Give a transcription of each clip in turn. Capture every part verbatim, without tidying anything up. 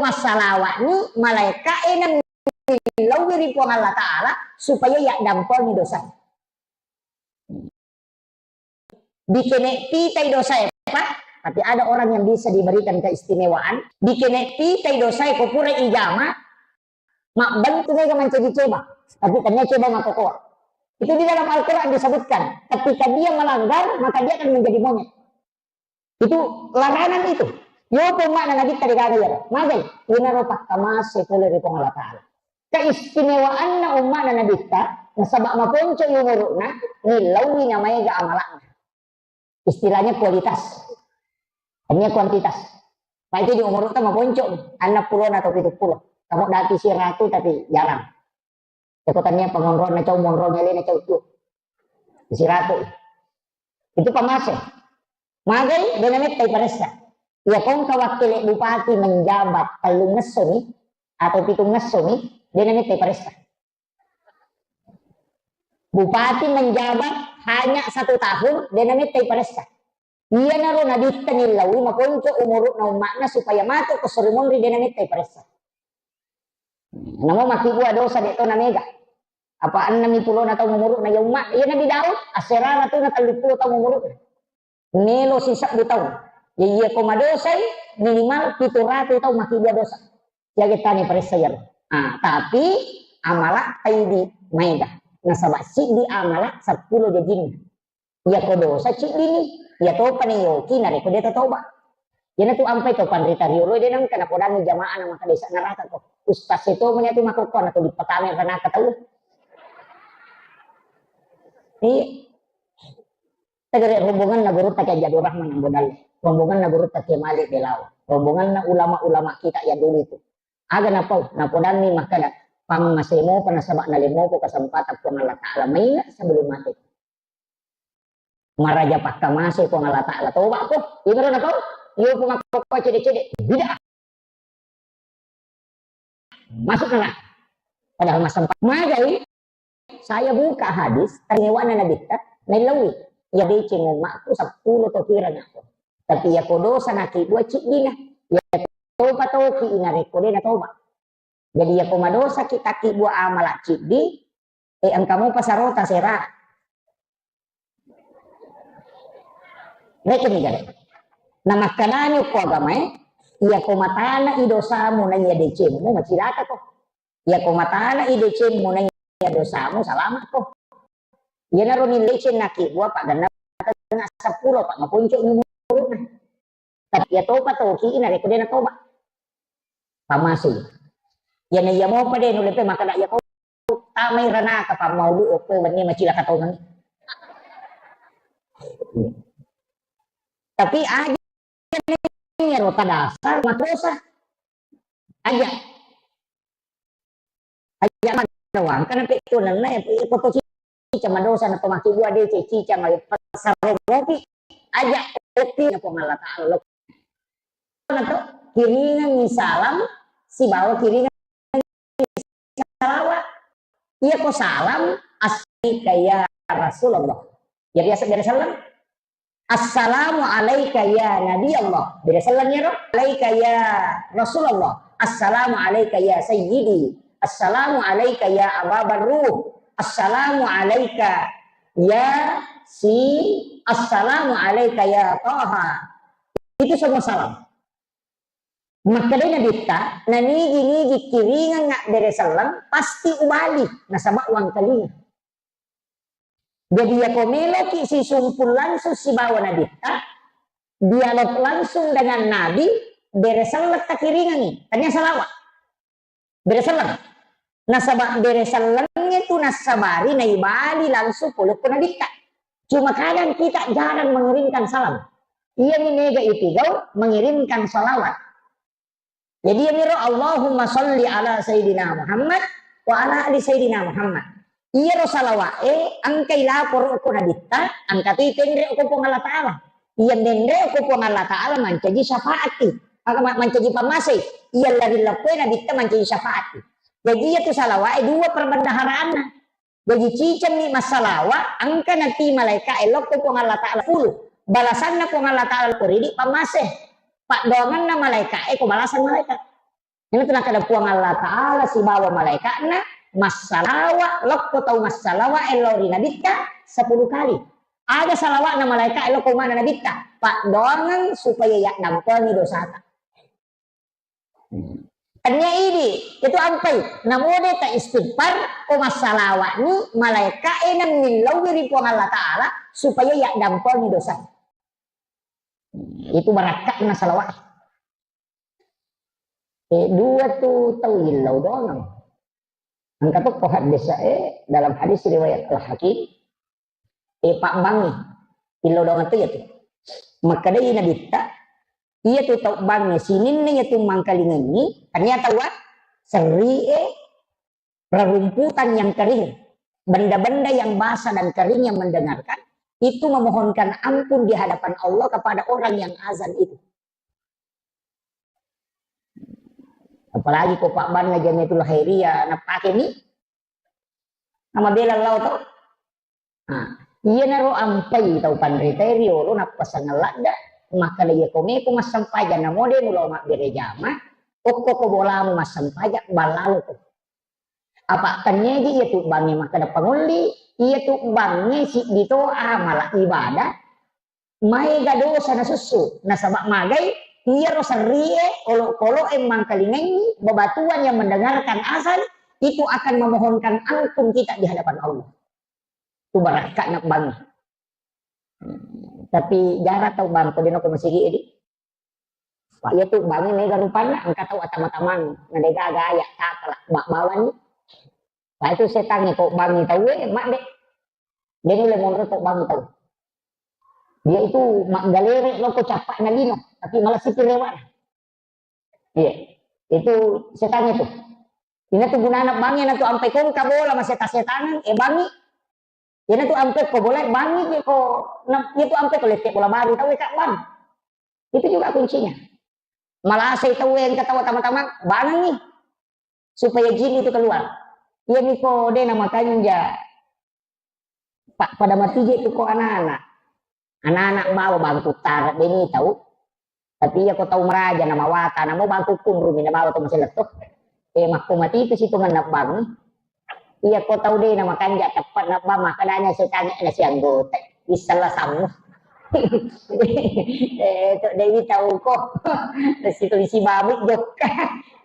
massalawa'ni, malaika'e namillaui ri Puang Allah Ta'ala supaya yaddampengi dosa. Dikene pitai dosae, Pak, tapi ada orang yang bisa diberikan keistimewaan, dikene pitai dosae ko pura ijama, mabbentu mega mancaji ceba, tapi tania ceba makokoa. Itu di dalam Al-Quran disebutkan, ketika dia melanggar, maka dia akan menjadi monyet. Itu larangan itu. Yopo umma'na Nabitta degaga iyaro. Magai, inaro pakkamase pole ri Puang Allah Ta'ala. Keistimewaanna umma'na Nabitta, nasaba maponco umuru'na, nillaui namaega amala'na. Istilahnya kualitas. Hanya kuantitas. Pak itu di umuru'ta maponco, enam puluh atau tujuh puluh. Kamu dati siratu tapi jarang. Cako tania pangonronna cau monrong elena cau tu. Siratu. Itu pamase. Magai, dena mettai paressa. Iya kongka wakkele bupati menjabat tellung ngessomi atau pitung ngessomi, dena mettai paressa. Bupati menjabat hanya satu tahun, dena mettai paressa. Iyanaro Nabitta nillaui maponco umuru'na umma'na supaya matu ko sori monri dena mettai paressa. Namo makkibua dosa de to namega. Apa ennami pulona taung umuru'na ya umma, iya Nabi Daud, asserara tuna telluppulo taung umuru'na. Melo sisebbu taung. Ya iya ko madosai minimal pitu ratu taung makkibua dosa. Siaga tani paressa iyaro. Ah, tapi amala taidi maega. Nasaba siddi amala seppulo jajinna. Iya ko dosa ciddini, iya topa ni yoki narekko de tatoba. Iyanatu ampai to panrita riolo de nengka napodangi jamaah na maka desa neraka ko. Ustaz itu meni atu makokko na to dipatame neraka tau. Iya. Tegere rombonganna gurutta Kiai Abdul Rahman Ambo Dalle, rombonganna gurutta Kiai Malik Belawa, rombonganna ulama-ulama kita yang dulu itu. Aga napau, napodanni makkada, pammasemo pa nasaba nalemmopo kesempatan Puang Allah Ta'ala maingat sebelum mati. Maraja pakkamase Puang Allah Ta'ala. Toba ko, imaro napau, iyo Puang apa cede-cede, bid'ah. Masuk neraka. Padahal masempat. Magai, saya buka hadis, taniwana Nabitta, nailawi. Ya deceng umatku seppulo to kira nako. Tapi ya ko dosa naki dua ciddina. Ya topa toki inarekko de natoba. Jadi ya ko madosa ki taki dua amala ciddi, eh engka mopa sarota sera. Rekeng ni gare. Namakkanani ko agamae, iya ko matana i dosamu na iya decemmu macilaka ko. Iya ko matana i decemmu na iya dosamu salama ko. Iyanaro ni deceng naki dua pak genna tengah seppulo pak maponco ni umurna. Tapi iya topa toki inarekko de natoba. Pammasei. Iyana iya mopa de nulle pe makkada iya ko tamai ranaka pammaudu okko wenni macilaka tongeng. Tapi aja ro tadasar madosa. Aja. Aja madawang kana pe tunanna ya pe ko to cica madosa na to maki dua de cica mai pasaro mopi. Aja opi na Puang Allah Ta'ala. Nato kiringengngi salam sibawa kiringengngi salawat. Iya ko salam, "Assalamualaikum ya Rasulullah." Ya biasa bere salam. "Assalamu alaika ya Nabi Allah." Bere salam ya ro. "Alaika ya Rasulullah." "Assalamu alaika ya Sayyidi." "Assalamu alaika ya Aba Barruh." "Assalamu alaika ya si." "Assalamu alaika ya Taha." Itu semua salam. Makkedai Nabitta, nanigi-nigi kiringengnga bere selleng, pasti ubali, nasaba uwangkalinga. Jadi, yako meloki sisumpul langsung sibawa Nabitta, dialog langsung dengan Nabi, bere selleng takiringengngi, tania salawat. Bere selleng. Nasaba bere sellengnge tu nassabari naibali langsung pole ko Nabitta. Cuma kadang kita jarang mengirimkan salam. Iyami mega itigau mengirimkan salawat. Jadi iyamiro Allahumma salli ala Sayyidina Muhammad wa ala ali Sayyidina Muhammad. Iyaro salawa'e engkai laporo ko Nabitta, engka tu ipenre ko Puang Allah Ta'ala. Iya menre ko Puang Allah Ta'ala mancaji syafaati. Maka ma-, mancaji pammasei. Iya lari leppoi Nabitta mancaji syafaati. Jadi iya tu salawa'e dua perbendaharaanna. Jadi cicemmi massalawa, engka nati malaika e lokko Puang Allah Ta'ala pulu. Balasanna Puang Allah Ta'ala ko ridi pammase. Paddoanganna malaika e ko balasan malaika. Ini tu nakkeda Puang Allah Ta'ala sibawa malaikatna massalawa, lokko tau massalawa lao ri nabitta sepuluh kali. Aga salawa'na malaika lao ko mana nabitta? Paddoangeng supaya yaddampengi dosata. Tania idi, itu ampai. Namode ta istighfar, ko massalawa'ni, malaika e nammillauwi ri Puang Allah Ta'ala supaya yaddampengi dosa. Itu barakka'na salawat. Eh, dua tu tau illau doang. Engka tokko hadis, eh, dalam hadis riwayat Al-Hakim, eh, pabbangi. Illau doang tu ya tu. Makkedai nabitta, iya tu tau bangi sininna iya tu mangkalingengi, ternyata wa serri e rerumputan yang kering, benda-benda yang basah dan kering yang mendengarkan, itu memohonkan ampun di hadapan Allah kepada orang yang azan itu. Apalagi ko pabbanna Jamiatul Khairiyah, napake mi, nama bela lao to. Nah, iyanaro ampai tau panritae riolo nappasangeng ladda, makkeda iya ko meko massempajang namo de mulao mabbere jama, okko ko bolamu massempajang, ballalo ko. Apa tennegi iya tu bangnge makkeda pangolli, iya tu bangnge siddi to amala ibadah, maega dosa nasussu, nasaba magai iyaro serrie olokoloe mangkalingengi bebatuan yang mendengarkan azan itu akan memohonkan ampun kita di hadapan Allah. Tu barakka'na bangnge. Tapi jarang tau bang ko dino ko masigi edi. Pak, iya tu bangnge mega rupanna, engka tau atama-tamang, na dega gaya takala, bak bawani. Pak, itu setangnge ko bangngi tau e, mak de. De nulle monro ko bangngi tau. Dia itu maggalere loko cappa'na lino, tapi malah sipir rewana. Iya. Itu setangnge tu. Ina tu gunana bangnge na tu ampe kongka bola maseta-setangan, eh bangngi. Ina tu ampe ko bola bangngi je ko, na, iya tu ampe ko lette bola baru tau e kak bang. Itu juga kuncinya. Malasai tau e engka tau tama-tama bangngi. Supaya jin itu keluar. Iya miko de na makanja. Pa-, pada mati je tu ko anak-anak. Anak-anak bawa bangku tara de ni tau. Tapi iya ko tau meraja na mawata, na mau bangku kunrumi na bawa tu masih letup. Eh, makko mati itu situ ngena bang. Iya ko tau de na makanja tepat na bang, makanya saya tanya na si anggota. Isala sammu. Eh, to dewi tau ko. Situ isi babu jokka.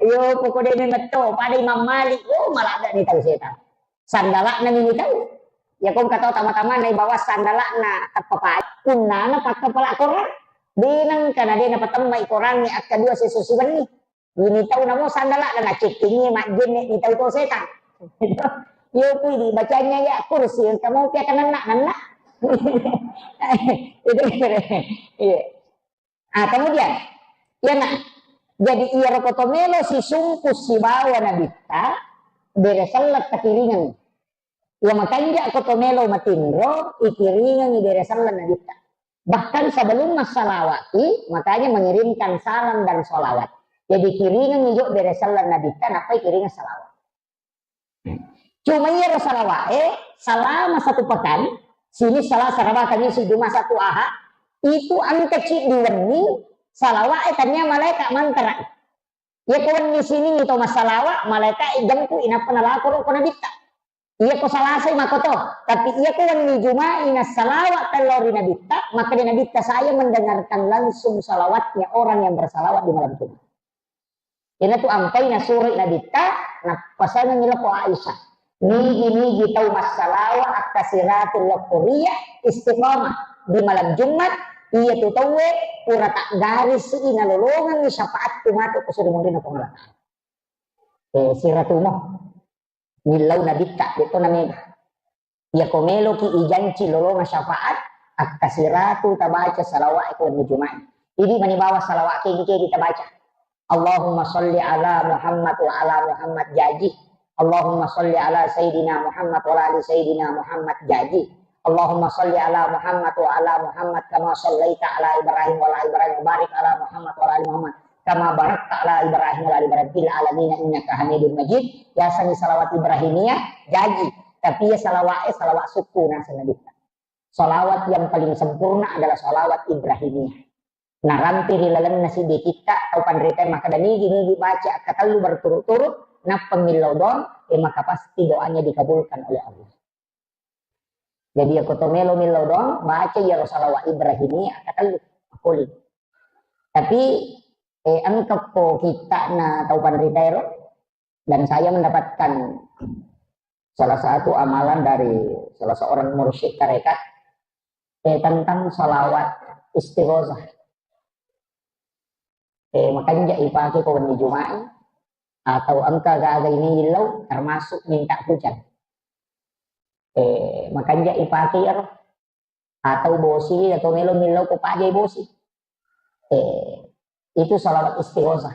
Yo, pokok de ni metto, pada Imam Malik. Oh, malah ada ni tau setan. Sandala'na ni tau. Ya, kong katau tama-tama na ibawa sandala'na tappa pa-, punnana pakka pala korang. Denang kana dena patemmai korangnge akka dua seso siwenni. Ini tau namo sandala'na na cekkingi majjenne ni tau to setan. Yo pui di bacanya ya kursi, kamu pia kananna nanna. Itu kira. Iya. Ah, kemudian, ya nak, jadi iyaro koto melo sisungku sibawa nabitta, bere selleng takiringeng. Ya makanja koto melo matinro, ikiringeng bere selleng nabitta. Bahkan sebelum massalawati, makanya mengirimkan salam dan salawat. Jadi kiringeng jo bere selleng nabitta, nappai kiringeng salawat. Cuma iyaro salawa'e, selama satu pekan, sini Selasa, Rabu, Kamis, Jumat, Sabtu, Ahad, itu engka ciddi wenni, salawa'e tania malaika mantara. Iya ko wenni Siningngi to massalawa, malaika jempu inappa nalako ro ko nabitta. Iya ko Salasai makoto, tapi iya ko wenni Juma'i nassalawa tello ri nabitta, maka di nabitta saya mendengarkan langsung salawatnya orang yang bersalawat di malam Jumat. Iyanatu ampai nasuroi nabitta, nappasangengngi lako Aisyah. Nigi-nigi tau massalawa akkasiratul lokkoria istiqamah di malam Jumat, iyatu tauwe pura taggarisi nalolongengngi syafaatku matu ko suri munrinna Puang Allah Ta'ala. Eh, siratumo. Millau nabitta, de to namega. Iyako meloki ijanci lolonga syafaat, akkasiratu tabaca salawat ko wenni Jumat. Idi mani bawa salawat kegi-kegi tabaca. Allahumma salli ala Muhammad wa ala Muhammad jaji. Allahumma salli ala Sayyidina Muhammad wa ala ali Sayyidina Muhammad jaji. Allahumma salli ala Muhammad wa ala Muhammad kama sallaita ala Ibrahim wa ala Ibrahim wa barik ala Muhammad wa ala ali Muhammad kama barakta ala Ibrahim wa ala ali Ibrahim fil alamin innaka Hamidum Majid. Yasengngi salawat Ibrahimiyah jaji, tapi iya salawat, eh, salawat sukku naseng Nabitta. Salawat yang paling sempurna adalah salawat Ibrahimiyah. narampi ri lalenna siddi kitta, tau panritae makkeda nigi-nigi baca akkatellu berturut-turut, nappa millau doang, e maka pasti doanya dikabulkan oleh Allah. Jadi, iyako to melo millau doang, baca iyaro salawat Ibrahimiyah akkatellu, makkuling. Tapi, eh, engka ko kittana tau panritaero, dan saya mendapatkan salah satu amalan dari salah seorang mursyid tarekat, eh, tentang salawat istighosah. Eh, makanja ipake ko wenni Juma'i, atau engka gaga ini illau, termasuk minta hujan. Eh, makanja ipake iyaro, atau bosi, atau melo millau ko pajai bosi. Eh, itu salawat istighosah.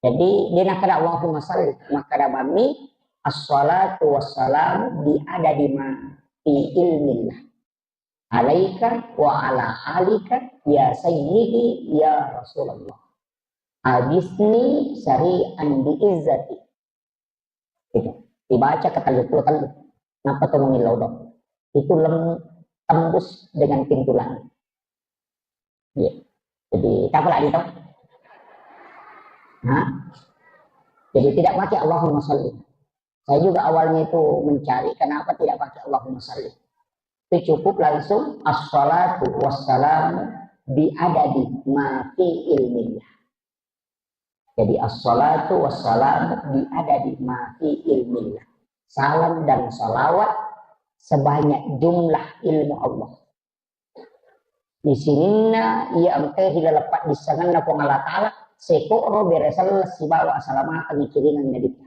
Jadi, de nakkeda Allahumma salli, makkeda bammi, "Assalatu wassalamu bi adadi ma fi ilmillah. Alaika wa ala alika ya sayyidi ya Rasulullah. Agisni syari'an bi izzati." Itu. Dibaca ke tellu puluh tellu. Nappa to mengillau dong. Itu lem-, tembus dengan pintu langit. Iya. Jadi, tak apa lagi toh? Hah? Jadi, tidak pakai Allahumma salli. Saya juga awalnya itu mencari kenapa tidak pakai Allahumma salli. Itu cukup langsung assalatu wassalamu bi adadi ma fi ilmillah. Jadi, assalatu wassalamu bi adadi ma fi ilmillah. Salam dan salawat sebanyak jumlah ilmu Allah. Di sininna iya engkae ri laleng paddissengenna Puang Allah Ta'ala, sekoro bere selleng sibawa asalamakeng ikiringeng Nabitta.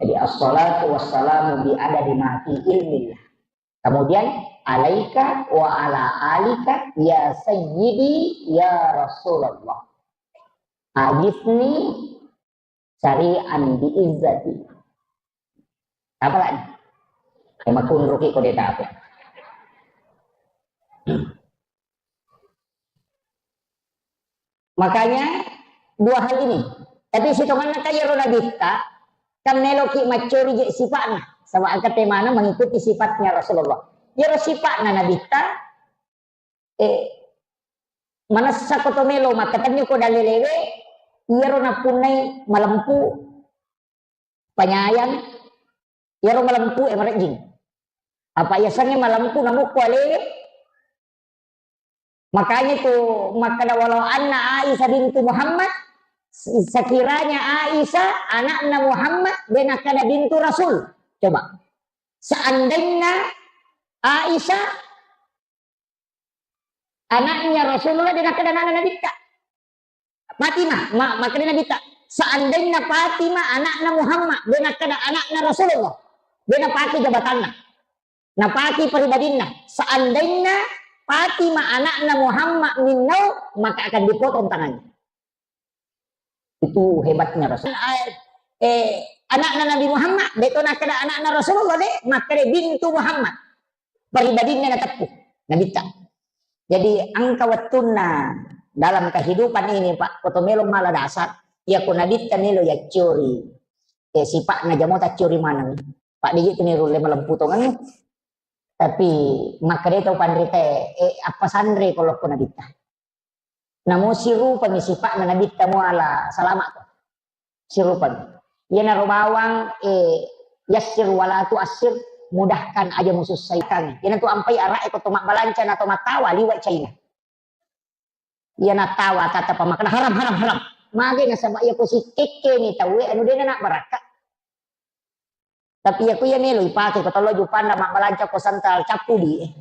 Jadi, assalatu wassalamu bi adadi ma fi ilmillah. Kemudian, alaika wa ala alika ya sayyidi ya Rasulullah. Agisni syari'an bi izzati. Apa lagi? Ema kunruki ko de tape. Makanya, dua hal ini. Tapi sitonganna ka iyaro Nabitta, kan meloki maccori je sipatna. Saba engka temana mengikuti sifatnya Rasulullah. Iyaro sipatna Nabitta, eh, manessa ko to melo makkatenni ko dalelewe, iyaro nappunnai malempu, panyayang, iyaro malempu e marejjing. Apa yasengnge malempu namukku alewe? Makanya tu makkeda, "Walau anna Aisyah bintu Muhammad, se-, sekiranya Aisyah anakna Muhammad, de nakkeda bintu Rasul." Coba. Seandainya Aisyah anaknya Rasulullah, de nakkeda anakna Nabitta. Fatimah, ma-, makkeda Nabitta, seandainya Fatimah anakna Muhammad, de nakkeda anakna Rasulullah, de napake jabatanna. Napake pribadinna. Seandainya Fatimah anakna Muhammad minnau, maka akan dipotong tangannya. Itu hebatnya Rasul. Eh, anakna Nabi Muhammad, de to nakkeda anakna Rasulullah de, makkeda bintu Muhammad. Pribadinna nateppu, Nabitta. Jadi, engka wettunna dalam kehidupan ini, Pak, ko to melo mala dasar, iya ko Nabitta melo yaccori, eh, sipa'na jamo taccori maneng. Pak, de je tu ni rulle malempu tongennu. Tapi, makkeda tau panrita, eh, appasanre ko lokko Nabitta. Namo sirupami sipa'na Nabitta muala salama to. Sirupami. Iyanaro bawang, eh, yassir wala tuassir, mudahkan aja musussaikan. Iyanatu ampai ara'e ko to mabbalanca na to mattawa liwa China. Iya nattawa tata pamakkeda haram, haram, haram. Mage nasaba iya ko sikkekke ni tauwe anu dena nak barakka. Tapi iya ku iya melo ipake ko tollo jupanna mabbalanca ko santral cappudi.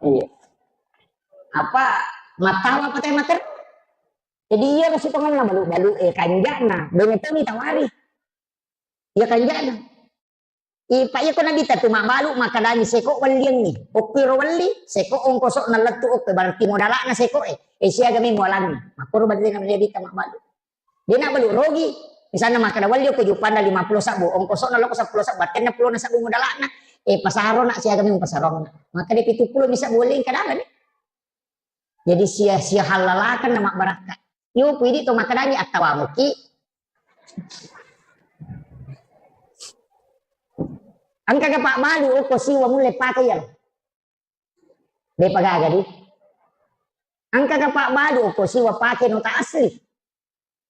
Iya. Apa mattawa apa teh mater? Jadi iya masih pengen balu-balu eh kanjana, dene toni tawari. Iya kanjana. Ipa iya ko Nabitta tu mabbalu makkadangi seko welliangngi. Okko ro welli, seko ongkoso nalettu okko berarti modalakna seko e. Eh siaga mi mualangi. Makkoro berarti Nabitta mabbalu. De na balu rogi. Misalna makkeda welli okko jupanna lima puluh sabbu, ongkosona loko seppulo sabbu, tenna pulona sabbu modalakna, eh, pasaro na siaga mi pasarong. Makkeda pitu pulo mi sabbu welli kadang ni. Jadi sia, sia halalakan na mabbarakka. Yo ku idi to makkedangi attawamuki. Engka ga pak balu okko siwa mulle pake iya. Depa gaga di. Engka ka pabbalu ko siwa pake nota asli.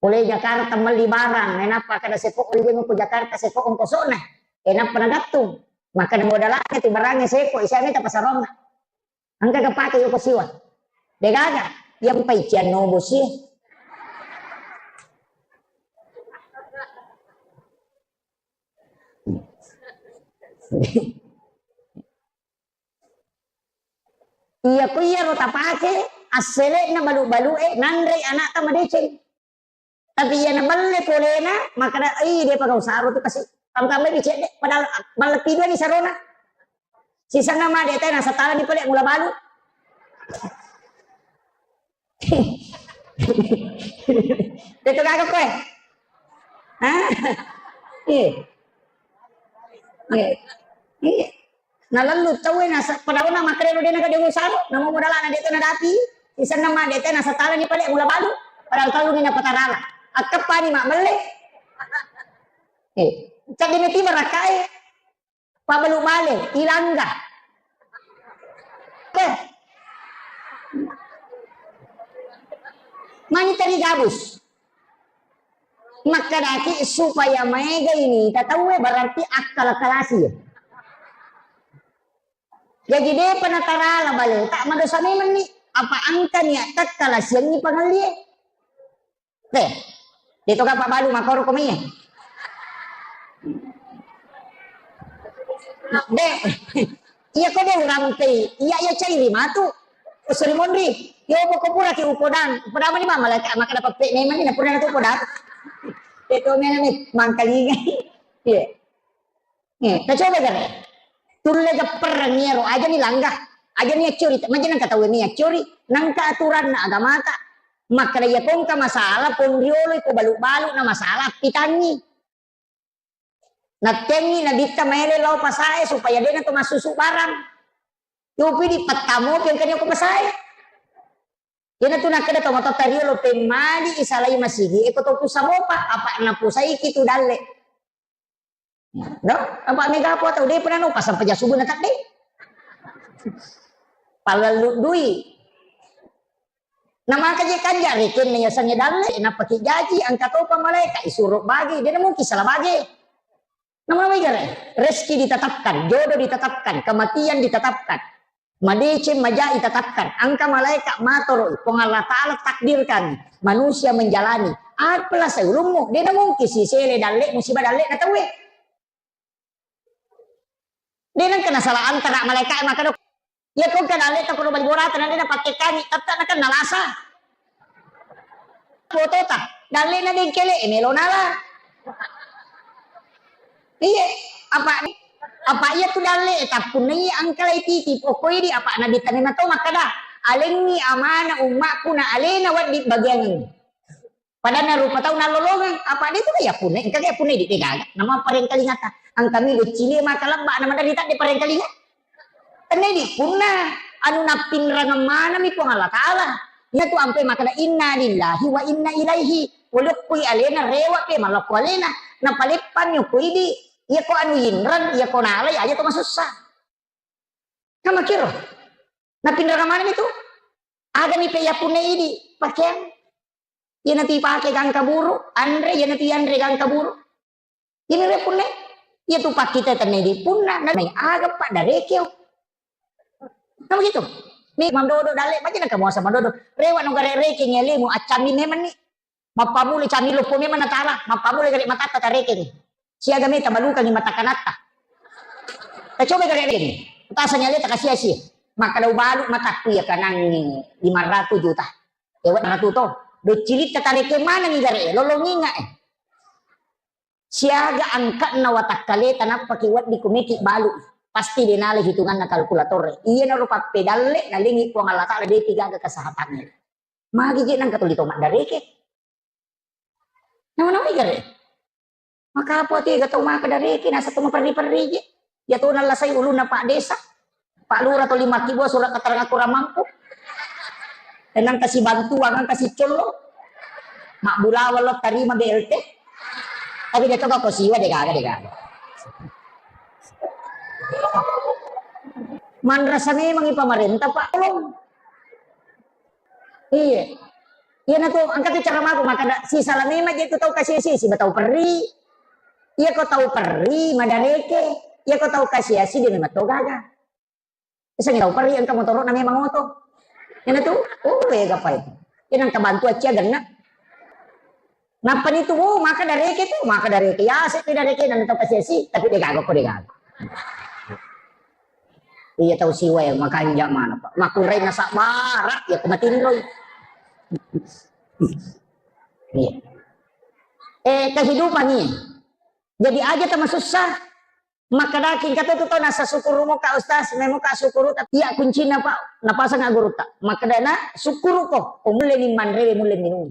Pole Jakarta melli barang, enappa kada sepo rijeng ko Jakarta sepo ongkosona. Enappa nagattung. Maka modalakka tu barangnge sepo, isame ta pasaronna. Engka ka pake yoko siwa. Degaga, yang paician nobo sie. Iya ko iyaro tapake, assele'na balu-balu'e, nanrei anakta madeceng. Tapi iya nabelle polena, makkada, "Ih, depa gau saro tu kasi." Tamtambai cedde, padahal malleppi dua ni sarona. Sisenna ma deta nasa tala ni pale mula balu. Tetu gaga koe. Hah? Iya. Iya. Iya. Nalellu tauwe nasa-, padahal na makkeda de naga de usaro, namo modalana de to nadapi, isenna ma de te nasa tala ni pale mula balu, padahal tellu ni napatarala. Akkeppani ma melle. Eh, cadde meti barakkae. Pabbalu bale, ilangga. Eh. Mani teri gabus. Makkedaki supaya maega ini tatauwe berarti akkala-kalasi. Jaji depa natarala bale, tak madosa memang ni. Apa engka niat takkalasianni pangellie. Deh, de to kapabbalu makoro ko mie. De, iya ko de urampei, iya iya cairi matu. Usuri monri, yo poko pura ki upodang, upodang mani mama laka maka dapat pe memang ni pura natu upodang. De to memang ni mangkalinga. Iya. Eh, tacoba gare. Tulle gapperreng iyaro, aja ni langga, aja ni accuri, maja nangka tauwe ni accuri, nangka aturanna agamata. Makkeda iya kongka masalah, pong riolo iko balu-balu na masalah, pitangi. Nattengi nabitta maele lao pasae supaya dena to massusu barang. Yopi di pettamo pengkani ko pasae. Iyanatu nakkeda tomatoatta riolo, pemmali isalai masigi, eko to pusa mopa, apa napusaiki tu dalle. No? Apa mega apa tau, de pernah no pasang peja subuh na tadde. Palallu dui. Na maka je kanja rekenna yasengnge dalle, napaki jaji, angka topa malaika, isuro bage, de mungkin salah bage. Nama mai gare? Rezeki ditetapkan, jodoh ditetapkan, kematian ditetapkan. Madeceng majai ditetapkan. Angka malaikat matoroi, Puang Allah Ta'ala takdirkan manusia menjalani. Apalah seulummu, de mungkin sisele dalle musibah dalle na tauwe. De nengka nasalah antara malaikat makkeda, iya ko engka dalle ta kono bali borata na de napakkekangi, tette na kan nalasa. Fotota, dalle na dengkele, e melo nala. Iye, apa, apa iya tu dalle, tappunna iya engka lai titi, pokoi di apa nabitta memang to makkeda, alengngi amana ummakku na alena wedding bagiangengngi. Padanna rupa tau nallolongeng, apa de tu ya punna, engka ya punna di degaga. Nama parengkalingata. Angkami luccili maka lebba nama dari tadi parengkalinga. Tenna di punna anu nappinrangeng manami Puang Allah Ta'ala. Iya tu ampe makana inna lillahi wa inna ilaihi. Walokkoi alena rewa pe malakko alena. Napaleppanni ko idi. Iya ko anu inrang, iya ko nalai aja to masussa. Kamakiro. Nappinrangeng manami tu. Agami pe ya punna idi pakeang. Iyanatu ipake gangka buru, anre, iyanatu ianre gangka buru. Ini re punne, iyatu pakkita tenna idi punna, na mai aga paddarekeo. Nah begitu. Mi mandodo dalle, macam naka muasa mandodo. Rewa no gare reke ngelemu, accammi memang ni. Mappamuli cammi loppo memang natala, mappamuli gare matatta tarekeng. Siaga meta balukangi mata kanatta. Tacoba gare reke. Tasa nyale takasia-sia. Maka dau balu matakku ya kanangi lima ratus juta. Ewa ratu to. Doccilitta tareke manengi gare, lolonginga e. Siaga angka'na watakkaleta nappaki wedding kumeki balu. Pasti denale hitunganna kalkulator. Iyanaro pappedalle nalengi Puang Allah Ta'ala de tigaga kesehatannya. Magi je nangka tuli to maddareke. Nama-nama igare. Maka apa tu ega tau maka dareke nasa to maperri-perri je. Ya to nallasai ulunna Pak Desa. Pak Lurah to lima kibua surat keterangan kurang mampu. Tenang kasih bantuan, kan kasih colo. Mak bulawa lo tarima B L T. Tapi dia coba kau siwa deh gaga deh gaga. Manrasa memang i pemerintah Pak tolong. Iya. Iya na tu, engka tu cara mako makkeda, sisala memang je tu tau kasiasi, siba tau perri. Iya ko tau perri, madareke. Iya ko tau kasiasi, dia memang tau gaga. Bisa tau perri, engka motoro na memang oto. Iya na tu, oh, eh, gapai. Iya nang kabantu acia genna. Nappa ni tu, oh, maka dareke tu, maka dareke. Ya, sepi dareke, nang tau kasiasi, tapi dia gaga ko dia gaga. Iya tau siwa ya, makanja mana, Pak. Makunrai nasabara, ya kumatinroi. Iya. Eh, kehidupan nih. Jadi aja tama susah. Makkadaki engka tu tau nasa sukuru muka ustaz, memuka sukuru, tapi iya kuncina, Pak, napasang gurutta. Makkadana sukuru ko, oh, mulle ni manre, mulle minum.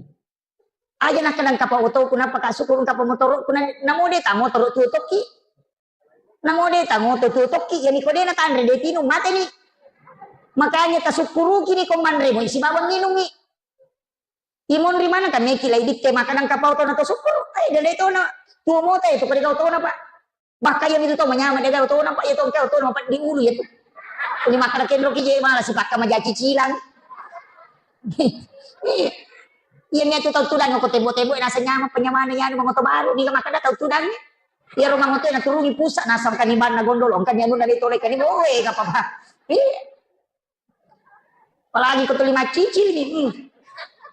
Aja nakkeda engka pa otoku, nappa ka sukuru engka pa motoroku, na, namo de ta motoro tuo tokki. Namo de ta moto tuo tokki, yani ko de na tanre de tinung, mate ni. Makanya tasukkuruki ni ko manre mo isi bawang minungi. Imonri mana ka meki lai ditte makkeda engka pa otona to sukkuru. Eh, de de tona. Tuo mota itu ko de ga otona, Pak. Bahkan yang itu to manyama de ga otona, Pak, itu engka otona, Pak, di ulu ya tu. Ini makkeda kenro ki je malah sipakka maja cicilan. Iya, niatu tau tudang ko tebo-tebo, nasa nyameng penyamana, nyana moto baru, niga makkeda tau tudang. Iya, rumah moto na turungi pusat, nasa engka ni banna gondol, engka ni anu na ditolekani, oh, eh, gak apa-apa. Iya. Apalagi ko tuli maccicil ni. Hmm.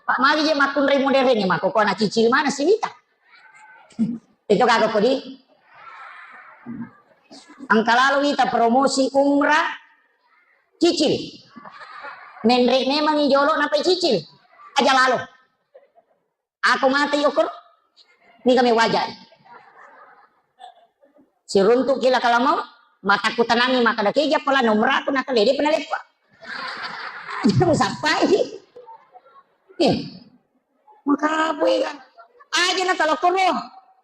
Pak, magi je makkunrai modern ni, mako ko na cicil mana sih, Wita? Itu kagak kodi. Engka lalo wita promosi umrah cicil. Menre memang i jolo napai cicil. Aja lalo. Ako mate yokor. Ni kami wajai. Siruntuk kila kalamau, mataku tanangi maka dake ja pala nomor aku nakale de pernah lepa. Jangan sampai. Eh. Maka apa ya? Aja na talokoro.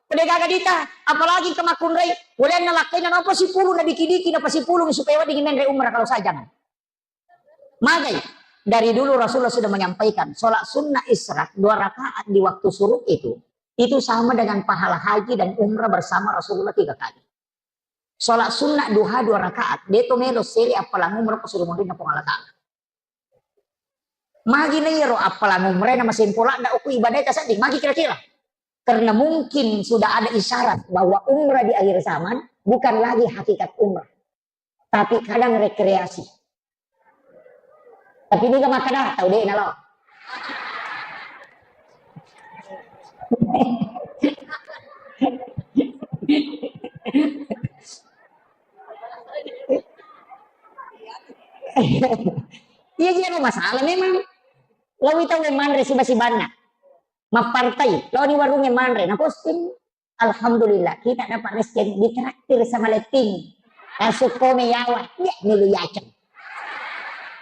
Pede gaga dita, apalagi ke makkunrai. Boleh na lakkai na napa sipulu na diki-diki na pasipulu supaya wedding menre umrah kalau saya jangan. Magai, dari dulu Rasulullah sudah menyampaikan, sholat sunnah isyraq dua rakaat di waktu syuruk itu, itu sama dengan pahala haji dan umrah bersama Rasulullah tiga kali. Sholat sunnah duha dua rakaat, deto melo sele appalang umrah ko suruh munrinna Puang Allah Ta'ala. Magi na iyaro appalang umrah na masempola nda uku ibadah tasedding, magi kira-kira. Karena mungkin sudah ada isyarat bahwa umrah di akhir zaman bukan lagi hakikat umrah, tapi kadang rekreasi. Tapi niga makkeda tau de' nalo. Iya, iya, masalah memang. Lawi tau manre siba-sibanna. Mappartai, laoni warungnge manre, naposting. Alhamdulillah, kita dapat rezeki ditraktir sama Letting. Langsung kome yawa, ya melo yaceng.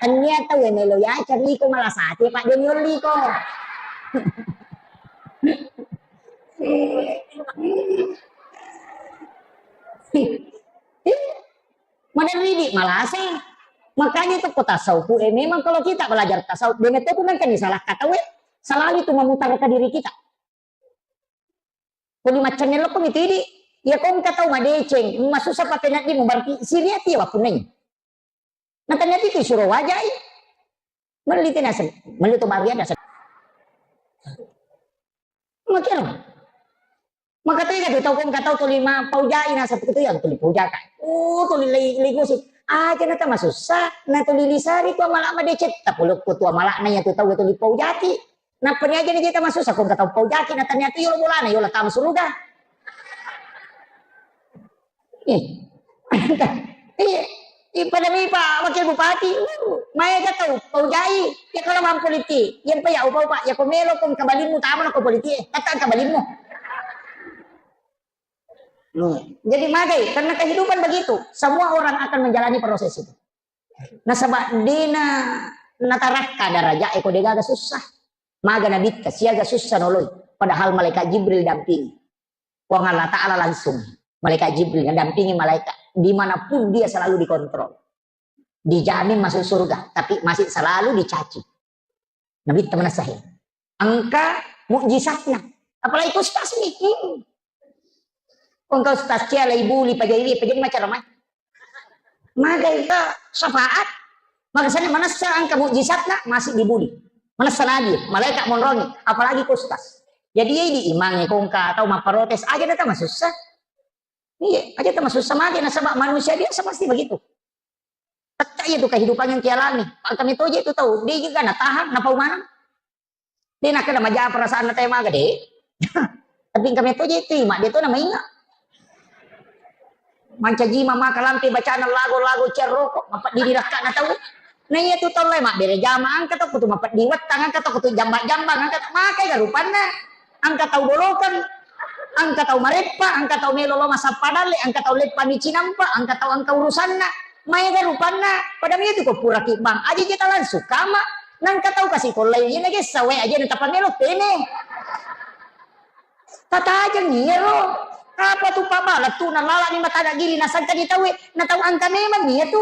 Tania tau ya melo yaceng, iko malah sate, Pak, dia nyolli ko. Mana ridi malasa. Makanya itu kota sauku, eh, memang kalau kita belajar tasawuf, dengan itu kan salah kata, we, selalu itu memutar ke diri kita. Kuli maccennello ko mitidi, iya ko engka tau madeceng, masussa papeneddimu, berarti siriati wapunai. Natanya itu suro wajai. Melli tenaseng, melli to baru ada. Makero. Maka tega tu tau ko engka tau tuli ma paujai naseng tu yang tuli paujaka. Oh, tuli lei lei gosi. Aja na tama susah, na tuli lisari tu amala madeceng. Tapulukku tu amala na ya tu tau tuli paujaki. Nappa ni aja ni kita masussa, ko engka tau paujaki, na tania tu yolo bolana, yolo tama suruga. Eh. Iya. Iya, pada mi Pak Wakil Bupati, uh, maega tau paujai, ya kalau mampu liti, yang pa ya upa-upa, ya ko melo ko engka balimmu, tama ko politi, eh, kata engka balimmu. Jadi magai, karena kehidupan begitu, semua orang akan menjalani proses itu. Nasaba dena natarakka daraja eko degaga susah. Maga nabitta siaga susah noloi. Padahal malaikat Jibril dampingi. Puang Allah Ta'ala langsung. Malaikat Jibril dampingi malaikat. Dimanapun dia selalu dikontrol. Dijamin masuk surga, tapi masih selalu dicaci. Nabitta manessa he. Engka mukjizatna. Apalagi ku ustaz ni. Hmm. Ko engka ustaz cia lai buli pajai, pajai macam mana? Magai ka syafaat. Makasana manessa engka mukjizatna masih dibuli. Manessa nabi, malaika monrongi, apalagi ko ustaz. Jadi, iya idi imang e kongka tau mapparotes, aja na tamasussa. Iya, aja tamasussa mage, nasaba manusia biasa pasti begitu. Tette iya tu kehidupan yang kialami. Engka metoje tu tau, de ga natahan, napau maneng. De nakkeda maja perasaanna tau e maga, de. Tapi engka metoje tu, mak, de to na mainga. Mancaji mama kalampe bacana lagu-lagu cerroko, mapeddi di rakkana tau. Na iya tu tau lae mabbere jama, engka tau kutu mapeddi wettang, engka tau kutu jamba-jambang, engka tau makai ga rupanna. Engka tau bolokeng, engka tau mareppa, engka tau melo lo masappa dalle, engka tau leppa mi cinampa, engka tau engka urusanna. Maega rupanna, pada mi tu ko pura kibbang, aja je talang sukama, nangka tau kasi kollai, iya nagessa wae aja na tapamelo tene. Tatajeng iyaro, apa tu pabala tu nalala ni mata giri nasangka di tau e, na tau engka memang iya tu.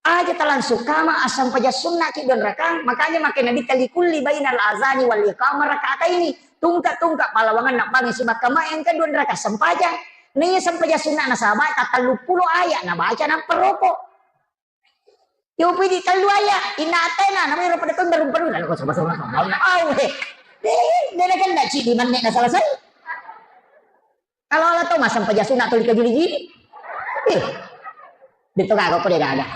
Aja talangsung kama assampajang sunnaki dua rakang, makanya makkeda Nabitta likulli bainal azani wal iqamah rak'ataini. Tungka-tungka pallawanganna bangngi sibawa kamae engka dua rakang sempajang. Naiya sempajang sunna nasaba ta telluppulo ayat nabaca nappa roko. Yo pidi tellu ayat, inna atena, namanya pada pembaru-baru lalu kau sama-sama. Awe. Eh, dia kan nak cik di mana nak selesai. Kalau Allah tahu masang pejasuna tuli kajili-jili. Eh. Dito gaga ko de gaga.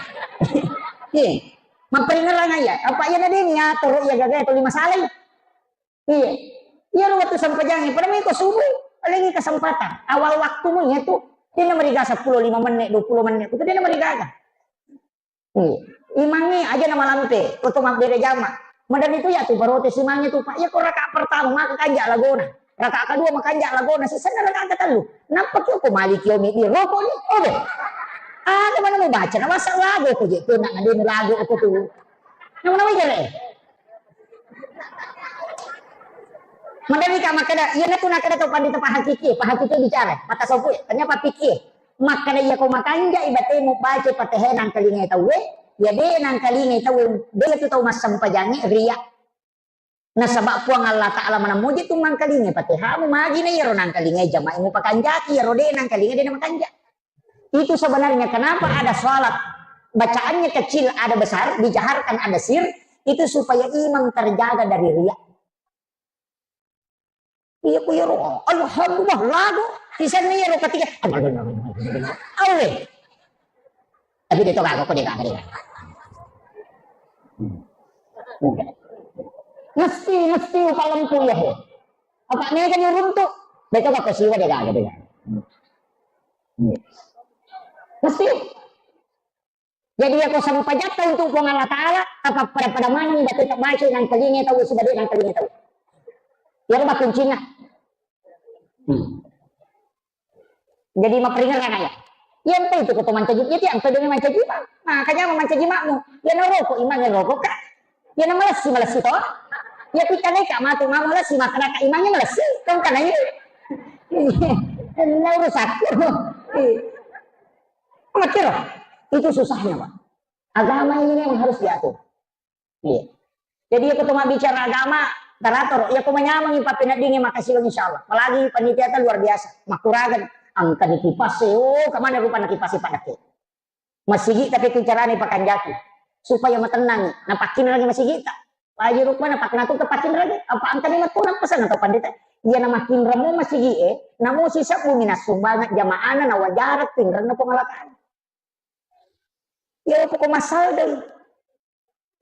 Eh. Mapparingerang iya. Apa iya na de ni atur iya gaga tuli masalah. Iya. Iya ro waktu sempajang pada miko subuh. Lagi kesempatan. Awal waktumu iya tu. Dia na mariga sepuluh lima menit, dua puluh menit. Itu dia na mariga. Iya. Imangnge aja na malampe, oto mabbere jama. Madan itu ya tu barote simangnge tu, Pak. Ya ko rakaat pertama maka kanja lagona. Rakaat kedua makanja lagona. Sisana rakaat ketellu. Nappa kio ko maliki omi di roko ni. Oke. Ada mana mau baca? Na masa lagu ko je tu nak ngadeni lagu aku tu. Nama nama igere? Madani ka makkeda, iya natu nakkeda tau pandita pahakiki, pahakiki bicara, mata sopu, tanya papiki. Makkeda iya ko makanjai batemu baca Fatihah nangkalingai tauwe, ya de nangkalingai tauwe, de tu tau massempajangi ria. Nasaba Puang Allah Ta'ala mana muji tu mangkalingai Fatihamu, magi na iyaro nangkalingai jamai mu pakanjaki, iyaro de nangkalingai de na makanja. Itu sebenarnya kenapa ada salat bacaannya kecil, ada besar, dijaharkan, ada sir, itu supaya imam terjaga dari riak. Iya ku iyaro, alhamdulillah lagu. Di sana iyaro ketika, awe. Tapi dia tu kagak, kok dia kagak, dia kagak. Mesti, mesti upah lempu ya, he. Apa ni kan runtuk? Betul kok siwa dia kagak, dia kagak. Mesti. Jadi, iya ko sempajatta untuk Puang Allah Ta'ala, tapappada-pada maneng batu tabbaca nangkalingai tau, sibawa de nangkalingai tau. Iyaro makkuncinna. Hmm. Jadi, maperingerang ayat. Iya, empa itu ko to mancaji, iya, tiang pedongi mancaji, Pak. Nah, kanyama mancaji makmu. Iya, na roko, imangnge roko, Kak. Iya, na malessi, malessi to. Iya, pikanai, Kak, matu, ma malessi, makanaka imangnge malessi. Kau kanai. Na urusakku. Iya. Makkiro, itu susahnya, Pak. Agama ini memang harus diatur. Iya. Jadi, iya ko to mabbicara agama, teratur. Iya ko manyameng pappeneddingi, makasih, insya Allah. Apalagi panitia ta luar biasa. Makkuragan, angkani kipas, oh, kemana rupa na kipas, Pak Daki. Masigi tapi ku carane pakanjaki. Supaya matennangi. Napakkinrangi masigi ta. Paji rukma napak-, natu tapakkinrangi. Apa angkani matu napasang atau pandita. Iya na makkinramo masigi e, namo sisebbu minassumbangeng jamaana nawajareng pinrenna Puang Allah Ta'ala. Iya, poko masal deh.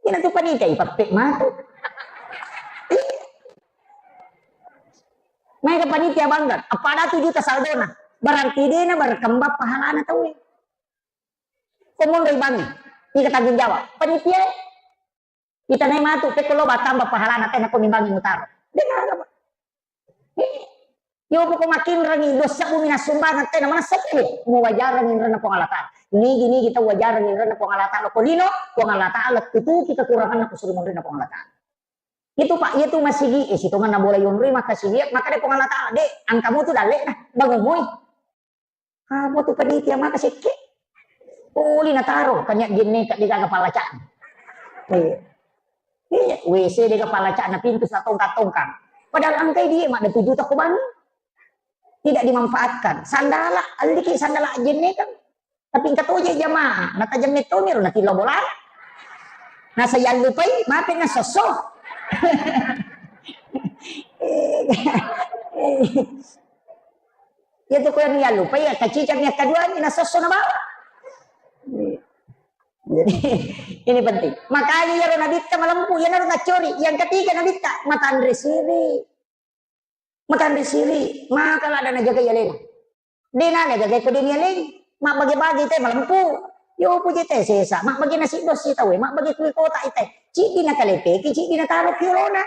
Ina tu panitia ipappek matu. Iya. Maega panitia bangga, appada tu juta saldona. Berarti dena berkembang pahalana tau e. Ko monro ibangi, ika tanggung jawab. Panitia e. Itanai matu, pekko lo batamba pahalana, tena ko mimbangi mutaro. Dena apa? Yo poko makinrangi dosa bumi nassumbangeng tena manessa tu. Muwajareng inrenna Puang Allah Ta'ala. Nigi-nigi tau wajareng inrenna Puang Allah Ta'ala ko lino, Puang Allah Ta'ala tutuki kekuranganna ko suri monrinna Puang Allah Ta'ala. Itu Pak, iya tu masigi e sitongenna bola yonroi makkasigi, maka de Puang Allah Ta'ala, de, angkamu tu dalle na, bangun moi. Apa tu panitia maka sekke? Poli nataro, kanya jenne ka de gaga palaca. Iya. Iya, W C de gaga palaca na pintu sa tongkang-tongkang. Padahal angkai dia mak de tujuh toko bangi. Tidak dimanfaatkan. Sandala, alliki sandala jenne kan. Tapi engka toje jamaah, natajemme tomiro natillo bola. Nasa yallupai, mape nasosso. Iya tu ko yang yallupai, ya kacicang yang kedua ni nasosso na bawa. Jadi, ini penting. Makanya iyaro nabitta malempu, iyanaro naccori. Yang ketiga nabitta, matanre siri. Matanre siri, maka lada najagai alena. De nale gagai ko de nialeng, mabbage-bage te malempu. Yo puje te sesa, mabbage nasi dos si tauwe, mabbage kui kota ite. Ciddi nakalepeki, ciddi nataro ki olona.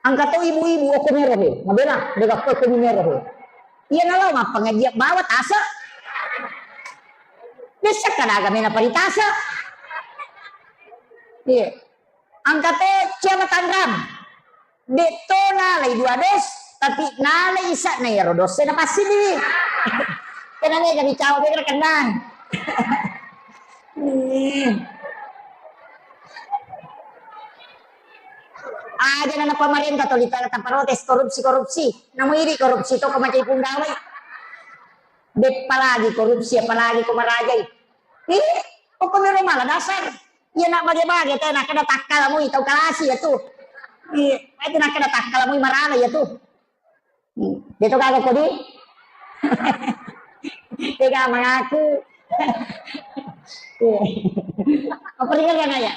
Engka to ibu-ibu okko mero he, mabela, de gappo okko mero he. Iya nalao mappangajian bawa tasa. Dessa kadaga mena paritasa. Iya. Engka to cia matanrang. De to nalai dua dos, tapi nalai isa'na iyaro dosse napassidi. Kena mega bicawa mega kenang. Aja na pamarenta to litara taparotes korupsi-korupsi. Namu idi korupsi to ko macai punggawai. Beppa lagi korupsi, apalagi ko marajai. Ih, pokoknya mala dasar. Iya nak bage-bage te, nak kena takkala mui tau kalasi ya tu. Iya, itu nak kena takkala mui marana ya tu. Dia tu kagak kodi. Tega mengaku. Iya. Apa dengar kan ya?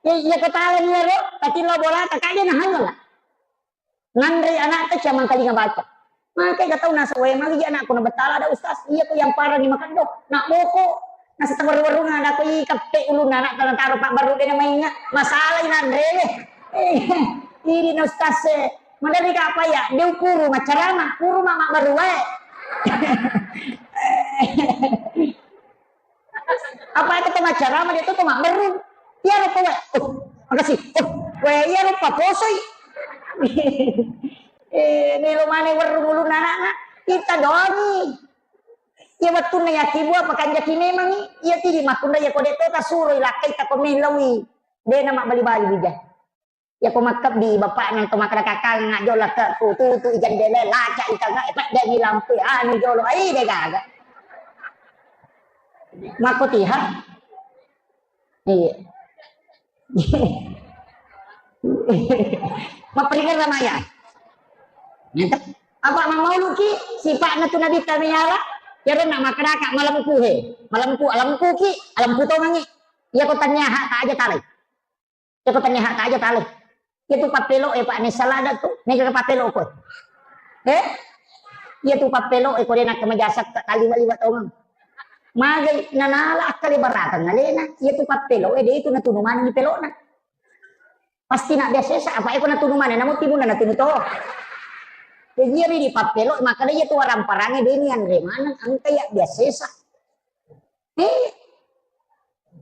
Iya, iya ketawa nih ya, tapi lo bola tak aja nah lah. Nanre anakta cia mangkalinga baca. Maka ga tau nasa wae magi anakku na betala ada ustaz. Iya ko yang parah di makeddo. Nak boko. Nasa tawaru-warunga ada ko i kappe ulunna anak tanah taro pak baru dena mainga. Masalah inanre. Eh, ini na ustaz eh. Madari ka apa ya? Dia ukuru macarama, kuru mama baru wae. Apa itu to macarama dia tu to mak beru. Iya rupa we. Oh, makasih. Oh, we iya rupa posoi. Eh, melo mane weru ulunna anakna. Kita doangi. Iya wettunna ya kibua pakanjaki memangi. Iya tidi makkunda ya kode to tasuro ilakkai ta ko melawi. Dena mak bali-bali bija. Iya ko makkebbi bapakna to makkeda kakang ngajol lakkekku tutu i jendela laca i tengah, eh, peddengi lampu anu jolo ai de gaga. Makko tiha. Iya. Maperingan namanya. Apa mamauluki sipakna tu nabi kami ala. Yaro nak makkeda kak malempu he. Malempu, alempuki, alempu tongangi. Iya ko tanya hak tak aja talai. Iya ko tania hak aja tale. Iya tu pappelo e, Pak, ne salada tu, mega pappelo ko. Eh? Iya tu pappelo e, ko de nak majasa kaliwa-liwa tongeng. Magai nanala akkale baratang alena, iya tu pappelo e, de itu natunu maneng di pelona. Pasti nak biasa sa, apa eko natunu maneng, namo timunna natunu to. Jadi iya ri di pappelo, maka iya tu waramparange de ni anre maneng, engka iya biasa sa. Eh,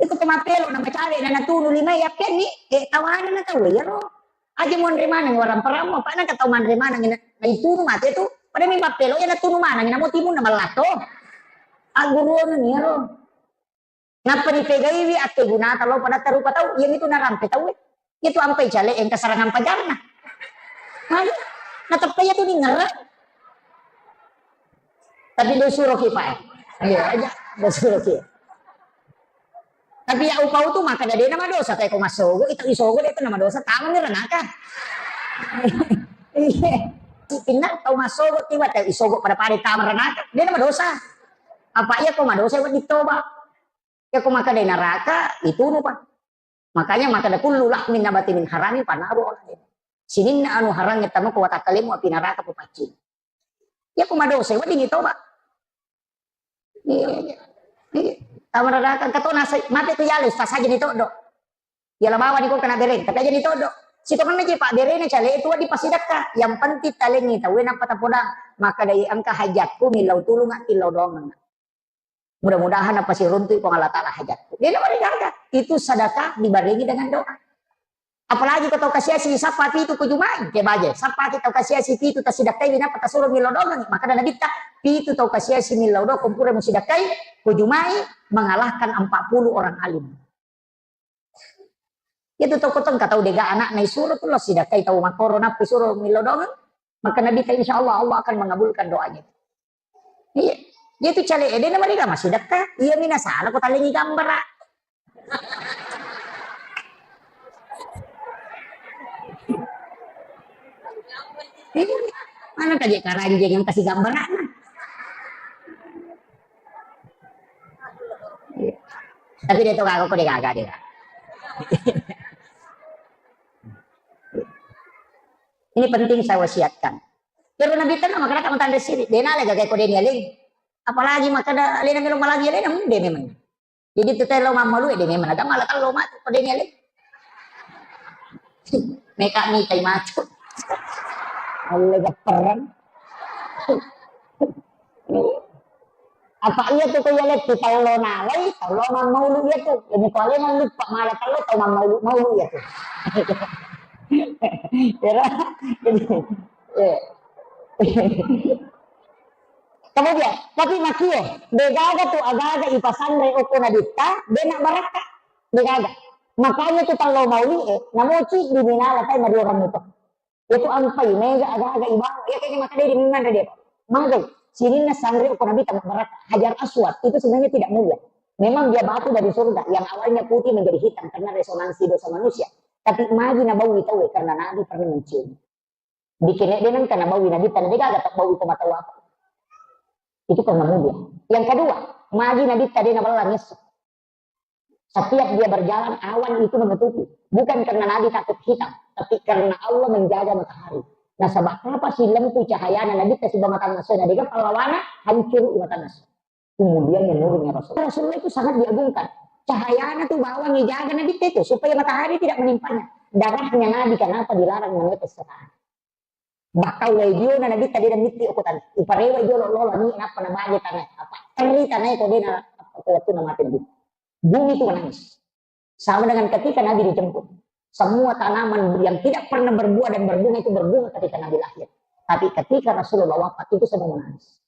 iko to mappelo na macale na natunu lima yappianni, eh, tawana na tau iyaro. Aja monre maneng waramparammu, apa nangka tau manre maneng na, na itunu mate tu. Pada mi mappelo ya natunu maneng na mo timunna mallato. Agguruang iyaro. Nappa dipegaiwi akkegunata lao pada tarupa tau, iya mitu narampe tau. Iya tu ampai cale engka sarangan pajarna. Ayo, nateppa iya tu ningerang. Tapi de suroki, Pak, eh. Iya, aja, de suroki. Tapi ya upau tu maka dade nama dosa kayak ko masogo, itu isogo de tu nama dosa, tama ni ranaka. Iya. Pinna tau masogo tiba tau isogo pada-pada tama ranaka, de nama dosa. Apa iya ko madosa buat ditoba. Iya ko maka de naraka, itu nu, Pak. Makanya makkeda kullu lahmin nabata min haramin fanaru aulad. Sininna anu harangnge tama ko watakkalemu api naraka papaccing. Iya ko madosa weddingi toba. Iya, iya. Iya. Tama naraka engka to nasa mate tu yale ustaz aja ni todo. Iya la bawa ni ko kena bereng, tapi aja ni todo. Sitongenna je pak berena cale itu di pasidakka. Yang penting talengi tau nappa tapodang. Maka dai engka hajatku millau tulung attillau doang. Mudah-mudahan apa siruntu Puang Allah Ta'ala hajatku. Dia nama digaga. Itu sedekah dibarengi dengan doa. Apalagi ko tau kasiasi sappa pitu ko jumai ke baje. Sappa ki tau kasiasi pitu tasidakkai winapa tasuro milo doang. Maka ada nabitta pitu tau kasiasi milo do kompura musidakkai ko jumai mengalahkan empat puluh orang alim. Iya tu toko tengka tau dega anak na isuro tu lo sidakai tau makoro nappi suro milo doang. Maka Nabi ta insya Allah Allah akan mengabulkan doanya. Iya. Iya tu cale ede na mereka masih deka. Iya mina salah ko talengi gambara. Mana kaje karanjeng yang kasih gambaran. Tapi dia tuh kagak kok dia kagak dia. Ini penting saya wasiatkan. Terus Nabi tenang, maka kamu tanda siri. Dia nale gagai kode ni aling. Apalagi maka ada alena melo malagi alena, hmm, dia memang. Jadi tu telo mammalu, eh, dia memang agama lah kalau mati kode ni aling. Meka mita imacu. Allah gaperan. Apa iya tu ko iya lettu tau lo nalai, tau lo mammaulu iya tu. Ini ko alena lupa mala tau lo tau mammaulu, maulu iya tu. Ero, jadi, eh. Kemudian, tapi makie, degaga tu agaga ipasanre oko naditta, dena barakka, degaga. Makanya tu tau lo maulu, eh, namoci di minala tai mari orang itu. Itu ampai, mega aga-aga ibawa. Ya, kayaknya maka dia diminang dia. Magai, sininna sanre ko Nabi tamat baraka. Hajar Aswad itu sebenarnya tidak mulia. Memang dia batu dari surga yang awalnya putih menjadi hitam karena resonansi dosa manusia. Tapi magi nabawi tahu karena Nabi pernah mencium. Bikin dia nang karena bawi Nabi tanda dia gak tahu bawi itu mata apa. Itu karena mulia. Yang kedua, magi Nabi tadi nabalang Yesus. Setiap dia berjalan, awan itu menutupi. Bukan karena Nabi takut hitam, tapi karena Allah menjaga matahari. Nasaba kapang silempu cahayana Nabi ta sibawa mata nasu, na dega pallawana hancuru mata nasu. Kemudian menurunnya Rasul. Rasulullah itu sangat diagungkan. Cahayana tu bawang dijaga Nabi itu supaya matahari tidak menimpanya. Darahnya Nabi kenapa dilarang menetes sekarang? Bakka wae diona Nabitta de namitti okko tana. Iparewa jolo lola ni nappa nabage tana. Apa terri tana ko de na ko waktu na mate Nabi. Bumi itu menangis. Sama dengan ketika Nabi dijemput. Semua tanaman yang tidak pernah berbuah dan berbunga itu berbunga ketika Nabi lahir. Tapi ketika Rasulullah wafat itu semua menangis.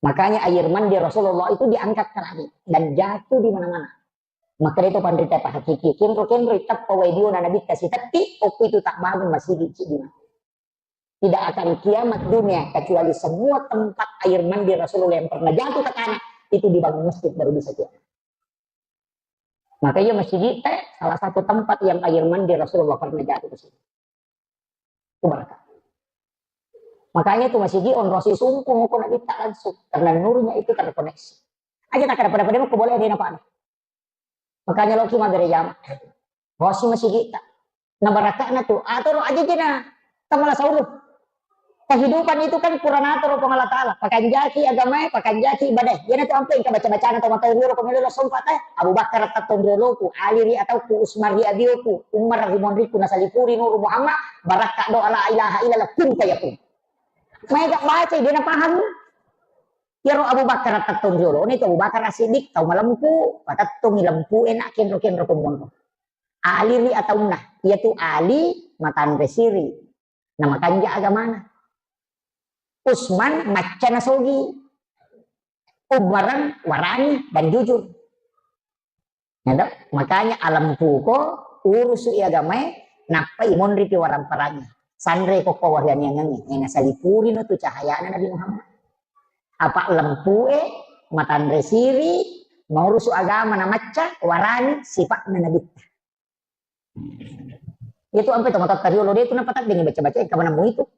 Makanya air mandi Rasulullah itu diangkat ke langit dan jatuh di mana-mana. Maka itu panrita pahakiki, kenro-kenro itappa wae diona Nabitta sitetti, okko itu tak bangun masigi cidi mati. Tidak akan kiamat dunia kecuali semua tempat air mandi Rasulullah yang pernah jatuh ke tanah itu dibangun masjid baru bisa kiamat. Maka iya masigi teh salah satu tempat yang air mandi Rasulullah pernah jatuh ke situ. Itu berkah. Makanya itu masigi onrosi sungkung ko Nabitta langsung karena nurnya itu terkoneksi. Aja tak ada pada-pada mau boleh dia nampak. Makanya lo ki mabbere jama. Bosi masigitta. Na barakana tu. Atoro aja jena. Tamala saulu. Kehidupan itu kan pura natoro Puang Allah Ta'ala. Pakanjaki agamae, pakanjaki ibadae. Yana tu ampe engka baca-bacana tau matau riolo ko melo sompa te. Abu Bakar tattong rioloku, Ali ri atauku, Usman ri abioku, Umar ri monriku, nasalipuri Nuru Muhammad, barakka doa la ilaha illallah, kun fayakun. Maega baca, dia na paham. Iyaro Abu Bakar tattong riolo, ni tu Abu Bakar As-Siddiq, tau malempu, patettongi lempu enak kenro-kenro ko monro. Ali ri ataunna, iya tu Ali matanre siri, na makanja agamana. Usman macca nasogi. Umarang warani dan jujur. Ya toh? Makanya alempuko urusu agamae, nappai monri pi warang-parangi. Sanre ko ko warianiangengi, eh, nasalipurino tu cahayana Nabi Muhammad. Apa lempue, matanre siri, maurusu agama na macca, warani sipa'na Nabitta. Itu ampe to matatta riolo de tu napataddengi baca-baca, engka manammu itu.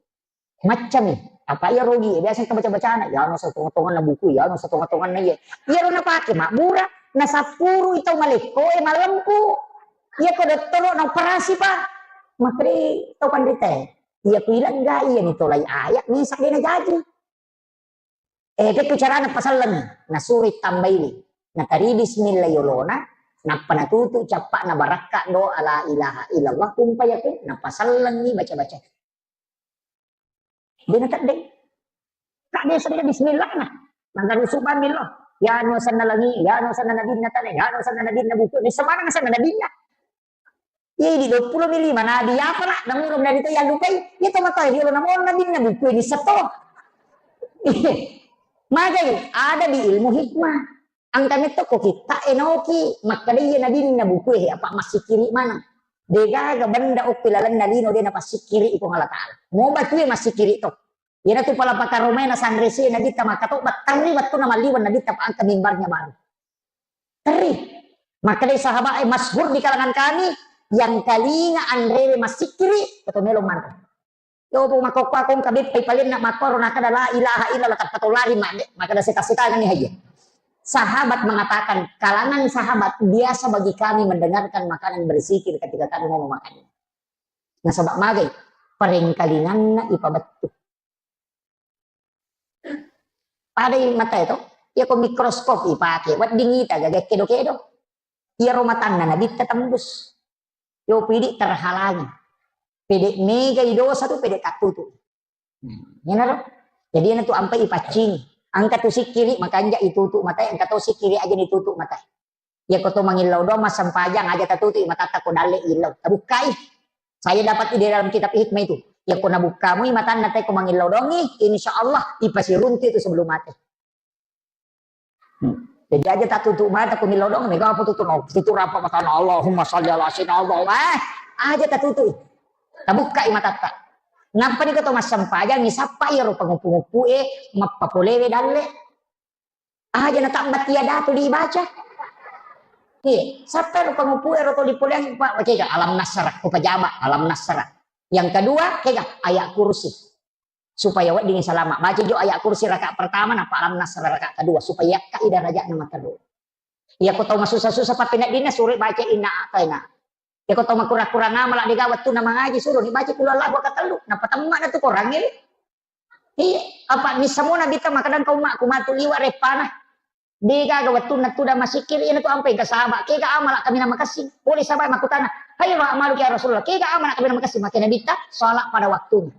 Maccami. Apa iya rogi? Biasa engka baca-bacana. Ya no setonga-tonganna buku, ya no setonga-tonganna iya. Iya ro napake mabbura, nasappuru itau malekko e malempu. Iya ko dottoro na operasi pa. Makri tau panrita. Iya ku ilang ga iya ni tolai ayat ni sadena jaji. Eh, kekku carana pasallengi, nasuro tambaiwi. Natari bismillah yolona, nappa natutu cappa'na barakka doa la ilaha illallah, kun fayakun, napasallengi baca-baca. Dena teddeng. Tak biasa dia bismillah nah. Maka rusuk bamillah. Ya no sanna langi, ya no sanna nabinna tane, ya no sanna nabinna buku. Ini semana sanna nabinna. Iya, di dua puluh mi lima nabi apa lah, namurung dari itu yang lupai, itu mata dia lo namon nabi nabi kue di seto. Magai, ada di ilmu hikmah. Angka metto ko kita enoki, makkada iya nabi nabi kue, apa masih kiri mana? Degaga benda okki lalenna lino de napassikkiri iko Allah Ta'ala. Mau batue massikiri to. Iyanatu pala pakaromae nasanre sie Nabitta makkatobba, terri wettunna malliweng Nabitta pa engka mimbarnya baru. Terri. Makkedai sahabat, eh, masyhur di kalangan kami, yang kalinga anrewe massikkiri, atau melo manre. Yo, bu, makkokkoe ko engka beppa palenna makkoro nakkeda la ilaha illallah, tappa to lari madde, makkeda seta-setangenni haji. Sahabat mengatakan, kalangan sahabat biasa bagi kami mendengarkan makanan berzikir ketika kami mau memakannya. Nasaba magai, parengkalinganna ipabettu. Padai matae to, iyako mikroskop ipake, wedding ita gaga kedo-kedo. Iyaro matanna nabitta tembus. Yo pidi terhalangi. Pede megai dosa tu pede tattutu. Hmm, iyanaro. Jadi iyana tu ampai ipaccingi. Engka tu sikkiri makanja itutu matae, engka to sikkiri aja itutu matae. Iyako to mangillau doang massempajang aja tatutu matatta ko dalle illau. Tabukkai. Saya dapat di dalam kitab hikmah itu. Iyako nabukkamui matanna te ko mangillau doangi, insya Allah ipasiruntu itu sebelum mate. Hmm. Jadi aja tatutu mata ko millau doang, mega apa tutu no? Tutu rapa matana Allahumma shalli ala sayyidina Allah. Ah, aja tatutu. Tabukkai matatta. Nappa ni ko to massempajang, sappa iyaro panguppu-nguppu e, mappapolewe dalle. Aja na tabbat iya datu dibaca. Iya, sappa ro panguppu ero to dipoleang, Pak, kega alam nasrah, ko pajama alam nasrah. Yang kedua, kega ayat kursi. Supaya wedding salama. Baca jo ayat kursi rakaat pertama, nappa alam nasrah rakaat kedua. Supaya yakkai darajatna materru. Iyako tau masussa-sussa pappeneddinna, suro baca inna a'taina. Iyako tau makurang-kurang amala, dega wettunna mangaji, suro ni baca qul huwallahu ahad katellu. Nappa temma na tu korangnge. Iya, apa missamona bita makadang kau mak, ku matu liwa reppana. Degaga wettunna tudang masikkiri, iyana tu ampai engka saba. Kega amala kaminang makessing. Pole saba makkutana, "Khairul a'malu ya Rasulullah." Kega amala kaminang makessing? Makkeda Nabitta, salat pada waktunya.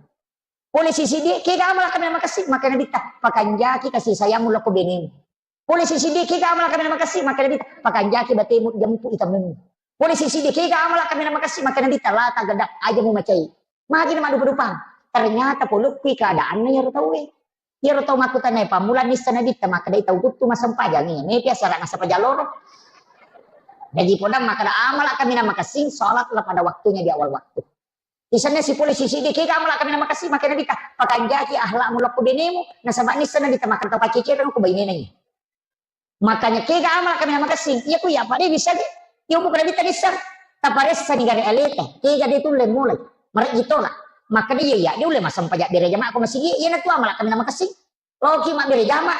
Pole sisiddi, kega amala kaminang makessing? Makkeda Nabitta, pakanjaki kasih sayangmu lokko benemu. Pole sisiddi, kega amala kaminang makessing? Makkeda Nabitta, pakanjaki batemu jempu itamummu. Pole sisiddi, kega amala kaminang makessing? Makkeda Nabitta, la tagedap, aja mu macai. Magi na maddupa-dupang. Ternyata polokkui keadaanna iyaro tauwe. Iyaro tau makkutana, pammula nissa Nabitta, makkeda tau kuttu massempajang iya. Mepi asara nasempajang loro. Jaji podang makkeda amala kaminang makessing, salatlah pada waktunya di awal waktu. Isenna sipole sisiddi, kega amala kaminang makessing? Makkeda Nabitta, pakanjaki akhlakmu lokko benemu, nasaba nissa Nabitta makkeda tau paccecereng ko bainena iya. Makanya kega amala kaminang makessing? Iya ku iya, apa de bisa ge? Iya bukan Nabitta nissa. Taparessa ni gare aleta, kega de tulle mulai. Marejji tola. Makkeda iya, iya, de ulle massempajang bere jama ko masigi, iyana tu amala kaminang makessing. Loki mabbere jama,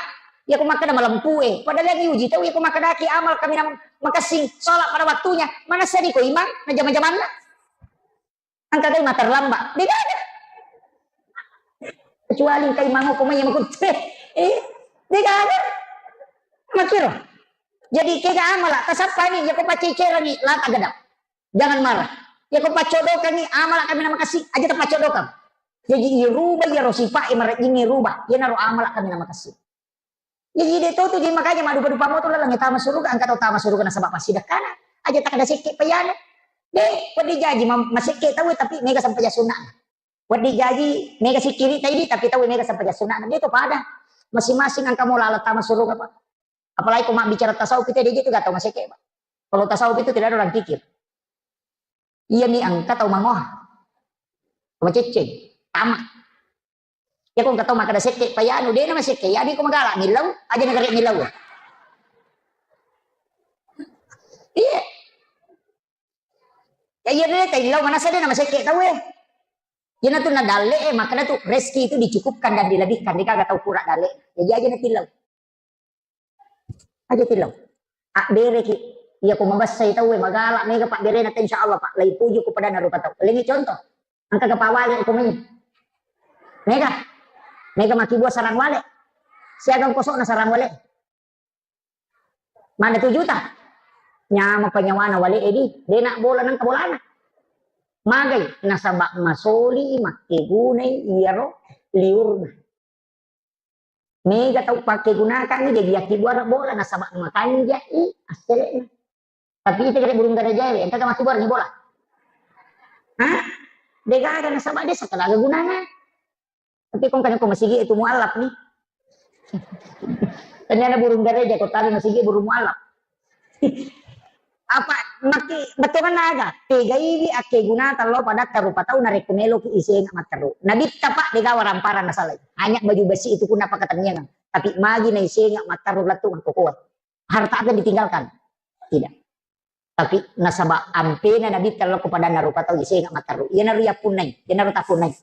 iya ku makkeda malempu e. Padahal yang diuji tau, iya ku makkedaki amala kaminang makessing, salat pada waktunya. Manessa ni ko imang, na jama-jamanna. Engka gai ma terlambat. Degaga. Kecuali engka imang ko mai makutte. Eh, degaga. Makkiro. Jadi kega amala, tasappani, iyako paccecerani, la tagedap. Jangan marah. Iyako paccodokangi, amala kaminang makessing, aja tapaccodokang. Jadi irubah iyaro sifat e marejjingnge rubah. Iyanaro amala kaminang makessing. Jadi de to tu, jadi makanya maddupa-dupa moto laleng tama suruga, engka tau tama suruga nasaba passidekkana. Aja takkeda sekke payanu. De, wedding jaji ma-, masekke tau tapi mega sempajang sunnah. Wedding jaji mega sikkiri taidi tapi tau mega sempajang sunnah. De to pada. Masing-masing engka mo laleng tama suruga, Pak. Apalagi ko mabbicara tasawuf, kita de tu gak tau masekke, Pak. Kalau tasawuf itu tidak ada orang kikir. Iya mi engka tau mangoha. Tau macecceng. Tama. Iya ko engka tau makkeda sekke payanu, de na masekke. Iya di ko magala millau, aja na gare millau. Iya. Ya iya de taillau, manasa de na masekke tau e. Iyana tu na dalle e, makkeda tu rezeki itu dicukupkan dan dilebihkan. Degaga tau kura dalle. Jadi aja na tillau. Aja tillau. Abbereki. Iya ko mabessai tauwe, magala mega pabberena te, insya Allah, Pak. Lai puju ku padanna rupa tau. Lengi contoh. Engka ga pawale ko mai. Mega. Mega makkibua sarang wale. Siagang kosokna sarang wale. Mana tu juta? Nyama penyawana wale edi. Dena bola nang bolana. Magai nasaba masoli makkegunai iyaro liurna. Mega tau pakkegunakangngi jaji yakkibuara bola nasaba makanjai assele'na. Tapi ita kare burung garajae, engka ga makkibuara ni bola? Hah? Degaga nasaba de sakalaga gunana. Tapi kong kane ko masigi itu mualaf ni. Tanyana burung garaja ko tali masigi burung mualaf. Apa maki bettuanna aga? Tegaiwi akkegunata lo padatta rupa tau narekko meloki isenga matteru. Nabitta, Pak, degaga waramparang nasalai. Hanya baju besi itu pun napakatenniangang. Tapi magi naisenga matteru lettu makkokoe. Harta apa yang ditinggalkan? Tidak. Tapi nasaba ampena Nabitta lo ko padanna rupa tau isenga matteru. Iyanaro yappunnai, iyanaro tappunnai.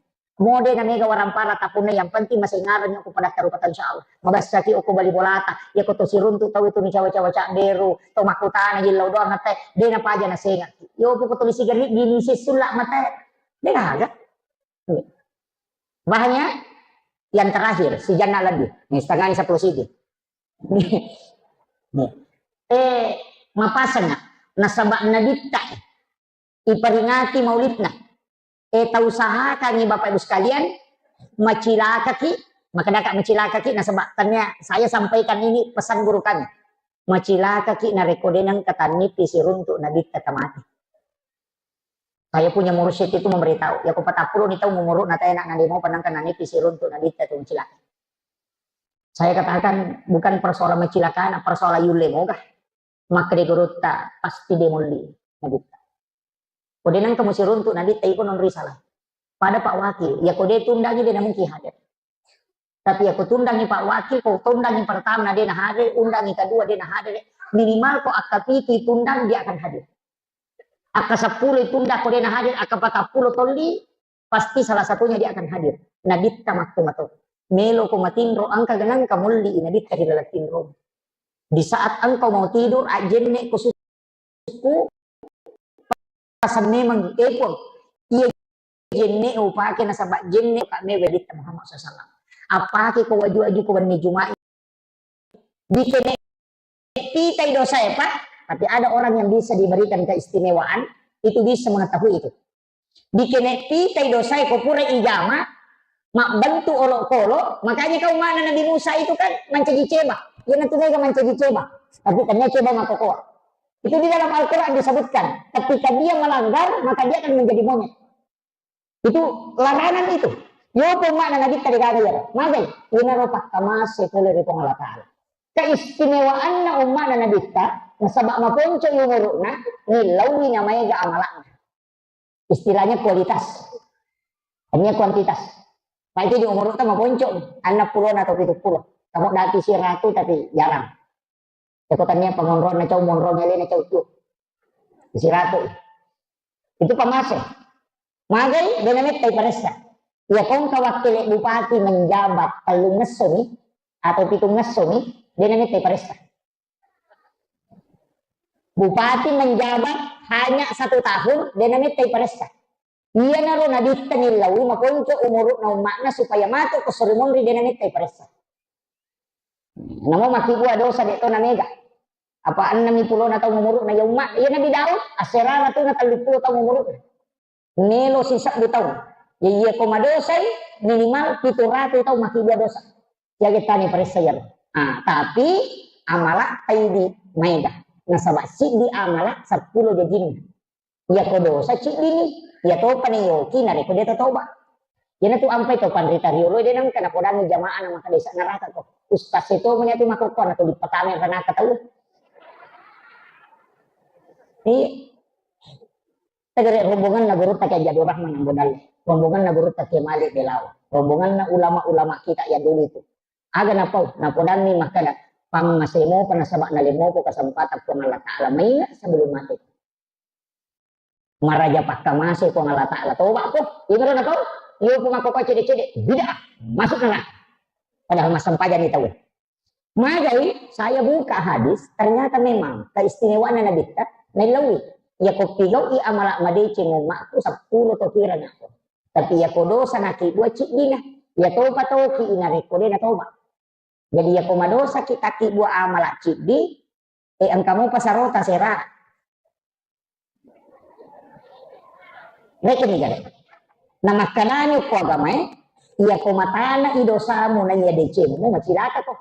Mode na mega warampara tapunna, yang penting masengareng ko padatta rupa tau, insyaallah. Mabassaki okko bali bolata, ya ko to siruntu tau itu ni cawa-cawa cabberu, to makkutana jillau doang atte, de napaja nasengaki. Yo poko tulis sigarri di ni sessulla mate. De gaga. Bahannya yang terakhir, si Janna lebih. Nih, setengahnya sepuluh siti. Nih. Eh, mapasana. Nasaba nabitta. Iperingati maulidna. Eh, tausahakangngi Bapak Ibu sekalian, macilakaki, makkedaka macilakaki, nasaba tania saya sampaikan ini pesan guru kami. Macilakaki narekko de nengka tannipi siruntu nabitta tamati. Saya punya mursyid itu memberitahu, ya ko patappulo ni taung umuru'na tae nak nade mopa nengka nanipi siruntu nabitta tu macilaka. Saya katakan bukan persoalan macilaka, na persoalan yulle moga. Makkede gurutta pasti de molli nabitta. Ko de nengka musiruntu nabitta iko non risalah. Pada Pak Wakil, ya ko de tundangi de namungkin hadir. Tapi ya ko tundangi Pak Wakil, ko tundangi pertama na de na hadir, undangi kedua de na hadir, minimal ko akka pitu tundang dia akan hadir. Akka seppulo tunda ko de na hadir, akka patappulo tolli, pasti salah satunya dia akan hadir. Nabitta makko mato. Melo ko matinro, engka genang ka molli nabitta ri laleng tinro. Di saat engkau mau tidur, ajjenne ko ku pasang memang, eh, Puang, iya jenne upake nasaba jenne ka mewe ditta Muhammad sallallahu alaihi wasallam. Apake ko waju-waju ko wenni Juma'i. Dikene pitai dosa ya, Pak. Tapi ada orang yang bisa diberikan keistimewaan, itu bisa mengetahui itu. Dikene pitai dosa ko pura ijama, mabbentuk olok-olok, makanya kau mana Nabi Musa itu kan mancaji ceba. Iya nanti mereka mancaji ceba. Tapi tanya ceba makokoa. Itu di dalam Al-Quran disebutkan. Ketika dia melanggar, maka dia akan menjadi monyet. Itu larangan itu. Yo umma'na Nabitta degaga ya. Magai, inaro pakkamase pole ri Puang Allah Ta'ala. Keistimewaanna umma'na Nabitta, nasaba maponco umuru'na, nillaui namaega amala'na. Istilahnya kualitas. Hanya kuantitas. Pak itu di umuru'ta maponco, enam puluh atau tujuh puluh. Kamu dati siratu tapi jarang. Cakotania pangonronna cau monrong elena cau tu. Siratu. Itu pamase. Magai dena metta iparessa. Iya kongka wakkele bupati menjabat tellung ngesso mi atau pitung ngesso mi, dena metta iparessa. Bupati menjabat hanya satu tahun, dena metta iparessa. Iyanaro nabitta nillaui makonco umuru'na umma'na supaya matu ko sori monri dena metta iparessa. Namo makkibua dosa de to na mega. Apa enneng pulona taung umuru'na ya umma, iya Nabi Daud, asserara tu na telluppulo taung umuru'na. Melo sisebbu taung. Ya iya ko madosai minimal pitu ratu taung makkibua dosa. Jaga tani paressa yaro. Ah, tapi amala taidi maega. Nasaba siddi amala seppulo jajinna. Iya ko dosa ciddini, iya topa ni yoki narekko de toba. Iyana tu ampai to panrita riolo de nengka napodangi jamaah na maka desa neraka ko. Ustaz itu punya tu makokko na tu dipatame neraka tau. Iya. Tegere rombongan na guru tak jadi Rahman Ambo Dalle. Rombongan na guru tak Malik Belau. Rombongan na ulama-ulama kita yang dulu itu. Aga napau, napodanni makkada, pammasemo pa nasaba nalemopo kesempatan Puang Allah Ta'ala mainga sebelum mati. Maraja pakkamase Puang Allah Ta'ala. Toba ko, imro na kau, yo pun aku kau cede-cede, bid'ah, masuk neraka. Padahal masempajang ni tahu. Magai, saya buka hadis, ternyata memang keistimewaan Nabi kita, nailawi. Ya ko pigau i amala madeceng umatku sepuluh to kira nako. Tapi ya ko dosa naki dua ciddina, ya toba toki ina rekko dena toba. Jadi, yako madosa ki takki bua amala ciddi, e, engka mopa sarota sera. Rekeni gare. Namakkanani ko agamae, yako matana i dosamu na iya decemmu, macilaka ko.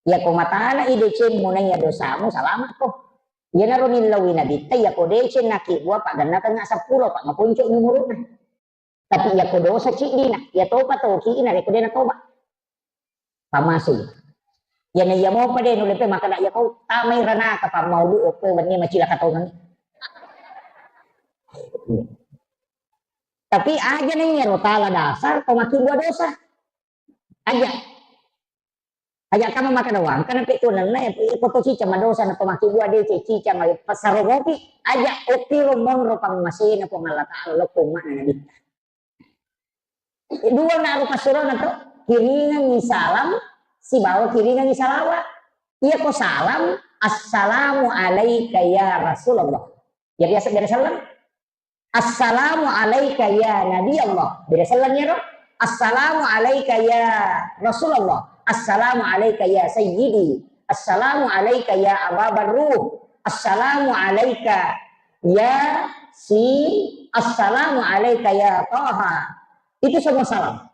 Yako matana i decemmu na iya dosamu, salama ko. Iyanaro nillaui nabitta, yako deceng naki bua, pagganna tengnga seppulo, pa maponco ni umuru'na. Tapi yako dosa ciddina, ya topa toki ina rekko dena toba. Pamasi. Yana iya mopa de nulle pe makkada ya kau tamai ranaka pa maulu oppe wenni macilaka tongeng. Tapi aja na iyaro tala dasar to makkibua dosa. Aja. Aja kama makkada wangka na pe tu nenna ya, iko to cica madosa na to makkibua de cica ma pasaro mopi. Aja ottiro monro pammasena Puang Allah Ta'ala lokko umma'na Nabitta. Dua na rupa surona to, kiringengngi salam, sibawa kiringengngi salawat. Iya ko salam, "Assalamu alaika ya Rasulullah." Ya biasa bere selleng. "Assalamu alaika ya Nabi Allah." Bere selleng ya ro. "Assalamu alaika ya Rasulullah. Assalamu alaika ya Sayyidi. Assalamu alaika ya Aba Barruh. Assalamu alaika ya Sin. Assalamu alaika ya Taha." Itu semua salam.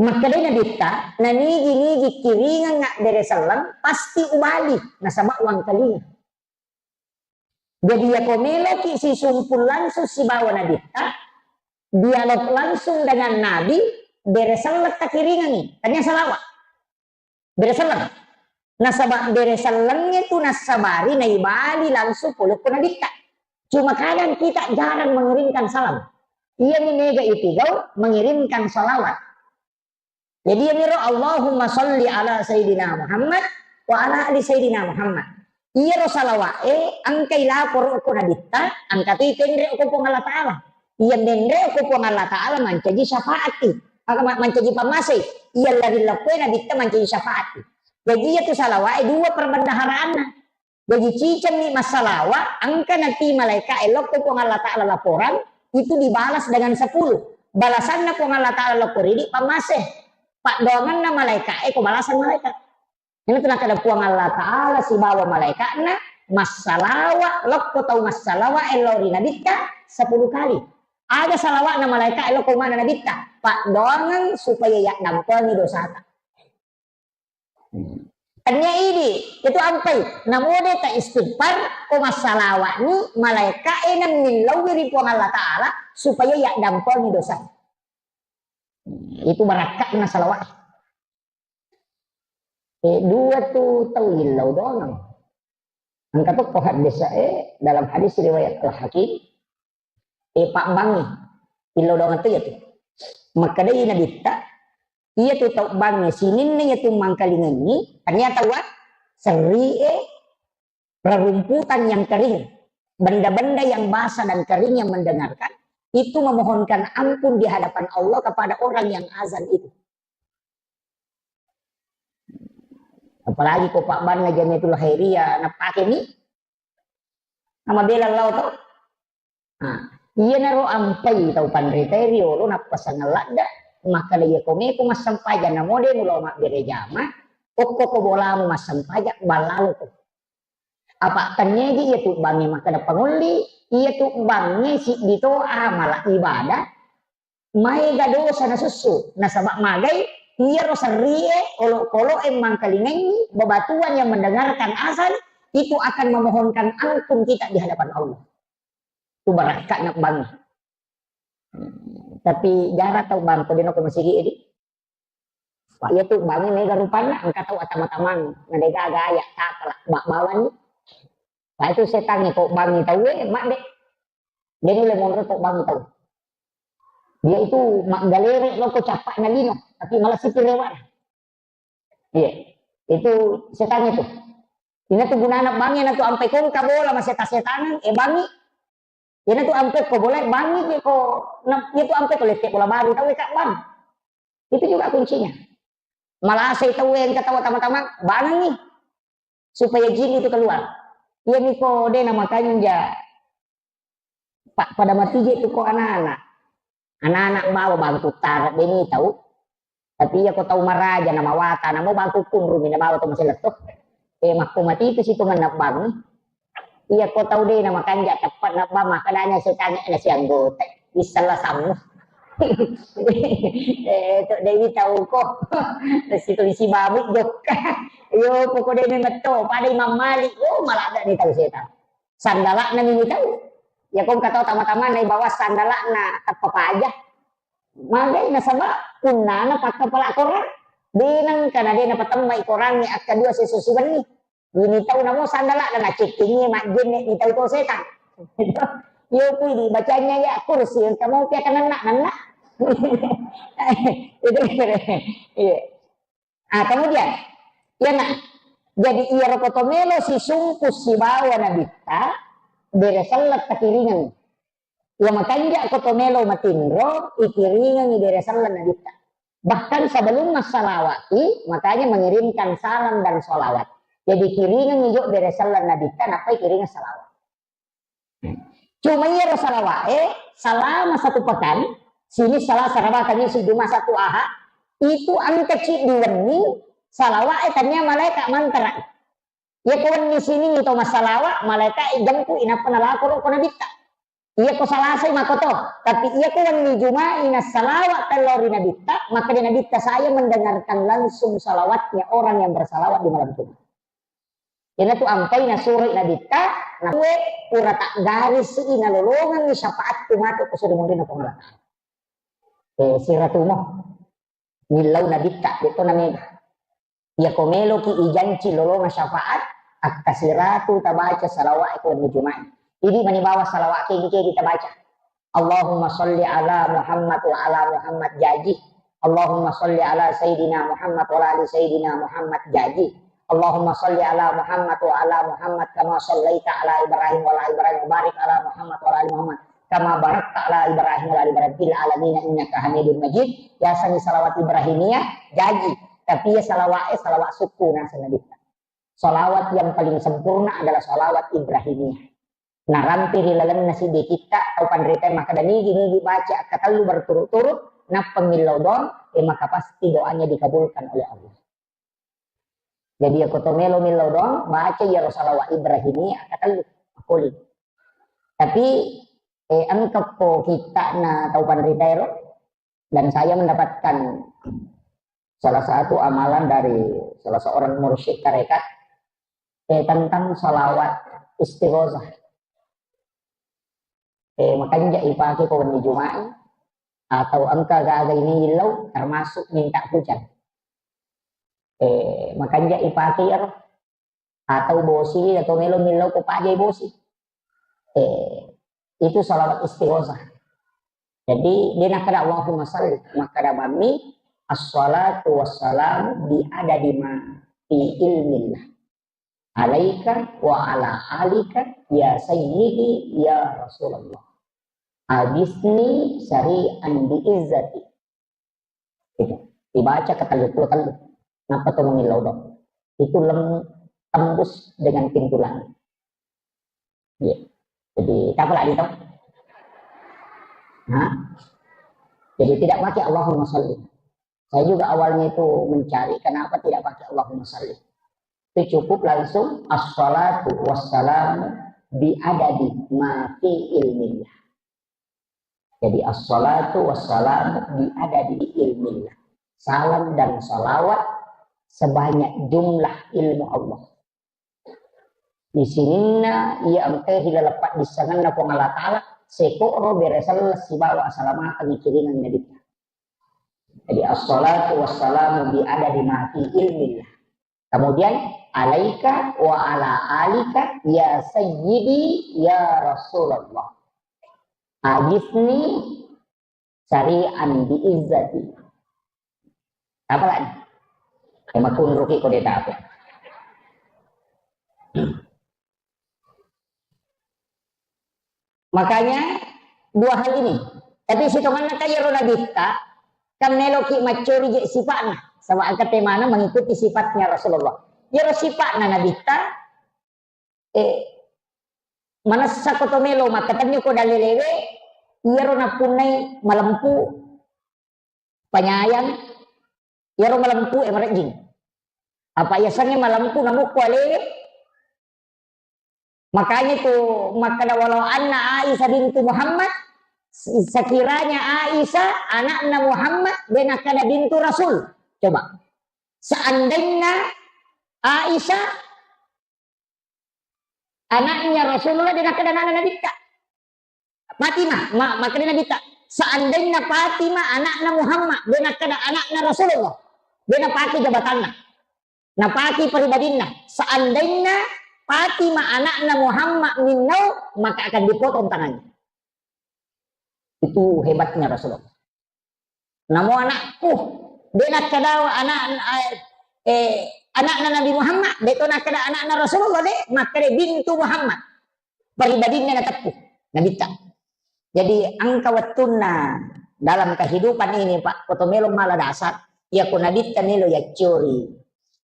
Makkedai Nabitta, "Nanigi-nigi kiringengnga bere selleng, pasti ubali, nasaba wangkalinga." Jadi, yako meloki sisumpul langsung sibawa Nabitta, dialog langsung dengan Nabi, bere selleng takiringengngi, tania salawat. Bere selleng. Nasaba bere sellengnge tu nassabari naibali langsung pole ko Nabitta. Cuma kadang kita jarang mengirimkan salam. Iyami mega ipigau mengirimkan salawat. Jadi iyamiro, "Allahumma salli ala Sayyidina Muhammad wa ala ali Sayyidina Muhammad." Iyaro salawa'e engkai laporo ko Nabitta, engka tu ipenre ko Puang Allah Ta'ala. Iya menre ko Puang Allah Ta'ala mancaji syafaati. Maka ma-, mancaji pammasei. Iya lari lakkue Nabitta mancaji syafaati. Jadi iya tu salawa'e dua perbendaharaanna. Jadi cicengni massalawa, engka nati malaika e lokko Puang Allah Ta'ala laporan, itu dibalas dengan sepuluh. Balasanna Puang Allah Ta'ala lokko ridi pammase. Paddoangenna malaika e ko balasan malaika. Ini tu nakkeda Puang Allah Ta'ala sibawa malaikatna, massalawa, lokko tau massalawa e lao ri Nabitta sepuluh kali. Ada salawatna malaika e lokko mana Nabitta, paddoangeng supaya yaddampengi dosata. Tania idi, itu ampai. Namode ta istighfar, ko massalawani, malaika e nemmillauwi ri Puang Allah Ta'ala, supaya yaddampengi dosa. Itu barakka'na salawat. Eh, dua tu tau illau doang. Engka tokko hadis, eh, dalam hadis riwayat Al-Hakim, eh, pabbangngi. Illau doang tu ya tu. Makkedai Nabitta, iya tu tau bangnge sininna iya tu mangkalingengngi, ternyata wa, serri e, rerumputan yang kering, benda-benda yang basah dan kering yang mendengarkan, itu memohonkan ampun di hadapan Allah kepada orang yang azan itu. Apalagi ko pabbanna Jamiatul Khairiyah, napake mi, nama bela lao tau. Nah, iyanaro ampai tau panritae riolo nappasangeng ladda, makkeda, "Iya ko meko massempajang namo de mulao mabbere jama, okko ko bolamu massempajang, ballaloko." Apa tenniaji iya tu bangnge makkeda pangolli, iya tu bangnge siddi to amala ibadah, maega dosa nasussu. Nasaba magai, iyaro serrie, olokoloe mangkalingengngi, bebatuan yang mendengarkan azan, itu akan memohonkan ampun kita di hadapan Allah. Tu barakka'na bangnge. Tapi jarang tau bang ko dena ko masigi edi. Pak, iya tu bangnge mega rupanna, engka tau atama-tamang, na dega gaya, takala, bak bawani. Pak, itu setangnge ko bangngi tau e, mak de. Jadi le monro ko bangngi tau. Dia itu maggalere loko cappa na lino, tapi malah sipi rewa. Iya, itu setangnge tu. Ina tu gunana bangnge na tu ampai kongka bola maseta-setangan, eh, bangngi. Ina tu ampe ko bola, bangngi je ko, na, iya tu ampe ko lette bola baru, tau e kak bang. Itu juga kuncinya. Malasai tau e, engka tau tama-tama, bangngi. Supaya jin itu keluar. Iya miko de na makanja. Pak, pada mati je tu ko anak-anak. Anak-anak bawa bangku tara de ni tau. Tapi iya ko tau maraja na mawata, namo bangku kunrumi na bawa to maseletto. Eh, makko mati itu situ ngennang bangngi. Iya ko tau de na makanja teppa na bang, makkedanya setangnge na sianggota. Issella sammu. Eh, to dewi tau ko. Situ isi babu jokka. Yo, poko de metto, pada Imam Malik. Oh, malah ada ni tau setan. Sandala'na ni tau. Ya ko engka tau tama-tama na ibawa sandala'na teppa paja. Magai nasaba punnana pakkapala korang. De nengka na de napatemmai korangnge akka dua seso sibenni. Ini tau namo sandala'na nacekkingi majjenne ni tau to setan. Yo pui di bacanya ya kursi engka mau pia kananna nanna. Itu iya. Ah, kemudian, iya, nak. Jadi, iya roko to melo sisungku sibawa Nabitta, bere sellet takiringengngi. Iya makanja ko to melo matinro, ikiringengi bere selleng nabitta. Bahkan sebelum massalawati, makanya mengirimkan salam dan salawat. Jadi kiringengi jo bere selleng nabitta, nappa ikiringeng salawat. Cuma iyaro salawa'e, selama satu pekan, sini salah saraba kami si Juma satu Aha, itu engka ci di wenni, salawa'e tania malaika mantara. Iya ko wenni sining to massalawa, malaika ijempu inappa nalaporo ko nabitta. Iya ko Salasai makoto, tapi iya ko wenni Juma'i nassalawa tello ri nabitta, maka di nabitta saya mendengarkan langsung salawatnya orang yang bersalawat di malam Jumat. Iyanatu ampai nasuro nabitta, na kue pura taggarisi nalolongengi syafaatku matu ko suri munrinna Puang Allah Ta'ala. Eh, siratumo. Millau nabitta, detto namega. Iya ko meloki ijanci lolonga syafaat, akkasiratu tabaca salawat ko wenni Juma'i. Idi mani bawa salawat kengke ditabaca. Allahumma salli ala Muhammad wa ala Muhammad jaji. Allahumma salli ala Sayyidina Muhammad wa ala ali Sayyidina Muhammad jaji. Allahumma salli ala Muhammad wa ala Muhammad kama sallaita ala Ibrahim wa ala Ibrahim wa barik ala Muhammad wa ala ali Muhammad kama barakta ala Ibrahim wa ala ali Ibrahim fil alamin innaka Hamidum Majid. Yasengngi salawat Ibrahimiyah jaji. Tapi ya salawat, eh, salawat sukku naseng nabitta. Salawat yang paling sempurna adalah salawat Ibrahimiyah. Narampe ri lalenna siddi kitta tau panrita makkeda nigi-nigi baca akkatellu berturut-turut, nappa millau doang, eh, maka pasti doanya dikabulkan oleh Allah. Jadi, iya ko to melo millau doang, baca iyaro salawat Ibrahimiyah akkatellu, makkuling. Tapi, eh, engka ko kittana tau panrita ero, dan saya mendapatkan salah satu amalan dari salah seorang mursyid tarekat, eh, tentang salawat istighosah. Eh, makanja ipake ko wenni Juma'i atau engka gaga ini illau, termasuk minta hujan. Eh, makanja ipake iyaro. Atau bosi, atau melo millau ko pajai bosi. Eh, itu salawat istighosah. Jadi, dia nakkeda Allahumma salli, makkeda bammi, "Assalatu wassalamu bi adadi ma fi ilmillah. Alaika wa ala alika ya sayyidi ya Rasulullah. Agisni syari'an bi izzati." Itu. Dibaca ke tellu puluh tellu. Nappa to mangillau doang. Itu lem-, tembus dengan pintu langit. Iya. Jadi, tak apa lagi toh? Hah? Jadi, tidak pakai Allahumma salli. Saya juga awalnya itu mencari kenapa tidak pakai Allahumma salli. Itu cukup langsung assalatu wassalamu bi adadi ma fi ilmillah. Jadi, assalatu wassalamu bi adadi ilmillah. Salam dan salawat sebanyak jumlah ilmu Allah. Di sininna iya engkae ri laleng paddissengenna Puang Allah Ta'ala, seko'ro bere selleng sibawa asalamakeng ikiringeng Nabitta. Jadi, assalatu wassalamu bi adadi ma fi ilmillah. Kemudian, alaika wa ala alika ya sayyidi ya Rasulullah. Agisni syari'an bi izzati. Apa lagi? Ya, makunruki kode tape. Makanya, dua hal ini. Tapi sitonganna kaya ro Nabitta, kan meloki maccori je sipatna. Sama angka temana mengikuti sifatnya Rasulullah. Iyaro sipatna Nabitta, eh, manessa ko to melo makkatenni ko dalelewe, iyaro nappunnai malempu, panyayang, iyaro malempu e marejjing. Apa yasengnge malempu namukku alewe? Makanya itu makkeda, "Walau anna Aisyah bintu Muhammad, sekiranya Aisyah anakna Muhammad, de nakkeda bintu Rasul." Coba. Seandainya Aisyah anaknya Rasulullah, de nakkeda anakna Nabitta. Fatimah, ma-, makkeda Nabitta, "Seandainya Fatimah anakna Muhammad, de nakkeda anakna Rasulullah." De napake jabatanna. Napake pribadinna. Seandainya Fatimah anakna Muhammad minnau, maka akan dipotong tangannya. Itu hebatnya Rasulullah. Namo anakku, de nakkeda anak, eh, anakna Nabi Muhammad, de to nakkeda anakna Rasulullah, de, makkeda bintu Muhammad. Pribadinna nateppu, Nabitta. Jadi engka wettunna dalam kehidupan ini, Pak, ko to melo mala dasar, iya ko nabitta melo yaccori,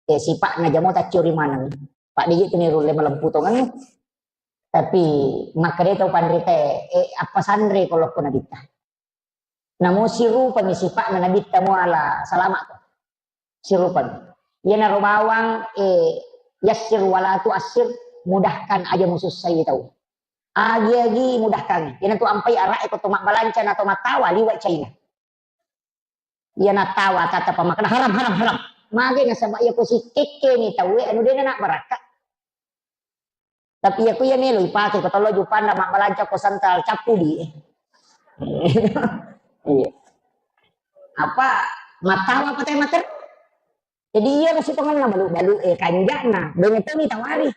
eh, sipa'na jamo taccori maneng. Pak, de' tu ni rulle malempu tongengnge. Tapi makkeda tau panrita, eh, appasanre ko lokko nabitta. Namo sirupami sipa'na nabitta muala salama' ko. Sirupami. Iyanaro bawang, eh, yassir wala tuassir, mudahkan aja musussai tau. Agi-agi mudahkan. Iyanatu ampai ara'e ko to mabbalanca na to mattawa liwa' Cina. Iya nattawa tata pamakkeda, "Haram, haram, haram." Magi nasaba' iya ko sikkekkeni tauwe anu de' na barakka'. Tapi iya ko iya melo ipake ko tollo jupanna mabbalanca ko sentral cappudi. Iya. Apa mattawa apa teh mater? Jadi iya ro sitongenna balu-balu, eh, kanja'na, dongeng toni tawari.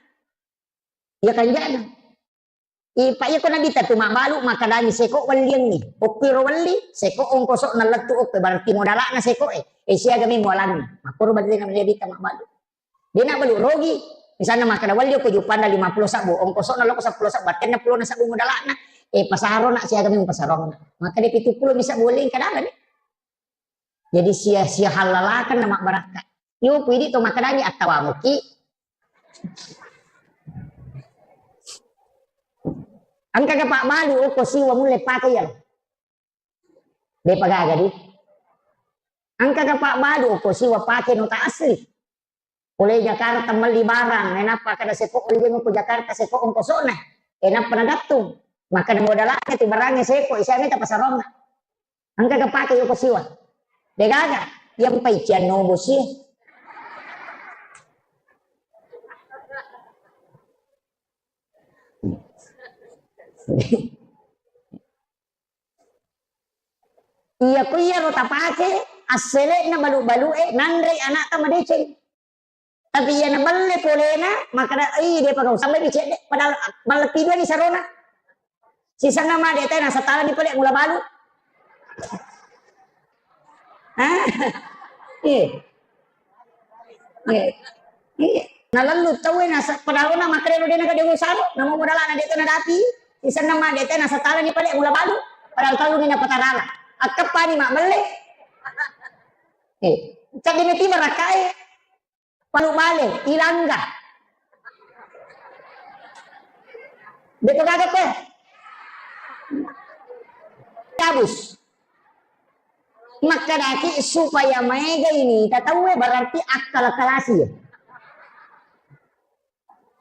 Iya kanja'na. Ipa iya ko nabitta tu mabbalu makkadangi seko welliangngi. Okko ro welli, seko ongkoso'na lettu okko, berarti modala'na seko e. Eh, siaga mi mualanna. Makkoro berarti nabitta mabbalu. De' na balu rogi. Misalna makkeda welli okko jupanna lima pulo sabbu, ongkoso'na lokko seppulo sabbu, tenna pulo na sabbu modala'na. Eh, pasaro na siaga mi pasaronna. Makkeda pitu pulo mi sabbu welli kadala ni. Jadi sia, sia hallalakang na mabbarakka'. Yo, ku idi' to makkedangi attawamuki. Engka ga pabbalu okko siwa mulle pake iya. De' pa gaga di. Engka ga pabbalu okko siwa pake nota asli. Pole Jakarta melli barang, enappa kada seko' oljeng ko Jakarta, seko' ongkoso'na, enappa nagattung. Makkeda modala'na tu barangnge seko', isiame ta pasaronna. Engka ga pake yoko siwa. De' gaga, iya mpai cianno bosie. Iya ko iyaro tapake, assele'na balu-balu'e, nanrei ana'ta madeceng. Tapi iya nabelle polena, makkeda, "Ih, de' pa gau sampai bicedde." Padahal malleppi dua ni sarona. Sisenna made' te nasatalani pale mula balu. Hah? Iya. Iya. Iya. Nalellu tauwe nasa-, padahal na makkeda de' na gade saro, namo modalana de' to nadapi. Sisenna made' te nasatalani pale mula balu. Padahal tellu ni napatarala. Akkeppani mabbelle. Eh, caddi meti barakkae. Palu bale, ilangga. De' to gaga pe. Gabus. Makkedaki supaya maega ini tataue berarti akkala-kalasi.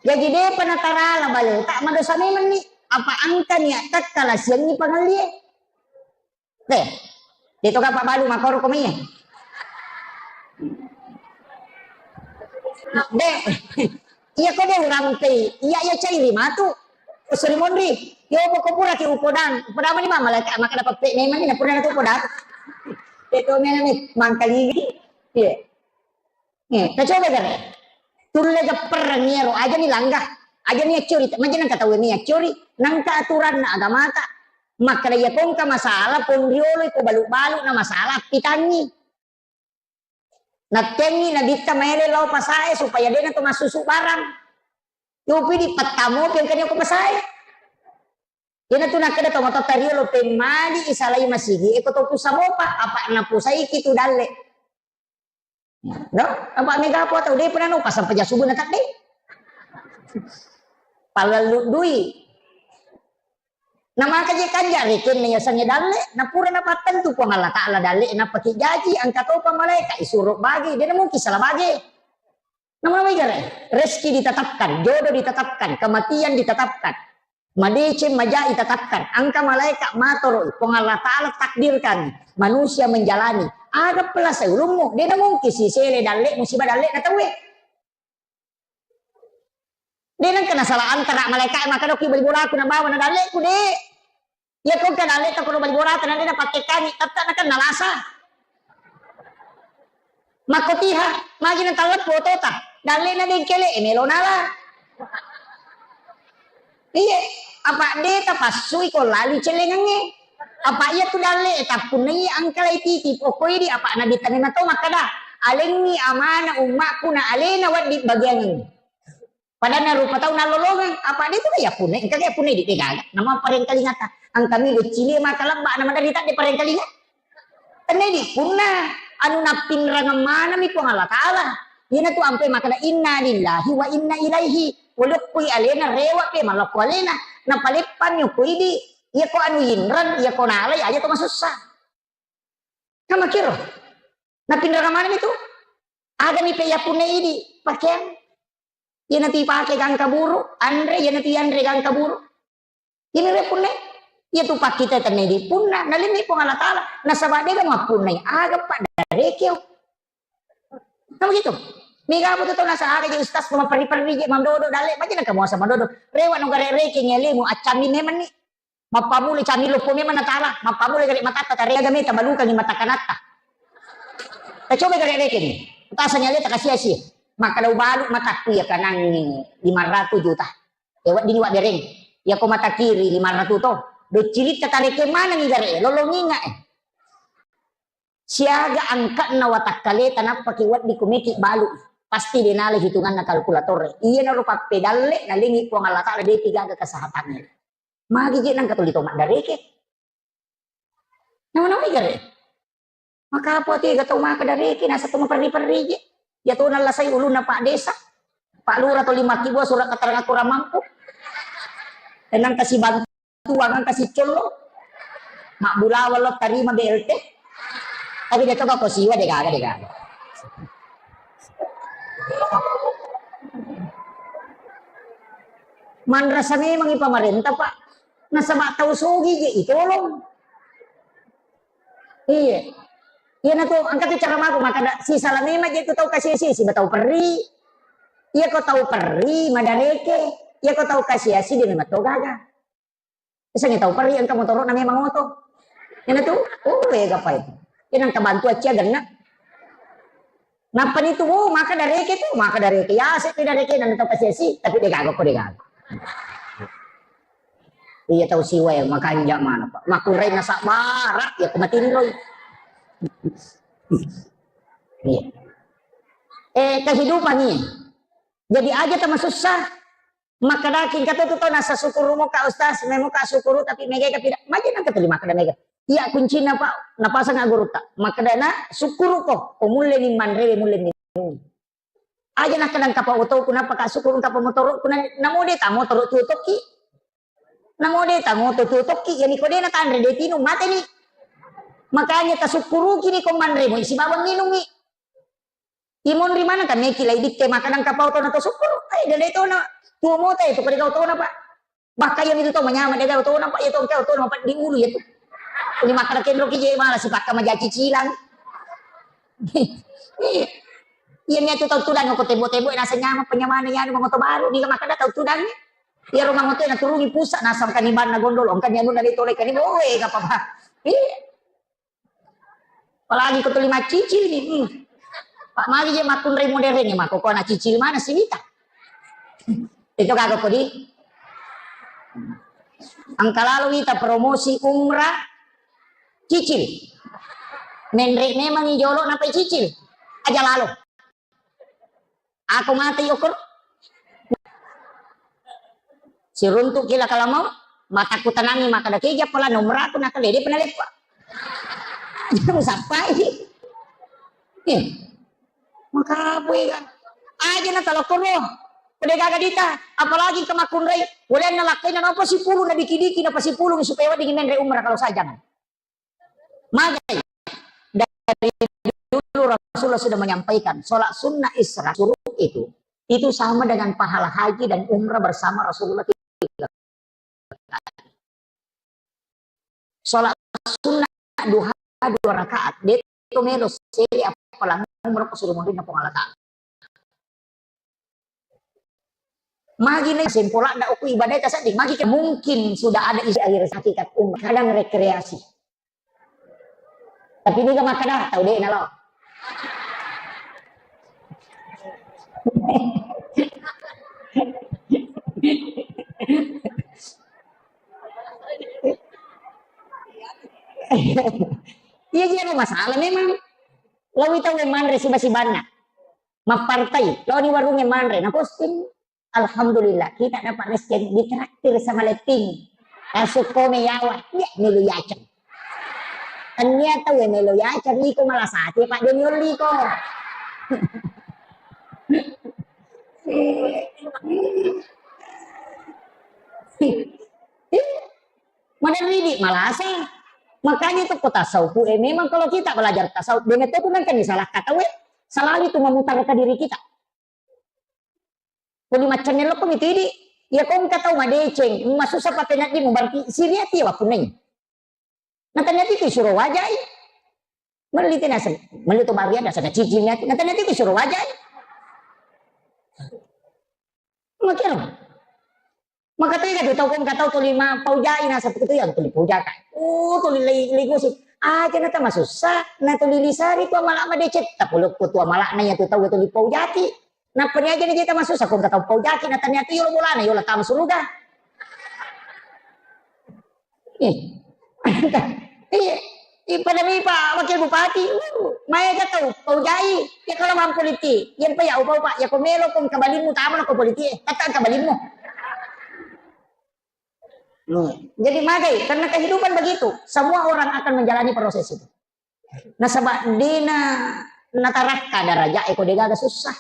Jaji de'pa natarala bale, tak madosa memang ni. Apa engka niat takkalasiangi pangellie. Deh, de' to ga pabbalu makkoro ko mie. De', iya ko de' urampei, iya, iya cairi matu. Oh, sorry monri, yo poko pura ki upodang, upodang mani mama leka, maka dapat pe memang ni, pura natu upodang. De' to mena ni, mangkali. Iya. Eh, tacoba gare. Tulle gapperreng iyaro, aja ni langga, aja ni accori, maja nengka tauwe ni accori, nengka aturanna agamata. Makkeda iya ko engka masalah, ponriolo iko balu-balu na masalah, appitangngi. Nattengngi nabitta maele lao pasae supaya de'na to massusu barang. Yopi di pettamopi engkani ko pasae. Iyanatu nakkeda to matotta riolo, pemmali isalai masigi, eko to pusa mopa, apa napusaiki tu dalle. No? Apa mega apa tau, de' pernah no pasang peja subuh na tadde. Palallu dui. Na maka je kanja rekenna yasengnge dalle, na pura napattentu Puang Allah Ta'ala dalle, napaki jaji, engka topa malaika, isuro bage, de' na mungkin salah bage. Namun apa igare? Rezeki ditetapkan, jodoh ditetapkan, kematian ditetapkan. Madeceng, majai ditetapkan. Engka malaika matoroi, Puang Allah Ta'ala takdirkan manusia menjalani. Aga pelasai ulummu, de' na mungkin sisele dalle, musibah dalle na tauwe. De' nengka nasala antara malaika maka doki bali bolaku na bawa na dalleku, de'. Iya ko engka dalle ta kono bali bola ta, na de' na pakke kami, tetta na kan nalasa. Makkotiha, magi na talleppo otota, dalle na dengkele, e melo nala. Iye, apa de' ta passui ko lali celengangnge. Apa iya tu dalle, e tappunna iya engka lai titi, pokoi di apa nabitta memang to makkeda, alengngi amana ummakku na alena waddi bagiangengnge. Padanna rupa tau nallolongeng, apa de tu ya punna, engka ya punna di degaga. Nama parengkalingata, engka mi doccili maka lebba, nama dari tadi parengkalinga. Tenna di punna, anu nappinrangeng manami Puang Allah Ta'ala. Iyana tu ampe makana inna lillahi wa inna ilaihi. Walokkoi alena rewa pe malokko alena. Napaleppanni ko idi, iya ko anu inrang, iya ko nalai, aja to masussa. Kan makkiro. Napinrang maneng itu. Agami pe yappunna idi pakeang. Iyana tu ipake gangka buru, anre, iyana tu yanre gangka buru. Ini re punna. Iya tu pakkita tenna idi punna, nalenni Puang Allah Ta'ala. Nasaba dega mappunnai aga paddarekeo. Kan begitu. Mega apa tu tau nasa aga je ustaz maperri-perri je mandodo dalle, macam nang kamu asa mandodo. Rewa no gare reke ngelemu, acambi memang ni. Mappamula cami loppo memang natala, mappamula gare matatta tare aga meta balukangi mata kanatta. Tacoba gare reke ni. Tasa nyale takasi-asi. Makkada ubalu matakku ya kanangi lima ratus juta. E wedding wa bereng. Ya ko mata kiri lima ratus to. Doccilitta tareke manengi gare lolonginga e. Siaga angka'na watakkaleta nappaki wedding kumeki balu. Pasti denale hitunganna kalkulator. Iyanaro pappedalle nalengi Puang Allah Ta'ala depi gaga kesehatannya. Magi je nangka tuli to maddareke. Nama-nama igare. Maka apa tu ega tau maka dareke nasa to maperri-perri je. Ya to nallasai ulunna Pak Desa. Pak Lurah to lima kibua surat keterangan kurang mampu. Tenang kasih bantuan, kasih colo. Mak bulawa lo tarima B L T. Tapi dia to kau siwa dega, dega. Manrasa memang i pamarenta, Pak. Nasaba tau sogi je itolong. Iya. Iya na tu, angka tu cara mako, maka da, sisala memang je tu tau kasi-asi, siba tau perri. Iya ko tau perri, madareke. Iya ko tau kasi-asi, dia memang tau gaga. Misalnya tau perri engka motoro'na memang oto. Iyana tu, oh, wega pai. Iyana engka bantu accia genna. Nappa ni tu, oh, maka dareke tu, maka dareke. Ya, se tu dareke dan tau kasi-asi, tapi de gaga ko de gaga. Iya tau siwa ya, makanja mana, Pak. Makunrai nasabara, ya ko matinroi. Iya. Eh, kehidupan ini. Jadi aja tama susah. Makkadaki engka to tu tau nasa sukuru moka ustaz, me moka sukuru tapi mega ka pida. Maja nangka tuli makkada mega. Iya kuncina Pak, napasang gurutta. Makkadana sukuru ko, ko mulle ni manrewe mulle minung. Aja nakkada engka pa otoku napa ka sukuru engka pa motoroku na, namo de ta motoro tuo tokki. Namo de ta moto tuo tokki, yani ko de na tanre de tinung mate ni. Makanya tasukkuruki ni ko manre mo isi bawang minungi. Imonri maneng kan neki lai ditte makanang kapau tona to sukkuru. Eh, dede tona. Tuo mota itu pada kau tona, Pak. Bahkan yang itu tau manyama dega tona, Pak. Ya tau kau tona, Pak, di ulu ya tu. Ini makana kenro ki je malah si pakka maja cicilang. Iya, iya, tu tau tudang ko tebo-tebo nasa nyama penyamana ya anu moto baru ni makana tau tudang. Ya rumah moto na turungi pusat nasam kaniban na gondol, ongkan ya nuna de tole kani boe, gak apa-apa. Iya. Apalagi ko tuli maccicil ni. Hmm. Pak magi je makkunrai modern ni, mako ko na cicil mana si wita. Itu kagak ko di. Engka lalo wita promosi umrah cicil. Menre memang i jolo napai cicil. Aja lalo. Ako mate yokor. Siruntuk kila kalamau, mataku tanangi maka dake ja pala nomor aku naka dede pernah lepa. Jangan sampai. Eh, maka apa ya? Aja na talokoro. Pede gaga dita, apalagi ke makunrai. Boleh na lakai na nopo sipulu na diki-diki na pasipulu supaya wedding menre umrah kalau saya jangan. Magai dari dulu Rasulullah sudah menyampaikan, sholat sunnah Isra Mi'raj itu, itu sama dengan pahala haji dan umrah bersama Rasulullah tiga kali. Sholat sunnah duha dua rakaat, de to melo sele appalang umrah ko suruh munrinna Puang Allah Ta'ala. Magi na sempola da oku ibadah ta seddi, magi ke mungkin sudah ada isi akhir hakikat umrah, kadang rekreasi. Tapi ini gak makan dah, tahu deh nalo. Iya, iya, masalah memang. Lawi tahu manre siba-sibanna. Mappartai, laoni warungnge manre, na posting. Alhamdulillah, kita dapat rezeki ditraktir sama Letting. Masuk kome yawa, ya melu yaceng. Tania tau ya melu yaceng, iko malah sate, Pak, dia nyoli ko. Mana ridi malasa. Makanya itu kota sauku, eh, memang kalau kita belajar tasawuf, dengan itu nanti salah kata, weh, selalu itu memutar ke diri kita. Kuli maccennello ko mitidi, iya ko engka tau madeceng, masussa patenaddimu, berarti siri ati wa punnai. Natanya tiki suro wajai. Melli tenaseng, melli to baria dasa na cicing ati. Natanya tiki suro wajai. Makiro. Maka tega tu tau ko engka tau tuli ma paujai nasa tu yang tuli paujaka. Oh, tuli lei lei gosi. Aja na tamasussa, na tuli lisari tu amala madeceng. Tapulukku tu amala na ya tu tau tuli paujaki. Nappa ni aja ni jeta masussa, ko engka tau paujaki, natania tu yolo bolana, yolo tama suruga. Eh. Iya. Iya, pada mi Pak Wakil Bupati, uh, maega tau paujai, ya kalau mampu liti, yang pa ya upa-upa, ya ko melo ko engka balimmu, tama ko politik, eh, tata engka balimmu. Loh, jadi magai, karena kehidupan begitu. Semua orang akan menjalani proses itu. Nasaba dena natarakka daraja e ko degaga sussa.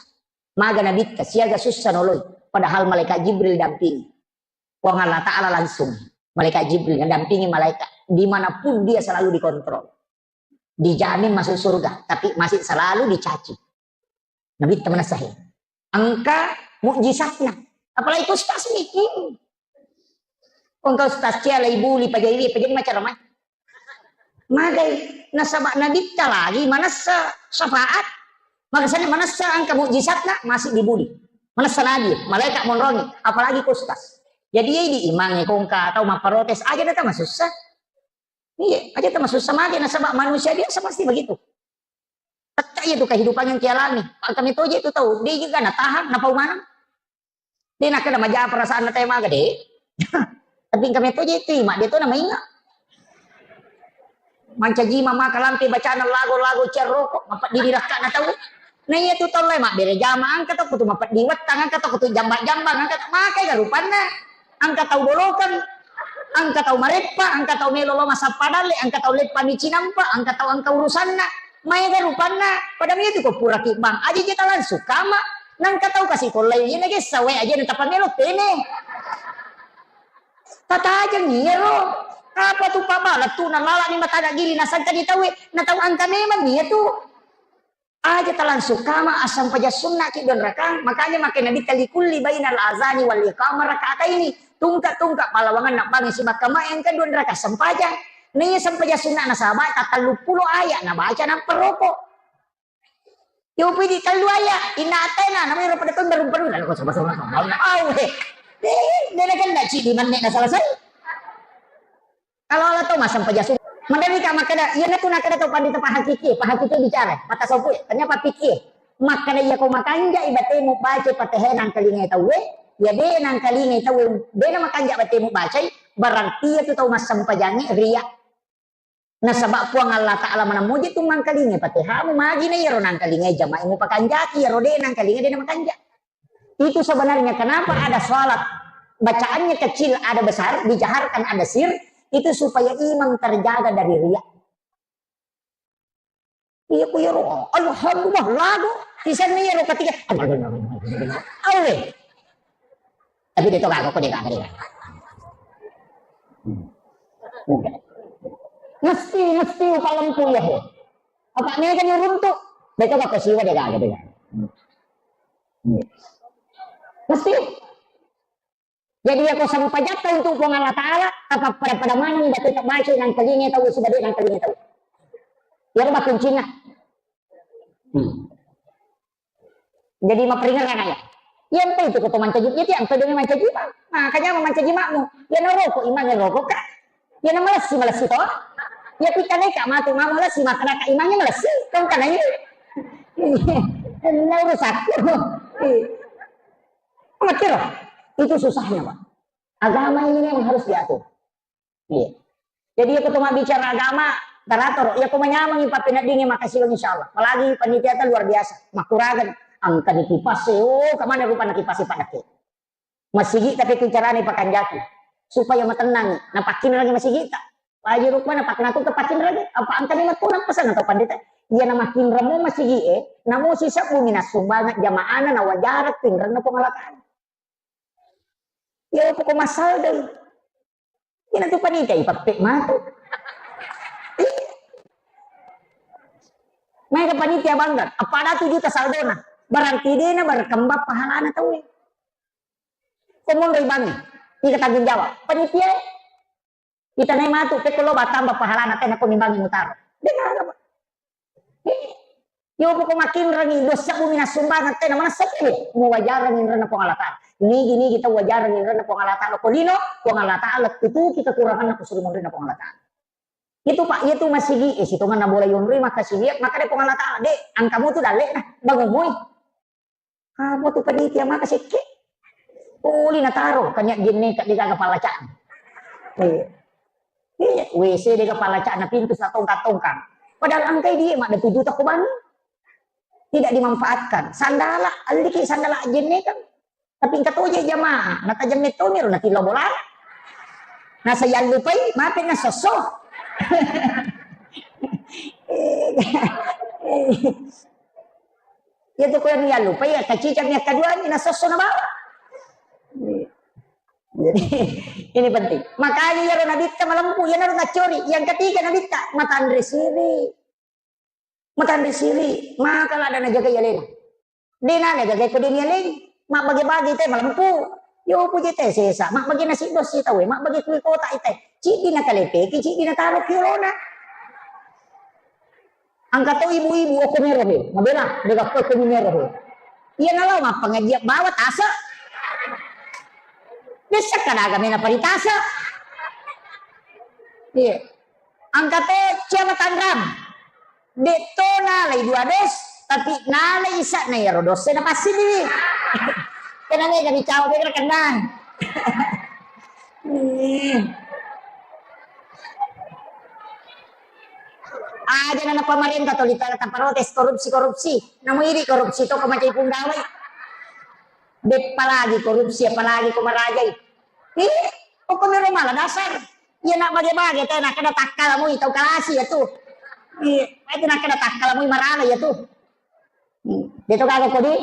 Maga nabitta siaga sussa noloi. Padahal malaikat Jibril dampingi. Puang Allah Ta'ala langsung. Malaikat Jibril mendampingi malaikat. Dimanapun dia selalu dikontrol. Dijamin masuk surga, tapi masih selalu dicaci. Nabitta manessa he. Engka mukjizatna. Apalagi ku ustaz ni. Hmm. Engka ustaz cia lai buli pajai, pajai macara mai. Magai nasaba nabitta lagi manessa syafaat. Makanya manessa engka mukjizatna masih dibuli. Manessa nabi, malaikat monrongi, apalagi ku ustaz. Jadi ya di imang ko engka tau mapparotes aja datang susah. Iya, aja termasuk sama aja nasaba manusia biasa pasti begitu. Pecah itu kehidupan yang dialami. Pak kami toje itu tahu, dia juga na tahan, na pau mana? Dia nak kena maja perasaan na tema gede. Tapi kami toje itu, mak dia tuh nama ingat. Mancaji mama kalampe bacana lagu-lagu cerroko, mapat di dirakka na tahu. Nah iya tuh tolai mak bere jama angkat aku tuh mapat di wetang angkat aku tuh jambak-jambang angkat makai garupanna. Engka tau bolokeng, engka tau mareppa, engka tau melo lo massappa dalle, engka tau leppa mi cinampa, engka tau engka urusanna. Maega rupanna, pada mi tu ko pura kibbang, aja jeta langsung kama, nangka tau kasi kollai, iyena gessa wae aja na tapamelo tene. Tatajeng iyaro, apa tu pabala tu nalala ni matana giri nasangka di taue, na tau engka memang iya tu. Aja talangsung kama assampajang sunna ki dua rakang, makanya makai Nabitta likulli bainal azani wal iqamah rakataini, tungka-tungka palawangan nabbangi sibakkama engka dua rakang sampajang. Naiya sampajang sunna nasaba tatalluppulo ayat nabaca nampa roko. Yo pidi tellu ayat, inna ataina, namanya pada tahun baru baru lalu kosong kosong kosong. Awe. Eh, dia kan nak cili manik na selesai. Kalau Allah tahu masang pajasu. Madani ka makkeda, iya natu nakkeda tau pandita pahakiki, pahakiki bicara, mata sopu, tanya papiki. Makkeda iya ko makanja ibatemu baca patehe nangkalingai tauwe, ya de nangkalingai tauwe, de na makanja batemu bacai, berarti iya tu tau masang pajangi ria. Nasaba Puang Allah Ta'ala mana muji tu mangkalingai patehamu, magi na iyaro nangkalingai jamai mu pakanjaki, iyaro de nangkalingai de na makanja. Itu sebenarnya kenapa ada salat bacaannya kecil, ada besar, dijaharkan, ada sir, itu supaya imam terjaga dari riya. Iya ku yaro, alhamdulillah lagu, sisanna yaro ketika, awe. Tapi dia tu kagak kok dia kagak dia. Mesti, mesti upalempu ya he. Apa ni kan runtuk, betul kok siwa dia kagak dia. Mesti. Jadi, iya ko sampajatta untuk Puang Allah Ta'ala, apa pada-pada maneng batu tak baca nang telinga tahu, sudah dia nang telinga tahu. Iya, rubah kuncinya. Hmm. Jadi, maperingerang aja. Iya, apa itu kata mancaji? Iya, tiang, apa dia mancaji, Pak? Nah, kanya mancaji makmu. Iya, na rokok, imangnya rokok, Kak. Iya, na malessi, malessi, toh. Iya, kita nih, Kak, matu, mau malessi, makan, Kak, imangnya malessi. Kau kan ini. Iya, na urusanku. Iya. Makkiro, itu susahnya, Pak. Agama ini memang harus diatur. Iya. Jadi, iya, aku cuma bicara agama, tarator, iya, aku menyamang, Pak, peneddingi, makasih, Bang, insya Allah. Apalagi panitia itu luar biasa. Makuragan, angka di kipas, oh, kemana rupanya kipas, Pak, dake? Masigi tapi tu carane pakanjaki supaya matennangi, napakkinrangi masigi'ta. Aja rupa na paknatu ke pakkinrangi, apa angkani matu napasang atau pandita? Iya na makinramo masigi e, namo sisebbu minassumbangeng jamaana na wajara tinrenna Puang Allah Taala. Iya poko masal deh. Ina tu panitia ipappek matu. Iya. Maega panitia bangga, appada tu juta saldona. Berarti dena berkembang pahalana tauwe. Ko monro ibangi, ika tanggung jawab. Panitia, ita nai matu, pekko lo batamba pahalana tena ko mimbangi mutaro. Dena apa? Yo poko makinrangi dosa bumi nassumbangeng tena manessa kede muwajarangi inrenna Puang Allah Taala. Nigi-nigi tau wajarangi inrenna Puang Allah Taala ko lino, Puang Allah Taala tutuki kekuranganna ko suri monrinna Puang Allah Taala. Itu Pak, itu masigi e sitonganna bola yonroi makkasiwiang, makkeda Puang Allah Taala, "Dek, angkamu tu dalle na, bangun moi." Kamu tu panitia maka sekke. Poli nataro kanya jenne ka degaga palaca. Iya. Iya, W C degaga palaca na pintu satongkang-tongkang. Padahal angkai dia mak ada tujuh toko bangi. Tidak dimanfaatkan. Sandala, alliki sandala jenne kan. Tapi engka toje jamaah, natajemme tomi ro natillo bola. Nasa yallupai, mape nasosso. Iya tu ko yang yallupai, ya kacicang yang kedua ni nasosso na bawa. Jadi ini penting. Makanya ya nabitta malempu, ya naru nacori. Yang ketiga nabitta matanre siri. Matanre siri, maka lada najagai alena. De nale gagai ko de nialeng, mabbage-bage te malempu. Yo puje te sesa, mabbage nasi dosi tauwe, mabbage kui kota ite. Cidi nakalepeki, cidi nataro ki olona. Angka to ibu-ibu oko mero he, mabela, de gappo oko mero he. Iya nalo mappangaji bawa tasa. Dessa kadaga mena paritasa. Iya. Angka to cia matanrang. Detto nalai dua dos, tapi nalai isa'na iyaro dosse napassiddiwi. Kena mega bicara mega kenang. Aja nana pemerintah toli tata protes korupsi-korupsi. Namu idi korupsi to kemacai punggawai. Beppa lagi korupsi, apalagi ko marajai. Ih, pokoknya mala dasar. Iya nak bage-bage teh, nak kena takkala mui tau kalasi ya tu. Iya, itu nak kena takkala mui marala ya tu. Dia tu kagak kodi.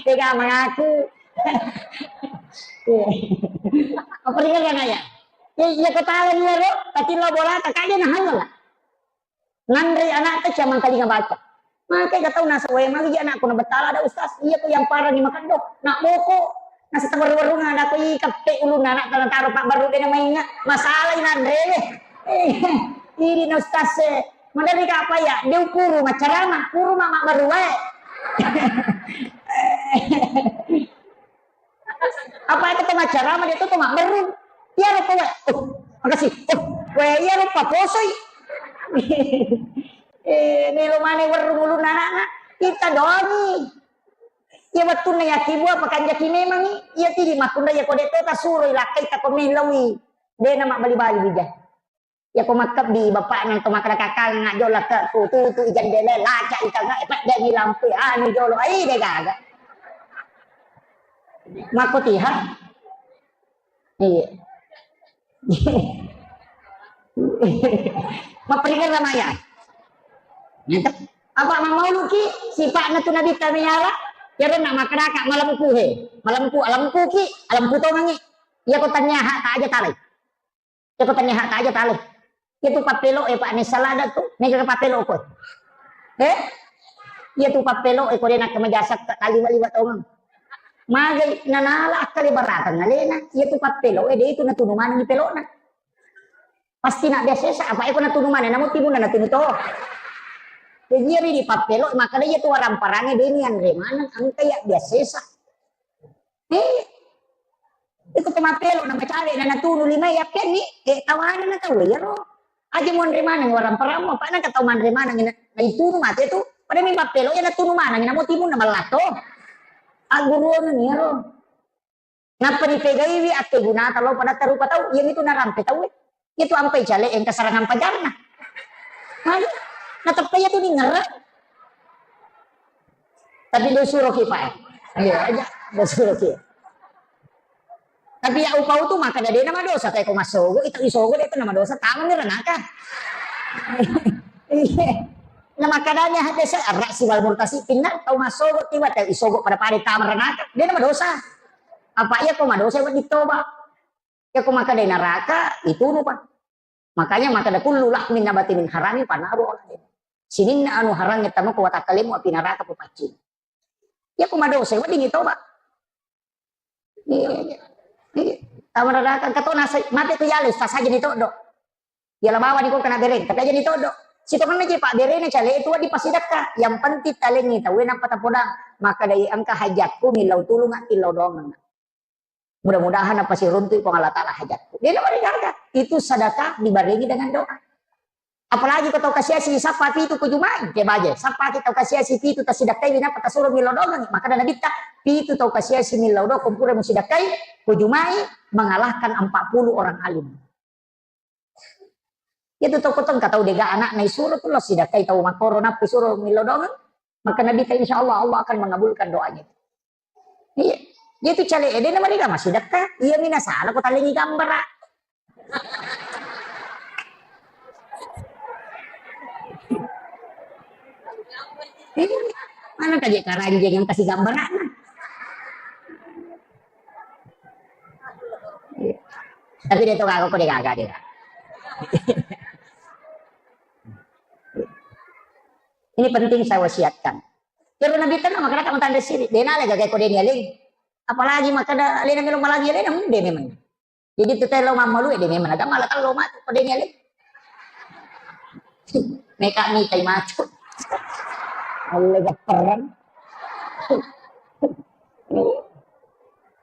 Tega mengaku. Apa ringan kan ya? Ya iya ketawa dia lo, tapi lo bola tak aja nah hal lah. Nanre anakta cia mangkalinga baca. Maka ega tau nasaba wae magi anakku na betala ada ustaz, iya ko yang parani makeddo. Nak boko, nasa tawaru-warunga ada ko i kappe ulunna anakta nataro pak baru dena mainga. Masalah inanre. Ini na ustaz e. Madari ka apa ya? Dia puru macarama, puru mama baru wae. Apa itu tengah ceramah dia tuh tengah meru. Iya lo kowe. Oh, makasih. Oh, kowe iya lo paposoi. Eh, melo mane werrung ulun anakna. Kita doangi. Iya wettunna yaki bua pakanjaki memangi. Iya tidi makkunda iya kode to tasuroi lakkai tako mellaui. Dena mabbali-bali bija. Yako makkebbi bapakna to makkeda kakang ngajjo lakke tu tutu i jendela laca i tengah, eh, peddeni lampu anu jolo ai de gaga. Makko tiha. Iya. Maperingan ramaya. Apa mamauluki sipakna tu nabitta meyala? Yaro nak makkeda kak malempu he. Malempu, alempuki, alempu tongangi. Yako tanya hak tak aja talai. Iya ko tanya hak aja tale. Iya tu pappelo e pak, mesa lada tu, mega pappelo ko. Eh? Iya tu pappelo e ko dena kemajasak tak kali wali watongeng. Magai nanala akkale baratang alena. Iya tu pappelo e de itu natunu maneng pelona. Pasti nak biasa sa apa eko natunu maneng namu timun natunu to. Jadi iya ri di pappelo maka iya tu warang parange de ni anre maneng angka iya biasa sa. Eh, iko to mappelo na macawe na natunu lima yappenni, eh, tawana na tau iyaro. Aja monre maneng warang paramu, apa na tau manre maneng na, na itunu mate tu. Pada mi mappelo ya natunu maneng na motimu na mallato. Agguruang iyaro. Nappa dipegaiwi akkegunata lo pada tarupa tau, iya itu narampe tau. Itu ampai cale engka sarangan pajarna. Nateppa iya tu ningerang. Tapi lo suro ki pak. Iya aja. Dosa ki. Tapi ya upau tu makkeda de' namadosa, tapi ko massogo, itu isogo de' tu namadosa, tamani ranaka. Iya. Na makkedanya hadese arra siwal murtasi pinna tau massogo tiba tau isogo pada-pada tama ranaka, de' namadosa. Apa iya ko madosa wedding toba. Ya ko makkeda naraka, itu rupa. Makanya makkeda kullu lahmin nabata min haramin fanaru aula bihi. Sininna anu harangnge tanu ko watakkalemu api naraka papaccing. Ya ko madosa wedding toba. Iya, iya. Iya. Tama naraka engka to nasai mate ko yale sasaja ni todo. Yala bawa ni ko kena bereng, tapi aja ni todo. Sitongenna je pak berena cale itu di pasidakka. Yang penting talengi tawe nappa tapodang. Makkeda engka hajatku millau tulung attillau doang. Mudah-mudahan apa siruntu Puang Allah Taala hajatku. De' namarigaga. Itu sedekah dibarengi dengan doa. Apalagi ko tau kasiasi sappa pitu ko jumai, de' baje. Sappa ki tau kasiasi pitu tasidakkai winappa tasuro millau doang. Makkeda Nabitta, pitu tau kasiasi millau doang, ko pura musidakkai, ko jumai, mengalahkan empat puluh orang alim. Iya tu toko tongka tau de' gaga anakna isuro tu lo sidakkai tau makkoro nappa isuro millau doang. Maka Nabitta insya Allah Allah akan mengabulkan doanya. Iya. Iya tu cale de' namariga masidakka. Iya mina salah ko talengi gambara. Iya. Mana kaje karanjeng yang kasih gambaran. Iya. Tapi de' to gaga ko de' gaga de'. Ini penting saya wasiatkan. Terus Nabitta makkeda mutandai siri. De' nale gaga ko de' nialeng. Apalagi makkeda alena melo malangi alena, hmm, de' memang. Jadi tu telo mammalu de' memang. Ada malah telo matu ko de' nialeng. Meka mitai matu. Alle gapperan.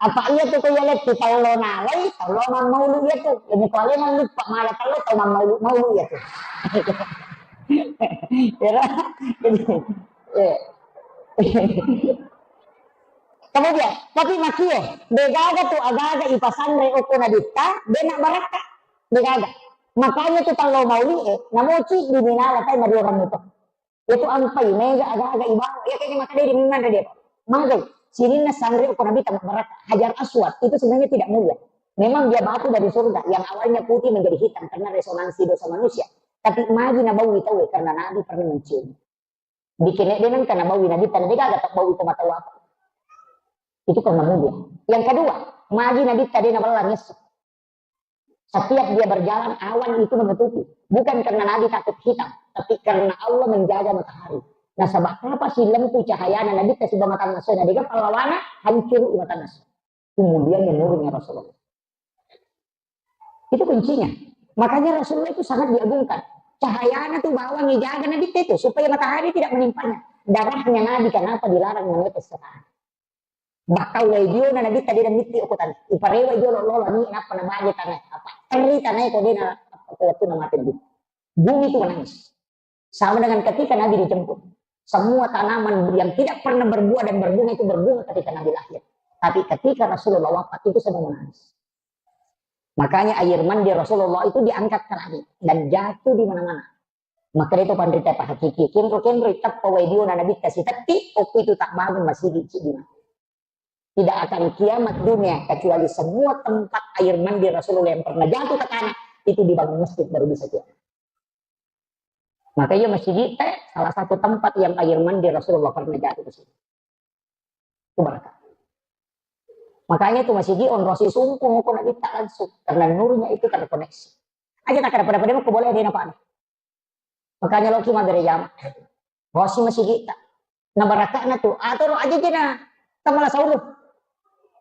Apa iya tu ko iya lettu tello nalai, tello mammaulu iya tu. Ini ko alena lupa malah tello tau mammaulu, maulu iya tu. Kira, jadi, eh. Kemudian, tapi makie, de' gaga tu agaga ipasanre okko Nabitta, de' nabarakka, de' gaga. Makanya tu tello maulu e, namoci di minala tai mariorang itu. Iya tu ampai, mega aga-aga ibawa. Iya kaya makkeda de' memang de'. Magai, sininna sanre ko Nabitta mabbarakka. Hajar Aswad itu sebenarnya tidak mulia. Memang dia batu dari surga yang awalnya putih menjadi hitam karena resonansi dosa manusia. Tapi magi nabaui tauwe karena Nabi pernah mencium. Bikin de' nengka nabaui Nabitta, de' gaga tabaui ko mata apa. Itu karena mulia. Yang kedua, magi Nabitta de' nabella ngesso. Setiap dia berjalan, awan itu menutupi. Bukan karena Nabi takut hitam, tapi karena Allah menjaga matahari. Nasaba' kapang silempu cahayana Nabitta sibawa matanna sona, de' gaga pallawana, hancuru matanna sona. Kemudian menurunnya Rasulullah. Itu kuncinya. Makanya Rasulullah itu sangat diagungkan. Cahayana tu bawang ijaga Nabitta itu supaya matahari tidak menimpanya. Darahnya Nabi kenapa dilarang menetes ke tanah? Bakau lai diona Nabitta de' namitti okko tanah. Iparewa jolo lolo ni nappa nabage tanah. Apa? Teri tanah ko de' na apa ko waktu namate di. Bumi itu menangis. Sama dengan ketika Nabi dijemput. Semua tanaman yang tidak pernah berbuah dan berbunga itu berbunga ketika Nabi lahir. Tapi ketika Rasulullah wafat itu semua menangis. Makanya air mandi Rasulullah itu diangkat ke langit dan jatuh di mana-mana. Maka itu panrita pahakiki, kenro-kenro itappa wae diona Nabitta sitetti, okko itu tak bangun masigi cidi mati. Tidak akan kiamat dunia kecuali semua tempat air mandi Rasulullah yang pernah jatuh ke tanah itu dibangun masjid baru bisa kiamat. Maka iya masigi te salah satu tempat yang air mandi Rasulullah pernah jatuh ke situ. Itu barakah. Makanya itu masigi onrosi sungkung ko Nabitta langsung karena nurnya itu terkoneksi. Aja tak ada pada-pada ko boleh dia nampak. Makanya loki mabbere jama. Rosi masigitta. Na baraka'na tu. Atoro aja jena tamala saulu.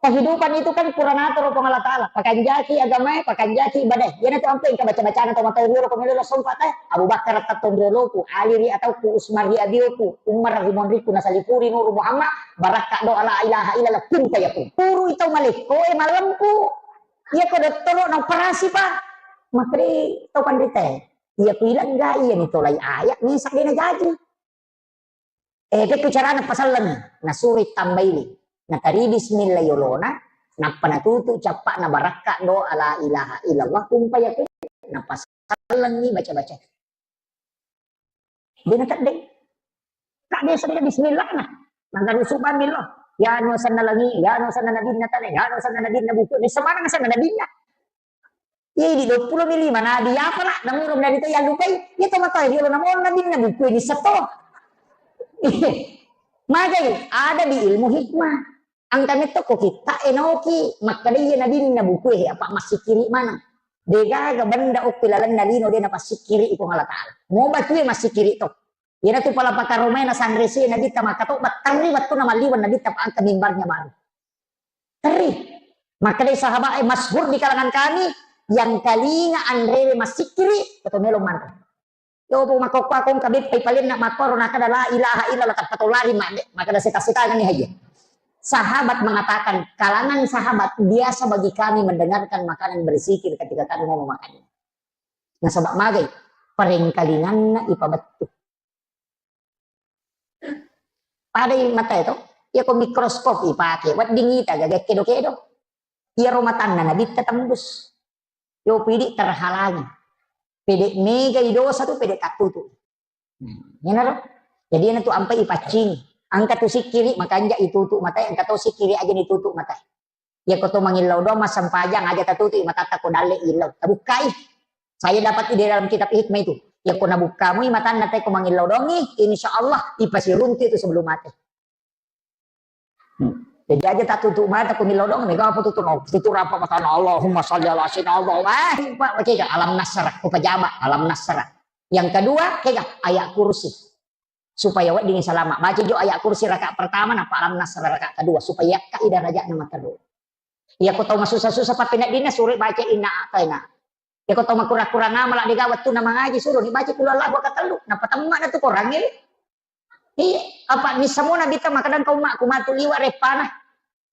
Kehidupan itu kan pura natoro Puang Allah Ta'ala. Pakanjaki agamae, pakanjaki ibadae. Iyana tu ampe engka baca-bacana tau matau riolo ko melo sompa te. Abu Bakar tattonrioloku, Ali ri atauku, Usman ri abioku, Umar ri monriku, nasalipuri Nuru Muhammad, barakka doa la ilaha illallah, kun fayakun. Purui tau malekko e malempu. Iya ko dottoro na operasi pa. Makri tau panrita e. Iya ku ilengga, iya ni tolai ayat ni sadena jaji. Eh, pekko carana pasallengi, nasuro tambaili. Natari bismillah yolona, nappa natutu cappa'na barakka doa la ilaha illallah, kun fayakun, napasallengi baca-baca. Dena teddeng. Tak biasa dia bismillah nah. Mangga rusuk bammi lo. Ya no asenna langi, ya no asenna nabinna tane, ya no asenna nabinna buku, ni semana asenna nabinna. Iya, di dua puluh mi lima nabi, apa lah, namurung dari itu yang lupai, iya to matoa riolo namo nabinna buku ini seto. Magai, ada di ilmu hikmah. Engka metto ko kitta enoki, makkeda iya nabinna buku e, apa massikkiri maneng. Degaga benda okko lalenna lino de napassikkiri iko Allah Ta'ala. Mo batue massikkiri to. Iyanatu pala pakaromai na sanrese nabitta makkatobba terri wettunna malliweng nabitta pa engka mimbarnya baru. Terri. Makkedai sahabat, eh, masyhur di kalangan kami, yang kalinga anrewe massikkiri, atau melo manre. Yo, bu, makokko akong kabeppai palenna makkoro nakada la ilaha illallah, tappa tau lari mande, makada seta-setangani haja. Sahabat mengatakan, kalangan sahabat biasa bagi kami mendengarkan makanan berzikir ketika kami mau memakannya. Nasaba magai, parengkalinganna ipabettu. Padai matae to, iya ko mikroskop ipake, wedding ita gaga kedo-kedo. Iyaro matanna nabitta tembus. Yo pidi terhalangi. Pede megai dosa tu pede tattutu. Nah, iyanaro. Jadi iyanatu ampai ipaccing. Engka tu sikkiri makanja itutu matae, engka to sikkiri aja ditutu matae. Iya ko to mangillau doang massempajang aja tatutu matatta ko dalle illau. Tabukkai. Saya dapat di dalam kitab hikmah itu. Iya ko nabukkamui matanna te ko mangillau doangi, insya Allah ipasiruntu itu sebelum mate. Hmm. Jadi aja tatutu mata ko millau doang, mega apa tutu no, tutu rapa matana Allahumma salli ala sayyidina Allahumma. Ah, Pak, oke, alam nasrah, ko pajama alam nasrah. Yang kedua, kega ayat kursi. Supaya wedding salama. Baca jo ayat kursi rakaat pertama, napa alam nasrah rakaat kedua. Supaya yakka i darajatna materru. Iya ko tau masusa-susa pappeneddinna sure baca inna ataina. Iya ko tau makurang-kurang amala dega wettunna mangaji suro ni baca kul huwallahu katellu. Napa temma na tu korangnge. Iya, apa nisamo nabitta makkedang kau mak kumatu liwa reppana.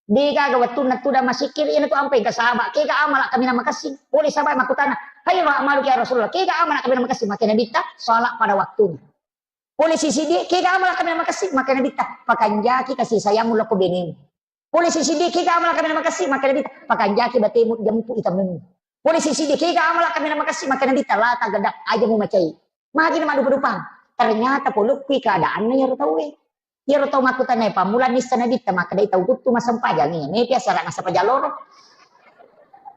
Degaga wettunna tudang masikkiri, iyana tu ampai engka sahaba. Kega amala kaminang makessing. Pole sahaba makkutana, "Khairu a'maluka ya Rasulullah." Kega amala kaminang makessing? Makkeda nabitta, salat pada waktunya. Pole sisiddi, kega amala kaminang makessing? Makkeda nabitta, pakanjaki kasih sayangmu lako benemu. Pole sisiddi, kega amala kaminang makessing? Makkeda nabitta, pakanjaki batemu jempu itamummu. Pole sisiddi, kega amala kaminang makessing? Makkeda nabitta, la tagedap, aja mumacai. Magi na maddupa-dupang. Ternyata polokkui keadaanna iyaro tauwe. Iyaro tau makkutana pammula nissa nabitta, makkedai tau kuttu massempajang iya. Mepi asara nassempajang loro.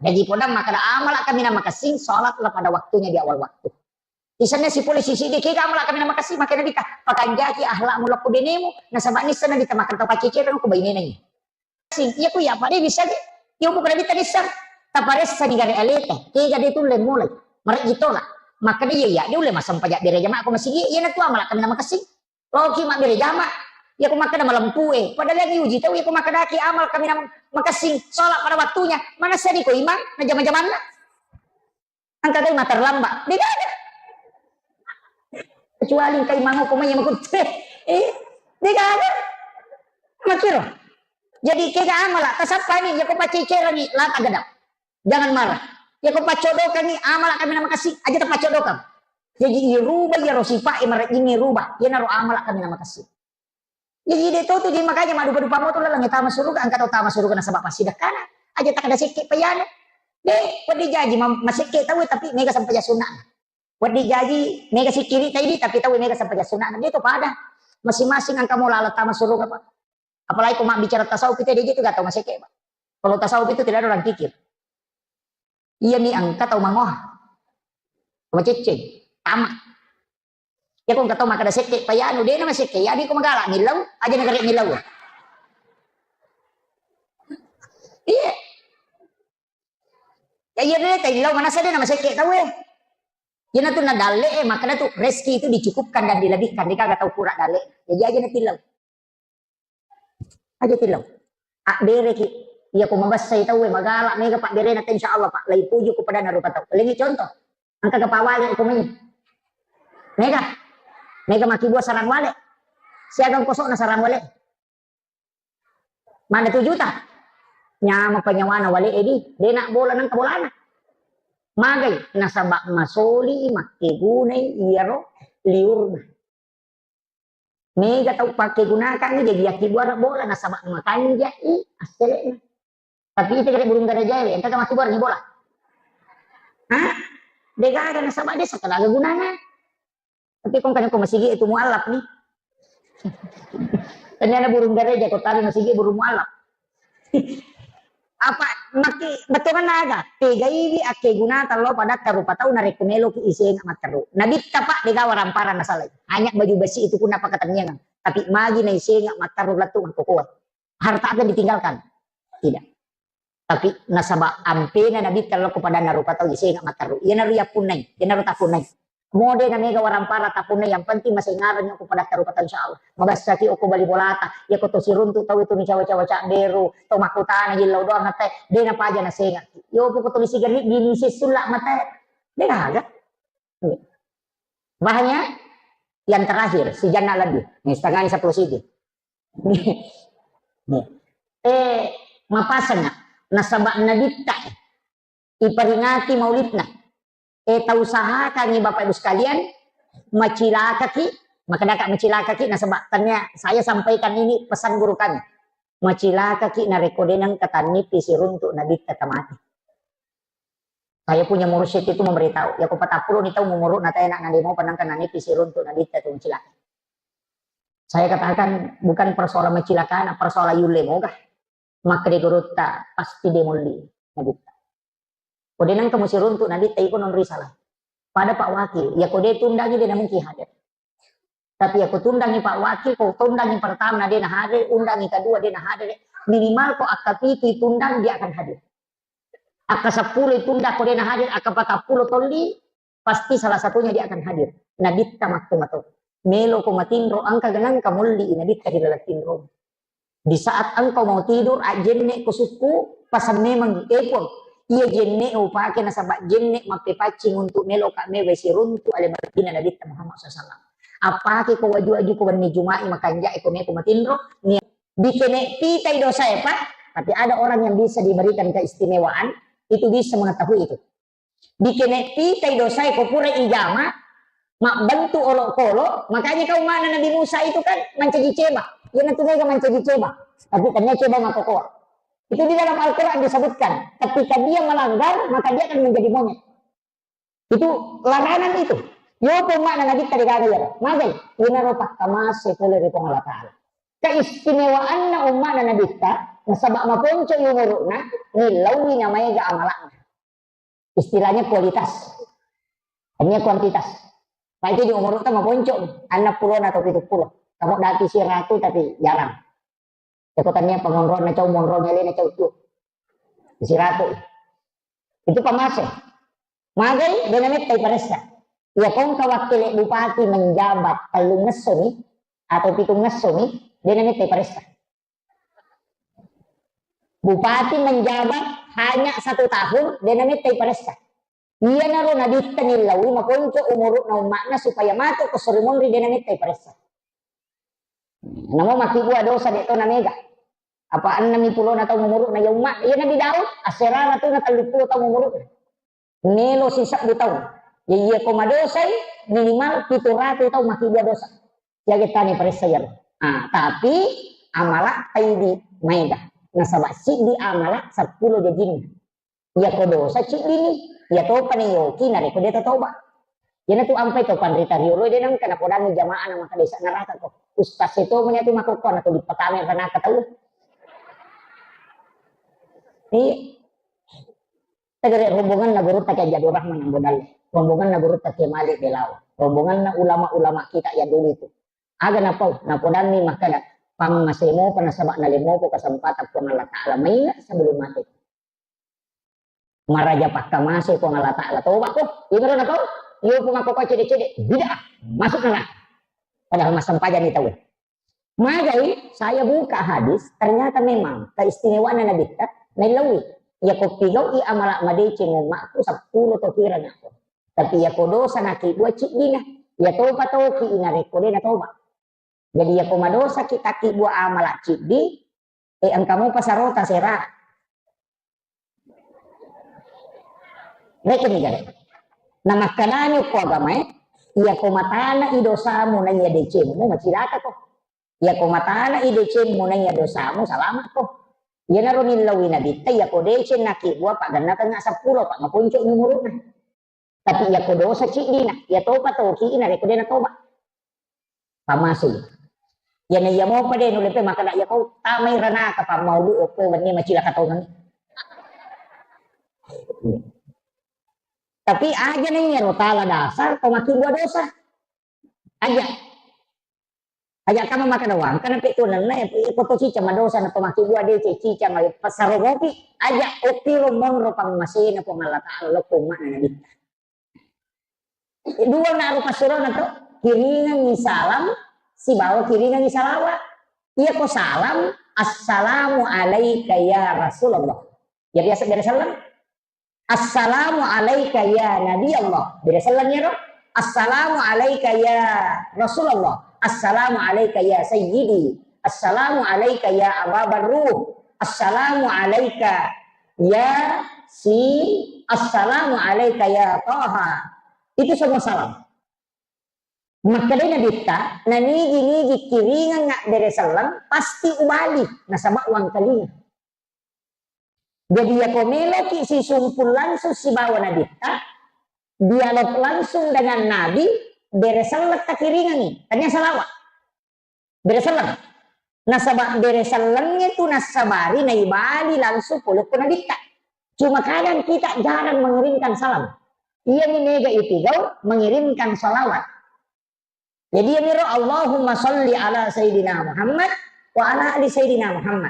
Jadi podang makkeda amala kaminang makessing, salatlah pada waktunya di awal waktu. Isenna sipole sisiddi, kega amala kaminang makessing? Makkeda nabitta, pakanjaki ahlakmu lako benemu, nasaba nissa nabitta makkeda tau paccecereng ko bainena iya. Sing, iya ku iya, apa de bisa ge? Iya bukan nabitta nissa. Taparessani gare aleta, kega de tulle mulai. Mareji tola. Makkeda iya, iya, de ulle massempajang bere jama ko masigi, iyana tu amala kaminang makessing. Loki mabbere jama. Iya ko makkeda malempue. Padahal yang diuji tau, iya ko makkedaki amal kaminang makessing, salat pada waktunya. Mana sedi ko imang, na jama-jamanna. Engka gai ma terlambat. Degaga. Kecuali engka imang ko mai makutte. Eh, degaga. Makkiro. Jadi kega amala, tasappani, iya ko paccecereng i, la tagedap. Jangan marah. Iya ko paccodokangi, amala kaminang makessing, aja tapaccodokang. Jadi irubah iyaro sifat e marejjingngi rubah. Iyanaro amala kaminang makessing. Jadi de to tu, jadi makanya maddupa-dupa moto laleng tama suruga, engka tau tama suruga nasaba passidekkana. Aja takkeda sekke payanu. De, wedding jaji ma-, masekke tau tapi mega sempajang sunnah. Wedding jaji mega sikkiri taidi tapi tau mega sempajang sunnah. De to pada. Masing-masing engka mo laleng tama suruga, Pak. Apalagi ko mabbicara tasawuf, kita de je tu gak tau masekke, Pak. Kalau tasawuf itu tidak ada orang kikir. Iya mi engka tau mangoha. Macecce, tama. Iya ko engka tau makkeda sekke payanu, de na masekke, iya mi ko magala millau, aja na gare millau. Iya. Ya iya de taillau manasa de na masekke tau e. Iyana tu na dalle e, makkeda tu rezeki itu dicukupkan dan dilebihkan, de gaga tau kura dalle. Jadi aja na tillau. Aja tillau. Abbereki. Iya ko mabessai tauwe, magala mega pabberena te, insya Allah, Pak. Lai puju ko padana rupa tau. Lengi contoh. Engka ga pawale ko mai. Mega. Mega makkibua sarang wale. Siagang kosokna sarang wale. Mana tu juta. Nyama penyawana wale edi. Dena bola nang bolana. Magai nasaba masoli makkegunai iyaro liurna. Mega tau pakkegunakangngi, jadi yakkibuara bola nasaba makanjai assele'na. Tapi ita kare burung garajae, engka ga makkibuara ni bola? Hah? De gaga nasaba de sakalaga gunana. Tapi kong kane ko masigi itu mualaf ni. Taniana burung gereja, ko tali masigi burung mualaf. Apa, maki, bettuanna aga? Tegaiwi akkegunata lao padatta rupa tau narekko meloki isenga matteru. Nabitta, Pak, degaga waramparang nasalai. Hanya baju besi itu pun napakatenniangang. Tapi magi naisenga matteru lettu makkokoe. Harta apa yang ditinggalkan? Tidak. Tapi nasaba ampena Nabitta lao ko padanna rupa tau isenga matteru. Iyanaro yappunnai, iyanaro tapunnai. Mode na mega waramparang tapunnai, yang penting masengareng ko padatta rupa tau, insyaallah. Mabassaki okko bali bolata, yako to siruntu tau itu nicawa-cawa cadderu, to makkutana jillau doang mate, de napaja nasenga. Yo poko to sigarri dini sessulla mate. De gaga. Bahannya yang terakhir, si Janna lebih. Nih, setengahnya sepuluh siti. Nih. Eh, mapasengna. Nasaba Nabitta iperingati maulidna. Eh, tausahakangi Bapak Ibu sekalian, macilakaki, makkedaka macilakaki, nasaba tania saya sampaikan ini pesan guru kami. Macilakaki narekko de nengka tannipi siruntu Nabitta tamati. Saya punya mursyid itu memberitahu, yako patappulo ni tau umuruna taena na de mopa nengka nannipi siruntu Nabitta tu macilaka. Saya katakan bukan persoalan macilakana, persoalan yulle moga. Makkeda gurutta, pasti de molli Nabitta. Ko de nengka musiruntu Nabitta iko non risalah. Pada Pak Wakil, yako de tundangi de namungkin hadir. Tapi yako tundangi Pak Wakil, ko tundangi pertama na de nahadir, undangi kedua de nahadir, minimal ko akka pitu tundang dia akan hadir. Akka seppulo tundang ko de nahadir, akka patappulo tolli, pasti salah satunya dia akan hadir. Nabitta matto-matto. Melo ko matinro, engka genang ka molli Nabitta ri laleng tinro. Di saat engkau mau tidur, ajjenne ko sukku, pasang memang epon. Iya jenne upake nasaba jenne mappepaccing untuk melo ka mewe siruntu ale Madinah Nabitta Muhammad sallallahu alaihi wasallam. Apake ko waju-waju ko wenni Juma'i makanja'e ko meko matinro, ni-, dikene pitai dosae, Pak. Tapi ada orang yang bisa diberikan keistimewaan, itu bisa mengetahui itu. Dikene pitai dosae ko pura ijama, mabbentuk olok-olok, makanya kau mana Nabi Musa itu kan mancaji ceba. Iya natu mega mancaji ceba. Tapi tania ceba makokoa. Itu di dalam Al-Quran disebutkan. Ketika dia melanggar, maka dia akan menjadi monyet. Itu larangan itu. Yo pun makna Nabi tadi kata ya, magai, inaro pakkamase pole ri Puang Allah Ta'ala. Keistimewaanna umma'na Nabitta, nasaba maponco umuruna, nilaui namaega amalakna. Istilahnya kualitas. Hanya kuantitas. Pak itu di umur kita maponco, anak puluh atau tujuh puluh. Kamu dati siratu tapi jarang. Cako tania pengonrong na cau monrong ele na cau tu. Siratu. Itu pamase. Magai, dena mettai paressa. Iya kongka wakil bupati menjabat tellung ngesso mi, atau pitung ngesso mi, dena mettai paressa. Bupati menjabat hanya satu tahun, dena mettai paressa. Iyanaro Nabitta nillaui makonco umuruna umma'na supaya matu ko sori monri dena mettai paressa. Namo makkibua dosa de to na mega. Apa ennemi pulona tau umuruna ya umma, iya Nabi Daud, asserara tu na tellu pulo tau umuruna. Melo sisebbu taung. Jadi iya ko madosai minimal pitu ratu taung makkibua dosa. Siaga tani paressa iyaro. Ah, tapi amala taidi maega. Nasaba siddi amala seppulo jajinna. Iya ko dosa ciddini, iya topa ni yoki narekko de toba. Iyana tu ampai to panrita riolo de nengka napodangi jamaah na maka desa neraka ko. Ustaz itu punya tu makokko na tu dipatame neraka tau. Iya. Tegere rombonganna gurutta Kiai Abdul Rahman Ambo Dalle, rombonganna gurutta Kiai Malik Belawa, rombonganna ulama-ulama kita yang dulu itu. Aga napau, napodanni makkeda, pammasemo pa nasaba nalemmopo kesempatan Puang Allah Ta'ala maingat sebelum mati. Maraja pakkamase Puang Allah Ta'ala, toba ko, ibro na kau, yo pun aku kau cede-cede, bid'ah, masuk neraka. Padahal massempajang ni tau. Magai, saya buka hadis, ternyata memang keistimewaanna Nabitta, naillaui. Iya ko pigau'i amala madeceng ummakku seppulo to kirana. Tapi iya ko dosa nakibbua ciddina, iya topa toki inarekko de natoba. Jadi iya ko madosa ki takibbua amala ciddi, eh engka mopa sarota sera. Rekeng ni gare. Namakkedani ko agamae, iya ko matana i dosamu na iya decengmu, macilaka ko. Iya ko matana i decengmu na iya dosamu, salama ko. Iyanaro nillaui Nabitta, iya ko deceng nakibbua, pak genna tengnga seppulo, pak maponco umuruna. Tapi iya ko dosa ciddina, iya topa toki inarekko de natoba. Pamase. Iyana iya mopa de nulle pe makkeda, iya ko tamai ranaka pammaudu okko wenni macilaka tongeng. Tapi aja na iyaro tala dasar to makkibua dosa. Aja. Aja kama makkeda wangka na pe tu nenna ya, ko to cica madosa na to makkibua de cica ma pasaro mopi. Aja okkiro monro pammasena Puang Allah Taala lokko umma'na Nabitta. Dua na rupa surona to, kiringengi salam sibawa kiringengi salawat. Iya ko salam, "Assalamu alaika ya Rasulullah." Ya biasa bere salam. "Assalamu alaika ya Nabi Allah." Bere salam ya ro. "Assalamu alaika ya Rasulullah. Assalamu alaika ya Sayyidi. Assalamu alaika ya Aba Barruh. Assalamu alaika ya si. Assalamu alaika ya Taha." Itu semua salam. Makkedai Nabitta, nanigi-nigi kiringengnga bere selleng, pasti ubali, nasaba wangkalinga. Jadi, yako meloki sisumpul langsung sibawa Nabitta, dialog langsung dengan Nabi, bere selleng takiringengi, tania salawat. Bere selleng. Nasaba bere sellengnge tu nassabari naibali langsung pole ko Nabitta. Cuma kadang kita jarang mengirimkan salam. Iyami mega ipigau mengirimkan salawat. Jadi iyamiro, "Allahumma salli ala Sayyidina Muhammad wa ala ali Sayyidina Muhammad."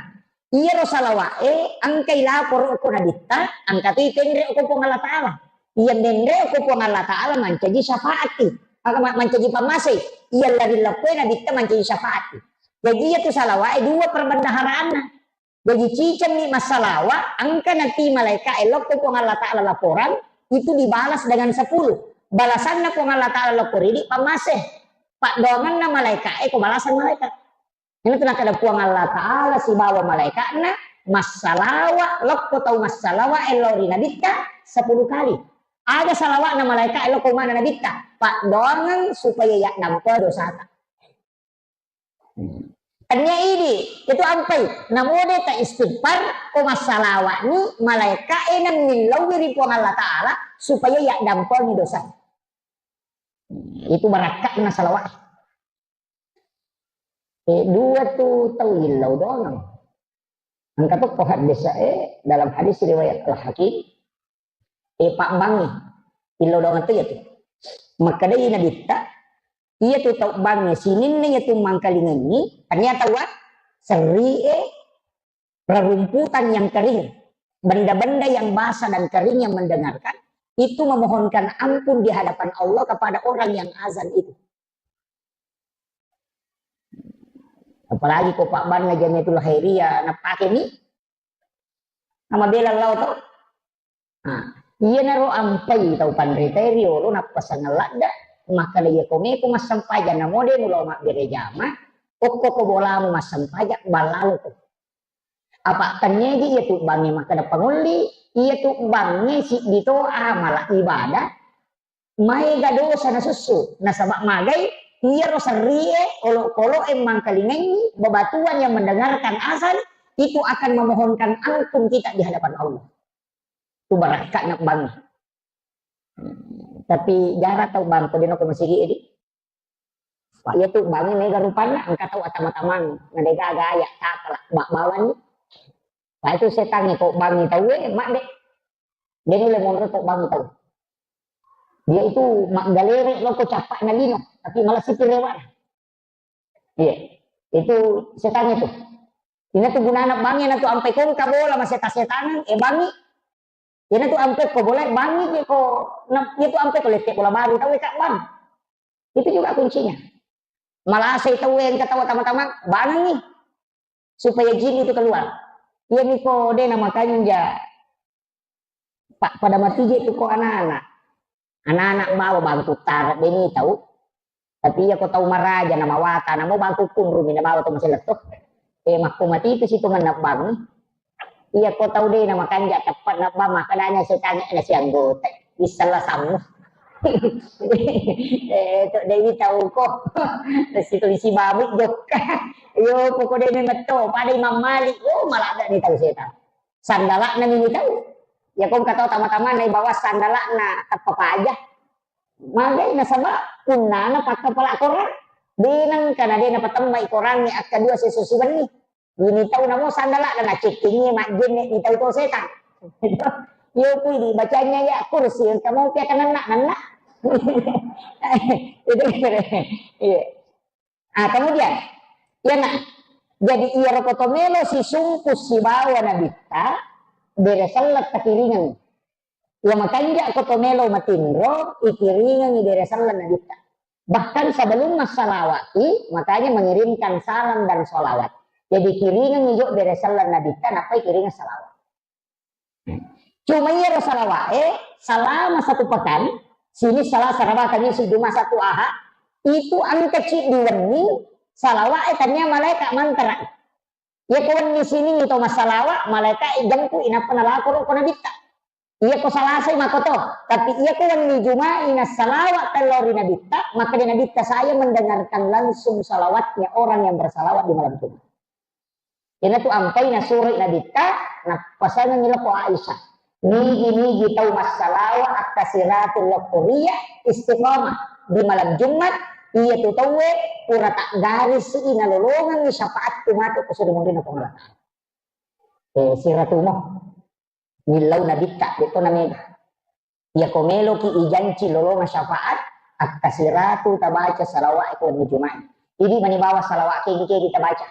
Iyaro salawa'e engkai laporo ko Nabitta, engka tu itenre ko Puang Allah Taala. Iya menre ko Puang Allah Taala mancaji syafaati. Maka ma-, mancaji pammasei. Iya lari leppoi Nabitta mancaji syafaati. Jadi iya tu salawa'e dua perbendaharaanna. Jaji, cicengni massalawa, engka nati malaika'e lokko Puang Allah Ta'ala laporan, itu dibalas dengan sepuluh. Balasanna Puang Allah Ta'ala lokko ridi, pammase. Paddoangenna malaika'e ko balasan malaika. Ini tu nakkeda Puang Allah Ta'ala sibawa malaika'na, massalawa lokko tau massalawa lao ri Nabitta sepuluh kali. Aga salawa'na malaika'e lokko mana Nabitta? Paddoangeng supaya yaddampe dosata. Tania idi, itu ampai. Namo de ta istighfar, ko massalawa'ni, malaika'e nemmillauwi ri Puang Allah Ta'ala supaya yaddampengi dosa. Itu barakka'na salawat. Eh, dua tu tau illau doang. Engka tokko hadis, eh, dalam hadis riwayat Al-Hakim, eh, pabbangngi. Illau doang tu ya tu. Makkedai Nabitta, iya tu tau bangnge sininna iya tu mangkalingengi, tania taua serri, eh, rerumputan yang kering, benda-benda yang basah dan kering yang mendengarkan, itu memohonkan ampun di hadapan Allah kepada orang yang azan itu. Apalagi ko pabbanna Jamiatul Khairiyah, napake mi, nama bela lao to. Nah, iyanaro ampai tau panritae riolo nappasangeng ladda, makkeda, iya ko meko massempajang namo de mulao mabbere jama, okko ko bolamu massempajang, ballaloko. Apa tennegi iya tu bangnge makkeda pangolli, iya tu bangnge siddi to amala ibadah, maega dosa nasussu, nasaba magai iyaro serrie, olokolo'e mangkalingengi, bebatuan yang mendengarkan azan, itu akan memohonkan ampun kita di hadapan Allah. Tu barakka'na bangnge. Tapi jarang tau bang ko dena ko masigi edi. Pak, iya tu bangnge mega rupanna, engka tau atama-tamang, na degaga aya takala, bak bawani. Pak, itu setangnge ko bangngi tauwe, mak de. De nulle monro ko bangngi tau. Dia itu maggalere loko cappa'na lino, tapi malah sipi rewana. Iya. Itu setangnge tu. Ina tu gunana bangnge na tu ampai kongka bola maseta-setangan, eh bangngi. Ina tu ampai ko bola bangngi ko, na, iya tu ampai ko lette bola baru tau ka bang. Itu juga kuncinya. Malasai tauwe engka tau tama-tama bangengngi supaya jin itu keluar. Iya miko de na makanja. Pak, pada matije tu ko anak-anak. Anak-anak bawa bangku tara de ni tau. Tapi iya ko tau maraja na mawata na mau bangku kunrumi na bawa tu masih letup. Eh, makko mati itu situ menna bangngi. Iya ko tau de na makanja teppa'na bang, makkedanya setangnge na sianggota. Issella sammu. Eh, to dewi tau ko. Situ isi babu jokka. Yo, poko de metto, pada Imam Malik. Oh, maladda ni tau setang. Sandala'na ni tau. Ya ko engka tau tama-tama na bawa sandala'na teppa paja. Magai nasaba punnana pakka pala korang. De nengka na de napatemmai Korangnge akkadua siesso siwenni. Ini tau namo sandala na nacekkingi majjenne ni tau to setang. Yo kui di bacanya ya kursi engka mau pia kananna nanna. Itu kira. Iya. Ah, kemudian, ya nak, jadi iya rokoto melo sisungku sibawa nabitta, bere sellet takiringan. Iya makanja ko to melo matinro, ikiringengi bere selleng nabitta. Bahkan sebelum massalawati, makanya mengirimkan salam dan salawat. Jadi kiringengi jo bere selleng nabitta, nappai kiringeng salawat. Cuma iya ro salawat, eh, selama satu pekan, sini salah sarabaka misi Juma satu Aha, itu engka ci diwenni salawat, eh, tanya malaikat mantara. Iya ko wenni sini to massalawa, malaikat jempu inappa nalako ro ko nabitta. Iya ko Salasai makoto, tapi iya ko wenni Juma'i nassalawa tello ri nabitta, maka di nabitta saya mendengarkan langsung salawatnya orang yang bersalawat di malam Jumat. Ina tu ampai nasuro nabitta, nappasangengi lako Aisyah. Nigi-nigi tau massalawa akkasiratul lokkoria istiqamah di malam Jumat, iya tu tauwe pura tak garis ina lolongengi syafaat tu matu ko sudah mungkin Allah Ta'ala. Eh, siratumo. Millau nabitta, de to namega. Iya ko meloki ijanci lolonga syafaat, akkasiratu tabaca salawat ko wenni Juma'i. Idi mani bawa salawat kegi-kegi tabaca.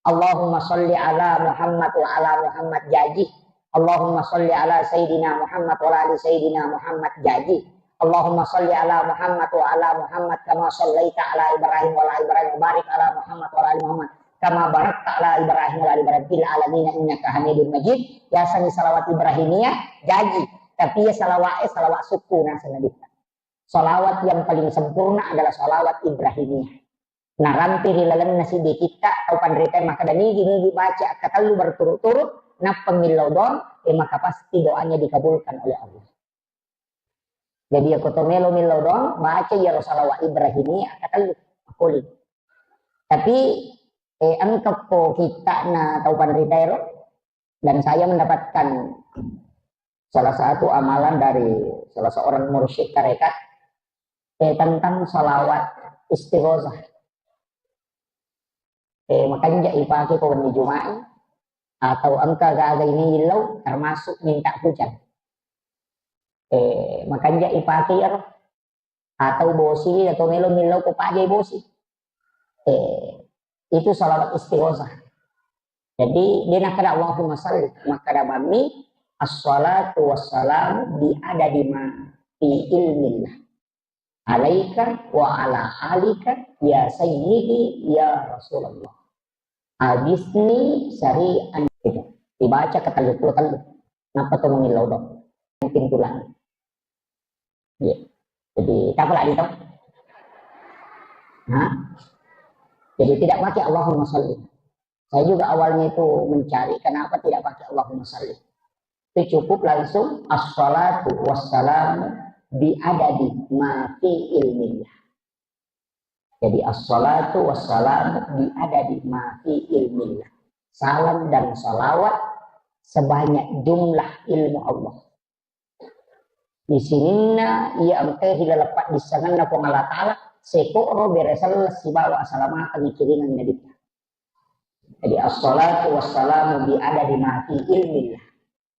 Allahumma salli ala Muhammad wa ala Muhammad jaji. Allahumma salli ala Sayyidina Muhammad wa ala ali Sayyidina Muhammad jaji. Allahumma salli ala Muhammad wa ala Muhammad kama sallaita ala Ibrahim wa ala Ibrahim wa barik ala Muhammad wa ala ali Muhammad kama barakta ala Ibrahim wa ala ali Ibrahim fil alamin innaka Hamidum Majid. Yasengngi salawat Ibrahimiyah jaji. Tapi ya salawat, eh, salawat sukku naseng nabitta. Salawat yang paling sempurna adalah salawat Ibrahimiyah. Narampe ri lalenna siddi kitta tau panrita makkeda nigi-nigi baca akkatellu berturut-turut, nappa millau doang, eh, maka pasti doanya dikabulkan oleh Allah. Jadi iya ko to melo millau doang, baca iyaro salawat Ibrahimiyah akkatellu, makkuling. Tapi, eh, engka ko kittana tau panrita ero, dan saya mendapatkan salah satu amalan dari salah seorang mursyid tarekat, eh, tentang salawat istighosah. Eh, makanja ipake ko wenni Juma'i atau engka gaga ini illau, termasuk minta hujan. Eh, makanja ipake iyaro. Atau bosi atau melo millau ko pajai bosi. Eh, itu salawat istighosah. Jadi, dia nakkeda Allahumma salli, makkeda bammi, "Assalatu wassalamu bi adadi ma fi ilmillah. Alaika wa ala alika ya sayyidi ya Rasulullah. Agisni sari'an." Itu. Dibaca ke tellu puluh tellu. Nappa to mengillau dong. Pintu langit. Iya. Jadi, tak apa lagi toh? Hah? Jadi, tidak pakai Allahumma salli. Saya juga awalnya itu mencari kenapa tidak pakai Allahumma salli. Itu cukup langsung assalatu wassalamu bi adadi ma fi ilmillah. Jadi, assalatu wassalamu bi adadi ma fi ilmillah. Salam dan salawat sebanyak jumlah ilmu Allah. Di sininna iya engkae ri laleng paddissengenna Puang Allah Ta'ala, seko ro bere selleng sibawa asalamakeng ikiringengnge nabitta. Jadi, assalatu wassalamu bi adadi ma fi ilmillah.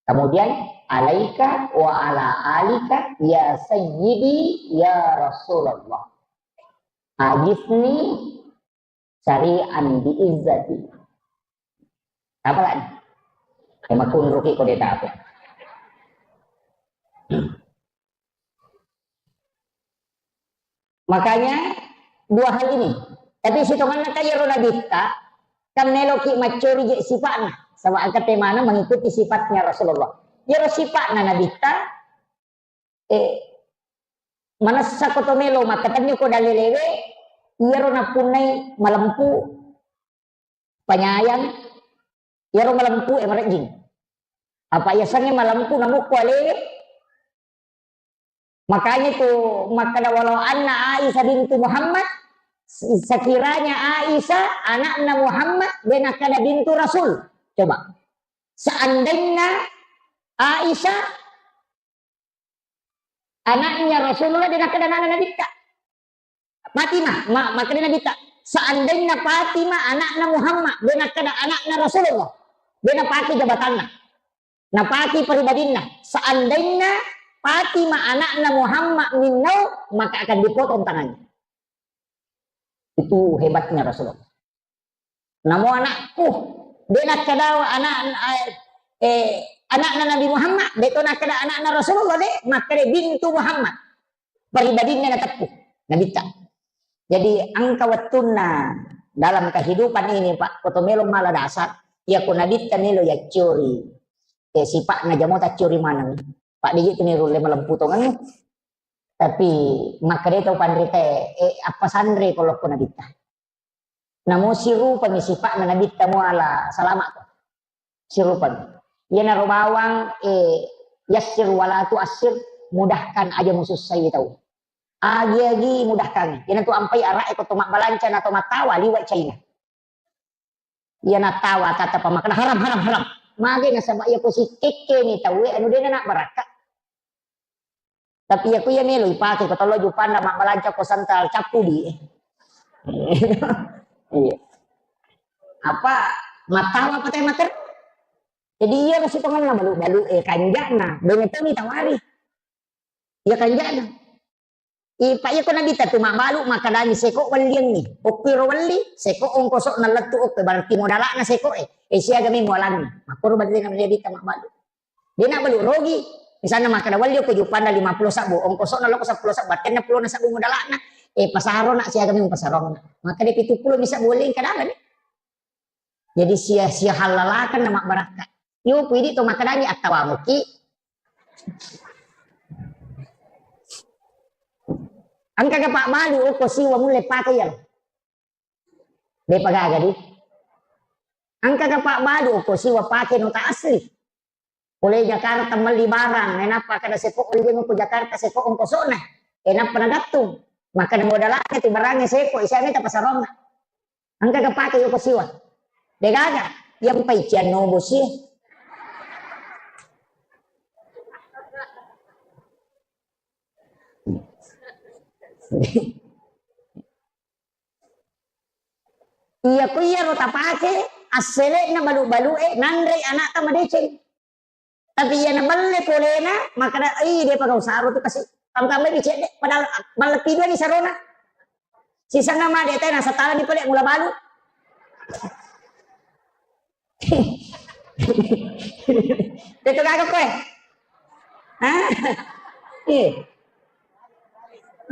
Kemudian, alaika wa ala alika ya sayyidi ya Rasulullah. Agisni sari'an bi izzati. Apa lagi? Ya, makunruki ko deta apa? Makanya, dua hal ini. Tapi sitonganna ka iyaro nabitta, kan meloki maccori je sifa'na. Sama angka temana mengikuti sifatnya Rasulullah. Iyaro sifa'na nabitta, eh, manessa ko to melo makkatenni ko dalelewe, iyaro napunnai malempu, panyayang, iyaro malempu e marejjing. Apa yasengnge malempu namukku alewe? Makanya tu makkeda walau anna Aisyah bintu Muhammad, sekiranya Aisyah anakna Muhammad, de nakkeda bintu Rasul. Coba. Seandainya Aisyah anaknya Rasulullah, de nakkeda anakna nabitta. Fatimah, ma-, makkeda Nabitta, seandainya Fatimah anakna Muhammad, de nakkeda anakna Rasulullah, de napake jabatanna. Napake pribadinna. Seandainya Fatimah anakna Muhammad minnau, maka akan dipotong tangannya. Itu hebatnya Rasulullah. Namo anakku, de nakkeda anak, eh, eh, anakna Nabi Muhammad, de to nakkeda anakna Rasulullah, de, makkeda bintu Muhammad. Pribadinna nateppu, Nabitta. Jadi, engka wettunna dalam kehidupan ini, Pak, ko to melo mala dasar, iya ko Nabitta melo yaccori, eh, sipa'na jamo taccori maneng. Pak, de je tu ni rulle malempu tongennu. Tapi, makkeda tau panrita, eh, apa sanre ko lokko Nabitta. Namo sirupami sipa'na Nabitta muala salama ko. Sirupami. Iyanaro bawang, eh, yassir wala tuassir, mudahkan aja musussai tau. Agi-agi mudahkan. Iyanatu ampai ara'e ko to mabbalanca na to mattawa liwa China. Iya nattawa kata pamakkeda haram, haram, haram. Mage nasaba iya ko sikekkeni tauwe anu dena nak barakka. Tapi iya ku iya melo ipake ko tollo jupanda mabbalanca ko santal cappudi. Iya. Apa mattawa apa teh mater? Jadi iya ro sitongenna balu-balu, eh, kanja'na, bene toni tawari. Iya kanja'na. Ipa iya ko Nabitta tu mabbalu makkedani seko welliangngi. Okko ro welli, seko ongkoso'na lettu okko, berarti modala'na seko e. Eh, siagami mualangngi. Makkoro berarti Nabitta mabbalu. De na balu rogi. Misalna makkeda welli ko jupanda lima puluh sabbu, ongkoso'na loko seppulo sabbu, tenna pulona sabbu modala'na. Eh, pasaro na siagami pasaronna. Makkeda pitu puluh mi sabbu welli kadang ni. Jadi sia-sia halalakan na mabbarakka. Yo pidi to makkedani attawamuki. Engka ga pabbalu okko siwa mulle pake iya. Depa gaga di. Engka ga pabbalu okko siwa pake nota asli. Pole Jakarta melli barang, enappa kada seko olli ko Jakarta seko ongkosona. Enappa nagattung. Maka modalakka tu barangnge seko, isa meta pasaronna. Engka ga pake yoko siwa. Degaga, yang paician nobo si. Iya ko iyaro tapake, assele'na balu-balu'e, nanrei anakta madeceng. Tapi iya nabelle polena, makkeda, "Ih, depa gau saro tu kasi." Tambai bicedde, padahal malleppi dua ni sarona. Sisenna made te nasatala ni pale mula balu. Tetu gaga koe. Hah? Iya.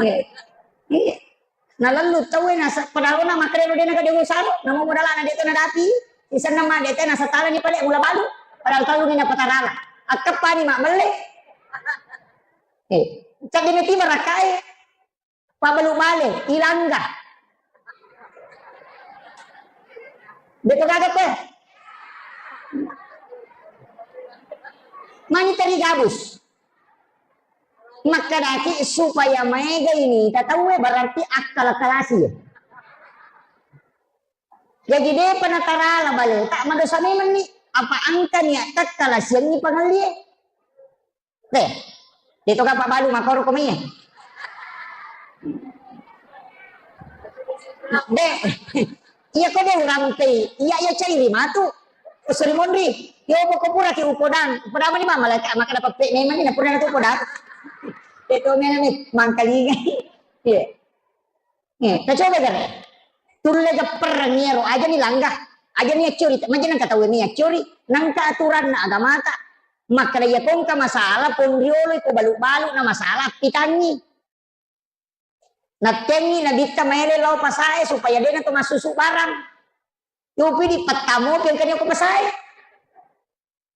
Iya. Iya. Nalallu tauwe nasa-, padahal na makkeda dena gade usaro, namo modalana de to nadapi, isenna ma de te nasatala ni pale mula balu, padahal tellu ni napatarala. Akkeppani mabbelle. Eh, cadde meti barakkae. Pabbalu bale, ilangga. De to gaga koe. Mani teri gabus. Makkedaki supaya maega ini tataue berarti akkala-kalasi. Jadi depa natarala bale, tak madosa memang ni. Apa engka niat takkalasianni pangallie. Deh, de to gapa balu makoro ko mie. De, iya ko de urampei, iya iya cairi matu. Usuri monri, yo poko pura ki upodang, upodang mani mama leka maka dapat pe memang ni pura tu upodang. De to mena ni mangkalinga. Iya. Eh, tacoba gare. Tulle gapperreng iyaro, aja ni langga, aja ni accuri, maja nangka tau ni accuri, nangka aturanna agamata. Makkeda iya kongka masalah, ponriolo iko balu-balu na masalah, pitangi. Nattengi nabitta maele lao pasae supaya dena to massusu barang. Yopi di pettamo piangkani ko pasae.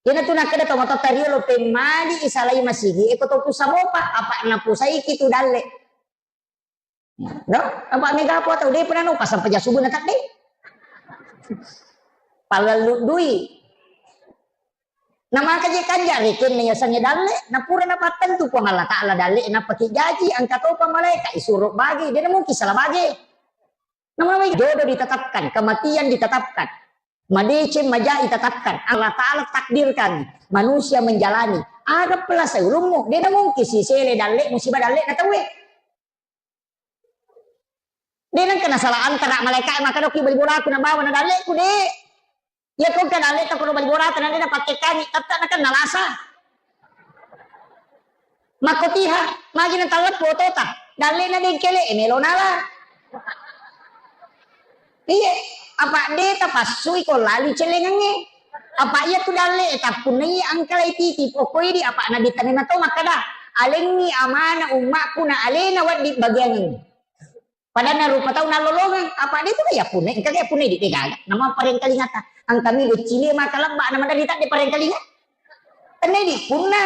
Iyana tu nakkeda to matotta riolo pemmali isalai masigi, eko to pusa mopa, apa napusaiki tu dalle. No, apa mega apa tau de pernah no pasang peja subuh na tadde. Palallu dui. Namaka je kanja rekenna yasengnge dalle, napura napattentu Puang Allah Ta'ala dalle, napaki jaji, engka topa malaika, isuro bage, de mungkin salah bage. Namawai jodoh ditetapkan, kematian ditetapkan. Madeceng majai tetapkan. Allah Ta'ala takdirkan manusia menjalani. Aga pelasai ulummu, de mungkin sisele dalle, musibah dalle na tauwe. De' nengka nasala antara malaika' makkeda, "Okki bali bolaku nabawa na dalle'ku," de'. Iya ko engka dalle' ta ko bali bolata na de' napakkekkangi, tette' na kan nalasa. Makkotiha, magi na talleppo otota, dalle'na de' engkele', e melo nala. Iye, apa' de' tapassui ko lali cellengengnge. Apa' iya tu dalle' tappunnai engka lai titi, pokko idi apa' Nabitta memang to makkeda, "Alengngi amana ummakku na alena wedding bagiangengngi." Padanna rupa tau nallolongeng, apa' de' tu ga yappunnai, engka ga yappunnai di' de' gaga. Nama parengkalingata, engka mi deccilie maka lebba' na maderita de' parengkalinga. Tennedi punna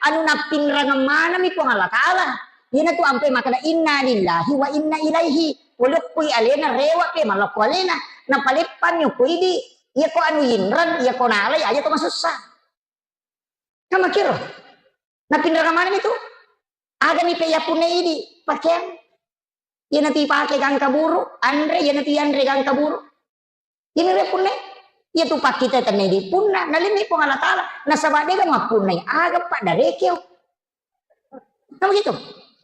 anu nappinrangeng manami Puang Allah Ta'ala. Iyanatu ampe makkeda, "Inna lillahi wa inna ilaihi." Walokkoi alena, rewa' pe malokko alena. Napaleppanni okko idi'. Iya ko anu yinreng, iya ko nalai, aja to masussa. Kan makkiro. Nappinrangeng manami tu. Agami pe yappunnai idi' pakeang. Iyanatu ipake gangka buru, anre, iyanatu yanre gangka buru. Iyami riappunnai. Iyatu pakkita tennedi punna, nalenni Puang Allah Ta'ala. Nasaba' de' ga mappunnai, aga paddarekeo. Kan begitu?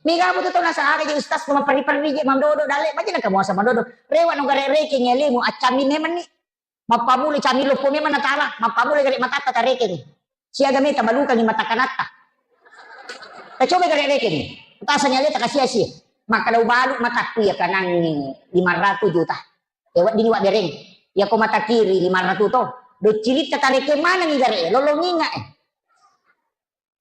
Mega betul to nasa aga je ustaz ko maperri-perri je mandodo dalle', maja nengka muasa mandodo. Rewa' no gare' rekeng alemu, accammi memanni. Mappamula cami loppo memang natala, mappamula gare' matatta tarekeng. Siaga meta balukangi mata kanatta. Tacoba gare' rekeng. Tasangi aleta kasi-asi. Makkeda ubalu matakku iya kanangngi lima ratus juta. E wedding wa bereng. Iya ko mata kiri lima ratus to. Doccilitta tarekeng manengi gare', lolonginga e.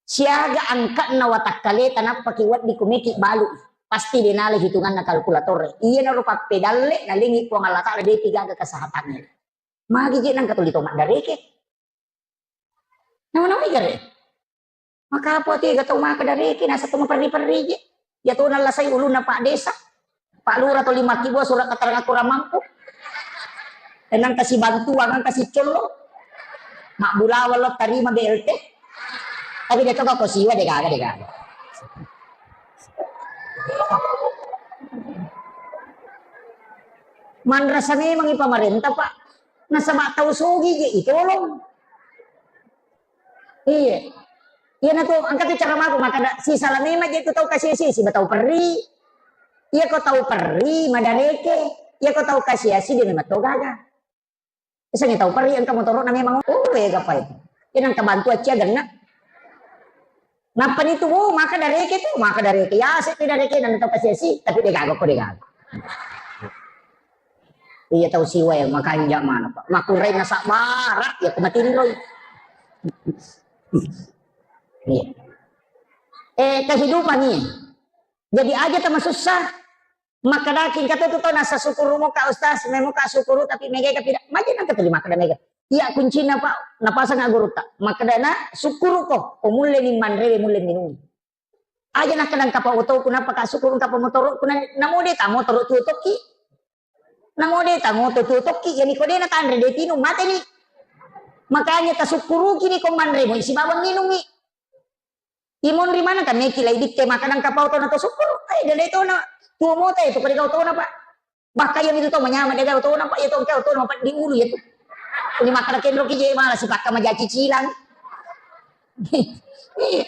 Siaga angka'na watakkaleta nappaki wedding ko meki balu. Pasti de' nala hitunganna kalkulator e. Iyanaro pappedalle' nalengi Puang Allah Ta'ala de' pigaga kesehatanna. Magi je' nengka tuli to maddareke. Nama-nama gare'. Maka apa tega tau maka dareke, nasa to maperri-perri je'. Iya to nallasai ulunna Pak Desa. Pak Lurah tuli makkibua surat keterangan kurang mampu. Tenang kasi bantuan, kan kasi collo. Mabbulawang lo tarima B L T. Tapi de' to ko siwa de' gaga, de' gaga. Manrasa memang i pamarenta, Pak. Nasaba' tau sogi je' itolong. Iya. Iyanatu engka tu cara mako makkeda sisala memang je' tu tau kasi-asi siba tau perri. Iya ko tau perri madareke. Iya ko tau kasi-asi de' memang to gaga. Isengnge tau perri engka motoro'na memang, oh, ega pai. Iya nengka bantu accia genna. Nappani tu, oh, maka dareke tu, maka dareke. Ya, sepi dareke, nang tau kasi-asi, tapi de' gaga ko de' gaga. Iya tau siwa ya, makanja mana, Pak. Makurre na sabara, ya ko matinroi. Iya. Eh, kehidupan nih. Jadi aja tama susah. Makkedaki engka to tu tau nasa sukkuru moka ustaz, memoka sukkuru tapi mega ka pida. Maja nang ketuli makkeda mega. Iya kuncinna, Pak, napasang gurutta. Makkedana sukkuruko, ko mulle ni manrewe, mulle minungi. Aja nakkeda engka pa otoku, nappa ka sukkuru engka pa motoro'ku, na, namo de' ta motoro' tuo tokki. Namo de' ta moto tuo tokki, yani ko de' na tanre de' tinung, mate ni. Makanya tasukkuruki ni ko manre mo isi bawang minungi. Imonri maneng ka meki lai ditte makanang kapau tona to sukkuru. Eh, dele tona. Tuo mota itu kode kau tona, Pak. Bahkan yang itu to manyama de kau tona, Pak. Ya to kau tona, Pak, di ulu ya tu. Ini makan kendro ki je malah si pakka maja cicilan. Iya.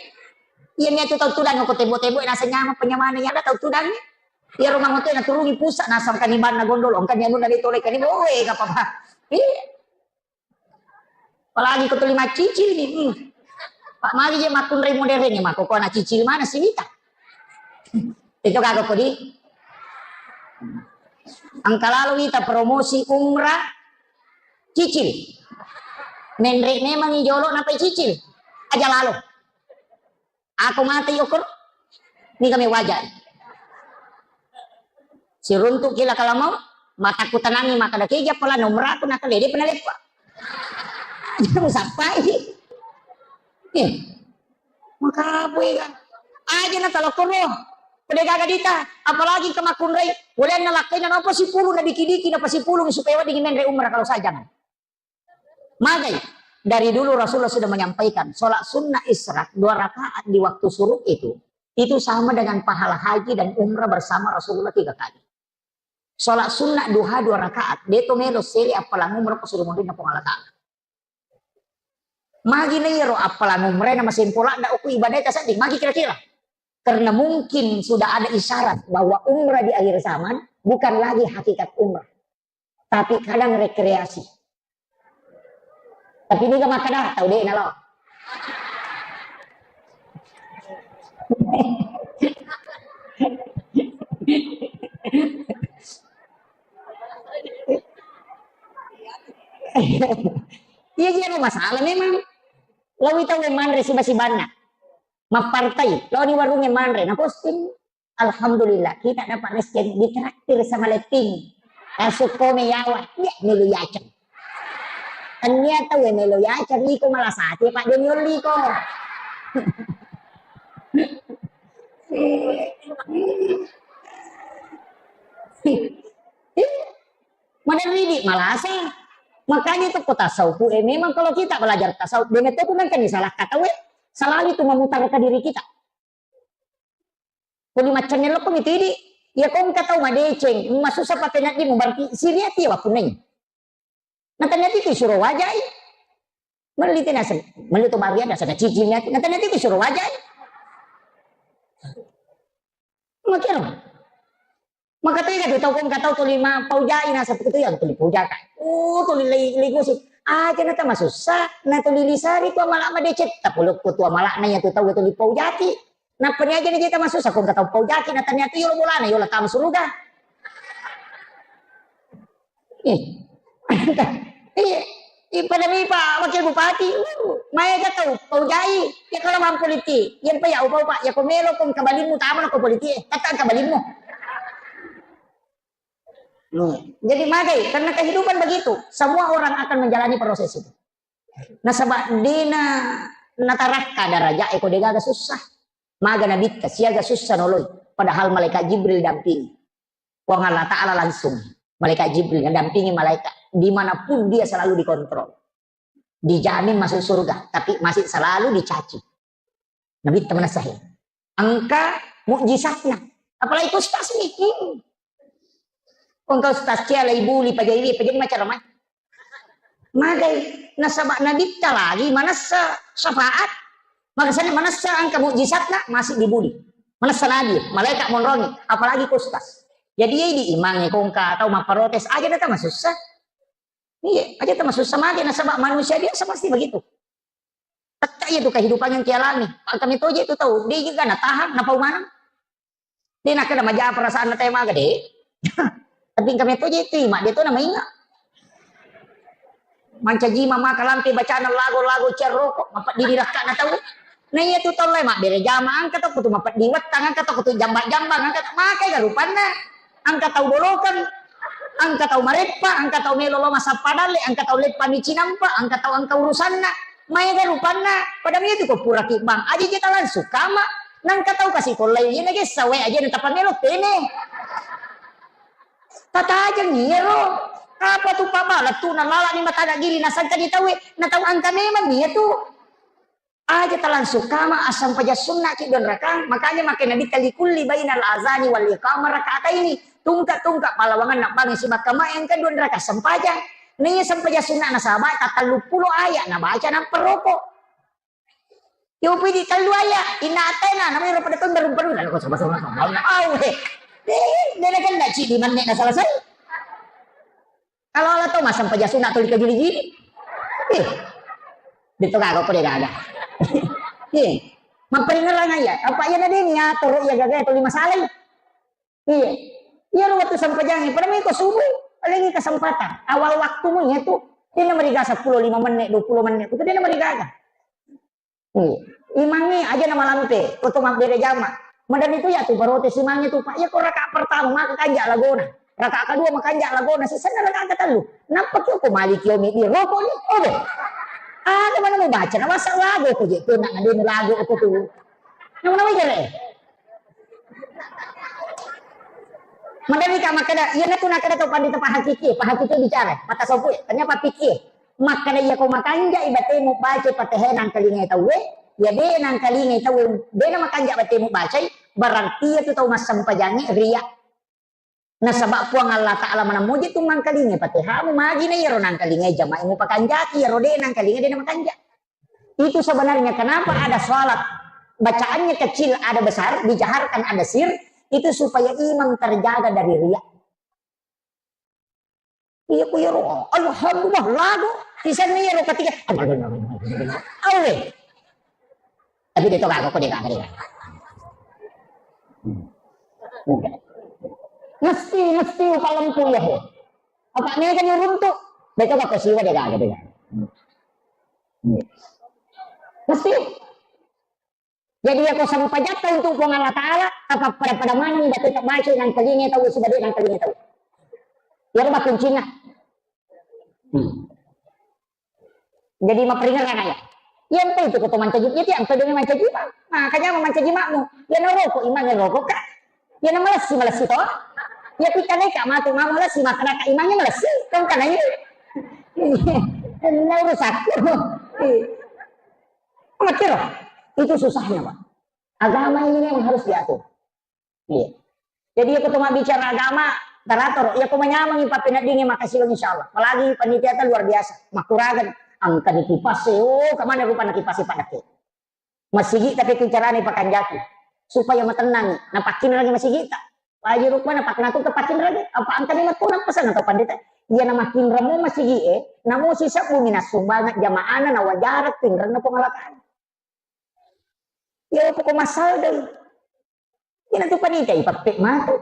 Iya ni tu tau tudang ko tebo-tebo nasa nyama penyamana ya ada tau tudang. Ya rumah motor na turungi pusat nasa kan iban na gondol, kan anu na ditoleh kan. Oh, eh, gak apa-apa. Iya. Apalagi ko tuli maccicil ni. Hmm. Pak magi je makkunrai modern ni, mako ko na cicil mana si wita. Itu kagak kodi. Engka lalo wita promosi umrah cicil. Menre memang i jolo napai cicil. Aja lalo. Ako mate yokor, ni kami wajar. Siruntuk kila kalamau, mataku tenangi maka dake japala nomor aku nakale de pernah lepa. Jangan sampai. Eh, maka apa ya? Aja na talokoro. Pede gaga dita, apalagi ke makunrai. Boleh na lakai na napa sipulu na diki-diki na pasipulu supaya wedding menre umrah kalau saya jangan. Magai, dari dulu Rasulullah sudah menyampaikan, sholat sunnah isyraq dua rakaat di waktu syuruk itu, itu sama dengan pahala haji dan umrah bersama Rasulullah tiga kali. Sholat sunnah duha dua rakaat, deto melo sele appalang umrah ko suruh munrinna Puang Allah Ta'ala. Magi na iyaro appalang umrah na masempola da uku ibadah kasaddi, magi kira-kira. Karena mungkin sudah ada isyarat bahwa umrah di akhir zaman bukan lagi hakikat umrah, tapi kadang rekreasi. Tapi niga makkeda tau de' nalo. Iya, iya, masalah memang. Lawi tau manre siba-sibanna. Mappartai, laoni warungnge manre, naposting. Alhamdulillah, kita dapat rezeki ditraktir sama Letting. Masuk kome yawa, ya melo yaceng. Tania tau melo yaceng, iko malasati, Pak, dia nyolli ko. Mana ridi malasa. Makanya itu kota sauku, eh, memang kalau kita belajar tasawuf, dengan itu kan kan salah kata, we, selalu itu memutar ke diri kita. Kuli maccenne lokko mitidi, iya ko engka tau madeceng, masussa patenaddimu, berarti siriati wapunnai. Nataniati tu suro wajai. Melli tena sen, melli to baru ada sana cicil niati. Nataniati tu suro wajai. Makero. Maka tega tu tau ko engka tau tuli ma paujai nasa tu yang tuli paujaka. Oh, tuli lei lei gosi. Aja na tamasussa, na tuli lisari tu amala madeceng. Tapulukku tu amala na ya tu tau tuli paujaki. Nappa ni aja ni jeta masussa, ko engka tau paujaki, na tania tu yolo bolana, yolo tama suruga. Eh. Iya. Iya, pada mi Pak Wakil Bupati, uh, maega tau paujai. Ya kalau mampu liti, yang pa ya upau Pak, ya ko melo ko engka balimmu, tama ko politik, eh, kata engka balimmu. Hmm. Jadi magai, karena kehidupan begitu, semua orang akan menjalani proses itu. Nasaba dena natarakka daraja e ko degaga sussa. Maga nabitta siaga sussa noloi. Padahal malaikat Jibril dampingi. Puang Allah Ta'ala langsung. Malaikat Jibril mendampingi malaikat. Dimanapun dia selalu dikontrol. Dijamin masuk surga, tapi masih selalu dicaci. Nabitta manessa he. Engka mukjizatna. Apalagi ustaz ni. Hmm. Engka ustaz cia lai buli pajai, pajai macara mai. Magai, nasaba nabitta lagi manessa syafaat. Makasana manessa engka mukjizatna masih dibuli. Manessa nabi, malaikat monrongi, apalagi ustaz. Jadi iya di imangnge ko engka tau mapparotes, aja na tamasussa. Iya, aja tamasussa magai, nasaba manusia biasa pasti begitu. Tetta iya tu kehidupan yang kialami. Kami toje tu tau, de juga na tahan, na pau maneng. De nakkeda maja perasaan na tema gede. Tapi kami toje tu, mak de tu na mainga. Mancaji mama kalampe bacana lago-lago cerroko, mapeddi di rakka na tau. Na iya tu tau lai mabbere jama, engka tau kutu mapeddi wettang, engka tau kutu jamba-jambang, engka tau makai ga rupanna. Engka tau bolokeng, engka tau mareppa, engka tau melo lo masappa dalle, engka tau leppa mi cinampa, engka tau engka urusanna. Maega rupanna, pada mi tu ko pura kibbang, aja jeta langsung kama, nangka tau kasi kollai, iya na gessa wae aja na tapamelo tene. Tatajeng iyaro, apa tu pabala tu nalala ni mata giri nasangka di tawe, na tau engka memang iya tu. Aja talangsung kama assampajang sunnaki dua rakang, makanya makkeda Nabitta likulli bainal azani wal iqamah rakataini. Tungka-tungka palawangan nabbangi sibakka mae engka dua rakang sempajang. Naiya sempajang sunna nasaba tatelluppulo ayat nabaca nappa roko. Yopi di tellu ayat, inna atena, namanya pada tunda rumpadu, lalu kau sama-sama sama. Au he. Eh, dia kan nak cik di mana nak selesai. Kalau Allah tahu masang pejasuna tuli kajili-jili. Eh. Dito gaga ko de gaga. Eh. Maperingerang aja. Apa iya na deni ya toro iya gaga tuli masalai. Iya. Iya ro waktu sampajang pada miko subuh. Lagi kesempatan. Awal waktumu ya tu. Dia na mariga sepuluh lima menit, dua puluh menit. Itu dia na mariga. Iya. Imangnge aja na malampe, ko to mabbere jama. Madan itu ya tu barote simangnge tu, Pak. Ya ko raka pertama maka kanja lagona. Raka kedua makanja lagona, sisana raka ketellu. Nappa kio ko maliki omi di roko ni. Obe. Ada mana mau baca na masa lagu ko je, ko nak ngadeni lagu ko tu. Nama nama jere. Madani ka makkeda, iya natu nakkeda tau pandita pahakiki, pahakiki bicara, mata sopu, ternyata pikir. Makkeda iya ko makanjai batemu baca Fatihah nangkalingai tauwe, ya de nangkalingai tauwe, de na makanja batemu bacai, berarti iya tu tau massempajangi ria. Nasaba Puang Allah Ta'ala mana muji tu mangkalingai Fatihahmu, magi na iyaro nangkalingai jamai mu pakanjaki, iyaro de nangkalingai de na makanja. Itu sebenarnya kenapa ada sholat bacaannya kecil, ada besar, dijaharkan, ada sir, itu supaya imam terjaga dari riak. Iya ku iyaro, alhamdulillah, lagu. Sisenna iyaro ketiga. Awe. Tapi de' to gaga ko, de' gaga, de' gaga. Hmm. Mesti, mesti upalempu iya he. Apa mega ni runtu? De' to gaga ko siwa, de' gaga, de' gaga. Hmm. Mesti. Jadi, iyako sempajatta untuk Puang Allah Ta'ala, tapappada-pada maneng batu tabaca nang telinga tau, sibawa nang telinga tau. Iyaro makkuncinna. Hmm. Jadi, maperingerang ya. Iya, empa itu ko to mancaji, iya, tiang to demi mancaji, Pak. Makanya mau mancaji makmu. Ya, no rokok, imangnya rokok, Kak. Ya, no malessi, malessi to. Ya, pikanai, Kak, matu mau malessi, makan, Kak, imangnya malessi. Kau kan ini. Nah, urusakku. Makkiro, itu susahnya, Pak. Agama ini memang harus diatur. Iya. Jadi, iya, ko to mabbicara agama, taratoro, iya, ko manyameng pappeneddingi makasiwang, insya Allah. Apalagi panitiata luar biasa, makkuragan, angkani kipas e, oh, kemana rupana kipas e, Pak Dake. Masigi tapi ku carane pakanjaki, supaya matennangi, napakkinrangi masigita. Waji rupana paknatu tapakkinrangi, apa angkani matuna pesan atau pandita. Iya, namakkinramo masigi e, namo sisebbu minassumbangeng jamaana, nawajareng tinrenna Puang Allah Ta'ala. Iya, pokok masal deh. Ina tu panitia ipappe matu.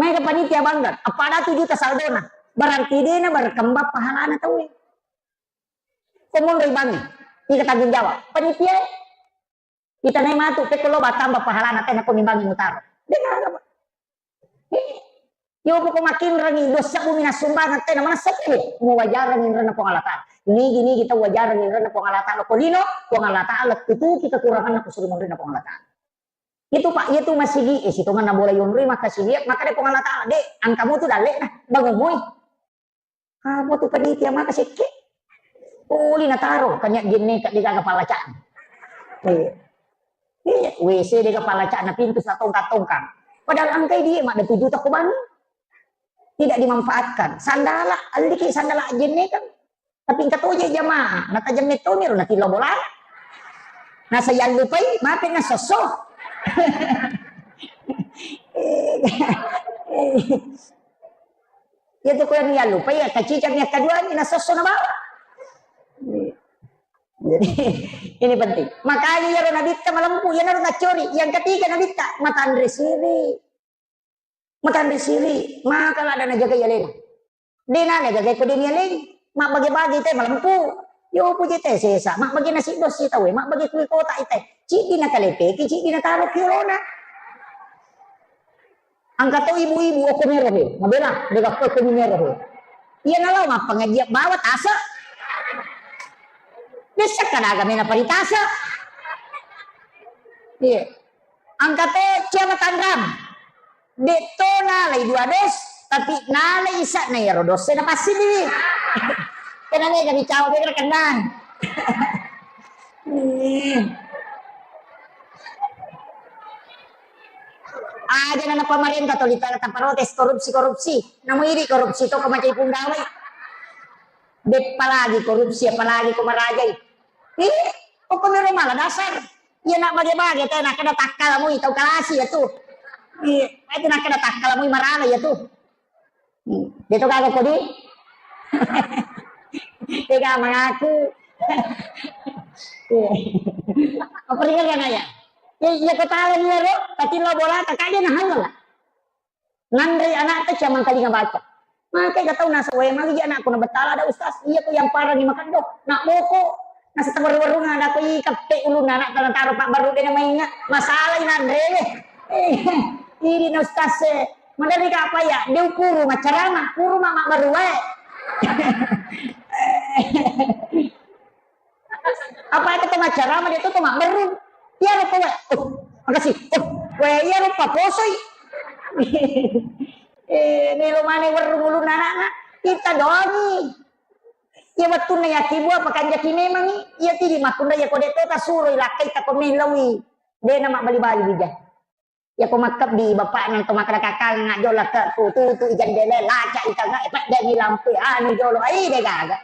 Maega panitia bangga, appada tu juta saldona. Berarti dena berkembang pahalana tau e. Ko monroi bangi, tiga tanggung jawab. Panitia, kita nai matu, pekko lo batamba pahalana, tena ko mimbangi mutaro. Dena apa? Yo, poko makinrangi, dua sebbu minassumbangeng, tena manessa tu. Muwajareng inrenna Puang Allah Ta'ala. Nigi-nigi tau wajareng inrenna Puang Allah Ta'ala. Ko lino, Puang Allah Ta'ala tutuki kekuranganna ko suruh monrinna Puang Allah Ta'ala. Itu, Pak, itu masigi, eh, sitonganna bola yonroi, maka silia, maka deh Puang Allah Ta'ala, dek, angkamu tu dalle nah, bangun moi. Apa tu panitia maka sekke? Poli nataro, kanya jenne ka degaga palaca. Iya. Iya, W C dega palaca na pintu sa tongkang-tongkang. Padahal angkai dia mak ada tujuh toko bangi. Tidak dimanfaatkan. Sandala, aliki sandala jenne kan. Tapi engka toje jamaah, natajemme tomiro natillo bola. Nasa yallupai, mape nasosso. Iya tu ko yang yallupai, ya kacica mi kedua ni nasosso na bawa. Jadi, ini penting. Makanya iyaro nabitta malempu, iyaro nacori. Yang ketiga nabitta, matanre siri. Matanre siri, maka ladda najagai alena. De nale gagai ko de nialeng, mabbage-bage te malempu. Yo puje te sesa, mabbage nasi dos si tau e, mabbage kui kota ite. Ciddi nakalepeki, ciddi nataro ki olona. Angka to ibu-ibu okko mero he, mabela, de gappo okko mero he. Iya nalo mappangajian bawa tasa. Dessa kadaga mena paritasa. Iya. Angka to cia matanrang. De'to nalai dua dos, tapi nalai isa'na iyaro dosse napassiliwi. Kena mega bicara, kena kenang. Aja na pamarenta to ditana taparotes korupsi-korupsi. Namu idi korupsi to ko macai pundawai. Beppa lagi korupsi, apalagi ko marajai. Ih, pokoknya mala dasar. Iya nak bage-bage teh, nak kena takkala mui tau kalasi ya tu. Iya, itu nak kena takkala mui marana ya tu. Hmm, dia tu kagak kodi. Tega mengaku. Iya. Apa ringan ya? Ya, iya ketawa dia lo, tapi lo bola tak ada nah lah. Nanre anakta cia mangkalinga baca. Maka ega tau nasa wae magi anakku na betala ada ustaz. Iya ko yang parani makeddo. Nak boko. Nasa tawaru-warunga ada ko i kappe ulunna anakta nataro pak baru dena mainga. Masalah nanre. Ini na ustaz e. Madari ka apa ya? Dia puru macarama, puru mama baru wae. Apa itu tau maccarama dia tu tau mabberru. Iya rupa we. Oh, makasih. Oh, we iya rupa posoi. Eh, melo mane werru ulunna anakna. Kita doangi. Iya wettunna yaki bua pakanjaki memangi. Iya tidi makkunda iya kode to tasuroi lakkai tako mellaui. Dena mabbali-bali bija. Iya ko makkebbi bapakna to makkeda kakang ngajjola ke tututu i jendela laca i tengah, eh, peddeni lampu anu jolo, ai de gaga.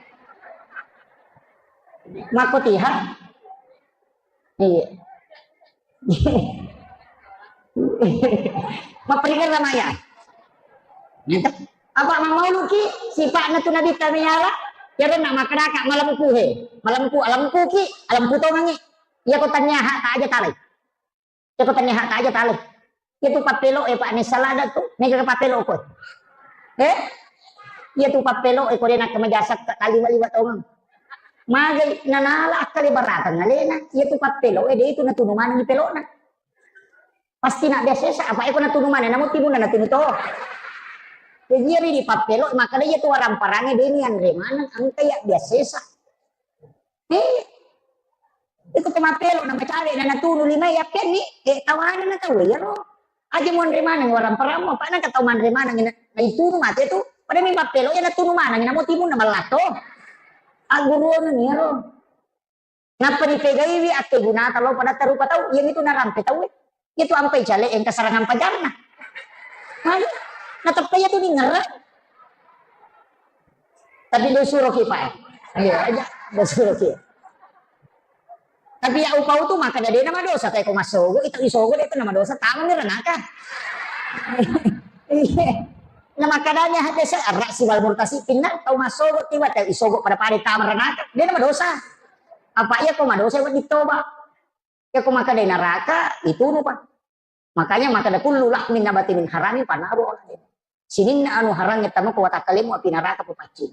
Makko tiha. Iya. Maperingan namanya. Apa mammauluki sipa'na tu Nabitta meyala? Iyaro na makkedaka malempu he. Malempu, alempuki, alempu tongengi. Iya ko tania hak ta aja talai. Iya ko tania hak ta aja talai. Iya tu pappelo e, Pak, nessa lada tu. Mega pappelo ko. Eh? Iya tu pappelo e, ko de nakke majasa ka liwa-liwa tongeng. Magai nanala akkale baratang alena. Iya tu pappelo e, de itu natunu maneng di pelona. Pasti na biasa sa, apa eko natunu mana, namo timunna natunu to. Jadi iya ri di pappelo, maka dia tu orang parange deni anre maneng, angka ya biasa sa. Eh, itu ko mappelo na macale na natunu lima ya pen ni, eh, tawana na tau ya ro. Aja mo anre maneng orang parammu, apa na tau manre maneng na, na itunu mate tu. Pada mi pappelo ya natunu maneng, namo timunna mallato. Aguruan ni ya ro. Nappa nipegaiwi akkegunata lao padatta rupa tau, iyamitu narampe tauwe. Iyatu ampai cale engka serangan pajarna. Magi? Nateppa iyatu ningerre. Tapi do suroki, Pak. Iya, aja, do suroki. Tapi ya upau tu maka dena madosa, kayak ko masogo, itu isogo de itu nama dosa, tamu ni renaka. Iya. Nah, makanya hati saya erak si wal murtasi pinna, tau masogo tiba tau isogo pada-pada tamu renaka, de nama dosa. Apa iya ko madosa wedding toba? Iya ko makkeda naraka, itunu pa. Makanya makkeda kullu lahmin nabati min harami fanaru aulade. Sininna anu harangnge tamu ko watakkalemu api naraka papaccing.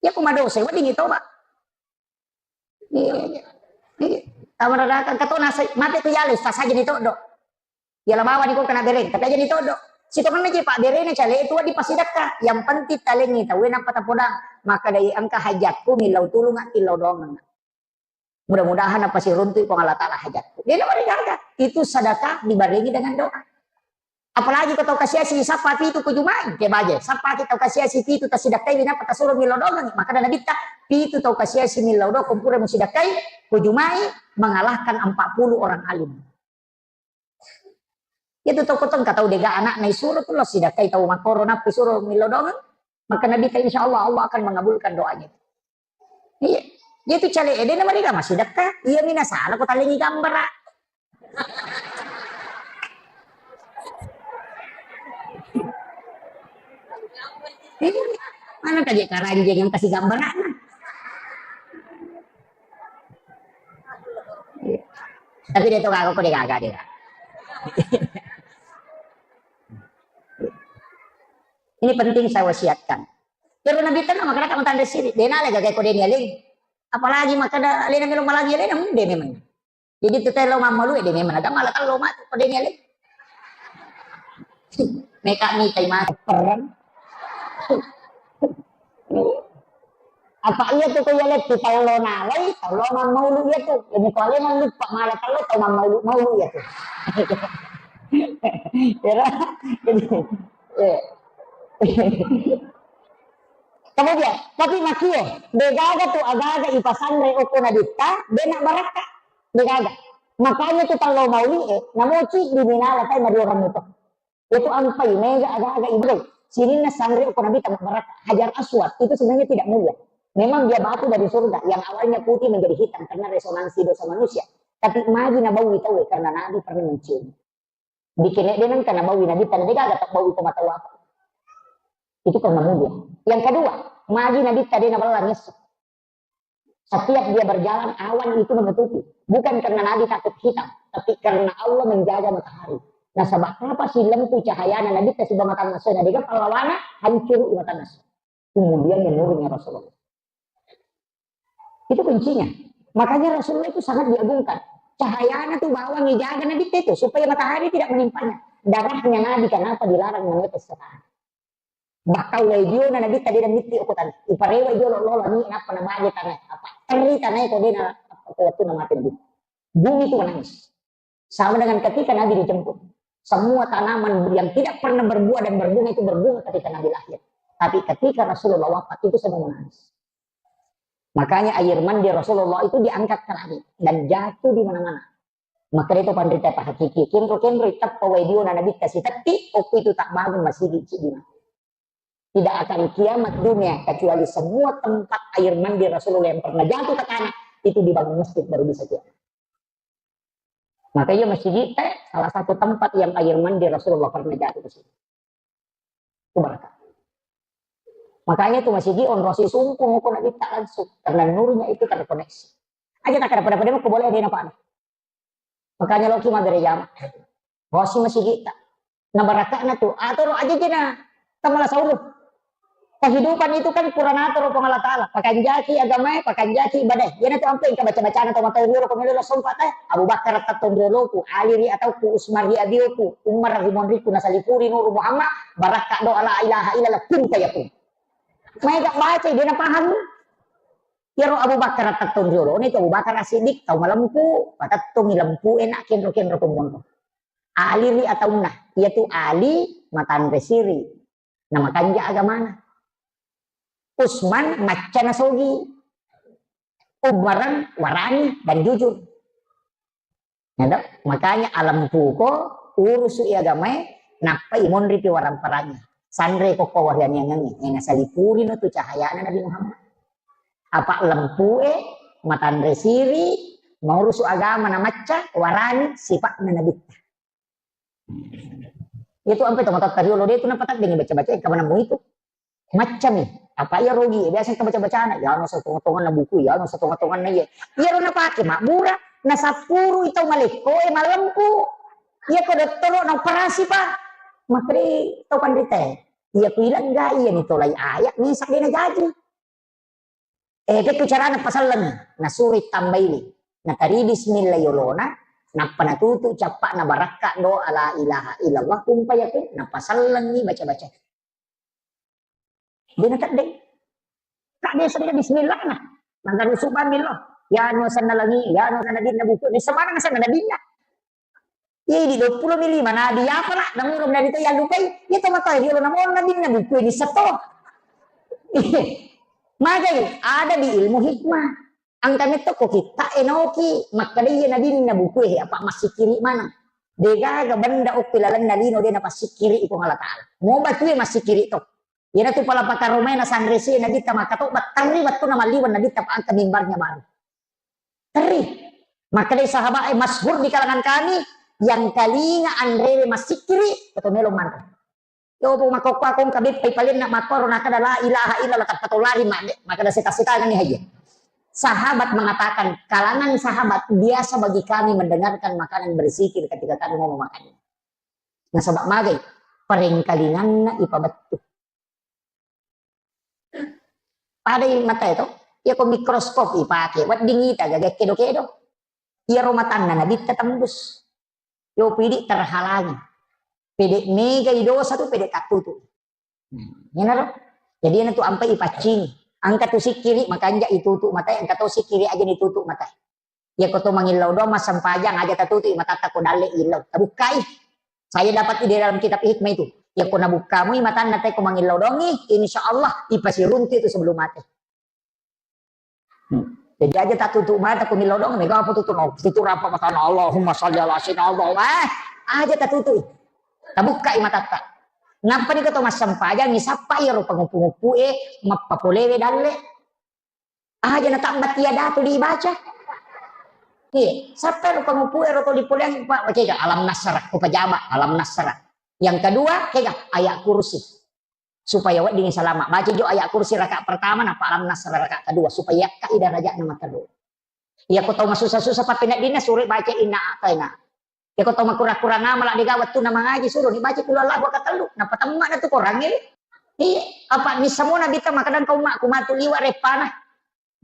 Iya ko madosa wedding toba. Iya, iya. Iya. Tama naraka engka to nasai mate ko yale ustaz aja ni todo. Yala bawani ko kena bereng, tapi aja ni todo. Sitongenna je pak berena cale itu di pasidakka. Yang penting talengi tau nappa tapodang. Makkedai engka hajatku millau tulung attillau doang. Mudah-mudahan apa siruntu Puang Allah Taala hajatku. Dia nama digaga. Itu sedekah dibarengi dengan doa. Apalagi ko tau kasiasi sappa pitu ko jumai, ke baje. Sappa ki tau kasiasi pitu tasidakkai winapa tasuro millau doang. Maka ada nabitta pitu tau kasiasi millau doang kumpure musidakkai ko jumai mengalahkan empat puluh orang alim. Itu toko tengka tau dega anak na isuro tu lo sidakkai tau makoro nappi suro millau doang. Maka nabitta insya Allah Allah akan mengabulkan doanya. Iya. Iya tu cale ede nama dega masih deka. Iya mina salah ko talengi gambara. Mana kaje karanjeng yang kasih gambaran. Iya. Tapi dia tu kagak ko dia kagak dia. Ini penting saya wasiatkan. Pero nabitta na makkeda ka matandre siri, dena le gaga ko deni aleng. Apalagi makkeda alena melo malagi alena, hmm, deni men. Jadi tu telo mammalu deni men, agama la tello matu ko deni aleng. Meka mita ima perang. Apa iya tu ko iya letti tello nalai, tello mammaulu iya tu. Ini ko alena lupa mala tello tau mammaulu maulu iya tu. Era, jadi, eh. Kemudian, tapi makie, degaga tu agaga ipasanre oko nabitta, dena barakka, degaga. Makanya tu tallo mauli e, namoci diminala tai mariorang itu. Itu ampai mega aga-aga ibadah. Sininna sanre oko nabitta mabbarakka. Hajar Aswad itu sebenarnya tidak mulia. Memang dia batu dari surga yang awalnya putih menjadi hitam karena resonansi dosa manusia. Tapi magi nabaui tauwe karena Nabi pernah mencium. Bikin de nengka nabaui nabitta, de gaga tabaui ko mata apa. Itu karena mulia. Yang kedua, magi nabitta de nabella ngesso. Setiap dia berjalan, awan itu menutupi. Bukan karena Nabi takut hitam, tapi karena Allah menjaga matahari. Nasaba apa sih lempu cahayana nabitta siba mata ngesso na dega pallawana hancur mata ngesso. Kemudian menurunnya Rasulullah. Itu kuncinya. Makanya Rasulullah itu sangat diagungkan. Cahayana tuh bawang dijaga Nabi itu supaya matahari tidak menimpanya. Darahnya Nabi kenapa dilarang menetes ke tanah? Bahkan wae diona Nabi tadi dan mitti ukutan. Iparewa jolo lola ni kenapa na bagi tanah apa? Teri tanah itu dia apa waktu nama Nabi. Bumi itu menangis. Sama dengan ketika Nabi dijemput. Semua tanaman yang tidak pernah berbuah dan berbunga itu berbunga ketika Nabi lahir. Tapi ketika Rasulullah wafat itu semua menangis. Makanya air mandi Rasulullah itu diangkat ke langit dan jatuh di mana-mana. Maka itu panrita pahakiki. Kenro-kenro itappa wae diona Nabi kasih tetti, oku itu tak bangun masih di. Tidak akan kiamat dunia kecuali semua tempat air mandi Rasulullah yang pernah jatuh ke tanah itu dibangun masjid baru bisa kiamat. Makanya masjid teh salah satu tempat yang air mandi Rasulullah pernah jatuh ke situ. Itu barakka. Makanya itu masigi onrosi sungkung ko nabitta langsung. Karena nurnya itu terkoneksi. Aja tak ada pada-pada ko boleh dia nampak. Makanya loki mabbere jama. Bosi masigitta. Na barakka'na tu. Atoro aja jena tamala saulu. Kehidupan itu kan pura natoro Puang Allah Ta'ala. Pakanjaki agamae, pakanjaki ibadae. Jena tu ampe engka baca-bacana to matoa riolo ko melo sompa te. Abu Bakar tetton rioloku, Ali ri atauku, Usman ri abioku, Umar ri monriku, nasalipuri Nuru Muhammad, barakka doa la ilaha illallah, kun fayakun. Maega baca, dia na paham. Iyaro Abu Bakar tettong riolona itu Abu Bakar As-Siddiq, tau malempu, patettongi lempu e na kenro-kenro ko monro. Ali ri ataunna, iyatu Ali matanre siri, na makanja agamana. Usman macca na sogi, Umarang warani dan jujur. Nado? Makanya alempuko urusu i agamae, nappai monripi warang-parangnya. Sanre ko ko warianiangengnge, e nasalipurino tu cahayana Nabi Muhammad. Apa lempue, matanre siri, maurusu agama na macca, warani sipa'na nabitta. Iya tu ampe tomatoatta riolo de tu napataddengi baca-baca, engka maneng mu itu. Maccami. Apa iya rogi? Biasa engka baca-bacana. Ya no satonga-tonganna buku, ya no satonga-tonganna iya. Iya ro napake mabbura, nasappuru i tau malekko e mallempu. Iya ko dottoro na operasi pa. Makri tau panrita e. Iya ku ilang ga iya ni tolai ayat ni sakdena jaji. Eh, pekku carana pasallengi? Nasuroi tambaili. Natari bismillah yolona, nappa natutu cappa'na barakka doa la ilaha illallah, kun fayakun, napasallengi baca-baca. Dia nateddeng. Tak biasa dia bismillah nah. Maka rusuk bamillah. Ya nu sanna langi, ya nu sanna dinna buku, ni semana sanna dinna. Iya, di dua puluh mi lima nabi, apa nak? Namurung dari tu yang lupai. Iya, tomat tahu, dia nama orang nabi, nabi, buku ini seto. Magai, ada di ilmu hikmah. Angka metto ko kita enoki, makkada iya nabi, nabi, buku, eh, apa masih kiri mana? Degaga benda okki lalenna lino de napassikkiri iko Allah Ta'ala. Mau batu ya masih kiri to. Iyanatu pala pakaromai nasanresi nabitta makkatobba, terri wettunna malliweng nabitta pa engka mimbarnya baru. Terri. Makkedai sahabat, eh, masyhur di kalangan kami, yang telinga anrewe massikkiri, atau melo manre. Yo, pung makkokko akong kabeppai palenna makkoro nakada la ilaha illallah, tappa tau lari mande, makkada seta-setangani haye. Sahabat mengatakan, kalangan sahabat biasa bagi kami mendengarkan makanan berzikir ketika kami mau memakannya. Nasaba magai, parengkalinganna ipabettu. Padai matae to, iya ko mikroskop ipake, wedding ita gaga kedo-kedo. Iyaro matanna nabitta tembus. Yo pidi terhalangi. Pede megai dosa tu pede tattutu. Nah, iyanaro. Jadi iyanatu ampai ipaccing. Engka tu sikkiri makanja itutu matae, engka to sikkiri aja itutu matae. Iya ko to mangillau doang massempajang aja tatutu i matatta ko dalle illau. Tabukkai. Saya dapat di dalam kitab hikmah itu. Iya ko nabukkamu i matanna te ko mangillau doang i, insya Allah ipasiruntu itu sebelum mati. Hmm. Jadi aja tatutu mata ko millau doang, mega apa tutu no, tutu rapa matana Allahumma shalli ala sayyidina Allahumma. Eh, aja tatutu. Tabukkai matatta. Nappa ni ko to massempajang i sappa iyaro panguppu-nguppu e mappapolewe dalle. Aja na tabbati ada tu dibaca. Iya, sappa ro panguppu ero to dipoleang, Pak, kega alam nasara, ko pajama alam nasara. Yang kedua, kega ayat kursi. Supaya wedding salama. Baca jo ayat kursi rakaat pertama, nappa alam nasara rakaat kedua. Supaya yakka i darajatna materru. Iya ko tau masusa-susa pappeneddinna suro baca inna a'taina. Iya ko tau makurang-kurang amala dega wettunna mangaji suro ni baca qul huwallahu ahad katellu. Nappa temma na tu korangnge. Iya, apa misamo nabitta makkedang kau mak ku matu liwa reppana.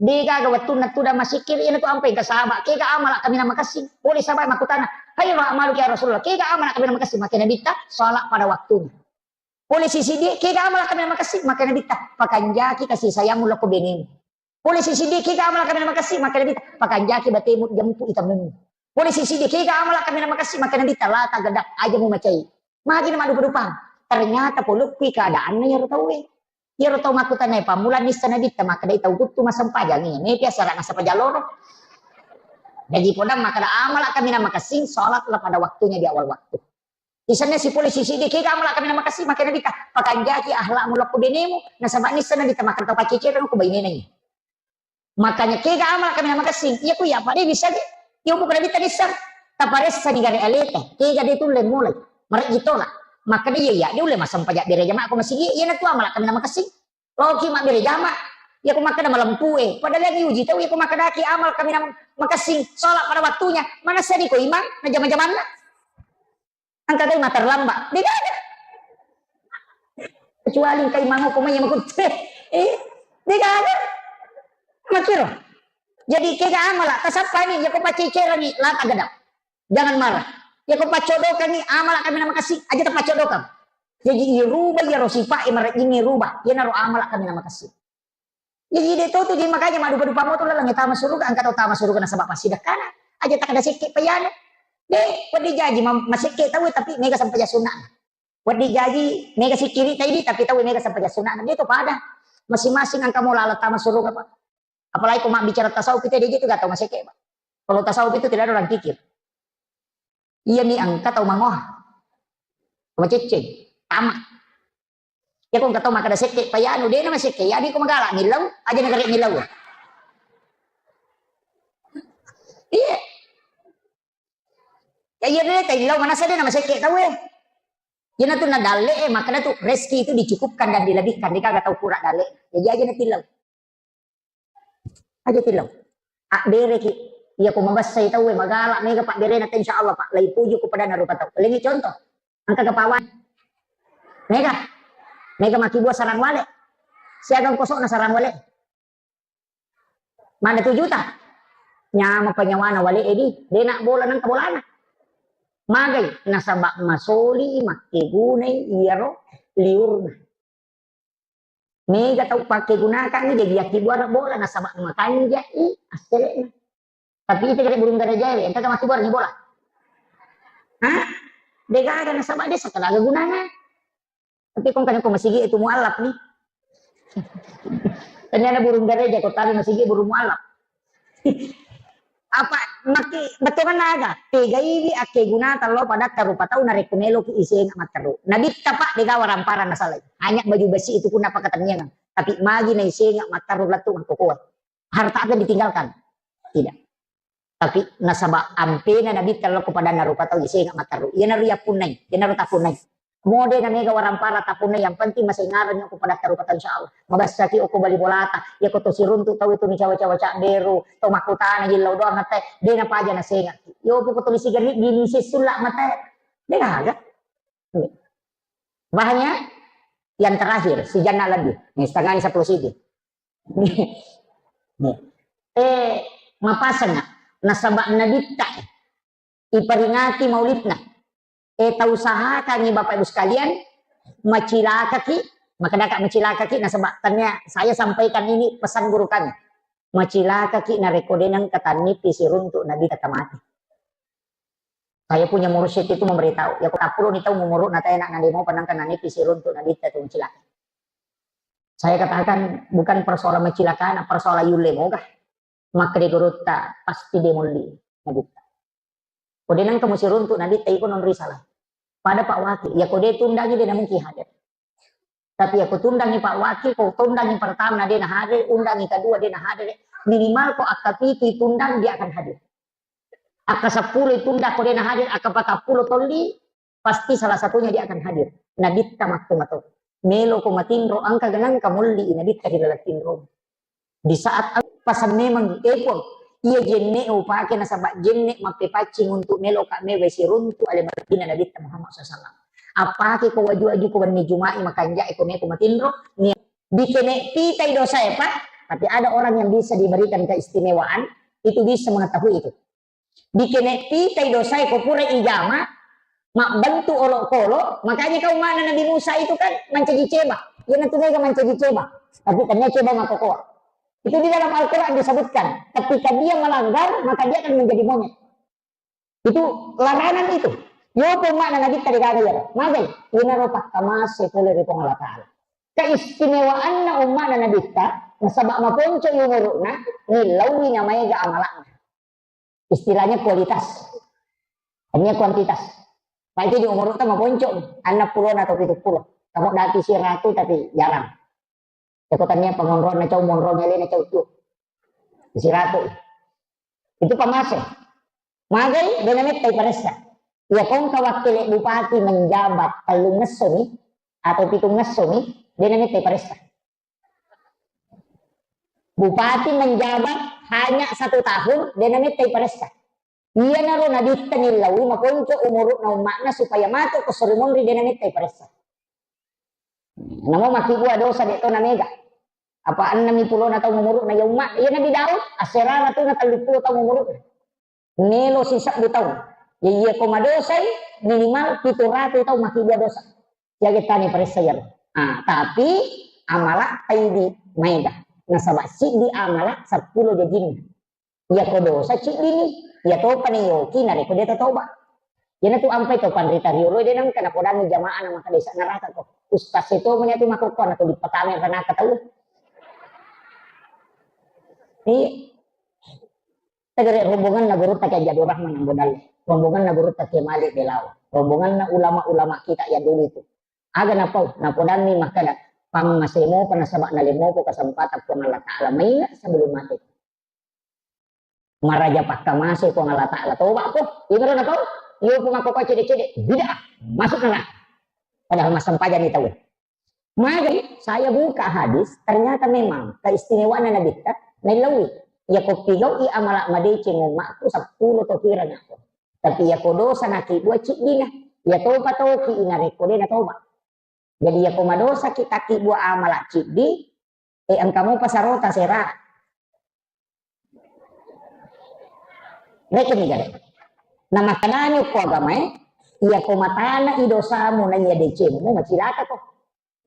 Degaga wettunna tudang massikkiri, iyanatu ampai engka sahabat, kega amala kaminang makessing? Pole sahabat makkutana, "Khairul a'malu ya Rasulullah, kega amala kaminang makessing?" Makkeda nabitta, "Salat pada waktunya." Pole sisiddi, "Kega amala kaminang makessing?" Makkeda nabitta, "Pakanjaki kasih sayangmu lao ko benemu." Pole sisiddi, "Kega amala kaminang makessing?" Makkeda nabitta, "Pakanjaki batemu jempu itamummu." Pole sisiddi, "Kega amala kaminang makessing?" Makkeda nabitta, "La taghdab, aja mumacai." Magi na maddupa-dupang. Ternyata polokkui keadaanna iyaro tauwe. Iyaro tau makkutana, pammula nissa nabitta, makkedai tau kuttu massempajang, iya, mepi asara massempajang loro. Jaji podang makkeda, amala kaminang makessing, salatlah pada waktunya di awal waktu. Isenna sipole sisiddi, kega amala kaminang makessing, makkeda nabitta, pakanjaki akhlakmu lao ko benemu, nasaba nissa nabitta makkeda tau paccecereng ko bainena iya. Makanya kega amala kaminang makessing, iya ku iya pada bisa ge. Iya bukan nabitta nissa. Taparessa ni gare aleta, kega de tulle mulai. Marejji tola. Makkeda, "Iya, iya, de ulle massempajang bere jama ko masigi, iyanatu amala kaminang makessing." Loki mabbere jama, iya ko makkeda malempu e. Padahal yang diuji tau, iya ko makkedaki amala kaminang makessing, sholat pada waktunya. Manessa di ko imang, na jama-jamanna. Engka gai ma terlambat. De gaga. Kecuali engka imang ko mai makutte. Eh, de gaga. Makkiro. Jadi kega amala, tasappani, iya ko pacecerangi, lata gedang. Jangan marah. Iya ko paccodokangi, amala kaminang makessing, aja tapaccodokang. Jadi irubah iyaro sifat e marejjing irubah. Iyanaro amala kaminang makessing. Jadi de to tu, jadi makanya maddupa-dupa moto laleng tama suruga, engka tau tama suruga nasaba passidekkana. Aja takkeda sekke payanu. De, wedding jaji ma-, masekke tau tapi mega sempajang sunnah. Wedding jaji mega sikkiri taidi tapi tau mega sempajang sunnah. De to pada. Masing-masing engka mo laleng tama suruga, Pak. Apalagi ko mabbicara tasawuf itu, de je tu gatau masekke, Pak. Kalau tasawuf itu tidak ada orang kikir. Iya ni engka tau mangoha. Macecce, tama. Ya ko engka tau makkeda sekke payanu, de na masekke, ya di ko magala millau, aja na gare millau. Iya. Ya iya de taillau, manessa de na masekke tau e. Iyanatu na dalle e, makkeda tu rezeki itu dicukupkan dan dilebihkan, de gaga tau kura dalle. Jadi aja na tillau. Aja tillau. Abbereki. Iya ko mabessai tau e, magala mega pabberena te, insya Allah, Pak. Laipuji ko padanna rupa tau. Lengi contoh. Engka gapawan. Mega. Mega makkibua sarang wale. Siagang kosokna sarang wale. Mana tu juta? Nyama panyawana wale edi. De na bola nang bolana. Magai nasaba masoli makkegunai iyaro liurna. Mega tau pakkegunakangngi, jadi yakkibuara bola nasaba makanjai assele'na. Tapi ita kare burung garajae, engka makkibuara ni bola. Hah? De gaga nasaba de sakalaga gunana. Tapi kong kan ko masigi itu mualaf ni. Ternyata burung garaja ko tabe masigi burung mualaf. Apa maki betongan naga? Tegaiwi akkegunata lao padatta rupa tau narekko meloki isenga matteru. Nabitta, Pak, de gaga waramparang nasalai. Hanya baju besi itu pun napakatenniangang. Tapi magi naisenga matteru lettu makkokoe. Harta akan ditinggalkan? Tidak. Tapi nasaba ampena Nabitta lao ko padanna rupa tau isenga matteru. Iyanaro yappunnai, iyanaro tapunnai. Mode na mega waramparang tapunnai, yang penting masengareng ko padatta rupa tau, insya Allah. Mabessaki okko bali bolata, iya ko to siruntu tau itu ni cawa-cawa cabberu, to makkutana jillau doang atte, de napaja nasengaki. Yo poko to lisi gani, gini sessulla mate. De gaga. Bahannya yang terakhir, si janna lebih. Nih, setengahnya sepuluh siji. Nih. Eh, mapasang, nasaba Nabitta iperingati maulidna. Eh, tau sahakangi Bapak Ibu sekalian, macilakaki, makkedaka macilakaki, nasaba tania saya sampaikan ini pesan guru kami. Macilakaki narekko de nengka tannipi siruntu Nabitta mati. Saya punya mursyid itu memberitahu, ya, ko tappulo ni taung umuru'na tae na, na de mopa nengka nanipi siruntu Nabitta tu macilaka. Saya katakan, bukan persoalan macilaka, na persoalan yulle moga. Makkeda gurutta, pasti de molli Nabitta. Ko de nengka musiruntu Nabitta, iko non risalah. Pada Pak Wakil, ya ko de tundangi de na mungkin hadir. Tapi ya ko tundangi Pak Wakil, ko tundangi pertama na de na hadir, undangi kedua de na hadir, minimal ko akka pitu tundang dia akan hadir. Akka seppulo tundang ko de na hadir, akka patappulo tolli, pasti salah satunya dia akan hadir. Nabitta matto-matto. Melo ko matinro, engka ganang ka molli Nabitta ri laleng tinro. Di saat eng-, pasang memang, eh, Puang, iya jenne upake nasaba jenne mappepaccing untuk meloka mewe siruntu ale Madinah Nabitta Muhammad sallallahu alaihi wasallam. Appake ko waju-waju ko wenni Juma'i makanja'e ko meko matinro, ni-, dikene pitai dosae, Pak. Tapi ada orang yang bisa diberikan keistimewaan, itu bisa mengetahui itu. Dikene pitai dosae ko pura ijama, mabbentuk olokolo, makanya kau mana Nabi Musa itu kan mancaji ceba. Iya nanti mega mancaji ceba. Tapi tania ceba makokoa. Itu di dalam Al-Quran disebutkan. Ketika dia melanggar, maka dia akan menjadi monyet. Itu larangan itu. Yo pun makna Nabi tadi kata ya. Magai, ina ropa kamase pole ri Puang Allah Ta'ala. Keistimewaanna ummakna Nabitta, nasaba maponco umuru'na, nilaui namaega amalakna. Istilahnya kualitas. Hanya kuantitas. Pak itu di umur utama ponco, anak puluh atau tujuh puluh. Kamu dati siratu tapi jarang. Aku tanya pengontrol na cau monrol nyale na cau tu. Siratu. Itu pamase. Magai, dena metta iparessa. Iya kongka wakkele bupati menjabat tellung ngesso mi atau pitung ngesso mi, de' namettai paressa. Bupati menjabat hanya satu tahun, de' namettai paressa. Iyanaro nabitta nillaui makonco umuru'na umma'na supaya matu ko sori monri de' namettai paressa. Namo makkibua dosa de' to namega. Apa enneng mi pulona taung umuru'na iya umma, iya Nabi Daud, asserara tu na telluppulo taung umuru'na. Melo sisebbu taung. Ya iya ko madosai minimal pitu ratu taung makkibua dosa. Jaga tani paressa iyaro. Ah, tapi amala taidi maega. Nasaba siddi amala seppulo jajinna. Iya ko dosa ciddini, iya topa ni yoki narekko de' tatoba. Iyana tu ampai to panrita riolo de' nengka napodangi jamaah na maka desa neraka ko. Ustaz itu punya tu makokko na tu dipatame neraka tau. Iya. Tegere rombongan na gurutta ke Jadu Rahman Ambo Dalle. Rombongan na gurutta ke Malik Belawa. Rombongan na ulama-ulama kita yang dulu itu. Aga napau, napodanni makkada, pammasemo pa nasaba nalemo ko kesempatan Puang Allah Ta'ala mainga sebelum mati. Maraja pakkamase Puang Allah Ta'ala. Toba ko, imro na tau, iyo pun makko cede-cede, bid'ah, masuk neraka. Padahal massempajang ni tau. Magi saya buka hadis, ternyata memang keistimewaan Nabi ta, nailawi. Ya ko pigau i amala madeceng umatku seppulo to kira nako. Tapi ya ko dosa naki dua ciddina, ya toba toki inare ko dena toba. Jadi ya ko madosa ki taki dua amala ciddi, eh engka mopa sarota sera. Rekeng ni gare. Na makkedani ko agamae, iya ko matana i dosamu na iya decemmu macilaka ko.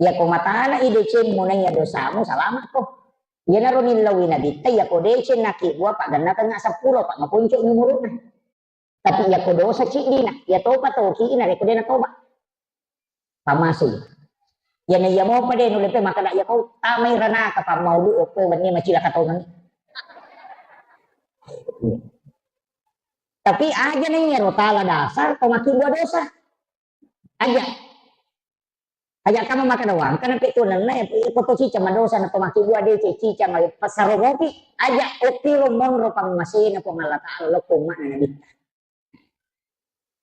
Iya ko matana i decemmu na iya dosamu salama ko. Iyanaro nillaui nabitta iya ko deceng naki dua pagganna tengnga seppulo pa maponco umuru'na. Tapi iya ko dosa ciddina, iya topa toki ina rekko dena toba. Pammasei. Iyana iya mopa de nulle pe makkada iya kau tamai ranaka pammaudu okko wenni macilaka tau mani. Tapi aja na iyaro tala dasar to makkibua dosa. Aja. Aja kama makkada wangka na pe tu nenna ya ko to cica madosa na to makkibua de cica ma pasaro mopi. Aja okkiro monro pammasena Puang Allah Ta'ala lokko umma'na nabitta.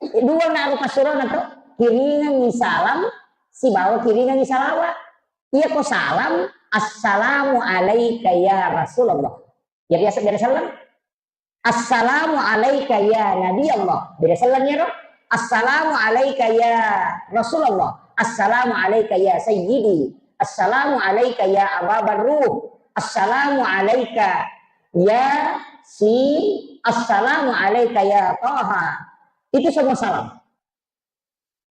Dua na rupa surana to, kiringangi salam, sibawa kiringangi salawat. Iya ko salam, "Assalamu alaika ya Rasulullah." Ya biasa bere salam. "Assalamu alaika ya Nabi Allah." Bere salam ya ro. "Assalamu alaika ya Rasulullah." "Assalamu alaika ya Sayyidi." "Assalamu alaika ya Aba Barruh." "Assalamu alaika ya Sin." "Assalamu alaika ya Taha." Itu semua salam.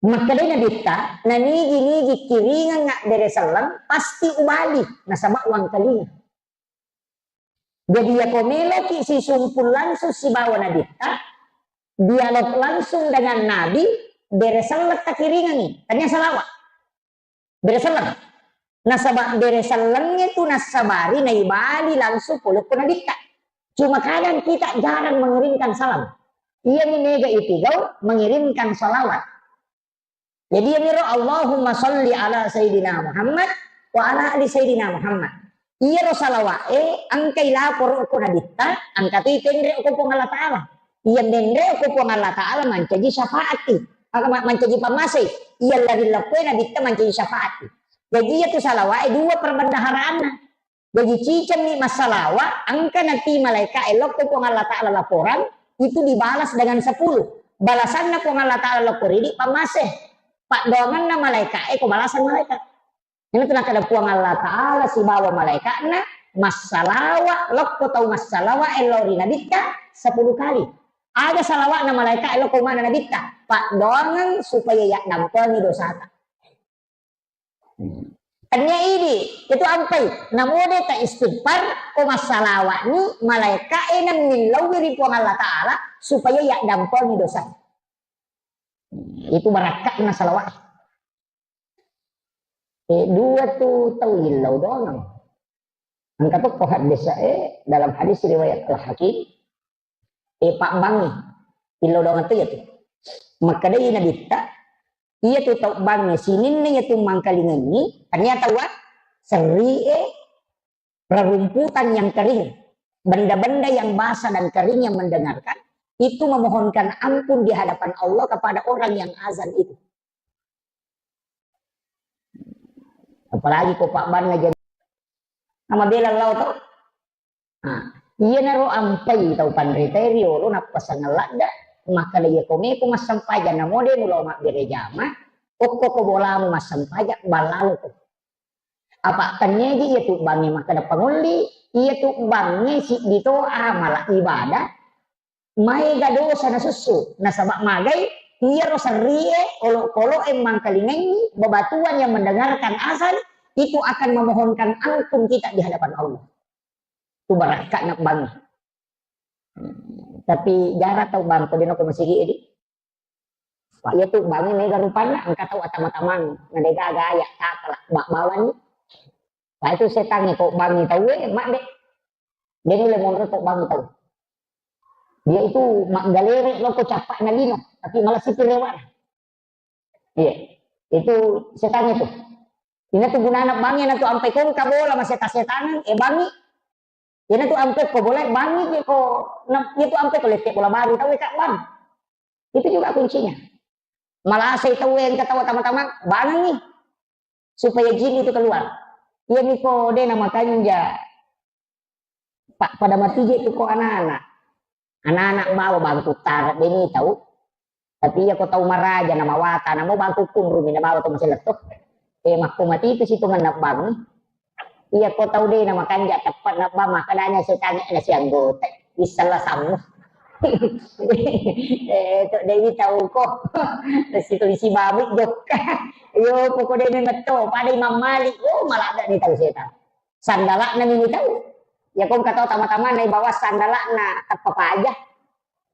Makkedai Nabitta, nanigi-nigi kiringang abbere selleng, pasti ubali, nasaba wangkalinga. Jadi, yako meloki sisumpul langsung sibawa Nabitta, dialog langsung dengan Nabi, bere selleng takiringangi, tania salawat. Bere selleng. Nasaba bere sellengnge tu nassabari naibali langsung pole ko Nabitta. Cuma kadang kita jarang mengirimkan salam. Iya ni mega ipigau mengirimkan salawat. Jadi iya miro Allahumma salli ala Sayyidina Muhammad wa ala ali Sayyidina Muhammad. Iyaro salawa'e engkai laporo ko Nabitta, engka tu itenre ko Puang Allah Ta'ala. Iya menre ko Puang Allah Ta'ala mancaji syafaati. Maka ma-, mancaji pammasei. Iya lari leppoi Nabitta mancaji syafaati. Jadi iya tu salawa'e dua perbendaharaanna. Jadi cicengni massalawa, engka nati malaika e lokko Puang Allah Ta'ala laporan, itu dibalas dengan sepuluh. Balasanna Puang Allah Ta'ala lokko ridi pammase. Paddoanganna malaika e ko balasan malaika. Ini tu nakkeda Puang Allah Ta'ala sibawa malaikatna massalawa lokko tau massalawa e lao ri Nabitta sepuluh kali. Ada salawatna malaika e lokko mana Nabitta. Paddoangeng supaya yaddampengi dosata. Tania idi, itu ampai. Namode ta istighfar, ko massalawani malaika e nemmillauwi ri Puang Allah Ta'ala supaya yaddampengi dosa. Itu barakkatna salawat. Eh, dua tu tau illau doang. Engka tokko hadis, eh, dalam hadis riwayat Al-Hakim, eh, pabbangi. Illau doang tu ya tu. Makkedai Nabitta, iya tu tau bangi sininna iya tu mangkalingengi, tania tawa serri, eh, rerumputan yang kering, benda-benda yang basah dan kering yang mendengarkan, itu memohonkan ampun di hadapan Allah kepada orang yang azan itu. Apalagi ko pabbanna jadi nama bela lao to. Nah, iyanaro ampai tau panritae riolo nappasangeng ladda, makkeda, "Iya ko meko massempajang namo de mulo mabbere jama, okko ko bolamu massempajang, ballaloko." Apa tenniaji iya tu bangnge makkeda pangolli, iya tu bangnge siddi to amala ibadah, maega dosa nasussu. Nasaba magai, iyaro serrie, olokoloe mangkalingaingi, bebatuan yang mendengarkan azan, itu akan memohonkan ampun kita di hadapan Allah. Tu barakka'na bangnge. Tapi jarang tau bang, ko dena ko masigi edi. Pak, iya tu bangnge mega rupanna, engka tau atama-tamang, na dega gaya, tapala, bak bawani. Pak, itu setangnge ko bangngi tauwe, mak de. Dia ni le monro ko bangngi tau. Dia itu maggalere lo ko cappa na lino, tapi malah sipi rewa. Iya. Itu setangnge tu. Ina tu gunana bangnge na tu ampai kongka bola maseta-setangan, eh bangngi. Ina tu ampe ko bola bangngi je ko, na, itu ampe ko lette bola baru tau ka bang. Itu juga kuncinya. Malasai tau engka tau tama-tama bangngi supaya jin itu keluar. Iya miko de na makanja. Pak, pada mati je tu ko anak-anak. Anak-anak bawa bangku tara de ni tau. Tapi iya ko tau maraja na mawata, na mau bangku kunrumi na bawa to masih letto. Eh, makko mati itu situ ngena bang. Iya ko tau de na makanja tepat na bang, makanya setan na si anggota. Isala sammu. Eh, to dewi tau ko. Situ isi babu jokka. Yo, pokok de ni metto, pada Imam Malik. Oh, malah ada ni tau setan. Sandala'na ni tau. Ya kong katau tama-tama na bawa sandala'na teppa paja.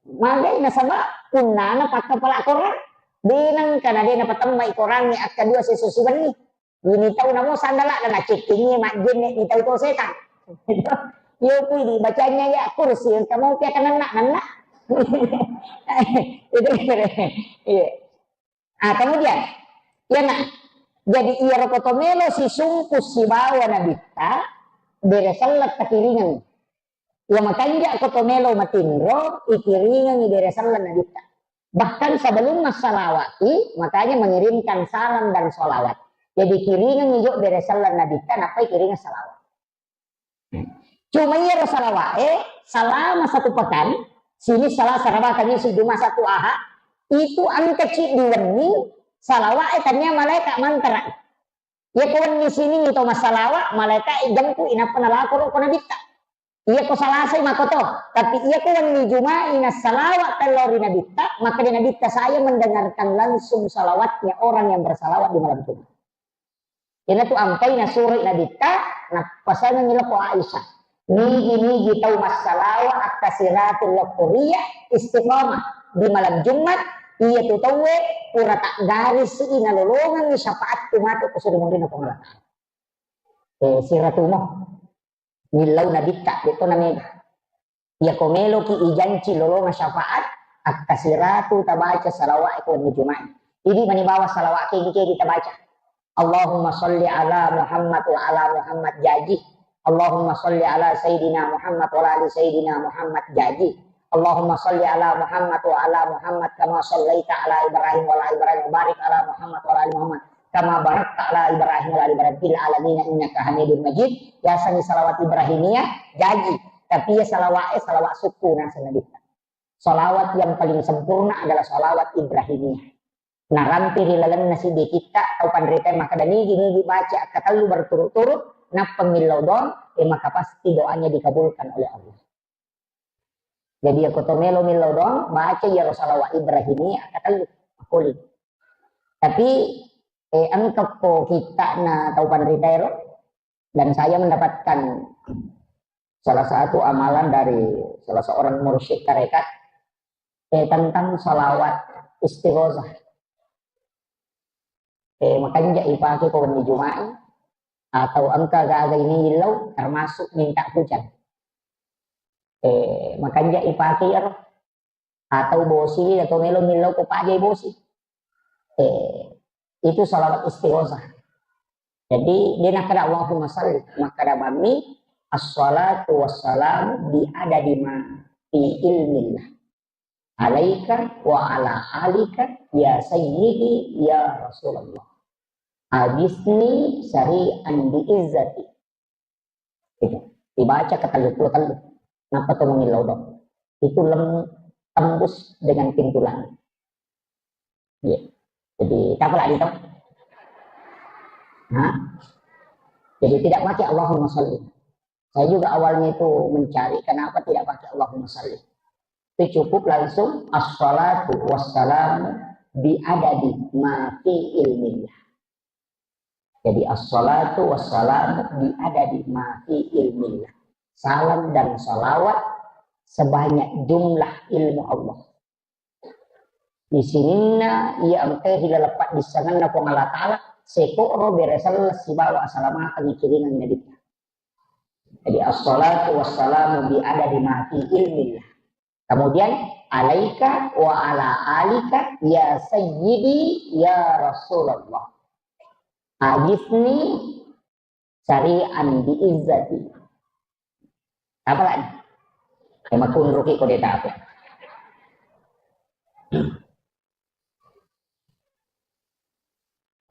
Magai nasaba punnana pakkapala korang. Denang kana dena patemmai korangnge akka dua seso sibenni. Ini tau namo sandala'na na cekkingi majjenne ni tau to setan. Yo pui di bacanya ya kursi engka mau pia kananna nanna. Itu iya. Ah, kemudian, iya nak. Jadi iya roko to melo sisungku sibawa nabitta, bere sellet takiringan. Iya makanja ko to melo matinro, ikiringan bere sellet nabitta. Bahkan sebelum massalawati, makanya mengirimkan salam dan salawat. Jadi kiringan jo bere sellet nabitta, napai kiringan salawat. Cuma iyaro salawa'e selama satu pekan, sini Selasa, Rabu, Kamis, Jumat, Sabtu, Ahad, itu engka ciddi wenni salawa'e tania malaika mantara. Iya ko wenni Sining to massalawa, malaika jempu inappa nalako ro ko nabitta. Iya ko Salasai makoto, tapi iya ko wenni Juma'i nassalawa tello ri nabitta, maka di nabitta saya mendengarkan langsung salawatnya orang yang bersalawat di malam Jumat. Iyanatu ampai nasuroi nabitta, nappasangengngi lako Aisyah. Nigi-nigi tau massalawa akkasiratul lokkoria istiqamah di malam Jumat, iyatu tauwe pura taggarisi nalolongengngi syafaatku matu ko suri munrinna Puang Allah Ta'ala. Eh, siratumo. Millau nabitta, detto namega. Iyako meloki ijanci lolonga syafaat, akkasiratu tabaca salawat ko wenni Juma'i. Idi mani bawa salawat kegi-kegi tabaca. Allahumma salli ala Muhammad wa ala Muhammad jaji. Allahumma salli ala Sayyidina Muhammad wa ala ali Sayyidina Muhammad jaji. Allahumma salli ala Muhammad wa ala Muhammad kama sallaita ala Ibrahim wa ala Ibrahim wa barik ala Muhammad wa ala ali Muhammad kama barakta ala Ibrahim wa ala ali Ibrahim fil alamin innaka Hamidum Majid. Yasengngi salawat Ibrahimiyah jaji, tapi iya salawat, eh, salawat sukku naseng nabitta. Salawat yang paling sempurna adalah salawat Ibrahimiyah. Narampi ri lalenna siddi kitta tau panrita makkeda nigi-nigi baca akkatellu berturut-turut, nappa millau doang, eh, maka pasti doanya dikabulkan oleh Allah. Jadi, iyako to melo millau doang, baca iyaro salawat Ibrahimiyah akkatellu, makkuling. Tapi, eh, engka ko kittana tau panrita ero, dan saya mendapatkan salah satu amalan dari salah seorang mursyid tarekat, eh, tentang salawat istighosah. Eh, makanja ipake ko wenni Juma'i, atau engka gaga ini illau, termasuk minta hujan. Eh, makanja ipake iyaro. Atau bosi, atau melo millau ko pajai bosi. Eh, itu salawat istighosah. Jadi, dia nakkeda Allahumma salli, makkeda bammi, assalatu wassalamu bi adadi ma fi ilmillah. Alaika wa ala alika ya sayyidi ya Rasulullah. Agisni sari'an bi izzati. Itu. Dibaca ke tellu puluh tellu. Napa tu mengillau dong? Itu lem tembus dengan pintu langit. Iya. Jadi, tak apa lagi tau? Hah? Jadi tidak pakai Allahumma salli. Saya juga awalnya itu mencari kenapa tidak pakai Allahumma salli. Itu cukup langsung assalatu wassalamu bi adadi ma fi ilmillah. Jadi assalatu wassalamu bi adadi ma fi ilmillah. Salam dan salawat sebanyak jumlah ilmu Allah. Di sininna iya engkae ri laleng paddissengenna Puang Allah Ta'ala, sekoro bere selleng sibawa asalamakeng ikiringengngi Nabitta. Jadi, assalatu wassalamu bi adadi ma fi ilmillah. Kemudian, alaika wa ala alika ya sayyidi ya Rasulullah. Agisni sari'an bi izzati. Apa lagi? Ya, makunruki ko deta apa.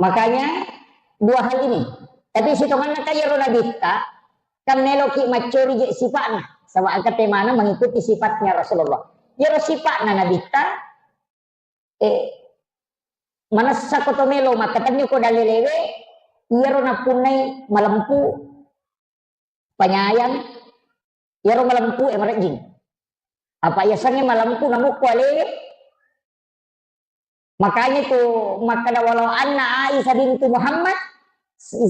Makanya, dua hal ini. Tapi sitonganna ka iyaro Nabitta, kan meloki maccori je sipa'na. Saba engka temana mengikuti sifatnya Rasulullah. Iyaro sipa'na Nabitta, eh, manessa ko to melo makkatenni ko dalelewe, iyaro nappunnai malempu, panyayang, iyaro malempu e marejjing. Apa yasengnge malempu namukku alewe? Makanya tu makkeda, walau anna Aisyah bintu Muhammad,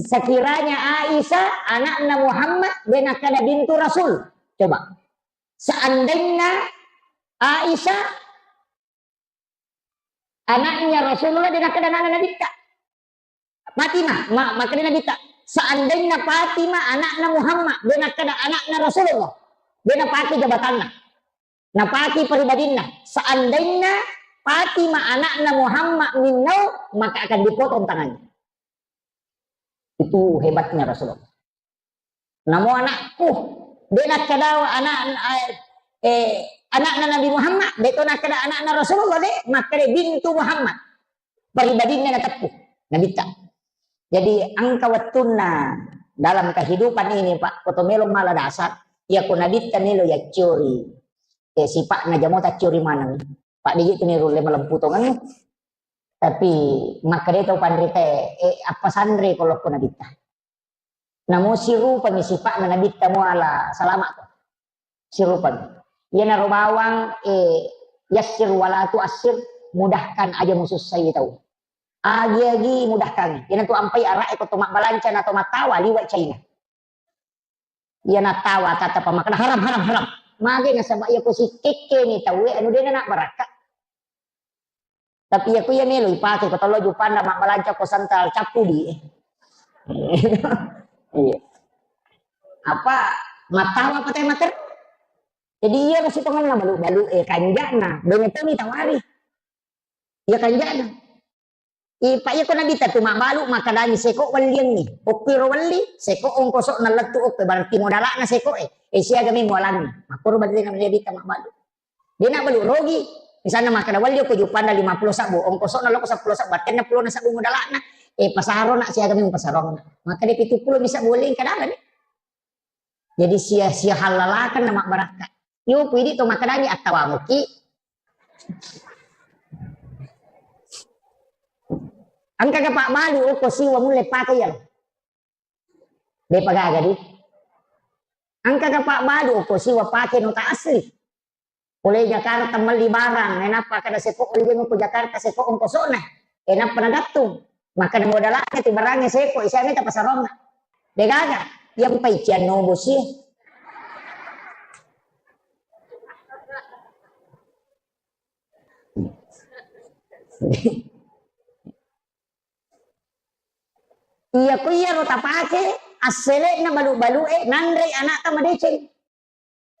sekiranya Aisyah anakna Muhammad, de nakkeda bintu Rasul. Coba. Seandainya Aisyah anaknya Rasulullah, de nakkeda anakna Nabitta. Fatimah, ma-, makkeda Nabitta, seandainya Fatimah anakna Muhammad, de nakkeda anakna Rasulullah, de napake jabatanna, napake pribadinna. Seandainya Fatimah anakna Muhammad minnau, maka akan dipotong tangannya. Itu hebatnya Rasulullah. Namo anakku, de nakkeda anak, eh, anakna Nabi Muhammad, de to nakkeda anakna Rasulullah, de, makkeda bintu Muhammad. Pribadinna nateppu, Nabitta. Jadi, engka wettunna dalam kehidupan ini, Pak, ko to melo mala dasar, iya ko Nabitta melo yaccori. Eh, sipa'na jamo taccori maneng. Pak, de je tu ni rulle malempu tongennu. Tapi, makkeda to panrita, eh, appasanre ko lokko Nabitta. Namo sirupami sipa'na Nabitta muala salama to. Sirupami. Iyanaro bawang, eh, yassir wala tuassir, mudahkan aja musussai tau. Agi-agi mudahkan. Iyanatu ampai ara'e ko to mabbalanca na to mattawa liwa Cina. Iya nattawa kata pamakkeda haram, haram, haram. Mage nasaba iya ko sikekkeni tauwe anu dena nak barakka. Tapi iya ko iya melo ipake ko tollo jupanna mabbalanca ko santal cappudi. Iya. Apa mattawa apa teh mater? Jadi iya masih tongenna balu-balu eh kanjana. Bene toni tawari. Iya kanjana. Ipa iya ko Nabitta tu mabbalu makkadangi seko welliangngi. Okko iro welli, seko ongkoso'na lettu okko, berarti modala'na seko e. Eh, siaga mi mualangi. Makkoro berarti Nabitta mabbalu. De na balu rogi. Misalna makkada welli okko jupanna lima puluh sabbu, ongkoso'na loko seppulo sabbu, battenna pulona sabbu modala'na. Eh, pasarona siaga mi pasarona. Makkada pitu puluh bisa boleh kadang ni. Jadi sia-sia halalakan nama barakka. Yo, pidi to makkadangi attawamuki. Engka ga Pak Balu okko siwa mulle pake ya. Depa gaga di. Engka ga Pak Balu okko siwa pake nota asli. Pole Jakarta melli barang, enappa kada seko oleh ko Jakarta seko ongkosona. Enappa nagattung. Maka modalnya tu barangnya seko, isame ta pasaronna. Degaga, yang paician nobo sih. Iya ko iya ro tapake, assele'na balu-balu e, nanrei anakta madeceng.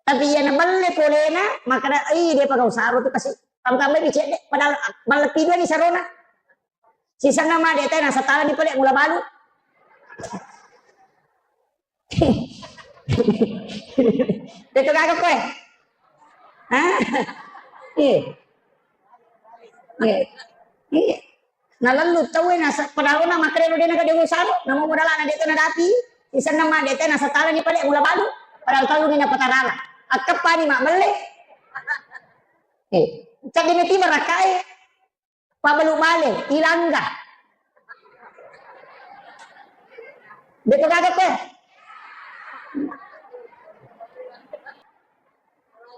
Tapi iya nabelle polena, makkada, "Ih, dia pagau saro tu kasi." Tambai bicedde, padahal mallepi dua ni sarona. Sisenna made tena satala ni pole mula balu. Tetu gaga koe. Hah? Iya. Iya. Nalellu tauwe nasa padahal na makkeda lo dena gede usaro, namo modalana de to nadapi, isenna ma de to nasatalani pale mula balu, padahal telluni napatarala. Akkeppani ma melle. Eh, cedde meti barakkae. Pabalu bale, ilangga. De to gaga te.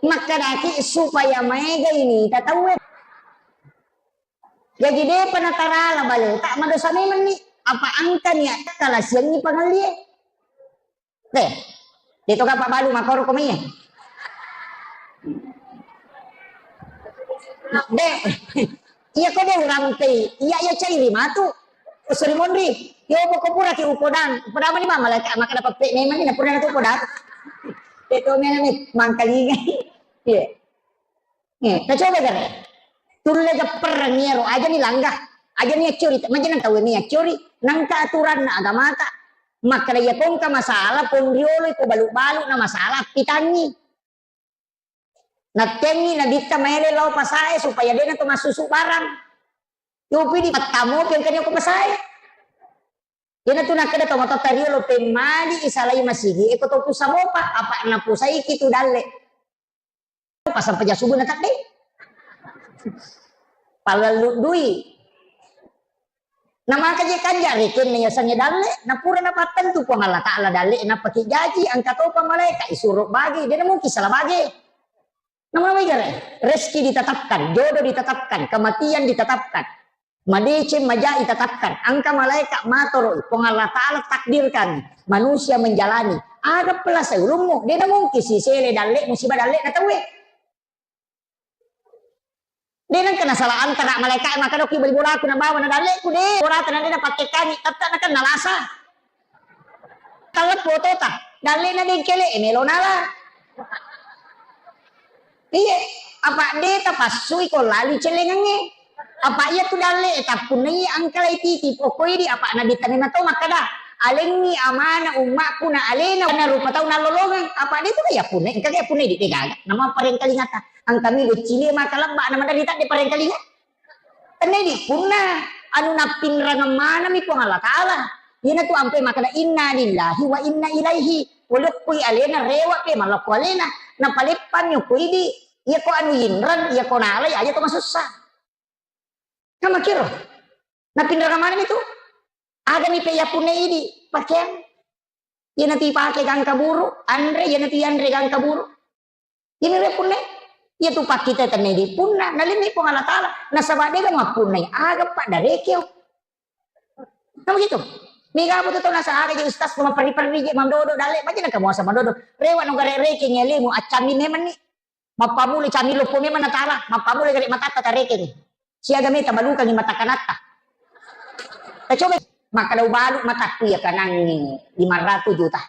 Makkedaki supaya maega ini tatawe. Jaji depa natarala baleta, madosa memenni. Apa engka niat kalasiangngi pangellie. Deh, de to gappa balu makkoro ko maiye. De, iya ko de urampei, iya iya cairi matu. Suri monri, yo poko pura ki upodang, upodang mani mama laka maka dapat pe memang ni pura tu upodang. De to mena ni mangkalinga. Iya. Eh, tacoba gare. Tulle gapperreng iyaro, aja ni langga, aja ni accuri, majana tau ni accuri, nangka aturanna agamata. Makkeda iya kongka masalah, ponriolo iko balu-balu na masalah, pitangi. Nattengi nabitta maele lao pasae supaya dena to massusu barang. Yopi di pattamopi engkani ko pasae. Iyana tu nakkeda to matotta riolo pemmali isalai masigi, eko to pusa mopa, apa napusaiki tu dalle. Pasang peja subuh na tadde. Palallu dui. Na maka je kanja rekenna yasengnge dalle, na pura napattentu Puang Allah Taala dalle, napaki jaji, engka topa malaika isuro bage, dena mungkin salah bage. Na mawai gare, rezeki ditetapkan, jodoh ditetapkan, kematian ditetapkan. Madeceng maja itetapkan, engka malaika matoro, Puang Allah Taala takdirkan manusia menjalani. Aga pelasai ulummu, dena mungkin sisele dalle, musibah dalle na tauwe. De nengka nasala antara malaika maka doki beli bolaku na bawa na dalleku de, borata na de na pakke kami, tetta na kan nalasa. Talleppo otota, dallena dengkele, e melo nala. Iye, apa de tapassui ko lali celengangnge. Apa iya tu dalle e tappunnai angkalai titi pokoi di apa nabi tani mato makkada. Alengngi amana ummakku na alena na rupa tau nallolongeng. Apa de tu ya punne, engka ya punne di de gaga. Nama parengkalingata. Angkami do cili maka lebba nama dari tak de parengkalinga. Tenni di punna anu nappinrangeng manami Puang Allah Taala. Iyana tu ampe makkeda, "Inna lillahi wa inna ilaihi." Walokkoi alena rewa pe malokko alena. Napaleppanni ko idi. Iya ko anu yinreng, iya ko nalai aja to masussa. Kan makkiro. Nappinrangeng manami tu. Agami pe iya punna idi pakeang. Iyana tu ipake gangka buru, anre, iyana tu yanre gangka buru. Ini re punna, iya tu pakkita tenni di punna, nalenni Puang Allah Taala, nasaba dega mappunnai, aga paddarekeo. Nah begitu. Mega apa tu tau nasa aga je ustaz ko maperri-perri je mandodo dalle, baca na kamuasa mandodo. Rewa no gare reke ngelemu, accammi memang ni. Mappamule cami loppo memang natala, mappamule gare matatta tarekeng. Siaga meta balukangi mata kanatta. Tacoba makkada ubalu matakku ya kanangi lima ratus juta.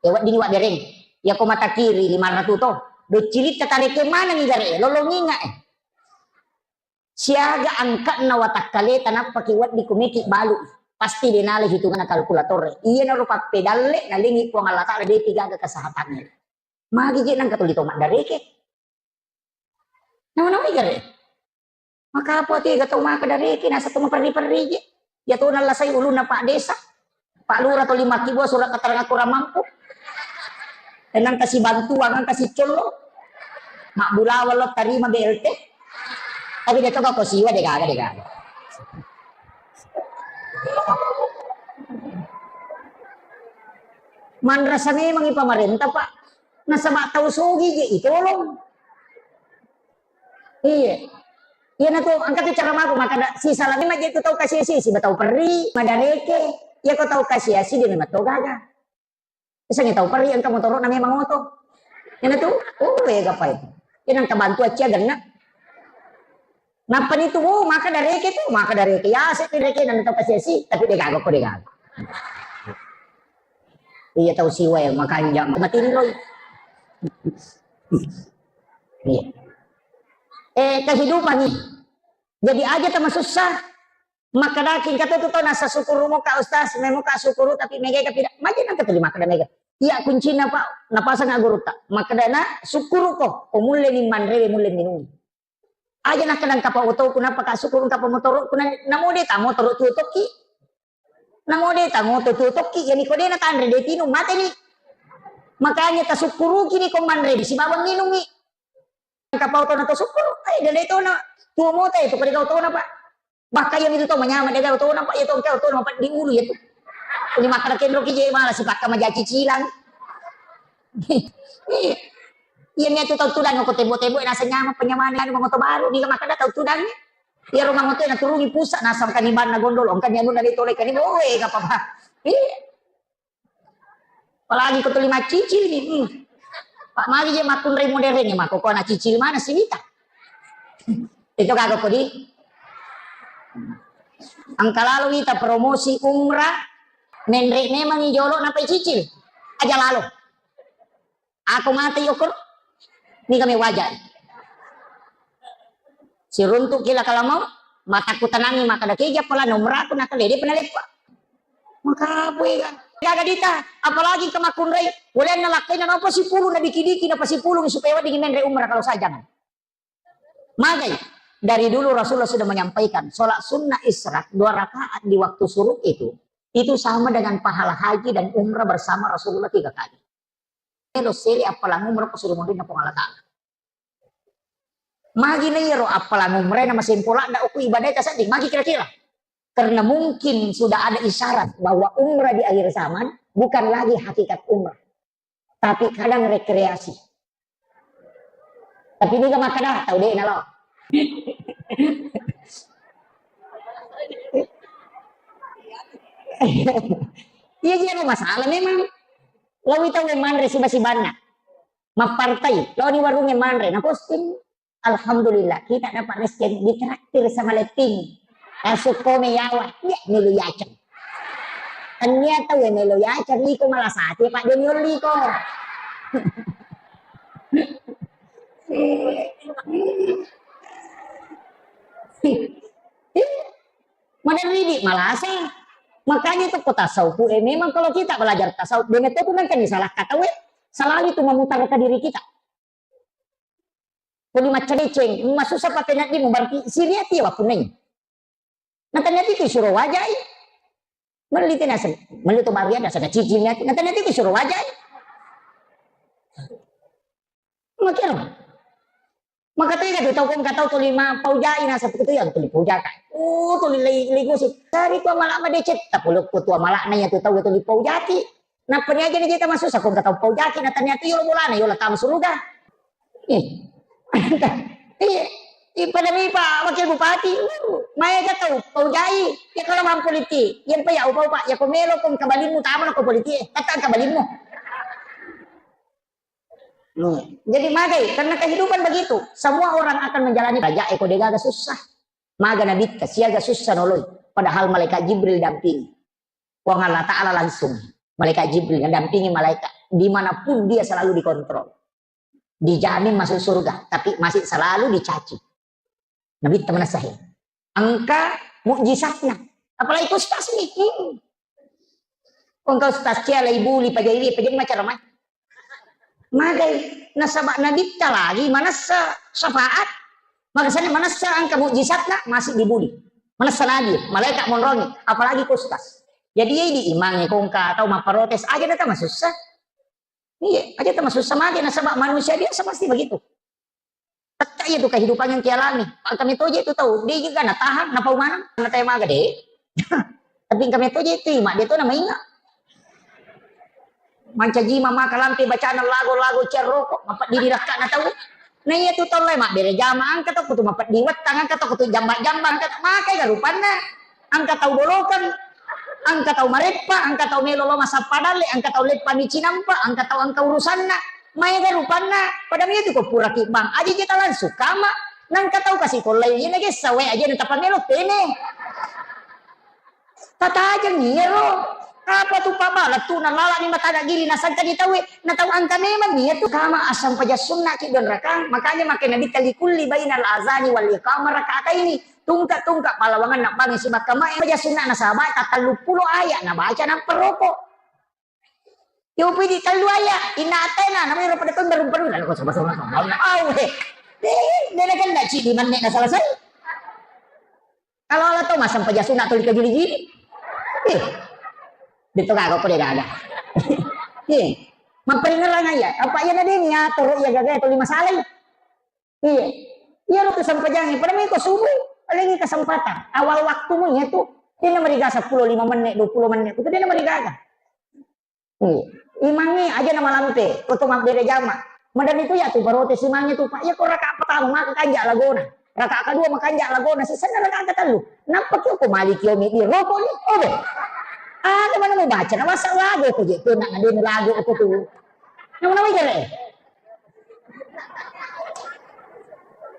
Ya wedding wa bereng. Ya ko mata kiri lima ratus to. Docilitta tareke manengi gare lolonginga eh. Siaga angka'na watakkaleta nappaki wedding kumeki balu. Pasti denale hitunganna kalkulator. Iya naro pappedalle nalengi Puang Allah Taala de tigaga kesehatannya. Magi je nangka tuli to maddareke. Nama-nama gare. Maka apa tega tau maka dareke, nasa to maperri-perri je. Ya to nallasai ulunna Pak Desa, Pak Lurah to lima kibua surat keterangan kurang mampu. Tenang kasih bantuan, kan kasih colo. Mak bulawa lo tarima B L T. Tapi dia coba ko siwa de gaga, de gaga. Manrasa memang i pamarenta, Pak. Nasaba tau sogi je itolong. Iya. Iya na tu angka tu cara mako maka da, si salami maje tu tau kasi-asi, si batau perri, madareke. Iya ko tau kasi-asi dia memang tau gaga. Misalnya tau perri angka motoro na memang oto. Iya na tu, oh ya gapai. Iya nang kabantu acia genna. Nappa ni tu, oh, maka dareke tu, maka dareke. Ya, si dareke nang tau kasi-asi, tapi de gaga ko de gaga. Iya tau siwa ya, makanja matinroi. Iya. Eh, kehidupan nih. Jadi aja tama susah. Makadaki engka tu tau nasa sukuru muka ustaz, memuka sukuru tapi mega tapi maja nang terima kada mega. Iya kuncina Pak, napasang guru ta. Makadana sukuru ko, ko mulle ni manrewe mulle minum. Aja nakkeda engka pa otoku, nappa ka sukkuru engka pa motoro'ku, na, namo de ta motoro tuo tokki. Namo de ta moto tuo tokki, yani ko de natanre de tinung, mateni. Makanya tasukkuruki ni ko manre, sibawa nginungi. Engka pa otona to sukkuru, eh, de, de tona. Tuo mota itu, ko de ga otona, Pak. Bahkan yang itu to manyama de ga otona, Pak, itu engka otona, Pak, di ulu ya tu. Ini makkeda kenro ki je malah sipakka maja cicilang. Iya, iya, niatu tau tudang ko tebo-tebo, nasa nyama penyamane anu moto baru, diga makkeda tau tudang. Iya, rumah moto na turungi pusat, nasa kanibanna gondol, engka ni anu na de tole kani, oh, eh, gak apa-apa. Iya. Apalagi ko tuli maccicil ni. Hmm. Pak, magi je makkunrai modern ni, mako ko na cicil mana sih wita? Itu kagak kodi. Engka lalo wita promosi umrah, menre memang i jolo napai cicil. Aja lalo. Ako mate yokor. Ni kami wajai. Siruntuk kila kalau mau, mataku tenangi maka dake ja pala nomor aku nakale de pernah lepa. Maka apa ya? Gaga dita, apalagi ke makkunrai, boleh nalakkaina napa sipulu na diki-diki napa sipulu supaya wedding menre umrah kalau saya jangan. Magai, dari dulu Rasulullah sudah menyampaikan, sholat sunnah isyraq dua rakaat di waktu syuruk itu, itu sama dengan pahala haji dan umrah bersama Rasulullah tiga kali. Elo sele appalang umrah ko suruh mondinna Puang Allah Ta'ala. Magi na iyaro appalang umrah na masempo ladda uku ibadah ta sedding, magi kira-kira? Karena mungkin sudah ada isyarat bahwa umrah di akhir zaman bukan lagi hakikat umrah, tapi kadang rekreasi. Tapi niga makkeda tau de' nalo. Iya, iya, masalah memang. Lawi tau manre siba-sibanna. Mappartai, laoni warungnge manre, na posting. Alhamdulillah, kita dapat rezeki ditraktir sama Letting. Langsung kome yawa, iya melo yaceng. Tania tau melo yaceng, iko malah sate, Pak, dia nyolli ko. Mana ridi malasa. Makanya itu kota sauku, eh, memang kalau kita belajar tasawuf, benar itu nanti salah kata, we, selalu itu memutar ke diri kita. Kuli maccadeceng, masussa patenaddimu, berarti siriati wapunnai. Nataniati tu suro wajai. Melli tena se-, melli tu baria dasa na cicing niati. Nataniati tu suro wajai. Makero. Maka tega tu tau kong katau tuli ma paujai nasa tu yang tuli paujaka. Oh, tuli lei, lei gosi. Dari tua malak madecet. Tapuluk ku tua malak na ya tu tau tuli paujaki. Nappa ni aja ni jeta masussa ko engka tau paujaki, natania tu yolo bolana, yolo tama suruga. Eh. Iya. Iya, pada mi Pak Wakil Bupati, uh, maega tau paujai, ya kalau mampu liti, yang pa ya upa-upa, ya ko melo ko engka balimmu, tama ko politi, eh, tata engka balimmu. Hmm. Jadi magai, karena kehidupan begitu, semua orang akan menjalani raja eko degaga susah. Maga nabitta, siaga susah noloi, padahal malaikat Jibril dampingi. Puang Allah Ta'ala langsung, malaikat Jibril mendampingi malaikat. Dimanapun dia selalu dikontrol. Dijamin masuk surga, tapi masih selalu dicaci. Nabi teman sahih. Engka mukjizatnya. Apalagi ustaz nih. Hmm. Engka ustaz cia lai buli pajai, pajai macam mana? Magai, nasaba nabitta lagi manessa syafaat. Makasane manessa engka mukjizatna masih dibuli. Manessa nabi, malaikat monrongi, apalagi ku ustaz. Jadi iya di imang kongka atau maparotes aja data masussa. Iya, aja data masussa magai nasaba manusia biasa pasti begitu. Tette iya tu kehidupan yang kialami. Pak kami toje tu tau, de juga na tahan, na pau maneng, na tau maga de. Tapi kami toje tu ima, de tu na mainga. Mancaji mama kalampe bacana lago-lago cerroko, mapeddi di rakka na tau. Na iya tu tau lai mabbere jama, angka tau kutu mapeddi wettang, angka tau kutu jamba-jamba, angka tau makai ga rupanna. Engka tau bolokeng, engka tau mareppa, engka tau melo lo massappa dalle, engka tau leppa mi cinampa, engka tau engka urusanna. Maega rupanna, pada mi tu ko pura kibbang. Aja jeta langsung kama, nangka tau kasi kollai, iya nagessa wae aja na tapamelo tene. Tatajeng iyaro. Apa tu pabala tu nalala ni mata gili nasangka di tawe, na tau engka memang iya tu kama asam paja sunna ki don rakang, makanya makai nabi kali kulli bainal azani wal iqamah rakaataini. Tungka-tungka pallawangenna bangngi sibakkamae, paja sunnana sahabae tattellu pulo aya nabaca nappa roko. Yopi di tellu aya, inna atena, namanya pada tong darum perlu, lalu kau sama-sama, awe. Eh, de' nakenna cidi menne na selesai. Kalau Allah to massempajang sunna tuli kajili-jili. Eh, de' to gaga ko de' gaga. Eh, mapperingerang iya. Apa iya na de' ni atoro iya gaga tuli masalai. Iya. Iya ro kesempajangnge. Pada miko subuh, paling kesempatan. Awal waktumu iya tu. De' na marigaga seppulo lima menne, dua puluh menne. Itu de' na marigaga. Iya. Imangnge aja na malampe, ko to mabbere jama. Madan itu ya tu barote simangnge tu, Pak. Iya ko raka pertama maka kanja lagona. Raka kedua makanja lagona, sisana raka ketellu. Nappa kio ko maliki omi di rokok ni. Oh, deh. Ah, kemana mau baca? Na masa lagu ko je, ko nak ngadeni lagu ko tu. Nama-nama jere.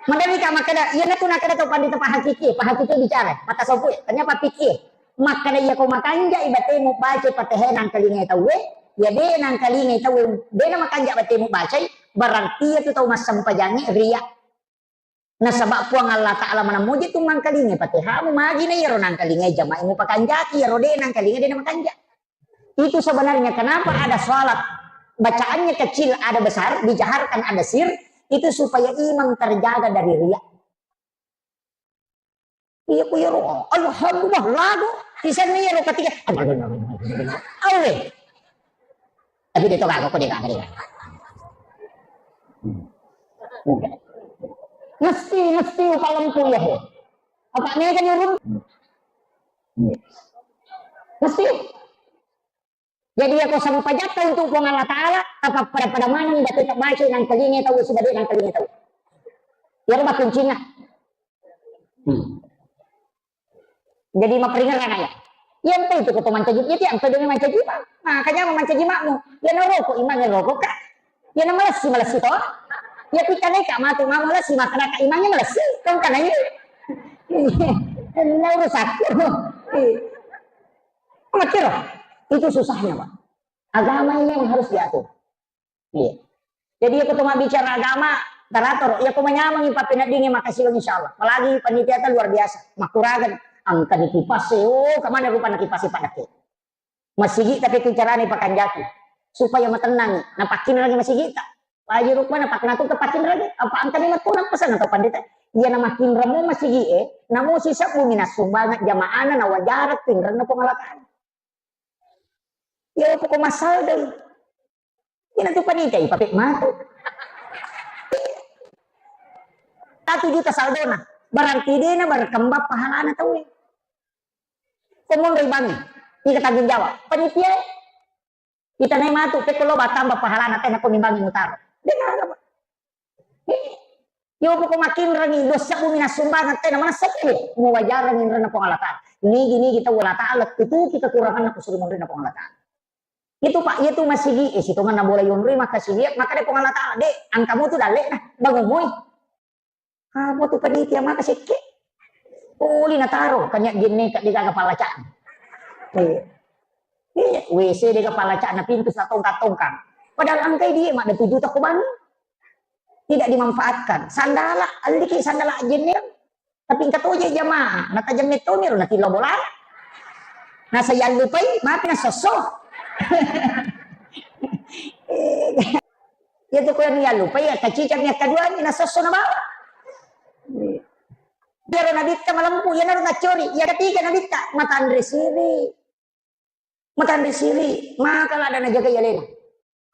Madan ka makkeda, iya na tu nakkeda to pandita pahakiki, pahakiki bicara. Mata sopu, tanya papiki. Makkeda iya ko makanjai batemu baca Fatihah nangkalingai tauwe, iya de' nangkalingai tauwe, de' na makanja batemu bacai, berarti iya tu tau massempajangnge riya. Nasaba Puang Allah Ta'ala manammoji tu mangkalingai Fatihahmu, magi na iyaro nangkalingai jamai mupakanjaki, iyaro de' nangkalingai de' na makanja. Itu sebenarnya kenapa ada salat bacaannya kecil ada besar, dijaharkan ada sir, itu supaya imam terjaga dari riya. Iya, ku iyaro, alhamdulillah, lagu. Sisenna iyaro ketiga. Awe. Tapi de' to gaga ko de' gaga, de' gaga. Mesti, mesti upalempu iya, he. Apa mega nyurun? Mesti. Jadi, iya ko sempajatta untuk Puang Allah Ta'ala, tapappada-pada maneng batu tabaca nangkalingai tau, sudah de' nangkalingai tau. Iyaro makkuncinna. Hmm. Jadi, maperingerang ya. Iya, ente itu ko to mancaji, iya, tiang to demi mancaji, Pak. Nah, kanya mau mancaji makmu. Iya, na rokok, imangnge rokok, Kak. Iya, na malessi, malessi to. Iya, pikanai, Kak, matu, mau malessi, maka, Kak, imangnge malessi. Kau kan ini. Iya, na urusakku. Iya. Makkiro, itu susahnya, Pak. Agama ini yang harus diatur. Iya. Jadi, iya ko to mabbicara agama, taratur, iya ko manyameng pappeneddingi makasih, insya Allah. Apalagi panitiata luar biasa, makkuragan, engka ni kipas, oh, kemana rupa na kipas Pak Daki. Masigi tapi ku carane pakanjaki supaya matennangi, napakkinrangi masigitta. Paji rupana paknatu kepakkinrangi, apa engkani matu napasang atau pandita. Iya na makkinramo masigi e, namo sisebbu minassumbangeng jamaana na wajara kinrenna Puang Allah Ta'ala. Iya poko masaldai. Iya natu panitia, ipapek matu. Satu juta saldona, berarti dena berkembang pahalana tau. Ko monroi bangnge, ika tanggung jawab. Panitia, itanai matu, pekko lo batamba pahalana, tena ko mimbangi mutaro. Dena apa? Eh, yo poko makinrangi, dua sebbu minassumbangeng, tena manessa ko, muwajarang inrenna Puang Allah Ta'ala. Nigi-nigi tau Allah Ta'ala, tutuki kekuranganna kusuri monrina Puang Allah Ta'ala. Itu Pak, iya tu masigi, eh, sitonganna bola yonroi, maka siwiak, maka de Puang Allah Ta'ala, de, angkamu tu dalle na, bangun moi. Apa tu panitia maka sekke? Poli nataro, kanya jenne ka dega kepala cak. Iya. Iya, W C dega kepala cak na pintu sa tongkang-tongkang. Padahal angkai dia mak ada tujuh toko bangun. Tidak dimanfaatkan. Sandala, alliki sandala jenne. Tapi engka toje jamaah, natajang metto miro natillo bola. Nasa yallupai, mapi nasosso. Iya tu ko yang yallupai, ya kacicang yang kedua ni nasosso na bawa. Iyaro nabitta malempu, iyanaro naccori, iya ketiga nabitta, matanre siri. Matanre siri, maka lada najagai alena.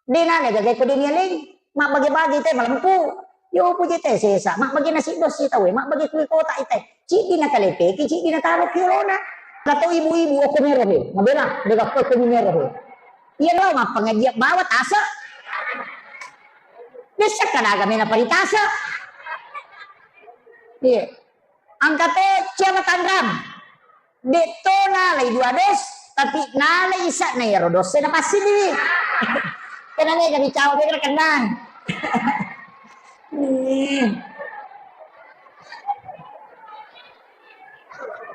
De nale gagai ko de nialeng, mabbage-bage te malempu. Yo puje te sesa, mabbage nasi dos si tawe, mabbage kui kota ite. Cidi na kalepeki, cidi na taro ki olona. Kato ibu-ibu oko mero he, mabela, de gappo ko mero he. Iya lo mappangajiak bawa tasa. Dessa kadaga mena paritasa. Iya. Angka to cia matanrang. Detto nalai dua dos, tapi nalai isa'na iyaro dosse napassidiwi. Kena mega mi cawa mega kenna.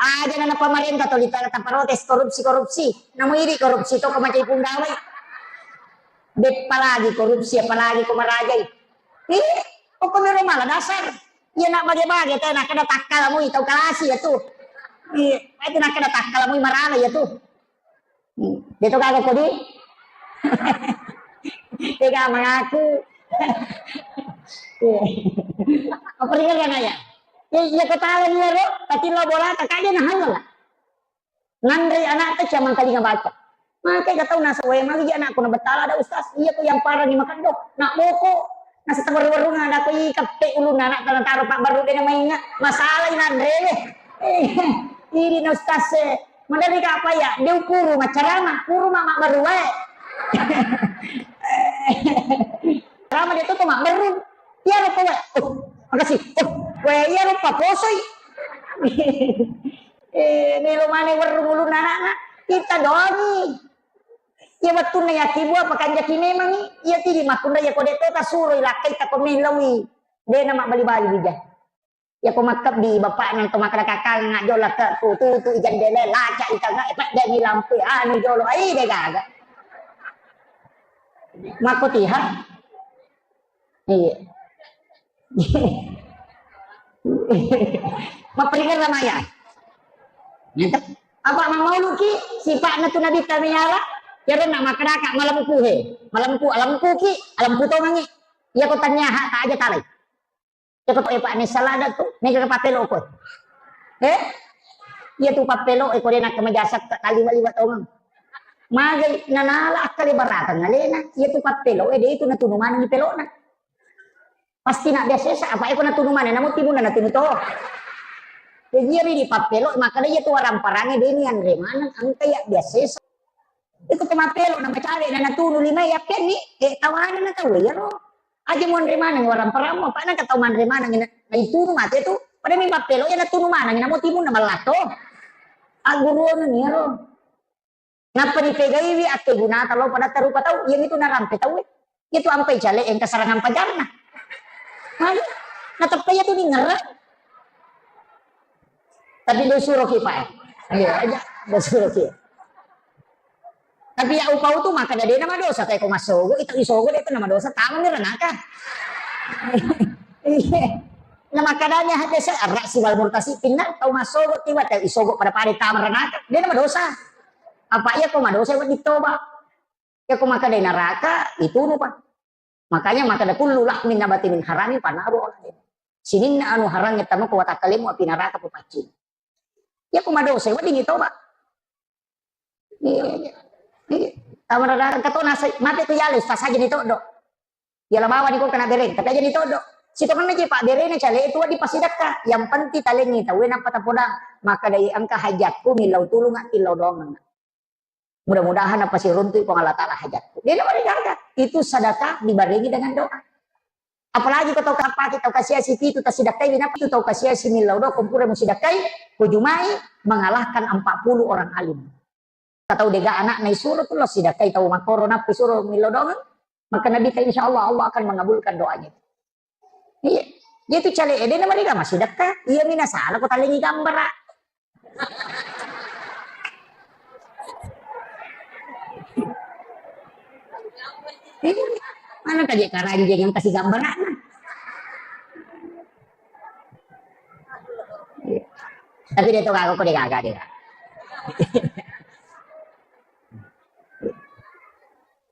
Aja na pamarenta to litara taparotes korupsi-korupsi. Namo idi korupsi to ko macai punggawai. Beppa lagi korupsi, apalagi ko marajai. Ih, pokoknya mala dasar. Iya nak bage-bage teh, nak kena takkala mui tau kalasi ya tu. Iya, itu nak kena takkala mui marana ya tu. Hmm, dia tu kagak kodi. Tega mengaku. Iya. Apa ringan ya? Ya, iya, kau tahu nih, Ro. Tapi lo bola, kakaknya nah, halo lah. Nanre anakta ciamang kalinga baca. Maka ga tau nasa, "Wae, magi anakku na betala ada ustaz." Iya ko yang parani makaddo. Nak boko. Nasa tawaru-warunga ada ko i kappe ulunna anak tana taro pak baru dena mainga. Masalah inanre. Eh, ini na ustaz, eh. Madari ka apa ya? Dia ukuru macarama, kuru mama baru wae. Carama dia tuh mak baru. Iya rupa wae. Oh, makasih. Oh, wae iya rupa posoi. Eh, melo maneng werrung ulunna anakna, kita doangi. Iya wettunna yakkibua pakanjaki memangngi, iya tidi makkunrai iya ko de to tasuroi lakkai tako mellaui. De na mabbali-bali bija. Iya ko makkebbi bapakna to makkeda kakang jolo lakka ku tutu i jendela laca i tanga, eh, peddengi lampu anu jolo, ai de gaga. Makko tiha. Iya. Mapperingeng ramaya. Ngente. Apa mammauluki sipa'na tu Nabi Tamiala? Yaro na makkadaka malempu he. Malempu, alempuki, alempu tongengi. Iya ko tanya hak tak aja talai. Iya ko to, eh, Pak, ni salada tu, ni ke papelo ko. Eh? Iya tu papelo, eh, ko de na kemajasak tak kali wali watongeng. Magai nanala akkale baratang alena, iya tu papelo, eh, de itu natunu maneng pelona. Pasti na biasa sa, apa eko natunu maneng, namo timunna natunu to. Jadi iya ri di papelo, makanya iya tu waramparange de ni anre maneng, engka iya biasa sa. Itu tu mapelo na macawe na natunu lima ya penni, eh, tawana na tau ya ro. Aja mo anre maneng waramparammu, apa na tau manre maneng na, na itunu mate tu. Pada mi mapelo ya natunu maneng, namo timunna mallato. Agguruana ni ro. Nappa nipegaiwi akkegunata lao pada tarupa tau, iyamitu narampe tauwe. Iyatu ampai cale engka serangan pajarna. Magi? Nateppa iyatu ningerang. Tapi do suroki, Pak, eh. Iya, aja. Do suroki. Tapi ya upau tu makkada de na madosa, tapi ko massogo, itu isogo de tu na madosa, tamami ranaka. Iya. Na makkadanya hadese arrak si wal murtasi pinna tau massogo tiwa tau isogo pada-pada tama ranaka. De na madosa. Apa iya ko madosa wedding toba. Iya ko makkada naraka, itunu pa. Makanya makkada kullu lahmin nabati min harami panaru ala. Sininna anu harangnge tama ko watakkalemu api naraka papaccing. Iya ko madosa wedding toba. Iya, iya. Iya. Tama naraka to nasa mate ko yale sasaja ni todo. Yala bawani ko kena bereng, tapi aja ni todo. Sitongenna je pak berena cale itu di pasidakka. Yang penting talengi tauwe nappa tapodang. Makkadai engka hajatku millau tulung attillau doang. Mudah-mudahan apa siruntu Puang Allah Ta'ala hajatku. Dia nama digaga. Itu sedekah dibarengi dengan doa. Apalagi ko tau kapaki tau kasiasi pitu tasidakkai, napa itu tau kasiasi millau doang, kompura musidakkai, kujumai mengalahkan empat puluh orang alim. Tau dega anak na isuro tu lo sidakkai tau makoro nappi suro millau doang. Maka Nabi ta insya Allah Allah akan mengabulkan doanya. Iya. Dia tu cale ede na mariga masih deka. Iya mina salah ko talengi gambara. Iya. Mana tadi karanjeng yang kasih gambara? Iya. Tapi dia tu kagak kok dia kagak dia.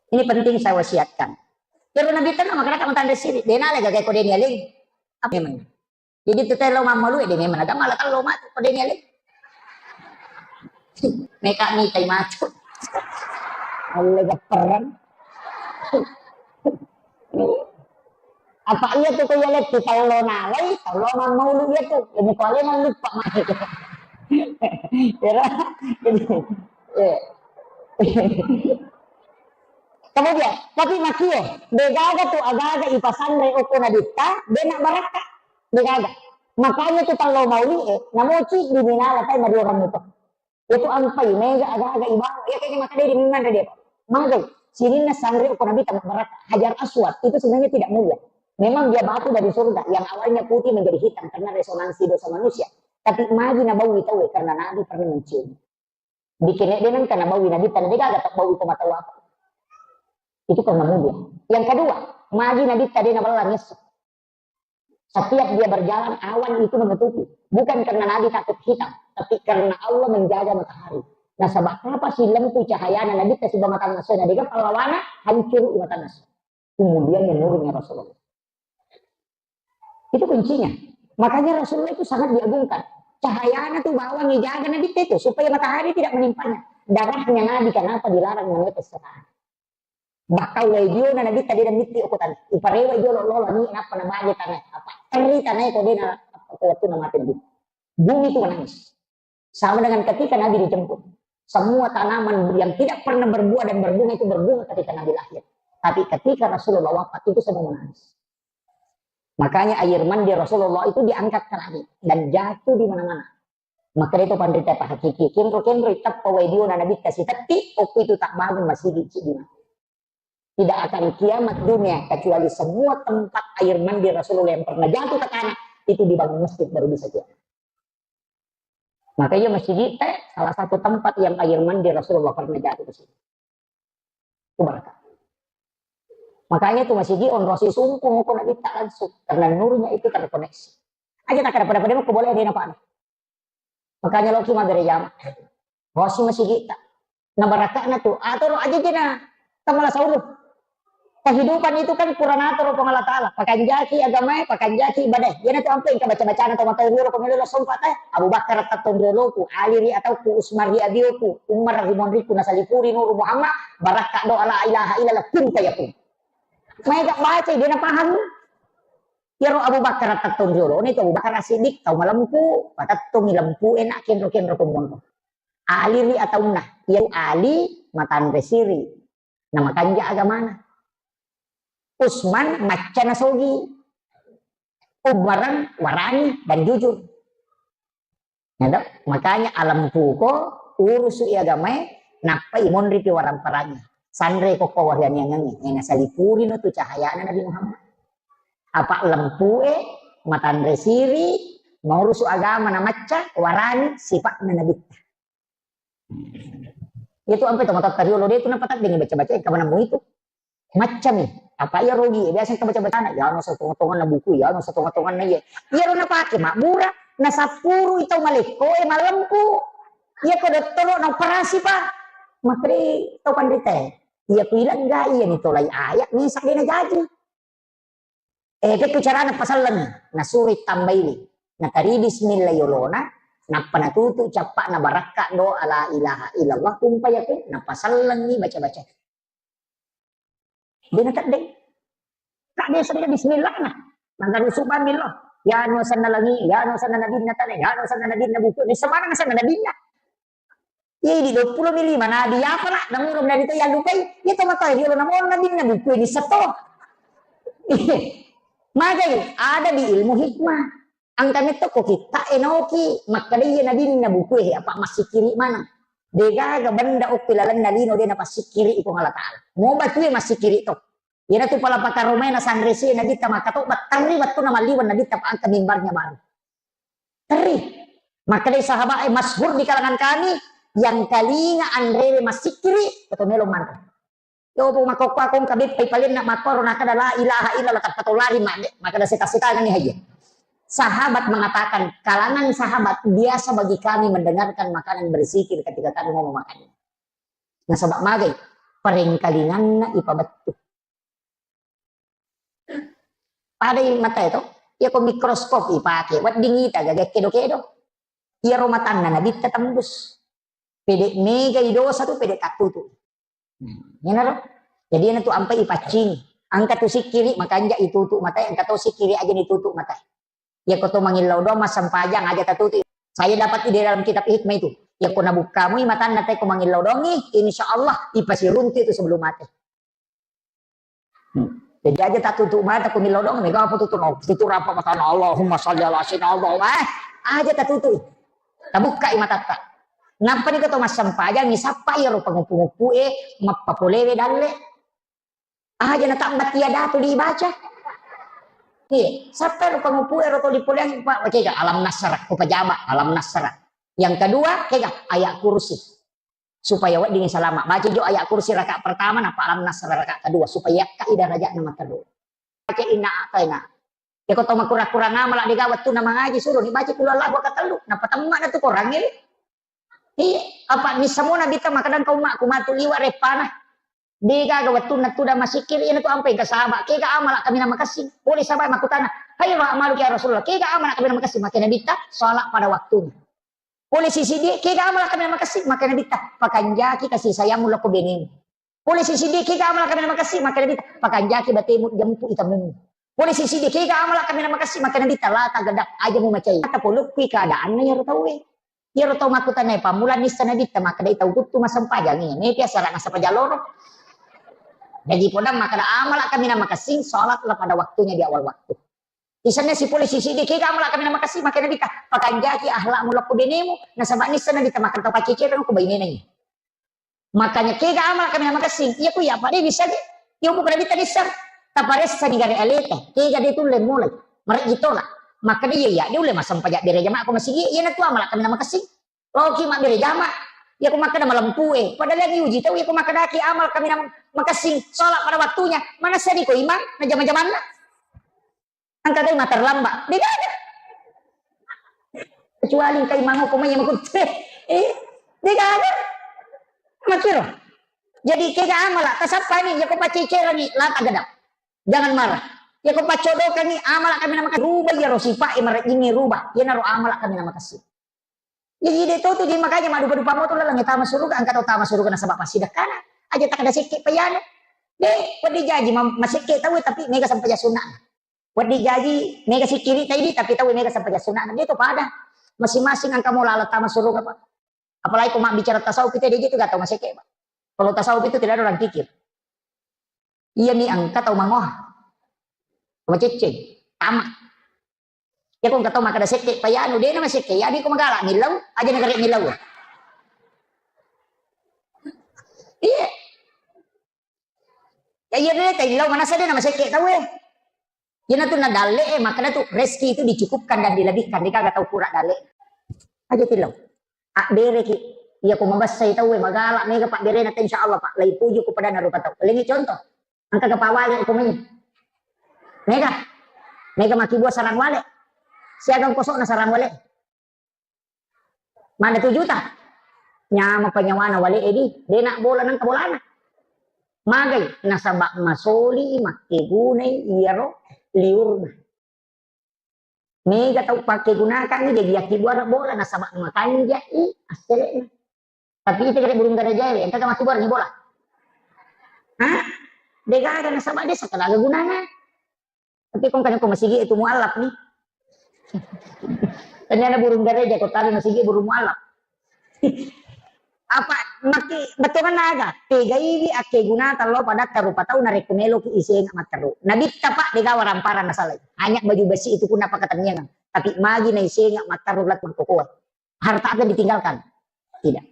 Ini penting saya wasiatkan. Terus Nabi tenang, masyarakat mentanda siri. Dia nala gagai kode ni aling. Apa memang? Jadi tu telo mammalu, eh, dia memang agama lah kalau mati kode ni aling. Meka ni tai matu. Allah gaperan. Apa iya tu ko iya lettu tallo nalai, tallo mammaulu iya tu. Ini ko ale mallupa mati. Era. Jadi, eh. Kemudian, tapi makie, degaga tu agaga ipasanre oko nabitta, dena barakka, degaga. Makanya tu tallo mauli, eh, namoci di minala tai mari orang itu. Itu ampai, mega aga-aga ibawa. Ya, kayaknya maka dia diminang dia. Magai, sininna sanre oko nabitta barakka. Hajar Aswad, itu sebenarnya tidak mulia. Memang dia batu dari surga, yang awalnya putih menjadi hitam karena resonansi dosa manusia. Tapi magi nabawi tahu karena Nabi pernah mencium. Bikin dia nengka nabawi Nabi, tanda dia gak tahu bawi itu mata apa. Itu karena mulia. Yang kedua, magi Nabi tadi nabalang ngesso. Setiap dia berjalan, awan itu menutupi. Bukan karena Nabi takut hitam, tapi karena Allah menjaga matahari. Nasaba apa sih lempu cahayana Nabi ta siba mata naso, na dega pahlawana hancur mata naso. Kemudian menurunnya Rasulullah. Itu kuncinya. Makanya Rasulullah itu sangat diagungkan. Cahayanya tuh bawang dijaga Nabi itu supaya matahari tidak menimpanya. Darahnya Nabi kenapa dilarang menetes ke tanah? Bahkan wae diona Nabi tadi dan mitti okutan. Iparewa jolo lolo ni kenapa namanya tanah? Apa? Teri tanah itu dia na apa waktu nama Nabi. Bumi itu menangis. Sama dengan ketika Nabi dijemput. Semua tanaman yang tidak pernah berbuah dan berbunga itu berbunga ketika Nabi lahir. Tapi ketika Rasulullah wafat itu semua menangis. Makanya air mandi Rasulullah itu diangkat ke langit dan jatuh di mana-mana. Maka itu panrita pahakiki. Kenro-kenro itappa wae diona Nabi kasih tetti, okku itu tak bangun masigi cidi mati. Tidak akan kiamat dunia kecuali semua tempat air mandi Rasulullah yang pernah jatuh ke tanah itu dibangun masjid baru bisa kiamat. Makanya masjid teh salah satu tempat yang air mandi Rasulullah pernah jatuh ke sini. Itu berkah. Makanya itu masjid on rosi sungkung kok kita langsung karena nurnya itu terkoneksi. Aja tak ada pada-pada mau boleh ada apa. Makanya loki magere jama. Rosi masjid tak. Nah, barakakna tu. Atoro aja jena tamala sauru. Kehidupan itu kan kurang atur Puang Allah Ta'ala. Pakanjaki agamae, pakanjaki ibadah. Jena tu ampe engka baca-bacana to mata riolo pemilih langsung patah. Abu Bakar tetton rioloku, Ali ri atauku, Usman ri abioku, Umar ri monriku, nasalipuri nuru Muhammad, barakka doa la ilaha illallah kun fayakun. Maega baca dia na paham. Iyaro Abu Bakar tetton riolo, ni tu Abu Bakar Siddiq tau malempu, patettongi lempu enak kenro-kenro kumonro. Ali ri ataunna, iya Ali matanre siri, na makanja agamana. Usman macca nasogi, Umarang warani dan jujur. Nado? Makanya alempuko urusu agamae, nappa imonri pi warang-parangi. Sanre ko ko warianiangengi, ena salipuri no tu cahayana Nabi Muhammad. Apa lempue, matanre siri, maurusu agama na macca, warani sifat na nabitta. Itu ampe to matatta riolo de tu napataddengi baca-baca, engka manammu itu. Maccami. Apa iya rogi? Biasa engka baca-bacana, ya no satonga-tonganna buku, ya no satonga-tonganna iya. Iya ro napake mabbura, nasappuru itau malekko, eh, malempu. Iya ko dottoro na operasi pa. Makri tau panrita. Iya ku ilang ga iya ni tolai ayat, ni sakdena jaji. Eh, pekku carana pasallengi, nasuroi tambaiwi. Natari bismillah yolona, nappa natutu cappa'na barakka doa la ilaha illallah, kumpayakun, napasallengi baca-baca. Dena teddeng. Tak desa dena bismillah na. Mangga rusuh bamillah. Ya no sanna langi, ya no sanna nabinna tane, ya no sanna nabinna buku. Ni semana sanna nabinna. Iya, di dua puluh mi lima nabi apa nak? Namurung dari itu yang lupai. Iya, tomat tahu dia nama orang nabi nabi kue di seto. Magai ada di ilmu hikmah. Angka metto ko kita enoki makkada iya nabi nabi kue apa masih kiri mana? Degaga benda okki lalenna lino dia napa sikiri iko Allah Ta'ala. Mau batue masih kiri to. Iyanatu pala pakaromai nasanre si Nabitta makkatobba, terri wettunna malliweng Nabitta pa engka mimbarnya baru. Terri. Makkedai sahabat, eh, masyhur di kalangan kami, yang kalinga anrewe massikkiri, atau melo manre. Yo, po makkokko akong kabeppai palenna makkoro nakada la ilaha illallah tappa to lari mande, makkada seta-setangani haja. Sahabat mengatakan, kalangan sahabat biasa bagi kami mendengarkan makanan berzikir ketika kami mau makan. Nasaba magai, parengkalinganna ipabettu. Padai matae to, iya ko mikroskop ipake, wedding ita gaga kedo-kedo. Iyaro matanna nabitta tembus. Pede mega i dosa tu, pede tattutu. Hmm, iyanaro. Jadi iyanatu ampai ipaccingi. Engka tu sikkiri makanja itutu matae, engka to sikkiri aja itutu matae. Iya ko to mangillau doang massempajang aja tatutu. Saya dapat di dalam kitab hikmah itu. Iya ko nabukkamui matanna te ko mangillau doangi, insya Allah ipasiruntu itu sebelum mati. Hmm. Jadi aja tatutu mata ko millau doang, mega apa tutu no, tutu rapa matana Allahumma salli ala sayyidina Allah. Eh, aja tatutu. Tabukkai matatta. Nappa ni ko to massempajang, ni sappa iya ro pangupu-ngupu e, mappapolewe dalle. Aja na tabbat iya datu dibaca. Iya, sappa ro pangupu e ro to dipoleang, Pak, baca alam nasrah, ko pajama, alam nasrah. Yang kedua, kega ayat kursi. Supaya wedding salama. Baca jo ayat kursi rakaat pertama, napa alam nasrah rakaat kedua, supaya yakkai darajatna materru. Baca inna a'taina. Ya ko to makurang-kurang amal, dega wettunna mangaji, suruh dibaca qul huwallahu rakaat tellu. Napa temma na tu korangnge. Iya, apa ni semua nabi ta makadang kau mak ku matu liwa repana. Degaga wettunna tudang massikkiri, iyanatu ampai engka sahaba. Kega amala kaminang makessing? Pole sahaba makkutana, "Khairu a'maluka ya Rasulullah, kega amala kaminang makessing?" Makkeda Nabitta, "Salat pada waktunya." Pole sisiddi, "Kega amala kaminang makessing?" Makkeda Nabitta, "Pakanjaki kasih sayangmu lao ko benemu." Pole sisiddi, "Kega amala kaminang makessing?" Makkeda Nabitta, "Pakanjaki batemu jemput itamummu." Pole sisiddi, "Kega amala kaminang makessing?" Makkeda Nabitta, "La taghdab, aja mumacai." Tapolokkui keadaanna iyaro tauwe. Iyaro tau makkutana, pammula nissa Nabitta, makkedai tau kuttu massempajangi, mepi asara nassempajang loro. Jaji podang makkeda, amala kaminang makessing, salatlah pada waktunya di awal waktu. Isenna sipole sisiddi, "Kega amala kaminang makessing?" Makkeda Nabitta, "Pakanjaki akhlakmu lao ko benemu." Nasaba nissa Nabitta makkeda tau paccecereng ko bainena iya. Makanya kega amala kaminang makessing, iya ku iya apa de bisa de. Iya bukan Nabitta nissa. Taparessani gare aleta, kega de tulle mulai. Marejji tola. Makkeda iya, iya, de ulle massempajang bere jama ko masigi, iyanatu amala kaminang makessing. Laoki mabbere jama, iya ko makkeda malempue. Padahal yang diuji tau, iya ko makkedaki amala kaminang makessing, salat pada waktunya. Manessani ko imang, na jama-jamanna. Engka gai ma terlambat. Degaga. Kecuali engka imang ko mai makutte. Eh, degaga. Makkiro. Jadi kega amala, tasappani, iya ko paccecereng, la taghdab. Jangan marah. Iya ko paccodokangi, amala kaminang makessing, rubah iyaro sifat e marejjingnge rubah. Iyanaro amala kaminang makessing. Jadi de to tu, jadi makanya maddupa-dupa moto laleng tama suruga, engka tau tama suruga nasaba passidekkana. Aja takkeda sekke payanu. De, wedding jaji ma-, masekke tau tapi mega sempajang sunnah. Wedding jaji mega sikkiri tau idi tapi tau mega sempajang sunnah. De to pada. Masing-masing engka mo laleng tama suruga, Pak. Apalagi ko mabbicara tasawuf, kita de tu gak tau masekke, Pak. Kalau tasawuf itu tidak ada orang kikir. Iya mi engka tau mangoha. Macecce, tama. Iya ko engka tau makkeda sekke payanu, de na masekke, iya mi ko magala millau, aja na gare millau. Iya. Ya iya de, taillau manasa de na masekke tau e. Iyanatu na dalle e, makkeda tu rezeki itu dicukupkan dan dilebihkan, degaga tau kura dalle. Aja tillau. Abbereki, iya ko mabessai tau e, magala, mega pabberena tau, insya Allah, Pak, laipuji ko padanna rupa tau. Lengi contoh. Engka ga pawale ko mai. Mega. Mega makkibua sarang wale. Siaga kosokna sarang wale. Mana tu juta? Nyama penyawana wale edi. Dena bola nang bolana. Magai nasaba masoli makkegunai iyaro liurna. Mega tau pakkegunakangngi jadi yakkibuara bola nasaba makanjai assele'na. Tapi ita gare burung garajae, engka ga makkibuara ni bola? Hah? Degaga nasaba de sakalaga gunana. Tapi kong kan ko masigi itu mualaf ni. Ternyata burung garaja ko tali masigi burung mualaf. Apa maki betongan naga? Tegaiwi akkegunata lo padatta rupa tau narekko meloki isenga matteru. Nabitta, Pak, degaga waramparang nasalai. Hanya baju besi itu pun apa ketenyangan. Tapi magi na isenga matteru lat mangkokoa. Harta apa yang ditinggalkan? Tidak.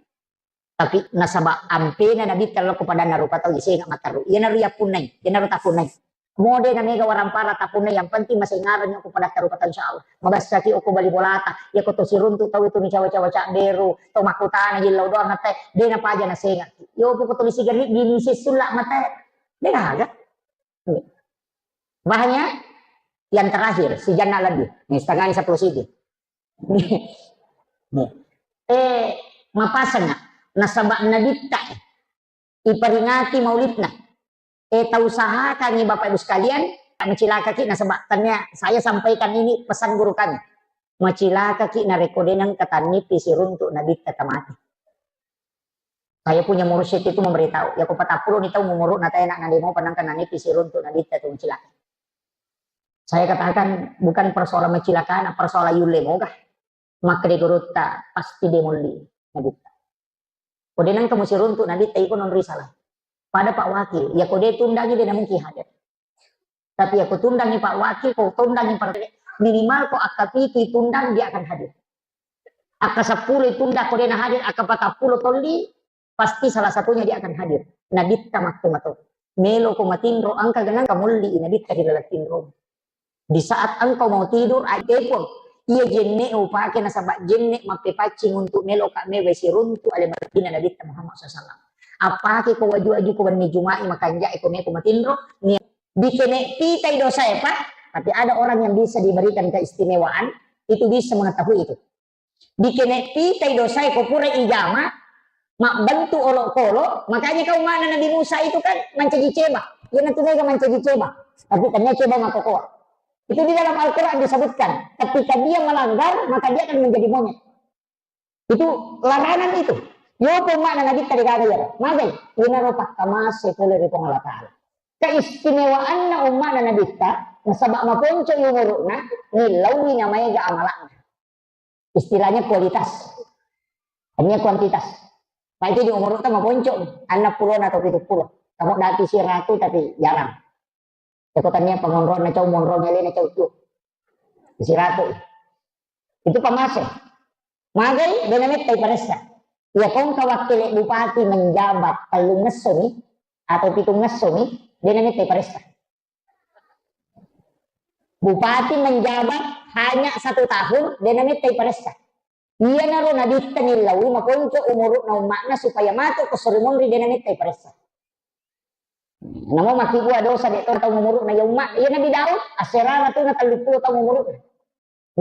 Tapi nasaba ampena Nabitta lo ko padanna rupa tau isenga matteru. Iyanaro yappunnai, iyanaro tapunnai. Mode na mega warampara tapunnai, yang penting masengareng ko padatta rupa tau, insya Allah. Mabessaki okko bali bolata, iya ko to siruntu tau itu ni cawa-cawa cabberu, to makkutana jillau doang atte, de napaja nasenga. Yo poko tuli sigarri dini sessulla mate. De gaga. Bahannya yang terakhir, si Janna lebih. Nih, setengahnya sepuluh siti. Nih. Eh, mapasang, nasaba Nabitta iperingati maulidna. Eh, tausahakangi Bapak Ibu sekalian, macilakaki nasaba tania saya sampaikan ini pesan guru kami. Macilakaki narekko de nengka tannipi siruntu Nabitta tamate. Saya punya mursyid itu memberitahu, ya ko patappulo ni tau umuruna tena na demo penangka nanipi siruntu Nabitta tu macilaka. Saya katakan bukan persoalan macilakana, persoalan yulle moga. Makkeda gurutta pasti de molli Nabitta. Ko de nengka musiruntu Nabitta iko non risalah. Pada Pak Wakil, ya ko de tundangi de na mungkin hadir. Tapi ya ko tundangi Pak Wakil, ko tundangi Pak, minimal ko akka pitu tundang dia akan hadir. Akka seppulo tundang ko de na hadir, akka patappulo tolli, pasti salah satunya dia akan hadir. Nabitta matto-matto. Melo ko matinro, engka genang kamolli Nabitta ri laleng tinro. Di saat engkau mau tidur, ai tepung. Iya jenne upake nasaba jenne mappepaccing untuk melo ka mewe siruntu ale margina Nabitta Muhammad sallallahu alaihi wasallam. Apake ko waju-waju ko wenni Juma'i makanjai ko meko matinro, ni dikene pitai dosae, Pak. Tapi ada orang yang bisa diberikan keistimewaan, itu bisa mengetahui itu. Dikene pitai dosae ko pura ijama, mabbentuk olokolo, makanya kau makna Nabi Musa itu kan mancaji ceba. Iyanatu mega mancaji ceba. Tapi tania ceba makokoa. Itu di dalam Al-Quran disebutkan. Ketika dia melanggar, maka dia akan menjadi monyet. Itu larangan itu. Yopo makna Nabi tadi kata ya. Magai, inaro pakkamase pole ri Puang Allah Ta'ala. Keistimewaanna umma'na Nabitta, nasaba maponco umuru'na, nillaui namaega amala'na. Istilahnya kualitas. Hanya kuantitas. Pak itu di umur kita maponco, anak puluh atau tujuh puluh. Kamu dati siratu tapi jarang. Cako tania pengonrona cau monro melena cau tu. Siratu. Itu pamase. Magai dena mettai paressa. Ya kongka wakil bupati menjabat tellung ngesso ni atau pitung ngesso ni, dena mettai paressa. Bupati menjabat hanya satu tahun, dena mettai paressa. Iyanaro Nabitta nillaui makonco umuru'na umma'na supaya matu ko sori monri dena mettai paressa. Namo makkibua dosa de' to tau umuru'na ya umma', iya Nabi Daud, asserara tu na telluppulo tau umuru'na.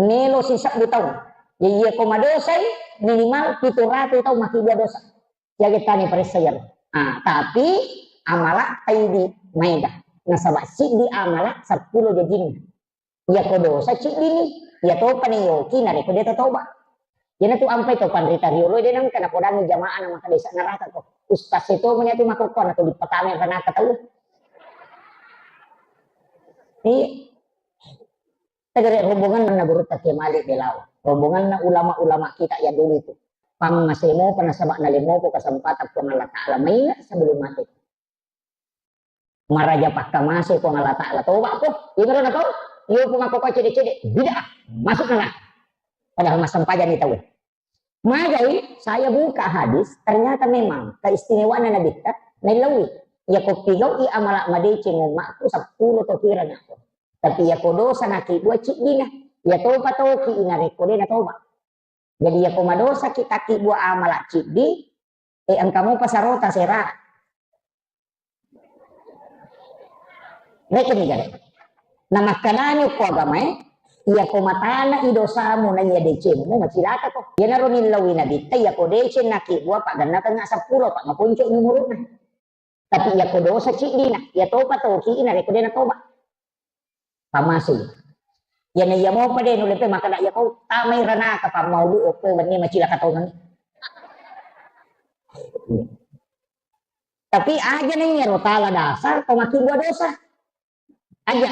Melo sisebbu taung. Ya, iya ko madosai minimal pitu ratu taung makkibua dosa. Jaga tani paressa iyaro. Ah, tapi amala taidi maega. Nasaba siddi amala seppulo jajinna. Iya ko dosa ciddini, iya topa ni yoki narekko de' tatoba. Iyanatu ampai to panrita riolo de' nengka napodangi jamaah na maka desa neraka ko. Ustaz itu menyatu makokko na tu dipatame neraka tau. Iya. Tegere rombongan na guru Takie Malik Belau. Rombongan na ulama-ulama kita ya dulu itu. Pammasemo pa nasaba nalemo ko kesempatan Puang Allah Ta'ala maingat sebelum mati. Maraja pakkamase Puang Allah Ta'ala. Toba ko, imaro na kau, iyo pun aku kau cede-cede, bid'ah, masuk neraka. Padahal massempajang ni tau. Magai saya buka hadis, ternyata memang keistimewaan Nabi ta, melawi. Ya ko pigau i amala madeceng umatku sepuluh to kira nako. Tapi ya ko dosa naki dua ciddina, ya toba toki ina rekko dena toba. Jadi ya ko madosa ki taki dua amala ciddi, eh engkamu pasarota sera. Rekeng ni gare. Na makkanani ko agamae, iya ko matana i dosamu na iya decengmu macilaka ko. Iyanaro nillaui Nabitta, iya ko deceng naki bua paggannakengnga seppulo, pak maponco umuru'na. Tapi iya ko dosa ciddina, iya topa toki ina rekko dena toba. Pamasi. Iya na iya mopa de nulepe makada iya kau tamai ranaka pammaulu okko wenni macilaka tongeng. Tapi aja na iyaro tala dasar to makkibua dosa. Aja.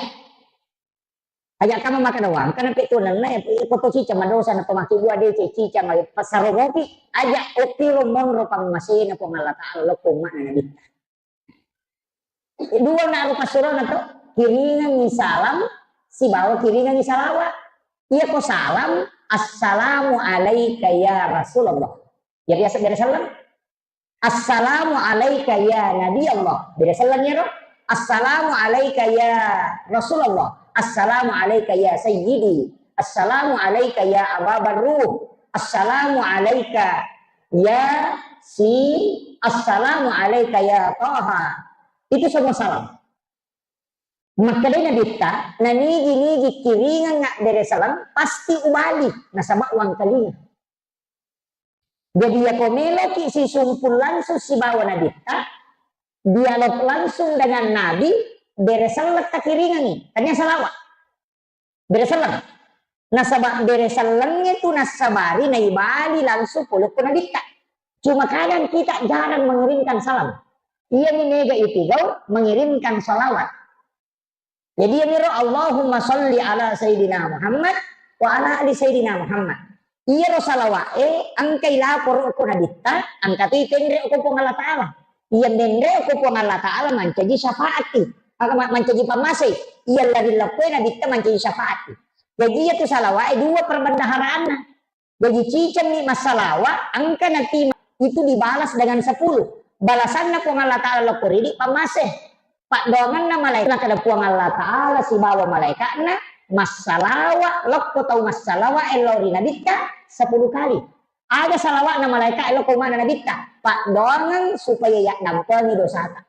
Aja kama makkada wangka na pe tuanenna, eh, iko to cicang madosa na to makkibua de ce cicang, eh, pasaro mopi. Aja okkiro monro pammasena Puang Allah Ta'ala lokko umma'na Nabitta. Dua na rupa surona to, kiringengi salam, sibawa kiringengi salawat. Iya ko salam, "Assalamu alaika ya Rasulullah." Ya biasa bere salam. "Assalamu alaika ya Nabi Allah." Beda selleng iyaro. "Assalamu alaika ya Rasulullah. Assalamu alaika ya Sayyidi. Assalamu alaika ya Aba Barruh. Assalamu alaika ya si. Assalamu alaika ya Taha." Itu semua salam. Makkedai Nabitta, nanigi-nigi kiringengnga bere selleng, pasti ubali, nasaba wangkalinga. Jadi, yako meloki sisumpul langsung sibawa Nabitta, dialog langsung dengan Nabi, bere selleng takiringengi, tania salawat. Bere selleng. Nasaba bere sellengnge tu nassabari naibali langsung pole ko Nabitta. Cuma kadang kita jarang mengirimkan salam. Iyami mega ipigau mengirimkan salawat. Jadi, iyamiro, "Allahumma salli ala Sayyidina Muhammad wa ala ali Sayyidina Muhammad." Iyaro salawa'e engkai laporo ko Nabitta, engka tu itenre ko Puang Allah Ta'ala. Iya menre ko Puang Allah Ta'ala mancaji syafaati. Maka ma-, mancaji pammasei. Iya lari leppoi Nabitta mancaji syafaati. Jadi, iya tu salawa'e dua perbendaharaanna. Jaji, cicengni massalawa, engka natima itu dibalas dengan sepuluh. Balasanna Puang Allah Ta'ala lokko ridi pammase. Paddoangenna malaika-, nakada Puang Allah Ta'ala sibawa malaika'na, massalawa lokko tau massalawa lao ri Nabitta sepuluh kali. Aga salawa'na malaika lokko mana Nabitta? Paddoangeng supaya yaddampengi dosata.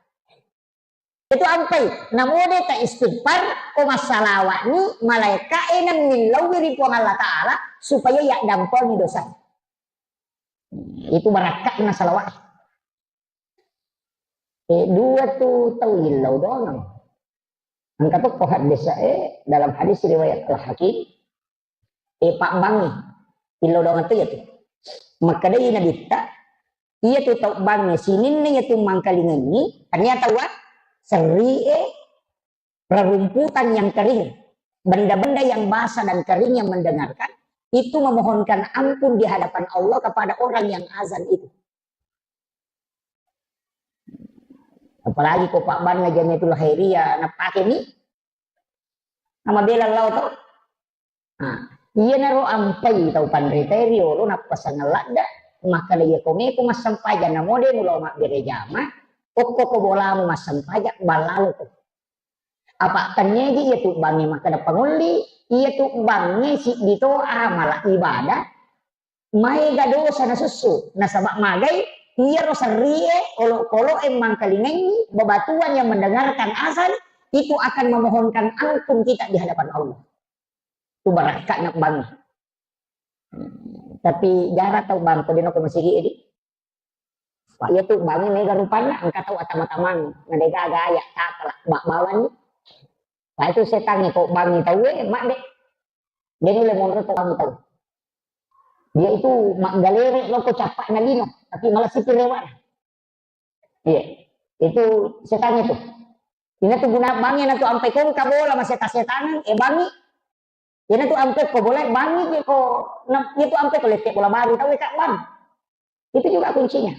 Itu ampai, namode ta istighfar, ko massalawa'ni, malaika'e nemmillauwi ri Puang Allah Ta'ala supaya yaddampengi dosa. Itu barakka'na salawat. Eh, dua tu tau illau doang. Engka tokko hadis, eh, dalam hadis riwayat Al-Hakim, eh, pabbangi. Illau doang tu ya tu. Makkedai Nabitta, iya tu tau bangi sininna iya tu mangkalingengi, ternyata wa serri, eh, rerumputan yang kering, benda-benda yang basah dan kering yang mendengarkan, itu memohonkan ampun di hadapan Allah kepada orang yang azan itu. Apalagi ko pabbanna Jamiatul Khairiyah, napake mi, nama bela lao to. Nah, iyanaro ampai tau panrita riolo nappasang ladda, makkeda iya ko meko massempajang namo de mulo mabbere jama, okko ko bolamu massempajang, ballalo ko. Apa tennegi iya tu bangnge makkeda pangolli, iya tu bangnge siddi to amala ibadah, maega dosa nasussu. Nasaba magai, iyaro serrie, olokoloe mangkalingengi, bebatuan yang mendengarkan azan, itu akan memohonkan ampun kita di hadapan Allah. Tu barakka'na bangnge. Tapi jara tau bang ko dino ko masigi edi. Pak, iya tu bangnge mega rupanna, engka tau atama-tamang, na dega gaya, takala, bak bawani. Pak itu setangnge ko bangngi tau, eh, mak de. Dia nilai monro to bangngi tau. Dia itu maggalere loko cappa na lino, tapi malah sipi rewa. Iya. Itu setangnge tu. Ina tu guna bangngi na tu ampai kongka bola maseta-setangan, eh bangngi. Ina tu ampe ko bola bangngi je ko, na, iya tu ampe ko lette bola baru tau, eh, kak bang. Itu juga kuncinya.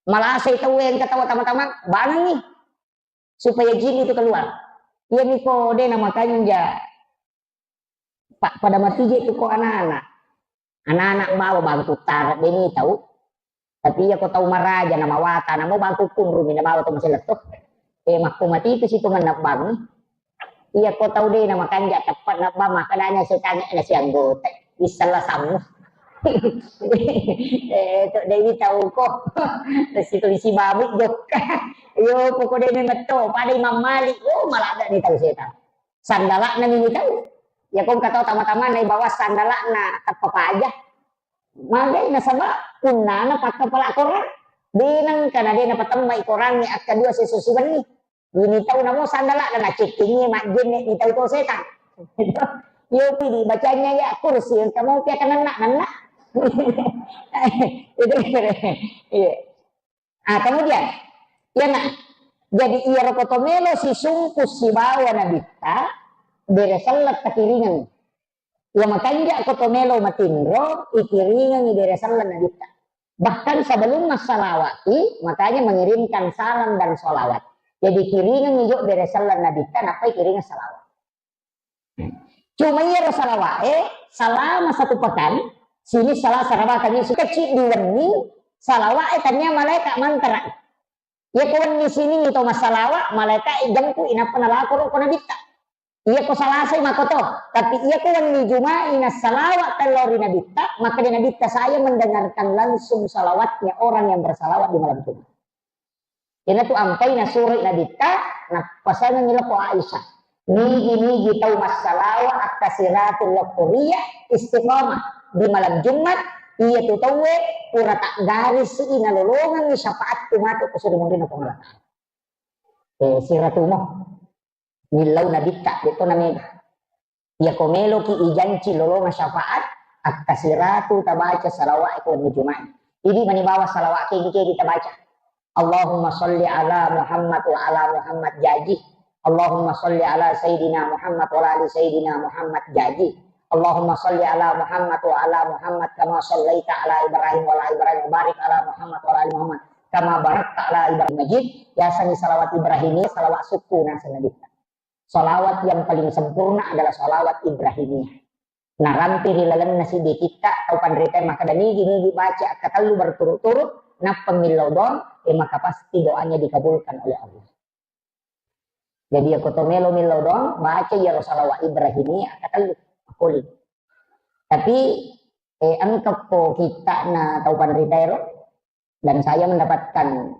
Malasai tau engka tau tama-tama, bangengngi. Supaya jin itu keluar. Iya miko de na makanja. Pa-, pada mati je tu ko anak-anak. Anak-anak bawa bangku tara de ni tau. Tapi iya ko tau maraja na mawata, na mau bangku kunrumi na bawa to masih lettuh. Eh, makko mati itu situ ngena bangngi. Iya ko tau de na makanja teppet na ba makkedanya setangnge na sianggota. Issella sammu. Eh, to dewi tau ko. Situ isi babu jokka. Yo, poko de metto, pada Imam Malik. Oh, maladda ni tau setang. Sandalakna ni tau. Ya ko engka tau tama-tama na bawa sandalakna teppa paja. Magai nasaba punnana pakka pala korang. De nengka na de napatembai korangnge akka dua seso siwenni. Ini tau namo sandalakna nacekkingi majjenne ni tau to setang. Yo pidi bacanya ya kursi engka mau pia kananna nanna. Itu kira. Iya. Ah, kemudian, iya na. Jadi iya roko to melo sisungku sibawa nabitta, bere sellet takiringeng. Iya makanja ko to melo matinro, ikiringengi bere sellet nabitta. Bahkan sebelum massalawati, makanya mengirimkan salam dan salawat. Jadi kiringengi jo bere sellet nabitta, nappai kiringeng salawat. Cuma iyaro salawa'e, selama satu pekan, sini salah sarabaka ni suka ciddi wenni, salawa'e tania malaika mantara. Iya ko wenni sini to massalawa, malaika jempu inappa nalaporo ko nabitta. Iya ko salasai makoto, tapi iya ko wenni Juma'i nassalawa tello ri nabitta, maka di nabitta saya mendengarkan langsung salawatnya orang yang bersalawat di malam Jumat. Iyanatu ampai nasuroi nabitta, nappasengengngi lako Aisyah. Nigi-nigi tau massalawa akkasiratung lokko ria istiqamah di malam Jumat, iyatu tauwe pura taggarisi nalolongengngi syafaatku matu ko suri munrinna Puang Allah Ta'ala. Eh, siratumo. Millau nabitta, de to na mega. Iya ko meloki ijanci lolonga syafaat, akkasiratu tabaca salawat ko wenni Juma'i. Idi mani bawa salawat kegi-kegi tabaca. Allahumma salli ala Muhammad wa ala Muhammad jaji. Allahumma salli ala Sayyidina Muhammad wa ala ali Sayyidina Muhammad jaji. Allahumma salli ala Muhammad wa ala Muhammad kama sallaita ala Ibrahim wa ala Ibrahim wa barik ala Muhammad wa ala ali Muhammad kama barakta ala Ibrahim Majid. Yasengngi salawat Ibrahimi, salawat sukku naseng nabitta. Salawat yang paling sempurna adalah salawat Ibrahimiyah. Narampe ri lalenna siddi kitta tau panrita makkeda nigi-nigi baca akkatellu berturut-turut, nappa millau doang, eh, maka pasti doanya dikabulkan oleh Allah. Jadi, iya ko to melo millau doang, baca iyaro salawat Ibrahimiyah akkatellu, makkuling. Tapi, eh, engka ko kittana tau panrita ero, dan saya mendapatkan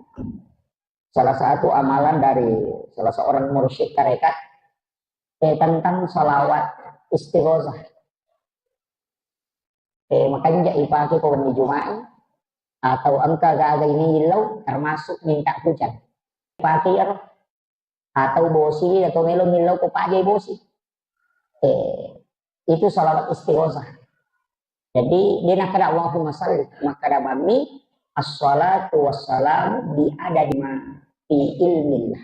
salah satu amalan dari salah seorang mursyid tarekat, eh, tentang salawat istighosah. Eh, makanja ipake ko wenni Juma'i, atau engka gaga ini illau, termasuk minta hujan. pake iyaro. Atau bosi, atau melo millau ko pajai bosi. Eh, itu salawat istighosah. Jadi, de nakkeda Allahumma salli, makkeda bammi, "Assalatu wassalamu bi adadi ma fi ilmillah.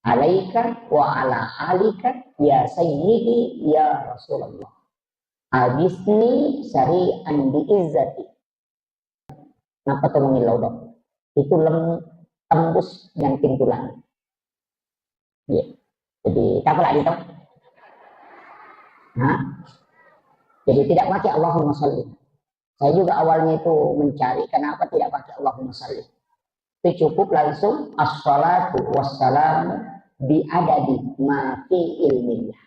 Alaika wa ala alika ya sayyidi ya Rasulullah. Agisni syari'an bi izzati." Nappa to mangillau do. Itu lem-, tembus yang pintu langit. Iya. Jadi, tak apa lagi toh? Hah? Jadi, tidak pakai Allahumma salli. Saya juga awalnya itu mencari, kenapa tidak pakai Allahumma salli. Itu cukup langsung, "Assalatu wassalamu bi adadi ma fi ilmillah."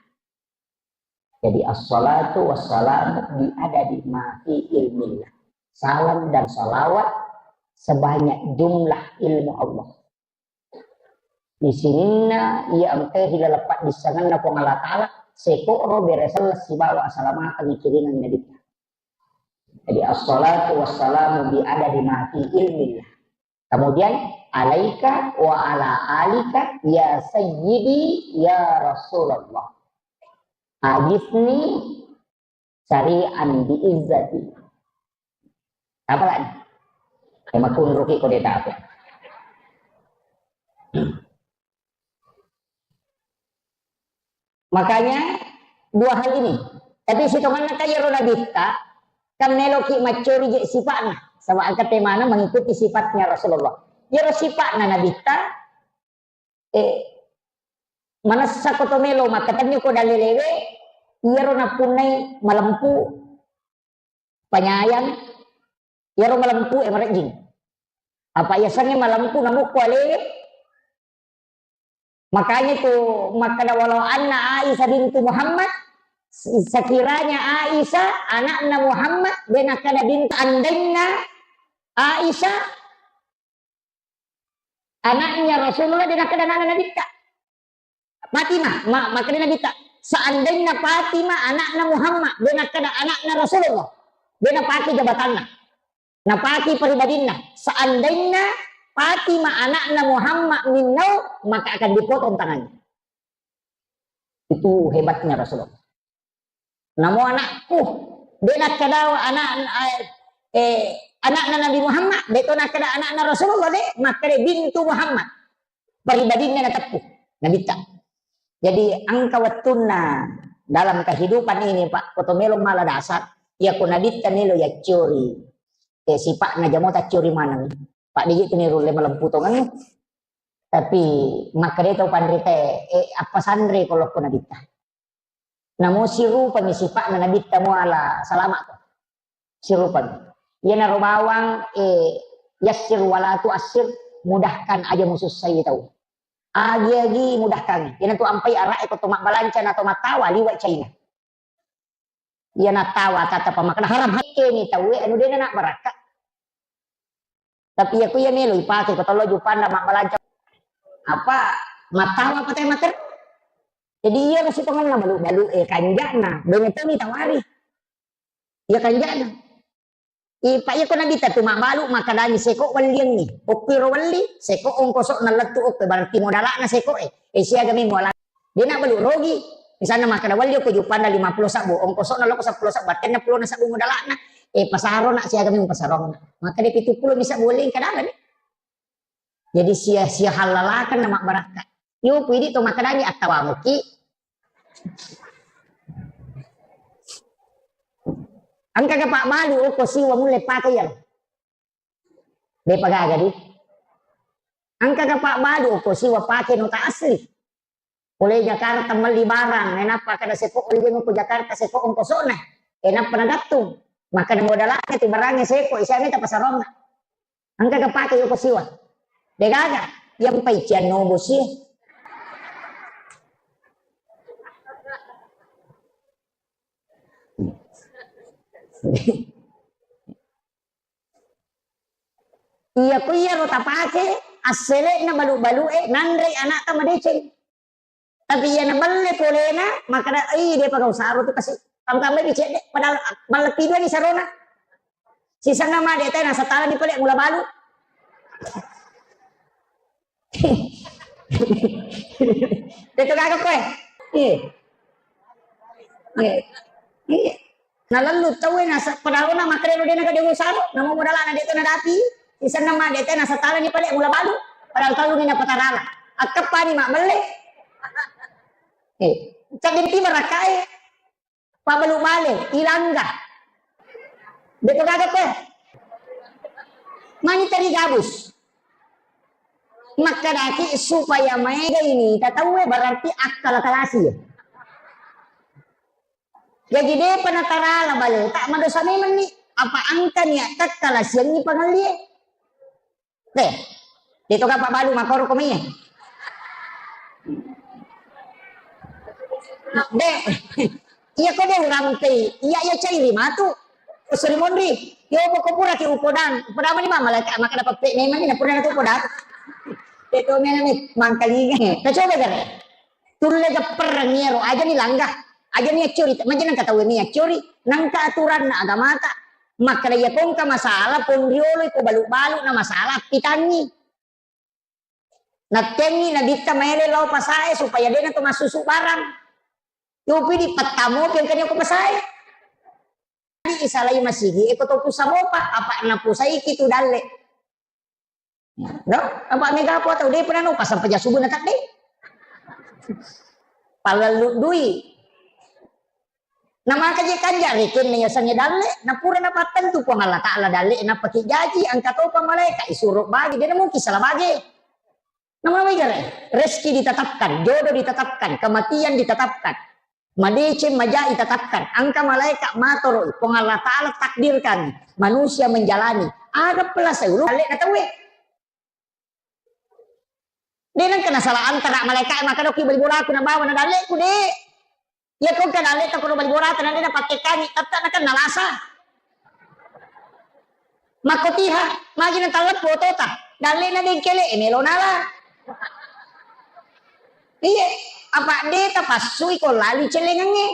Jadi, "Assalatu wassalamu bi adadi ma fi ilmillah." Salam dan salawat sebanyak jumlah ilmu Allah. Di sininna iya engkae ri laleng paddissengenna Puang Allah Ta'ala, seko'ro beresella sibawa asalamateng ikiringang Nabitta. Jadi, "Assalatu wassalamu bi adadi ma fi ilmillah." Kemudian, "Alaika wa ala alika ya sayyidi ya Rasulullah. Agisni syari'an bi izzati." Apa lagi? Ya, makunruki ko de tape. Makanya, dua hal ini. Tapi sitonganna ka iyaro Nabitta, kan meloki maccori je sipa'na. Saba engka temana mengikuti sifatnya Rasulullah. Iyaro sipa'na Nabitta, eh, manessa ko to melo makkatenni ko dalelewe, iyaro napunnai malempu, panyayang, iyaro malempu e marejjing. Apa yasengnge malempu namukko alewe? Makanya tu makkeda, "Walau anna Aisyah bintu Muhammad," sekiranya Aisyah anakna Muhammad, de nakkeda bintu, andainna Aisyah anaknya Rasulullah, de nakkeda anakna Nabitta. Fatimah, ma-, makkeda Nabitta, seandainna Fatimah anakna Muhammad, de nakkeda anakna Rasulullah, de napake jabatanna. Napake pribadinna. Seandainna Fatimah anakna Muhammad minnau, maka akan dipotong tangannya. Itu hebatnya Rasulullah. Namo anakku, de nakkeda anak, eh, eh, anakna Nabi Muhammad, de to nakkeda anakna Rasulullah, de, makkeda bintu Muhammad. Pribadinna nateppu, Nabitta. Jadi, engka wettunna dalam kehidupan ini, Pak, ko to melo mala dasar, iya ko Nabitta melo yaccori, eh, sipa'na jamo taccori maneng. Pak, de je tu ni rulle malempu tongengnge. Tapi, makkeda tau panrita, eh, apa sanre ko lokko Nabitta. Namo sirupami sipa'na Nabitta muala salama ko. Sirupami. Iyanaro bawang, eh, yassir wala tuassir, mudahkan aja musussai tau. Agi-agi mudahkan. Iyanatu ampai ara'e ko to mabbalanca na to mattawa liwa China. Iya nattawa tata pamakkeda haram hakke ni tauwe anu dena nak barakka. Tapi iya ku iya melo ipake ko tollo jupanna mabbalanca. Apa mattawa apa teh mater? Jadi iya ro sitongenna balu-balu, eh, kanja'na, bene toni tawari. Iya kanja'na. Ipa iya ko Nabitta tu mabbalu makkedani seko welliangngi. Okko ro welli, seko ongkoso'na lettu okko, berarti modala'na seko e. Eh, siaga mi muala. Dena balu rogi. Misalna makkeda welli okko jupanna lima puluh sabbu, ongkoso'na lokko seppulo sabbu, battenna pulona sabbu modala'na. Eh, pasarona siaga mi pasarona. Makkeda pitu puluh bisa boleh kadang ni. Jadi sia, sia hallalakan na mabbarakka. Yo, pidi to makkedani attawamuki. Engka ga pabbalu okko siwa mulle pake iya. De pagaga di. Engka ga pabbalu okko siwa pake nota asli. Pole Jakarta melli barang, nainappa kada seko, olli ko Jakarta seko ongkosona. Enappa nagattung. Makkeda modalakna tu barangnge seko, isiame ta pasaronna. Engka ga pake yoko siwa. Degaga, yang paician nobo sie. Iya ko iyaro tapake, assele'na balu-balu'e, nanrei anakta madeceng. Tapi iya nabelle polena, makkeda, "Ih, depa gau saro tu kasi." Tambai bicedde, padahal mallepi dua ni sarona. Sisengnga made tena satala ni pale mula balu. Deto gaga koe. Iya. Iya. Iya. Nalellu tauwe nasa padahal na makkeda dena ka dewe saro, namo modalana deto nadapi. Isenna ma deto nasa talani pale mula balu. Padahal telluni napatarala. Akkeppani ma melle. Eh, caddi ti barakkae. Pabbalu bale, ilangga. Deto gaga koe. Mani teri gabus. Makkedaki supaya maega ini tataue berarti akkala kalasi. Jaji depa natarala bale, tak madosa memang ni. Apa angka ni akkalasianni pangallie. Deh, de toga pabbalu makkoro ko mie. De, iya ko de urampei, iya iya cairi matu. Sori monri, yo poko pura ki upodang, upodang mani mama leka maka dapat pe memang ni pura natu upodang. De to mena ni mangkalinga. Nah, coba gare. Tulle gapperreng iyaro, aja ni langga, aja ni accuri, maja nengka tauwe ni accuri, nengka aturanna agamata. Makkeda iya kongka masalah ponriolo iko balu-balu na masalah pitangi. Nattengi nabitta maele lao pasae supaya dena to massusu barang. Yopi di pettamo pengkanya ko pasae. Isalai masigi eko to pusa mopa, apa napusaiki tu dalle. No? Apa mega apa tau de pernah no pasang peja subuh na tadde. Palallu dui. Namaka je kanja rekenna yasengnge dalle, napura napattentu Puang Allah Ta'ala dalle, napaki jaji, angka topa malaika, isuro bagi, dena mungkin salah bagi. Namawai gare, rezeki ditetapkan, jodoh ditetapkan, kematian ditetapkan. Madeceng majai ditetapkan, angka malaika matoroi, Puang Allah Ta'ala takdirkan manusia menjalani. Aga pelasai ulu, dalle na tauwe. De nengka nasala antara malaika maka doki bali bolaku nabawa na dalleku de. Iya ko engka dalle ta kono bali bolata na de napakkekangi, tetta na kan nalasa. Makkotiha, magi na talleppo otota. Dalle na dengkele e melo nala. Iye, apa de tapassui ko lali celengangnge.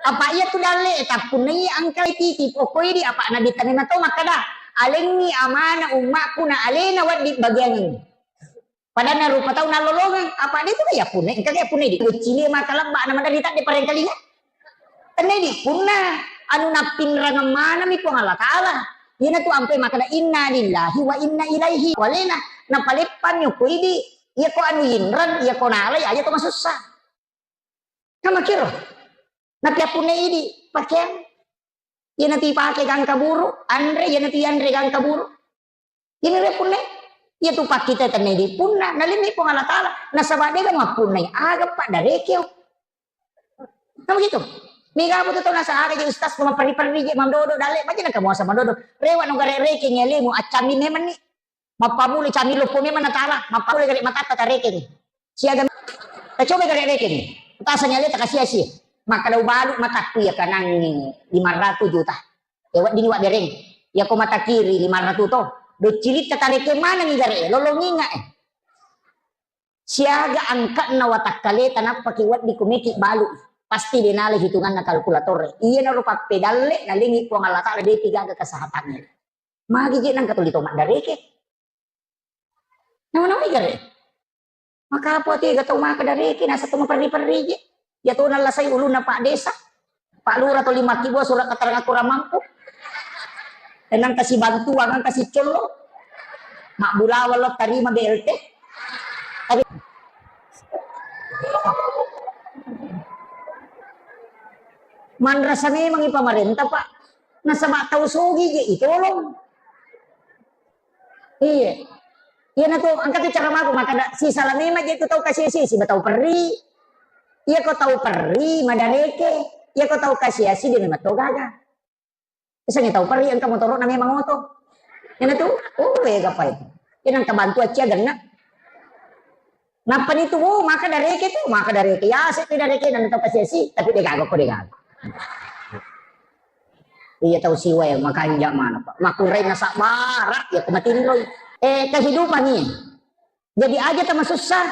Apa iya tu dalle e tappunnai angka titi pokoi di apa nabi tane mato makkada. Alengi amana ummakku na alena waddi bagiangengnge. Padanna rupa tau nallolongeng, apa de tu ya punna, engka ya punna di. Ucili maka lebba na madari tadde parengkalinga. Tenne di punna anu nappinrangeng manami Puang Allah Ta'ala. Iyana tu ampe makana inna lillahi wa inna ilaihi walena. Napaleppanni ko idi, iya ko anu inrang, iya ko nalai aja to masussa. Kamakiro. Napiappunna idi pakeang. Iyana tu ipake gangka buru, anre, iyana tu ianre gangka buru. Ini re punna. Iya tu pakkita tenne di punna. Nalimmi Puang Allah Ta'ala. Nasaba dega mappunnai. Aga paddarekeo. Nah begitu. Mega apa tu tau nasa aga je ustaz ko maperri-perri je mandodo dalle. Baca naka muasa mandodo. Rewa no gare reke ngelemu. Accammi memang ni. Mappamuli cami loppo memang natala, mappamuli gare matatta tarekeng. Siaga tacoba gare rekeng. Tasanya le takasiasi. Maka dau balu matakku ya kanang lima ratus juta. Ya wedding wa bereng. Ya ko mata kiri lima ratus to. Docilitta tarekeng mana ni gare lolong inga eh. Siaga angka'na watakkaleta nappaki wedding kumeki balu. Pasti denale hitunganna kalkulator. Iya naro pappedalle nalengi Puang Allah Ta'ala de tigaga kesehatannya. Magi je nangka tuli to maddareke. Nama-nama igare. Maka apa tega tau maka dareke nasa to maperri-perri je. Ya to nallasai ulunna Pak Desa. Pak Lurah to lima kibua surat keterangan kurang mampu. Nangka si bantuan, nangka si collo. Mak bulawa lo tarima B L T. Tapi manrasa memang i pamarenta, Pak. Nasaba tau sogi je itolong. Iya. Iya na tu angka tu cara mako maka da, si salame ma je tu tau kasi si, si tau perri. Iya ko tau perri madareke. Iya ko tau kasi asi de memang to gaga. Misalnya tau perri angka motoro na memang oto. Iya na tu, oh wega pai. Iya nang kabantu acia genna. Nappa ni tu, oh, maka dareke tu, maka dareke. Ya, se tu dareke dan tau kasi asi, tapi de gaga ko de gaga. Iya tau siwa ya, makanja mana, Pak. Makurai nasabara, ya, kumatinroi. Eh, kehidupan ni. Jadi aja tama susah.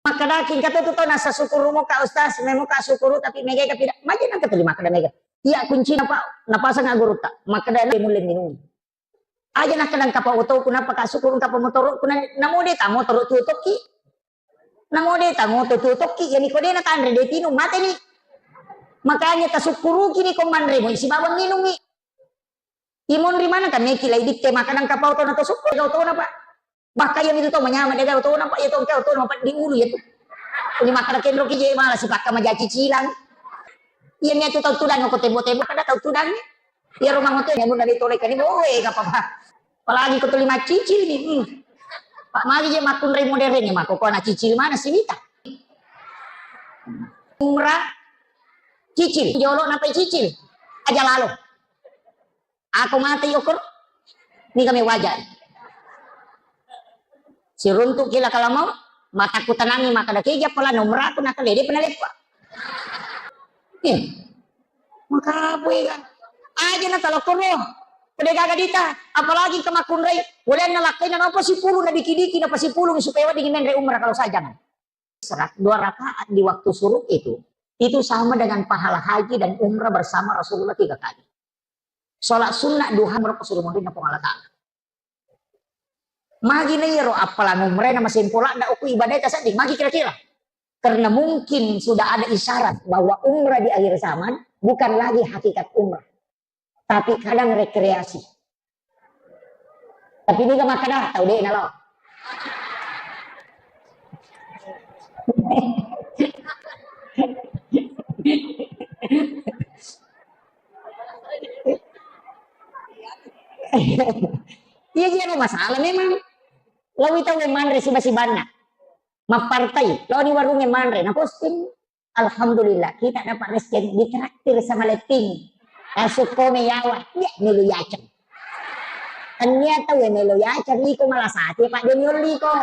Makadaki, kata tu tau nasa sukuru muka ustaz, memuka sukuru, tapi mega tapi tidak. Maja nang keteli makada mega. Iya kunci napa, napasang guru tak. Makada le mulai minum. Aja nakkeda engkapa otoku, nappa ka sukkuru engkapa motoro'ku, na-, namo de ta motoro tuo tokki. Namo de ta moto tuo tokki, yani ko de natanre de tinung, mateni. Makanya tasukkuruki ni ko manremo isi bawang nginungi. Imonri maneng ka meki lai ditte makanang kapau tona to sukku ga otona, Pak. Bahkan iya mitu to manyama de ga otona, Pak, iya to engka otona, Pak, di ulu iya tu. Ini makkada kenro ki je malah sipakka maja cicilang. Iya mitu tau tudang ko tebo-tebo kada tau tudang. Iya rumah moto yang mun dari tole kani boe ga apa-apa. Apalagi ko tuli macicil ni. Hmm. Pak magi je makkunrai modern ni mako ko anak cicil mana sih wita. Umrah cicil, jolo napai cicil. Aja lalo. Ako mate okor, ni kami wajai. Siruntuk kila kalamau, mataku tanangi maka da keja pala nomor aku nakale de pernah lepa. Eh, maka apa ya? Aja na talokoro. Pede gaga dita, apalagi ke makunrai. Boleh na lakkaina napa sipulu na diki-diki napa sipulu supaya wedding menre umrah kalau saya jangan. Serak-, dua rakaat di waktu syuruk itu, itu sama dengan pahala haji dan umrah bersama Rasulullah tiga kali. Sholat sunnah duha merupakan suruh munrinna Puang Allah Ta'ala. Magi na iyaro appalang umrena masempo ladda uku ibadahnya sadding, magi kira-kira. Karena mungkin sudah ada isyarat bahwa umrah di akhir zaman bukan lagi hakikat umrah, tapi kadang rekreasi. Tapi niga makkada tau de nalo. Iya, iya, masalah memang. Lawi tau manre siba-sibanna. Mappartai, lo di warungnya manre, na posting. Alhamdulillah, kita dapat rezeki ditraktir sama Letting. Langsung kome yawa, ya melu yaceng. Tania tau ya melu yaceng, liko malah sate, Pak Deniol liko.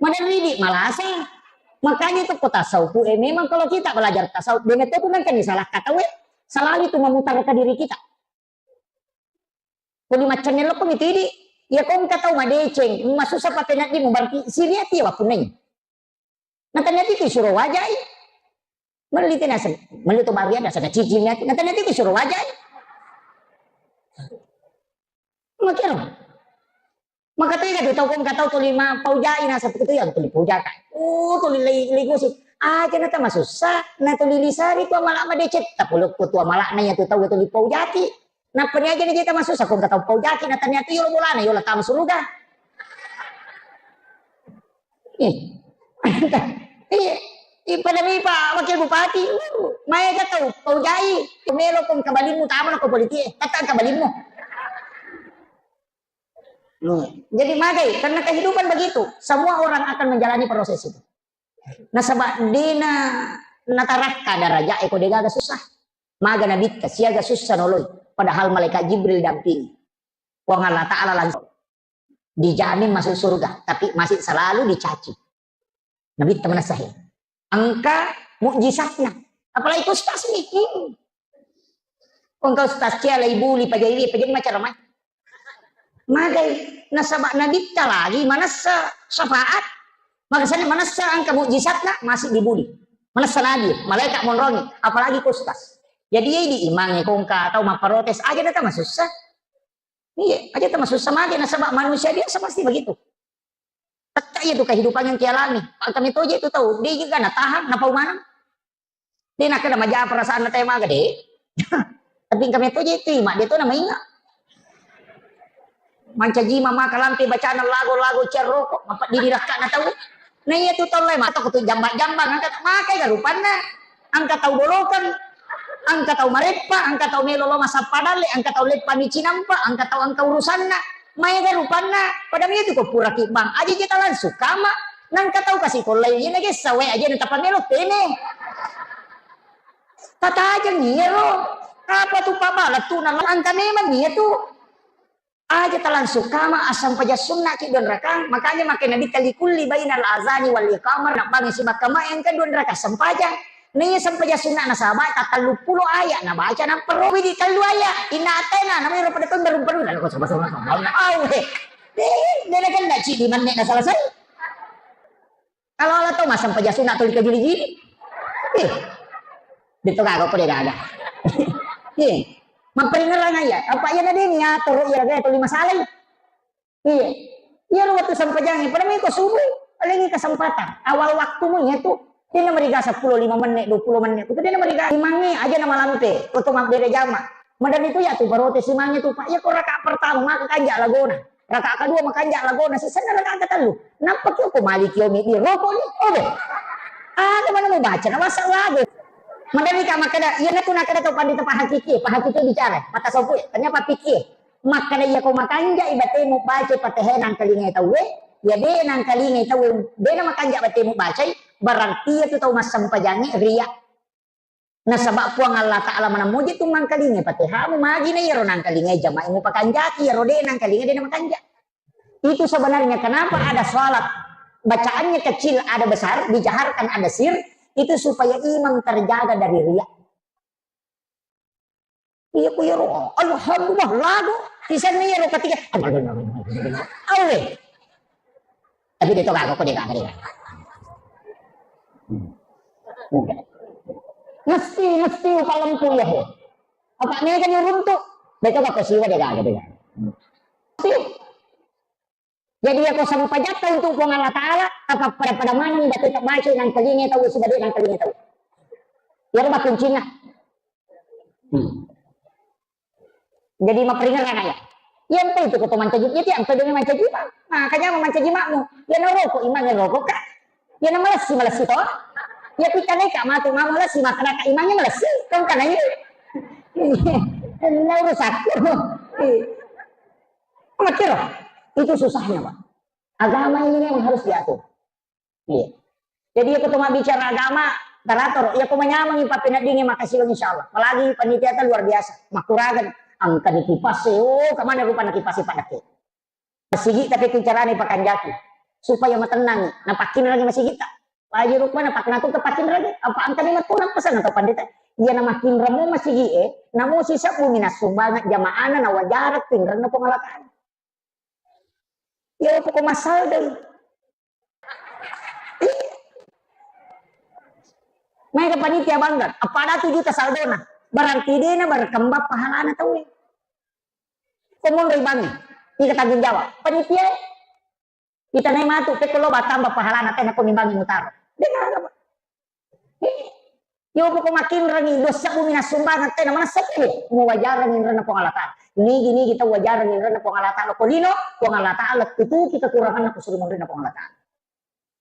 Mana ridi malasa. Makanya itu kota sauku, eh, memang kalau kita belajar tasawuf, benetetu nangka ni salah kata we, selalu itu memutarkan diri kita. Ko di maccanne lokko mitidi, iya ko engka tau madeceng, masussa patenaddimu, berarti siriati wapunnai. Na taniati tu suro wajai. Melli tena se-, melli to baria dasa na cicing ati. Na taniati tu suro wajai. Makero. Maka tega tu tau ko engka tau tuli ma paujai nasa tu yang tuli paujaka. Oh, tuli lei-, lei gosi. Aja na tama sussa, na tuli lisari tu amala madeceng. Tapulukku tu amala na iya tu tau tuli paujaki. Nappa ni aja ni jeta masussa, ko engka tau paujaki, na tania tu yolo bolana, yolo tama suruga. Eh. Iya. Iya, pada mi Pak Wakil Bupati, uh, maega tau paujai, melo ko engka balimmu, tama ko politik, eh, tata engka balimmu. Hmm. Jadi magai, karena kehidupan begitu, semua orang akan menjalani proses itu. Nasaba dena natarakka daraja e ko degaga susah. Maga nabitta siaga sussa noloi, padahal malaikat Jibril dampingi. Puang Allah Ta'ala langsung dijamin masuk surga, tapi masih selalu dicaci. Nabitta manessa he. Engka mukjizatna. Apalagi ustaz ni. Hmm. Engka ustaz cia lai buli pajai, pajai macam mana? Magai, nasaba nabitta lagi manessa syafaat. Makasane manessa engka mukjizatna masih dibuli. Manessa nabi, malaikat monrongi, apalagi ko ustaz. Jadi iya di imang e ko engka tau mapparotes aja na tama sussa. Iya, aja tama sussa mage nasaba manusia biasa pasti begitu. Tetta iya tu kehidupan yang kialami. Kami toje tu tau, de juga natahang, napau maneng. De nakkeda maja perasaan na tema gede. Tapi kami toje tu ima, de tu nama inga. Mancaji mama kalampe bacana lago-lago cerroko, mapa diri rakka na tau. Na iya tu tau lai mata ko tu jambak-jambak, angkat makai ga rupanna. Engka tau bolokeng, engka tau mareppa, engka tau melo lo massappa dalle, engka tau leppa mi cinampa, engka tau engka urusanna. Maega rupanna, pada mi tu ko pura kibbang. Aja je talang sukama, nangka tau kasi kollai, ina gessa wae aja na tapamelo tene. Tatajeng iyaro, apa tu pabala tu na engka memang iya tu. Aja talangsung kama assampajang sunnaki dua rakang, makanya makkeda Nabitta likulli bainal azani wal iqamah, nabbangi sibakka mae engka dua rakang sempajang. Naiya sempajang sunna nasaba tatelluppulo ayat nabaca, nappa ro widi tellu ayat, inna ataina, namai ro pada tau darung perlu, lalu kau sama-sama, sama, sama, au, he. Eh, de nakenna cidi menne na selesai. Kalau Allah tau massempajang sunna tuli kajili-jili. Eh. Detto gaga ko de gaga. Eh. Mapperingerang aja. Apa iya na de ni atoro iya gaga tuli masalai. Iya. Iya ro waktu sempajangi. Pada miko subuh. Lagi kesempatan. Awal waktumu iya tu. Dena meriga seppulo lima menit, dua puluh menit. Itu dena meriga. Imangi aja nama lampe. Foto mabbere jama. Madan itu ya tu barote simangi tu, Pak. Iya ko raka pertama maka kanja lagona. Rakaat kedua makanja lagona, sisana rakaat ketellu. Nappa ki ko maliki omi di rokok ni? Obe. Ada mana mau baca, na masa lagu. Madani ka makkeda, iya natu nakkeda tau pandita pahakiki, pahakiki bicara, mata sopu, tanya papiki. Makkeda iya ko makanja ibatemu baca patehe nangkalingai tauwe, ya de nangkalingai tauwe, de na makanja batemu bacai, berarti iya tu tau massempajangi ria. Nasaba Puang Allah Ta'ala manammuji tu mangkalingai Fatihamu, magi na iyaro nangkalingai jama'i mupakanjaki, iyaro de nangkalingai de namakanja. Itu sebenarnya kenapa ada salat bacaannya kecil, ada besar, dijaharkan, ada sir, itu supaya imam terjaga dari riya. Iya ku iyaro, alhamdulillah, lagu. Sisenna iyaro ketiga. Awe. Tapi de to gaga ko de gaga de gaga. Mesti, mesti upalempu iya he. Apa mega ni runtu? De to gaga siwa de gaga de gaga. Mesti. Jadi iya ko sempajatta untuk Puang Allah Ta'ala, apa pada-pada maneng batu tak baca nangkalingai tau, sudah de nangkalingai tau. Iyaro makkuncinna. Hmm. Jadi maperingerang aja. Iya empe itu kutu mancaji, iya tiang pedongi mancaji ma. Makanya mau mancaji makmu. Iya na rokok imang rokok ka. Iya na malessi malessi to. Iya pikanai ka matu mau malessi makanaka imangnya malessi. Kau kan ini. Na urusakku. Iya. Makiro. Itu susahnya, Pak. Agama ini memang harus diatur. Iya. Jadi iya ko to mabbicara agama, taratoro, iya ko manyameng pappeneddingi makasiweng insyaallah. Apalagi panitiata luar biasa, makkuragan, engkani kipas e, oh, kemana rupana kipas e pada ke. Masigi tapi ku carane pakanjaki, supaya matennangi, napakkinrangi masigitta. Lagi rupana paknatu ke pakkinrangi, apa engkani matuna pesan atau pandita? Iya namakinramo masigi e, namo sisebbu minassumbangeng jamaana nawajareng tinrenna Puang Allah Ta'ala. Iya pokok masal deh. Iya. Maega panitia bangga, appada tu juta saldona. Berarti dena berkembang pahalana tauwe. Ko monro ibangi, ika tanggung jawab. Panitia, kita nai matu, pekko lo batamba pahalana tena ko nibangi mutaro. Dena apa? Iya. Yo poko makinrangi, dosa bumi nassumbangeng tena manessa kede. Muwajareng inrenna Puang Allah Ta'ala. Nigi-nigi tau wajareng inrenna Puang Allah Ta'ala. Ko lino, Puang Allah Ta'ala tutuki kekuranganna kusuri monrinna Puang Allah Ta'ala.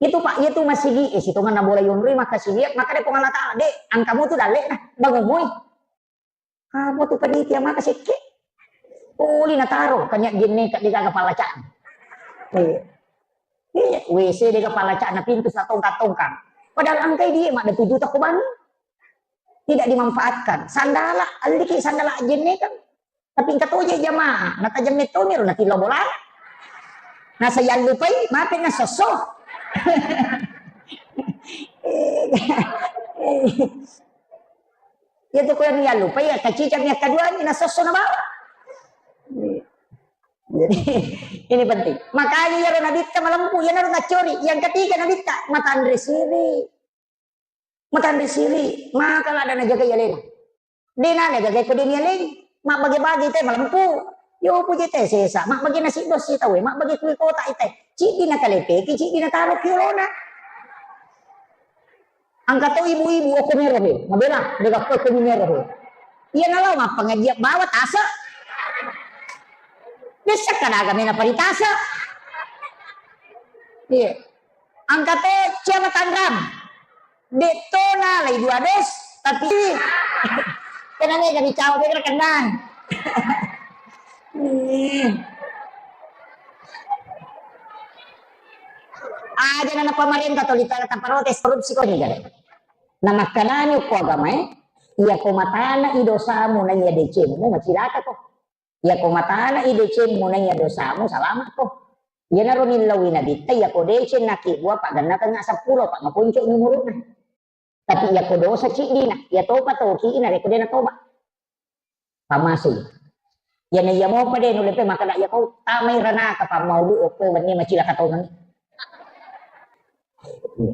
Itu Pak, iya tu masigi, eh, sitonganna bola yonroi makkasiwiang, makkeda Puang Allah Ta'ala, "Dek, engkamu tu dalle'na, bangun moi." Apa tu panitia maka sekke? Poli nataro, kanya jenneka de gaga pallaca'na. Iya. Iya, W C de gaga pallaca'na, pintu satongkang-tongkang. Padahal engkai dia mak ada tujuh toko bangun. Tidak dimanfaatkan. Sandala, alliki sandala jenneka. Tapi engka toje jamaah, natajemme tomiro natillo bola. Nasa yallupai, mape nasosso. Iya tu ko yang yallupai, ya kacicang yang kedua ni nasosso na bawa. Jadi ini penting. Makanya ya nabitta malempu, ya naru nacori. Yang ketiga nabitta matanre siri. Matanre siri, maka ladda najagai alena. De nala jagai ko de ni aleng, mabbage-bage te malempu. Yo puje te sesa, mabbage nasi dosi tauwe, mabbage kui kota ite. Ciddi nakalepeki, ciddi nataro ki olona. Engka to ibu-ibu okko mero he, mabela, de gappo okko mero he. Iya nalao mappangajian bawa tasa. Dessa kadaga mena paritasa. Iya. Engka to cia matanrang. Dek to nalai dua dos, tapi kena mega dicawa, mega kenang. Aja na pemerintah toli tana taparotes korupsi ko ni gare. Na makkanani ko agamae, iya ko matana i dosamu na iya decemu, macilaka ko. Iya ko matana i decemmu na iya dosamu, salama ko. Iyanaro nillaui nabitta, iya ko deceng nakibbua, paggannakengnga seppulo, pa maponco umuru'na. Tapi iya ko dosa ciddina, iya topa toki na rekko de natoba. Pamasui. Iyana iya mopa de nulle pe makkeda iya ko tamai ranaka pammaudu okko wenni macilaka tongengngi. Iya.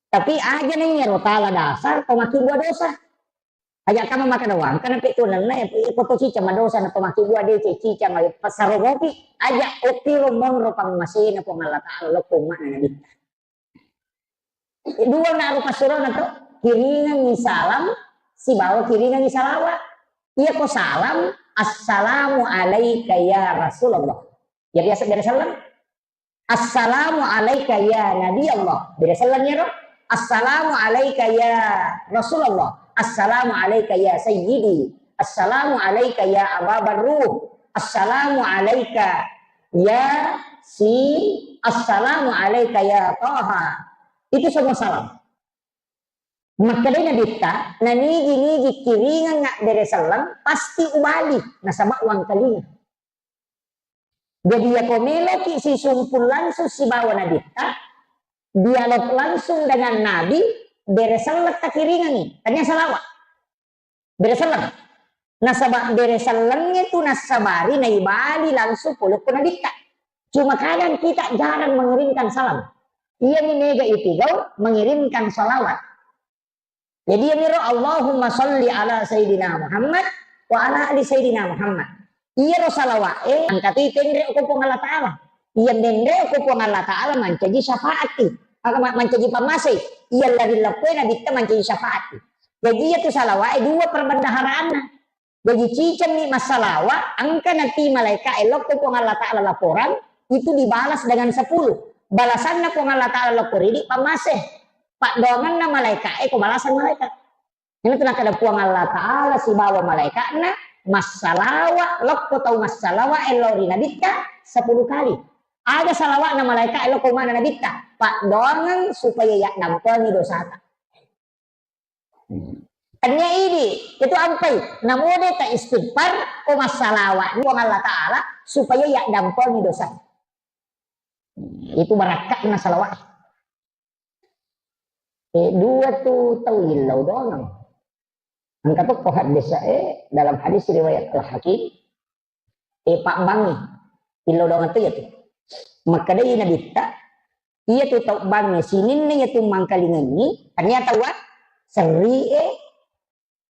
Tapi aja neng ero tala dasar, to makkibua dosa. Aja kama makkeda wangka na pe tu nenna, iko to cicang madosa na to makkibua de ce cicang, passaromopi, aja okkiro monro pammasena Puang Allah Ta'ala lokko umma'na Nabitta. Dua na rupa surona to, kiringengi salam, sibawa kiringengi salawat. Iya ko salam, "Assalamu alaika ya Rasulullah." Ya biasa bere salam. "Assalamu alaika ya Nabi Allah." Bere salam ya ro. "Assalamu alaika ya Rasulullah. Assalamu alaika ya Sayyidi. Assalamu alaika ya Aba Barruh. Assalamu alaika ya si. Assalamu alaika ya Taha." Itu semua salam. Makkedai Nabitta, nanigi-nigi kiringengnga bere selleng, pasti ubali, nasaba uwangkalinga. Jadi, yako meloki sisumpul langsung sibawa Nabitta, dialog langsung dengan Nabi, bere selleng takiringengi, tania salawat. Bere selleng. Nasaba bere sellengnge tu nassabari naibali langsung pole ko Nabitta. Cuma kadang kita jarang mengirimkan salam. Iyami mega itigau mengirimkan salawat. Jadi iyamiro, "Allahumma salli ala Sayyidina Muhammad wa ala ali Sayyidina Muhammad." Iyaro salawa'e engka tu itenre ko Puang Allah Ta'ala. Iya menre ko Puang Allah Ta'ala mancaji syafaati. Maka ma-, mancaji pammasei. Iya lari leppoi Nabitta mancaji syafaati. Jadi iya tu salawa'e dua perbendaharaanna. Jaji, cicemmi massalawa, engka nati malaika'e lokko Puang Allah Ta'ala laporan, itu dibalas dengan sepuluh. Balasanna Puang Allah Ta'ala lokko ridi, pammase. Paddoangenna malaika'e ko balasan malaikat. Iyanatu nakkeda Puang Allah Ta'ala sibawa malaika'na, massalawa lokko tau massalawa lao ri Nabitta sepuluh kali. Aga salawa'na malaika'e lokko mana Nabitta? Paddoangeng supaya yaddampengi dosata. Tania idi, itu ampai. Namode ta istighfar, ko massalawa Puang Allah Ta'ala, supaya yaddampengi dosa. Itu barakka'na salawat. Eh, dua tu tau illau doang. Engka tokko hadis, eh, dalam hadis riwayat Al-Hakim, eh, pabbangngi. Illau doang tu ya tu. Makkedai Nabitta, iya tu tau bangnge sininna iya tu mangkalingengi, ternyata wa serri e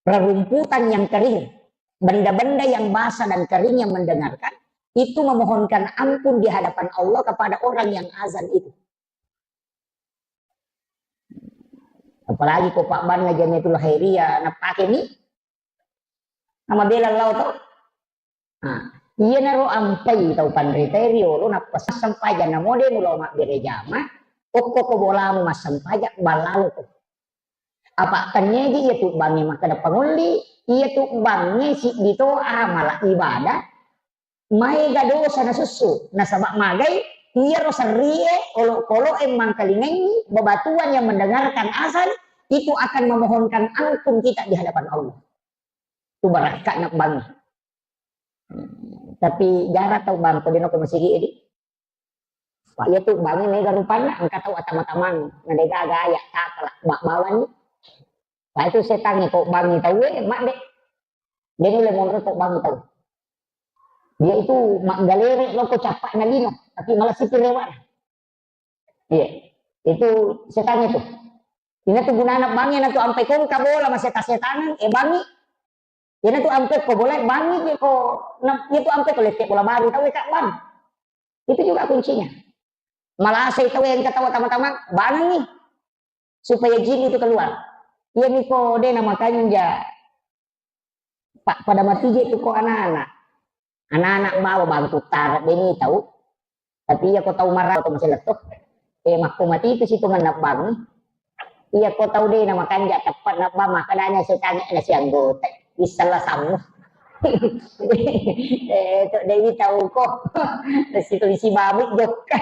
rerumputan yang kering, benda-benda yang basah dan kering yang mendengarkan, itu memohonkan ampun di hadapan Allah kepada orang yang azan itu. Apalagi ko pabbanna Jamiatul Khairiyah, napake mi, nama bela lao to. Nah, iyanaro ampai tau panritae riolo, nappa sempajang namo de mulao mabbere jama, okko ko bolamu massempajang, ballaloko. Apa tenniaji iya tu bangnge makkeda pangulli, iya tu bangnge siddi to amala ibadah, maega dosa nasussu, nasaba magai iyaro serrie, olokoloe mangkalingengi, bebatuan yang mendengarkan azan itu akan memohonkan ampun kita di hadapan Allah. Tu barakka'na bangnge. Tapi jarang tau bang ko dena ko masigi edi. Pak iya tu bangnge mega rupanna, engka tau atama-tamang, na dega gaya tapala bak bawani. Pak itu setangnge ko bangngi tau e, mak de. De nulle monro ko bangngi tau. Dia itu maggalere loko cappa na lino, tapi malah sipi rewa. Iya. Itu setangnge tu. Ina tu gunana bangnge na tu ampai kongka bola maseta-setangan, eh bangngi. Ina tu ampe ko bola bangngi je ko, na, itu ampe ko lette bola baru tau e kak bang. Itu juga kuncinya. Malasai tau engka tau tama-tama, bangengngi. Supaya jin itu keluar. Iya miko de na makanja. Pak pada mati je tu ko anak-anak. Anak-anak bawa bantu tara de ni tau. Tapi iya ko tau marah to masih letto. Eh makko mati itu situ menabang. Iya ko tau de na makanja tepat nabang makanya setan na si anggota. Isala samu. Eh, to dewi tau ko. Nasi tulisi babu jokka.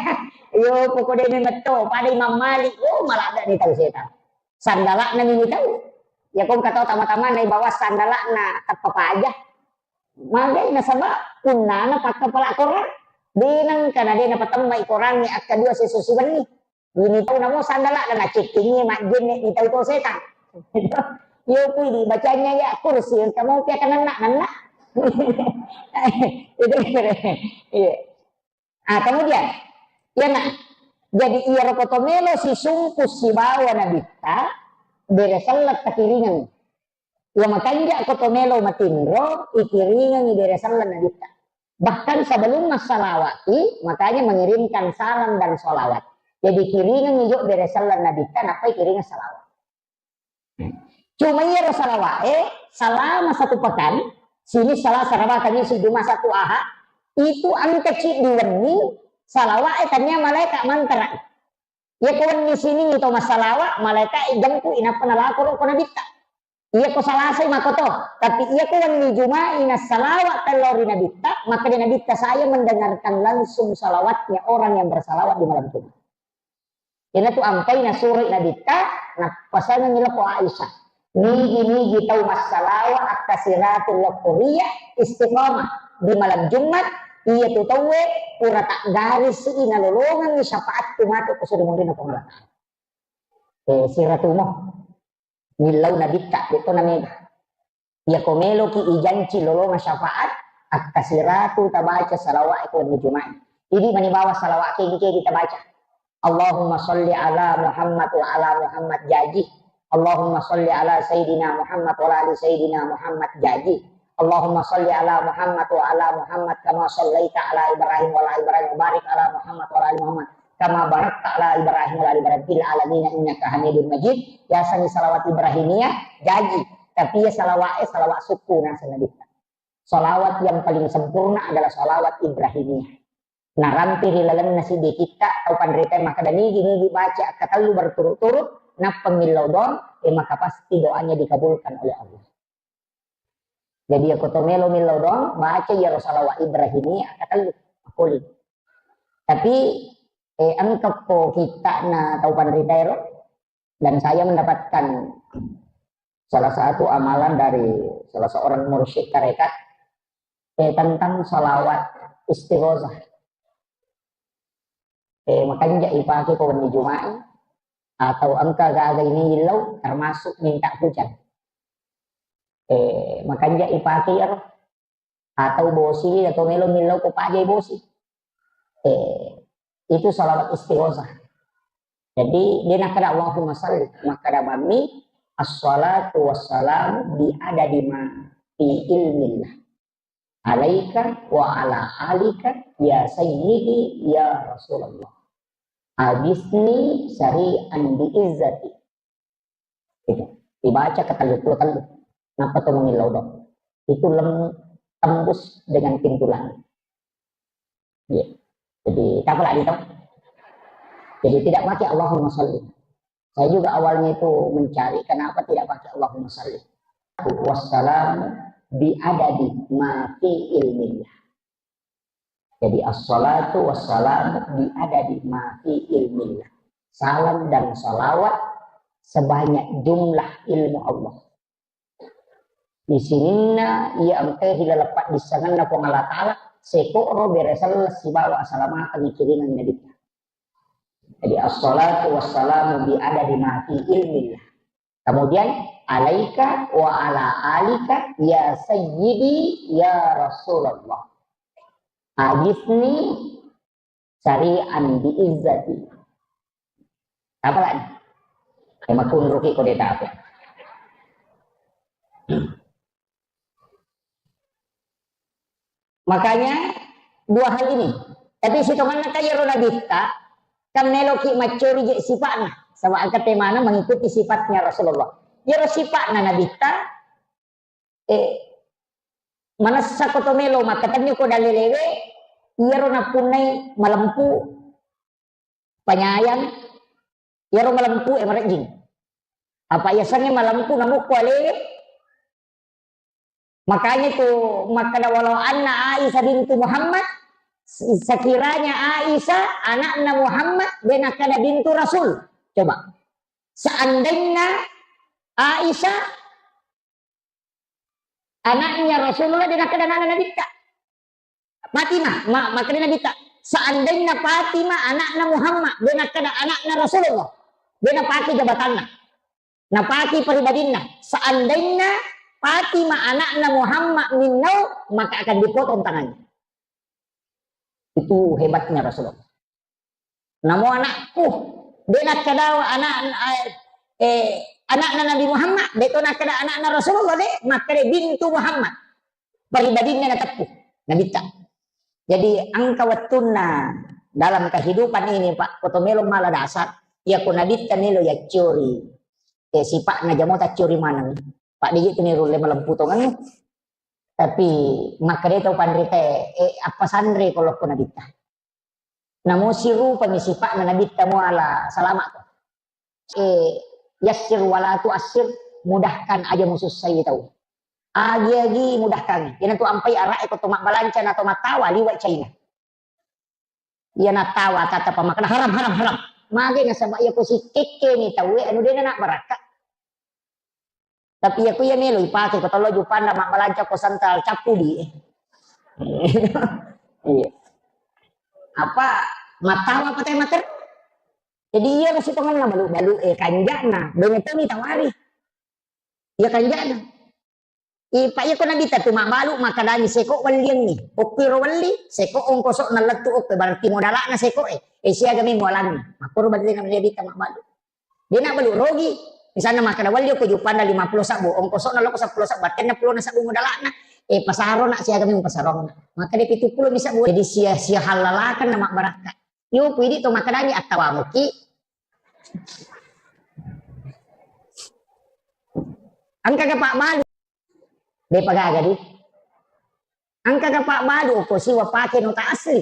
Yo, poko de memetto, pada Imam Malik. Oh, malah ada ni tau setan. Sandalakna ni tau. Ya, kong kata tama-tama na bawa sandalakna tappa paja. Magai nasaba punnana pakka pala korang. Denang kana dena patemmai korangnge akka dua sesusu benni. Ini tau namo sandala dan acekkingi majjenne ni tau to setan. Yo kui di bacanya ya kursi yang kamu pia kenenna nenna. Itu iya. Ah, kemudian, ya nak, Jadi iyaro ko to melo sisungku sibawa nabitta, bere selleng takiringengngi. Iya makanja ko to melo matinro, ikiringengngi bere selleng nabitta. Bahkan sebelum massalawati, makanya mengirimkan salam dan salawat. Jadi kiringengngi jo bere selleng nabitta, nappa ikiringeng salawat. Cuma iyaro salawa'e selama satu pekan, sini salah Saraba, Kamis, Juma, Sabtu, Aha, itu engka ciddi wenni salawa'e tania malaika mantara. Iya ko wenni Sining to massalawa, malaika ijempu inappa nalako ro ko nabitta. Iya ko Salasai makoto, tapi iya ko wenni Juma'i nassalawa tello ri nabitta, maka di nabitta saya mendengarkan langsung salawatnya orang yang bersalawat di malam Jumat. Iyanatu ampai nasuroi nabitta, nappasengengngi lako Aisyah. Nigi-nigi tau massalawa akkasiratul lokkoria istiqamah di malam Jumat, iya tu tauwe pura taggarisi nalolongengngi syafaatku matu ko suri munrinna Puang Allah Ta'ala. Eh, siratumo. Millau nabitta, de to namega. Iya ko meloki ijanci lolonga syafaat, akkasiratu tabaca salawat ko wenni Juma'i. Idi mani bawa salawat kegi-kegi tabaca. Allahumma salli ala Muhammad wa ala Muhammad jaji. Allahumma salli ala Sayyidina Muhammad wa ala ali Sayyidina Muhammad jaji. Allahumma salli ala Muhammad wa ala Muhammad kama sallaita ala Ibrahim wa ala Ibrahim wa barik ala Muhammad wa ala ali Muhammad kama barakta ala Ibrahim wa ala ali Ibrahim fil alamin innaka Hamidum Majid. Yasengngi salawat Ibrahimiyah jaji, tapi iya salawat, eh, salawat sukku naseng nabitta. Salawat yang paling sempurna adalah salawat Ibrahimiyah. Narampe ri lalenna siddi kitta tau panrita makkeda nigi-nigi baca akkatellu berturut-turut, nappa millau doang, eh, maka pasti doanya dikabulkan oleh Allah. Jadi iya ko to melo millau doang, baca iyaro salawat Ibrahimiyah akkatellu, makkuling. Tapi, eh, engka ko kittana tau panrita ero, dan saya mendapatkan salah satu amalan dari salah seorang mursyid tarekat, eh, tentang salawat istighosah. Eh, makanja ipake ko wenni Juma'i atau engka gaga ini illau, termasuk minta hujan. Eh, makanja ipake iyaro. Atau bosi atau melo millau ko pajai bosi. Eh, itu salawat istighosah. Jadi, de nakkeda Allahumma salli, makkeda bammi, assalatu wassalamu bi adadi ma fi ilmillah. Alaika wa ala alika ya sayyidi ya Rasulullah. Agisni syari'an bi izzati. Itu. Dibaca ke tellu puluh tellu. Nappa to mengillau doang. Itu lem-, tembus dengan pintu langit. Iya. Jadi, tak apa lagi tau. Jadi, tidak pakai Allahumma salli. Saya juga awalnya itu mencari kenapa tidak pakai Allahumma salli. Wassalamu bi adadi ma fi ilmillah. Jadi, assalatu wassalamu bi adadi ma fi ilmillah. Salam dan salawat sebanyak jumlah ilmu Allah. Di sininna iya engkae ri laleng paddissengenna Puang Allah Ta'ala, seko'ro bere selleng sibawa asalamateng ikiringengngi nabitta. Jadi, assalatu wassalamu bi adadi ma fi ilmillah. Kemudian, alaika wa ala alika ya sayyidi ya Rasulullah. Agisni syari'an bi izzati. Apa lagi? Ya, makunruki ko deta apa? Makanya, dua hal ini. Tapi sitonganna ka iyaro nabitta, kan meloki maccori je sipa'na. Sama angka temana mengikuti sifatnya Rasulullah. Iyaro sipa'na nabitta, eh, manessa ko to melo makkatenni ko dalelewe, iyaro napunnai malempu, panyayang, iyaro malempu e marejjing. Apa yasengnge malempu namukku alewe? Makanya tu makkeda walau anna Aisyah bintu Muhammad, sekiranya Aisyah anakna Muhammad, de nakkeda bintu Rasul. Coba. Seandainya Aisyah anaknya Rasulullah, de nakkeda anakna Nabitta. Fatimah, ma-, makkeda Nabitta, seandainya Fatimah anakna Muhammad, de nakkeda anakna Rasulullah, de napake jabatanna, napake pribadinna. Seandainya Fatimah anakna Muhammad minnau, maka akan dipotong tangannya. Itu hebatnya Rasulullah. Namo anakku, de nakkeda anak, eh, eh, anakna Nabi Muhammad, de to nakkeda anakna Rasulullah, de, makkeda bintu Muhammad. Pribadinna nateppu, Nabitta. Jadi engka wettunna dalam kehidupan ini, Pak, ko to melo mala dasar, iya ko Nabitta melo yaccori, eh, sipa'na jamo taccori maneng. Pak, de je tu ni rulle malempu tongennu. Tapi makkeda tau panrita, eh, apa sanre ko lokko Nabitta. Namo sirupami sipa'na Nabitta muala salama ko. Eh, yassir wala tuassir, mudahkan aja musussai tau. Agi-agi mudahkan. Iyanatu ampai ara'e ko to mabbalanca na to mattawa liwa China. Iya nattawa tata pamakkeda haram, haram, haram. Mage nasaba iya ko sikekke ni tauwe anu dena nak barakka. Tapi iya ku iya melo ipake ko tollo jupanda mabbalanca ko sentral cappudi. Iya. Apa mattawa apa teh mater? Jadi iya ro sitongenna balu-balu, eh, kanja'na, dongeng toni tawari. Iya kanja'na. Ipa iya ko Nabitta tu mabbalu makkadangi seko welliangngi. Okko ro welli, seko ongkoso na lettu okko, berarti modala'na seko e. Eh, siaga mi mualangi. Makkoro berarti Nabitta mabbalu. De na balu rogi. Misalna makkeda welli okko jupanda lima puluh sabbu, ongkoso na loko seppulo sabbu, tenna pulo na sabbu modala'na. Eh, pasaro na siaga mi pasaronna. Maka de pitu pulo mi sabbu. Jadi sia, sia halalakan na mabbarakka. Yo, puidi to makkedani attawamuki. Engka ga Pak Balu? Depa gaga di. Engka ga Pak Balu ko siwa pake nota asli?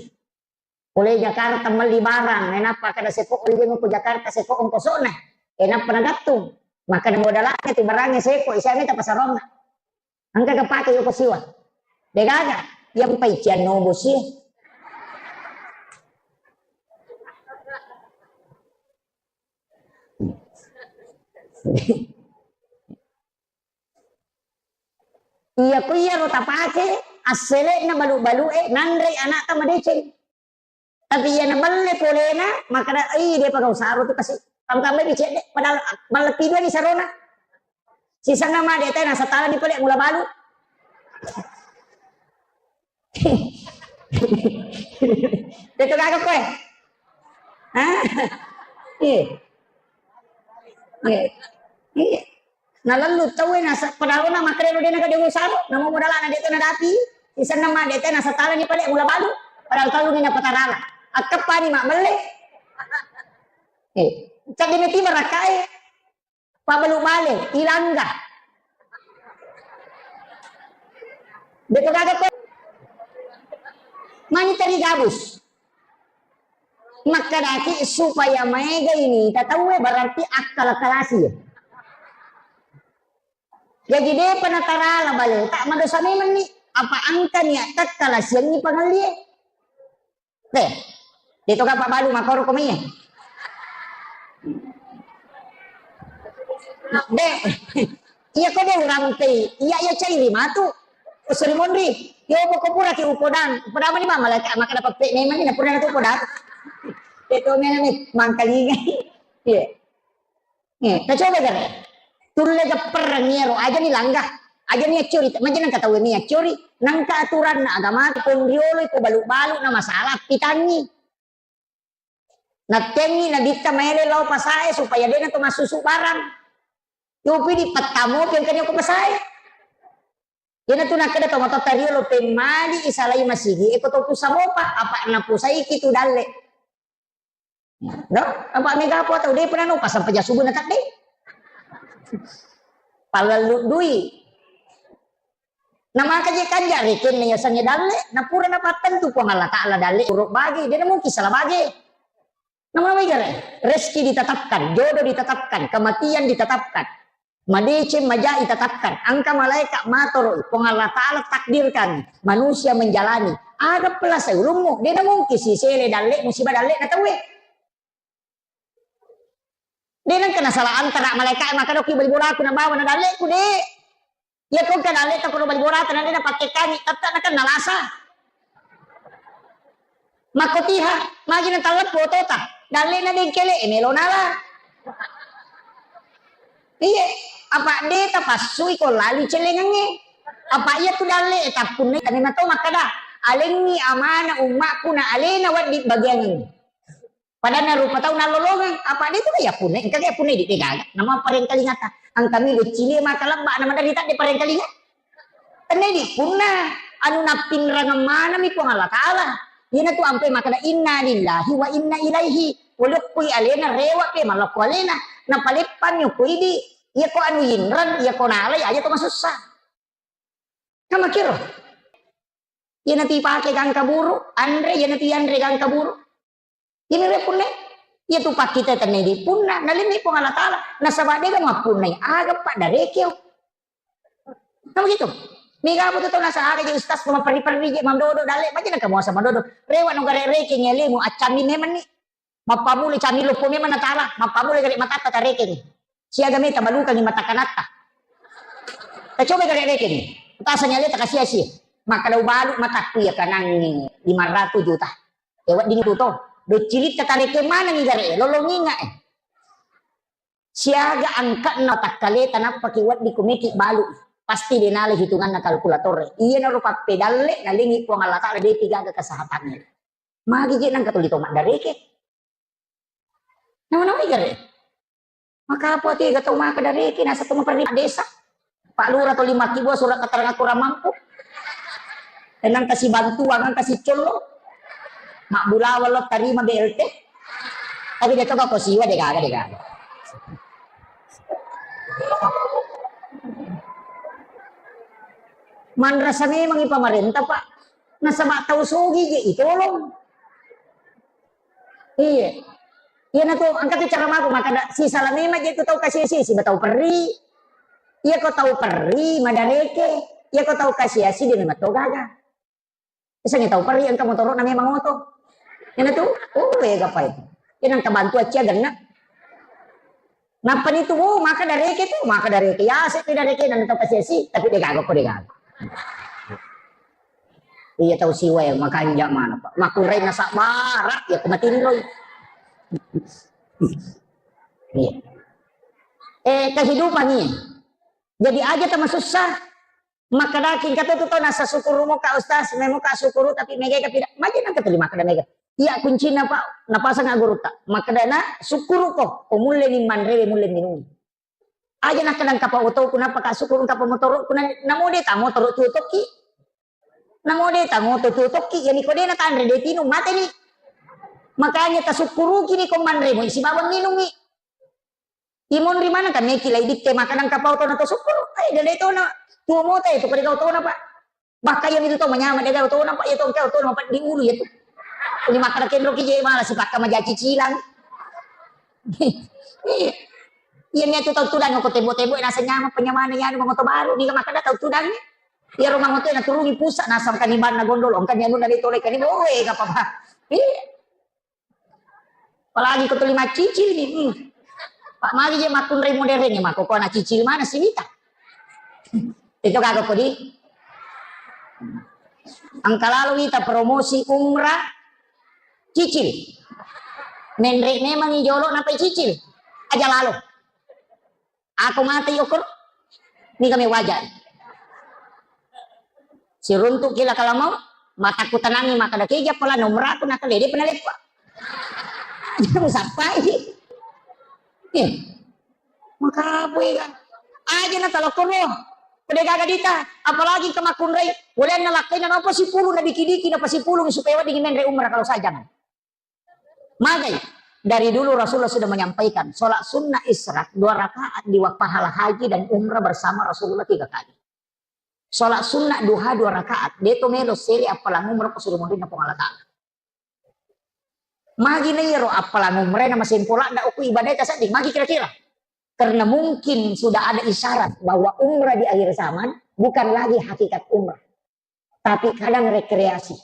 Pole Jakarta melli barang, enappa kada seko rijeng ko Jakarta seko ongkosona. Enappa nagattung. Maka modalana tu barangnge seko, isame ta pasaronna. Engka ga pake yoko siwa? Degaga, yang paician nobo si. Iya ko iya ro tapake, assele'na balu-balu e, nanrei anakta madeceng. Tapi iya nabelle polena, makkeda, "Ih, de pagau saro tu kasi." Tambah-tambah ni cedde, padahal mallepi dua ni sarona. Sisenna ma de tena satala ni pole mula balu. Itu gaga koe. Hah? Iya. Iya. Iya. Nalallu tauwe nasa-, padahal na makkeda de naga de usaro, namo modalana de to nadapi, isenna ma de tena satala ni pale mula balu, padahal talu ni napatarala. Akkeppani mammelle. Eh, cadde meti barakkae. Pabbalu bale, ilangga. De to gaga ko. Mani teri gabus. Makkedaki supaya maega ini tataue berarti akkala-kalasi. Jaji depa natarala bale, tak madosa memang ni. Apa engka niat takkalasiangi pangellie? Deh, de to gapa balu makoro ko mie. De, iya ko de urampei, iya iya cairi matu. Usuri monri, yo poko pura ki upodang, upodang mani mama laka maka dapat pe memang ni pura tu upodang. De to mena ni mangkalinga. Iya. Eh, tacoba gare. Tulle gapperreng iyaro, aja ni langga, aja ni accuri, maja nengka tau ni accuri, nengka aturanna agama pong riolo ko balu-balu na masalah pitangi. Nattengi nabitta maele lao pasae supaya dena to massusu barang. Yopi di pettamo pengkani ko pasae. Dena tu nakkeda to matotta riolo pemmali isalai masigi eko to pusa mopa, apa napusai ki tu dalle. No? Apa mega apa tau de pernah no pasang peja subuh na tadde. Palallu dui. Namaka je kanja rekenna yasengnge dalle, napura napattentu Puang Allah Ta'ala dalle uruk bage, de mungkin salah bage. Nama wegare, rezeki ditetapkan, jodoh ditetapkan, kematian ditetapkan. Madeceng maja itatapkan, engka malaeka matoroi, Puang Allah Ta'ala takdirkan manusia menjalani. Aga pelasai ulummu, de na mungkin sisele dalle musibah dalle na tauwe. De nengka nasala antara malaeka maka doki bali bolaku na bawa na dalleku de. Iya ko ka dalle ta ko bali bolata na de na pakke kangi, tetta na kan nalasa. Makkotiha, magi na talleppu otota. Dalle na dengkele, e melo nala. Iye, apa de tapassui ko lali celengengnge. Apa iya tu dalle e tappunna tani mato makkada. Alengngi amana ummakku na alena waddi bagiangengnge. Padahal rupa tau nallolongeng, apa de tu ya punna, engka ya punna di degaga. Nama parengkalingata, angkami docili maka lebba, nama dari tak de parengkalinga. Tenna di punna anu nappinrang manami Puang Allah Ta'ala. Iyana tu ampe makana inna lillahi wa inna ilaihi. Walokkui alena rewa pe malokko alena. Napaleppanni ko idi, iya ko anu inrang, iya ko nalai aja to masussa. Kamakiro. Iyana tu ipake gangka buru, anre, iyana tu anre gangka buru. Ini re punna, iya tu pakkita tenna di punna, nalenni Puang Allah Ta'ala, nasaba dega mappunnai aga paddarekeo. Nah, begitu. Mega apa tu tau nasa aga je ustaz ko maperri-perri je mandodo dalle, macam naka muasa mandodo. Rewa no gare reke ngelemu, accammi memang ni. Mappamula cami loppo memang natala, mappamula gare matatta tarekeng. Siaga meta balukangi mata kanatta. Tacoba gare rekeng. Tasa nyale takasiasi. Maka dau balu matakku ya kanangi lima ratus juta. E wedding tu to. Docilitta tarekeng manengi gare, lolonginga e. Siaga angka'na takkaleta nappaki wedding kumeki balu, pasti denale hitunganna kalkulator. Iyanaro pappedalle nalengi Puang Allah Ta'ala depi gaga kesehatannya. Magi je nangka tuli to maddareke. Nama-nama gare. Maka apa tega tau maka dareke nasa tau maperri desa. Pak Lurah tuli makkibua surat keterangan kurang mampu. Tenang kasih bantuan, kan kasih colo. Mak bulawa lo tarima B L T. Tapi dia kau kau siwa deh gaga deh gaga. Manrasa memang i pemerintah, Pak. Nasaba tau sogi je itolong. Iya. Iya na tu, angka tu cara mako maka da, si sala memang je tu tau kasi-asi, si batau perri. Iya ko tau perri, madareke. Iya ko tau kasi-asi, dia memang to gaga. Misalnya tau perri, angka motoro na memang oto. Iya na tu, oh, wega pai. Iya nang kabantu acia genna. Nappa ni tu, oh, maka dareke tu, maka dareke. Ya, se tu dareke, nang tau kasi-asi, tapi de gaga ko de gaga. Iya tau siwa ya, makanja mana, Pak. Makurai nasabara, ya, kumatinroi. Iya. Eh, kehidupan ni. Jadi aja tama susah. Makkadaki engka to tu tau nasa sukuru muka ustaz, memuka sukuru tapi mega tapi maja nang keteli makkada mega. Iya kuncina, Pak, napasang gurutta. Makkadana sukuru ko, ko mulle ni manrewe mulle minung. Aja nakkadang kapa otoku, napa ka sukuru kapa motoroku, na, namo de ta motoro tuo tokki. Namo de ta moto tuo tokki, yani ko de na tanre de tinung, mate ni. Makanya tasukkuruki ni ko manre mo isi bawang minungi. Imonri maneng ka meki lai ditte makanang kapa otona to sukkuru. Eh, de tona. Tuo mota itu ko de tona, Pak. Bahkan yang itu to manyama de tona, Pak, ya to engka tona, Pak, di ulu ya tu. Ini makkada kenro ki je malah sipakka maja cicilang. Iya, iya, niatu tau tudang ko tebo-tebo nasa nyama penyamana ya anu moto baru ni makkada tau tudang. Iya rumah moto na turungi pusat nasam kaniban na gondol, ongka ni anu na de tole kani boe, gak apa-apa. Iya. Apalagi ko tuli maccicil ni. Hmm. Pak magi je makkunrai modern ni, mako ko na cicil mana sih wita. Itu kagak kodi. Engka lalo wita promosi umrah cicil. Menre memang i jolo napai cicil. Aja lalo. Ako mate okor. Ni kami wajar. Siruntuk kila kalamau, mataku tenangi maka dake ja pala nomor aku nak lede pernah lepa. Jangan sampai. Eh, maka apa ya? Aja na talokoro. Pede gaga dita, apalagi ke makunrai. Boleh na lakai na apa sipulu na diki-diki na pasipulu supaya wedding menre umrah kalau saya jangan. Magai, dari dulu Rasulullah sudah menyampaikan, sholat sunnah isyraq dua rakaat di waktu pahala haji dan umrah bersama Rasulullah tiga kali. Sholat sunnah duha dua rakaat, deto melo seri appalang umrah ko suruh munrinna Puang Allah Ta'ala. Magi na iyaro appalang umrah na masempola da uku ibadah ta sedding, magi kira-kira. Karena mungkin sudah ada isyarat bahwa umrah di akhir zaman bukan lagi hakikat umrah. Tapi kadang rekreasi.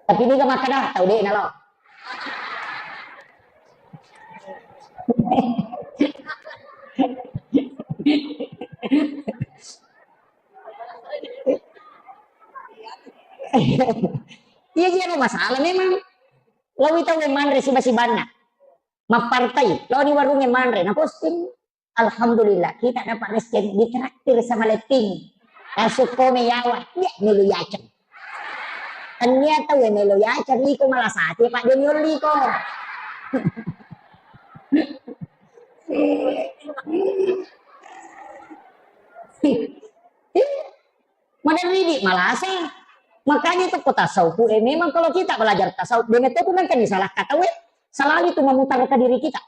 Tapi niga makkada tau de' nalo. Iya, iya, no masalah memang. Lawi tau manre siba-sibanna. Mappartai, laoni warungnge manre, na posting. Alhamdulillah, kita dapat rezeki ditraktir sama Letting. Masuk kome yawa, ya milu yaceng. Annia tau e melo yaca riko malasati, Pak, de niolliko. Mana ridi malasa. Makanya itu kota sauku, eh, memang kalau kita belajar tasawuf, bener itu nangka ni salah kata we, selalu itu memutar ke diri kita.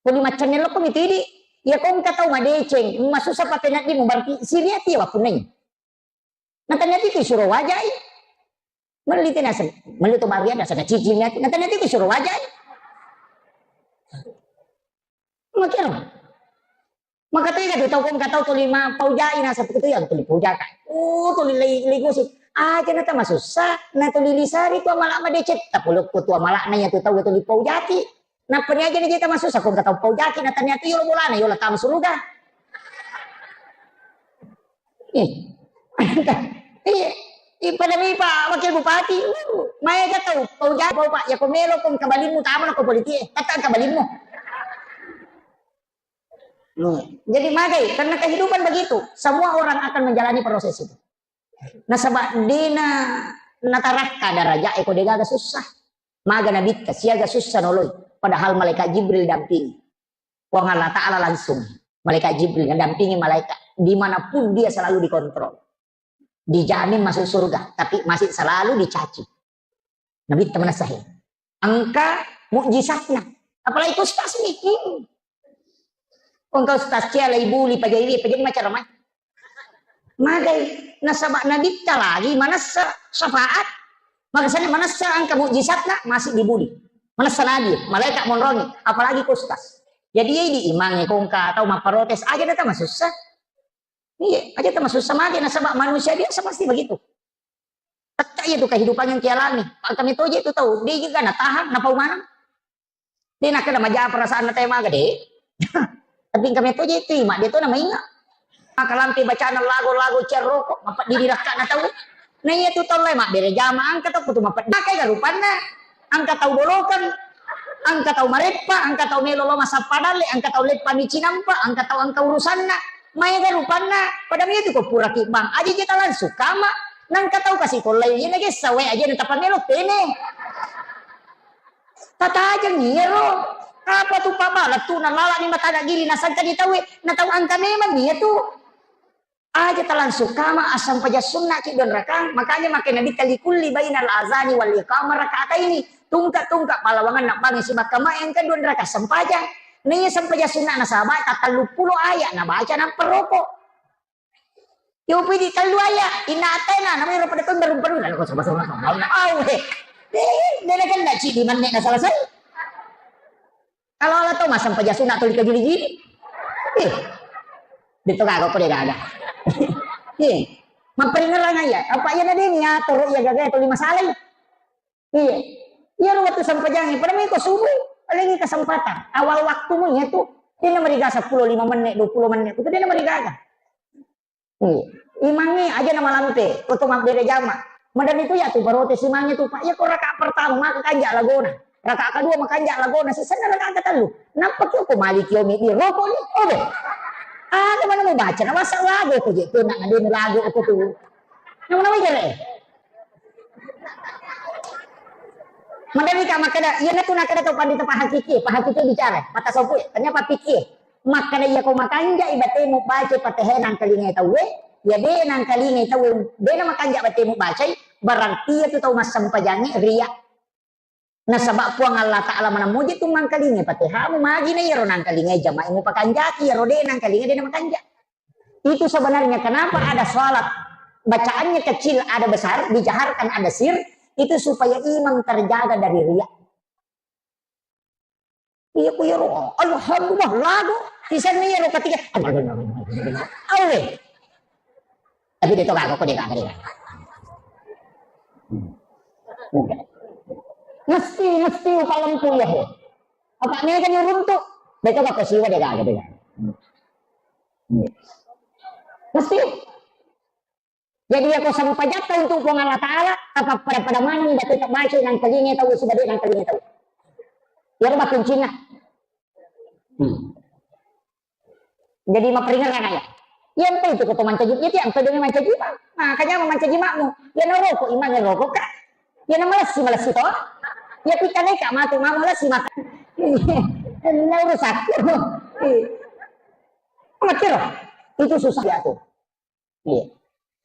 Tuli maccennello ko mitidi, iya ko engka tau madeceng, masussa patengaddimu, berarti siriati wapunnai. Nataniati tu suro wajai. Melli tena sen, melli tu baria dasa na cicing ati. Nataniati tu suro wajai. Makero. Maka tega tu tau ko engka tau tuli ma paujai nasa tu yang tuli paujaka. Oh, tuli lei, lei gosip. Aja na tamasussa, na tuli lisari tu amala madeceng. Tapulukku tu amala na iya tu tau tuli paujaki. Nappa ni aja ni jeta masussa, ko engka tau paujaki, nataniati yolo bolana, yolo tama suruga. Ih. Iya. Iya, pada mi Pak Wakil Bupati. Uh, maega tau, paujaki, pau Pak, ya ko melo ko engka balimmu, tama ko politik, eh. Tata engka balimmu. Hmm. Jadi magai, karena kehidupan begitu. Semua orang akan menjalani proses itu. Nasaba dena natarakka daraja e ko degaga sussa. Maga nabitta siaga sussa noloi. Padahal malaikat Jibril dampingi. Puang Allah Ta'ala langsung. Malaikat Jibril mendampingi malaikat. Dimanapun dia selalu dikontrol. Dijamin masuk surga. Tapi masih selalu dicaci. Nabitta manessa he. Engka mukjizatna. Apalagi ku ustaz ni. Hmm. Engka ustaz cia lai buli pajai, pajai macara mai. Magai nasaba nabitta lagi manessa syafaat. Makasana manessa engka mukjizatna masih dibuli. Manessa nabi, malaikat monrongi, apalagi ku ustaz. Jadi iya di imang ko engka tau mapparotes aja na tamasussa. Iya, aja tamasussa magai nasaba manusia biasa pasti begitu. Tetta iya tu kehidupan yang kialami. Engka metoje tu tau, de juga natahang, napau maneng. De nakkeda maja perasaanna tau e maga de. Tapi engka metoje tu, mak de to na mainga. Maka lampe bacana lagu-lagu cerroko, mapeddi di rakkana tau. Na iya tu tau lai mabbere jama engka tau kutu mapeddi. Maka ega rupanna. Engka tau bolokeng, engka tau mareppa, engka tau melo lo massappa dalle, engka tau leppa mi cinampa, engka tau engka urusanna. Maega rupanna, pada mi tu ko pura kibbang. Aja jeta langsung kama, nangka tau kasi kollai, iya na gessa wae aja na tapamelo tene. Tatajeng iyaro. Apa tu pabala tu nalala ni mata giri nasangka di tau e, na tau engka memang iya tu. Aja talangsung kama assampajang sunna ki dua rakang, makanya makkeda Nabitta likulli bainal azani wal iqamah rakataini, tungka-tungka pallawanganna bangngi sibakka mae engka dua rakang sempajang. Naiya sempajang sunna nasaba tatelluppulo ayat nabaca nappa roko. Yopi di tellu ayat, inna ataina, namanya pada tunda rumpa-rumpa, lalu kosong-kosong, awe. Eh, dia kena cidi menne na selesai. Kalau Allah tahu masang paja sunat atau dikajili-jili. Eh. Dito gaga ko de gaga. Eh. Mapperingerang aja. Apa iya na de ni atur iya gaga atau lima salai. Iya. Iya ro waktu sampajang pada miko subuh. Paling kesempatan. Awal waktumu iya tu. Dia na marigaga sepuluh lima menit, dua puluh menit. Itu dia na marigaga. Iya. Imangnge aja na malampe, oto mabbere jama. Madan itu ya tu barote simangnge tu, Pak. Iya ko rakaat pertama maka kanja lagona. Rakaat kedua maka kanja lagona. Sisenna rakaat ketellu. Nappa ki ko mali ki omi di roko ni. Obe. Aga mana mau baca na masa lagu ko je kena ngadeni lagu ko tu. Nama nama jere. Madan ka makkeda, iya na tu nakkeda tau pandita pahakiki, pahakiki bicara, mata sopu, tanya papiki. Makkeda iya ko makanjai batemu baca Fatihah nangkalingai tauwe, iya de nangkalingai tauwe, de na makanja batemu bacai, berarti iya tu tau massempajangnge riya. Nasaba Puang Allah Ta'ala maneng muji tu mangkalingai Fatihahmu, magi na iyaro nangkalingai jamai mupakanjaki, iyaro de nangkalingai de na makanja. Itu sebenarnya kenapa ada salat bacaannya kecil ada besar, dijaharkan ada sir, itu supaya imam terjaga dari riya. Iya ku iyaro, alhamdulillah lagu. Sisenna iyaro ketika, awe. Tapi dia tu kagak, kok dia kagak, dia kagak. Hmm. Mesti, mesti upalempu ya he. Apa ni kan runtuk? Dia tu kagak siwa dia kagak, dia kagak. Hmm. Iya. Mesti. Jadi iya ko sampajatta untuk Puang Allah Ta'ala, tapappada-pada maneng batu tabbaca nangkalingai tau, sudah de nangkalingai tau. Iyaro makkuncinna. Hmm. Jadi maperingerang aja. Iya, engka itu ko to mancaji, iya, tiang to demi mancaji ma. Nah, kanyama mancaji makmu. Iya, naroko imang, iya roko ka. Iya, namalessi, malessi to. Iya, pikanai ka matu, mau malessi maka. Nah, urusanku. Iya. Makkiro, itu susah diatur. Iya.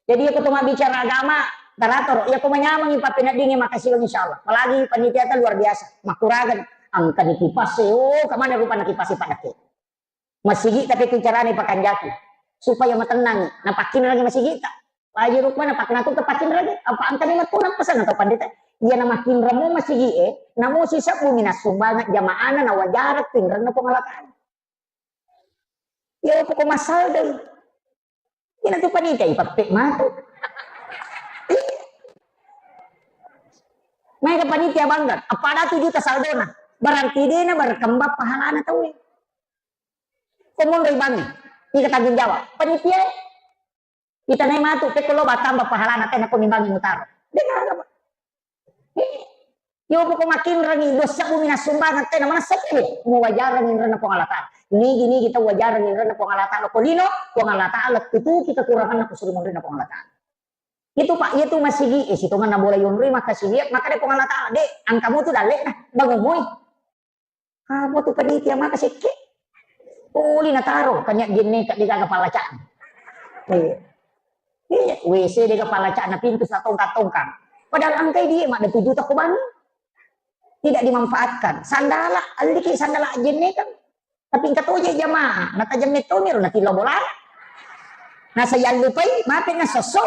Jadi, iya, ko to mabbicara agama, taratoro. Iya, ko manyameng pappeneddingi, makasih, insya Allah. Apalagi panitia ta luar biasa. Makkuragan, angkani kipas, oh, kemana rupa na kipas pada ke. Masigi tapi ku carane pakanjaki supaya matennangi, napakkinrangi masigita. Paji rukma napaknatu tapakkinrangi, apa angkani matu napasang atau pandita. Iya, namakkinramo masigi e, namo sisebbu minassumbangeng jamaana, nawajareng tinrenna Puang Allah Taala. Iya, pokok masal deh. Ina tu panitia ipappe matu. Iya. Maega panitia bangga, appada tu juta saldona. Berarti dena berkembang pahalana tauwe. Ko monroi bangnge, ika tanggung jawab. Panitia, ita nai matu, pekko lo batamba pahalana tena ko mimbangi mutaro. Dena apa. Iya, poko makinrengi, dua sebbu minassumbangeng tena manessa tele, muwajareng inrenna Puang Allah Taala. Nigi-nigi tau wajareng inrenna Puang Allah Taala ko lino, Puang Allah Taala tutuki kekuranganna ko suri monrinna Puang Allah Taala. Itu Pak, iya tu masigi, eh, sitongenna bola yonroi makkasiwiang, makkeda Puang Allah Taala, "Dek, angkamu tu dalle na, bangun moi." Apa tu panitia maka sekke? Poli nataro, kanya jenne ka degaga pallaca'na. Iya. Iya, W C dega pallaca'na, pintu sa tongkang-tongkang. Padahal angkai dia mak dua juta ko bangi. Tidak dimanfaatkan. Sandala, alliki sandala jenne kan. Tapi engka toje jamaah, natajang metto miro natillo bola. Nasa yallupai, mape nasosso.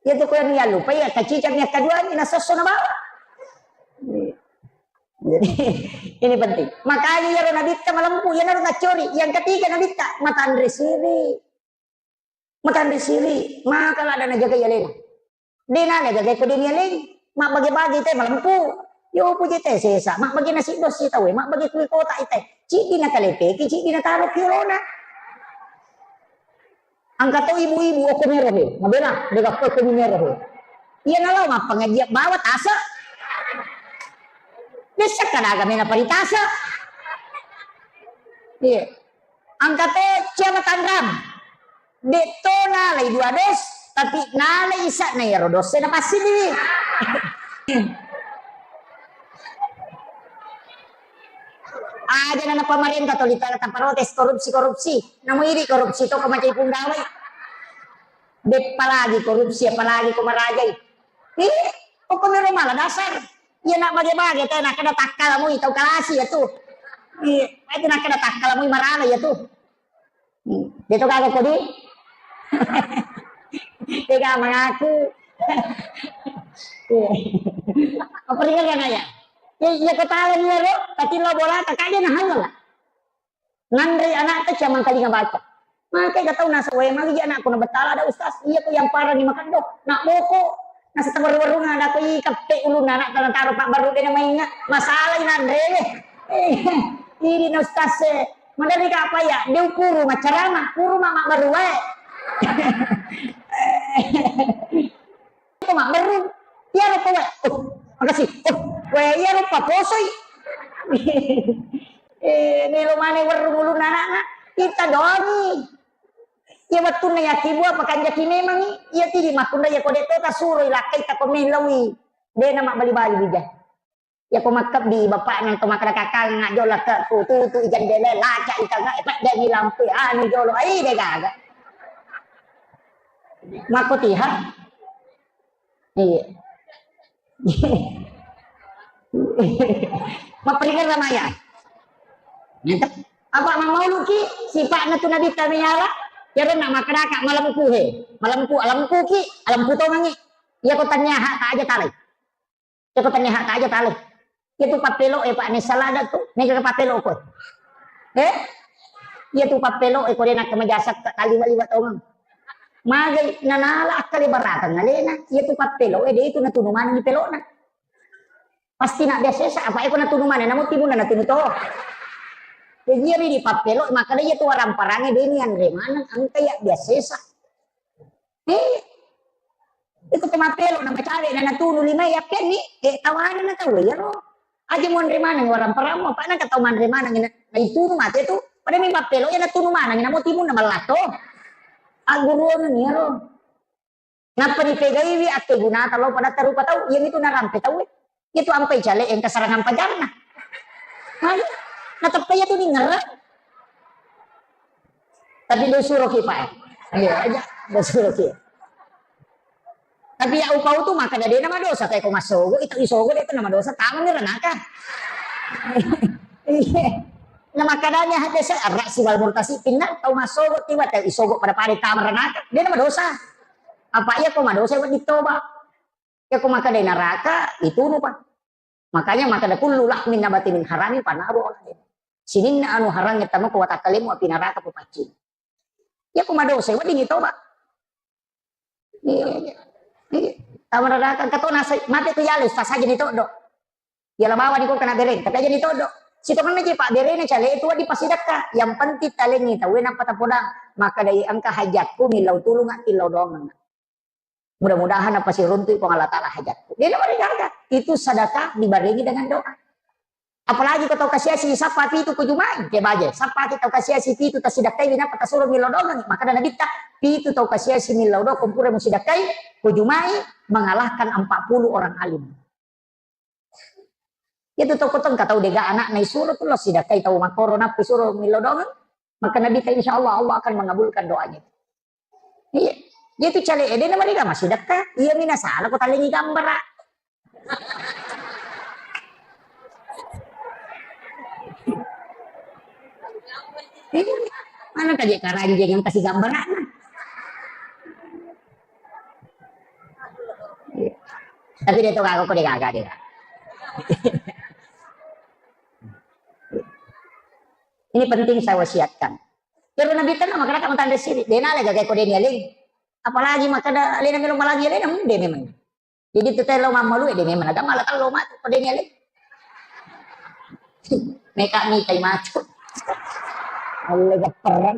Iya tu ko yang yallupai, ya kacicang yang kedua ni nasosso na bawa. Jadi, ini penting. Makanya ya nabitta malempu, ya naru ngacori. Yang ketiga nabitta, matanre siri. Matanre siri, maka lada najagai alena. De nana gagai ko deni aleng, mabbage-bage te malempu. Yo puje te sesa, mabbage nasi dos si tawe, mabbage kui kota ite. Ciddi na kalepeki, ciddi na taro ki olona. Angka to ibu-ibu, oko mero he, mabela, dega ko ko mero he. Iya nalo mappangajian bawa tasa. Bisa kadaga mena pari tasa. Iya. Angka to cia matanrang. Detto nalai dua dos, tapi nalai isa'na iyaro dosse napassidiwi. Aja na pamarenta toli ta-, taparotes korupsi-korupsi. Namu idi korupsi to ko macai punggawai. Beppa lagi korupsi, apalagi ko marajai. Ih, pokoknya mala dasar. Iya nak bage-bage teh, nak kena takkala mui tau kalasi ya tu. Iya, itu nak kena takkala mui marala ya tu. Hmm. Dia tu kagak kodi. Tega mengaku. Iya. Apa ringan kan ya? Ya, ya ketawa nih ya, tapi lo bola tak aja nah hal lah. Nanre anakta cia mangkalinga baca. Maka ga tau nasa wae magi anakku na betala ada ustaz. Iya ko yang parani makaddo. Nak boko. Nasa tawaru-warunga ada ko i kappe ulunna anakta na taro pak baru dena mainga. Masalah i nanre. Ini na ustaz e. Madari ka apa ya? Dia puru macarama, puru mama baru wae. Ko mabberru, iyaro ko wae, oh, makasih, oh, wae iyaro paposoi. Eh, melo mane werrung ulunna anakna, ita doangi. Iya wettunna yakkibua pakanjaki memangi, iya tidi makkunrai iya ko de to tasuroi lakkai tako mellaui. De na mabbali-bali bija. Iya ko makkebbi bapakna to makkeda kakang, "Nak jolo ke ku tutu i jendela, laca i tengah, eh, peddeni lampu, anu jolo, ai de gaga." Makko tiha. Iya. Mapperingeng ramaya. Ngente. Apa mamauluki sipa'na tu Nabitta meyala? Iyaro na makkedaka malempu he. Malempu, alempuki, alempu tongengi. Iya ko tania hak ta aja talai. Iya ko tania hak ta aja talai. Iya tu pappelo e, Pak, ne salada tu. Mega pappelo ko. Eh? Iya tu pappelo e, ko de nakke majasa ka kaliwa-liwa tongeng. Magai nanala akkale barakang alena. Iya tu pappelo e, de itu natunu maneng di pelona. Pasti nak biasa sa, apa eko natunu maneng, namu timunna natunu to. Jadi iya ri di pappelo, maka iya tu waramparange de ni anre maneng, engka iya biasa sa. Eh, iko to mappelo na macawe na natunu lima yappianni, eh, tawana na tau iyaro. Aja muanre maneng warang parammu, apa nangka tau manre maneng na, na itunu mate tu. Pada mi mappelo ya natunu maneng, namo timunna mallato. Agguruaneng iyaro. Nappa ripegaiwi akkegunata lao padatta rupa tau, iyamitu narampe tauwe. Iyatu ampai cale engka sarangang pajarna. Magi? Nateppa iyatu ningerang. Tapi do suroki, Pak, eh. Iya, aja. Do suroki. Tapi ya upau tu makkeda de namadosa, kayak ko massogo, itu isogo de tu namadosa, tamani ranaka. Iya. Na makkedanya hadese arra siwal murtasi pinna tau massogo tiwa tau isogo pada-pada tama ranaka. De namadosa. Apa iya ko madosa wedding toba. Iya ko makkeda naraka, itunu pa. Makanya makkeda kullu lahmin nabati min harami panaru. Sininna anu harangnge tama ko watakkalemu api naraka papaccing. Iya ko madosa wedding toba. Iya, iya. Iya. Tama naraka engka to nasai mate tu yale sasajani toddo. Iya la bawani ko kana bereng, tapi ajani toddo. Sitongenna je pabberena cale itu wedding pasidakka. Yang penting talengi tauwe nappa tapodang. Makkedai engka hajatku millau tulunga tillau doangeng. Mudah-mudahan apa siruntu Puang Allah Taala hajatku. Dia nomor gaga. Itu sedekah dibarengi dengan doa. Apalagi ko tau kasiasi sappa pitu ko jumai, ke baje. Sappa ki tau kasiasi pitu tasidakkai winapa tasuro millau doangeng. Maka ada nabitta, pitu tau kasiasi millau doangeng pura musidakkai ko jumai mengalahkan empat puluh orang alim. Itu toko tongka tau dega anakna isuro tu lo sidakkai tau makkoro nappi suro millau doangeng. Maka nabitta insya Allah Allah akan mengabulkan doanya. Iya. Dia tu cale ede na mariga masih deka. Iya mina salah ko talengi gambara. Iya. Mana tadi karanjeng yang kasih gambaran? Iya. Tapi dia tu kagak kok dia kagak dia. Ini penting saya wasiatkan. Terus Nabi tenang masyarakat mentanda siri. Dia nale gagai kode ni aling. Apalagi makada alena melo malagi alena, hmm, de memang. Jadi tu telo mammalu de memang. Ada malah telo mati kode ni aling. Meka mitai macu. Alle gapperan.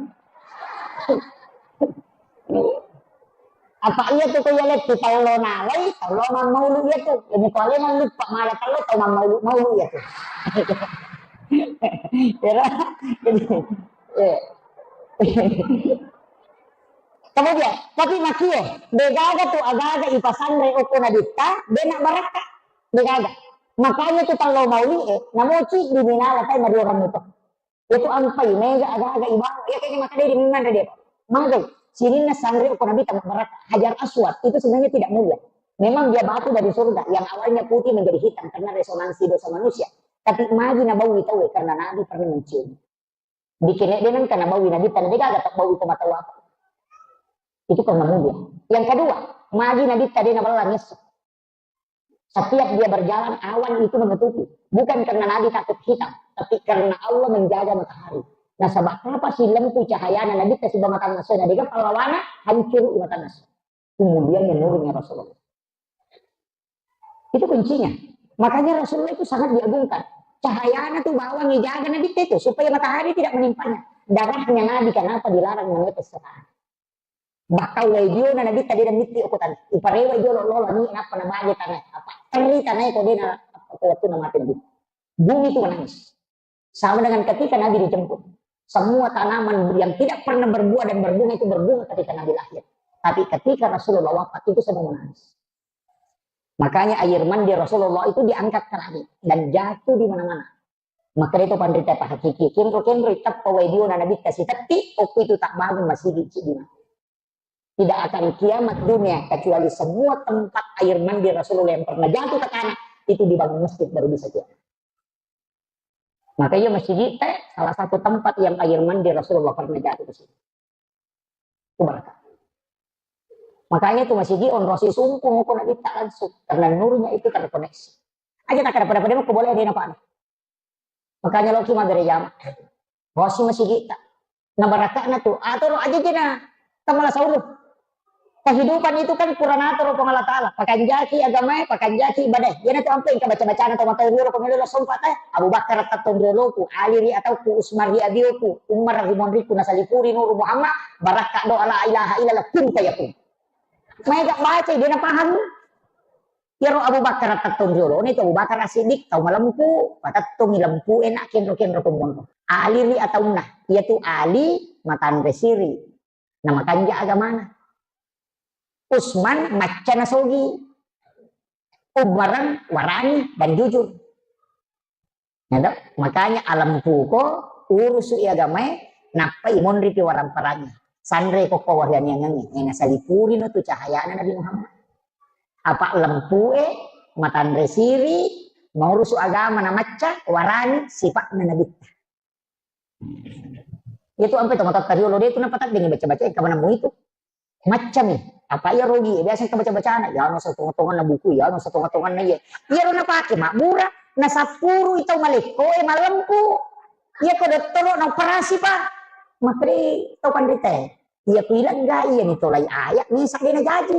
Apa iya tu ko iya lettu tello nalai, tello mammaulu iya tu. Ini ko alena lupa malah tello tau mammaulu-maulu iya tu. Ira, jadi, eh. Kemudian, tapi makie, degaga tu agaga ipasanre okko nabitta, dena barakka, degaga. Makanya tu tello mauli, eh, namoci di minala tai mari orang itu. Itu ampai, mega aga-aga ibawa. Ya kayaknya maka dia dimingan dia. Mangkai, sininna sanre ko Nabi tamat barakka. Hajar Aswad itu sebenarnya tidak mulia. Memang dia batu dari surga yang awalnya putih menjadi hitam karena resonansi dosa manusia. Tapi magi nabawi tahu karena Nabi pernah mencium. Bikin dia nang karena bawi Nabi tanah dia agak tak bawi koma tahu apa. Itu karena mulia. Yang kedua, magi Nabi tadi nabella ngesok. Setiap dia berjalan, awan itu menutupi. Bukan karena Nabi takut hitam, tapi karena Allah menjaga matahari. Nasaba apa si lempu cahayana Nabi ta siba mata nasona dega pallawana hancur mata nas. Kemudian menurunnya Rasulullah. Itu kuncinya. Makanya Rasulullah itu sangat diagungkan. Cahayana tuh bawang dijaga Nabi itu supaya matahari tidak menimpanya. Darahnya Nabi kenapa dilarang menetes sekarang? Bakka wae biona Nabitta de namitti okko tanae. Iparewa jolo lola ni nappa nabaje tanae. Apa terri tanae ko de na ko wettunna mate Nabitta. Bumi itu menangis. Sama dengan ketika Nabi dijemput. Semua tanaman yang tidak pernah berbuah dan berbunga itu berbunga ketika Nabi lahir. Tapi ketika Rasulullah wafat itu semua menangis. Makanya air mandi Rasulullah itu diangkat ke langit dan jatuh di mana-mana. Maka itu panrita tahakiki, kenro-kenro itappa wae diona Nabitta sitetti, okko itu tak bangun masigi cidi mati. Tidak akan kiamat dunia kecuali semua tempat air mandi Rasulullah yang pernah jatuh ke tanah itu dibangun masjid baru bisa kiamat. Maka iya masjid teh salah satu tempat yang air mandi Rasulullah pernah jatuh ke situ. Itu berkah. Makanya itu masih di onrosi sungkung ko Nabitta langsung karena nurnya itu terkoneksi. Aja tak ada pada-pada mau boleh ada apa. Makanya lo cuma beri jam. Rosi masih kita. Nah, barakakna tu. Atau aja jena. Tamala saulu. Kehidupan itu kan purana toro Puang Allah Taala. Pakanjaki agamae, pakanjaki ibadae. Iyana tu ampe engka baca-bacana tau matau riolo ko melo sompa tae. Abu Bakar tatton rioloku, Ali ri atauku, Usman ri abioku, Umar ri monriku, nasalipuri Nuru Muhammad, barakka doa la ilaha illallah, kun fayakun. Maega baca, de napahang. Iyaro Abu Bakar tettong riolona itu Abu Bakar As-Siddiq tau malempu, patettongi lempu e na kenro-kenro to monro. Ali ri ataunna, iyatu Ali matanre siri, na makanja agamana. Usman macca nasogi. Umar warani dan jujur. Ya toh? Makanya alempuko, urusui agamae, nappai monripi warang-parangi. Sanre ko kawarianiangengnge, e nasalipurino tu cahayana Nabi Muhammad. Apa lempue, matanre siri, maurusu agama na macca, warani sipa'na Nabitta. Itu ampe to matatta riolo de tu napataddengi baca-baca, e kamanammu itu. Maccami. Apa iya rogi? Biasa engka baca-bacana, ya no satonga-tonganna buku, ya no satonga-tonganna iya. Iya ro napake mabbura, nasappuru tau malekko e malempu. Iya ko dottoro na operasi pa. Makkeda tau panrita e. Iya ku ilegga iya ni tolai ayat ni sadena jaji.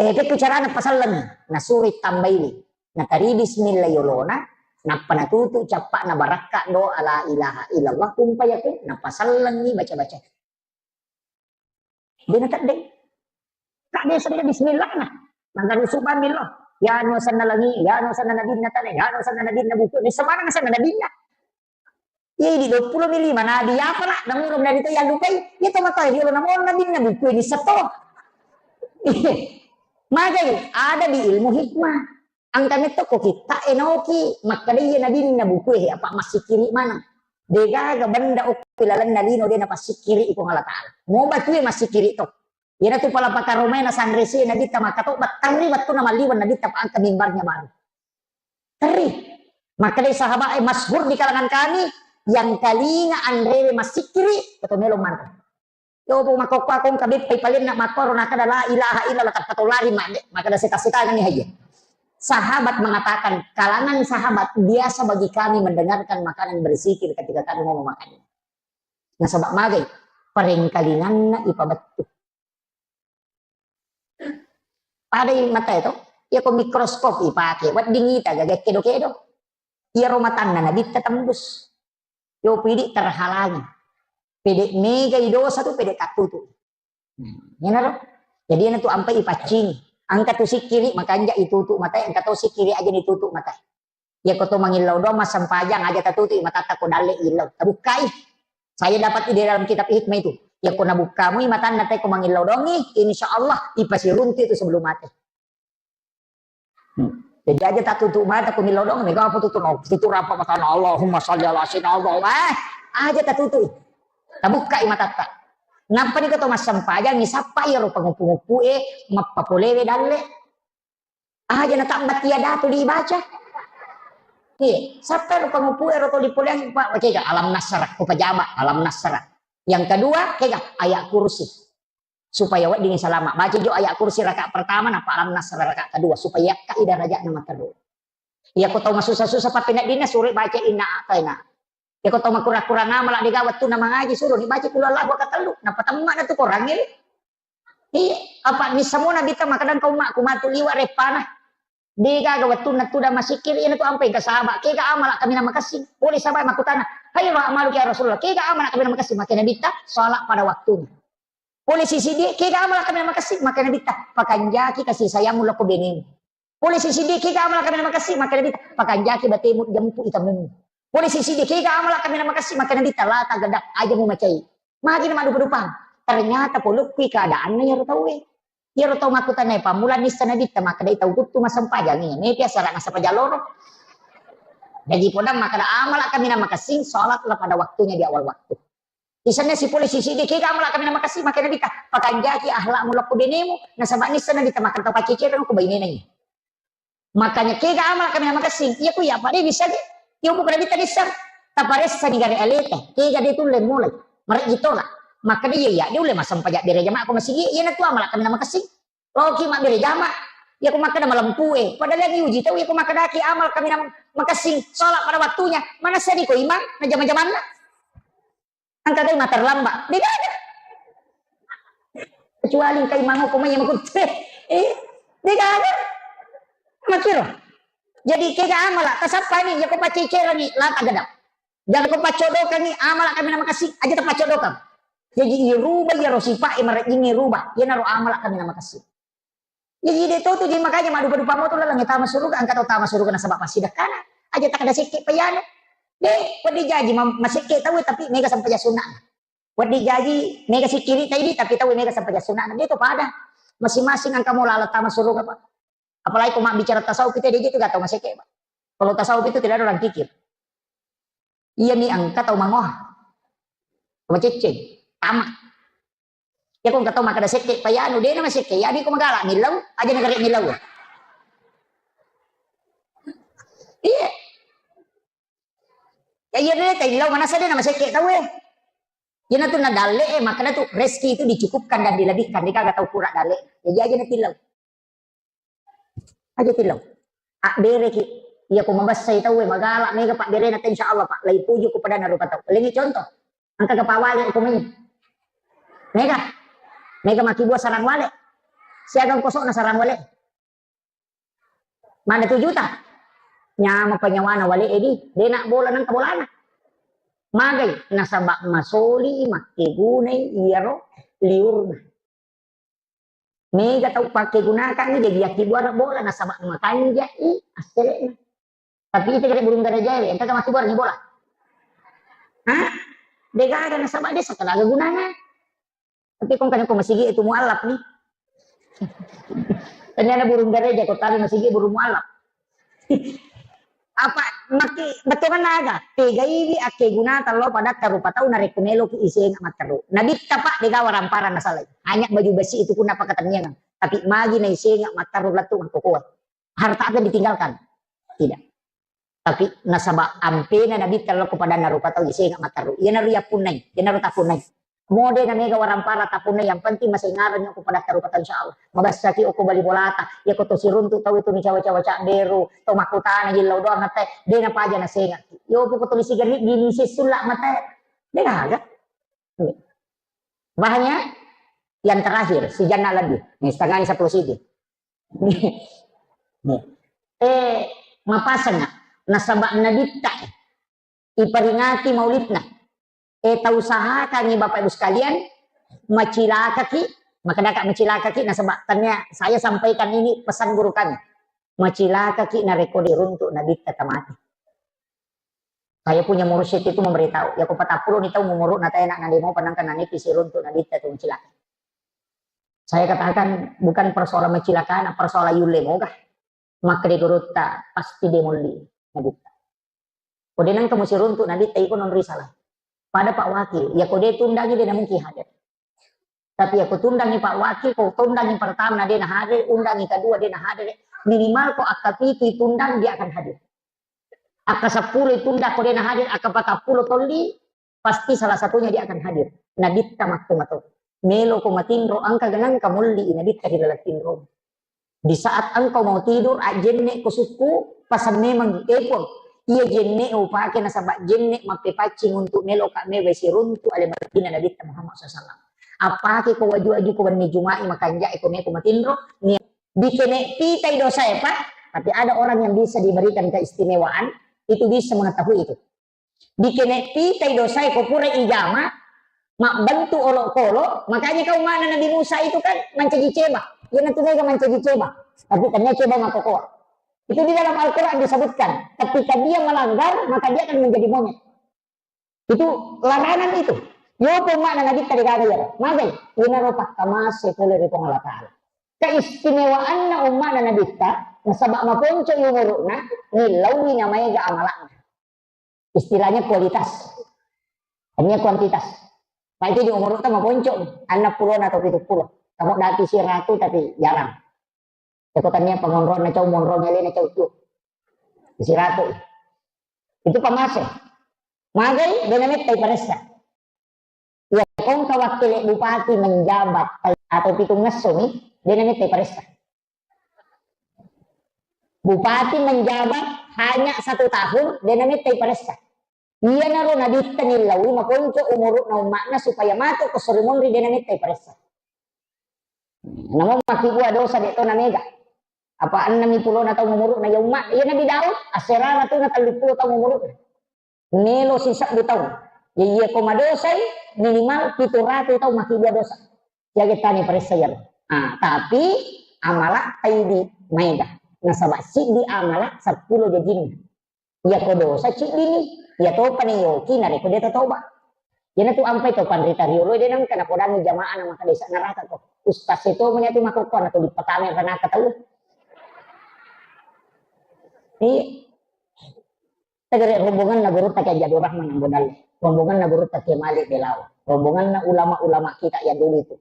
Eh, kekku carana pasallengi, nasuro tambaiwi. Natari bismillah yolona, nappa natutu cappa'na barakka doa la ilaha illallah, kumpa yaku, napasallengi baca-baca. De nateddeng. Tak biasa dengan bismillah nah. Maka rusuk bamillah. Ya no sanna langi, ya no sanna nabinna tane, ya no sanna nabinna buku. Ini semana sanna nabinna. Iya, di dua puluh mi lima nabi apa lah, namurung dari itu yang lupai. Iya, toh mata dia lo namurung nabinna buku ini seto. Magai ada di ilmu hikmah. Angka metto ko kita enoki, makkada iya nabinna buku e apa massikiri mana. Degaga benda okko lalenna lino de napassikkiri iko Allah Ta'ala. Mo batue massikiri to. Iyanatu pala pakaromai nasanre si Nabitta makkatobba, terri wettunna malliweng Nabitta pa engka mimbarnya baru. Terri. Makkedai sahabat e, masyhur di kalangan kami, yang telinga anrewe massikkiri, keto melo manre. Yo, po makkokko akong kabeppai palenna makkoro nakada la ilaha illallah, tappa to lari madde, makada seta-setangani haye. Sahabat mengatakan, kalangan sahabat biasa bagi kami mendengarkan makanan berzikir ketika kami mau memakannya. Nasaba magai, parengkalinganna ipabettu. Padai matae to, iya ko mikroskop ipake, wedding ita gaga kedo-kedo. Iyaro matanna Nabitta tembus. Yo pidi terhalangi. Pede megai dosa tu pede tattutu. Nah, iyanaro. Jadi iyanatu ampai ipaccingi. Engka tu sikkiri makanja itutu matae, engka to sikkiri aja nitutu matae. Iyako to mangillau doang massempajang aja tatutu matatta ko dalle illau. Tabukkai. Saya dapat di dalam kitab hikmah itu. Iyako nabukkamui matanna te ko mangillau doangi, insya Allah ipasiruntu itu sebelum mate. Hmm. Jadi aja tatutu mata ko millau doang, mega apa tutu no, tutu rapa matana Allahumma salli ala sayyidina Allahumma. Eh, aja tatutu. Tabukkai matatta. Nappa ni ko to massempajang, isappa iyaro panguppu-nguppu e, mappapolewe dalle. Aja na tabbati ada tu dibaca. Iya, sappa ro panguppu ero to dipoleang, Pak, kega alam nasara, ko pajama alam nasara. Yang kedua, kega ayat kursi. Supaya wedding salama. Baca jo ayat kursi rakaat pertama, nappa alam nasara rakaat kedua. Supaya yakkai darajatna materru. Iya, ko tau masusa-susa pappeneddinna, sure baca inna a'taina. Iya, ko tau makurang-kurang amala, dega wettunna mangaji, suro ni baca qul huwallahu ahad katellu. Nappa temma na tu korangnge. Iya, apa missamona Nabitta makkeda engka ummakku matu liwa reppana. Degaga wettunna tudang massikkiri, iyanatu ampai engka sahaba. Kega amala kaminang makessing? Pole sahaba makkutana, "Khairu a'maluka ya Rasulullah, kega amala kaminang makessing?" Makkeda Nabitta, "Salat pada waktunya." Pole sisiddi, "Kega amala kaminang makessing?" Makkeda Nabitta, "Pakanjaki kasih sayangmu lao ko benemu." Pole sisiddi, "Kega amala kaminang makessing?" Makkeda Nabitta, "Pakanjaki batemu jampu itamummu." Pole sisiddi, "Kega amala kaminang makessing?" Makkeda Nabitta, "La taghdab, aja mumacai." Magi na maddupa-dupang. Ternyata polokkui keadaanna iyaro tauwe. Iyaro tau makkutana, pammula nissa Nabitta, makkedai tau kuttu massempajang iya, mepi asara massempajang loro. Jaji podang makkeda amala kaminang makessing, salatlah pada waktunya di awal waktu. Isenna sipole sisiddi, kega amala kaminang makessing, makkeda Nabitta, pakanjaki akhlakmu lao ko benemu, nasaba nissa Nabitta makkeda tau paccecereng ko bainena iya. Makanya kega amala kaminang makessing, iya ku iya apa de bisa ge. Iya bukan Nabitta nissa, taparessa ni gare aleta, kega de tulle mulai, marejji tola. Makkeda iya, iya de ulle massempajang bere jama ko masigi, iyanatu amala kaminang makessing. Loki mabbere jama. Iya ko makkeda malempu e. Padahal yang diuji tau, iya ko makkedaki amal kaminang makessing, salat pada waktunya. Manessa ni ko imang, na jama-jamanna. Engka gai ma terlambat. De gaga. Kecuali engka imang ko mai makutte. Eh, de gaga. Makkiro. Jadi kega amala, tasappa ni, iya ko paccecereng ni, la taghdab. Jangko paccodokangngi amala kaminang makessing, aja tapaccodokang. Jaji iruba iyaro sipa e marejjingnge iruba, iyanaro amala kaminang makessing. Jadi de' to tu, jadi makanya maddupa-dupa mo tu laleng tama suruga, engka tau tama suruga nasaba' passidekkana. Aja' takkeda sekke' pa iyanu. De', wedding jaji ma-, masekke' tau tapi mega sempajang sunna'na. Wedding jaji mega sikkiri' ta idi' tapi tau mega sempajang sunna'na. De' to pada. Masing-masing engka mo laleng tama suruga, Pak. Apalagi ko mabbicara tasawuf itu, de' tu gaga tau masekke', Pak. Kalau tasawuf itu tidak ada orang kikir. Iya mi engka tau mangoha. Macecceng, tama. Ya ko engka tau makkeda sekke' pa iyanu, de' na masekke', ya di' ko magala' millau, aja' na gare' millau. Iya. Ya iya de' taillau, manassa de' na masekke' tau e. Iyana tu na dalle' e, makkeda tu rezeki itu dicukupkan dan dilebihkan, de' gaga tau kurang dalle'. Jadi aja' na tillau. Aja' tillau. Abbereki. Iya ko mabessai tau e, magala' mega pabberena te, insya Allah, Pak. Laipuji ko padanna rupa tau. Lengi contoh. Engka ga pawale ko mai. Mega. Mega makkibua sarang wale. Siaga koso'na sarang wale. Mana tujuta? Nyamapa nyawana wale e di. De' na bola nang bolana. Magai nasaba' masoli makkegunai iyaro liurna. Mega tau pakkegunakangngi, jadi yakkibuara bola nasaba' makanja'i assele'na. Tapi ita kira burung garajae, engka ga makkibuara ni bola? Hah? De' gaga nasaba' de' sakalaga gunana. Tapi ko engka ni ko masigi itu mualaf ni. Ternyata burung garaja ko tali masigi burung mualaf. Apa makki bettuanna aga? Tegaiwi akkegunata lao padatta rupa tau narekko meloki isenga matteru. Nabitta, Pak, de' gaga waramparang nasalai. Hanya baju besi itu pun napakatenniangang. Tapi magi naisenga matteru lettu makkokoe. Harta apa yang ditinggalkan? Tidak. Tapi nasaba' ampena Nabitta lao ko padanna rupa tau isenga matteru. Iyanaro yappunnai, iyanaro tappunnai. Mo de' na mega waramparang tappunnai, yang penting masih ngarang ko padatta rupa tau, insya Allah. Mabassaki okko bali bolata, iya ko to siruntu' tau itu ni cawa-cawa cabberu, to makkutana jillau doang mate, de' na paja nasenga. Yo poko tuli sigarri' di ni sessulla mate. De' gaga. Bahannya yang terakhir, si Janna lebih. Nih, setengahnya sepuluh siti. Nih. Eh, mapasengnga. Nasaba' Nabitta iperingati maulidna. Eh, tausahakangngi Bapak Ibu sekalian, macilakaki, makkedaka macilakaki, nasaba' tania saya sampaikan ini pesan guru kami. Macilakaki narekko de' runtu' Nabitta tamate. Saya punya mursyid itu memberitahu, ya ko patappulo ni taung umuru'na tae na, na de' mopa nangka nanipi siruntu' Nabitta tu macilaka. Saya katakan bukan persoalan macilakana, persoalan yulle moga. Makkeda gurutta pasti de' molli Nabitta. Ko de' nengka musiruntu' Nabitta iko non risalah. Pada Pak Wakil, ya ko de' tundangi de' na mungkin hadir. Tapi ya ko tundangi Pak Wakil, ko tundangi pertama na de' na hadir, undangi kedua de' na hadir, minimal ko akka pitu tundang dia akan hadir. Akka seppulo tundang ko de' na hadir, akka patappulo tolli, pasti salah satunya dia akan hadir. Nabitta makko mato. Melo ko matinro, engka ganang ka molli Nabitta ri laleng tinro. Di saat engkau mau tidur, ajjenne ko sukku, pasang memang, eh, Puang, iya jenne upake nasaba' jenne mappepaccing untuk melo ka mewe siruntu' ale Madinah Nabitta Muhammad sallallahu alaihi wasallam. Appake ko waju-waju ko wenni Juma'i makanja'e ko meko matinro, ni-, dikene pitai dosae, Pak, tapi ada orang yang bisa diberikan keistimewaan, itu bisa mengetahui itu. Dikene pitai dosae ko pura ijama, mabbentuk olokolo, makanya kau mana Nabi Musa itu kan mancaji ceba. Iyanatu mega mancaji ceba. Tapi tania ceba makokoa. Itu di dalam Al-Quran disebutkan. Ketika dia melanggar, maka dia akan menjadi monyet. Itu larangan itu. Yopo mana Nabi tadi kata ya. Magai, inaro pakkamase pole ri Puang Allah Ta'ala. Keistimewaanna umma'na Nabitta, nasaba' maponco umuru'na, nillaui namaega amala'na. Istilahnya kualitas. Hanya kuantitas. Pak itu di umur utama ponco, enam puluh atau tujuh puluh. Kamu dati siratu tapi jarang. Eko tania pengonrong na cau monrong ele na cau tu. Siratu. Itu pamase. Magai de' namettai paressa. Iya, kongka wakkele bupati menjabat atau pitung ngesso mi, de' namettai paressa. Bupati menjabat hanya satu tahun, de' namettai paressa. Iyanaro Nabitta nillaui maponco umuru'na umma'na supaya matu ko sori monri de' namettai paressa. Namo makkibua dosa de' to namega. Apa ennemi pulona taung umuru'na ya umma', iya Nabi Daud, asserana tu na telluppulo taung umuru'na. Melo sisebbu taung. Ya iya ko madosai, minimal pitu ratu taung makkibua dosa. Jaga tani paressa iyaro. Ah, tapi amala taidi maega. Nasaba siddi amala seppulo jajinna. Iyako dosa ciddini, iya topa nayoki narekko de tatoba. Iyanatu ampai to panrita riolo de nengka napodangi jamaah na maka desa neraka ko. Ustaz seto menyatu makokko na to dipatame neraka tau. Iya. Tegere rombonganna gurutta Kiai Abdul Rahman Ambo Dalle, rombonganna gurutta Kiai Malik Belawa, rombonganna ulama-ulama kita yang dulu itu.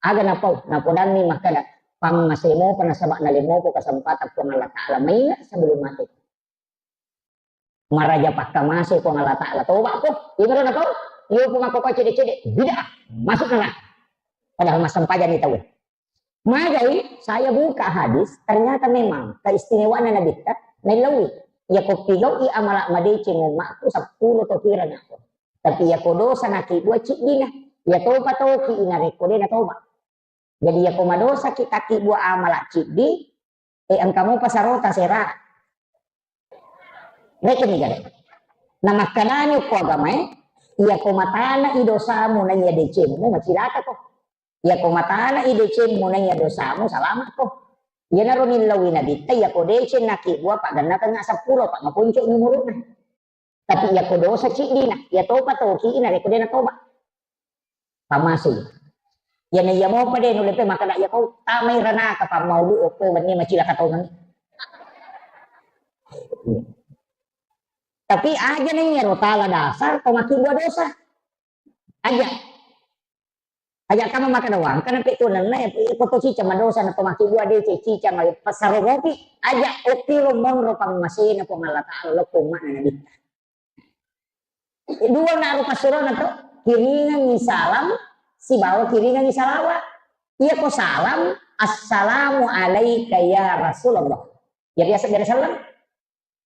Aga napau, napodanni makkada, pammasemo pa nasaba nalemmopo kesempatan Puang Allah Ta'ala maingat sebelum mati. Maraja pakkamase Puang Allah Ta'ala, toba ko, imaro napau, iyo pun makkokko cede-cede, bid'ah, masuk neraka. Padahal massempajang ni tau. Magai saya buka hadis, ternyata memang keistimewaan Nabitta, naillauwi. Ya ko pigau'i amala madeceng ummakku seppulo to kira nako. Tapi ya ko dosa naki dua ciddina, ya toba toki inarekko de natoba. Jadi ya ko madosa ki taki dua amala ciddi, eh engka mopa sarota sera. Rekeng ni gare. Namakkedani ko agamae, ya ko matana i dosamu naiya decengmu macilaka ko. Iyako matana i decengmu naiya dosamu, salamakko. Iyanaro nillauwi Nabitta, iyako deceng nakibbua, paggannakengnga seppulo, pa maponco'ni umuru'na. Tapi iyako dosa ciddina, iyatopa toki narekko de natoba. Pammasei. Iyana iya mopa de nulle pe makkeda, iyako tamai ranaka, pammaulu okko wenni macilaka tongenni. Tapi aja na iyaro tala dasar to makibbua dosa. Aja. Aja kama makkeda wangkana pe tu nenna, eh, foto cicang madosa na to makibbua de ce cicang, eh, passaro mopi. Aja okkiro monro pammasena Puang Allah Ta'ala lokko umma'na Nabitta. Dua naro passurona to, kiringengngi salam, sibawa kiringengngi salawat. Iyako salam, "Assalamu alaika ya Rasulullah." Ya biasa bere salam.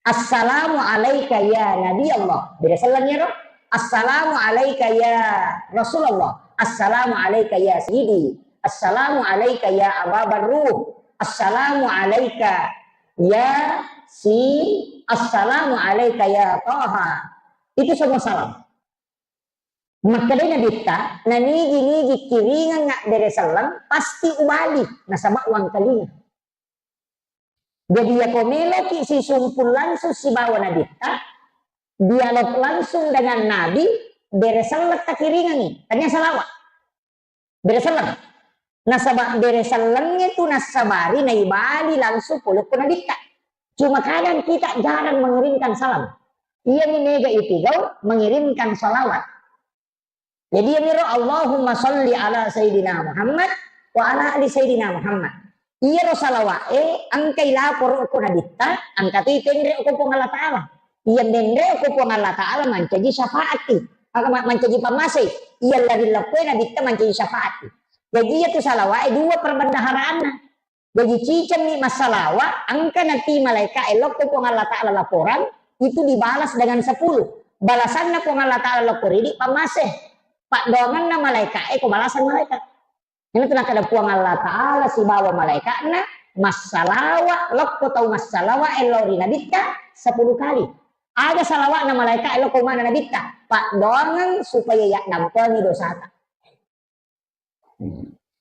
"Assalamu alaika ya Nabi Allah." Bere selleng iyaro. "Assalamu alaika ya Rasulullah. Assalamu alaika ya Sayyidi. Assalamu alaika ya Aba Barruh. Assalamu alaika ya si. Assalamu alaika ya Taha." Itu semua salam. Makkedai Nabitta, nanigi-nigi kiringengnga bere selleng, pasti ubali, nasaba wangkalinga. Jadi, iyako meloki sisumpul langsung sibawa Nabitta, dialog langsung dengan Nabi, bere selleng takiringengngi, tania salawat. Bere selleng. Nasaba bere sellengnge tu nassabari naibali langsung pole ko Nabitta. Cuma kadang kita jarang mengirimkan salam. Iyami mega ipigau mengirimkan salawat. Jadi, iyamiro, "Allahumma salli ala Sayyidina Muhammad wa ala ali Sayyidina Muhammad." Iyaro salawa'e engkai laporo ko Nabitta, engka tu itenre ko Puang Allah Ta'ala. Iya menre ko Puang Allah Ta'ala mancaji syafaati. Maka ma-, mancaji pammasei. Iya lari lokkoe Nabitta mancaji syafaati. Jadi, iya tu salawa'e dua perbendaharaanna. Jaji, cicengmi massalawa, engka nati malaeka e lokko Puang Allah Ta'ala laporan, itu dibalas dengan sepuluh. Balasanna Puang Allah Ta'ala lokko ridi pammase. Paddoangenna malaeka e ko balasan malaeka. Ini tu nakkeda Puang Allah Ta'ala sibawa malaeka'na massalawa lokko tau massalawa e lao ri Nabitta sepuluh kali. Aga salawa'na malaeka e lokko mana Nabitta? Paddoangeng supaya yaddampengi dosata.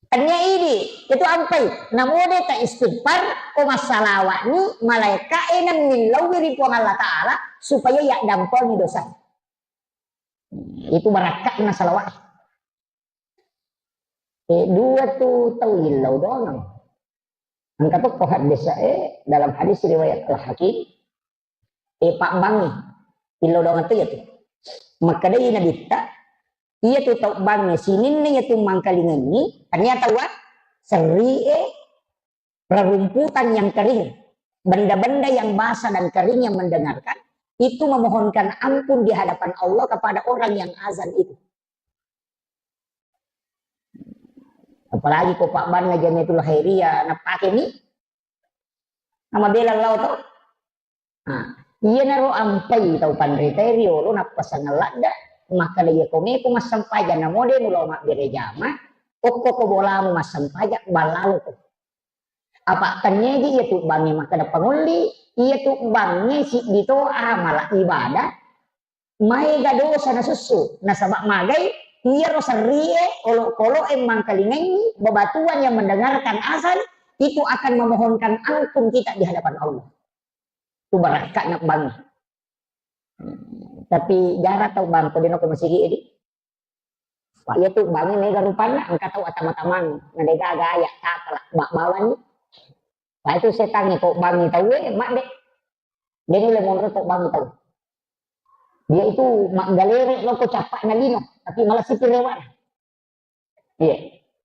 Tania idi, itu ampai. Namo de ta istighfar, ko massalawa'ni malaeka e nemmillauwi ri Puang Allah Ta'ala supaya yaddampengi dosa. Itu barakka'na salawat. Eh, dua tu tau illau doang. Engka tokko hadis, eh, dalam hadis riwayat Al-Hakim, eh, pabbangngi. Illau doang tu ya tu. Makkedai Nabitta, iya tu tau bangnge sininna iya tu mangkalingengngi, tania taua serri e rerumputan yang kering, benda-benda yang basah dan kering yang mendengarkan, itu memohonkan ampun di hadapan Allah kepada orang yang azan itu. Apalagi ko pabbanna Jamiatul Khairiyah, napake mi, nama bela lao to. Nah, iyanaro ampai tau panritae riolo nappasangeng ladda, makkeda iya ko meko massempajang namo de mulao mabbere jama, okko ko bolamu massempajang, ballaloko. Apa tenniaji iya tu bangnge makkeda pangolli, iya tu bangnge siddi to amala ibadah, maega dosa nasussu, nasaba magai iyaro serrie, olokoloe mangkalingengngi, bebatuan yang mendengarkan azan, itu akan memohonkan ampun kita di hadapan Allah. Itu barakka'na bang. Tapi jarang tau bang, ko dena ko masigi edi. Pak, iya tu bangi mega rupanna, engka tau atama-tamang, na dega gaya, tapala, bak bawani. Pak, itu setangnge ko bangi tau e, mak de. Dia nulle monro ko bangi tau. Dia itu mak galere lo ko capak na lino, tapi malah sipi rewa. Iya,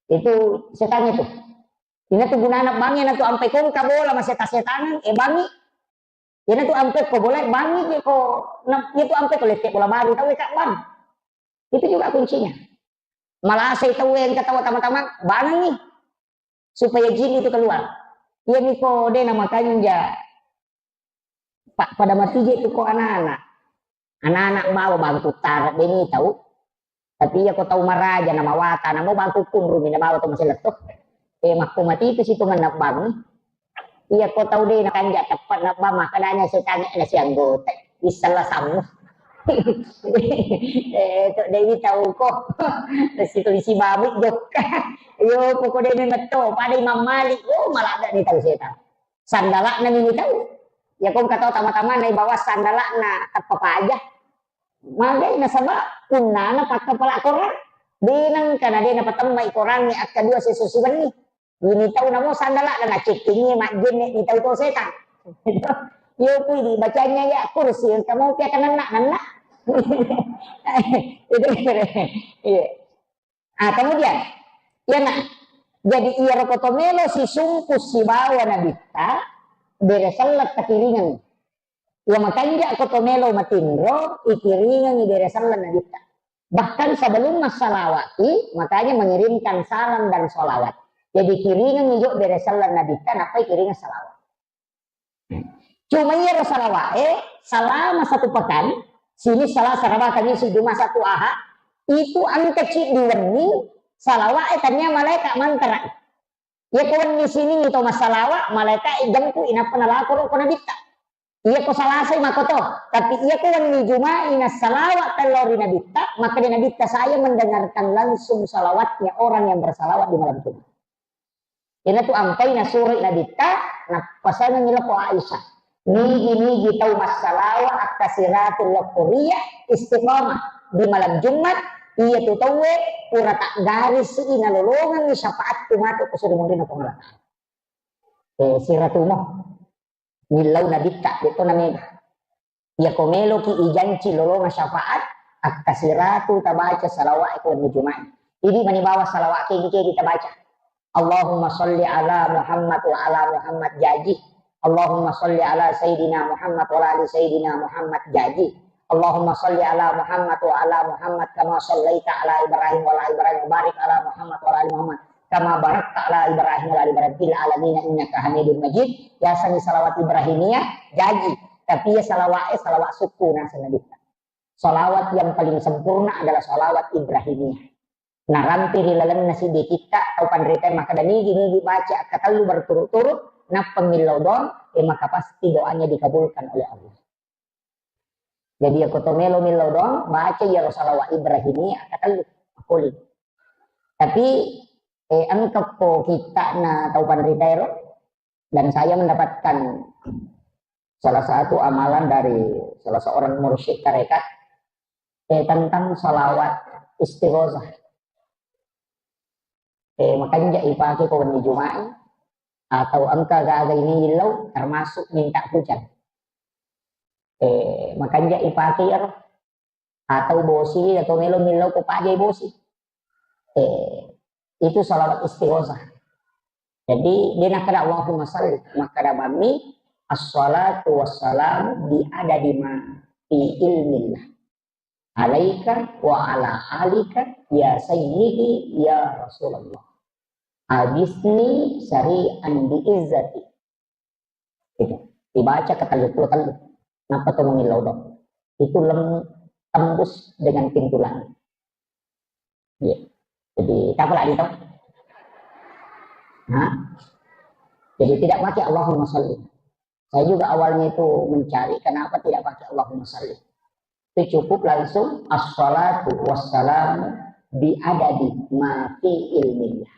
itu setangnge tu. Ina tu gunana bangi na tu ampe kongka bola maseta-setangan, e bangi. Ina tu ampe ko bola bangi je ko, na, iya tu ampe ko lette bola baru tau e kak bang. Itu juga kuncinya. Malasai tau e engka tau tama-tama bangi supaya jin itu keluar. Iya niko de na makanja. Pak, pada mati je tu ko anak-anak. Anak-anak bawa bangku tara beni tau. Tapi iya ko tau maraja na mawata na mau bangku kunrumi na bawa to masih letto. Eh, makko mati itu situ ngena bang. Iya ko tau de na kanja tepat na bang makadanya setangnge na si anggota. Isala samu. Eh, to de tau ko. Situ isi babu jokka. Yo pokok de metto pada Imam Malik. Oh, malah ada ni tau setan. Sandala'na ni tau. Ya ko engka tau tama-tama na ibawa sandala'na tappa paja. Magai nasaba punnana pakka pala korang. De nengka na de napatemmai korangnge akka dua seso siwenni. Ini tau namo sandala'na na cekkingi majjenne ni tau to setan. Yo pui di bacanya ya kursi engka mau pia kanenna-nenna. Itu kira. Iya. Ah, kemudian, ya nak, jadi iyaro koto melo sisungku sibawa nabitta, bere selleng takiringeng. Iya makanja koto melo matinro, ikiringeng bere selleng nabitta. Bahkan sebelum massalawati, makanya mengirimkan salam dan salawat. Jadi kiringeng jo bere selleng nabitta, nappai kiringeng salawat. Cuma iyaro salawa'e, selama satu pekan, sini Selasa, Rabu, Kamis, Jumat, Sabtu, Ahad, itu engka ciddi wenni, salawa'e tania malaika mantara. Iya ko wenni Siningi to massalawa, malaika jempu inappa nalako ro ko nabitta. Iya ko Salasai makoto, tapi iya ko wenni Juma'i nassalawa tello ri nabitta, maka di nabitta saya mendengarkan langsung salawatnya orang yang bersalawat di malam Jumat. Iyanatu ampai nasuroi nabitta, nappasangengngi lako Aisyah. Nigi-nigi tau massalawa akkasiratul lokkoria istiqamah di malam Jumat, iyatu tauwe pura taggarisi nalolongengngi syafaatku matu ko suri munrinna Puang Allah Ta'ala. Eh, siratumo. Millau nabitta, de to namega. Iya ko meloki ijanci lolonga syafaat, akkasiratu tabaca salawat ko wenni Juma'i. Idi mani bawa salawat kegi-kegi tabaca. Allahumma salli ala Muhammad wa ala Muhammad jaji. Allahumma salli ala Sayyidina Muhammad wa ala ali Sayyidina Muhammad jaji. Allahumma salli ala Muhammad wa ala Muhammad kama sallaita ala Ibrahim wa ala Ibrahim wa barik ala Muhammad wa ala ali Muhammad kama barakta ala Ibrahim wa ala ali Ibrahim fil alamin innaka Hamidum Majid. Yasengngi salawat Ibrahimiyah jaji, tapi iya salawat, eh, salawat sukku naseng nabitta. Salawat yang paling sempurna adalah salawat Ibrahimiyah. Narampe ri lalenna siddi kitta tau panrita makkeda nigi-nigi baca akkatellu berturut-turut, nappa millau doang, eh, maka pasti doanya dikabulkan oleh Allah. Jadi, iya ko to melo millau doang, baca iyaro salawat Ibrahimiyah akkatellu, makkuling. Tapi, eh, engka ko kittana tau panrita ero, dan saya mendapatkan salah satu amalan dari salah seorang mursyid tarekat, eh, tentang salawat istighosah. Eh, makanja ipake ko wenni Juma'i, atau engka gaga ini illau, termasuk minta hujan. Eh, makanja ipake iyaro, atau bosi, atau melo millau ko pajai bosi. Eh, itu salawat istighosah. Jadi, dia nakkeda Allahumma salli, makkeda bammi, assalatu wassalamu bi adadi ma fi ilmillah. Alaika wa ala alika ya sayyidi ya Rasulullah. Agisni syari'an bi izzati. Itu. Dibaca ke tellu puluh tellu. Nappa to mangillau doang. Itu lem-, tembus dengan pintu langit. Iya. Jadi, tak apa lagi toh? Nah, jadi tidak pakai Allahumma salli. Saya juga awalnya itu mencari kenapa tidak pakai Allahumma salli. Itu cukup langsung assalatu wassalamu bi adadi ma fi ilmillah.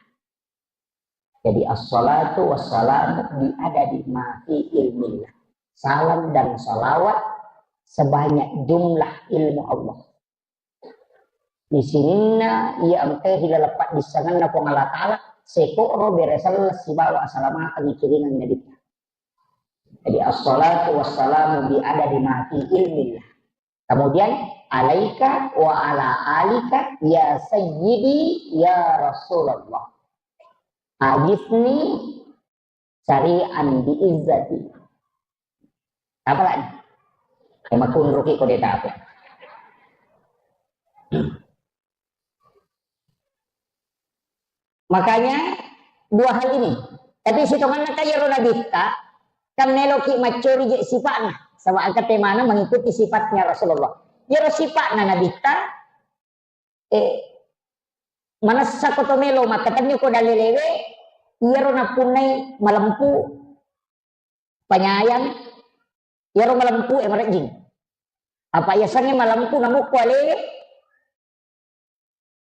Jadi, assalatu wassalamu bi adadi ma fi ilmillah. Salam dan salawat sebanyak jumlah ilmu Allah. Di sininna iya engkae ri laleng paddissengenna Puang Allah Ta'ala, sekoro bere selleng sibawa asalamakeng ikiringang Nabitta. Jadi, assalatu wassalamu bi adadi ma fi ilmillah. Kemudian, alaika wa ala alika ya sayyidi ya Rasulullah. Agisni syari'an bi izzati. Apa lagi? Ema kunruki kode tape. Makanya, dua hal ini. Tapi sitonganna ka iyaro Nabitta, kan meloki maccori je sipa'na. Saba engka temana mengikuti sifatnya Rasulullah. Iyaro sipa'na Nabitta, eh, manessa ko to melo makkatenni ko dalelewe, iyaro napunnai malempu, panyayang, iyaro malempu e marejjing. Apa yasengnge malempu namukku alewe?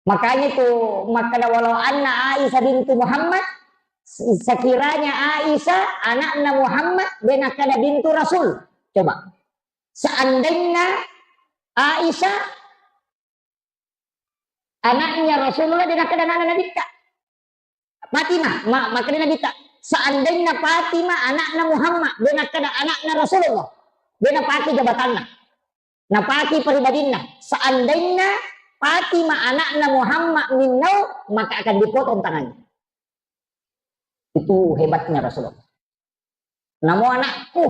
Makanya tu makkeda, "Walau anna Aisyah bintu Muhammad," sekiranya Aisyah anakna Muhammad, de nakkeda bintu Rasul. Coba. Seandainya Aisyah anaknya Rasulullah, de nakkeda anakna Nabitta. Fatimah, ma-, makkeda Nabitta, "Seandainya Fatimah anakna Muhammad, de nakkeda anakna Rasulullah, de napake jabatanna, napake pribadinna. Seandainya Fatimah anakna Muhammad minnau, maka akan dipotong tangannya." Itu hebatnya Rasulullah. Namo anakku,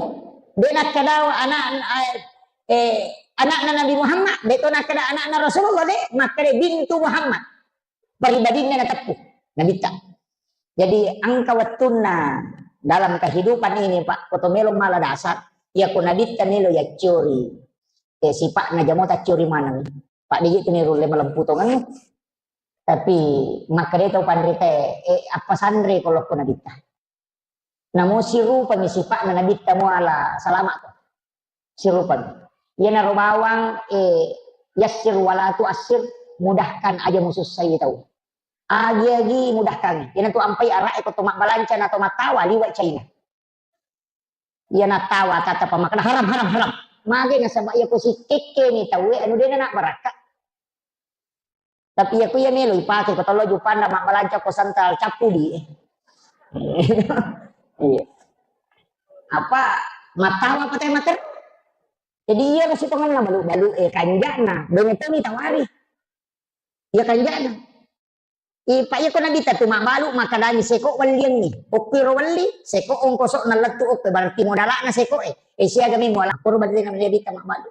de nakkeda anak, eh, anakna Nabi Muhammad, de to nakkeda anakna Rasulullah, de, makkeda bintu Muhammad. Pribadinna nateppu, Nabitta. Jadi, engka wettunna dalam kehidupan ini, Pak, ko to melo mala dasar, iya ko Nabitta melo yaccori, eh, sipa'na jamo taccori maneng. Pak, de je tu nirulle malempu tongengnge. Tapi makkeda tau panrita, eh, appasanre ko lokko Nabitta. Namo sirupami sipa'na Nabitta muala salama' ko. Sirupami. Iyanaro bawang, eh, yassir wala tuassir, mudahkan aja musussai tau. Agi-agi mudahkan. Iyanatu ampai ara'e ko to mabbalanca na to mattawa liwa' Cina. Iyana tawa tata pamakkeda, "Haram, haram, haram." Mage nasaba' iya ko sikkekkeni tauwe anu dena na barakka'. Tapi iya ku iya melo ipake ko tollo Juppanda mabbalanca ko sentral cappudi. Iya. Apa mattawa apa teh mater? Jadi iya ro sitongenna balu-balu e kanja'na, bene toni tawari. Iya kanja'na. Ipa iya ko Nabitta tu mabbalu makkedani seko welliangngi. Okko ro welli, seko ongkoso na lettu okko berarti modala'na seko e. E siaga mi muala koro berarti na Nabitta mabbalu.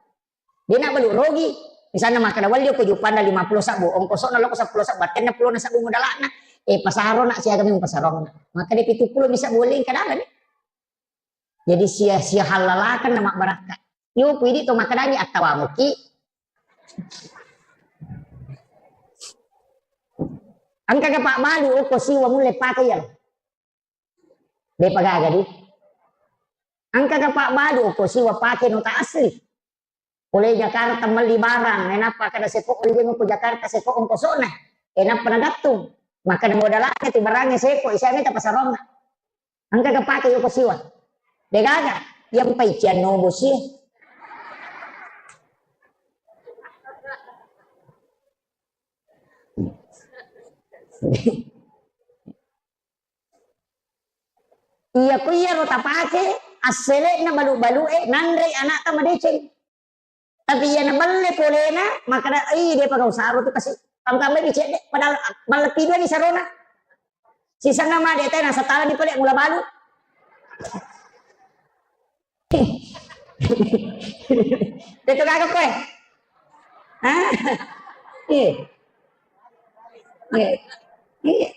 De na balu rogi. Misalna makkeda, "Welli okko Juppanda lima pulo sabbu, ongkosona lokko seppulo sabbu, tenna pulona sabbu modala'na, eh, pasarona siaga mi pasarona." Makkeda pitu pulo mi sabbu welli engka dalani. Jadi sia, sia hallalakeng na mabbarakka'. Yo, pidi to makkedani attawamuki. Engka ga pabbalu okko siwa mulle pake iya. Depa gaga di. Engka ga pabbalu okko siwa pake nota asli. Pole Jakarta melli barang, nainappa kada seko olleng ko Jakarta seko ongkosona. Enappa nagattung. Makkeda modalakna tu barangnge seko, isa meta pasaronna. Engka ga pake yoko siwa. Degaga, yang paician nobo sie. Iya, ko iyaro tapake, assele'na balu-balu'e, nanrei ana'ta madeceng. Tapi iya nabelle polena, makkeda, "Ih, depa gau saro tu kasi." Tambai-tambai mi cedde, padahal malleppi dua ni sarona. Sisenna made te nasatala ni pale mula balu. Tetu gaga koe. Hah? Iya. Iya. Iya.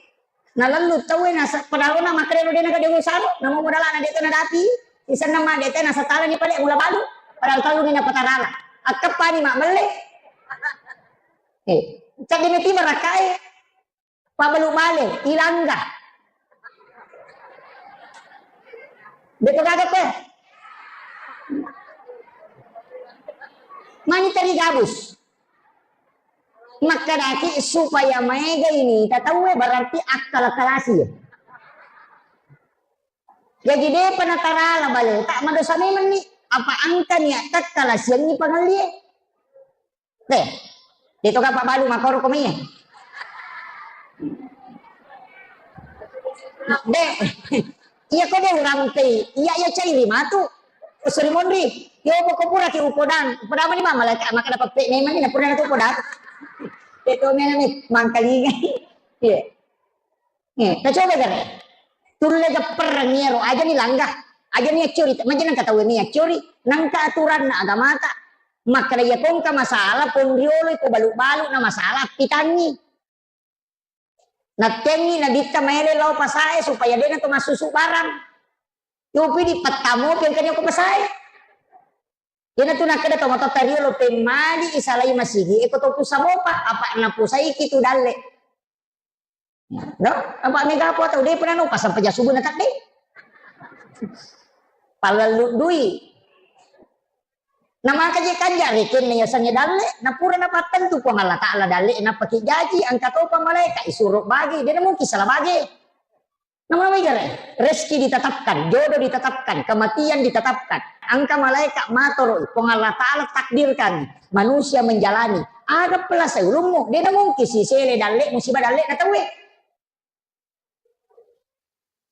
Nalallu tauwe nasa padalona makkeda lo dena gade usaro, namo modalana de to nadapi, sisenna ma de te nasatala ni pale mula balu, padahal tellu ni napatarala. Akkeppani mabbelle. Eh, cedde meti barakkae. Pabbalu bale, ilangga. Beto gaga koe. Mani teri gabus. Makkedaki supaya maega ini tatauwe berarti akkala-kalasi ya. Jaji depa natarala baleta, madosa memenni. Apa engka niat takkalasiangngi pangellie. Deh, de toga pabbalu makoro ko mie. De, iya ko de urampei, iya iya cairi matu. Suri monri, yo poko pura ki upodang, upodang mani mama leka, maka dapat pe memang ini pura tu upodang. De to mena ni mangkalinga. Iya. Eh, tacoba gare. Tulle gapperreng iyaro, aja ni langga, aja ni accuri, maja nangka tau ni accuri, nangka aturanna agamata. Makkeda iya kongka masalah, pong riolo iko balu-balu na masalah, pitangi. Nattengi nabitta maele lao pasae supaya dena to massusu barang. Yopi di pettamo pi engkani ko pasae. Iyana tu nakkeda to matotta riolo pemmali isalai masigi, eko to pusa mopa, apa napusaiki tu dalle. No? Apa mega apa tau de pernah no pasang peja subuh na tadde. Palallu dui. Na maka je kanja rekenna yasengnge dalle, na pura napattentu Puang Allah Ta'ala dalle, napaki jaji, engka topa malaika isuro bage, dena mungkin salah bage. Namawai gare, rezeki ditetapkan, jodoh ditetapkan, kematian ditetapkan. Engka malaika matoro, Puang Allah Ta'ala takdirkan manusia menjalani. Aga pelasai ulummu, dena mungkin sisele dalle, musibah dalle na tauwe.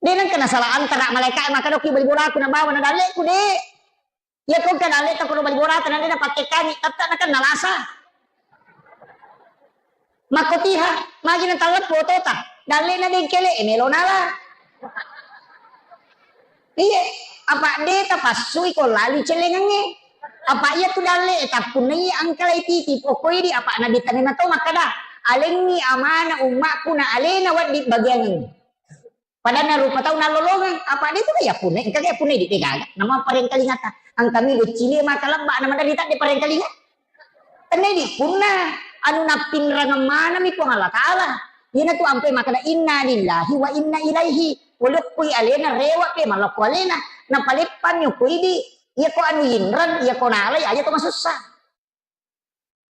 De nengka nasala antara malaika maka doki bali bolaku na bawa na dalleku de. Iya ko engka dalle ta kono bali bolata na de napakkekangi, tetta na kan nalasa. Makkotiha, magi na talleppo otota. Dalle na dengkele, e melo nala. Iye, apa de tapassui ko lali celengengnge. Apa iya tu dalle tappunnai angkalai titi pokoi di apa nabi tanena to makkada. Alengngi amana ummakku na alena waddi bagiangengnge. Padanna rupa tau nallolongeng, apa de tu ya punna, engka ya punna di degaga. Nama parengkalingata, engka mi decili maka lebba nama dari tadde parengkalinga. Tenna di punna anu nappinrangeng manami Puang Allah Ta'ala. Iyana tu ampe makana inna lillahi wa inna ilaihi. Waleppui alena rewa pe malakku alena. Napaleppang nyokoi di. Iya ko anu inrang, iya ko nalai aja to masussa.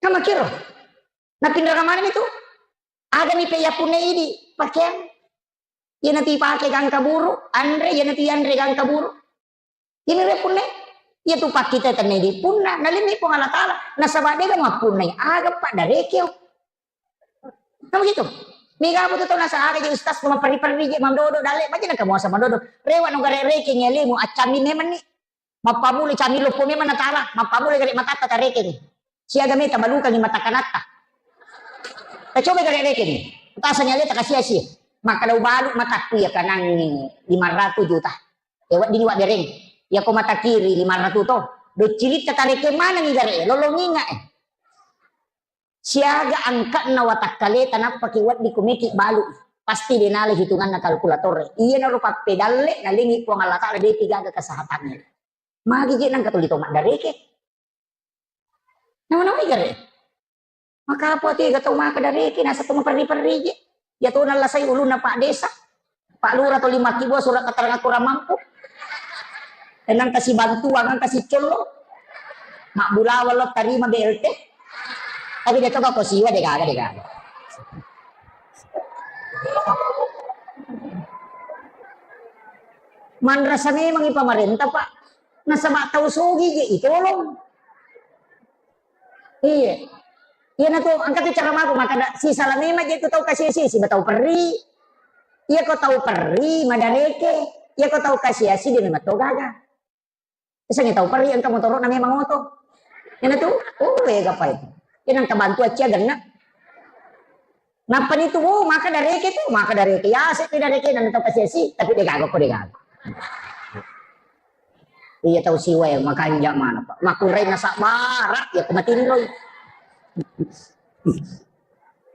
Kamakiro. Napinrangeng manami tu. Agami pe ya punna idi pakeang. Iyana tu ipake gangka buru, anre, iyana tu yanre gangka buru. Ini re punna. Iya tu pakkita tenna di punna, nalimmi Puang Allah Ta'ala. Nasaba dega mappunnai, aga pa darekeo. Nah begitu. Mega apa tu tau nasa aga je ustaz ko maperri-perri je mandodo dalle, macam naka muasa mandodo. Rewa no gare reke ngelemu, accammi memang ni. Mappamula cami loppo memang natala, mappamula gare matatta tarekeng. Siaga meta balukangi mata kanatta. Tacoba gare rekeng. Tasanya leta kasia-sia. Maka dau balu matakku ya kanangi lima ratus juta. Ya waddini wabbereng. Ya ko mata kiri lima ratus to. Docilitta tarekeng mana ni gare lolonginga eh. Siaga angka'na watakkaleta nappaki wedding kumeki balu, pasti de nala hitunganna kalkulator. Iyanaro pappedalle nalengi Puang Allah Ta'ala de pigaga kesehatanna. Magi je nangka tuli to maddareke. Nama-nama gare. Maka apa tega tau maka dareke nasa to maperri-perri je. Ya to nallasai ulunna Pak Desa. Pak Lurah tuli makkibua surat keterangan kurang mampu. Engka sibantuang, engka sicollo. Mabbulawang lo tarima B L T. Tapi de to ko siwa de gaga, de gaga. Manrasa memang i pamarenta, Pak. Nasaba tau sogi je itolong. Iya. Iyana tu engka tu cara mako maka sisala memang je tu tau kasi-asi siba tau perri. Iya ko tau perri madareke. Iya ko tau kasi-asi de memang to gaga. Misalnya tau perri engka motoro na memang oto. Iyana tu, oh, wega pai. Iyana engka bantu accia genna. Nappa ni tu, oh, maka dareke tu, maka dareke. Ya, se pi dareke na tau kasi-asi, tapi de gaga ko de gaga. Iya tau siwa ya, makanja mana, Pak. Makurai na sabara, ya ko matinroi.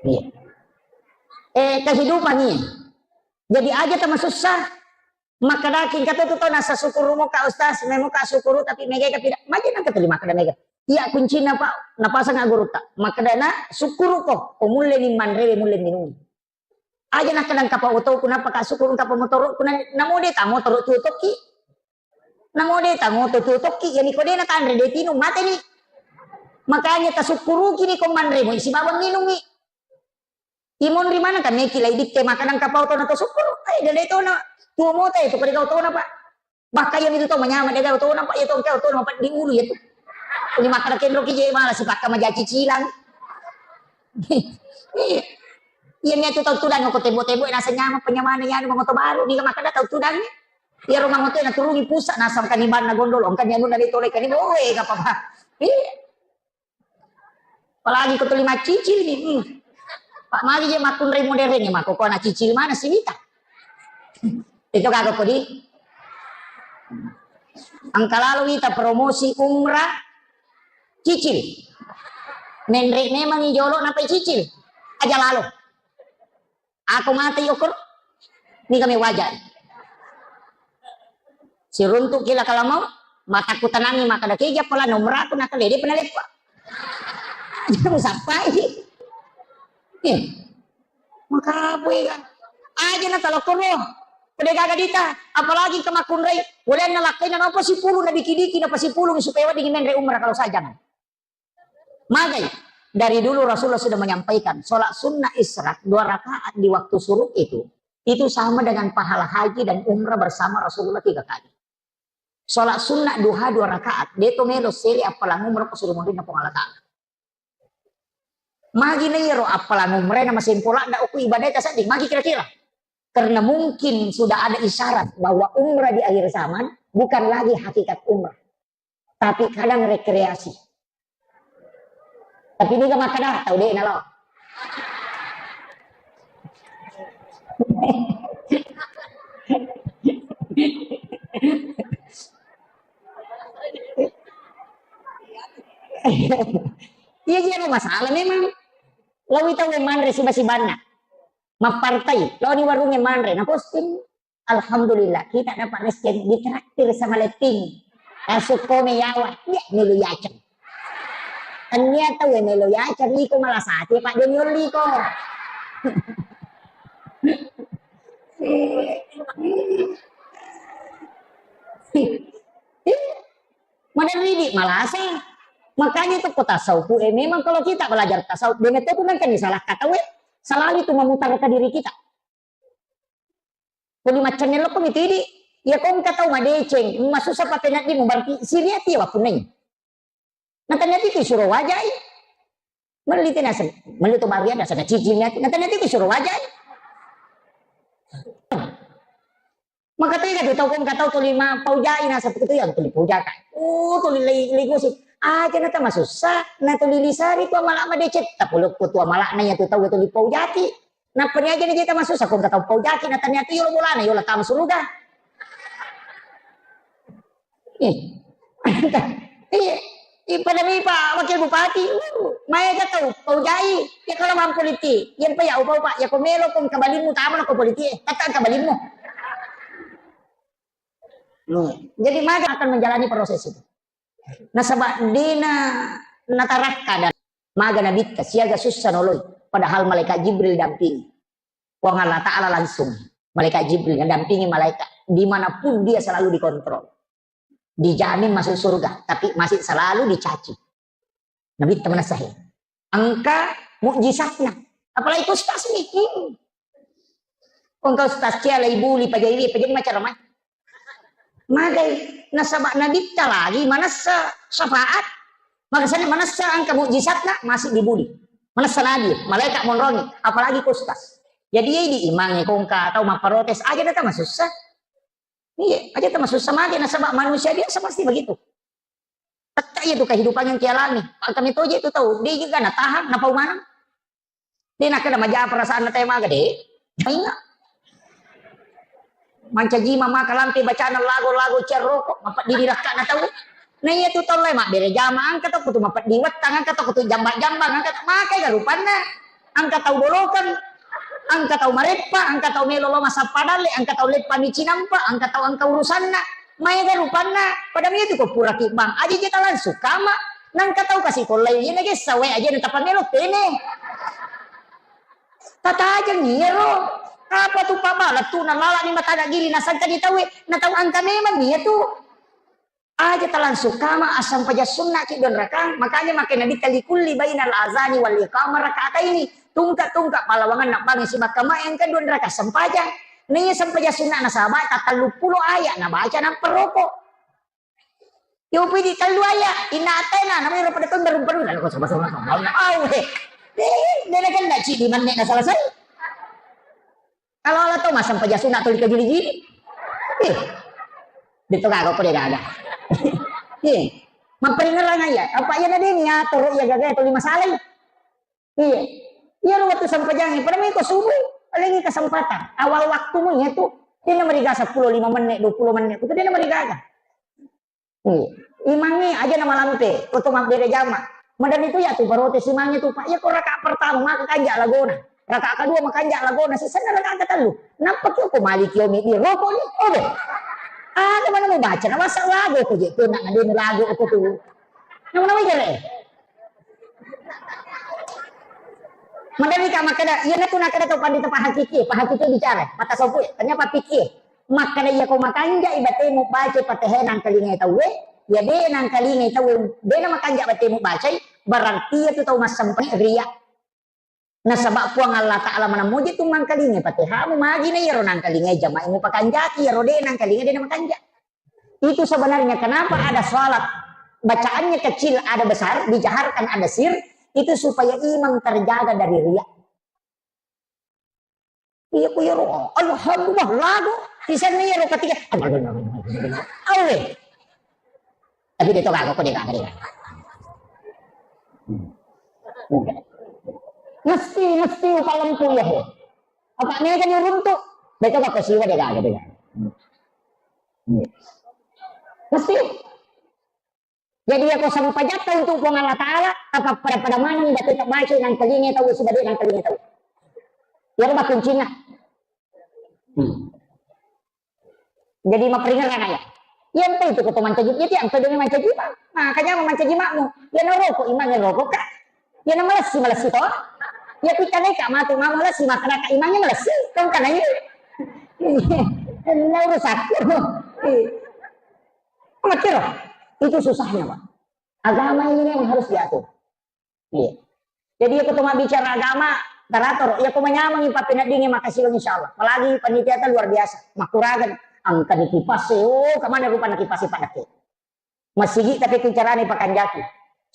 Iya. Eh, kehidupan ini. Jadi aja tama susah. Makkadaki engka tu tau nasa sukuru muka ustaz, me muka sukuru tapi mega tapi maja nangka terima kada mega. Iya kuncina Pak, napasang gurutta. Makkadana sukuru ko, ko mulle ni manrewe mulle minum. Aja nakka nangka pa oto ku napa ka sukuru ka pa motoro ku na mode ta motoro tu tokki. Na mode ta moto tu tokki, yani ko de na tanre de tinu mate ni. Makanya ta sukuruki ni ko manre mo isi bawang minumi. Imonri maneng kan neki lai ditte makanang kapau tona to sukkuru. Ai dale tona. Tuo mota itu kode kau tona, Pak. Bahkan iya mitu tau manyameng de gaga tona, Pak, iya tongke tona, Pak, di ulu iya tu. Ini makkeda kenro ki je malah sipakka maja cicilang. Iya. Iya niatu tau tudang ko tebo-tebo naseng nyameng penyamane anu mangoto baru, niga makkeda tau tudang. Iya ro mangoto naturungi pusat naseng kani banna gondol, ongka anu na ditolekani, oh, eh, gak apa-apa. Iya. Apalagi ko tuli maccicil ni. Hmm. Pak, magi je makkunrai modernnya, mako ko na cicil mana si wita. Itu kagak kodi. Engka lalo wita promosi umrah cicil. Menre memang i jolo napai cicil. Aja lalo. Ako mate yokor, ni kami wajai. Siruntuk kila kalamau, mataku tanangi makkeda keja pala nomor aku nakale de pernah leppa. Jangan sampai. Eh, maka apa ya? Aja na talokoro. Pede gaga dita, apalagi ke makkunrai. Boleh na lakai na napa sipulu na diki-diki na pasipulu supaya wedding menre umrah kalau saya jangan. Magai, dari dulu Rasulullah sudah menyampaikan, sholat sunnah isyraq dua rakaat di waktu syuruk itu, itu sama dengan pahala haji dan umrah bersama Rasulullah tiga kali. Sholat sunnah duha dua rakaat, deto melo sele appalang umrah ko suruh Puang Allah Ta'ala. Magi na iyaro appalang umrah na masempola nda uku ibadah tasedding, magi kira-kira. Karena mungkin sudah ada isyarat bahwa umrah di akhir zaman bukan lagi hakikat umrah. Tapi kadang rekreasi. Tapi niga makkeda tau de' nalo. Iya, iya, masalah memang. Lawi tau manre siba-sibanna. Mappartai, laoni warungnge manre, naposting. Alhamdulillah, kita dapat rezeki ditraktir sama Letting. Masuk kome yawa, dia melu yaceng. Tania tau melu yaceng, iko malah sate, Pak, dia nyolli ko. Mana ridi malasa. Makanya itu kota sauku, eh, memang kalau kita belajar tasawuf, dengan itu nanti salah kata, we, selalu itu memutar ke diri kita. Kuli maccennello ko mitidi, iya ko engka tau madeceng, masussa papeneddimu, berarti siriati wapunnai. Nataniati tu suro wajai. Melli tena sen, melli to baru ada sana cicil niati. Nataniati tu suro wajai. Maka tega tu tau ko engka tau tuli ma paujai nasa tu yang tuli paujaka. Oh, tuli lei lei gosip. Aja na tamasussa, na tuli lisari tu amala madeceng. Tapulukku tu amala na iya tu tau tuli paujaki. Nappa ni aja ni jeta masussa, ko engka tau paujaki, natania tu yolo bolana, yolo tama suruga. Eh. Iya. Iya, pada mi Pak Wakil Bupati, uh, maega tau paujai, ya kalau mampu liti, yang pa ya upau Pak, ya ko melo ko engka balimmu tama ko politi, eh, tata engka balimmu. Hmm. Jadi maga akan menjalani proses itu. Nasaba dena natarakka dan maga nabitta siaga sussa noloi, padahal malaikat Jibril dampingi. Puang Allah Ta'ala langsung, malaikat Jibril mendampingi malaikat dimanapun dia selalu dikontrol. Dijamin masuk surga, tapi masih selalu dicaci. Nabitta manessa he. Engka mukjizatna. Apalagi ustaz ni. Hmm. Engka ustaz cia lai buli pajai, pajai macam mana? Magai, nasaba nabitta lagi manessa syafaat. Makasana manessa engka mukjizatna masih dibuli. Manessa nabi, malaikat monrongi, apalagi ko ustaz. Jadi iya di imang ko engka tau mapparotes aja data masussa. Iya, aja ta masussa mage nasaba manusia biasa pasti begitu. Tetta iya tu kehidupan yang kialami. Pak kami toje tu tau, dia juga na tahan, na pau maneng. Dia nak kena maja perasaan na tema gede. Ingat. Mancaji mama kalampe bacana lagu-lagu cerroko, mapeddi di rakka na tau. Nah iya tu tau lai mabbere jama angka tau kutu mapeddi wettang angka tau kutu jamba-jambang angka tau makai garupanna. Engka tau bolokeng, engka tau mareppa, engka tau melo lo massappa dalle, engka tau leppa mi cinampa, engka tau engka urusanna. Maega rupanna, pada mi tu ko pura kibbang, aja je talang sukama, nangka tau kasi kollai, ye nage sawe aja na tapamelo tene. Tatajeng iyaro, apa tu pabala tu nalala ni mata gili nasangka di tawe, na tau engka memang iya tu. Aja talangsung kama assampajang sunnaki duanrakang, makanya makkeda nabitta likulli bainal azani wal iqamah raka'ataini. Tungka-tungka pallawanganna bangngi sibawa kamae engka duanrakang sempajang. Naiya sempajang sunna nasaba tatelluppulo ayat nabaca nampa roko. Yo pidi tellu ayat, inna ataina, namanya pada tunda rumpanu, lalu kau sama-sama. Au, eh. Eh, dia kan nak cidi menne na selesai. Kalau Allah tahu masang pejasuna atau dikajili-jili. Eh. Dia tu kagak, kok dia kagak. Eh. Memperingatkan ayat. Apa ya nadeni ya, toro ya gagal atau lima salai. Iya. Iya, lu waktu sempajang, pada mengko subuh, lagi kesempatan. Awal waktumu ya tu, dia nama riga sepuluh, lima menit, dua puluh menit. Itu dia nama riga. Iya. Imangnge aja nama lampe, ko to mabbere jama. Madan itu ya tu barote simangnge tu, Pak. Ya ko rakaat pertama maka kanja lagona. Rakaat kedua maka kanja lagona, sisana rakaat ketellu. Nappa ki ko maliki yomi di roko ni. Obe. Ada mana mau baca, na masa lagu ko je, ko nak ngadeni lagu ko tu. Nama-nama jere. Madan ka makkeda, iya natu nakkeda to pandita pahakiki, pahakiki bicara. Mata sopu, tanya papiki. Makkeda iya ko makanjai batemu baca Fatihah nangkalingai tauwe, ya de nangkalingai tauwe, de na makanja batemu bacai, berarti iya tu tau massempajang ria. Nasaba Puang Allah Ta'ala manammoji tu mangkalingai Fatihahmu, magi na iyaro nangkalingai jama'i mupakanjaki, iyaro de nangkalingai de na makanja. Itu sebenarnya kenapa ada salat bacaannya kecil ada besar, dijaharkan ada sir, itu supaya imam terjaga dari ria. Iya, ku iyaro, alhamdulillah, lagu. Sisenna iyaro ketiga. Awe. Tapi dia tu kagak, kok dia kagak, dia kagak. Mesti, mesti upalempu ya, he. Apa ni kan runtuk? Dia tu kagak siwa, dia kagak, dia kagak. Mesti. Jadi, iya ko sempajatta untuk Puang Allah Ta'ala, apa pada-pada maneng batu tak baca nang telinga tahu, sudah dia nang telinga tahu. Ya, rumah kuncinya. Hmm. Jadi, maperingatkan ayah. Iya, entah itu kau mancaji, iya, tiang kau dengan mancaji, Pak. Makanya mau mancaji makmu. Ya, na rokok, imangnya rokok, Kak. Ya, na malessi, malessi, toh. Ya, kita nih, Kak, matu, mau malessi, maka Kak imangnya malessi. Kau kan aja. Nah, urusanku. Iya. Makkiro, itu susahnya, Pak. Agama ini memang harus diatur. Iya. Jadi, iya, aku cuma bicara agama, teratur. Iya, aku menyamang, Pak, peneddingi, makasih, insya Allah. Apalagi panitia itu luar biasa. Makuragan, angka di kipas, eh, oh, kemana rupa na kipas, Pak, dake. Masigi, tapi ku carane pakanjaki.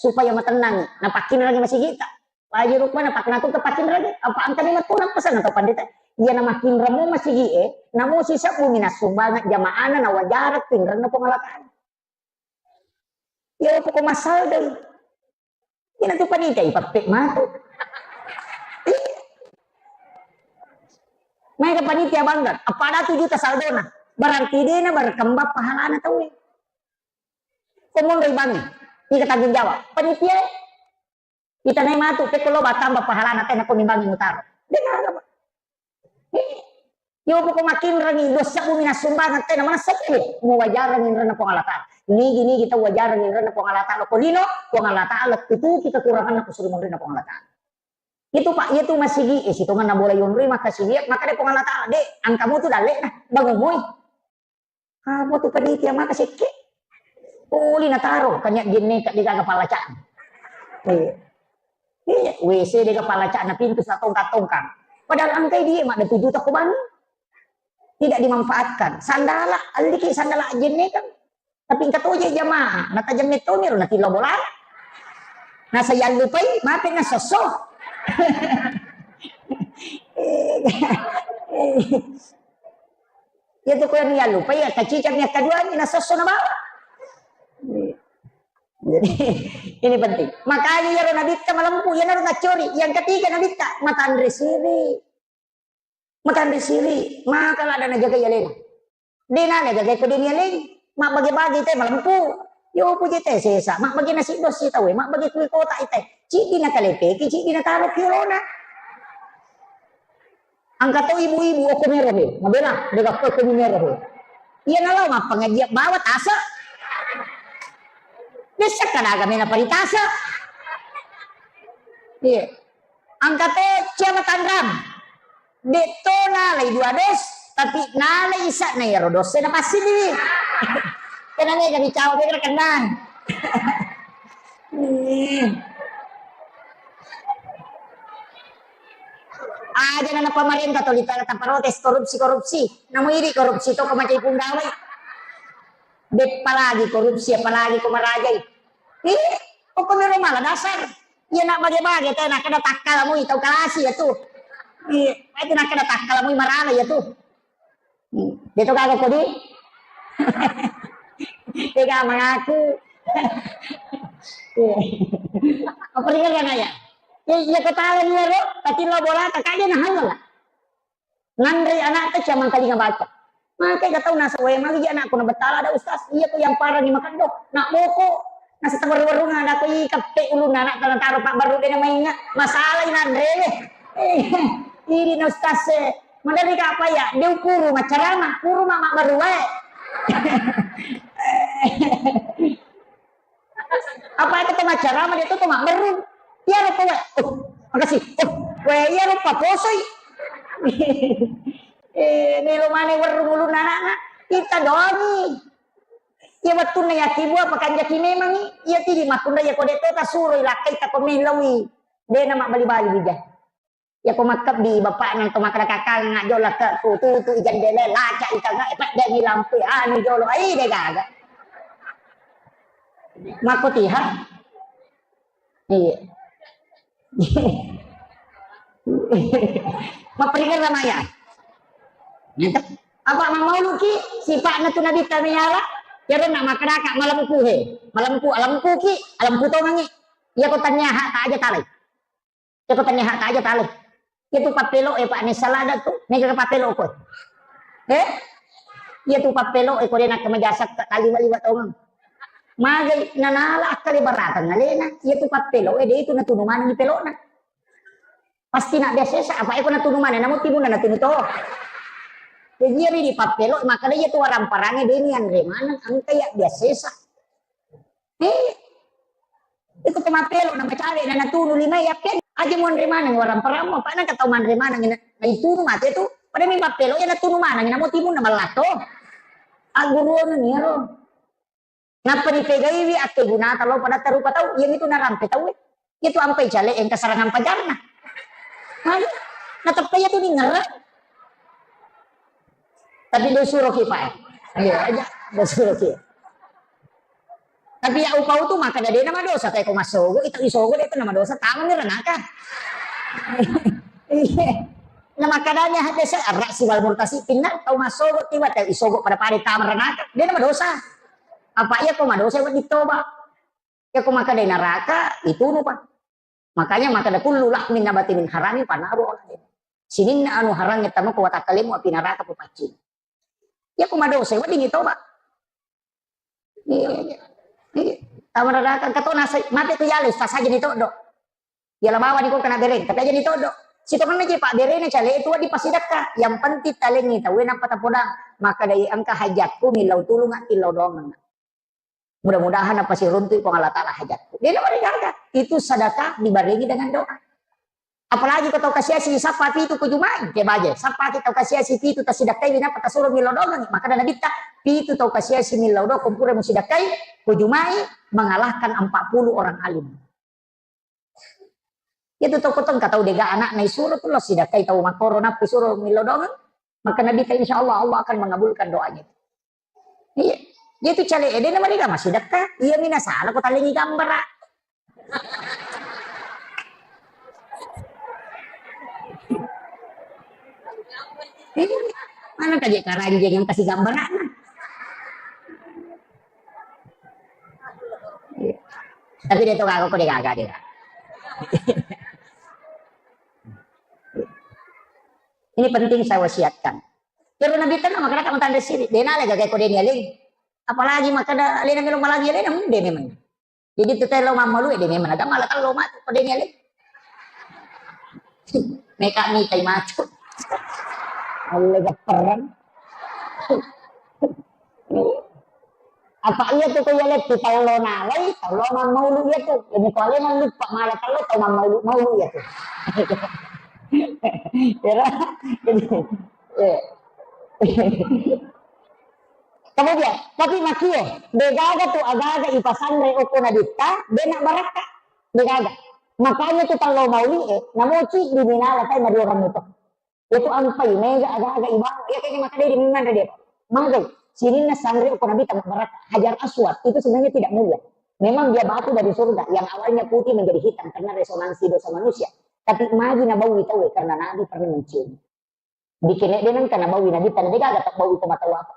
Supaya matennangi. Napakkinrangi masigi, tak. Lagi rukmana, Pak, natu kepakkinrangi. Apa angka ni matu, pesan atau pandita? Iya, namakinramu masigi, eh. Namu sisa bumi nasumbangan jamaana, nawajarat, pinranna Puang Allah Ta'ala. Iya, pokok masal deh. Ina tu panitia ipappek matu. Iya. Maega panitia bangga, appada tu juta saldona. Berarti dena berkembang pahalana tauwe. Ko monro ibangi, ika tanggung jawab. Panitia, ita nai matu, pekko lo batamba pahalana tena ko mibangi mutaro. Dena apa? Iya. Yo, poko makinrangi, dosa bumi nasumbangan, tena manessa kede. Muwajarangi inrenna Puang Allah Ta'ala. Nigi-nigi tau wajarangi inrenna Puang Allah Ta'ala. Ko lino, Puang Allah Ta'ala tutuki kekuranganna kusuri monrinna Puang Allah Ta'ala. Itu, Pak, itu masigi, eh, sitonganna bola yonroi, maka sigiat, maka de Puang Allah Ta'ala, de, angkamu tu dalle, nah, bangun moi. Apa tu panitia maka sekke? Poli nataro, kanya jenne ka degaga pallaca'na. Iya. Iya, W C degaga pallaca'na, pintu sa tongkang-tongkang. Padahal angkai dia mak ada tujuh toko bangi. Tidak dimanfaatkan. Sandala, alliki sandala jenne kan. Tapi engka toje jamaah, natajang metto miro natilo bola. Nasa yallupai, mape nasosso. Iya tu ko yang yallupai, ya kacicang yang kedua ni nasosso na bawa. Jadi, ini penting. Makanya iyaro nabitta malempu, iyaro naccori. Yang ketiga nabitta, matanre siri. Matanre siri, maka lada najagai alena. De nale gagai ko de ni aleng. Mabbage-bage te malempu. Yo puje te sesa, mabbage nasi dosi tawe, mabbage kui kota ite. Cidi na kalepeki, cidi na taro ki olona. Angka to ibu-ibu, okko mero he. Mabela, de gappo okko mero he. Iya nalo mappangajian bawa tasa. Dessa kadaga mena paritasa. Iya. Angka to cia matanrang. De to nalai dua dos, tapi nalai isa na iyaro dosse na passidi. Kena mega bicara kena kenang. Hmm. Aja na pamarenta to ditana taparotes korupsi-korupsi. Namu idi korupsi to ko macai punggawai. Beppa lagi korupsi, apalagi ko marajai. Eh, pokoknya mala dasar. Iya nak bage-bage teh nak kena takkala mui tau kalasi ya tu. Iya, itu nak kena takkala mui marana ya tu. Hmm. Dia tu kagak kodi. Tega mengaku. Iya. Apa dengar kan ya? Ya, iya ketahuan ya lo, tapi lo bola tak aja nah halal lah. Nanre anakta cuma kalinga baca. Maka gak tahu nasa wae magi anakku na betala ada ustaz. Iya ko yang parah di makan dok. Nak boko. Nasa tawarung-warung ada ko i kappe ulun anak tanah taruh pak baru dia namanya. Masalah nanre. Eh, ini na ustaz eh. Madari ka apa ya? Dia puru macarama, puru mama baru wae. Apa itu tengah cara mah dia tuh tengah meru. Iya rupa we. Oh, makasih. Oh, we iya rupa posoi. Eh, melo mana weru mulun anak-anak. Kita doangi. Iya wettunna ya kibu apa kanjaki memang iya tidi makkunda ya kode teta suro ilakkai ta ko melawi. Dena mak bali-bali bija. Yako makkebbi bapakna to makkeda kakang ngajjola ke ku tutu i jendela laca i tengah e peddengi lampu anu jolo ai de gaga. Makko tiha. Iya. Maperingan namanya. Apa mamauluki sipakna tu nabi kami ala. Yaro nak makkeda kak malampu he. Malampu alampu ki alampu tongangi. Iya ko tanya hak tak aja talai. Iya ko tania hak aja talo. Iya tu pappelo e pak ne salada tu, mega pappelo ko. Eh? Iya tu pappelo e ko dena kemajasak tak kali wali watongeng. Magai nanala akkale baratang alena. Iya tu pappelo e de itu natunu mana ni pelona. Pasti nak biasa sa apa eko natunu mana namu timun natunu to. Jadi iya di pappelo maka iya tu warang parange deni anre mana angka ya biasa sa. Eh, iko to mappelo na macawe na natunu lima ya pen. Aja monre maneng warang parammu apa na tau manre maneng na itunu mate tu. Pada mi mappelo ya natunu maneng na mo timun na mallato. Agguruan ni ro. Nappa dipegaiwi akke gunata lo pada tarupa tau. Yang itu narampe tau. Itu ampai cale engka sarangan pajarna. Ayo, nateppa iya tu ningerang. Tapi do suroki pak. Iya aja, do suroki. Tapi ya upau tu maka dade nama dosa kayak ko masogo itu isogo itu nama dosa tamu ni renaka. Iya. Nama kadanya hati saya rak si wal murtasi pinna tau masogo tiba tau isogo pada pada tamu renaka dia nama dosa. Apa iya ko madosa buat ditoba. Iya ko maka dai neraka itu nu pak. Makanya maka da kullu lahmin nabati min harami panaru. Sininna anu harangnge tamo ko watakkalemu api neraka pu paccing. Iya ko madosa wedding toba. Iya, iya. Iya. Tama neraka engka to nasai mate ko yale sasa jadi todo. Yala bawa ni ko kena bereng tapi aja ni todo. Sitokang aja pak bereng cale itu di pasidakka. Yang penting talengi tawe napa tapodang. Maka dai engka hajatku milau tulung attillau doang. Mudah-mudahan apa sih runtuh Puang Allah Ta'ala hajatku. Dia nama diharga. Itu sedekah dibarengi dengan doa. Apalagi kau tahu kasih sapa pitu kujumai ke baje. Sapa kita tahu kasih pitu tasidakai binapa tasuro milo doang. Maka ada Nabi ta pitu tahu kasih milo do kumpul musidakai kujumai mengalahkan empat puluh orang alim. Itu toko tengka tau dega anak na isuro tu lo sidakai tau makoro napi suro milo doang. Maka Nabi ta insya Allah Allah akan mengabulkan doanya. Iya. Dia tu cale ede nama dega masih deka. Iya mina salah ko talengi gambara. Iya. Mana kaje karanjeng yang kasih gambara. Tapi dia tu kagak kok dia kagak dia. Ini penting saya wasiatkan. Terus Nabi tenang makanya kamu tanda siri. Dia nale gagai kode ni aling. Apalagi maka ada lena melo malagi lena dia memang. Jadi tu telo mamalu dia memang ada malah kalau mat kode ni aling. Meka mita macu. Allah gaperan. Apa iya tu ko iya letti tau lo nalai, tau lo mammaulu iya tu. Ini ko alena lupa mala tau lo tau mammaulu maulu iya tu. Ira. Jadi, eh. Kemudian, tapi makie, degaga tu agaga ipasanre oko naditta, dena barakka. Degaga. Makanya tu tallo mauli e, namoci di minala tai mariorang itu. Itu ampai mega aga-aga ibawa. Ya kayaknya maka dari miman dia. Magai sininna sanre ko Nabi tamat baraka. Hajar Aswad itu sebenarnya tidak mulia. Memang dia batu dari surga yang awalnya putih menjadi hitam karena resonansi dosa manusia. Tapi magi nabawi tahu karena Nabi pernah mencium. Dikene de nengka nabawi Nabi tanda de gaga tabawi ko mata apa.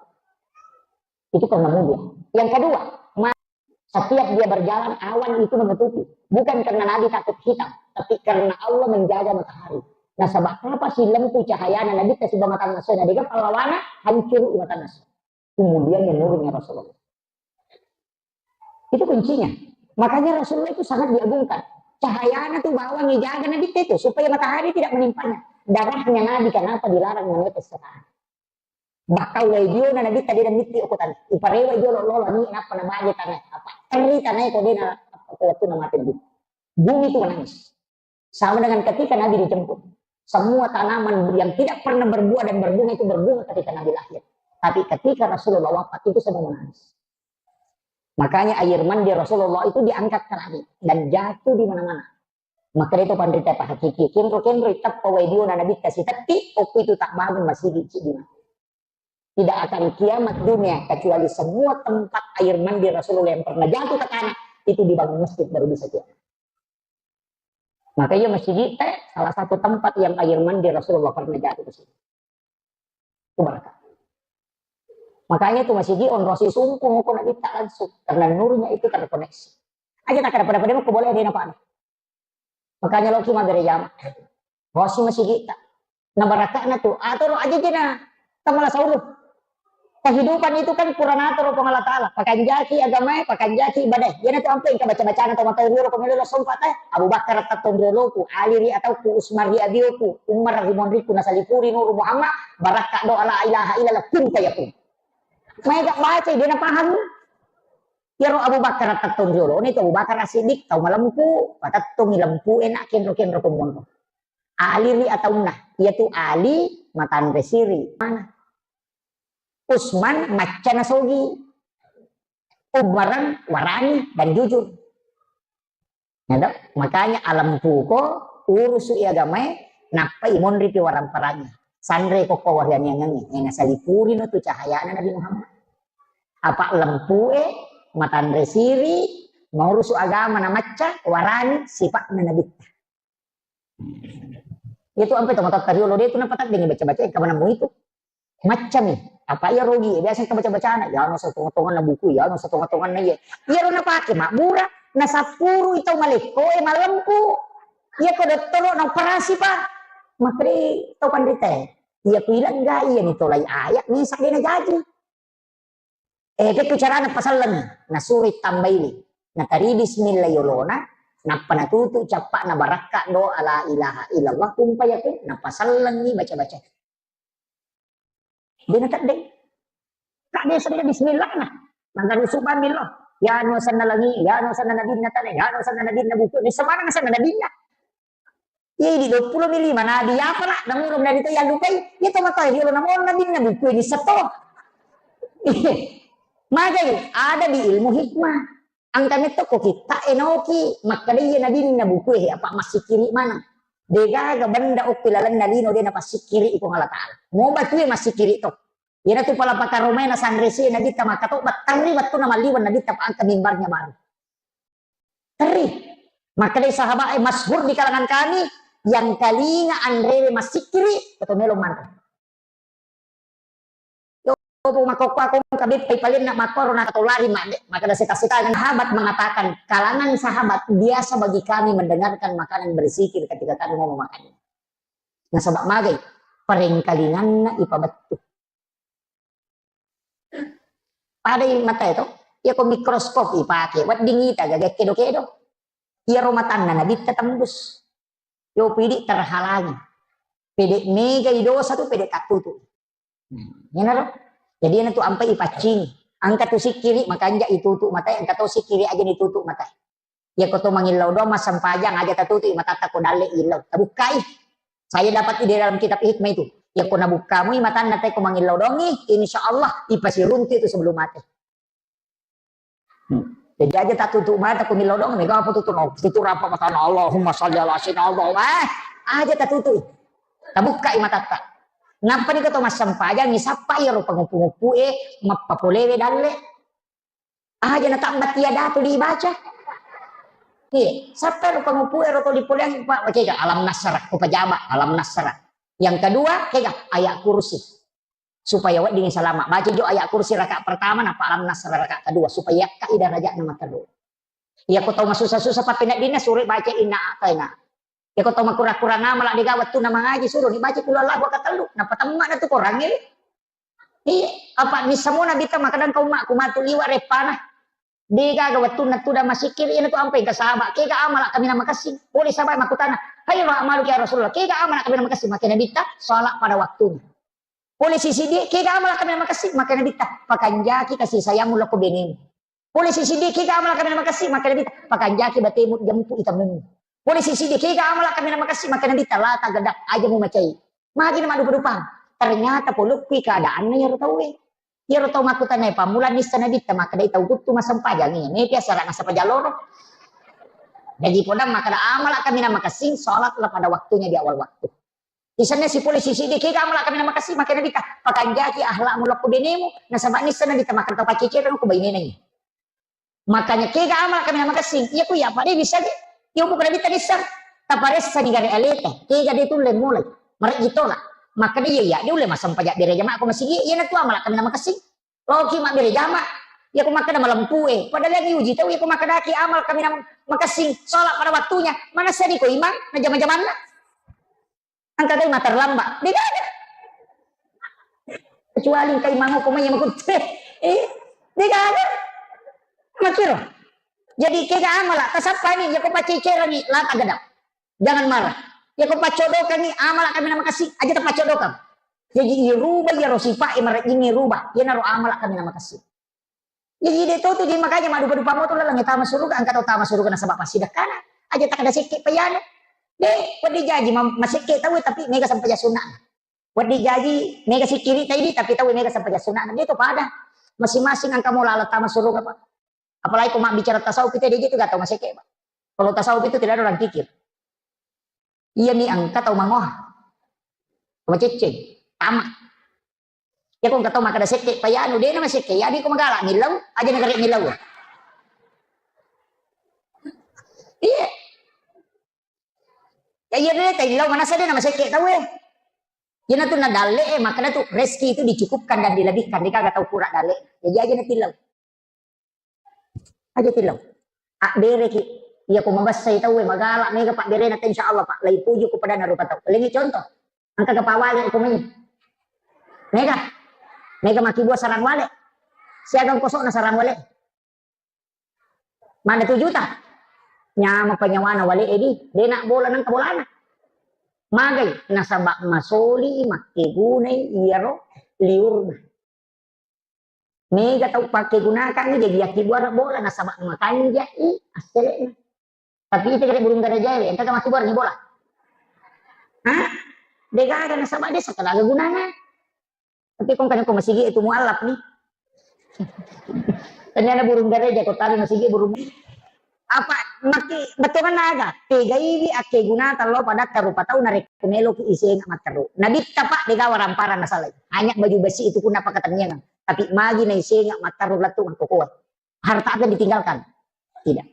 Itu karena mulia. Yang kedua, ma- setiap dia berjalan awan itu menutupi. Bukan karena Nabi takut hitam, tapi karena Allah menjaga matahari. Nasaba apa sih lempu cahayana Nabi kasih mata nasona dega pahlawana hancur mata nasona. Kemudian menurunnya Rasulullah. Itu kuncinya. Makanya Rasulullah itu sangat diagungkan. Cahayana tuh bawang dijaga Nabi itu supaya matahari tidak menimpanya. Darahnya Nabi kenapa dilarang menetes ke tanah? Bakau lai dio na Nabi tadi dan mitti aku tadi. Iparewa dio lo lo ni kenapa na baje tanah? Apa teri tanah itu dia na apa kuat tuh nama tadi. Bumi itu menangis. Sama dengan ketika Nabi dijemput. Semua tanaman yang tidak pernah berbuah dan berbunga itu berbunga ketika Nabi lahir. Tapi ketika Rasulullah wafat itu semua menangis. Makanya air mandi Rasulullah itu diangkat ke langit dan jatuh di mana-mana. Maka itu panrita pahakiki kenro-kenro itappa wai diona Nabi kasih tetti, okku itu tak bangun masih di Cik Dima. Tidak akan kiamat dunia kecuali semua tempat air mandi Rasulullah yang pernah jatuh ke tanah itu dibangun masjid baru bisa kiamat. Maka iya masjid teh salah satu tempat yang air mandi Rasulullah pernah jatuh ke situ. Itu berkah. Makanya itu masjid onrosi sungkung kok Nabi tak langsung karena nurnya itu terkoneksi. Aja tak ada pada-pada mau boleh dia nampak. Makanya lo cuma beri jama. Rosi masjid kita. Nah, barakakna tu, atoro aja jena tamala sauru. Kehidupan itu kan kurang atoro Puang Allah Ta'ala. Pakanjaki agamae, pakanjaki ibadah. Jena tu ampe engka baca-bacana tau matai riolo pemelo langsung patai. Abu Bakar tattong rioloku, Ali ri atauku, Usman ri abioku, Umar ri monriku, nasalipuri Nuru Muhammad, barakka doa la ilaha illallah, kun fayakun. Maega baca, dia na paham. Iyaro Abu Bakar tattong riolo, ni tu Abu Bakar As-Siddiq, tau malempu, patettongi lempu enak kenro-kenro pemmonro. Ali ri ataunna, iya tu Ali matanre siri. Mana? Usman macca nasogi. Umarang warani dan jujur. Ya toh? Makanya alempuko urusu agamae nappai monri pi warang perangi. Sanre ko ko warianiangengi. Eh, nasalipurino tu cahayana Nabi Muhammad. Apa lempue matanre siri, maurusu agama na macca, warani sipa'na Nabitta. Itu ampe to matatta riolo de tu napataddengi baca-baca, eh, kamanammu itu. Maccami. Apa iya rogi, biasa kita baca-bacana, ya no satonga-tonganna buku, ya no satonga-tonganna iya. Iya ro napake mabbura, nasappuru itau malekko, eh, malempu. Iya ko dottoro na operasi pa. Makri tau panrita. Iya ku ilang ga iya ni tolai ayat ni sakdena jaji. Eh, pekko carana pasallengi, nasuroi tambaiwi. Natari bismillah yolona, nappa natutu cappa'na barakka doa la ilaha illallah, kumpa yaku, napasallengi baca-baca. Dena teddeng. Kak desa dena bismillah na. Mangga rusu bammi lo. Ya no sanna langi, ya no sanna nabinna tane, ya no sanna nabinna buku. Ni semana sanna nabinna. Iya, idi dua puluh mi lima nabi apa nak? Namurung dari itu yang lupai. Iya, tomat tahu dia nama orang nabi nabi kue di seto. Magai ada di ilmu hikmah. Angka metto ko kita enoki makkada iya nabi nabi kue apa masih kiri mana? Degaga benda okki lalenna lino dia napa sikiri iko Allah Ta'ala. Mau batue masih kiri to. Iya tu pala pakaromai na sanresi nabi ta maka to batterri battu na maliwan nabi ta angka mimbarnya baru. Terri. Makkedai sahabat, eh, masyhur di kalangan kami, yang kalinga anrewe massikkiri, keto melo manre. Yo, bu makokko aku kabeppai palenna makkoro na katolari mande. Maka ada seta-seta sahabat mengatakan, kalangan sahabat biasa bagi kami mendengarkan makanan berzikir ketika kami mau memakan. Nasaba magai, parengkalinganna ipabettu. Padai matae to, iya ko mikroskop ipake, wedding ita gaga kedo-kedo. Iyaro matanna nabitta tembus. Yo pidi terhalangi. Pede mega i dosa tu pede katutu. Nah, iyanaro. Jadi iyana tu ampai ipaccingi. Angka tu sikkiri makanja itutu matae, angka to sikkiri aja ditutu matae. Iya ko to mangillau doang massempajang aja tatutu matatta ko dalle illau. Tabukkai. Saya dapat di dalam kitab hikmah itu. Iya ko nabukkamu matanna te ko mangillau doangi, insya Allah ipasiruntu itu sebelum mati. Hmm. Jadi aja tatutu mata ku milodong, mega apa tutu no, tutu rapa matana, Allahumma sholli ala sayyidina Allah. Eh, aja tatutu. Tabukkai matatta. Nappa niko to massempajangi, sappa iyaro panguppu-nguppu e, mappapolewe dalle. Aja na tabbati ada tu dibaca. Iya, sappa ro panguppu e ro to dipoleang, Pak, kega alam nasara, ko pajama alam nasara. Yang kedua, kega ayat kursi. Supaya wedding salama. Baca jo ayat kursi rakaat pertama, nappa alam nasara rakaat kedua, supaya yakkai darajatna materru. Iya, ko tau masusa-susa pappeneddinna, suro baca inna a'taina. Iya, ko tau makurang-kurang amala, dega wettunna mangaji, suro ni baca qul huwallahu ahad katellu. Nappa temma na tu korangnge. Iya, apa missamona bita makadang kau mak, ku matu liwa reppana. Degaga wettunna tudang masikir, ina tu ampai engka saba. Kega amala kaminang makessing. Pole saba makkutana, "Khairul a'maluki ya Rasulullah." Kega amala kaminang makessing, makkeda Nabitta, salat pada waktunya. Pole sisi dia, kega amala kaminang makessing, makkeda Nabitta, pakanjaki kasih sayangmu loko benemu. Pole sisi dia, kega amala kaminang makessing, makkeda Nabitta, pakanjaki batemu jampu itamemu. Pole sisi dia, kega amala kaminang makessing, makkeda Nabitta, la tagedda, aja mu macai. Magi na maddupa-dupang. Ternyata polokkui keadaanna iyaro tauwe. Iyaro tau makkutana, pammula nissa Nabitta, makkedai tau kuttu massempajang iya, mepi asara nasempajang loro. Jaji podang makkeda, amala kaminang makessing, salatlah pada waktunya di awal waktu. Isenna sipole sisi dia, kega amala kaminang makessing, makkeda Nabitta, pakanjaki akhlakmu loko benemu, nasaba nissa Nabitta makkeda tau paccecereng ko bainena iya. Makanya kega amala kaminang makessing, iya ku iya apa de bisa de. Iya bukan Nabitta nissa. Taparessa ni gare aleta, kega de tulle mulai. Marejji tola. Makkeda iya, iya, de ulle massempajang bere jama ko masigi, iya na tu amala kaminang makessing. Loki mabbere jama, iya ko makkeda malempu e. Padahal yang diuji tau, iya ko makkedaki amal kaminang makessing, salat pada waktunya. Manessa ni ko imang, na jama-jamanna. Engka gai ma terlambat. Degaga. Kecuali engka imang ko mai makutte. Eh, degaga. Makiro. Jadi kega amala, tasappa ni, iya ko paccecereng ni, la tagedda. Jangan marah. Iya ko paccodokangi, amala kaminang makessing, aja tapaccodokang. Jadi irubah iyaro sifat e marejjingngi rubah. Iyanaro amala kaminang makessing. Jadi de to tu, jadi makanya maddupa-dupa moto laleng tama suruga, engka tau tama suruga nasaba passidekkana. Aja takkeda sekke payanu. De, wedding jaji ma-, masekke tau tapi mega sempajang sunnah. Wedding jaji mega sikkiri taidi tapi tau mega sempajang sunnah. De to pada. Masing-masing engka mo laleng tama suruga, Pak. Apalagi ko mabbicara tasawuf itu, de je tu gatau masekke, Pak. Kalau tasawuf itu tidak ada orang kikir. Iya ni engka tau mangoha. Macecce, tama. Iya ko engka tau makkeda sekke payanu, de na masekke, iya ni ko magala millau, aja na gare millau. Iya. Ya iya de taillau, manessa de na masekke tau e. Iya na tu na dalle e, makkeda tu rezeki itu dicukupkan dan dilebihkan, de gaga tau kura dalle. Jadi aja na tillau. Aja tillau. Abbereki. Iya ko mabessai tau e, magala mega pabberena te, insya Allah, Pak. Lai puju ko padanna rupa tau. Lengi contoh. Engka ga pawale ko mai. Mega. Mega makkibua sarang wale. Siaga kosokna sarang wale. Mana tu juta. Nyama penyawana wale edi. Dena bola nang bolana. Magai nasaba masoli makkegunai iyaro liurna. Mega tau pakkegunakangngi, jadi yakkibuara bola, nasaba makanjai assele'na. Tapi ita gare burung garajae, engka ga makkibuarangngi bola? Hah? Degaga, nasaba de sakalaga gunana. Tapi kong kan ko masigi itu mualaf ni. Ternyata burung garaja ko tali masigi burung. Apa makki bettuanna aga? Tegaiwi akkegunata lao padatta rupa tau narekko meloki isenga matteru. Nabitta, Pak, degaga waramparang nasalai. Hanya baju besi itu pun apa ketenyangan. Tapi magi na isenga matteru lettu makkokoe. Harta apa yang ditinggalkan? Tidak.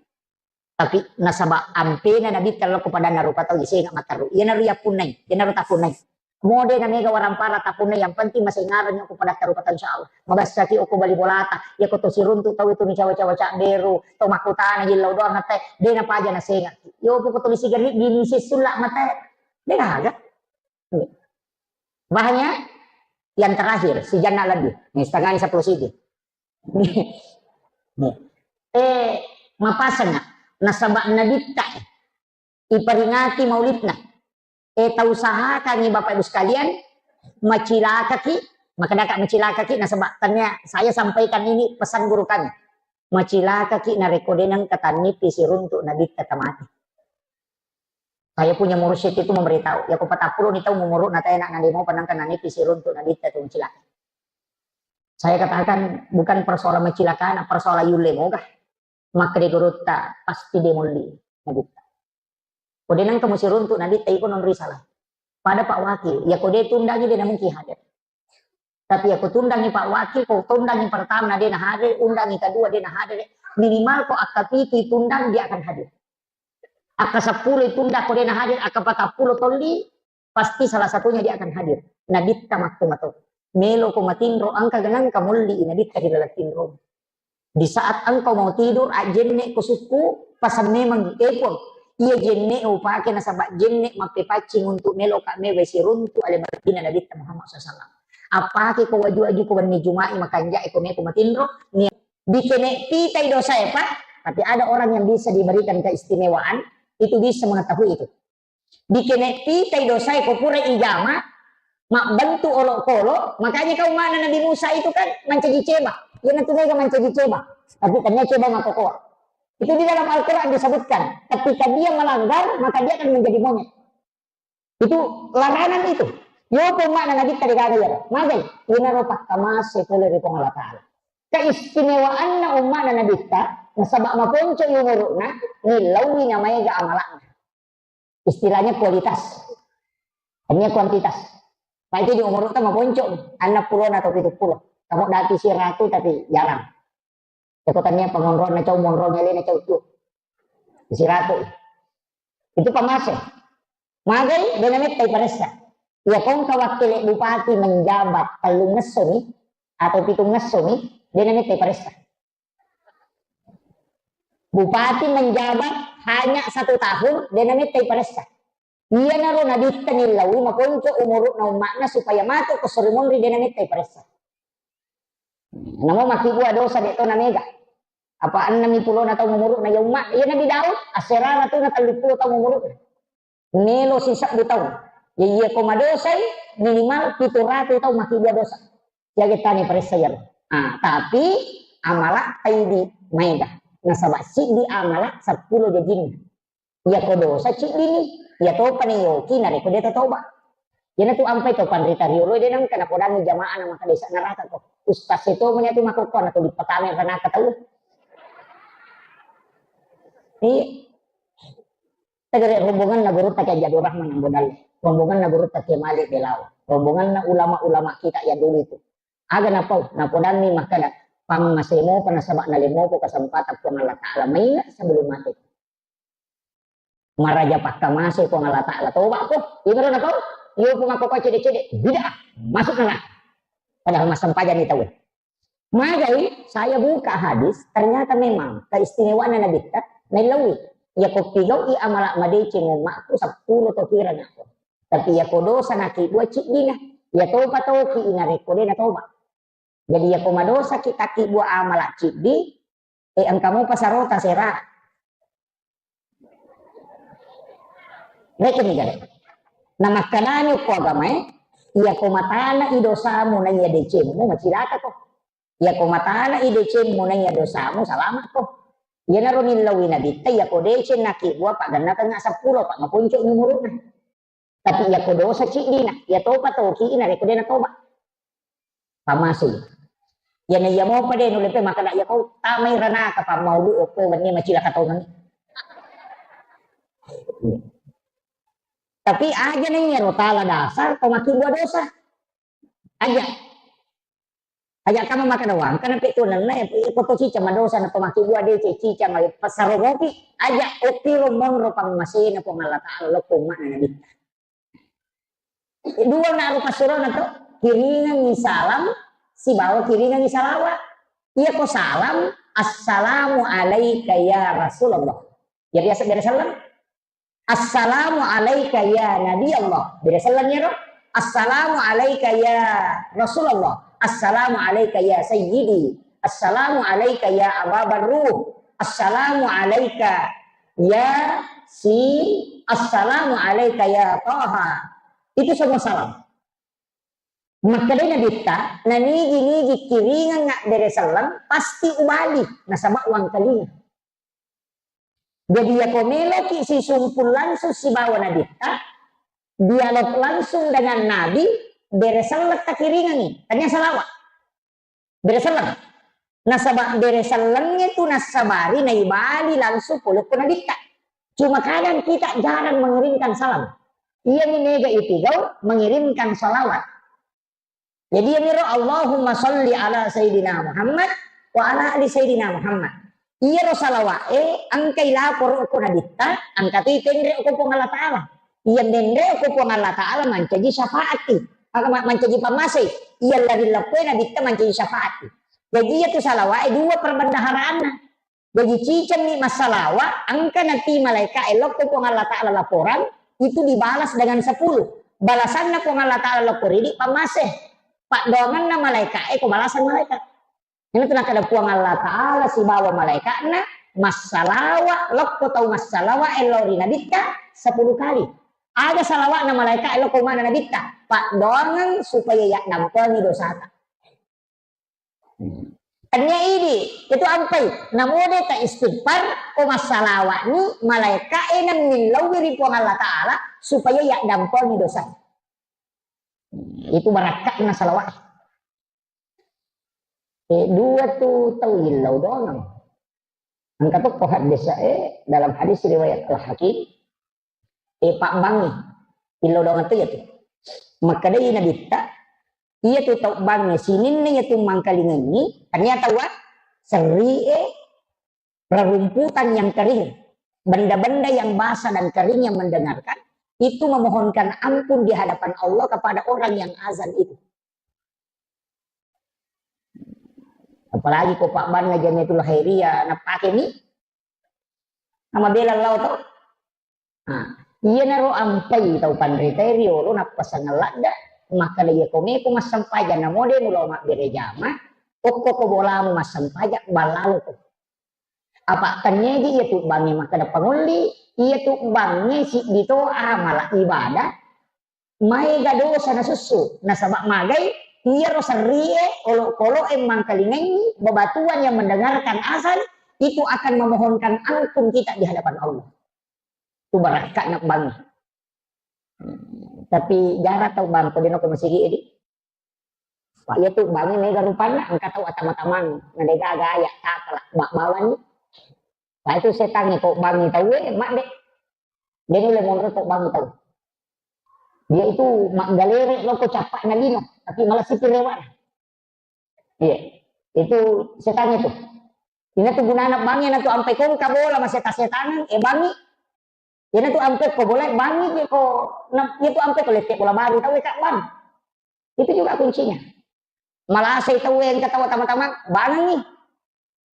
Tapi nasaba ampena Nabitta lao ko padanna rupa tau isenga matteru. Iyanaro yappunnai, iyanaro tappunnai. Mode na mega warampara tappunnai, yang penting masengareng ko padatta rupa tau, insya Allah. Mabessaki okko bali bolata, iya ko to siruntu tau itu ni cawa-cawa cabberu, to makkutana jillau doang mate, de na paja nasenga. Yo poko to lisi gari, gini sisulla mate. De gaga. Bahannya yang terakhir, si Janna lebih. Nih, setengahnya sepuluh siji. Nih. Eh, mapasang, nasaba Nabitta iperingati maulidna. Eh, tausahakangi Bapak Ibu sekalian, macilakaki, maka daka macilakaki, nasaba tanya saya sampaikan ini pesan guru kami. Macilakaki narekko de nengka tannipi siruntu Nabitta tamati. Saya punya mursyid itu memberitahu, ya ko patappulo ni tau umuruna tena na demo panangka nanipi siruntu Nabitta tu cilaka. Saya katakan bukan persoalan macilakana, persoalan yulle moga. Makkeda gurutta, pasti de' molli Nabitta. Ko de' nengka musiruntu Nabitta, iko non risalah. Pada Pak Wakil, ya ko de' tundangi de' namungkin hadir. Tapi ya ko tundangi Pak Wakil, ko tundangi pertama de' nahadir, undangi kedua de' nahadir, minimal ko akka pitu tundang dia akan hadir. Akka seppulo tundang ko de' nahadir, akka patappulo tolli, pasti salah satunya dia akan hadir. Nabitta makko mato. Melo ko matinro, engka ganang ka molli Nabitta di dalam tinro. Di saat engkau mau tidur, ajjenne ko sukku, pasang memang, eh, Puang, iya jenne upake nasaba jenne mappepaccing untuk melo ka mewe siruntu ale Madinah Nabitta Muhammad sallallahu alaihi wasallam. Apake ko waju-waju ko wenni Juma'i makanja'e ko meko matinro, ni-, dikene pitai dosae, Pak, tapi ada orang yang bisa diberikan keistimewaan, itu bisa mengetahui itu. Dikene pitai dosae ko pura ijama, mabbentuk olokolo, makanya kau mana Nabi Musa itu kan mancaji ceba. Iya natu mega mancaji ceba. Tapi tania ceba makokoa. Itu di dalam Al-Quran disebutkan. Ketika dia melanggar, maka dia akan menjadi monyet. Itu larangan itu. Yo pun mana Nabi tadi kata ya. Magai, ina ropa kamase pole ri Puang Allah Ta'ala. Keistimewaanna ummana Nabitta, nasaba maponco umuru'na, nillaui namaega amalakna. Istilahnya kualitas. Hanya kuantitas. Pak itu di umur utama ponco, enam puluh atau tujuh puluh. Kamu dati siratu tapi jarang. Joko tania pengonrolna cau, monrolna lena cau tu. Siratu. Itu pamase. Magai, de' namettai paressa. Ya kongka wakil bupati menjabat tellung ngesso mi, atau pitung ngesso mi, de' namettai paressa. Bupati menjabat hanya satu tahun, de' namettai paressa. Iyanaro Nabitta nillaui maponco umuru'na umma'na supaya matu ko sori monri de' namettai paressa. Namo makkibua dosa de' to namega. Apa enneng pulona taung umuru'na ya umma', iya Nabi Daud, asserana tu na telluppulo taung umuru'na. Melo sisebbu taung. Ya iya ko madosai minimal pitu ratu taung makkibua dosa. Jaga tani paressa iyaro. Ah, tapi amala taidi maega. Nasaba siddi amala seppulo jajinna. Iya ko dosa ciddini, iya topa ni yoki narekko de' tatoba. Iyana tu ampai to panrita riolo de' nengka napodangi jamaah na maka desa neraka ko. Ustaz itu menya tu makokko na tu dipatame neraka tau. Iya. Tegere rombonganna gurutta Kiai Abdul Rahman Ambo Dalle, rombonganna gurutta Kiai Malik Belawa, rombonganna ulama-ulama kita yang dulu itu. Aga napau, napodanni makkada, pammasemo pa nasaba nalemoko kesempatan Puang Allah Ta'ala maingat sebelum mati. Maraja pakkamase Puang Allah Ta'ala, toba ko, imaro napau, iyo pun makko cede-cede, bid'ah, masuk neraka. Padahal massempajang ni tau. Magai, saya buka hadis, ternyata memang keistimewaan Nabi ta, nailawi. Ya ko pigau i amala madeceng umatku seppulo to kira nako. Tapi ya ko dosa naki dua ciddina, ya toba toki inarekko de' natoba. Jadi ya ko madosa ki taki dua amala ciddi, eh engka mopa sarota sera. Rekeng ni gare. Namakkanani ko agamae, iya ko matana i dosamu na iya decemmu, macilaka ko. Iya ko matana i decemmu na iya dosamu, salama ko. Iyanaro nillaui Nabitta, iya ko deceng naki dua, pagganna tengnga seppulo, pa maponco ni umuru'na. Tapi iya ko dosa ciddina, iya topa toki inarekko de' natoba. Pammasei. Iyana iya mopa de' nulle pe makkada iya ko tamai ranaka pammaulu okko wenni macilaka tongeng. Tapi aja na iyaro tala dasar to makkibua dosa. Aja. Aja kama makkada wangka na pe tu nenna, eh, ko to cica madosa na to makkibua deceng cica ma passaromopi. Aja okkiro monro pammasena Puang Allah Ta'ala lokko umma'na Nabitta. Dua na rupa surona to, kiringengngi salam, sibawa kiringengngi salawat. Iya ko salam, "Assalamu alaika ya Rasulullah." Ya biasa bere salam. "Assalamu alaika ya Nabi Allah." Bere salam ya ro. "Assalamu alaika ya Rasulullah. Assalamu alaika ya Sayyidi. Assalamu alaika ya Aba Barruh. Assalamu alaika ya si. Assalamu alaika ya Taha." Itu semua salam. Makkedai Nabitta, nanigi-nigi kiringengnga bere selleng, pasti ubali, nasaba wangkalinga. Jadi, yako meloki sisumpul langsung sibawa Nabitta, dialog langsung dengan Nabi, bere selleng takiringengngi, tania salawat. Bere selleng. Nasaba bere sellengnge tu nassabari naibali langsung pole ko Nabitta. Cuma kadang kita jarang mengirimkan salam. Iyami mega itigau mengirimkan salawat. Jadi iyamiro Allahumma salli ala Sayyidina Muhammad wa ala ali Sayyidina Muhammad. Iyaro salawa'e engkai laporo ko Nabitta, engka tu ipenre ko Puang Allah Ta'ala. Iya menre ko Puang Allah Ta'ala mancaji syafaati. Maka ma-, mancaji pammasei. Iya lari leppoi Nabitta mancaji syafaati. Jadi iya tu salawa'e dua perbendaharaanna. Jadi cicengni massalawa, engka nati malaika elokko Puang Allah Ta'ala laporan, itu dibalas dengan sepuluh. Balasanna Puang Allah Ta'ala lokko ridi pammase. Paddoangenna malaika e ko balasan malaika. Ini tu nakkeda Puang Allah Ta'ala sibawa malaikatna massalawa lokko tau massalawa elo ri nabitta sepuluh kali. Aga salawa'na malaika elokko mana nabitta? Paddoangeng supaya yaddampengi dosata. Tania idi, itu ampai. Namode ta istighfar, ko massalawa'ni, malaika e nemmillauwi ri Puang Allah Ta'ala, supaya yaddampengi dosa. Itu barakka'na salawat. E, dua tu tau illau doang. Engka tokko hadis e, dalam hadis riwayat Al-Hakim, e, pabbangngi. Illau doang tu ya tu. Makkedai nabitta, iya tu tau bangnge sininna iya tu mangkalingengi, ternyata wa serri e rerumputan yang kering, benda-benda yang basah dan kering yang mendengarkan, itu memohonkan ampun di hadapan Allah kepada orang yang azan itu. Apalagi ko pabbanna Jamiatul Khairiyah, napake mi, nama bela lao to. Nah, iyanaro ampai tau panritae riolo nappasangeng ladda, makkeda iya ko meko massempajang namo de mulo mabbere jama, okko ko bolamu massempajang, ballalo ko. Apa tennedi iya tu bangnge makkeda pangulli, iya tu bangnge siddi to amala ibadah, maega dosa nasussu. Nasaba magai, iyaro serrie, olokoloe mangkalingengi, bebatuan yang mendengarkan azan, itu akan memohonkan ampun kita di hadapan Allah. Tu barakka'na bangnge. Tapi jarang tau bang ko dino ko masigi edi. Pak, iya tu bangnge mega rupanna, engka tau atama-tamang, na degaga aya, tapala, bak bawani. Pak, itu setangnge ko bangngi tau e, mak de. De nulle monro ko bangngi tau. Dia itu maggalere lo ko cappa na lino, tapi malah sipi rewa. Iya, itu setangnge tu. Ina tu gunana bangnge na tu ampai kongka bola maseta-setangan, e bangngi. Ina tu ampe ko bola bangngi je ko, na, itu ampe ko lette bola baru tau e kak bang. Itu juga kuncinya. Malasai tau e engka tau tama-tama bangengi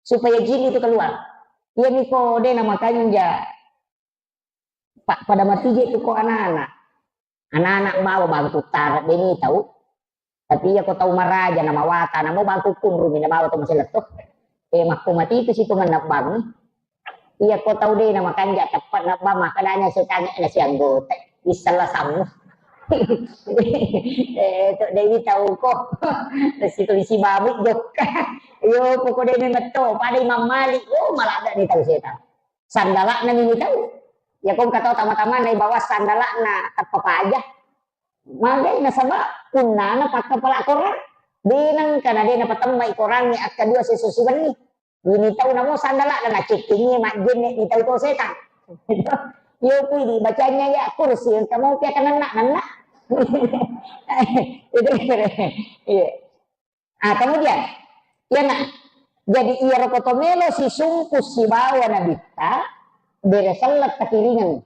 supaya jin itu keluar. Iya miko de na makanja. Pa-, pada matije tu ko anak-anak. Anak-anak bawa bangku tara de ni tau. Tapi iya ko tau maraja na mawata na mo bangku kunrumi na bawa to maseletto. E makko mati itu situ mennabbangi. Iya ko tau de na makanja teppet na ba makkedanya setangnge na sianggota. Issella sammu. Eh, to de ni tau ko. Situ isi babu jokka. Yo poko de ni metto pada Imam Malik. Oh, maladda ni tau setang. Sandala'na ni tau. Ya ko engka tau tama-tama na ibawa sandala'na tappa paja. Magai nasaba punnana pakkapala korang. De nengka na de napatemmai korangnge akka dua seso siwenni. Ini tau namo sandala'na nacekkengi majjenne ni tau to setang. Yo pui di bacanya ya kursi engka mau pia kanenna nenna. Itu iya. Ah, kemudian, iyana, jadi iyaro ko to melo sisungku sibawa nabitta, bere selleng takiringeng.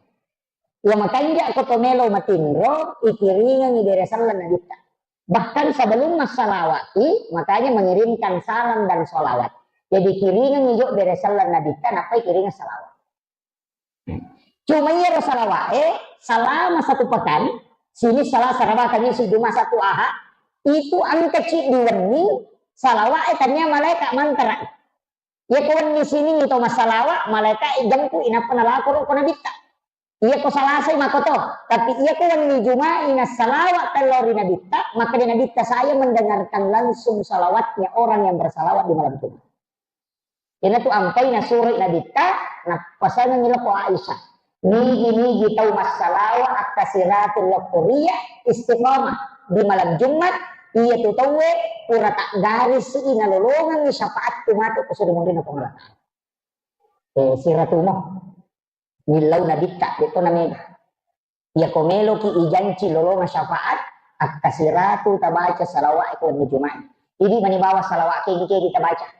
Iya makanja ko to melo matinro, ikiringengi bere selleng nabitta. Bahkan sebelum massalawati, makanya mengirimkan salam dan salawat. Jadi kiringengi jo bere selleng nabitta, nappai kiringeng salawat. Cuma iyaro salawa'e selama satu pekan, sini Selasa, Rabu, Kamis, Jumat, Sabtu, Ahad, itu engka ciddi wenni salawa'e tania malaika mantara. Iya ko wenni Senin to massalawa, malaika jempu inappa nalaporo ko nabitta. Iya ko Selasa makoto, tapi iya ko wenni Jumat ina salawa tello ri nabitta, maka di nabitta saya mendengarkan langsung salawatnya orang yang bersalawat di malam Jumat. Iyanatu ampai nasuroi nabitta, nappasangengi lako Aisyah. Nigi-nigi tau massalawa akkasiratul lokkoria istiqamah di malam Jumat, Iya tu tauwe pura taggarisi nalolongengngi syafaatku matu ko suri munrinna Puang Allah Ta'ala. Eh, siratumo. Millau nabitta, detto namega. Iyako meloki ijanci lolonga syafaat, akkasiratu tabaca salawat ko wenni Juma'i. Idi mani bawa salawat kegi-kegi tabaca.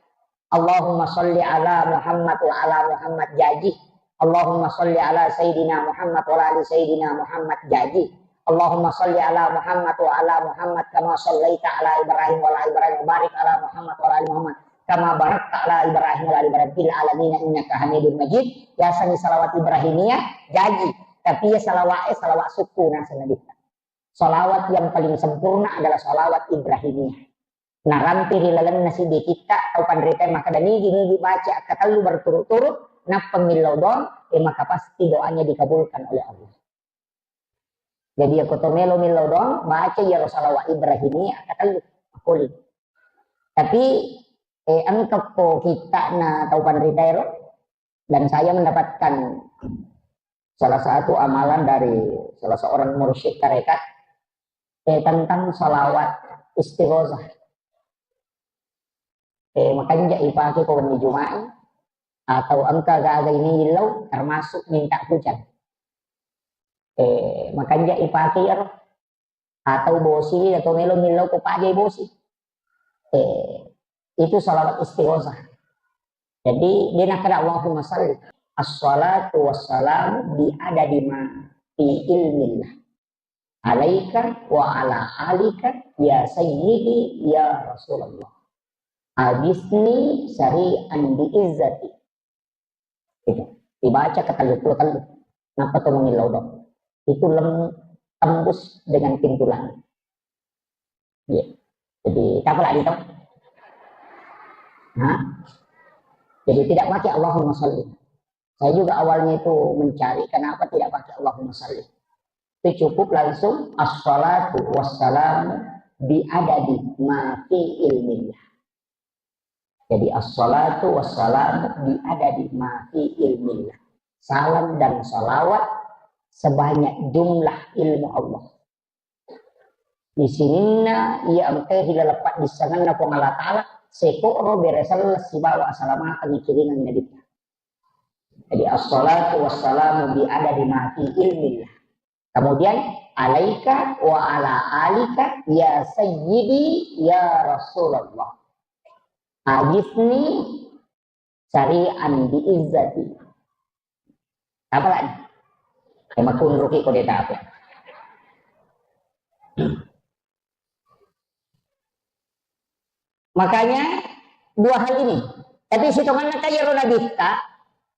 Allahumma salli ala Muhammad wa ala Muhammad jaji. Allahumma salli ala Sayyidina Muhammad wa ala ali Sayyidina Muhammad jaji. Allahumma salli ala Muhammad wa ala Muhammad kama sallaita ala Ibrahim wa ala Ibrahim wa barik ala Muhammad wa ala ali Muhammad kama barakta ala Ibrahim wa ala ali Ibrahim fil alamin innaka Hamidum Majid. Yasengngi salawat Ibrahimiyah jaji, tapi iya salawat, eh, salawat sukku naseng Nabitta. Salawat yang paling sempurna adalah salawat Ibrahimiyah. Narampe ri lalenna siddi kitta tau panrita makkeda nigi-nigi baca akkatellu berturut-turut, nappa millau doang, eh, maka pasti doanya dikabulkan oleh Allah. Jadi, iyako to melo millau doang, baca iyaro salawat Ibrahimiyah akkatellu, makkuling. Tapi, eh, engka ko kittana tau panrita ero, dan saya mendapatkan salah satu amalan dari salah seorang mursyid tarekat, eh, tentang salawat istighosah. Eh, makanja ipake ko wenni Juma'i, atau engka gaga ini illau, termasuk minta hujan. Eh, makanja ipake iyaro, atau bosi, atau melo millau ko pajai bosi. Eh, itu salawat istighosah. Jadi, dia nakkeda Allahumma salli. Assalatu wassalamu bi adadi ma fi ilmillah. Alaika wa ala alika ya sayyidi ya Rasulullah. Agisni sari'an bi izzati. Itu. Dibaca ke tellu puluh tellu. Nappa to mengillau dong. Itu lem tembus dengan pintu langit. Iya. Jadi, tak apa lagi tau? Hah? Jadi tidak pakai Allahumma salli. Saya juga awalnya itu mencari kenapa tidak pakai Allahumma salli. Itu cukup langsung assalatu wassalamu bi adadi ma fi ilmillah. Jadi assalatu wassalamu bi adadi ma fi ilmillah. Salam dan salawat sebanyak jumlah ilmu Allah. Di sininna iya engkae ri laleng paddissengenna Puang Allah Ta'ala, sekoro bere selleng sibawa asalamakeng ikiringang Nabitta. Jadi, assalatu wassalamu bi adadi ma fi ilmillah. Kemudian, alaika wa ala alika ya sayyidi ya Rasulullah. Agisni sari'an bi izzati. Apa lagi? Ya, makunruki ko deta apa? Makanya, dua hal ini. Tapi sitonganna kaya ro Nabitta,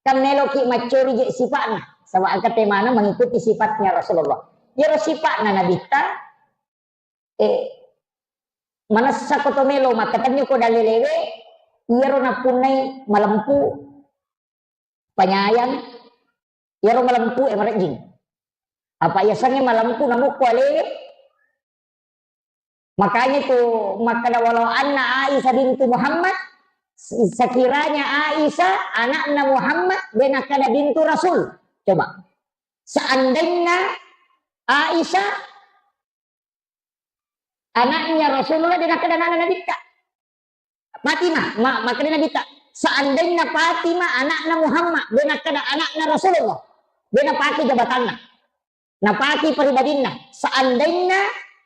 kan meloki maccori je sipa'na. Saba' engka temana mengikuti sifatnya Rasulullah. Iyaro sipa'na Nabitta, eh, manessa ko to melo makkatenni ko dalelewe, iyaro nappunnai malempu, panyayang, iyaro malempu e marejjing. Apa yasengnge malempu namukku alewe? Makanya itu makkeda walau anna Aisyah bintu Muhammad, sekiranya Aisyah anakna Muhammad, de nakkeda bintu Rasul. Coba. Seandainya Aisyah anaknya Rasulullah, de nakkeda anakna Nabitta. Fatimah, ma-, makkeda Nabitta, seandainya Fatimah anakna Muhammad, de nakkeda anakna Rasulullah, de napake jabatanna, napake pribadinna. Seandainya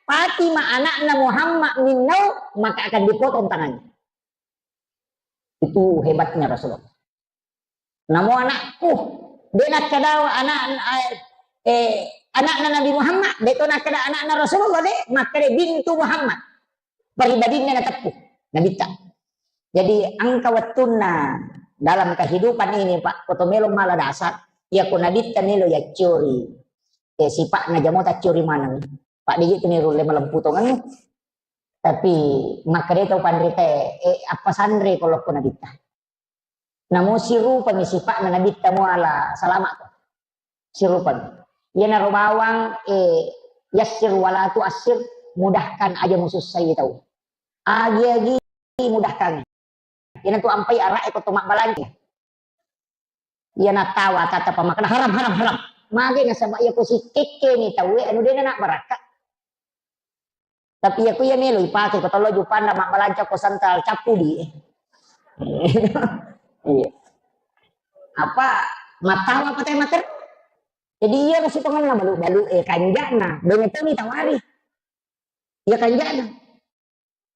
Fatimah anakna Muhammad minnau, maka akan dipotong tangannya. Itu hebatnya Rasulullah. Namo anakku, de nakkeda anak, eh, anakna Nabi Muhammad, de to nakkeda anakna Rasulullah, de, makkeda bintu Muhammad. Pribadinna nateppu, Nabitta. Jadi, engka wettunna dalam kehidupan ini, Pak, ko to melo mala dasar, iya ko Nabitta melo yaccori, eh, sipa'na jamo taccori maneng. Pak, de je tu ni rulle malempu tongennu. Tapi makkeda tau panrita, eh, apa sanre ko lokko Nabitta. Namo sirupami sipa'na Nabitta muala salama ko. Sirupami. Iyanaro bawang, eh, yassir wala tuassir, mudahkan aja musussai tau. Agi-agi mudahkan. Iyanatu ampai ara'e ko to mabbalanca. Iyana tawa tata pamakkeda haram, haram, haram. Mage nasaba iya ko sikekkeni tauwe anu dena nak barakka. Tapi iya ku iya melo ipake ko tollo jupanna mabbalanca ko sentral cappudi. Iya. Apa mattawa apa teh mater? Jadi iya masih pengen balu-balu eh kanjana. Dengan tani tawari. Iya kanjana.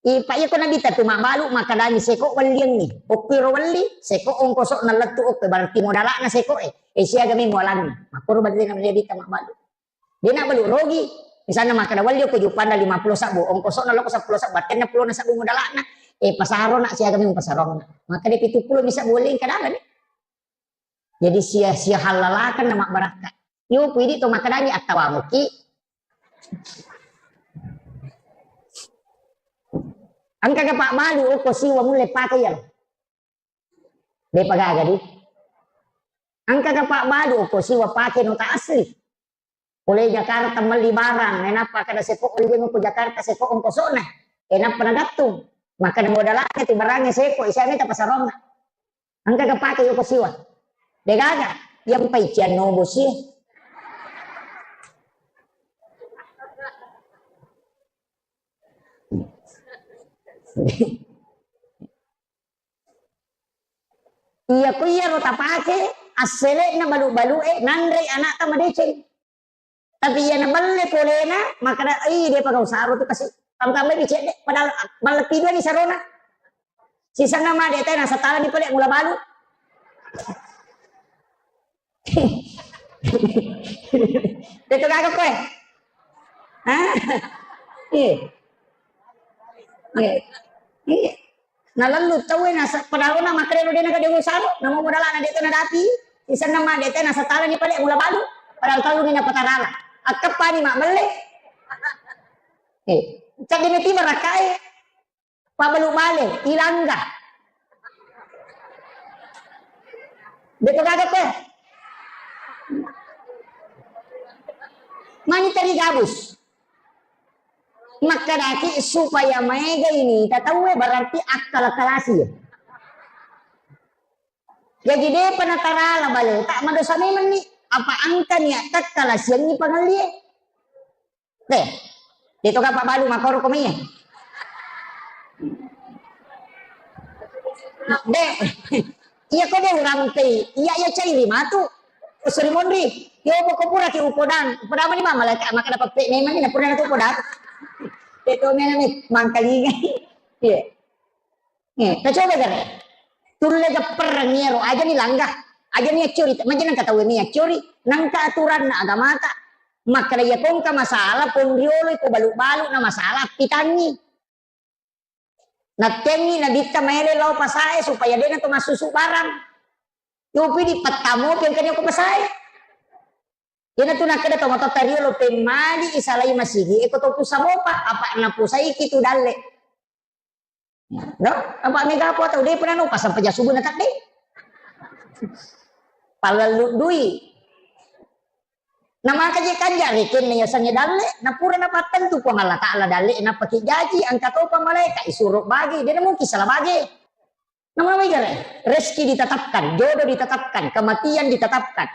Ipa iya ko nabitta tu mabbalu makadani seko welliangngi. Okki ro welli, seko ongkoso na lettu okko berarti modalana seko eh. Eh siaga mi mualanna. Makkoro berarti nabitta mabbalu. Dena balu rogi. Misalnya makkeda welli okko jupanna lima puluh sabbu, ongkosona loko seppulo sabbu, battenna pulona sabbu modalana. Eh pasaro na siaga mi pasarong. Maka de pitu puluh bisa boleh kadang ni. Jadi sia sia halalakan na mabbarakka. Yo pidi to makkedani attawamuki. Engka ga pak balu okko siwa mulle pakai ya. Depa gaga di. Engka ga pak balu okko siwa pakai nota asli. Pole Jakarta melli barang, nainappa kada seko olli ko Jakarta seko ongkosona. Enappa nagattung. Maka modalaka ti barangnge seko, isiame ta pasaronna. Engka ga pake yoko siwa. Degaga, yang paician nobo sie. Iya ko iyaro tapake assele'na balu-balu'e nanrei anakta madeceng. Tapi iya nabelle polena, makkeda, "Ih, depa gau saro tu kasi." Tamtambai cedde, padahal malleppi dua ni sarona. Sisenna ma deta nasatala ni pale mula balu. Deto gaga koe. Hah? Iya. Iya. Iya. Nalellu tauwe nasa-, padahal na makkeda dena gede usaro, namo modalana deta nadapi, sisenna ma deta nasatala ni pale mula balu, padahal tau ni napatarala. Akkeppani mabbelle. Eh, cadde meti barakkae. Pabbalu bale, ilangga. Deto gaga koe. Mani tadi gabus. Makkedaki supaya maega ini tataue berarti akkala-kalasi. Jaji depa natarala bale, tak madosa memang ni. Apa angka niat takkalasiangi pangellie. Deh, de to kapang balu makkoro ko maiye. Deh, iya ko de urampei, iya iya cairi matu. Suri monri, yo poko pura ki upodang, upodang mani mama laka maka dapat pe memang ni pura tu upodang. De to mena ni mangkalinga. Iya. Eh, tacoba gare. Tulle gapperreng iyaro, aja ni langga, aja ni accuri, maja nangka tauwe ni accuri, nangka aturanna agamata. Makkeda iya kongka masalah, ponriolo iko balu-balu na masalah, pitangi. Nattengi nabitta maele lao pasae supaya dena to massusu barang. Yopi di pettamo pengkani ko pasae. Iyana tu nakkeda to matotta riolo pemmali isalai masigi, eko to pusamopa, apa napusaiki tu dalle. No? Apa mega apa tau de pernah no pasang peja subuh na tadde. Palallu dui. Na maka je kanja rekenna yasengnge dalle, na pura na pattentu Puang Allah Taala dalle, na pake jaji, angka topa malaika, isuro bage, de na mungkin salah bage. Na mawai gare, rezeki ditetapkan, jodoh ditetapkan, kematian ditetapkan.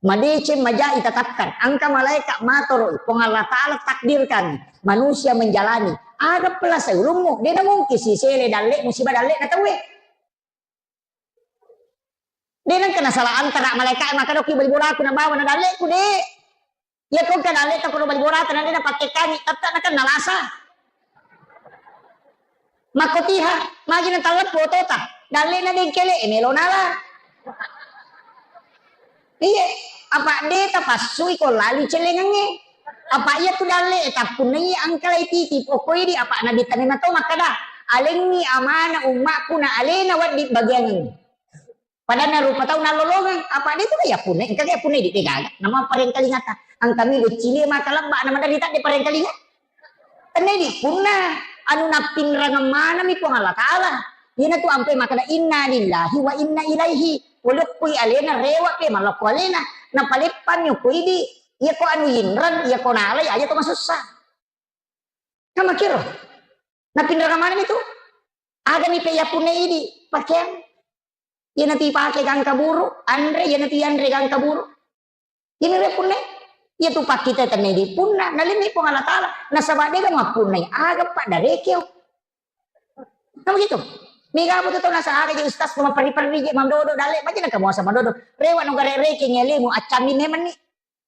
Madeceng majai tatapkan, angka malaeka matoroi, Puang Allah Taala takdirkan manusia menjalani. Aga pelasai ulummu, de na mungkin sisele dalle musibah dalle na tauwe. De nengka nasala antara malaeka maka doki bali boraku na bawa na dalleku de. Iya ko ka dalle ta ko bali borata na de na patekkangi, tetta na kan nalasa. Makkotiha, magi na talleppo otota, dalle na dengkele, e melo nala. Iye, apa de tapassui ko lali celengengnge. Apa iya tu dalle, e tappunnai angkalai titi, pokoi di apa nabi tanena to makkada, alengngi amana ummakku na alena weddi bagiangengngi. Padanna rupa tau nallolongeng, apa de tu ya punne, engka ya punne di de gaga. Nama parengkalingata, angkami luccili maka lebba, nama dari tak de parengkalinga. Tenne di punna anu nappinrangeng manami Puang Allah Taala. Iyana tu ampe makada inna lillahi wa inna ilaihi. Walokkui alena rewa pe malokko alena. Napaleppanni ko idi. Iya ko anu yinreng, iya ko nalai aja to masussa. Namakiro. Nappinrangeng manami tu. Agami pe yapunne idi pakeang. Iyana tu ipake gangka buru, anre, iyana tu yanre gangka buru. Ini re punne. Iya tu pakkita tenni di punna, nalemmi Puang Allah Ta'ala, nasaba dega mappunnai aga pa darekeo. Nah, begitu. Mega apa tu tau nasa aga je ustaz tu maperri-perri je mandodo dalle, maja naka muasa mandodo. Rewa no gare rekeng alemu, accammi memang ni.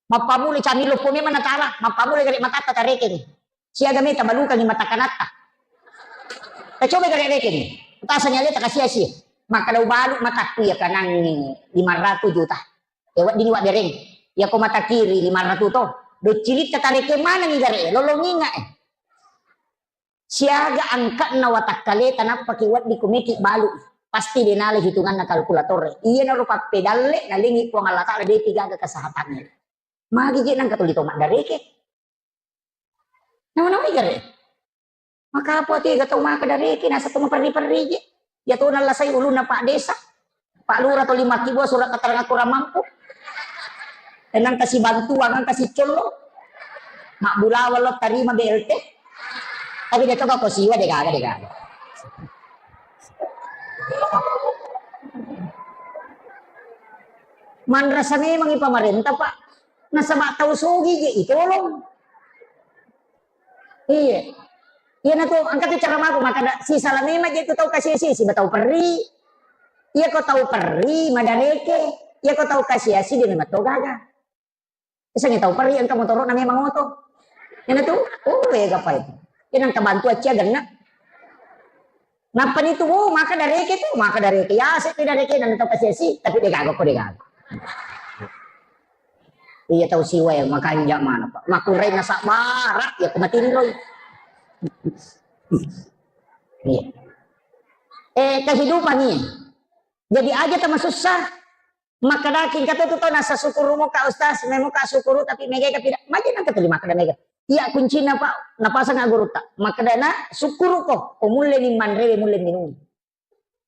Mappamule cami loppo memang natala, mappamule gare matatta tarekeng. Siaga meta balukangi mata kanatta. Tacoba gare rekeng. Tasanya leta kasia-sia. Makkada ubalu matakku ya kanangi lima ratus juta. Ya wedding wa bereng. Ya ko mata kiri lima ratus to. Doccilitta tarekeng manengi gare, lolonginga eh. Siaga angka'na watakkaleta nappaki wedding kumeki balu, pasti denale hitunganna kalkulator. Iyanaro pappedalle nalengi Puang Allah Ta'ala de' gaga kesehatannya. Magi je nangka tuli to maddareke. Nama-nama igare. Maka apa tega tau maka dareke nasa to maperri-perri je. Ya to nallasai ulunna Pak Desa. Pak Lurah tuli makkibua surat keterangan kurang mampu. Engka sibantuang, engka sicollo. Mabbulawang lo tarima B L T. Tapi de' to ko siwa de' gaga, de' gaga. Manrasa memang i pamarenta, Pak. Nasaba tau sogi je itolong. Iya. Iyanatu engka tu cara mako makkada sisala memang je tu tau kasiasi siba tau perri. Iya ko tau perri madareke. Iya ko tau kasiasi de' memang to gaga. Misalnya tau perri engka motoro'na memang oto. Iyanatu, oh, wega pa itu. Iya nangka bantu accia genna. Nappa ni tu, oh, maka dareke tu, maka dareke. Ya, sepi dareke nang tau kasiasi, tapi de' gaga ko de' gaga. Iya tau siwa ya, makanja mana, Pak. Makunrai nasabara, ya ko matinroi. Iya. Eh, kehidupan ini. Jadi aja tama susah. Makkadaki engka to tu tau nasa sukuru muka ustaz, memuka sukuru tapi mega tapi maja nangka tuli makkada mega. Iya kuncinna Pak, napasang gurutta. Makkadana sukuru ko, ko mulle ni manrewe mulle minung.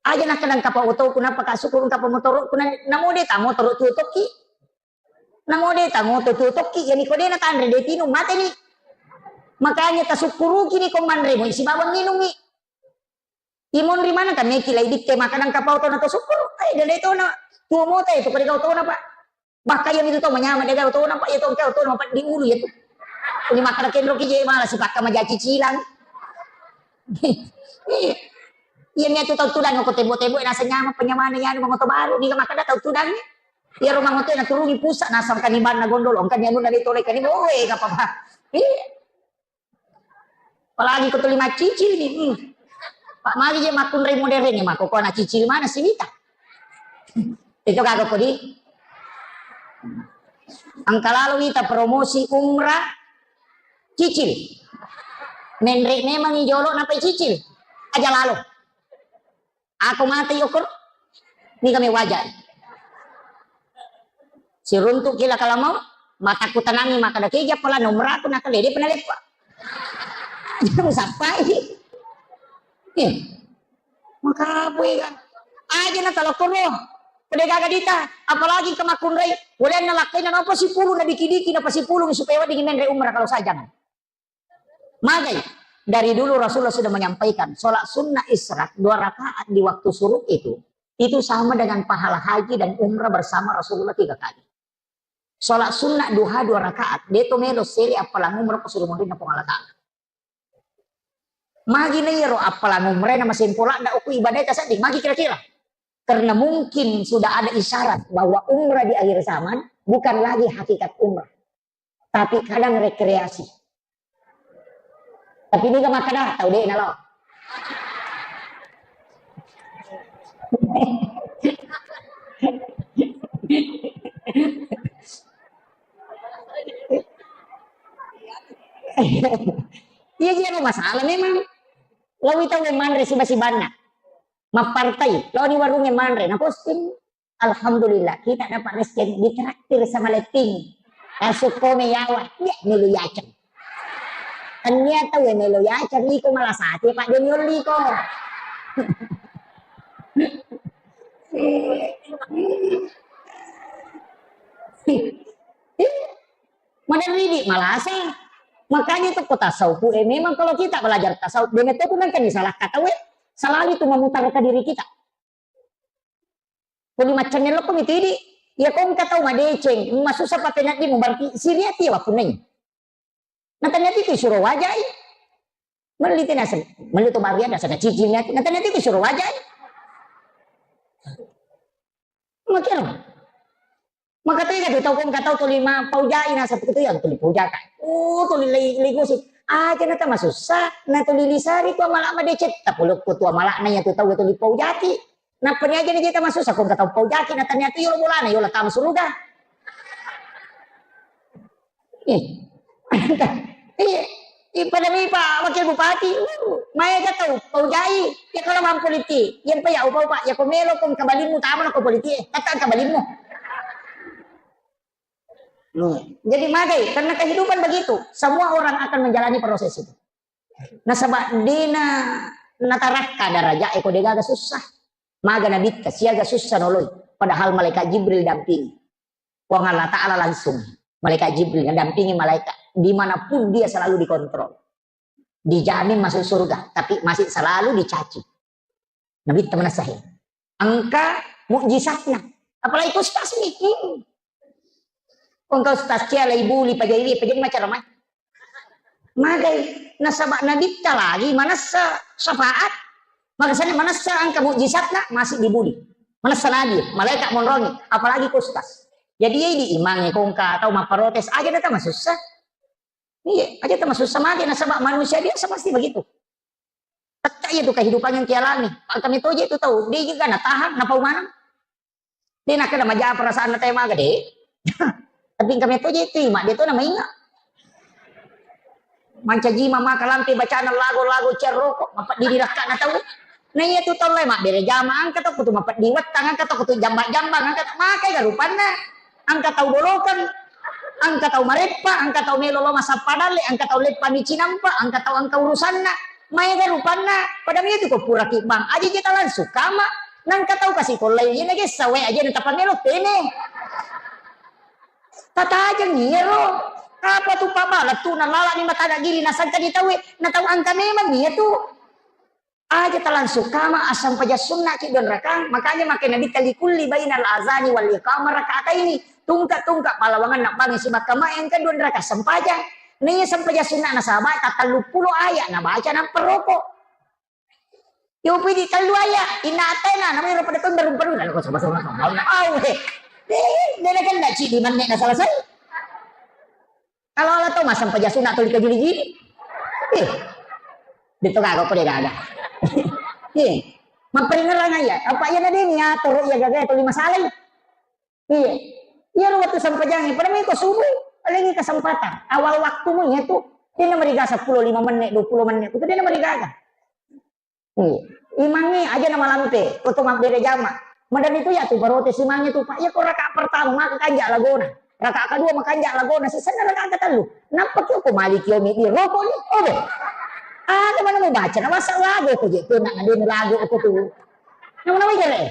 Aja nakkada engka pa otoku, nappa ka sukuru engka pa motoro'ku, na, namo de' ta motoro' tuo tokki. Namo de' ta moto tuo tokki, yani ko de' na tanre de' tinung, mate ni. Makanya tasukkuruki ni ko manre mo isi bawang minungi. Imonri maneng ka meki lai ditte makkada engka pa otona to sukkuru. Eh, de' tona. Tuo mota itu ko de' gaga otona, Pak. Bahkan yang itu to manyama de' gaga otona, Pak. Iya to engka otona, Pak, di ulu ya tu. Ini makkada kenro ki je malah sipakka maja cicilang. Iya, iya tu tau tudang ko tebo-tebo nasa nyama penyamana ya anu moto baru ni makkada tau tudang. Iya rumah moto na turuni pusat nasa engka ni banna gondol, engka ni anu na de' tole kani boe, gak apa-apa. Iya. Apalagi ko tuli maccicil ni. Hmm. Pak magi je makkunrai modern ni, mako ko na cicil mana si wita. Itu kagak kodi. Engka lalo wita promosi umrah cicil. Menre memang i jolo napai cicil. Aja lalo. Ako mate i okoro, niga me waja. Siruntu ki la kalamau, matakku tanangi makkada keja pala nomor aku nakka lede pernah leppa. Jangan sampai. Eh, maka apa ya? Aja na talokoro. Pada gaga dita, apalagi ke makkunrai. Walenna lakkaina napa sipulu na diki-diki na pasipulu supaya wedding menre umrah kalau saya jangan. Magai, dari dulu Rasulullah sudah menyampaikan, sholat sunnah isyraq dua rakaat di waktu syuruk itu, itu sama dengan pahala haji dan umrah bersama Rasulullah tiga kali. Sholat sunnah duha dua rakaat, de' to melo sele appalang umrah ko suruh munrinna Puang Allah Ta'ala. Magi na iyaro appalang umrah na masempola da uku ibadah ta seddi, magi kira-kira. Karena mungkin sudah ada isyarat bahwa umrah di akhir zaman bukan lagi hakikat umrah. Tapi kadang rekreasi. Tapi niga makkada tau de' nalo. Iya, iya, no masalah memang. Lawi tau manre siba-sibanna. Mappartai, laoni warungnge manre, na posting. Alhamdulillah, kita dapat rezeki ditraktir sama Letting. Masuk kome yawa, ya melu yaceng. Tania tau ya melu yaceng, iko malah sate, Pak, dia nyolli ko. Mana ridi malasa. Makanya itu kota sauku, eh, memang kalau kita belajar tasawuf, dengan itu nanti salah kata, weh, selalu itu memutar ke diri kita. Kodi maccennello ko mitidi, Iya ko engka tau madeceng, masussa pateneddimu, berarti siri ati wapunnai. Natania tu suro wajai. Melli tena se-, melli to baria dasa na cicil ati. Natania tu suro wajai. Makiro. Maka tega tu tau ko engka tau tuli ma paujai na satu tu yang tuli paujaka. Oh, tuli lei, lei gosi. Aja na tama sussa, na tuli lisari tu amala madeceng. Tapulukku tu amala na ya tu tau tuli paujaki. Nappa ni aja ni jeta masussa, ko engka tau paujaki, natania tu yolo bolana, yolo tama suruga. Eh. Iya, iya, pada mi Pak Wakil Bupati, uh, maega tau paujai, ya kalau mampu liti, yang pa ya upa-upa, ya ko melo ko engka balimmu, tama ko politik, eh, kata engka balimmu. Hmm. Jadi magai, karena kehidupan begitu, semua orang akan menjalani proses itu. Nasaba dena natarakka daraja e ko degaga sussa. Maga nabitta siaga sussa noloi, padahal malaikat Jibril dampingi. Puang Allah Ta'ala langsung, malaikat Jibril dampingi malaikat. Dimanapun dia selalu dikontrol. Dijamin masuk surga, tapi masih selalu dicaci. Nabitta manessa he. Engka mukjizatna. Apalagi ku ustaz ni. Hmm. Engka ustaz cia lai buli pajai, pajai macara mai. Magai, nasaba nabitta lagi manessa syafaat. Makasana manessa engka mukjizatna masih dibuli. Manessa nabi, malaikat monrongi, apalagi ku ustaz. Jadi iya di imangnge ko engka tau mapparotes, aja na tama sussa. Iya, aja tama sussa magai, nasaba manusia biasa pasti begitu. Tetta iya tu kehidupan yang kialami. Kami toje tu tau, de juga na tahang, na pau maneng. De nakkeda maja perasaanna tau maga de. Tapi engka metto je tu ima, de to na mainga. Mancaji mama kalampe bacana lagu-lagu cerroko, mapeddi di rakkana tau. Na iya tu tau lai mabbere jama, engka to kutu mapeddi wettang, engka to kutu jamba-jambang, engka to makai ga rupanna. Engka tau bolokeng, engka tau mareppa, engka tau melo lo massappa dalle, engka tau leppa mi cinampa, engka tau engka urusanna. Maega rupanna, pada mi tu ko pura kibbang, aja je talang sukama, nangka tau kasi kollai, iyana gessa wae aja na tapamelo tene. Tatajeng iyaro, apa tu pabala tu nalala ni matana giri nasangka di tawe, na tau engka memang iya tu. Aja talang sukama, assampajang sunna ki dua rakang, makanya makai Nabi tali kulli bainal azani wal iqamah raka'ataini. Tungka-tungka palawangan nabbangi sibakkama engka dua rakang sempajang. Naiya sempajang sunna nasaba tatelluppulo ayat nabaca nampa roko. Yo pidi tellu ayat, inna ataina, namai ro pada tunda rumpa dulu, lalu ko sama-sama, sama. Awe. Eh, dena kan nak cidi manne na selesai. Kalau Allah tahu masang pejasuna tuli kajuli-juli. Eh. Dito gaga ko de gaga. Eh. Mapperingerang ayat. Apa iya na deni ya, toro iya gaga tuli masalai. Iya. Iya, ro waktu sampajangnge, pada meko subuh, paling kesempatan. Awal waktumu iya tu, dia na marigaga seppulo lima menit, dua puluh menit, itu dia na marigaga. Iya. Imangnge aja na malampe, ko to mabbere jama. Madan itu ya tu barote simangnge tu, Pak. Iya ko rakaat pertama maka kanja lagona. Rakaat kedua maka kanja lagona, sisenna rakaat ketellu. Nappa ki ko maliki omi di roko ni. Obe. Ada mana mau baca, na masa lagu ko je, ko nak ngadeni lagu ko tu. Nama-nama jere.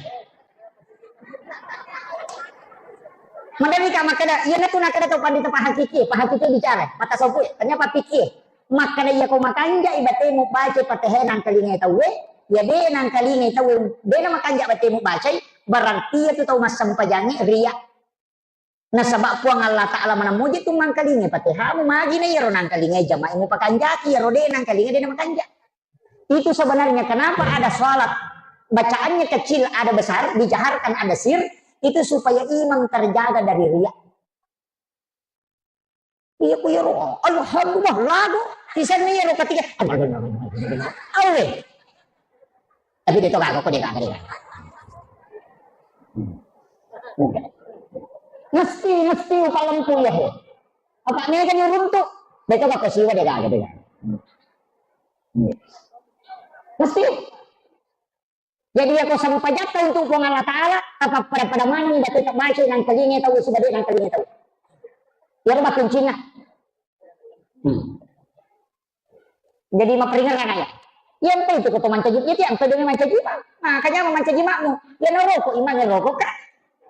Maderri ka makkeda, iya natu nakkeda tau pandita pahakiki, pahakiki bicara, mata sopu, tanya papiki. Makkeda iya ko makanjai batemu baca Fatihah nangkalingai tauwe, ya de nangkalingai tauwe, de na makanja batemu bacai, berarti iya tu tau massempajangnge riya. Nasaba Puang Allah Ta'ala maneng muji tu mangkalingai Fatihamu, magi na iyaro nangkalingai jama'i mupakanjaki, iyaro de nangkalingai de na makanja. Itu sebenarnya kenapa ada salat bacaannya kecil, ada besar, dijaharkan, ada sir, itu supaya imam terjaga dari riya. Iya ku iyaro, alhamdulillah lagu, sisenna iyaro ketiga. Awe. Tapi de to gaga ko de gaga de. Mesti, mesti upalempu iya he. Apa mega ni runtu? De to gaga siwa de gaga de gaga. Mesti. Jadi iya ko sampajatta untuk Puang Allah Ta'ala, tapappada-pada maneng batu tabaca nangkalingai tau, sudah de nangkalingai tau. Iyaro makkuncinna. Hmm. Jadi maperingerang ayat. Iya empe itu ko to mancaji, iya tiang empe demi mancaji ma. Nah, kanya mau mancaji makmu. Iya na roko, imangnge roko ka.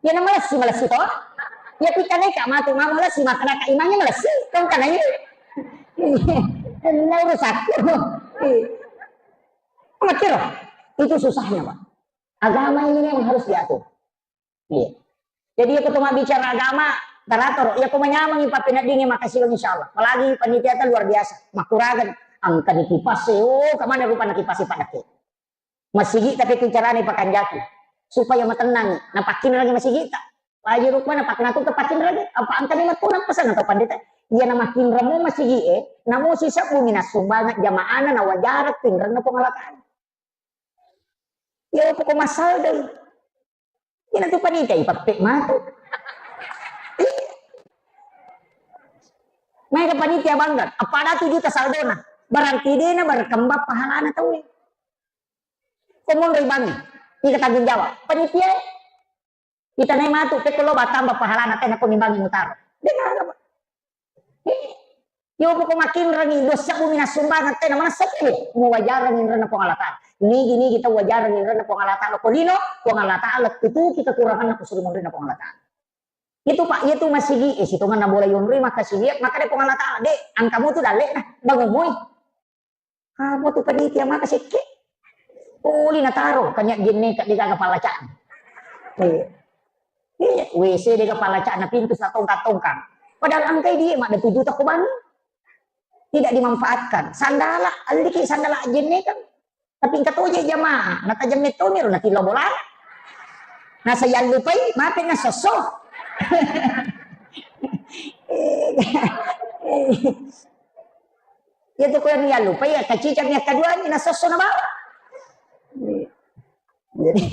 Iya na malessi, malessi to. Iya pikanai ka matu ma malessi, makanaka imangnge malessi. Tong kanai. Na urusakku. Iya. Makiro, itu susahnya, Pak. Agama ini memang harus diatur. Iya. Jadi, iya ko to mabbicara agama, taratoro, iya ko manyamengi pappeneddingi, makasih, insyaallah. Apalagi panitiata luar biasa, makkuragan, engkani kipas e, oh, kemana rupana kipas e pada ke. Masigi tapi ku carane pakanjaki, supaya matennangi, napakkinrangi masigitta. Paji rupana paknatu tapakkinrangi, apa engkani mattu nappasang atau pandita. Iya namakkinramo masigi e, namo sisebbu minassumbangeng jamaahna nawajareng pinrenna Puang Allah Ta'ala. Iya, poko masal doi. Ina tu panitia ipappe matu. Iya. Maega panitia bangga, appada tu juta saldona. Berarti dena berkembang pahalana tauwe. Ko monroi bangi, ika tanggung jawab. Panitia, kita nai matu, pekko lo batamba pahalana tena ko mimbangi mutaro. Dena apa. Yo poko makinrangi, dua sebbu minassumbangeng tena manessa tu. Muwajareng inrenna Puang Allah Ta'ala. Nigi-nigi tau wajareng inrenna Puang Allah Ta'ala. Ko lino, Puang Allah Ta'ala tutuki kekuranganna ko suri monrinna Puang Allah Ta'ala. Itu Pak, itu masigi, eh, sitongenna bola yonroi, maka sigi, maka de Puang Allah Ta'ala, de, angkamu tu dalle nah, bangun moi. Apa tu panitia maka sekke? Poli nataro, kanya jenne ka de gaga palaca. Iya. Iya, W C de gaga palaca na pintu sa tongkang-tongkang. Padahal angkai dia mak de tujuh toko bangi. Tidak dimanfaatkan. Sandala, alliki sandala jenne kan. Tapi engka toje jamaah, natajemme tomiro natillo bola. Nasa yallupai, mape nasosso. Iya tu ko yang yallupai, ya kacicang yang kedua ni nasosso nabawa. Jadi,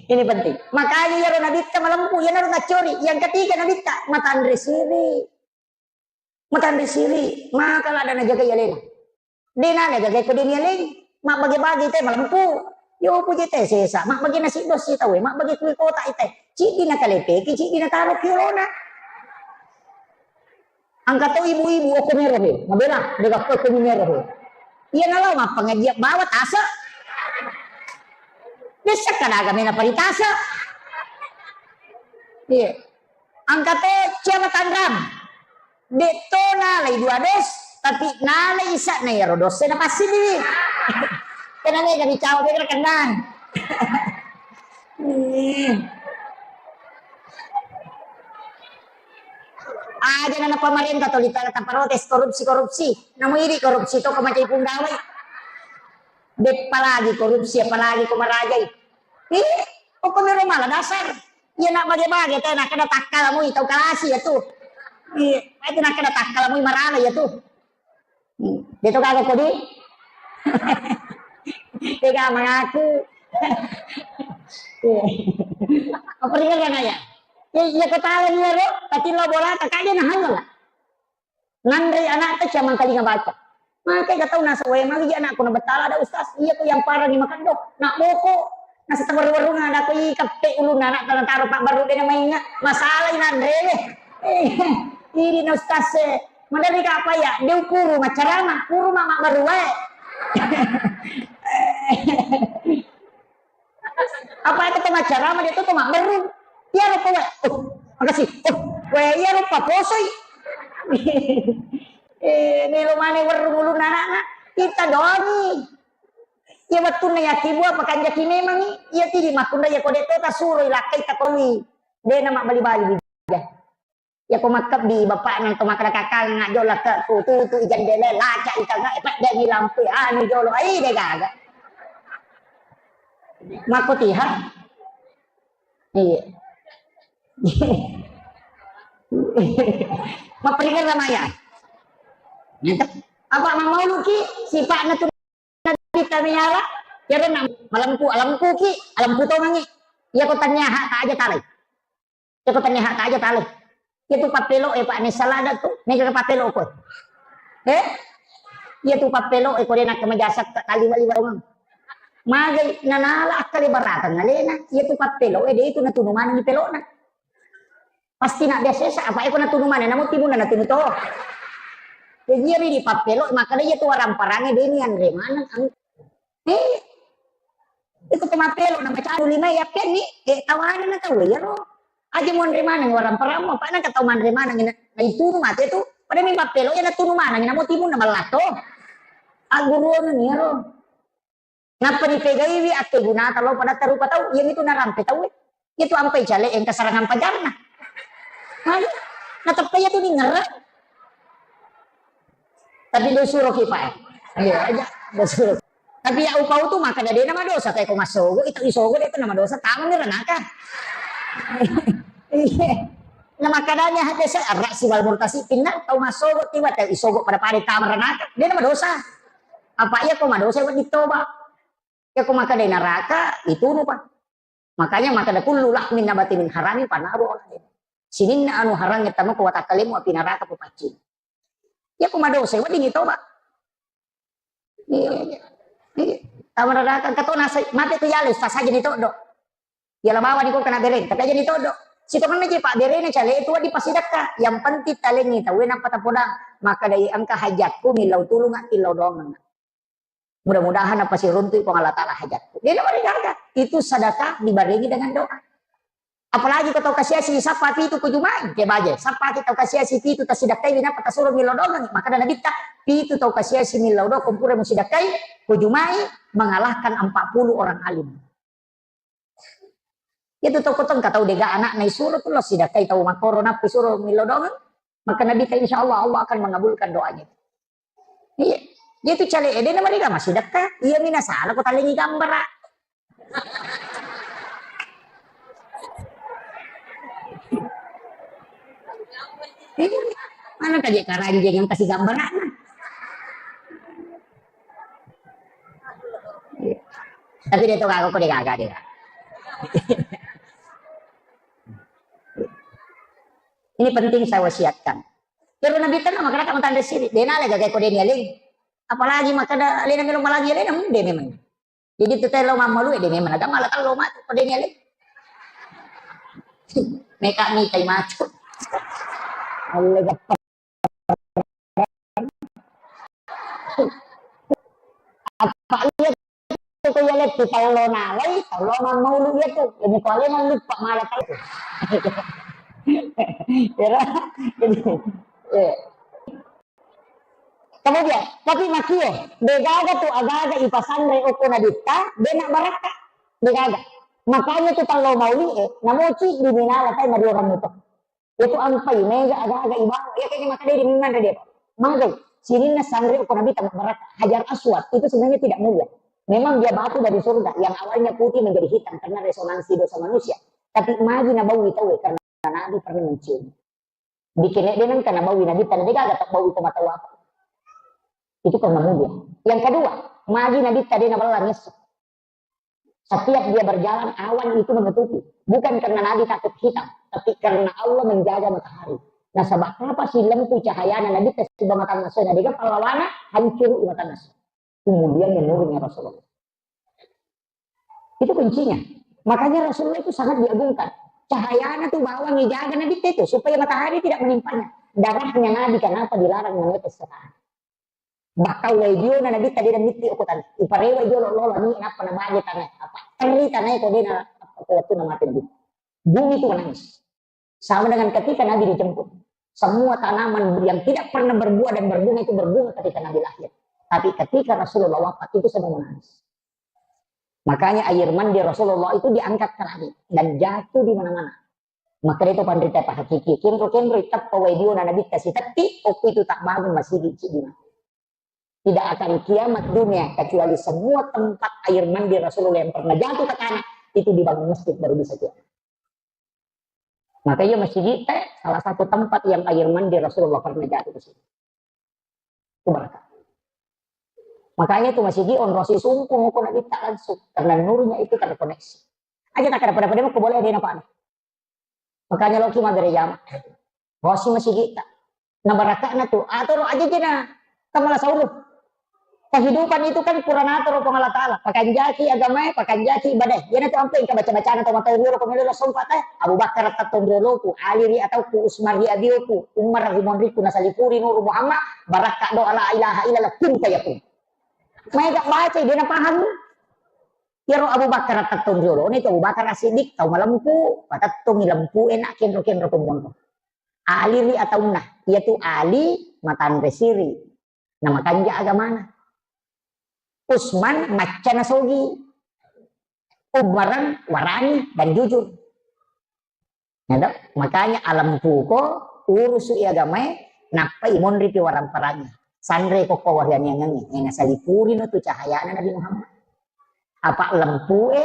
ini penting. Makanya ya nabitta malempu, ya naru ngacori. Yang ketiga nabitta, matanre siri. Matanre siri, maka lada najagai alena. De nale gagai ko de nialeng, mabbage-bage te malempu. Yo puje te sesa, mabbage nasi dos si tauwe, mabbage kui kota ite. Ciddi nakalepeki, ciddi nataro ki olona. Angka to ibu-ibu okko mero he, mabela, de gappo okko mero he. Iya nalo mappangajian bawa tasa. Dessa kadaga mena paritasa. Iya. Angka to cia matanrang. Detto nalai dua dos, tapi nalai isa'na iyaro dosse napassidiwi. Kena mega bicawa mega kenang. Aja na pamarenta toli tana taparotes korupsi-korupsi. Namu idi korupsi to ko macai pundawai. Beppa lagi korupsi, apalagi ko marajai. Ih, pokoknya mala dasar. Iya nak bage-bage teh, nak kena takkala mui tau kalasi ya tu. Iya, itu nak kena takkala mui marana ya tu. Hmm, dia tu kagak kodi. Tega mengaku. Iya. Apa ringan kan ya? Iya, iya ketawa nih ya, tapi lo bola tak aja nah hal lah. Nanre anakta cia mangkalinga baca. Maka ega tau naseng, "Wae, magi anakku nabettala ada ustaz?" Iya ko yang parani makeddo, nak boko. Nasa tawerru-werrunga ada ko ikappe ulunna anakta nataro pabbaru de namainga. Masalai nanre. Eh, idi na ustaz e. Maderri ka apa ya? De ukuru macarama, kuru ma mabbaru wae. Apa itu to macarama dia tu to mabberu. Iya lo kowe. Oh, makasih. Oh, kowe iya lo paposoi. Eh, melo mane werru ulunna anakna. Kita doangi. Iya wettunna yaki bua pakanjaki memangi. Iya tidi makkunra iya kode to tasuro ilakkai takowi. De na mabbali-bali. Iya ko makkebbi bapakna to makkeda kakang ngajjo lakke ku tutu i jendele laca i tengah, eh, peddeni lampu anu jolo ai de gaga. Makko tiha. Iya. Maperingan ramaya. Apa mamauluki sipakna tu Nabi tamiala, jaro na malempu, alempuki, alempu tongengi. Iya ko tania hak ta aja talai. Iya ko tania hak ta aja talai. Iya tu pappelo e Pak, ne salada tu, mega pappelo ko. Eh? Iya tu pappelo e ko de nak majasak tak kali wali warungan. Magai nanala akkali barakang alena, iya tu pappelo e de itu natunu maneng di pelona. Pasti nak biasa sa apa eko natunu maneng, namo timunna natunu to. Jadi iya ri di pappelo, makanya iya tu waramparange de ni anre maneng. Eh, iko to mappelo na macanu lima ya kenni, eh, tawana na tau ya ro. Aja mo anre maneng waramparammu, apa nang tau manre maneng na, na itu mate tu. Pada mi mappelo ya natunu maneng, namo timunna mallato. Agguruan ni ya ro. Nappa nipegaiwi akkegunata lao padatta rupa tau, iyamitu narampe tauwe. Itu ampai cale engka serangan pajarna. Nah, nateppa iya tu ningerang. Tapi de' suroki, Pak, eh. Iya, aja, de' suro. Tapi iya upau tu makkeda de' namadosa, tapi ko massogo, itu isogo de' tu namadosa, tamani ranaka. Iya. Nah, makkedanya hadese arra siwal murtasi pinna tau massogo tiwa tau isogo pada-pada tama ranaka. De' namadosa. Apa iya ko madosa wedding toba. Iya ko makkeda naraka, itu nu, Pak. Makanya makkeda kullu lahmin nabati min haramin fanaru aula bihi. Sininna anu harangnge tama ko watakkalemu api naraka papaccing. Iya ko madosa wedding toba. Iya, iya. Iya. Tama naraka engka to nasai mate tu yale ustaz aja ni todo. Iya la bawa ni ko kena bereng, tapi aja ni todo. Sitongenna je pak berena cale itu wedding pasidakka. Yang penting talengi tau nappa tapodang. Makkeda engka hajatku millau tulung, millau doang. Mudah-mudahan apa siruntu Puang Allah Ta'ala hajatku. De' namarigaga. Itu sedekah dibarengi dengan doa. Apalagi ko tau kasiasi sappa pitu ko jumai, ke baje. Sappa ki tau kasiasi pitu tasidakkai, winapa tasuro millau doang. Maka ada Nabi ta, pitu tau kasiasi millau doang, kompura musidakkai, ko jumai mengalahkan empat puluh orang alim. Iya tu tau kotong katau dega anak na isuro tu lo sidakkai tau makoro nappi suro millau doang. Maka Nabi ta, insya Allah, Allah akan mengabulkan doanya. Iya. Iya tu cale ede na mariga masih deka. Iya mina salah ko talengi gambara. Iya. Mana kaje karanjeng yang kasih gambara. Tapi de' to gaga ko de' gaga de'. Ini penting saya wasiatkan. Terus Nabi tenang, maka datang tanda siri. De' nale gaga ko de' ni aling. Apalagi maka da lena melo malangi lena, hmm, de' memang. Jadi tu telo mammalu de' memang. Agama la talo mati ko de' ni aling. Meka mita i macu. Allah gappar. Apa iya tu ko iya letti tau lo nalai, tau lo mammaulu iya tu. Ini ko alena lupa mala tau tu. Ira, jadi, eh. Kemudian, tapi makie, de' gaga tu agaga ipasanre okko Nabitta, de' na barakka, de' gaga. Makanya tu tau lo mauli, eh, namoci di minala tai madiorang itu. Itu ampai, mega aga-aga ibawa. Iya, kayaknya maka dia diminang dia. Magai, sininna sanre ko Nabi tamat barakka. Hajar Aswad itu sebenarnya tidak mulia. Memang dia batu dari surga yang awalnya putih menjadi hitam karena resonansi dosa manusia. Tapi magi nabaui tau karena Nabi pernah mencium. Bikin dia nang karena baui Nabi tanda dia gak bau itu mata apa. Itu karena mulia. Yang kedua, magi Nabi tadi nabalang Yesus. Setiap dia berjalan, awan itu menutupi. Bukan karena Nabi takut hitam, tapi karena Allah menjaga matahari. Nasaba apa sih lempu cahayana Nabi tasiba mata nasona dega pallawana hancur mata nas. Kemudian menurunnya Rasulullah. Itu kuncinya. Makanya Rasulullah itu sangat diagungkan. Cahayana tuh bawang dijaga Nabi itu supaya matahari tidak menimpanya. Darahnya Nabi kenapa dilarang menetes sekarang? Bahkan wae diona Nabi tadi dan mitti okko tanah. Iparewa jolo lolo ni napa na baje tanah. Apa teri tanah ko dena ko waktu na mate di. Bumi itu menangis. Sama dengan ketika Nabi dijemput. Semua tanaman yang tidak pernah berbuah dan berbunga itu berbunga ketika Nabi lahir. Tapi ketika Rasulullah wafat itu semua menangis. Makanya air mandi Rasulullah itu diangkat ke langit dan jatuh di mana-mana. Maka itu panrita pahakiki, kenro-kenro itappa wae diona Nabi kasih tetti, okko itu tak bangun masigi cidi mati. Tidak akan kiamat dunia kecuali semua tempat air mandi Rasulullah yang pernah jatuh ke tanah itu dibangun masjid baru bisa kiamat. Maka iya masigi teh salah satu tempat yang air mandi Rasulullah pernah jatuh ke situ. Itu berkah. Makanya itu masigi onrosi sumpung ko Nabi tak langsung karena nurnya itu terkoneksi. Aja tak ada pada-pada mau boleh ada apa. Makanya lo cuma beri jam. Rosi masigi tak. Nah, barakakna tu. Atau aja jena. Kamala saulu. Kehidupan itu kan purana atoro Puang Allah Ta'ala. Pakanjaki agamae, pakanjaki ibadah. Yana tu ampe engka baca-bacana tau matau riolo, pemelo lo sompa teh. Abu Bakar tattong rioloku, Ali ri atauku, Usman ri abioku, Umar ri monriku, nasalipuri Nuru Muhammad, barakka doa la ilaha illallah, kun fayakun. Maega baca, dia na paham. Yaro Abu Bakar tattong riolo, ni tu Abu Bakar As-Siddiq, tau malempu, patattongi lempu enak kenro-kenro pemmonro. Ali ri ataunna, iya tu Ali matanre siri. Namakanja agamana. Usman macca nasogi. Umarang warani dan jujur. Ada, makanya alempuko, urusu i agamae, nappa i monri pi warang-parangnya. Sanre ko ko warianiangengnge, eh, nasalipurino tu cahayana Nabi Muhammad. Apa lempue,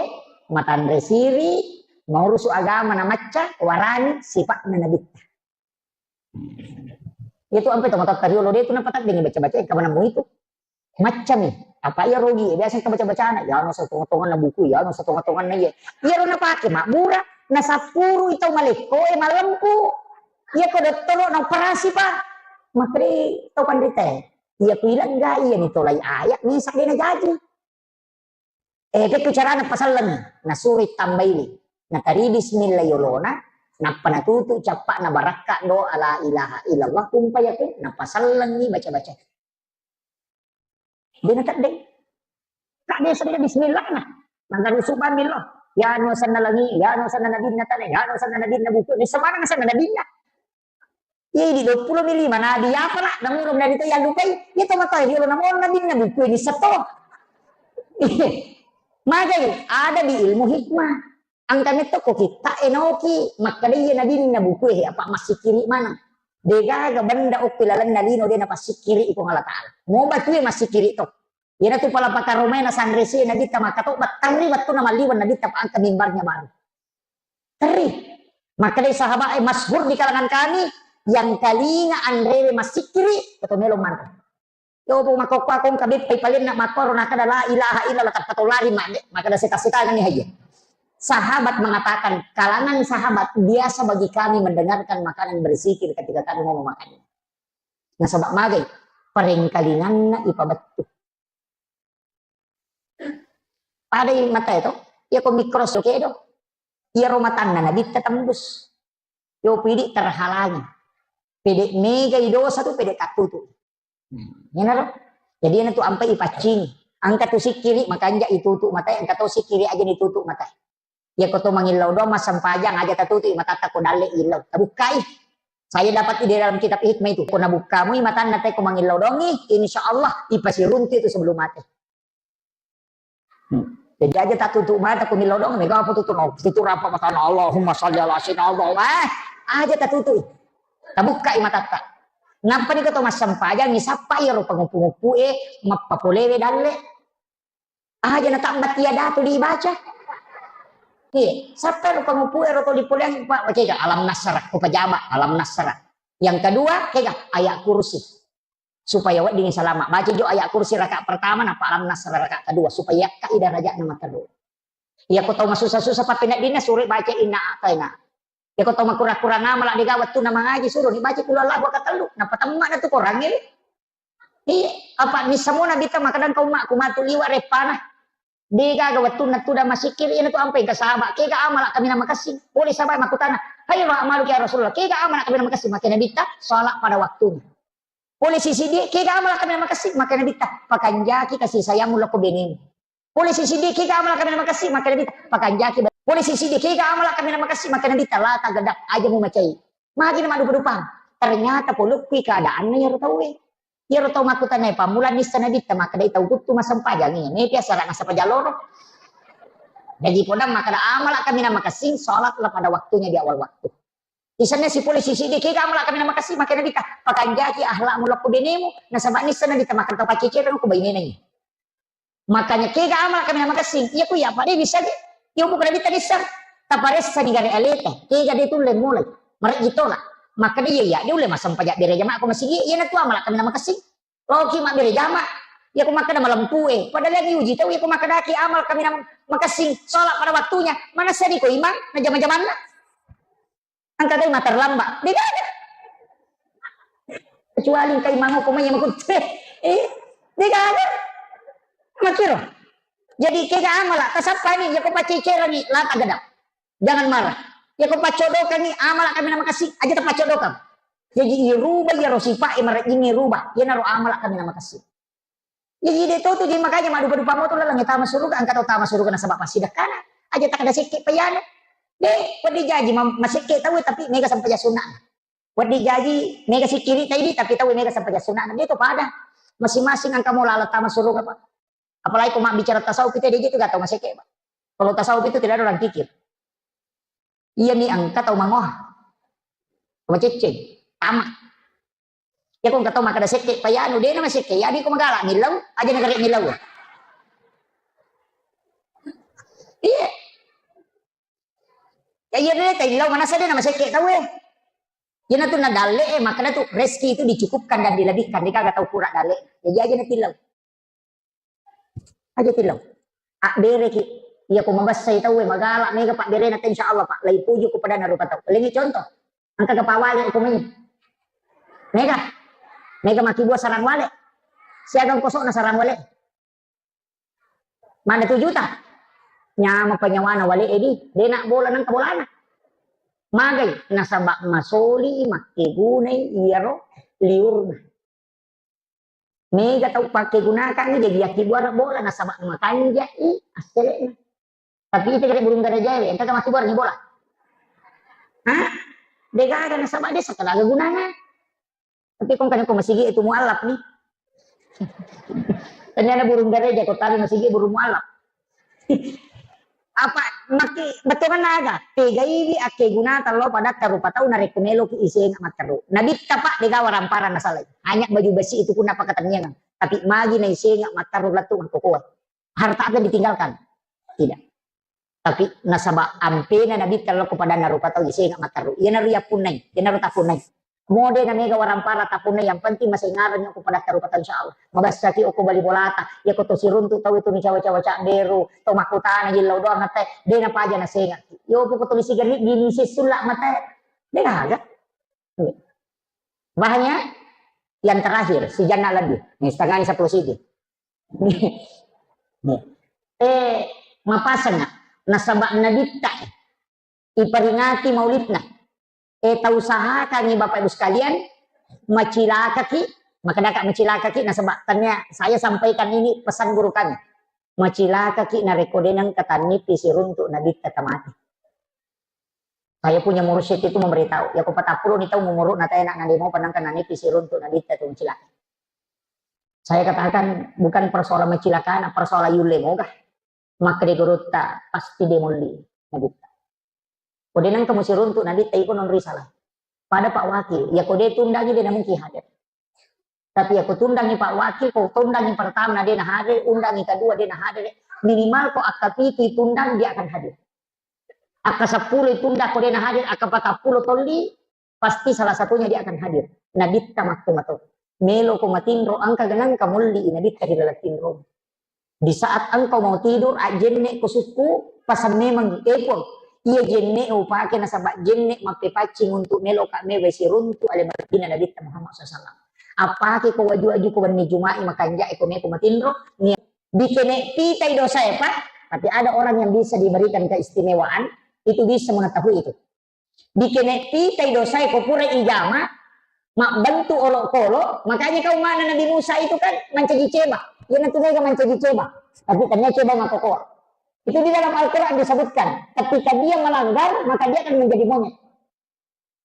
matanre siri, maurusu agama na macca, warani sipa'na Nabitta. Itu ampe to matotta riolo de tu napataddengi baca-baca, eh, kamanammu itu. Maccami, apa iya rogi, biasa engka baca-bacana, ya no satonga-tonganna buku, ya no satonga-tonganna iya. Iya ro napake mabbura, nasappuru tau malekko e malempu. Iya ko dottoro na operasi pa. Makri tau panrita. Iya ku ilang ga iya ni tolai ayat ni sadena jaji. Eh, ke carana pasallengi, nasuro tambai. Natari bismillah yolona, nappa natutu cappa'na barakka doa la ilaha illallah, kumpa yakin, napasallengi baca-baca. De nateddeng. Ka de sedde bismillah na. Manggaru subhanallah. Ya no sanna langi, ya no sanna nabinna tane, ya no sanna nabinna buku. Ni semana sanna nabinna. Iya, di dua puluh mi lima nabi apa lah? Namurung dari tu yang lupai. Iya, tau mata dia lo namurung nabinna buku ini seto. Magai ada di ilmu hikmah. Angka metto ko kita enoki, makkada iya nabinna buku eh, apa massikiri mana? Degaga benda okki lalenna lino de napassikiri iko Allah Ta'ala. Mau batue massikiri to. Iyanatu pala pakaromae nasanre sie Nabitta makkatobba, terri wettunna malliweng Nabitta pa engka mimbarnya baru. Terri. Makkedai sahabat, eh, masyhur di kalangan kami, yang kalinga anrewe massikkiri, keto melo manre. Yo, po makkokkoa kong kabeppai palenna makkoro nakada la ilaha illallah tappa to lari madde, makkada seta-setangani hayya. Sahabat mengatakan, kalangan sahabat biasa bagi kami mendengarkan makanan berzikir ketika kami mau memakannya. Nasaba magai, parengkalinganna ipabettu. Padai matae to, iya ko mikroskop kedo, iya ro matanna nabitta tembus. Yo pidi terhalangi. Pede mega i dosa tu pede tattutu. Nah, iyanaro. Jadi iyanatu ampai ipaccing. Angka tu sikkiri makanja itutu matae, angka to sikkiri aja ditutu matae. Iya ko to mangillau doang massempajang aja tatutu i matatta ko dalle illau. Tabukkai. Saya dapat di dalam kitab hikmah itu. Ko nabukkamu i matanna te ko mangillau doang i, insya Allah ipasiruntu itu sebelum mati. Hmm. Jadi aja tatutu mata ko millau doang, mega apa tutu no. Tutu rapa matana Allahumma shalli ala sayyidina Allah. Eh, aja tatutu. Tabukkai matatta. Nappa ni ko to massempajang i sappa iyaro panguppu-nguppu e mappapolewe dalle. Aja na tabbatia datu dibaca. Iya, sappa ro panguppu ero to dipoleang, Pak, kega alam nasara, ko pajama alam nasara. Yang kedua, kega ayat kursi. Supaya wedding salama. Baca jo ayat kursi rakaat pertama, nappa alam nasara rakaat kedua. Supaya yakka i darajatna materru. Iya ko tau masusa-susa pappeneddinna sure baca inna a'taina. Iya ko tau makurang-kurang amala dega wettunna mangaji suro ni baca kula Allahu akatellu. Nappa temma na tu korangnge. Iya, apa missamona bita makadang kau mak kumatu liwa reppana. Degaga wettunna tuda masikir, ina tu ampai ka sahaba. Kega amala kaminang makessing. Pole sahaba makutana, "Khairu amaluka ya Rasulullah." Kega amala kaminang makessing? Makkeda Nabitta, salat pada waktunya. Pole sisi di, kega amala kaminang makessing? Makkeda Nabitta, pakanjaki kasih sayangmu lako benemu. Pole sisi di, kega amala kaminang makessing? Makkeda Nabitta, pakanjaki. Pole sisi di, kega amala kaminang makessing? Makkeda Nabitta, la tagdab, aja mu macai. Magi na maddupa-dupang. Ternyata polokkui keadaanna iyaro tauwe. Iyaro tau makkutanae pammula nissa Nabitta makkedai tau kuttu massempajang iya. Mepi asara nassempajang loro. Jaji podang makkeda amala kaminang makessing, salatlah pada waktunya di awal waktu. Isenna sipole sisi di, kega amala kaminang makessing? Makkeda Nabitta, pakanjaki akhlakmu lako benemu, nasaba nissa Nabitta makkeda tau paccecereng ko bainena iya. Makanya kega amala kaminang makessing? Iya ku iya apa de bisa de. Iya bukan Nabitta nissa. Taparessa ni gare aleta. Kega de tulle mulai. Marejji tola. Makkeda iya, iya de ulle massempajang bere jama ko masigi. Iya na tu amala kaminang makessing. Loki mabbere jama. Iya ko makkeda malempu e. Padahal yang diuji tau iya ko makkedaki amala kaminang makessing. Salat pada waktunya. Mana sedi ko imang na jama-jamanna? Engka gai ma terlambat. Degaga. Kecuali engka imang ko mai makutte. Eh, degaga. Makiro. Jadi kega amala, tasappani, iya ko paccecereng i, la tagdab. Jangan marah. Iya ko paccodokangi, amala kaminang makessing, aja tapaccodokang. Jaji irubah iyaro sifat e marejjingnge rubah. Iyanaro amala kaminang makessing. Jaji de to tu, jaji makanya maddupa-dupa moto laleng tama suruga, engka tau tama suruga nasaba passidekkana. Aja takkeda sekke payana. De, wedding jaji ma-, masekke tau tapi mega sempajang sunnah. Wedding jaji mega sikkiri taidi tapi tau mega sempajang sunnah. De to pada. Masing-masing engka mo laleng tama suruga, Pak. Apalagi ko mabbicara tasawuf itu de itu gak tau masekke, Pak. Kalau tasawuf itu tidak ada orang kikir. Iyani engka tau mangoha. Macecceng, tama. Iya ko engka tau makkeda sekke, payanu, dena masekke, iya di ko magala, millau, aja negara millau. Iya. Ya iya deh, tai lau manasa deh nama sekke tau eh. Iya natu nadalle eh, makanya tuh rezeki itu dicukupkan dan dilebihkan, dia kagak tahu kurang dalle. Jadi aja nanti lau. Aja tillau. Abbereki. Iya ko mabessai tauwe, magala mega pabberena te, insya Allah, Pak. Lai puju ko padanna rupa tau. Lengi contoh. Engka ke pawale ko mai. Mega. Mega maki buah sarang wale. Siagang kosokna sarang wale. Mana tu juta. Nyama penyawana wale edi. Dena bola nang bolana. Magai nasaba masoli makkegunai iyaro liurna. Mega tau pakkegunakangngi, jadi yakkibuara bola, nasaba makanjai assele'na. Tapi ita kira burung garajae, engka makkibuarangngi bola. Hah? Degaga nasaba desa kalaga gunana. Tapi kong kanya ko masigi itu mualaf nih. Ternyata burung garaja ko tadi masigi burung mualaf. Apa maki bettuanna aga? Tegaiwi akkegunata lao padatta rupa tau narekko meloki isenga matteru. Nabitta, Pak, dega waramparang nasalai. Hanya baju besi itu pun apa ketenyangan. Tapi magi naisenga matteru lettu mangkokoe. Harta apa yang ditinggalkan? Tidak. Tapi nasaba ampena Nabitta lao ko padanna rupa tau isenga matteru. Iyanaro yappunnai, iyanaro tappunnai. Mode na mega warampara tappunna, yang penting masih ngarang ko padatta rupa tau, insya Allah. Mabessaki okko bali bolata, ya ko to siruntu tau itu ni cawa-cawa cak beru, to makkutana jillau doang mate, de na paja na senga. Yo poko to lisi gari gini sisulla mate. De gaga. Bahannya yang terakhir, si Jannah lebih. Nih, setengahnya sepuluh siti. Nih. Eh, mapasang nasaba Nabitta. Iperingati maulidna. Eh, tausahakangngi Bapak Ibu sekalian, macilakaki, makkedaka macilakaki, nasaba tania saya sampaikan ini pesan guru kami. Macilakaki narekko de nengka tannipi siruntu Nabitta tamati. Saya punya mursyid itu memberitahu, ya ko patappulo ni tau umuruna tae nak nade mau penangkan nanipi siruntu Nabitta tu macilaka. Saya katakan bukan persoalan macilakana, persoalan yulle moga. Makkeda gurutta pasti de molli Nabitta. Ko de nengka musiruntu Nabitta iko non risalah. Pada Pak Wakil, ya ko de tundangi de namungkin hadir. Tapi ya ko tundangi Pak Wakil, ko tundangi pertama na de na hadir, undangi kedua de na hadir, minimal ko akka pitu tundang dia akan hadir. Akka seppulo tunda ko de na hadir, akka patappulo tolli, pasti salah satunya dia akan hadir. Nabitta matto mato. Melo ko matinro, engka genang ka molli Nabitta di dalam tinro. Di saat engkau mau tidur, ajjenne ko sukku, pasang memang, eh, Puang, iya jenne upake nasaba jenne mappepaccing untuk melo ka mewe siruntu ale Madinah Nabitta Muhammad sallallahu alaihi wasallam. Apake ko waju-waju ko wenni Juma'i makanja'e ko meko matinro, ni-, dikene pitai dosae, Pak, tapi ada orang yang bisa diberikan keistimewaan, itu bisa mengetahui itu. Dikene pitai dosae ko pura ijama, mabbentuk olok-olok, makanya kau mana Nabi Musa itu kan mancaji ceba. Iya nanti mega mancaji ceba. Tapi tanya ceba makokoa. Itu di dalam Al-Quran disebutkan, ketika dia melanggar, maka dia akan menjadi monyet.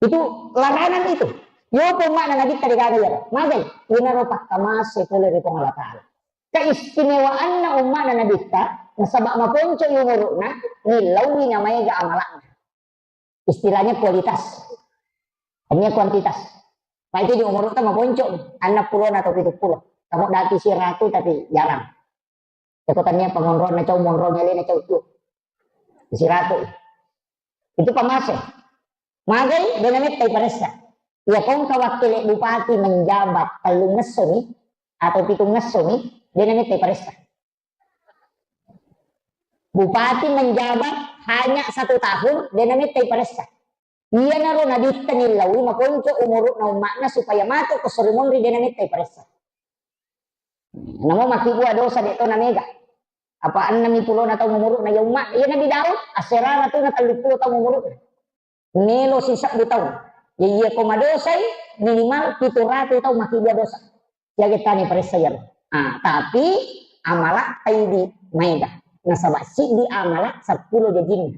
Itu larangan itu. Yo pun makna Nabi tadi kata ya, magai, ina ropa kamase pole ri Puang Allah Ta'ala. Keistimewaanna umma Nabitta, nasaba maponco umuruna, nilaui namaega amalakna. Istilahnya kualitas. Hanya kuantitas. Pak itu di umur itu maponco, anak puluh atau tujuh puluh. Kamu dati siratu tapi jarang. Cako tania pengonrol na cau monrol nyale na cau tu. Siratu. Itu pamase. Magai, dena mettai paressa. Ya kongka wakil bupati menjabat tellung ngesso ni, atau pitung ngesso ni, dena mettai paressa. Bupati menjabat hanya satu tahun, dena mettai paressa. Iyanaro Nabitta nillaui makonco umuru'na umma'na supaya matu ko sori monri, dena mettai paressa. Namo makkibua dosa de to na mega. Apa enneng pulona taung umuru'na iya umma, iya Nabi Daud, asserana tu na telluppulo taung umuru'na. Melo sisebbu taung. Ya iya ko madosai, minimal pitu ratu taung makkibua dosa. Siaga tani paressa iyaro. Ah, tapi amala taidi maega. Nasaba siddi amala seppulo jajinna.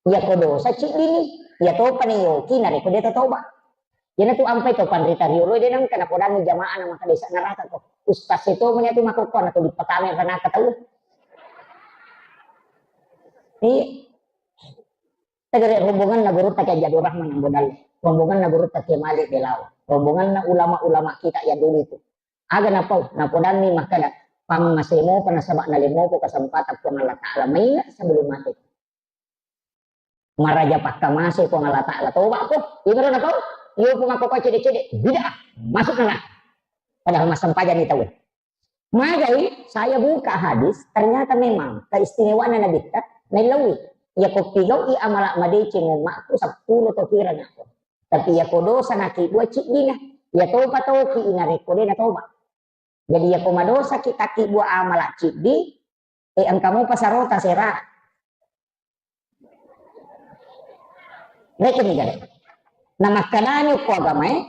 Iya ko dosa ciddini, iya topa ni yoki narekko de tatoba. Iyana tu ampai to panrita riolo de nengka napodangi jamaah na maka desa neraka ko. Ustaz itu menya tu makokko na tu dipatame neraka tau. Iya. Tegere rombonganna gurutta Kiai Abdul Rahman Ambo Dalle, rombonganna gurutta Kiai Malik Belawa, rombonganna ulama-ulama kita yang dulu itu. Aga napau, napodanni makkeda, pammasemo pa nasaba nalemoko kesempatan Puang Allah Ta'ala maingat sebelum mati. Maraja pakkamase Puang Allah Ta'ala, toba ko, ibara na kau, yo pun aku kau cede-cede, bid'ah, masuk neraka. Padahal massempajang ni tahu. Magai saya buka hadis, ternyata memang keistimewaan Nabi kita, nailawi. Ya kau pigau i amala madeceng umatku sepuluh to kira nako. Tapi ya kau dosa naki dua cik dina, ya toba toki ina rekode na toba. Jadi ya ko madosa ki taki bua amala ciddi, e engka mopa sarota sera. Rekeng ni gare. Na makkedani ko agamae,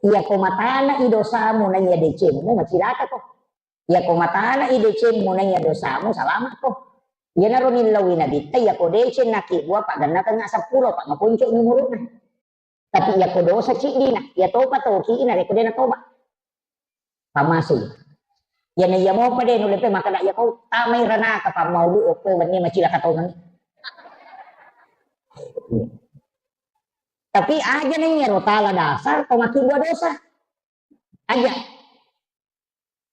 iya ko matana i dosamu na iya decemmu macilaka ko. Iya ko matana i decemmu na iya dosamu salama ko. Iyanaro nillaui nabitta, iya ko deceng naki bua pagganna tengnga seppulo, pa maponco ni umuruna. Tapi iya ko dosa ciddina, iya topa toki ina rekko dena toba. Pamasi. Iya na iya mopa de nulle pe makkeda iya kau tamai ranaka pammaulu okko wenni macilaka tongenni. Tapi aja na iya ro tala dasar to maki bua dosa. Aja.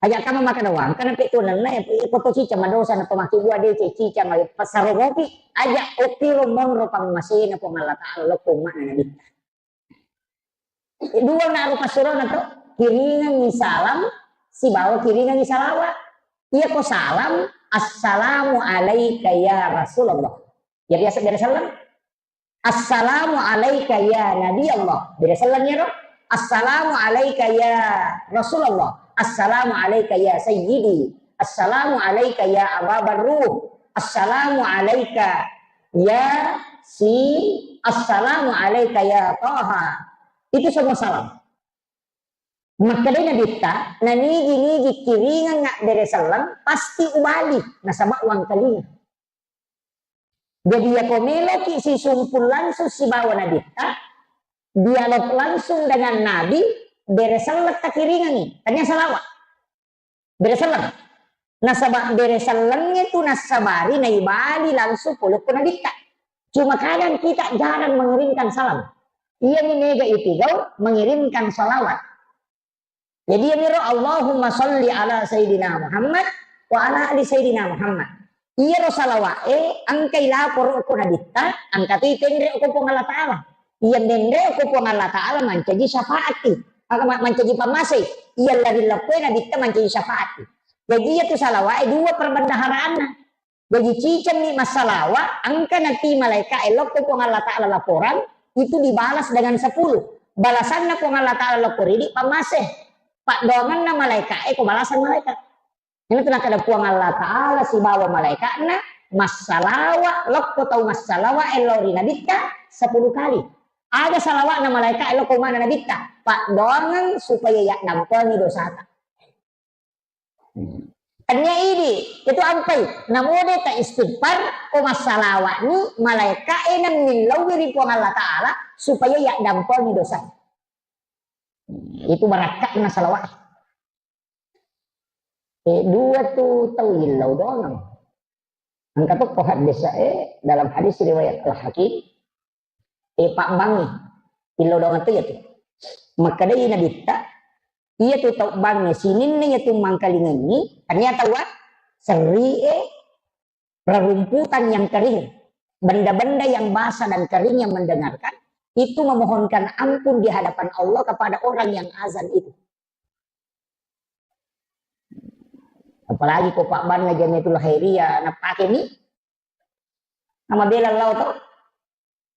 Aja kama makkeda wangka na pe tuanenna, eh, ko to cicang madosa na to maki bua de ce cicang, eh, pasaro mopi. Aja oki ro monro pammasena Puang Allah Ta'ala lokko umma'na Nabitta. Dua na rupa surona to, kiringangi salam, sibawa kiringangi salawat. Iya ko salam, "Assalamu alaika ya Rasulullah." Ya biasa bere salam. "Assalamu alaika ya Nabi Allah." Bere salam ya ro. "Assalamu alaika ya Rasulullah. Assalamu alaika ya Sayyidi. Assalamu alaika ya Aba Barruh. Assalamu alaika ya si. Assalamu alaika ya Taha." Itu semua salam. Makkedai Nabitta, nanigi-nigi kiringang abbere selleng, pasti ubali, nasaba wangkalinga. Jadi, yako meloki sisumpul langsung sibawa Nabitta, dialog langsung dengan Nabi, bere selleng takiringangi, tania salawat. Bere selleng. Nasaba bere sellengnge tu nassabari naibali langsung pole ko Nabitta. Cuma kadang kita jarang mengirimkan salam. Iyani mega itigau mengirimkan salawat. Jadi iyamiro, "Allahumma salli ala Sayyidina Muhammad wa ala ali Sayyidina Muhammad." Iyaro salawa'e engkai laporo ko Nabitta, engka tu itenre ko Puang Allah Ta'ala. Iya menre ko Puang Allah Ta'ala mancaji syafaati. Maka ma-, mancaji pammasei. Iya lari leppoi Nabitta mancaji syafaati. Jadi iya tu salawa'e dua perbendaharaanna. Jaji, cicemmi massalawa, engka nati malaika e lokko Puang Allah Ta'ala laporan, itu dibalas dengan sepuluh. Balasanna Puang Allah Ta'ala lokko ridi pammase. Paddoangenna malaika e ko balasan malaika. Ini tu nakkeda Puang Allah Ta'ala sibawa malaika'na massalawa lokko tau massalawa e lao ri Nabitta sepuluh kali. Aga salawa'na malaika e lokko mana Nabitta? Paddoangeng supaya yaddampengi dosata. Tania idi, itu ampai. Namode ta istighfar, ko massalawa'ni, malaika e nammillaui ri Puang Allah Ta'ala, supaya yaddampengi dosa. Itu barakka'na salawat. Eh, dua tu tau illau doang. Engka tokko hadis, eh, dalam hadis riwayat Al-Hakim, eh, pabbangi. Illau doang tu ya tu. Makkedai Nabitta, iya tu tau bangnge sininna iya tu mangkalingengi, ternyata wa, serri e, rerumputan yang kering, benda-benda yang basah dan kering yang mendengarkan, itu memohonkan ampun di hadapan Allah kepada orang yang azan itu. Apalagi ko pabbanna Jamiatul Khairiyah, napake mi, nama bela lao to.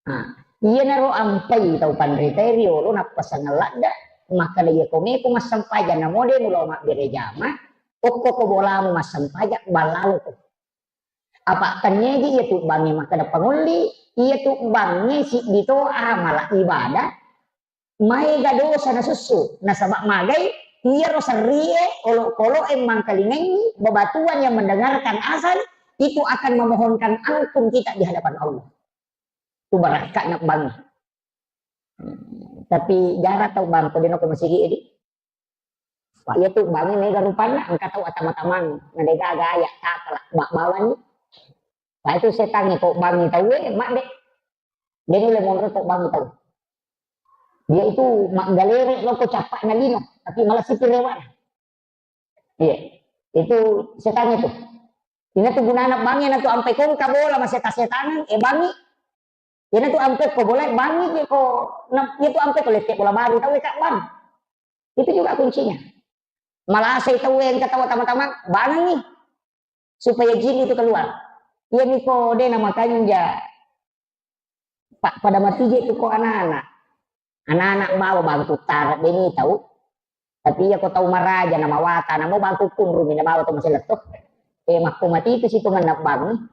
Nah, iyanaro ampai tau panritae riolo nappasangeng ladda, makkeda, "Iya ko meko massempajang, namode mulao mabbere jama, okko ko bolamu massempajang, ballaloko." Apa tenniaji iya tu bangnge makkeda pangolli, iya tu bangnge siddi to amala ibadah, maega dosa nasussu, nasaba magai iyaro serrie, olokoloe mangkalingengi, bebatuan yang mendengarkan azan itu akan memohonkan ampun kita di hadapan Allah. Tu barakka'na bangnge. Tapi jarang tau bang, ko dena ko masigi edi. Pak, iya tu bangnge mega rupanna, engka tau atama-tamang, na dega gaya, tapala, bak bawani. Pak, itu setangnge ko bangngi tauwe, mak de. De' nulle monro ko bangngi tau. Dia itu maggalere' loko cappa'na lino, tapi malah sipi rewa'. Iya, itu setan itu. Ina tu gunana bangngi, ina tu ampe kongka bola maseta-setanang, eh, bangngi. Ina tu ampe ko bola, bangngi je ko, na, iya tu ampe ko lette bola baru, tau ka bang. Itu juga kuncinya. Malasai tau yang ketawa tama-tama, bangngi. Supaya jin itu keluar. Iya niko de' na makanja. Pa-, pada mati je tu ko anak-anak. Anak-anak bawa bangku tara de' ni tau. Tapi iya ko tau maraja na mawata na mau bangku kunrumi na bawa to masih letto. Eh, makko mati itu situ ngena bang.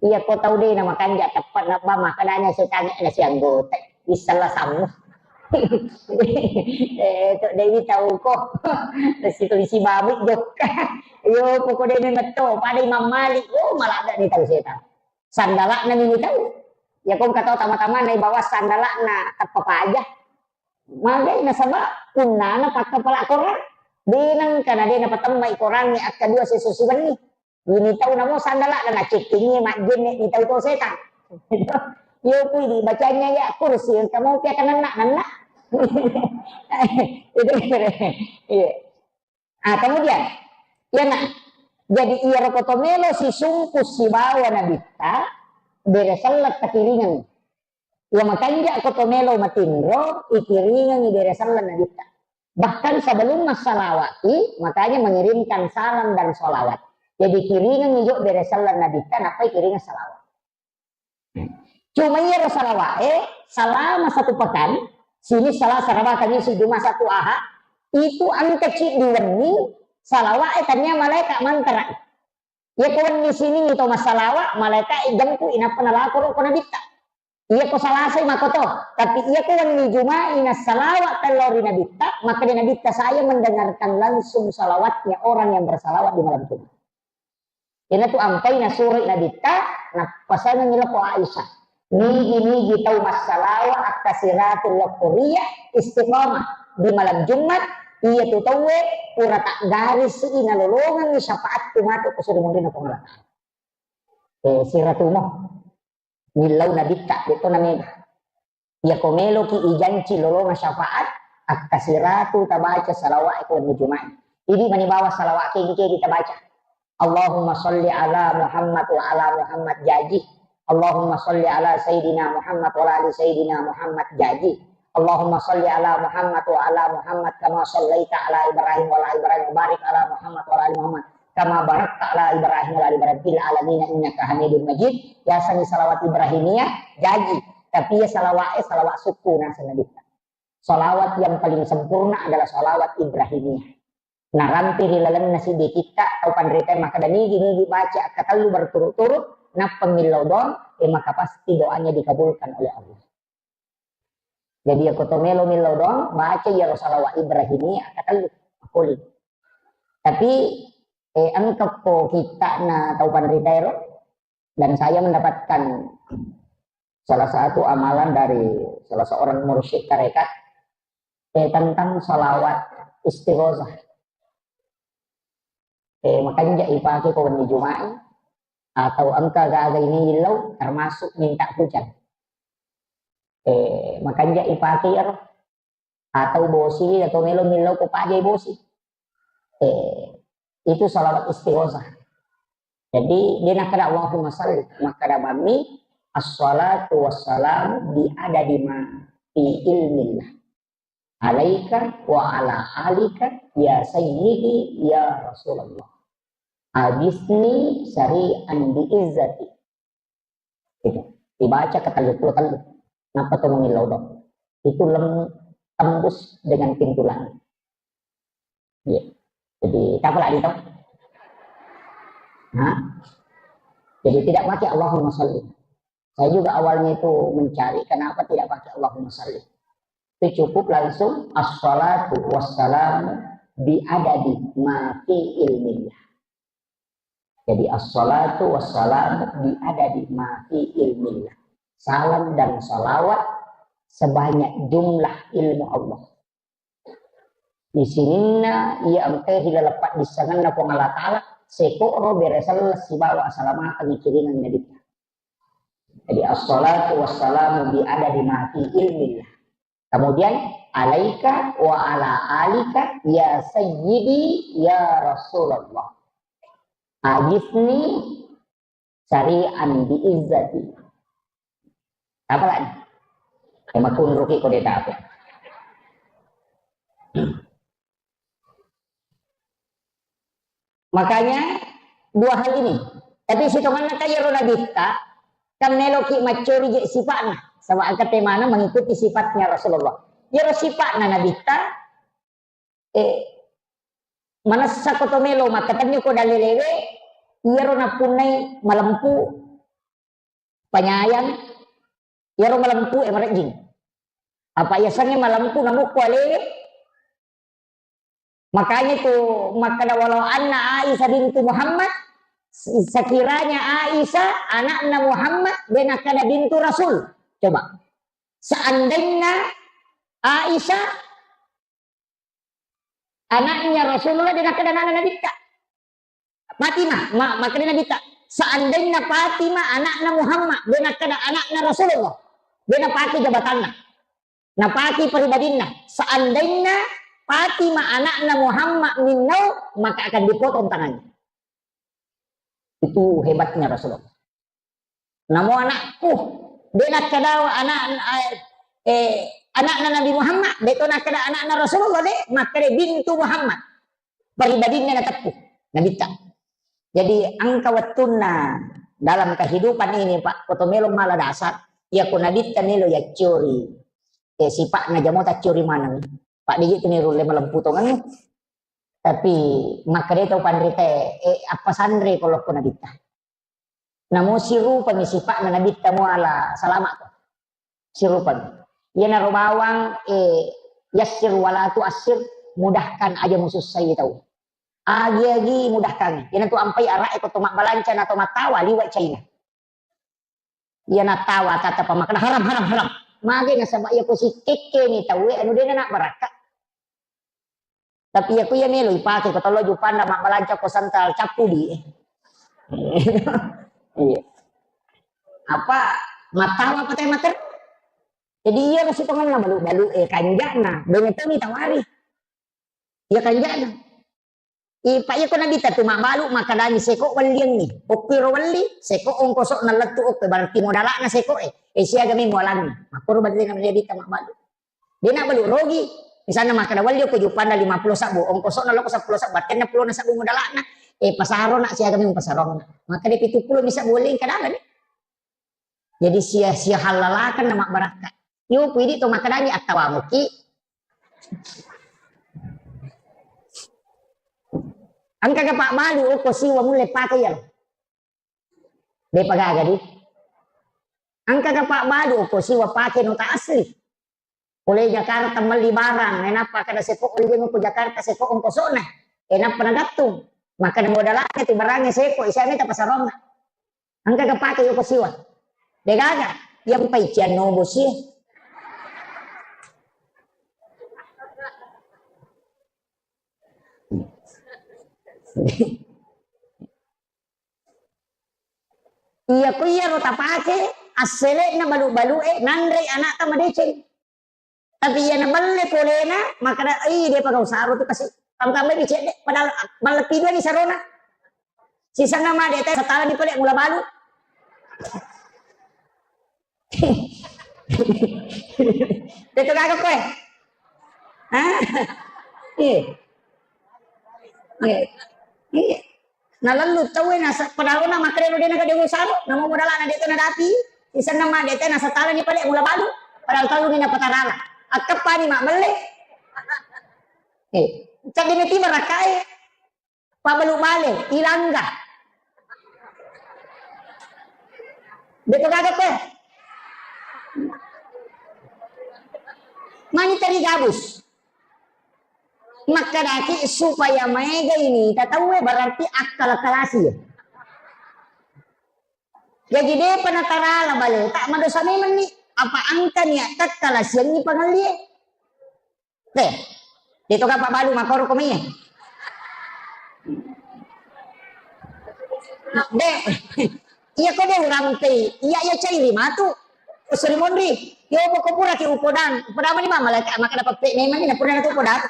Iya ko tau de' na makanja tepat na bang, makanya saya tanya na si anggota. Isala sammu. Eh, to de' ni tau ko. Situ isi babu jokka. Yo, pokok de' ni metto. Pada Imam Malik. Oh, malah ada ni tau setan. Sandala'na ni tau. Ya kong katau tama-tama na bawa sandala'na tappa paja. Magai nasaba punnana pakkapala korang. De' nengka na de' napatemmai korangnge akka dua seso siwenni. Ini tau namo sandala'na na cekkingi majjenne ni tau to setan. Yo pui di bacanya ya kursi engka mau pia kananna nanna. Itu iya. Ah, kemudian, iya, nah, jadi iyaro koto melo sisungku sibawa nabitta, bere selleng takiringeng. Iya makanja koto melo matinro, ikiringengi bere selleng nabitta. Bahkan sebelum massalawati, makanya mengirimkan salam dan salawat. Jadi kiringengi jo bere selleng nabitta, nappai kiringeng salawat. Cuma iyaro salawa'e, selama satu pekan, sini salah salawat kami si Jumat Sabtu Ahad, itu engka ciddi wenni, salawa'e tania malaika mantara. Iya ko wenni sining to massalawa, malaika jempu inappa nalako ro ko nabitta. Iya ko salasai makoto, tapi iya ko wenni Juma'i nassalawa tello ri nabitta, maka di nabitta saya mendengarkan langsung salawatnya orang yang bersalawat di malam Jumat. Iyanatu ampai nasuroi nabitta, nappasangengngi lako Aisyah. Nigi-nigi tau massalawa akkasiratul lokkoria istiqamah di malam Jumat, iyatu tauwe pura taggarisi nalolongengngi syafaatku matu ko suri munrinna Puang Allah Ta'ala. Eh, siratumo. Millau nabitta, de'to namega. Iyako meloki ijanci lolonga syafaat, akkasiratu tabaca salawat ko wenni Juma'i. Idi mani bawa salawat kengke ditabaca. Allahumma salli ala Muhammad wa ala Muhammad jaji. Allahumma salli ala Sayyidina Muhammad wa ala ali Sayyidina Muhammad jaji. Allahumma salli ala Muhammad wa ala Muhammad kama sallaita ala Ibrahim wa ala Ibrahim wa barik ala Muhammad wa ala ali Muhammad kama barakta ala Ibrahim wa ala ali Ibrahim fil alamin innaka Hamidum Majid. Yasengngi salawat Ibrahimiyah jaji, tapi iya salawat, eh, salawat sukku naseng nabitta. Salawat yang paling sempurna adalah salawat Ibrahimiyah. Narampe ri lalenna siddi kitta tau panrita makkeda nigi-nigi baca akkatellu berturut-turut, nappa millau doang, eh, maka pasti doanya dikabulkan oleh Allah. Jadi, iyako to melo millau doang, baca iyaro salawat Ibrahimiyah katellu, makkuling. Tapi, eh, engka ko kittana tau panrita ero, dan saya mendapatkan salah satu amalan dari salah seorang mursyid tarekat, eh, tentang salawat istighosah. Eh, makanja ipake ko wenni Juma'i, atau engka gaga ini illau, termasuk minta hujan. Eh, makanja ipake iyaro, atau bosi, atau melo millau ko pajai bosi. Eh, itu salawat istighosah. Jadi, de nakkeda Allahumma salli, makkeda bammi, assalatu wassalamu bi adadi ma fi ilmillah. Alaika wa ala alika ya sayyidi ya Rasulullah. Agisni sari'an bi izzati. Itu. Dibaca ke tellu puluh tellu. Nappa to mangillau doang. Itu lem-, tembus dengan pintu langit. Iya. Jadi, tak apa lagi toh? Hah? Jadi tidak pakai Allahumma salli. Saya juga awalnya itu mencari kenapa tidak pakai Allahumma salli. Itu cukup langsung assalatu wassalamu bi adadi ma fi ilmillah. Jadi assalatu wassalamu bi adadi ma fi ilmillah. Salam dan salawat sebanyak jumlah ilmu Allah. Isininna iya engkae ri laleng paddissengenna Puang Allah Ta'ala, seko'ro bere selleng sibawa asalamakeng ikiringeng nabitta. Jadi, assalatu wassalamu bi adadi ma fi ilmillah. Kemudian, alaika wa ala alika ya sayyidi ya Rasulullah. Agisni sari'an bi izzati. Apa lagi? Ya, makunruki kode tape. Makanya, dua hal ini. Tapi sitonganna ka iyaro nabitta, kan meloki maccori je sipa'na. Saba engka temana mengikuti sifatnya Rasulullah. Iyaro sipa'na nabitta, eh, manessa ko to melo makkatenni ko dalelewe, iyaro napunnai malempu, panyayang, iyaro malempu e marejjing. Apa yasengnge malempu namukku alewe? Makanya tu makkada, walau anna Aisyah bintu Muhammad, sekiranya Aisyah anakna Muhammad, de nakkada bintu Rasul. Coba. Seandainya Aisyah anaknya Rasulullah, de nakkada anakna Nabitta. Fatimah, ma-, makkada Nabitta, seandainya Fatimah anakna Muhammad, de nakkada anakna Rasulullah, de napake jabatanna, napake pribadinna. Seandainya Fatimah anakna Muhammad minnau, maka akan dipotong tangannya. Itu hebatnya Rasulullah. Namo anakku, de nakkada anak, eh, anakna Nabi Muhammad, de to nakkada anakna Rasulullah, de, makkada bintu Muhammad. Pribadinna nateppu, Nabitta. Jadi, engka wettunna dalam kehidupan ini, Pak, ko to melo mala dasar, iya ko Nabitta melo yaccori, eh, sipa'na jamo taccori maneng. Pak, de je tu nirulle malempu tongengnge. Tapi makkada tau panrita, eh, apa sanre ko lokko Nabitta. Namo sirupami sipa'na Nabitta muala salama' to. Sirupami. Iyanaro bawang, eh, yassir wala tuassir, mudahkan aja musussai tau. Agi-agi mudahkan. Iyanatu ampai ara'e ko to mabbalanca na to mattawa liwa Cina. Iya nattawa kata pamakkada, "Haram, haram, haram." Magi nasaba iya ko sikekkeni tauwe anu dena nak barakka. Tapi iya ko iya melo ipake ko tollo jupanna mabbalanca ko santal cappudi. Iya. Apa mattawa apa teh mater? Jadi iya masih pengen balu-balu, eh, kanjana, dengan temi tawari. Iya kanjana. Ipa iya ko Nabitta tu mabbalu makkadangi seko welliangngi. Okko ro welli, seko ongkoso'na lettu okko, berarti modala'na seko e. Eh, siaga mi mualanna. Makkoro berarti na Nabitta mabbalu. De na balu rogi. Misalna makkada welli okko jupanna lima puluh sabbu, ongkoso'na loko seppulo sabbu, battenna pulona sabbu modala'na. Eh, pasaro na siaga mi pasarona. Makkada pitu puluh bisa boleh kadang ni. Jadi sia-sia hallalakan na mabbarakka. Yo, pidi to makkadangi attawamuki. Engka ga Pak Balu okko siwa mulle pake iya. Depa gaga di. Engka ga Pak Balu okko siwa pake nota asli. Pole Jakarta melli barang, nainappa kada seko, rijeng ko Jakarta seko ongkosona. Enappa nagattung. Makkada modalakna tu barangnge seko, isa meta pasaronna. Engka ga pake yoko siwa. Degaga, yang paician nobo sie. Iya ko iyaro tapake, assele'na balu-balu'e, nanrei anakta madeceng. Tapi iya nabelle polena, makkada, "Ih, de pagau saro tu kasi." Tambai-tambai cedde, padahal mallepi dua ni sarona. Sisenna made te satalani pale mula balu. Betul kagak kowe? Hah? Iya. Iya. Iya. Nalellu tauwe nasa-, padahal na makkeda dena gede urusan, namo modalana de to nadapi, isenna ma de te nasatalani pale mula balu, padahal tau ni napatarala. Akkeppani mabbelle. Eh, cadde meti barakkae. Pabalu bale, ilangga. De to gaga te. Mani teri gabus. Makkedaki supaya maega ini tataue berarti akkala-kalasi. Jaji depa natarala bale, tak madosa memang ni. Apa engka niat takkalasiangi pangellie. Te, de to gapa balu makoro ko mie. De, Iya ko de urampei, iya iya cairi matu. Usuri monri, yo poko pura ki upodang, upodang mani mama laka maka dapat pe memang ni pura tu upodang.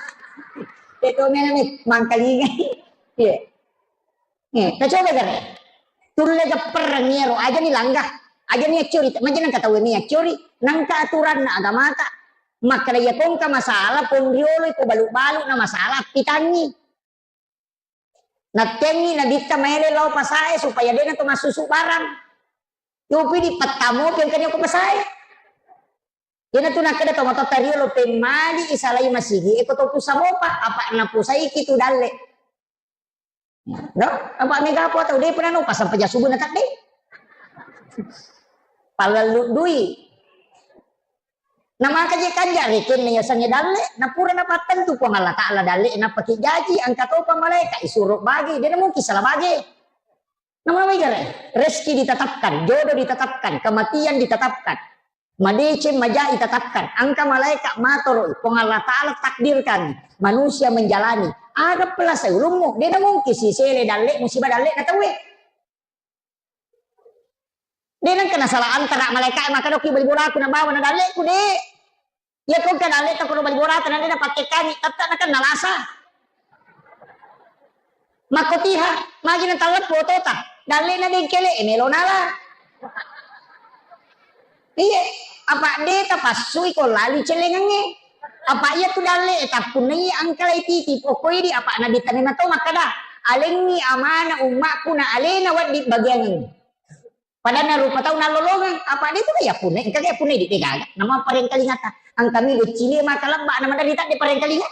Itu memang ni mangkalinga. Iya. Eh, tacoba gare. Tulle gapperrang iyaro, aja ni langga, aja ni accuri, maja nangka tau ni accuri, nangka aturanna agamata. Makkeda iya kongka masalah, ponriolo iko balu-balu na masalah, pitangi. Nattengi nabitta maele lao pasae supaya dena to massusu barang. Yopi di pettamo pengkani ko pasae. Iyana tu nakkeda to matotta riolo pemmali isalai masigi, eko to pusa mopa, apa napusaiki tu dalle. No? Apa mega apa tau de pernah no pasang peja subuh na tadde. Palallu dui. Na maka je kanja rekenna yasengnge dalle, na pura napattentu Puang Allah Ta'ala dalle, napaki jaji, engka topa malaika, isuro bage, de na mungkin salah bage. Nama wai gare? Rezeki ditetapkan, jodoh ditetapkan, kematian ditetapkan. Madeceng maja ditetapkan. Engka malaika matoroi, Puang Allah Ta'ala takdirkan manusia menjalani. Aga pelasai ulummu, de na mungkin sisele dalle, musibah dalle na tauwe. De nengka nasala antara malaika maka doki bali bolaku na bawa na dalleku, de. Iya ko engka dalle ta kono bali bolata na de na pakkekkangi, tette na kan nalasa. Makkotiha, magi na talleppo otota. Dalle na dengkele e melo nala. Iye, apa de tapassui ko lali celengangnge. Apa iya tu dalle e tappunnai angkalai titi pokoi di apa nabitta memang to makkeda, alengngi amana ummakku na alena wedding bagiangengngi. Padahal rupa tau nallolongeng, apa de tu ya punna, engka ya punna di degaga. Nama parengkalingata. Angkami decili maka lebba nama dari tak de parengkalinga.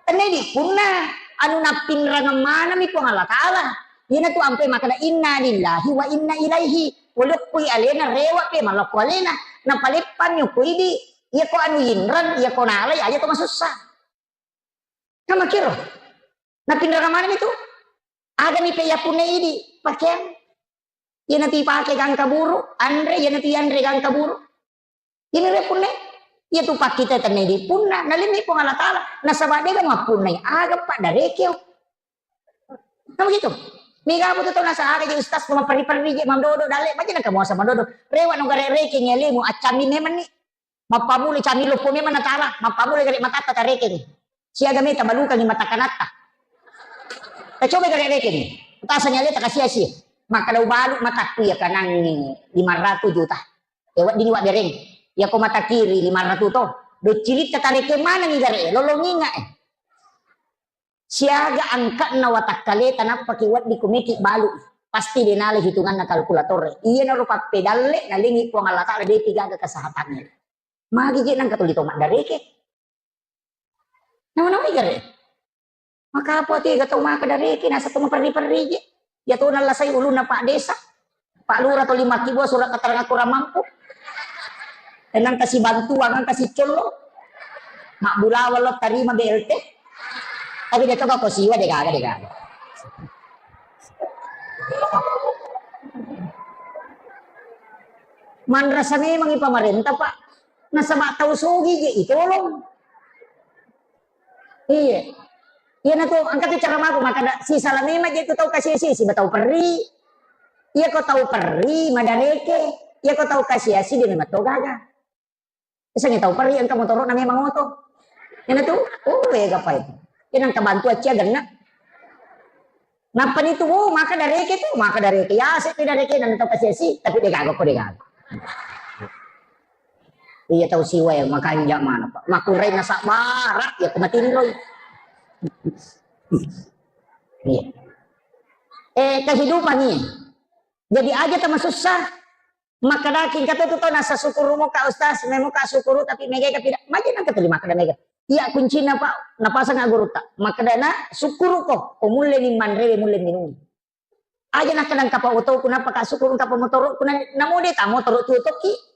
Tenne di punna anu nappinrang manami Puang Allah Ta'ala. Iyana tu ampe makna inna lillahi wa inna ilaihi. Walokkui alena rewa pe malokko alena. Napaleppanni ko idi. Iya ko anu inrang, iya ko nalai aja to masussa. Kamakiro. Nappinrang manami tu. Agami pe ya punna idi pakeang. Iyana tu ipake gangka buru, anre, iyana tu anre gangka buru. Iyana re punna. Iya tu pakkita tenne di punna, nalenni Puang Allah Ta'ala. Nasaba dega mappunnai, aga pa darekeo. Nah begitu. Mega apa tu tau nasa aga je ustaz maperri-perri je madodo dalle, maja naka muasa madodo. Rewa no gare reke ngelemu, accammi memang ni. Mappamula cami loppo memang natala, mappamula gare matatta tarekeng. Siaga meta balukangi mata kanatta. Tacoba gare rekeng. Tasa nyaleta kasiasi. Makkada ubalu matakku ya kanangi lima ratus juta. E wedding wa bereng. Ya ko mata kiri lima ratus to. Docilitta tarekeng manengi gare, lolonginga e. Siaga angka'na watakkaleta nappaki wedding kumeki balu, pasti denala hitunganna kalkulator. Iyanaro pappedalle nalengi Puang Allah Ta'ala depi gaga kesehatannya. Magi je nangka tuli to maddareke. Nama-nama igare. Maka apa tu ga tau maka dareke nasa to maperri-perri je. Ya to nallasai ulunna Pak Desa. Pak Lurah tuli makkibua surat keterangan kurang mampu. Engka sibantuang, engka sicollo. Mabbulawa lo tarima B L T. Tapi de to ko siwa de gaga, de gaga. Manrasa memang i pamarenta, Pak. Nasaba tau sogi je itolong. Iya. Iya na tu, engka tu cara mako makkada, sisala memang je tu tau kasiasi, siba tau perri. Iya ko tau perri, madareke. Iya ko tau kasiasi, de memang to gaga. Misalnya tau perri, engka motoro na memang oto. Iya na tu, oh, wega pa itu. Iya nang kabantu accia genna. Nappa ni tu, oh, maka dareke tu, maka dareke. Ya, se tu dareke, dan tau kasiasi, tapi de gaga ko de gaga. Iya tau siwa ya, makanja mana, Pak. Makunrai nasabara, ya ko matinroi. Iya. Eh, kehidupan ini. Jadi aja tama susah. Makkadaki engka to tu tau nasa sukuru moka ustaz, memoka sukuru tapi mega ka pida. Maja nangka tuli makkada mega. Iya kuncina Pak, napasang gurutta. Makkadana sukuru ko, ko mulle ni manrewe mulle minung. Aja nakkeda engka pa otoku, nappa ka sukuru, engka pa motoroku, na, namo de ta motoro tuo tokki.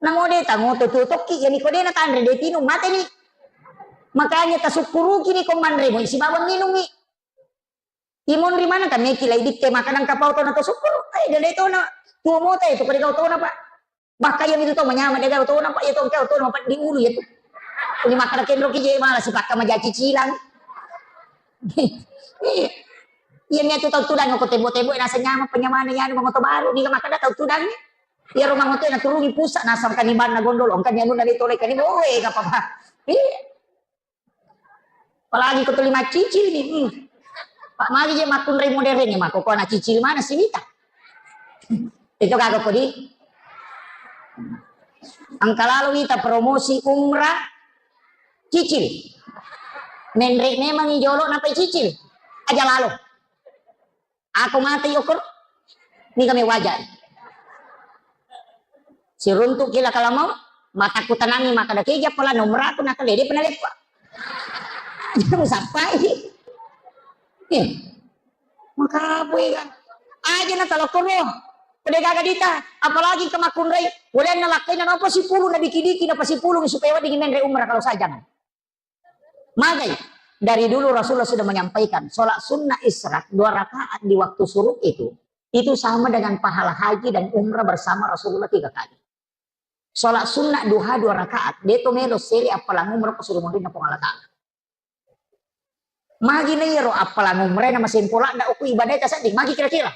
Namo de ta moto tuo tokki, yani ko de na tanre de tinung, mate ni. Makanya tasukkuruki ni ko manre mo isi bawang nginungi. Imonri maneng ka meki lai dikke makanang kapau tona to sukkuru. Eh, de tona. Tuo mota itu ko de gau tona, Pak. Bakka iya mitu to manyama de gau tona, Pak. Iya to engka tona, Pak, di ulu iya tu. Ini makkada kenro ki je mala sipakka maja cicilang. Iya. Iya, niatu tau tudang ko tebo-tebo, nasa nyamang penyamana, ya, anu, mangoto baru, niga makkeda tau tudang. Iya, rumah hotel naturungi pusat, nasa kanibanna gondol, ongka nianu dari tole kani, oh, eh, gak apa-apa. Iya. Apalagi ko tuli maccicil ni. Hmm. Pak, magi je makkunrai modern ni, mako ko anak cicil mana si wita. Itu kagak kodi. Engka lalo wita promosi umrah cicil. Menre memang i jolo napai cicil. Aja lalo. Ako mate yokor. Ni kami wajai. Siruntuk kila kalamau, mataku tanangi maka dake ja pala nomor aku nakale de pernah lepa. Jangan sampai. Eh. Maka apa ya? Aja na talokoro. Pede gaga dita, apalagi ke makunrai. Boleh na lakkaina napa sipulu na diki-diki napa sipulu supaya wedding menre umrah kalau saya jangan. Magai, dari dulu Rasulullah sudah menyampaikan, sholat sunnah isyraq dua rakaat di waktu syuruk itu, itu sama dengan pahala haji dan umrah bersama Rasulullah tiga kali. Sholat sunnah duha dua rakaat, deto melo seri appalang umrah ko suruh munrinna Puang Allah Ta'ala. Magi na iyaro appalang umrah na masempola da uku ibadah kasaddi, magi kira-kira.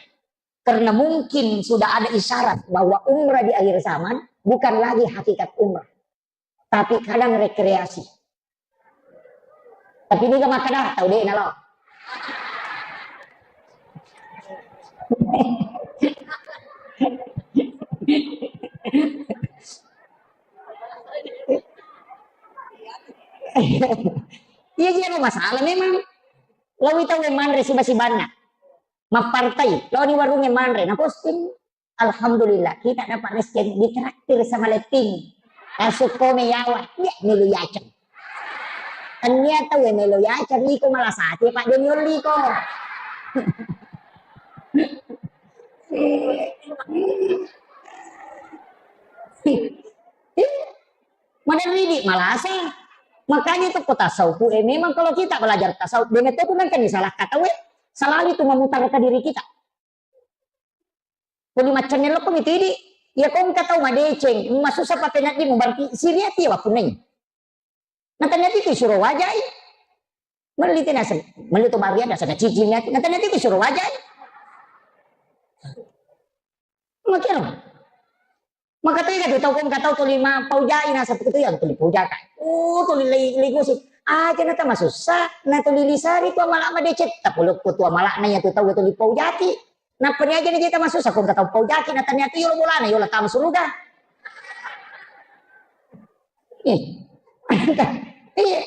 Karena mungkin sudah ada isyarat bahwa umrah di akhir zaman bukan lagi hakikat umrah. Tapi kadang rekreasi. Tapi niga makkeda tau de' nalo. Iya, iya, masalah memang. Lawi tau manre siba-sibanna. Mappartai, laoni warungnge manre, na posting. Alhamdulillah, kita dapat rezeki ditraktir sama Letting. Masuk kome yawa, ya melu yaceng. Tania tau melu yaceng, iko malah sate, Pak, dia nyolli ko. Mana ridi malasa. Makanya itu kota sauku, eh, memang kalau kita belajar tasawuf, benetetu nangka ni salah kata, we, selalu itu memutar ke diri kita. Tuli maccennello ko mitidi, iya ko engka tau madeceng, masussa patenaddimu, berarti siriati wapunnai. Nataniati tu suro wajai. Melli tena sen, melli to baria dasa na cicil niati. Nataniati tu suro wajai. Makiro. Maka tega tu tau ko engka tau tuli ma paujai nasa tu yang tuli paujaka. Oh, tuli lei, lei gosip. Aja na tamasussa, na tuli lisari tu amala madeceng. Tapulukku tu amala na iya tu tau tuli paujaki. Nappa ni aja ni jeta masussa, ko engka tau paujaki, na tania tu yolo bolana, yolo tama suruga. Eh. Iya.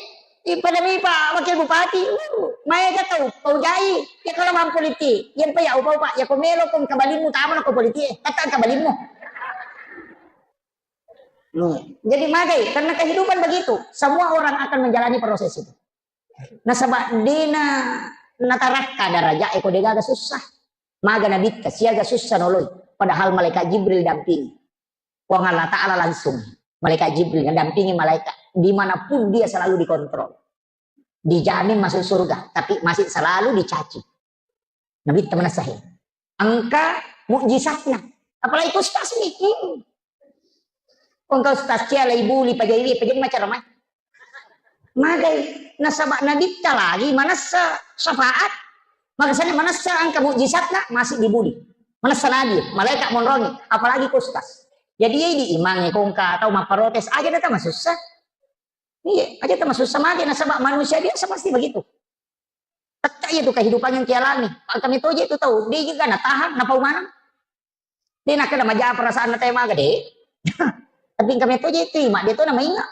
Iya, pada mi Pak Wakil Bupati, uh, maega tau paujai. Ya kalau mampu liti, yang pa ya upau Pak, ya ko melo ko engka balimmu tama ko politik, eh, kata engka balimmu. Hmm. Jadi magai, karena kehidupan begitu, semua orang akan menjalani proses itu. Nasaba dena natarakka daraja e ko degaga sussa. Maga nabitta siaga sussa noloi, padahal malaikat Jibril dampingi. Puang Allah Ta'ala langsung, malaikat Jibril mendampingi malaikat. Dimanapun dia selalu dikontrol. Dijamin masuk surga, tapi masih selalu dicaci. Nabitta manessa he. Engka mukjizatna. Apalagi ustaz ni. Hmm. Engka ustaz cia lai buli pajai, pajai macam mana? Magai, nasaba nabitta lagi manessa syafaat. Makasana manessa engka mukjizatna masih dibuli. Manessa nabi, malaikat monrongi, apalagi ko ustaz. Jadi iya di imang ko engka tau mapparotes aja data masussa. Iya, aja tama susah mage nasaba manusia biasa pasti begitu. Tetta iya tu kehidupan yang kialami. Kami toje tu tau, dia juga na tahan, na pau maneng. Dia nak kena maja perasaan na tema gede. Tapi kami toje tu, mak dia tu nama ingat.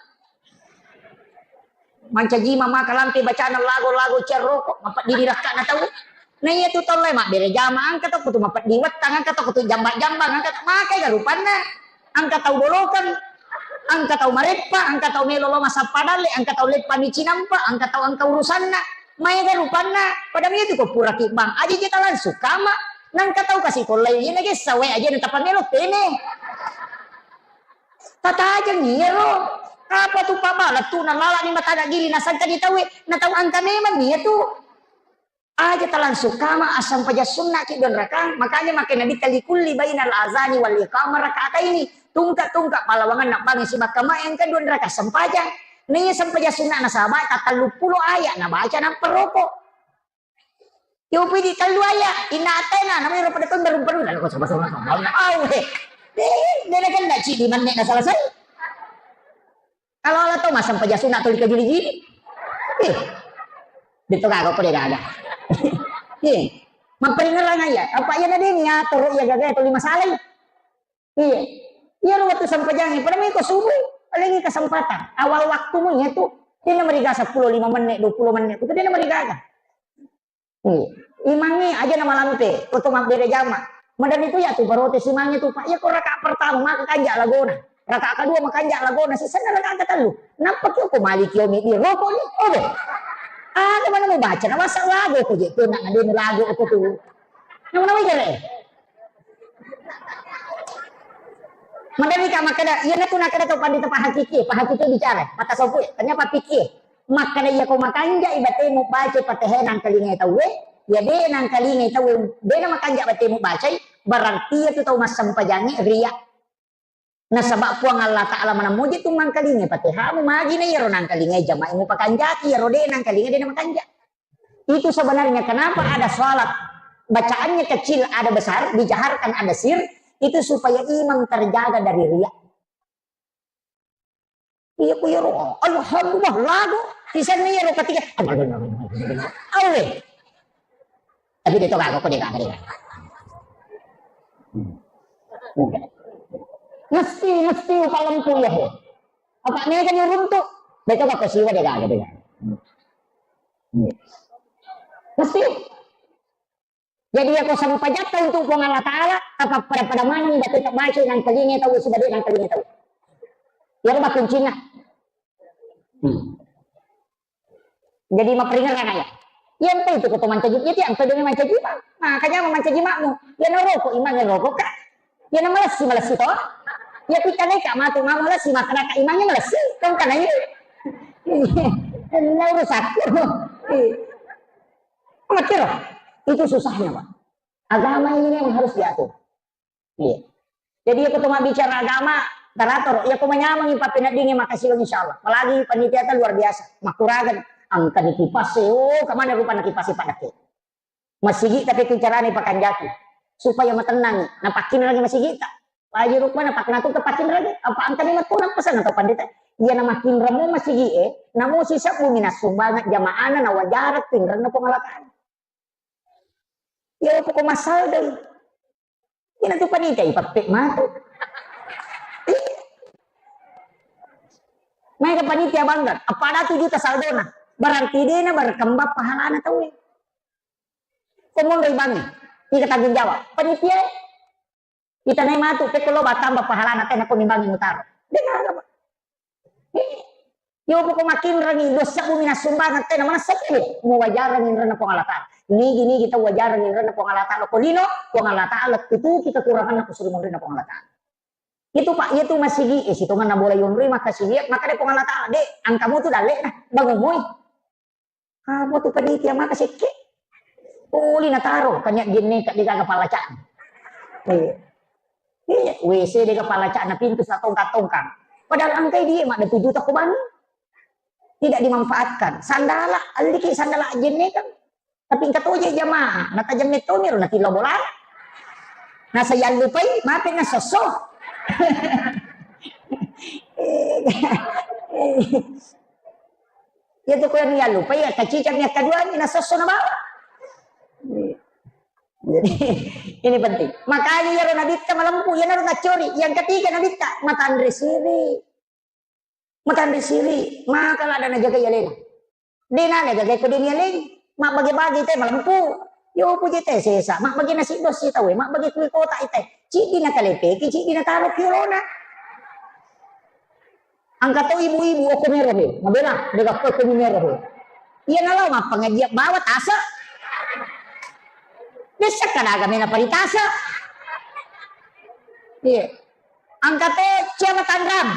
Mancaji mama kalampe bacana lagu-lagu cerroko, mapat diri rakka na tau. Na iya tu tau lai mabbere jama, engka tau kutu mapeddi wettang, engka tau kutu jamba-jambang, engka tau makai ga rupanna, engka tau bolokeng, engka tau mareppa, engka tau melo lo masappa dalle, engka tau leppa mi cinampa, engka tau engka urusanna, maega rupanna, pada mi tu ko pura kibbang, aja je talang sukama, nangka tau kasi kollai, iya nage sawe aja na tapa melo tene. Tatajeng iyaro, apa tu pabala tu na lala ni mata gili na sangka di tawe, na tau engka memang iya tu. Aja talangsung kama assampajang sunnaki dua rakang, makanya makai Nabitta likulli bainal azani wal iqamah rakaataini. Tungka-tungka palawangan nabbangi sibakka mae engka dua rakang sempajang. Naiya sempajang sunna nasaba tatalluppulo ayat nabaca nappa roko. Yo pidi tellu aya, inna atena, namanya pada tong baru-baru, lalu kau sama-sama, sama, sama, oh, eh. Eh, dia kan nak cik di mana nak selesai. Kalau Allah tahu masam paja sunat tu dikajili-jili. Eh. Dia tu kagak, kau dia kagak. Eh. Mamperingerang aja. Apa iya nadeni ya, toro iya gaga, tuli masalah. Iya. Iya, ro wettu sempajangnge, pada meko subuh, paling kesempatan. Awal waktumu iya tu, dia namariga sepuluh, lima menit, dua puluh menit, itu dia namariga. Iya. Imangnge aja namalampe, ko to mabbere jama. Madan itu ya tu, barote simangnge tu, Pak. Iya, ko rakaat pertama, maka kanja lagona. Rakaat kedua, makanja lagona. Sisana rakaat ketellu. Nampa kio ko mali kio mi di rokok ni? Oh, deh. Ah, kemana mau baca? Nah, masa lagu ko je, kena ngademu lagu ko tu. Nama-nama jere. Maderri ka makkeda, iya natu nakkeda tau pandita pahakiki, pahakiki bicara, mata sopu, tanya papiki. Makkeda iya ko makanjai batemu baca Fatihah nangkalingai tauwe, iya de nangkalingai tauwe, de na makanja batemu bacai, berarti iya tu tau massempajangnge ria. Nasaba Puang Allah Ta'ala maneng muji tu mangkalingai Fatihamu, magi na iyaro nangkalingai jama'i mupakanjaki, iyaro de nangkalingai de na makanja. Itu sebenarnya kenapa ada salat bacaannya kecil, ada besar, dijaharkan, ada sir, itu supaya imam terjaga dari riya. Iya ku iyaro, alhamdulillah lagu, sisenna iyaro ketiga. Awe. Tapi dia tu kagak, dia kagak, dia kagak. Mesti, mesti upalempu iya he. Apa mega ni runtu? Dia tu kagak siwa, dia kagak, dia kagak. Mesti. Jadi iya ko sempajatta untuk Puang Allah Ta'ala, apa pada-pada maneng batu tak baca nangkalingai tau, sudah de nangkalingai tau. Iyaro makkuncinna. Hmm. Jadi maperingerang aja. Iya, ente itu ko to mancaji, iya, tiang to demi mancaji, Pak. Makanya mau mancaji makmu. Iya, na rokok, imangnya rokok, Kak. Iya, na malessi, malessi to. Iya, kita nih, Kak, matu mau malessi, maka nak imangnya malessi. Kau kan aja. Iya. Na urusanku. Iya. Amat kira. Itu susahnya, Pak. Agama ini memang harus diatur. Iya. Jadi, iya, ko to mabbicara agama, teratur. Iya, ko manyameng pappeneddingi, makasih, insya Allah. Apalagi panitia ta luar biasa. Makkuragan, angka di kipas, oh, kemana rupa na kipas, Pak Dake. Masigi tapi bicarane pakanjaki. Supaya matennangi. Napakkinrangi masigi ta. Lagi rupana paknatu ta pakkinrangi. Apa angka ni matu napasang atau pandita. Iya, na makkinramo masigi e, namo sisebbu minassumbangeng jamaana na wajarak tinrenna Puang Allah Ta'ala. Iya, pokok masal deh. Ina tu panitia ipappe matu. Iya. Maega panitia bangga, appada tu juta saldona. Berarti dena berkembang pahalana tauwe. Ko monroi bangi, ika tanggung jawab. Panitia, ita nai matu, pekko lo batamba pahalana tena ko mimbangi mutaro. Dena apa. Yo poko makinrangi dosa bumi nassumbangeng tena manessa kede. Muwajarang inrenna Puang Allah Ta'ala. Nigi-nigi tau wajarang inrenna Puang Allah Ta'ala. Ko lino, Puang Allah Ta'ala tutuki kekuranganna kusuri monrinna Puang Allah Ta'ala. Itu Pak, itu masigi, eh, sitonganna bola yonroi makkasiwiang, makkeda Puang Allah Ta'ala, "Dek, angkamu tu dalle na, bangun moi." Kamu tu panitia maka sekke. Poli nataro, kanya jenne ka degaga palaca. Iya. Iya, W C degaga palaca na pintu sa tongkang-tongkang. Padahal angkai dia mak ada tujuh toko bangi. Tidak dimanfaatkan. Sandala, alliki sandala jenne kan. Tapi engka toje jamaah, natajang metto miro natillo bola. Nasa yallupai, mape nasosso. Iya tu ko yang yallupai, ya kacicang yang kedua ni nasosso na bawa. Jadi ini penting. Makanya ya nabitta malempu, ya naru ngacori. Yang ketiga nabitta matanre siri. Matanre siri, maka lada najagai alena. De nale gagai ko de ni aleng, mabbage-bage te malempu. Yo puje te sesa, mabbage nasi dos si tauwe, mabbage kui kota ite. Ciddi na kalepeki, ciddi na taro ki olona. Angka to ibu-ibu okko mero he, mabela, de gappo okko mero he. Iya nalo mappangajian bawa tasa. Dessa kadaga mena paritasa. Iya. Angka to cia matanrang.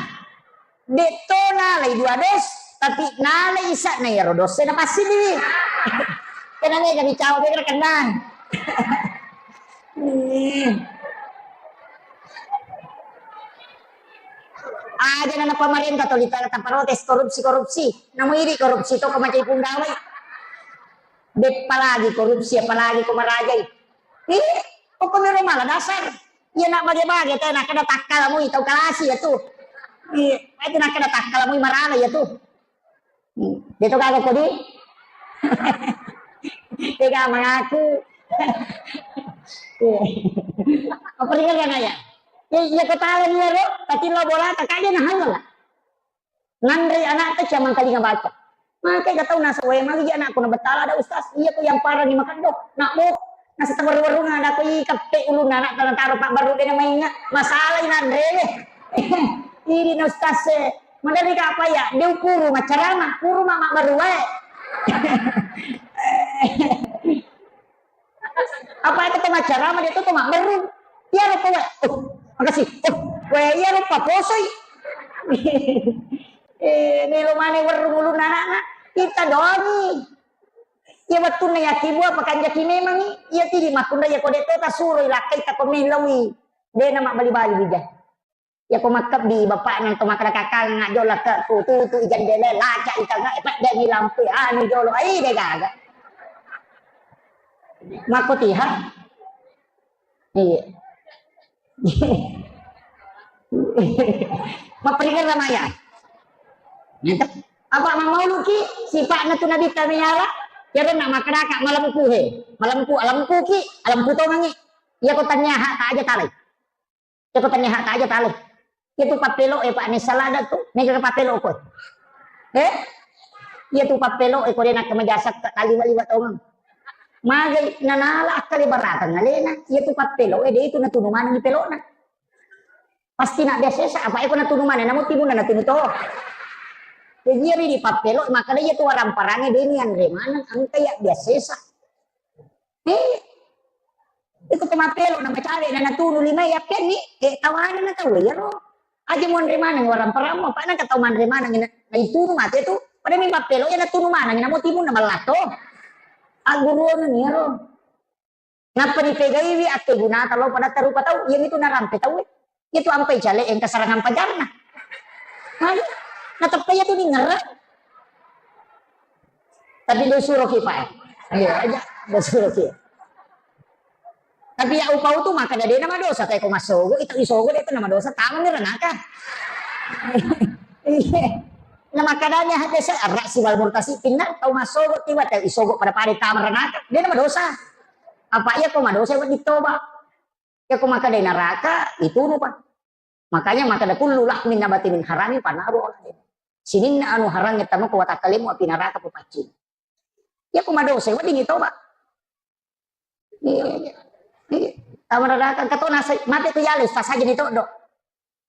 Detto nalai dua dos, tapi nalai isa'na iyaro dosse napassiliwi. Kena mega bicawa, kena kenang. Aja na pamarenta toli tala taparotes korupsi-korupsi. Namu idi korupsi to ko macai punggawai. Beppa lagi korupsi, apalagi ko marajai. Ih, pokoknya ro mala dasar. Iya nak bage-bage teh, nak kena takkala mui tau kalasi ya tu. Iya, itu nak kena takkala mui marana ya tu. Hmm, dia tu kagak kodi. Tega mengaku. Iya. Apa dengar kan ya? Iya, iya ketawa dia ro, tapi lo bola tak kaget nah lah. Nanre anakta cuma kalinga baca. Maka gak tahu nasa wae magi anakku na betala ada ustaz. Iya ko yang parah di makan dok. Nak bo. Nasa tawaru-warunga ada ko i kappe ulunna anakta na taro pak baru dena mainga. Masalah i nanre. Ini na ustaz e. Madari ka apa ya? Dia puru macarama, puru mama baru wae. Apa itu tau maccarama dia tu tau mabberru. Iya rupa we. Oh, makasih. Oh, we iya rupa posoi. Eh, melo mane werru ulunna anakna. Kita doangi. Iya wettunna yaki bua pakanjaki memangi. Iya tidi makkunra iya kode to tasuro ilakkai tako melawi. Dena mabbali-bali bija. Iya ko makkebbi bapakna to makkeda kakang ngajjo lakkekku tutu i jendela laca i tengah e peddeni lampu anu jolo ai de gaga. Makko tiha. Iya. Mapperingatan maya. Ngente. Apa mamauluki sipakna tu Nabi kami ala? Jadi nak makkeda ka malempu he. Malempu, alempuki, alempu tongangi. Iya ko tanya hak tak aja talai. Ceko tania hak aja tale. Itu papelo e pak ne salada tu, mega papelo ko. Eh? Iya tu papelo e ko dena kemajasak tak kali wali watong. Magai nanala akkali baratang alena. Iya tu papelo e de itu natunu mana ni pelona. Pasti nak biasa sa apa eko natunu mana namu timun natunu to. Jadi iya di papelo maka iya tu warang parange de ni anre mana angka ya biasa sa. Eh, iko to mappelo na macawe na natunu lima yakkenni, eh, tawana na tau iyaro. Aja monre maneng warang paramu, apa nangka tau manre maneng na, na itunu mate tu. Pada mi mappelo ya natunu maneng na motimu na mallato. Agguruan iyaro. Nappa dipegaiwi akkegunata lo pada tarupa tau, iya mitu narampe tau. Iya tu ampai cale engka serangan pajarna. Hah? Nateppa iya tu ningerang. Tapi lo suroki, Pak, eh. Iya, aja, lo suroki. Tapi ya upau tu maka dade nama dosa, kayak ko masogo, itu isogo de itu nama dosa, tamu ni renaka. Iya. Nama kadanya hati saya erak si wal murtasi pinna tau masogo tiba tau isogo pada pada tamu renaka, de nama dosa. Apa iya ko madosa buat ditoba. Ya ko maka dai naraka, itu nu, Pak. Makanya makkeda kullu lahmin nabata min haramin fanaru aula bihi. Sininna anu harangnge tamo ko watakkalemu api naraka papaccing. Iya ko madosa weddingngi toba. Iya, iya. Iya. Tama naraka engka to nasai mate tu yale ustaz aja ni todo.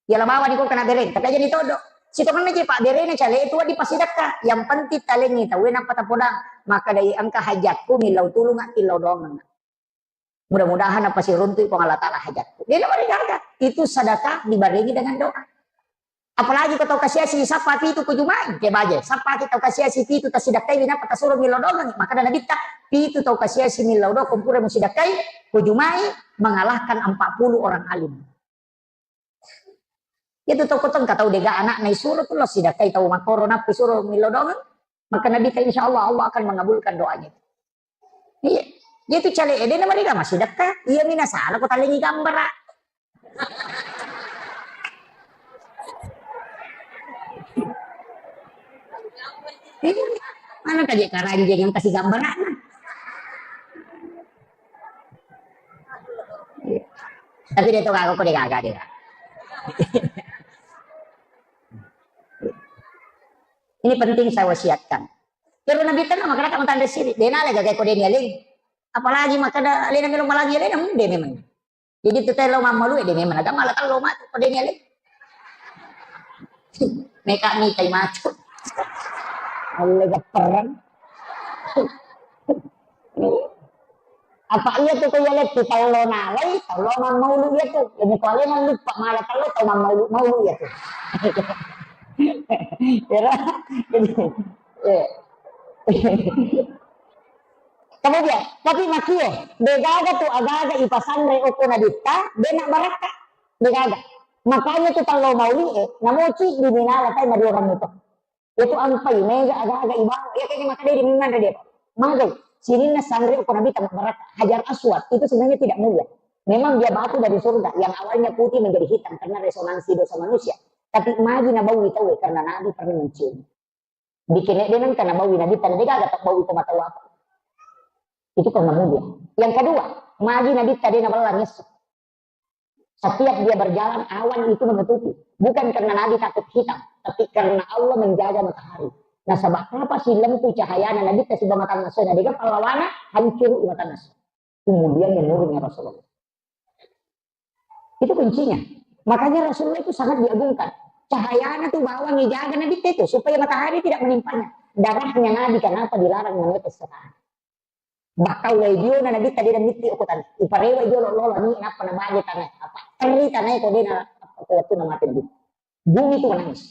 Iya la bawa ni ko kena bereng, tapi aja ni todo. Sitongenna je pak berena cale itu di pasidakka. Yang penting talengi tau nappa tapodang. Maka dai engka hajatku millau tulung attillau doang. Mudah-mudahan apa siruntu'i Puang Allah Ta'ala hajatku. Dia nama digaga. Itu sedekah dibarengi dengan doa. Apalagi ko tau kasiasi sappa pitu ko jumai, ke baje. Sappa ki tau kasiasi pitu tasidakkai winapa tasuro millau doang. Maka ada nabitta, pitu tau kasiasi millau doang, kumpura musidakkai, ko jumai mengalahkan empat puluh orang alim. Iya tu toko tengka tau dega anakna isuro tu lo sidakkai tau makkoro nappi suro millau doang. Maka Nabi ta insya Allah Allah akan mengabulkan doanya. Iya. Iya tu cale ede na mereka masih deka. Iya mina salah ko talengi gambara. Iya. Mana kaje karanjeng yang kasih gambara. Tapi dia tu kagak kok dia kagak dia. Ini penting saya wasiatkan. Terus Nabi tenang, maka tak mentanda siri. Dia nale gagai kode ni aling. Apalagi maka ada alena melo malagi alena munde memang. Jadi tu telo mamalu dia memang agama lah kalau mati kode ni aling. Meka mita i macu. Alle gapperan. Apa iya tu ko iya lettu tau lo nalai, tau lo mammaulu iya tu. Jadi ko alena lupa mala tau lo tau mammaulu-maulu iya tu. Ero, jadi, eh. Kemudian, tapi makie, degaga tu agaga ipasanre oko nabitta, dena barakka, degaga. Makanya tu tau lo mauli e, namoci di minala tai mari orang itu. Itu ampai mega aga-aga ibawa. Iya kayaknya maka dia diminang dia. Magai. Sininna sanre okko Nabitta mabbarakka, Hajar Aswad, itu sebenarnya tidak mulia. Memang dia batu dari surga yang awalnya putih menjadi hitam karena resonansi dosa manusia. Tapi magi nabaui tauwe karena Nabi pernah mencium. Dikene de nengka nabaui Nabitta, de gaga tabbaui ko mata apa. Itu karena mulia. Yang kedua, magi Nabitta de nabella ngesso. Setiap dia berjalan, awan itu menutupi. Bukan karena Nabi takut hitam, tapi karena Allah menjaga matahari. Nasaba kapang silempu cahayana Nabitta sibawa matanna essoe, de gaga pallawana, hancuru matanna essoe. Kemudian menurunnya Rasulullah. Itu kuncinya. Makanya Rasulullah itu sangat diagungkan. Cahayana tuh bawang dijaga Nabitta itu supaya matahari tidak menimpanya. Darahnya Nabi kenapa dilarang menetes ke tanah? Bahkan wae diona Nabitta de namitti okko tanah. Iparewa jolo lolo ni nappa nabage tanah. Apa? Teri tanah itu de na apa waktu mati Nabi. Bumi itu menangis.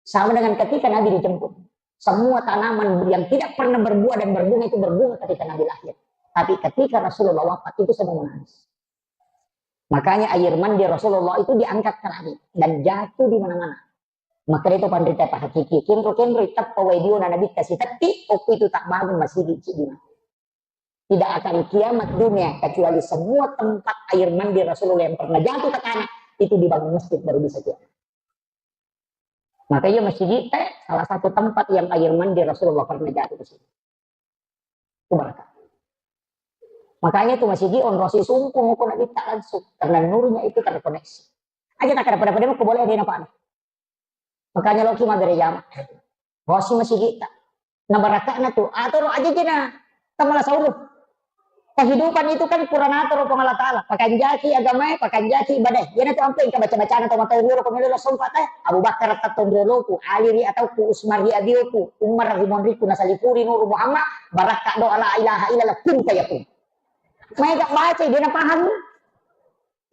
Sama dengan ketika Nabi dijemput. Semua tanaman yang tidak pernah berbuah dan berbunga itu berbunga ketika Nabi lahir. Tapi ketika Rasulullah wafat itu semua menangis. Makanya air mandi Rasulullah itu diangkat ke langit dan jatuh di mana-mana. Maka itu panrita pahakiki. Kenro-kenro itappa wae diona Nabitta sitetti, okko itu tak bangun masigi cidi mati. Tidak akan kiamat dunia kecuali semua tempat air mandi Rasulullah yang pernah jatuh ke tanah itu dibangun masjid baru bisa kiamat. Maka iya masigi te salah satu tempat yang air mandi Rasulullah pernah jatuh ke sini. Itu berkah. Makanya itu masigi onrosi sungkung ko Nabitta langsung karena nurnya itu terkoneksi. Aja tak ada pada-pada ko boleh ada apa. Makanya loki magere jama. Rosi masigitta. Na barakana tu. Atoro aja jena tamala sauru. Kehidupan itu kan pura natoro Puang Allah Ta'ala. Pakanjaki agamae, pakanjaki ibadae. Jena tu ampe engka baca-bacana to mata riolo ko melo sompa te. Abu Bakar tetton rioloku, Ali ri atauku, Usman ri abioku, Umar ri monriku, nasalipuri Nuru Muhammad, barakka doa la ilaha illallah, kun fayakun. Maega baca, dia na paham.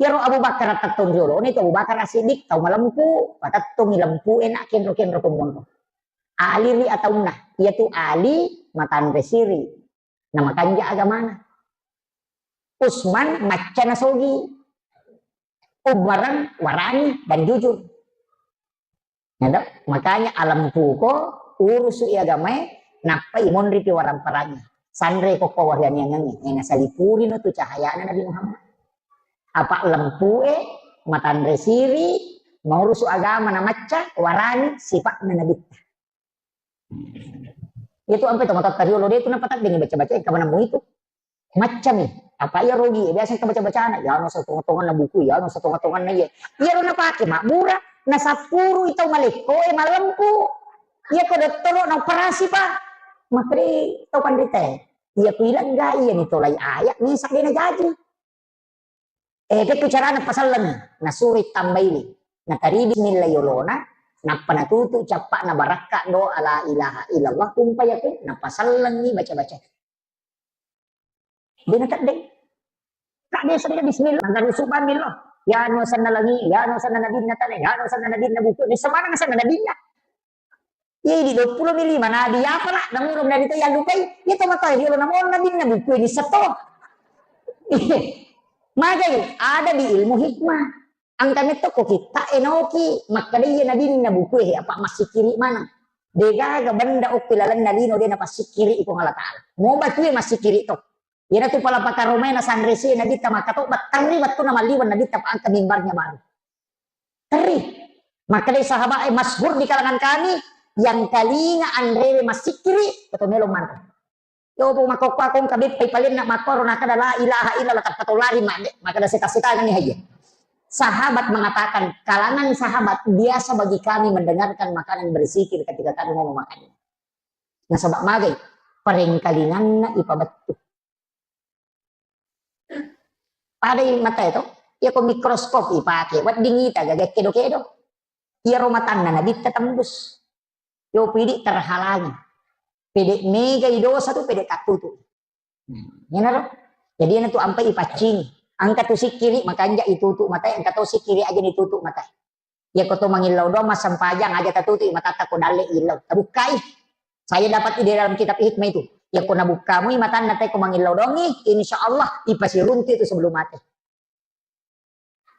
Iyaro Abu Bakar tettong riolona itu Abu Bakar As-Siddiq, tau malempu, patettongi lempu e na kenro-kenro ko monro. Ali ri ataunna, iyatu Ali matanre siri, na makanja agamana. Usman macca na sogi, Umarang warani dan jujur. Nado? Makanya alempuko, urusu i agamae, nappai monripi warang-parangi. Sanre ko ko warianiangengi, e nasalipurino tu cahayana Nabi Muhammad. Apa lempue, matanre siri, maurusu agama na macca, warani sipa'na Nabitta. Iya tu ampe to matatta riolo de tu napataddengi baca-baca engka manammu itu. Maccami. Apa iya rogi? Biasa engka baca-bacana. Ya no satonga-tonganna buku, ya no satonga-tonganna iya. Iya ro napake mabbura, nasappuru tau malekko e malempu. Iya ko dottoro na operasi pa. Makri tau panritae. Iya ku ilang ga iya ni tolai ayat ni sabena jaji. Eh, pekku carana pasallengi? Nasuroi tambaiwi. Natari bismillah yolona, nappa natutu cappa'na barakka doa la ilaha illallah, kun fayakun, napasallengi baca-baca. De nateddeng. Kak biasa de bismillah, maka rusuk bammi lo. Ya no sanna langi, ya no sanna nabinna tane, ya no sanna nabinna buku, ni semana sanna nabinna. Iya, idi dua puluh mi lima nabi, apa lah, namurung dari tu yang lupai, iya tu mata dia lo namun nabi na buku ini seto. Magai, ada di ilmu hikmah. Angka metto ko kita enoki, makkada iya nabi na buku eh, apa masih kiri mana? Degaga benda okki lalenna lino de na pasikiri iko Allah Ta'ala. Mau batu ya masih kiri to. Iyana tu pala pakaromai na sanresi nabi ta makato batterri wettu na malliwan nabi ta angka mimbarnya baru. Terri. Makkedai sahabat, eh, masyhur di kalangan kami, yang telinga anrewe massikkiri, atau melo manre. Yo po makokko akong kabeppai palenna makkoro nakada la ilaha illallah tappa to lari madde, makada seta-setangani haja. Sahabat mengatakan, kalangan sahabat biasa bagi kami mendengarkan makanan berzikir ketika kami mau makan. Nasaba magai, parengkalinganna ipabettu. Padai matae to, iya ko mikroskop ipake, wedding ita gaga kedo-kedo. Iyaro matanna nabitta tembus. Yo pidi terhalangi. Pede megai dosa tu pede tattutu. Nah, iyanaro. Jadi iyana tu ampai ipaccingi. Angka tu sikkiri makanja itutu matae, angka to sikkiri aja itutu matae. Iya ko to mangillau doang massempajang aja tatutu i matatta ko dalle illau. Tabukkai. Saya dapat ide dalam kitab hikmah itu. Iya ko nabukkamui matanna te ko mangillau doangi, insya Allah ipasiruntu itu sebelum mate.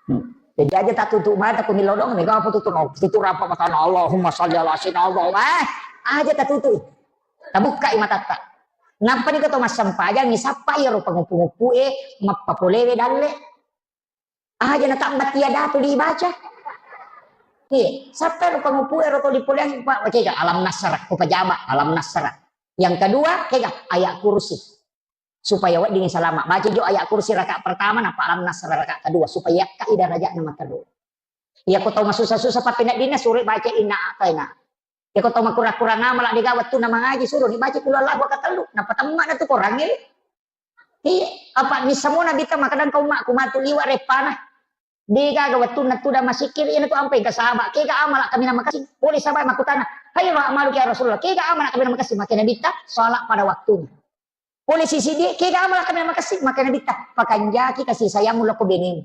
Hmm. Jadi aja tatutu mata ko millau doang, mega apa tutu no. Tutu rapa matana Allahumma salli ala sayyidina Allah. Eh, aja tatutu. Tabukkai matatta. Nappa niko to massempajang, isappa iyaro panguppu-nguppu e mappapolewe dalle. Aja na tabbati ada tu dibaca. Iya, sappa ro panguppu ero to dipoleang, Pak, baca aja alam nasrah, ko pajama alam nasrah. Yang kedua, kega ayat kursi. Supaya wedding salama. Baca jo ayat kursi rakaat pertama, napa alam nasrah rakaat kedua, supaya yakkai darajatna materru. Iya, ko tau masussa-sussa pappeneddinna, suro baca inna a'taina. Iya, ko tau makurang-kurang amala, dega wettunna mangaji, suro ni baca qul huwallahu katellu. Napa temma na tu korangnge. Iya, apa missamona bita makadang kau mak, ku matu liwa reppana. Degaga wettunna tudang masikkiri, iyana tu ampai kasaba. Kega amala kaminang makessing. Boleh sahabat makkutana, "Khairu a'maluka ya Rasulullah." Kega amala kaminang makessing? Makkeda Nabitta, salat pada waktunya. Pole sisiddi, kega amala kaminang makessing? Makkeda Nabitta, pakanjaki kasih sayangmu lako benemu.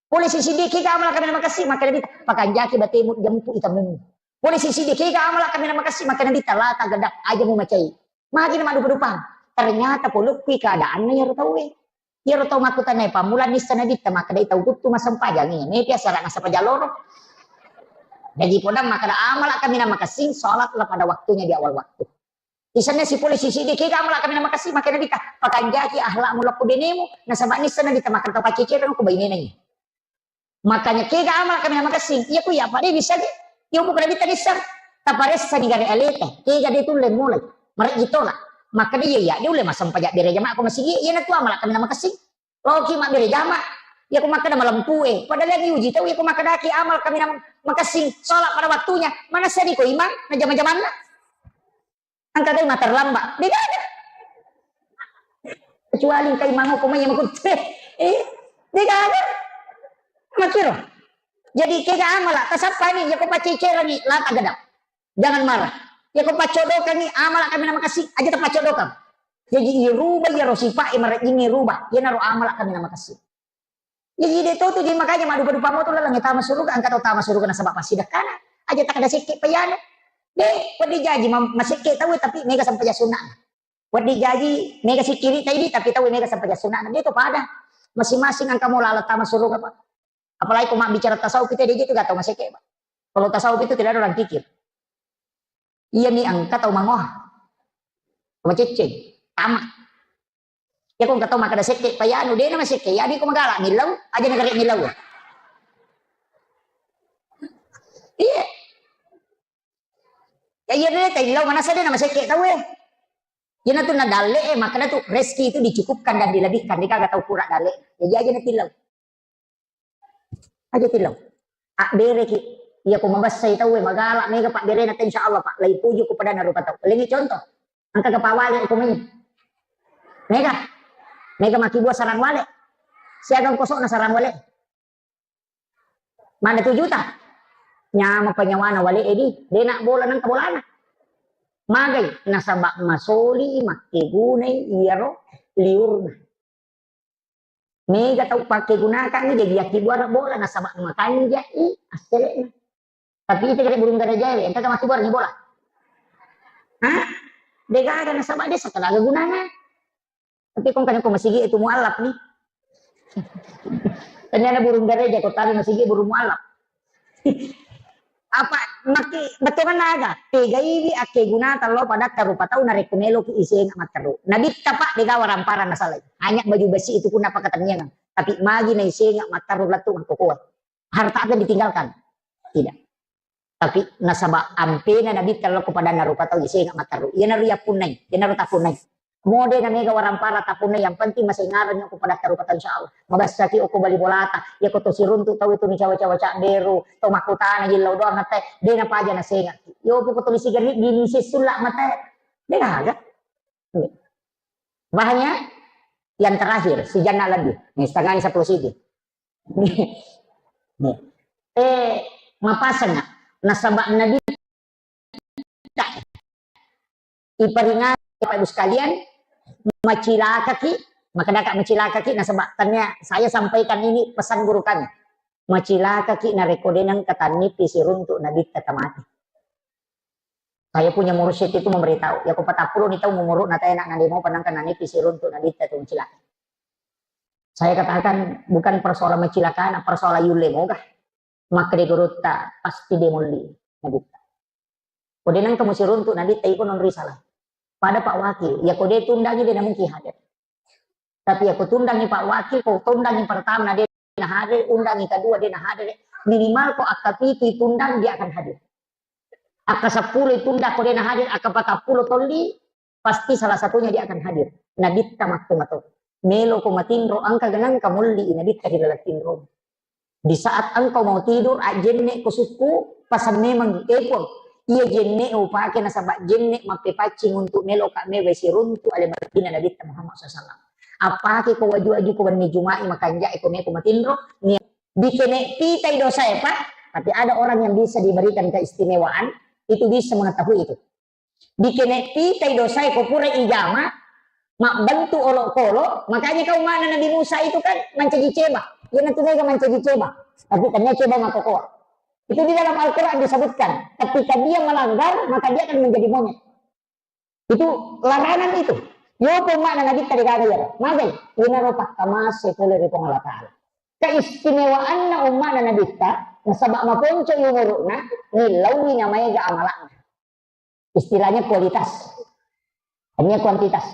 Pole sisiddi, kega amala kaminang makessing? Makkeda Nabitta, pakanjaki batemu jampu itamummu. Pole sisiddi, kega amala kaminang makessing? Makkeda Nabitta, la taghdab, aja mumacai. Magi na maddupa-dupang. Ternyata polokkui keadaanna iyaro tauwe. Iyaro tau makkutana, pammula nissa Nabitta, makkedai tau kuttu massempajang, iya mepi asara nassempajang loro. Jaji podang makkeda, amala kaminang makessing, salatlah pada waktunya di awal waktu. Isenna sipole sisiddi, kega amala kaminang makessing? Makkeda Nabitta, pakanjaki akhlakmu lako benemu, nasaba nissa Nabitta makkeda tau paccecereng ko bainena iya. Makanya kega amala kaminang makessing? Iya ku iya, apa de bisa ge? Iya bukan Nabitta nissa. Taparessa ni gare aleta, kega de tulle mulai. Marejji tola. Makkeda iya, iya, de ulle massempajang bere jama ko masigi, iyana tu amala kaminang makessing. Loki mabbere jama, iya ko makkeda malempue. Padahal yang diuji tau, iya ko makkedaki amala kaminang makessing, salat pada waktunya. Manessa ni ko imang, na jama-jamanna. Engka tau materlambat. Degaga. Kecuali engka imang ko mai makutte. Eh, degaga. Makkiro. Jadi kega amala, tasappani, iya ko paccecereng, la taghdab. Jangan marah. Iya ko paccodokangi, amala kaminang makessing, aja tapaccodokang. Jaji irubah iyaro sifat e marejjingngi rubah. Iyanaro amala kaminang makessing. Jaji de to tu, jaji makanya maddupa-dupa moto laleng tama suruga, engka tau tama suruga nasaba passidekkana. Aja takkeda sekke payanu. De, wedding jaji ma-, masekke tau tapi mega sempajang sunnah. Wedding jaji mega sikkiri taidi tapi tau mega sempajang sunnah. De to pada. Masing-masing engka mo laleng tama suruga, Pak. Apalagi ko mabbicara tasawuf itu, de je tu gak tau masekke, Pak. Kalau tasawuf itu tidak ada orang kikir. Iya mi engka tau mangoha. Tau macecceng. Tama. Iya ko engka tau makkeda sekke payanu, de na masekke, iya di ko magala millau, aja na gare millau. Iya. Ya iya de taillau, manasa de na masekke tau e. Iyana tu na dalle e, makkeda tu rezeki itu dicukupkan dan dilebihkan, de gaga tau kura dalle. Jadi aja na tillau. Aja tillau. Abbereki. Iya ko mabessai tauwe, magala mega pabberena te, insya Allah, Pak. Lai puju ko padanna rupa tau. Lengi contoh. Engka ga pawale ko mai. Mega. Mega makkibua sarang wale. Siaga kosokna sarang wale. Mana tujuta? Nyama panyawana wale edi. Dena bola nang bolana. Magai nasaba masoli makkegunai iyaro liurna. Mega tau pakkegunakangngi, jadi yakkibuara bola nasaba makanjai assele'na. Tapi ita kira burung garajae, engka ga makkibuara ni bola? Hah? De gaga nasaba de sakalaga gunana. Tapi kong kan ko masigi itu mualaf ni. Ternyata burung garaja ko tadi masigi burung mualaf. Apa maki bettuanna aga? Tegaiwi akkegunata lao padatta rupa tau narekko meloki isenga matteru. Nabitta, Pak, dega waramparang nasalai. Hanya baju besi itu pun apa ketenyangan. Tapi magi na isenga matteru lettu makkokoe. Harta apa yang ditinggalkan? Tidak. Tapi nasaba ampena Nabitta lao ko padanna rupa tau isenga matteru. Iyanaro yappunnai, iyanaro tappunnai. Mode na mega waramparang tappunna, yang penting masengareng ko padatta rupa tau, insya Allah. Mabassaki okko bali bolata, iya ko to siruntu tau itu ni cawa-cawa cadderu, to makkutana jillau doang atte, de na paja nasengaki. Yo poko to lisi gari, gini sessulla mate. De gaga. Iya. Bahannya yang terakhir, si janna lebih. Nih, setengahnya sepuluh siji. Nih. Eh, mapasang, nasaba Nabi Iperingati, Bapak Ibu sekalian, macilakaki, makkedaka macilakaki, nasaba tania saya sampaikan ini pesan guru kami. Macilakaki narekko de nengka tannipi siruntu Nabitta tamati. Saya punya mursyid itu memberitahu, ya ko patappulo ni tau umuruna tae nak nade mau panangka nanipi siruntu Nabitta tu macilaka. Saya katakan bukan persoalan macilakana, persoalan yulle moga. Makkeda gurutta, pasti de molli Nabitta. Ko de nengka musiruntu Nabitta, iko non risalah. Pada Pak Wakil, ya ko de tundangi de namungkin hadir. Tapi ya ko tundangi Pak Wakil, ko tundangi pertama na de na hadir, undangi kedua de na hadir, minimal ko akkapitu tundang dia akan hadir. Akka seppulo tunda ko de na hadir, akka patappulo tolli, pasti salah satunya dia akan hadir. Nabitta makko mato. Melo ko matinro, engka genang kamolli nabitta ri laleng tinro. Di saat engkau mau tidur, ajjenne ko sukku, pasang memang, eh, Puang, iya jenne upake nasaba jenne mappepaccing untuk melo ka mewe siruntu ale baginda Nabitta Muhammad sallallahu alaihi wasallam. Appake ko waju-waju ko wenni Juma'i makanja'e ko meko matinro, ni-, dikene pitai dosae, Pak. Tapi ada orang yang bisa diberikan keistimewaan, itu bisa mengetahui itu. Dikene pitai dosae ko pura ijama, mabbentuk olokolo, makanya kau mana Nabi Musa itu kan mancaji ceba. Iya nanti mereka mancaji ceba. Tapi tanya ceba makokoa. Itu di dalam Al-Quran disebutkan. Ketika dia melanggar, maka dia akan menjadi monyet. Itu larangan itu. Yo pun makna Nabi tadi kata ya. Magai, ina ropa kamase pole ri Puang Allah Ta'ala. Keistimewaanna ummana Nabitta, nasaba maponco umuru'na, nillaui namaega amalakna. Istilahnya kualitas. Hanya kuantitas.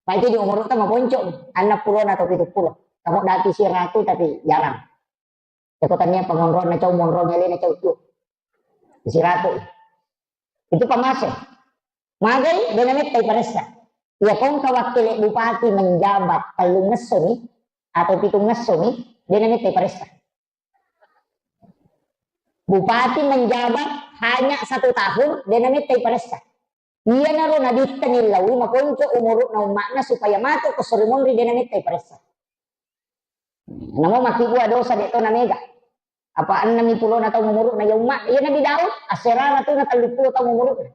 Pak itu di umur itu maponco, anak puluh atau tujuh puluh. Kamu dati siratu tapi jarang. Cako tania pengonrol na cau monrol ngele na cau tu. Siratu. Itu pamase. Magai dena metta iparessa. Ya kongka wakil bupati menjabat tellu ngesso ni atau pitu ngesso ni, dena metta iparessa. Bupati menjabat hanya satu tahun, dena metta iparessa. Iyanaro Nabitta nillaui makonco umuru'na umma'na supaya matu ko sori monri dena metta iparessa. Namo makkibua dosa de to na mega. Apa enneng pulona taung umuru'na ya umma, iya Nabi Daud, asserara tu na tellu pulo taung umuru'na.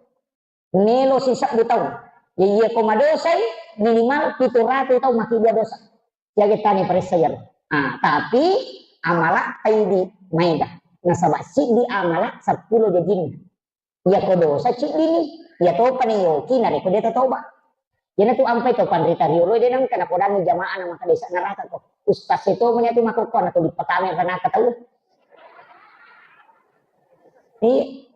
Melo sisebbu taung. Ya iya ko madosai minimal pitu ratu taung makkibua dosa. Jaga tani paressa iyaro. Ah, tapi amala taidi maega. Nasaba siddi amala seppulo jajinna. Iya ko dosa ciddini, iya topa ni yoki narekko de tatoba. Iyana tu ampai to panrita riolo de nengka napodangi jamaah na maka desa neraka ko. Ustaz itu punya tu maka ko na tu dipatame neraka tau. Iya.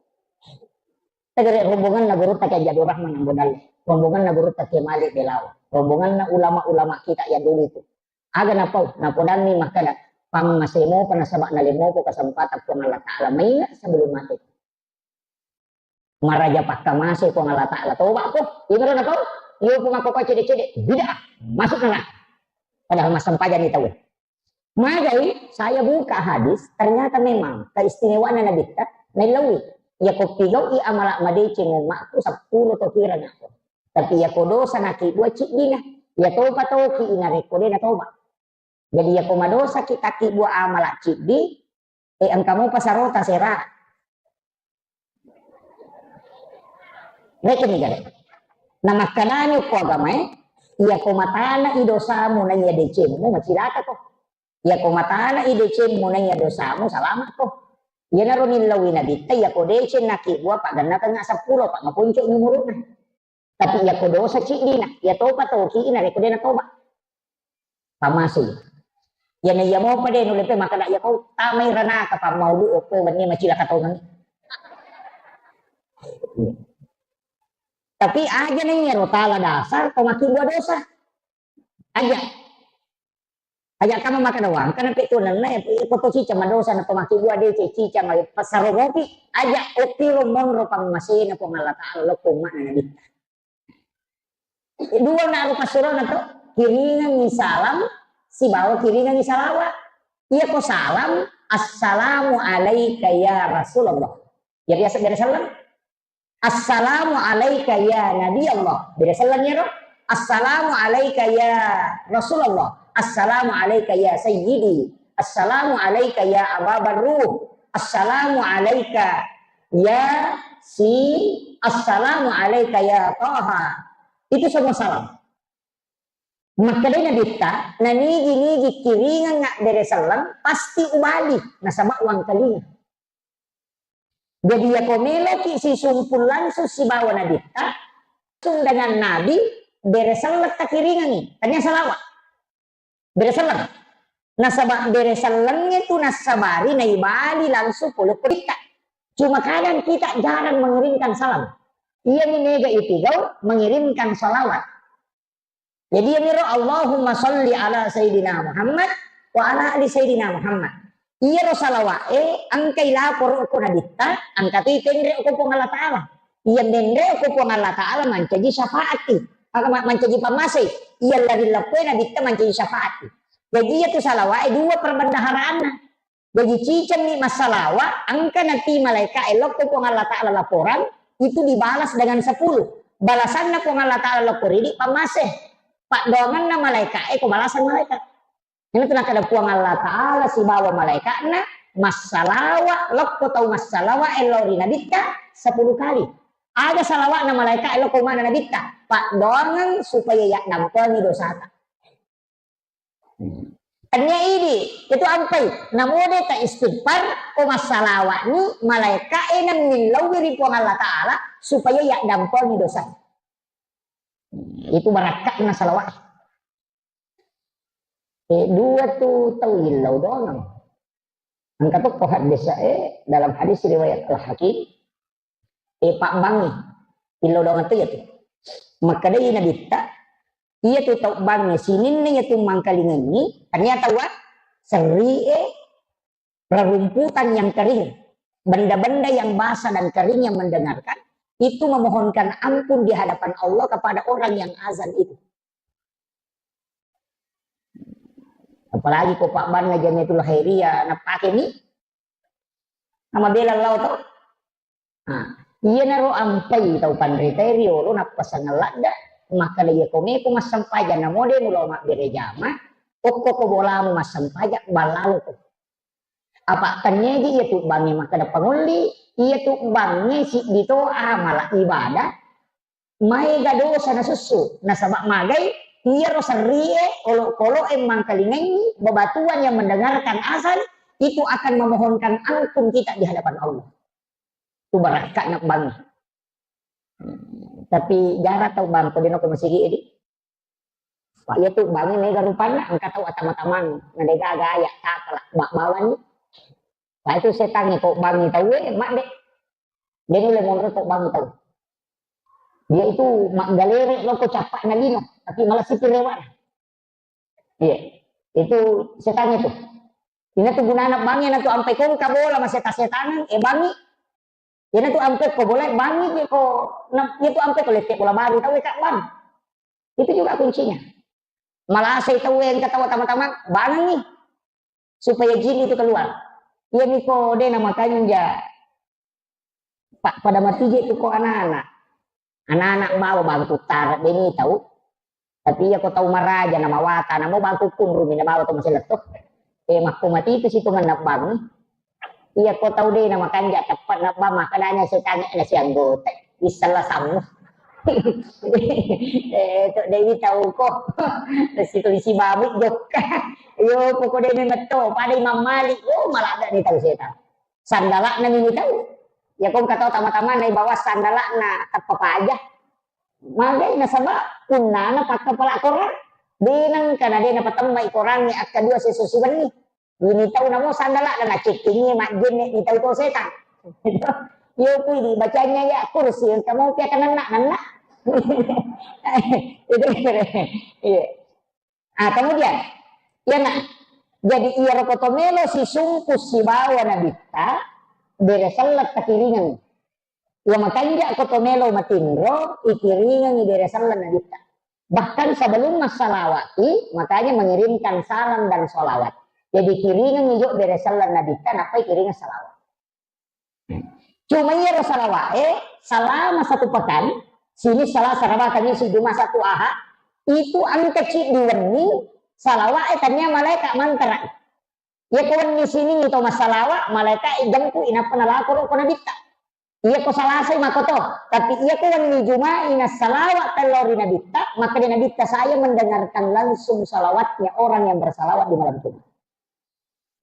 Tegere rombongan na guru tak jadi orang mana modal. Rombongan na guru tak malik belau. Rombongan na ulama-ulama kita yang dulu itu. Aga napau, napodanni makkada, pammasemo pa nasaba nalemo ko kesempatan Puang Allah Ta'ala maingat sebelum mati. Maraja pakkamase Puang Allah Ta'ala. Toba ko, ibro napau, iyo pun aku kau cede-cede, bid'ah, masuk neraka. Padahal massempajang ni tahu. Magai, saya buka hadis, ternyata memang keistimewaan Nabi kita, melawi. Ya ko pigau i amalak madeceng umatku sepuluh to kira nako. Tapi iyako dosa nakibbua ciddina, iya topa toki inarekko de natoba. Jadi iyako madosa ki takibbua amala ciddi, e engka mopa sarota sera. Rekeni gare. Namakkanani ko agamae, iyako matana i dosamu na iya decemmu macilaka ko. Iyako matana i decemmu na iya dosamu salama ko. Iyanaro nillaui nabitta iyako deceng nakibbua pagganna tengnga seppulo pa maponco umuru'na. Tapi iyako dosa ciddina, iya topa toki narekko de natoba. Pammasei. Iyana iya mopa de nulle pe makkada iyako tamai ranaka pammaudu okko wenni macilaka tongengngi. Tapi aja na iyaro tala dasar to makibbua dosa. Aja. Aja kama makkada wangkana pe tu nenna, iko to cicang madosa na to makibbua de cicang passaro mopi. Aja okkiro monro pammasena Puang Allah Ta'ala lokko umma'na Nabitta. Dua na rupa surona to, kiringengi salam sibawa kiringengi salawat. Iyako salam, "Assalamu alaika ya Rasulullah." Ya biasa dari salam. "Assalamu alaika ya Nabi Allah." Beda selleng iyaro. "Assalamu alaika ya Rasulullah. Assalamu alaika ya Sayyidi. Assalamu alaika ya Aba Barruh. Assalamu alaika ya Sin. Assalamu alaika ya Taha." Itu semua salam. Makkedai Nabitta, nanigi-nigi kiringengnga bere selleng, pasti ubali, nasaba wangkalinga. Jadi, iyako meloki sisumpul langsung sibawa Nabitta, langsung dengan Nabi, bere selleng takiringengi, tania salawat. Bere selleng. Nasaba bere sellengnge tu nassabari naibali langsung pole ko Nabitta. Cuma kadang kita jarang mengirimkan salam. Iyami mega itigau mengirimkan salawat. Jadi, iyamiro, "Allahumma salli ala Sayyidina Muhammad wa ala ali Sayyidina Muhammad." Iyaro salawa'e engkai laporo ko Nabitta, engka tu itenre ko Puang Allah Ta'ala. Iya menre ko Puang Allah Ta'ala mancaji syafaati, maka ma-, mancaji pammasei. Iya lari leppoe Nabitta mancaji syafaati. Jadi, iya tu salawa'e dua perbendaharaanna. Jaji, cicengni massalawa, engka nati malaeka'e lokko Puang Allah Ta'ala laporan, itu dibalas dengan sepuluh. Balasanna Puang Allah Ta'ala lokko ridi pammase. Paddoangenna malaeka'e ko balasang malaeka. Ini tu nakkeda Puang Allah Ta'ala sibawa malaeka'na massalawa lokko tau massalawa lao ri Nabitta sepuluh kali. Aga salawa'na malaeka'e lokko mana Nabitta? Paddoangeng supaya yaddampengi dosata. Tania idi, itu ampai. Namode ta istighfar, ko massalawa'ni, malaeka'e nemmillauwi ri Puang Allah Ta'ala, supaya yaddampengi dosa. Itu barakka'na salawat. Eh, dua tu tau illau doang. Engka tokko hadis, eh, dalam hadis riwayat Al-Hakim, eh, pabbangngi. Illau doang tu ya tu. Makkedai Nabitta, iya tu tau bangnge sininna iya tu mangkalingengi, ternyata wa, serri e, rerumputan yang kering, benda-benda yang basah dan kering yang mendengarkan, itu memohonkan ampun di hadapan Allah kepada orang yang azan itu. Apalagi ko pabbanna Jamiatul Khairiyah, napake mi, namabela lao tau. Nah, iyanaro ampai tau panritae riolo nappasangeng ladda, makkeda, "Iya ko meko massempajang, namo de mulao mabbere jama, okko ko bolamu massempajang, ballaloko." Apa tenniaji iya tu bangnge makkeda pangolli, iya tu bangnge siddi to amala ibadah, maega dosa nasussu. Nasaba magai, iyaro serrie, olokoloe mangkalingengi, bebatuan yang mendengarkan azan, itu akan memohonkan ampun kita di hadapan Allah. Tu barakka'na bangnge. Tapi jarang tau bang, ko dena ko masigi edi. Pak, iya tu bangnge mega rupanna, engka tau atama-tamang, na dega gaya, takala, bak bawani. Pak, itu setangnge ko bangngi tau, eh, mak de. Dia nilai monro ko bangngi tau. Dia itu mak galere lo ko capak na lino, tapi malah sipir rewana. Iya, itu setangnge tu. Ina tu gunana bangnge na tu ampe kongka bola maseta-setangan, eh, bangngi. Ina tu ampe ko bola bangngi je ko, na, iya tu ampe ko lette bola baru tau, eh, kak bang. Itu juga kuncinya. Malasai tau engka tau tama-tama bangngi. Supaya jin itu keluar. Iya miko de na makanja. Pa-, pada mati je tu ko anak-anak. Anak-anak bawa bangku tara deni tau. Tapi iya ko tau maraja na mawata, namo bangku kunrumi na bawa to masih letto. Eh, makko mati itu situ menna bangngi. Iya ko tau de na makanja tepat na ba makkedanya setangnge na sianggota. Isella sammu. Eh, to dewi tau ko. Situ isi babu jokka. Yo, poko de metto, pada Imam Malik. Oh, maladda ni tau setan. Sandala'na ni tau. Ya, ko engka tau tama-tama na ibawa sandala'na tappa paja. Magai nasaba punnana pakka pala Korang. De nengka na de napatemmai Korangnge akka dua seso siwenni. Ini tau namo sandala'na nacekkingi majjenne ni tau to setan. Yo pui di bacanya ya kursi, engka mau pia kananna-nanna. Itu, iya. Ah, kemudian, iya, nah, jadi iyaro ko to melo sisungku sibawa Nabitta, bere selleng takiringeng. Iya, makanja ko to melo matinro, ikiringeng bere selleng Nabitta. Bahkan sebelum massalawati, makanya mengirimkan salam dan salawat. Jadi kiringeng jo bere selleng Nabitta, nappa kiringeng salawat. Cuma iyaro salawa'e, selama satu pekan, sini Selasa, Rabu, Kamis, Jumat, Sabtu, Ahad, itu engka ciddi wenni, salawa'e tania malaeka mantara. Iya ko wenni Siningngi to massalawa, malaeka jempu inappa nalako ro ko Nabitta. Iya ko Salasai makoto, tapi iya ko wenni Juma'i nassalawa tello ri Nabitta, maka di Nabitta saya mendengarkan langsung salawatnya orang yang bersalawat di malam Jumat.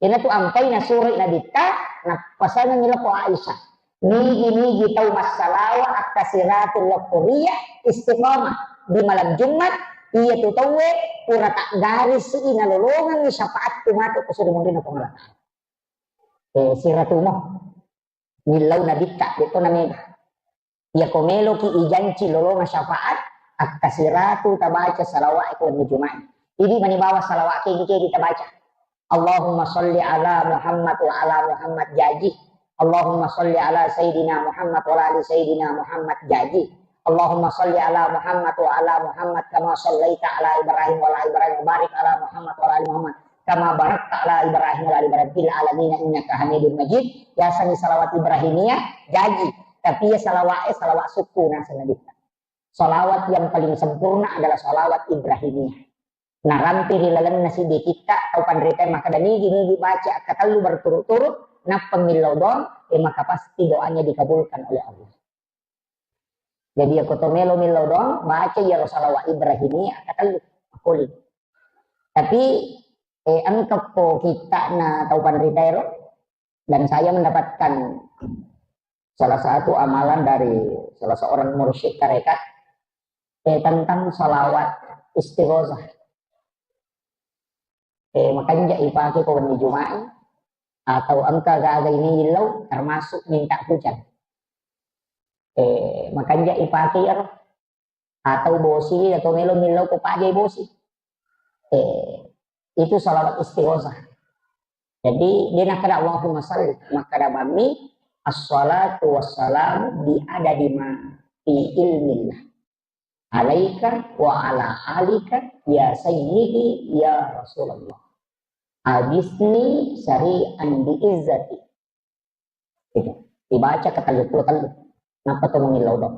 Iyanatu ampai nasuroi Nabitta, nappasangengngi lako Aisyah. Nigi-nigi tau massalawa akkasiratul lokkoria istiqamah di malam Jumat, iyatu tauwe pura taggarisi nalolongengngi syafaatku matu ko suri munrinna Puang Allah Ta'ala. Eh, siratumo. Millau Nabitta, de to namega. Iyako meloki ijanci lolonga syafaat, akkasiratu tabaca salawat ko wenni Juma'i. Idi mani bawa salawat kegi-kegi tabaca. Allahumma salli ala Muhammad wa ala Muhammad jaji. Allahumma salli ala Sayyidina Muhammad wa ala ali Sayyidina Muhammad jaji. Allahumma salli ala Muhammad wa ala Muhammad kama sallaita ala Ibrahim wa ala Ibrahim wa barik ala Muhammad wa ala ali Muhammad kama barakta ala Ibrahim wa ala ali Ibrahim fil alamin innaka Hamidum Majid. Yasengngi salawat Ibrahimiyah jaji. Tapi ya salawat, eh, salawat sukku naseng Nabitta. Salawat yang paling sempurna adalah salawat Ibrahimiyah. Narampe ri lalenna siddi kitta tau panrita makkeda nigi-nigi baca akkatellu berturut-turut, nappa millau doang, eh, maka pasti doanya dikabulkan oleh Allah. Jadi, iyako to melo millau doang, baca iyaro salawat Ibrahimiyah akkatellu, makkuling. Tapi, eh, engka ko kittana tau panrita ero, dan saya mendapatkan salah satu amalan dari salah seorang mursyid tarekat, eh, tentang salawat istighosah. Eh, makanja ipake ko wenni Juma'i, atau engka gaga ini illau, termasuk minta hujan. Eh, makanja ipake iyaro, atau bosi, atau melo millau ko pajai bosi. Eh, itu salawat istighosah. Jadi, dia nakkeda Allahumma salli, makkeda bammi, "Assalatu wassalamu bi adadi ma fi ilmillah. Alaika wa ala alika ya sayyidi ya Rasulullah. Agisni syari'an bi izzati." Itu. Dibaca ke tellu puluh tellu. Nappa to mengillau dong.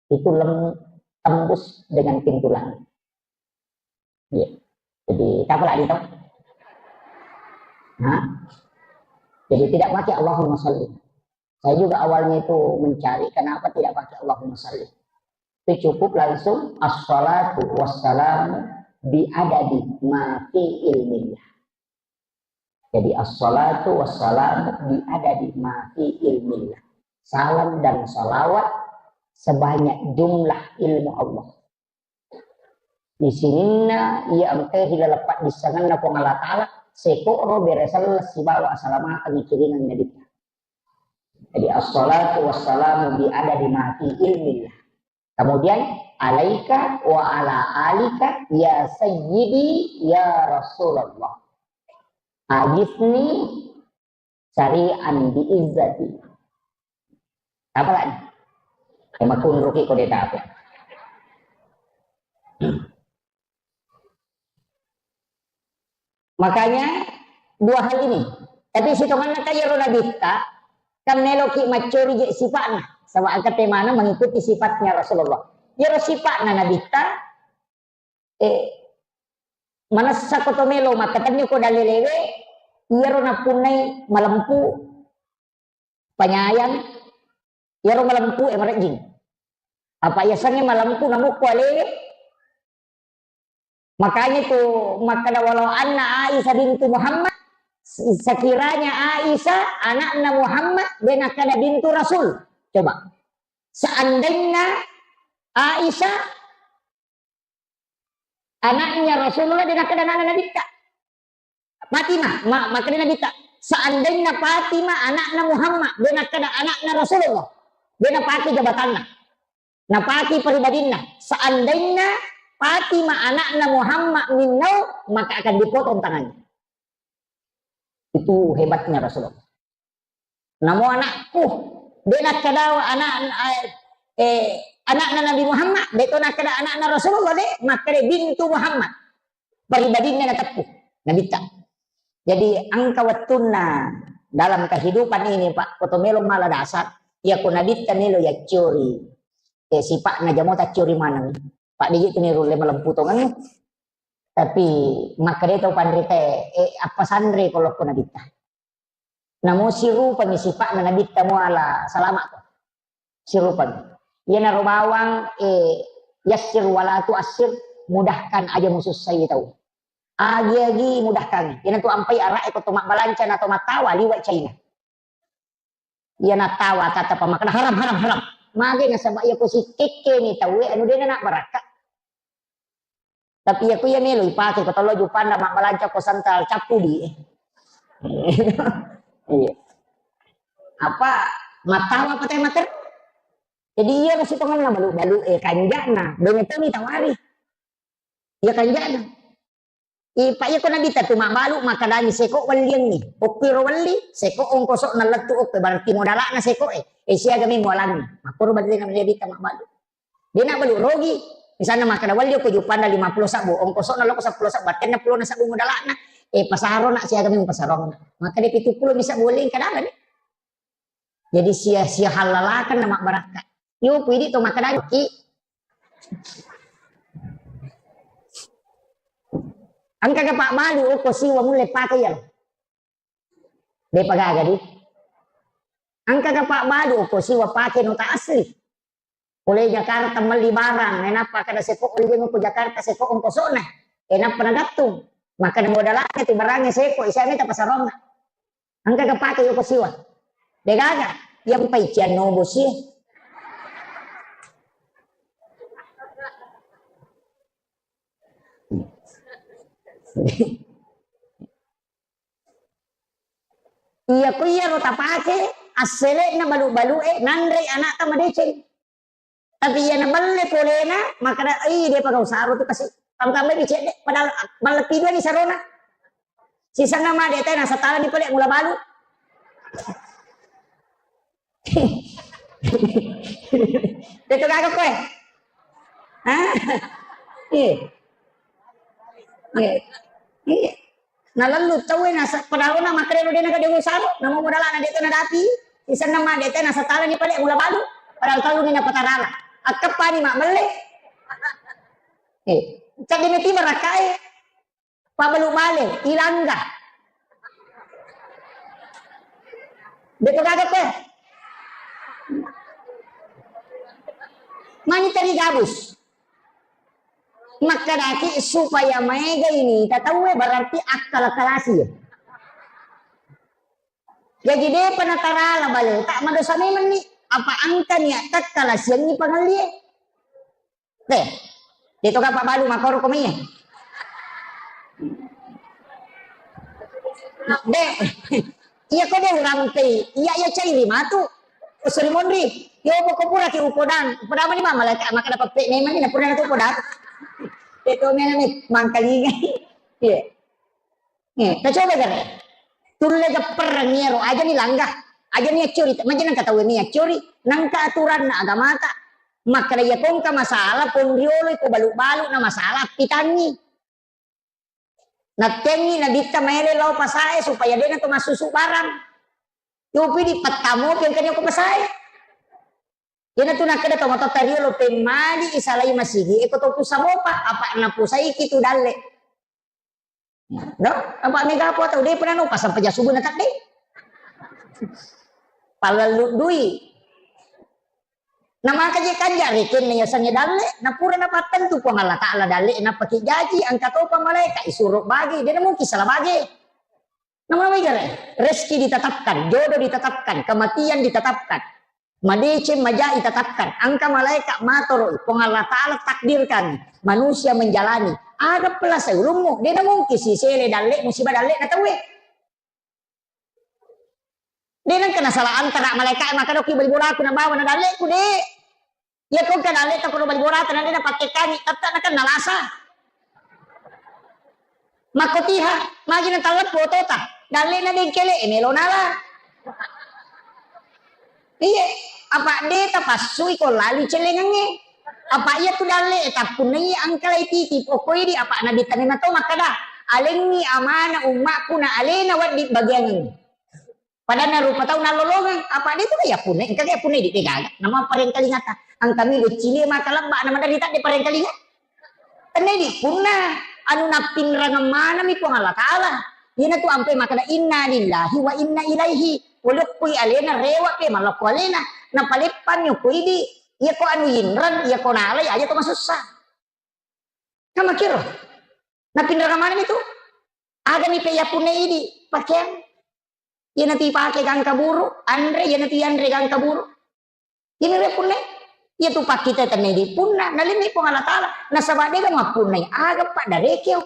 Itu lem tembus dengan pintu langit. Iya. Jadi, tak apa lagi toh? Nah, jadi tidak pakai Allahumma salli. Saya juga awalnya itu mencari kenapa tidak pakai Allahumma salli. Itu cukup langsung assalatu wassalamu bi adadi ma fi ilmillah. Jadi, assalatu wassalamu bi adadi ma fi ilmillah. Salam dan salawat sebanyak jumlah ilmu Allah. Di sininna iya engkae ri laleng paddissengenna Puang Allah Ta'ala, sekoro bere selleng sibawa asalamateng ikiringengnge Nabitta. Jadi, assalatu wassalamu bi adadi ma fi ilmillah. Kemudian, alaika wa ala alika ya sayyidi ya Rasulullah. Agisni syari'an bi izzati. Apa lagi? Ya, makunruki ko deta apa? Makanya, dua hal ini. Tapi sitonganna ka iyaro Nabitta, kan meloki maccori je sipa'na. Saba engka temana mengikuti sifatnya Rasulullah. Iyaro sipa'na Nabitta, eh, manessa ko to melo makkatenni ko dalelewe, iyaro nappunnai malempu, panyayang, iyaro malempu e marejjing. Apa yasengnge malempu namukku alewe? Makanya itu makkeda, "Walau anna Aisyah bintu Muhammad," sekiranya Aisyah anakna Muhammad, de nakkeda bintu Rasul. Coba. Seandainya Aisyah anaknya Rasulullah, de nakkeda anakna Nabitta. Fatimah, ma-, makkeda Nabitta, seandainya Fatimah anakna Muhammad, de nakkeda anakna Rasulullah, de napake jabatanna, napake pribadinna. Seandainya Fatimah anakna Muhammad minnau, maka akan dipotong tangannya. Itu hebatnya Rasulullah. Namo anakku, de nakkeda anak, eh, eh, anakna Nabi Muhammad, de to nakkeda anakna Rasulullah, de, makkeda bintu Muhammad. Pribadinna nateppu, Nabitta. Jadi, engka wettunna dalam kehidupan ini, Pak, ko to melo mala dasar, iya ko Nabitta melo yaccori, eh, sipa'na jamo taccori maneng. Pak, de je tu ni rulle malempu tongennu. Tapi, makkeda tau panrita, eh, apa sanre ko lokko Nabitta. Namo sirupami sipa'na Nabitta muala salama ko. Sirupami. Iyanaro bawang, eh, yassir wala tuassir, mudahkan aja musussai tau. Agi-agi mudahkan. Iyanatu ampai ara'e ko to mabbalanca na to mattawa liwa China. Iyana tawa tata pamakkeda haram, haram, haram. Mage nasaba iya ko sikekkeni tauwe anu dena na barakka. Tapi iya ku iya melo ipake ko tollo jupanna mabbalanca ko santal cappudi. Iya. Apa mattawa apa teh mater? Jadi iya ro sitongenna balu-balu e kanja'na, bene toni tawari. Iya kanja'na. Ipa iya ko nabitta tu mabbalu makkedani seko welliangngi. Okko ro welli, seko ongkoso'na lettu okko, berarti modala'na seko e. E siaga mi mualangi. Makkoro berarti nabitta mabbalu. De' nabbalu rogi. Misalna makkeda welli okko Juppanda lima pulo sabbu, ongkoso'na lokko seppulo sabbu, attenna pulona sabbu modala'na. E pasaro na siaga mi pasaronna. Makkeda pitu pulo mi sabbu welli engka dalani. Jadi sia-sia hallalakeng na mabbarakka. Yo, ku idi to makkedaki. Engka ga pabbalu okko siwa mulle pake iya. Depa gaga di. Engka ga pabbalu okko siwa pake nota asli. Pole Jakarta melli barang, nainappa kada seko olli ko Jakarta seko ongkosona. Enappa nagattung. Maka modalakna tu barangnge seko, isa meta pasaronna. Engka ga pake yoko siwa. Degaga, iya mpai cianno bosi. Iya ko iya ro tapake, assele'na balu-balu e, nanrei anakta madeceng. Tapi iya nabelle polena, makkeda, "Ih, depa gau saro tu kasi." Tambai bicedde, padahal malleppi dua ni sarona. Sisenna made tena satala ni pale mula balu. Deto gaga koe. Hah? Iya. Iya. Iya. Nalallu tauwe nasa-, padahal na makkeda de' naga dewe saro, namo modalana de' to nadapi, isenna ma de' te nasatala ni pale mula balu, padahal talu ni napatarala. Akkeppani mammelle. Eh, cadde meti barakkae, pabalu bale, ilangga. Deto gaga koe. Mani tadi gabus. Makkedaki supaya maega ini tataue berarti akkala-kalasi ya. Jaji depa natarala bale, tak madosa memang ni. Apa engka niat takkalasianni pangallie. Deh, de to gapa balu makoro komie. Deh, iya ko de urampei, iya iya cairi matu. Sori monri, yo poko pura ki upodang, upodang mani mama leka maka dapat pe memang ni pura tu upodang. De to mena ni mangkalinga. Iya. Eh, tacoba gare. Tulle geppereng iyaro, aja ni langga, aja ni accuri, maja nengka tau ni accuri, nengka aturanna agamata. Makkeda iya kongka masalah, ponriolo iko balu-balu na masalah, pitangi. Nattengi nabitta maele lao pasae supaya dena to massusu barang. Yopi di pettamopi engkani ko pasae. Iyana tu nakkeda to matotta riolo pemmali isalai masigi, eko to pusa mopa, apa napusaiki tu dalle. No? Apa mega apa tau de pernah no pasang peja subuh na tadde. Palallu dui. Na maka je kanja rekenna yasengnge dalle, na pura napattentu Puang Allah Ta'ala dalle, napaki jaji, engka topa malaika, isuro bage, de na mungkin salah bage. Namawegare, rezeki ditetapkan, jodoh ditetapkan, kematian ditetapkan, madeceng majai ditetapkan, engka malaika matoroi, Puang Allah Ta'ala takdirkan manusia menjalani. Aga pelasai ulummu, de na mungkin sisele dalle, musibah dalle na tauwe. De nengka nasala antara malaika maka doki bali bolaku na bawa na dalleku, de. Iya ko engka dalle ta ko bali bolata na de na pakkekkangi, tette na kan nalasa. Makkotiha, magi na talleppu otota, dalle na dengkele, e melo nala. Iye, apa de tapassui ko lali celengengnge. Apa iya tu dalle e tappunnai angkalai titi pokoi di apa nabi tanena to makkeda, alengngi amana ummakku na alena weddi bagiangengngi. Padanna rupa tau nallolongeng, apa de tu ya punna, engka ya punna di degaga. Nama parengkalingata, engka mi decili maka lebba, nama dari tak de parengkalinga. Tenna di punna, anu nappinrangeng manami Puang Allah Ta'ala. Iyana tu ampe makana inna lillahi wa inna ilaihi. Walokkui alena rewa pe malokko alena. Napaleppanni okko idi. Iya ko anu inrang, iya ko nalai, aja to masussa. Kan makkiro. Napinrara maneng itu? Agami pe yappunna idi pakeang. Iyana tu ipake gangka buru, anre, iyana tu yanre gangka buru. Ini re punna. Iya tu pakkita tenna idi punna, nalenni Puang Allah Ta'ala. Nasaba dega mappunnai aga pada rekeo.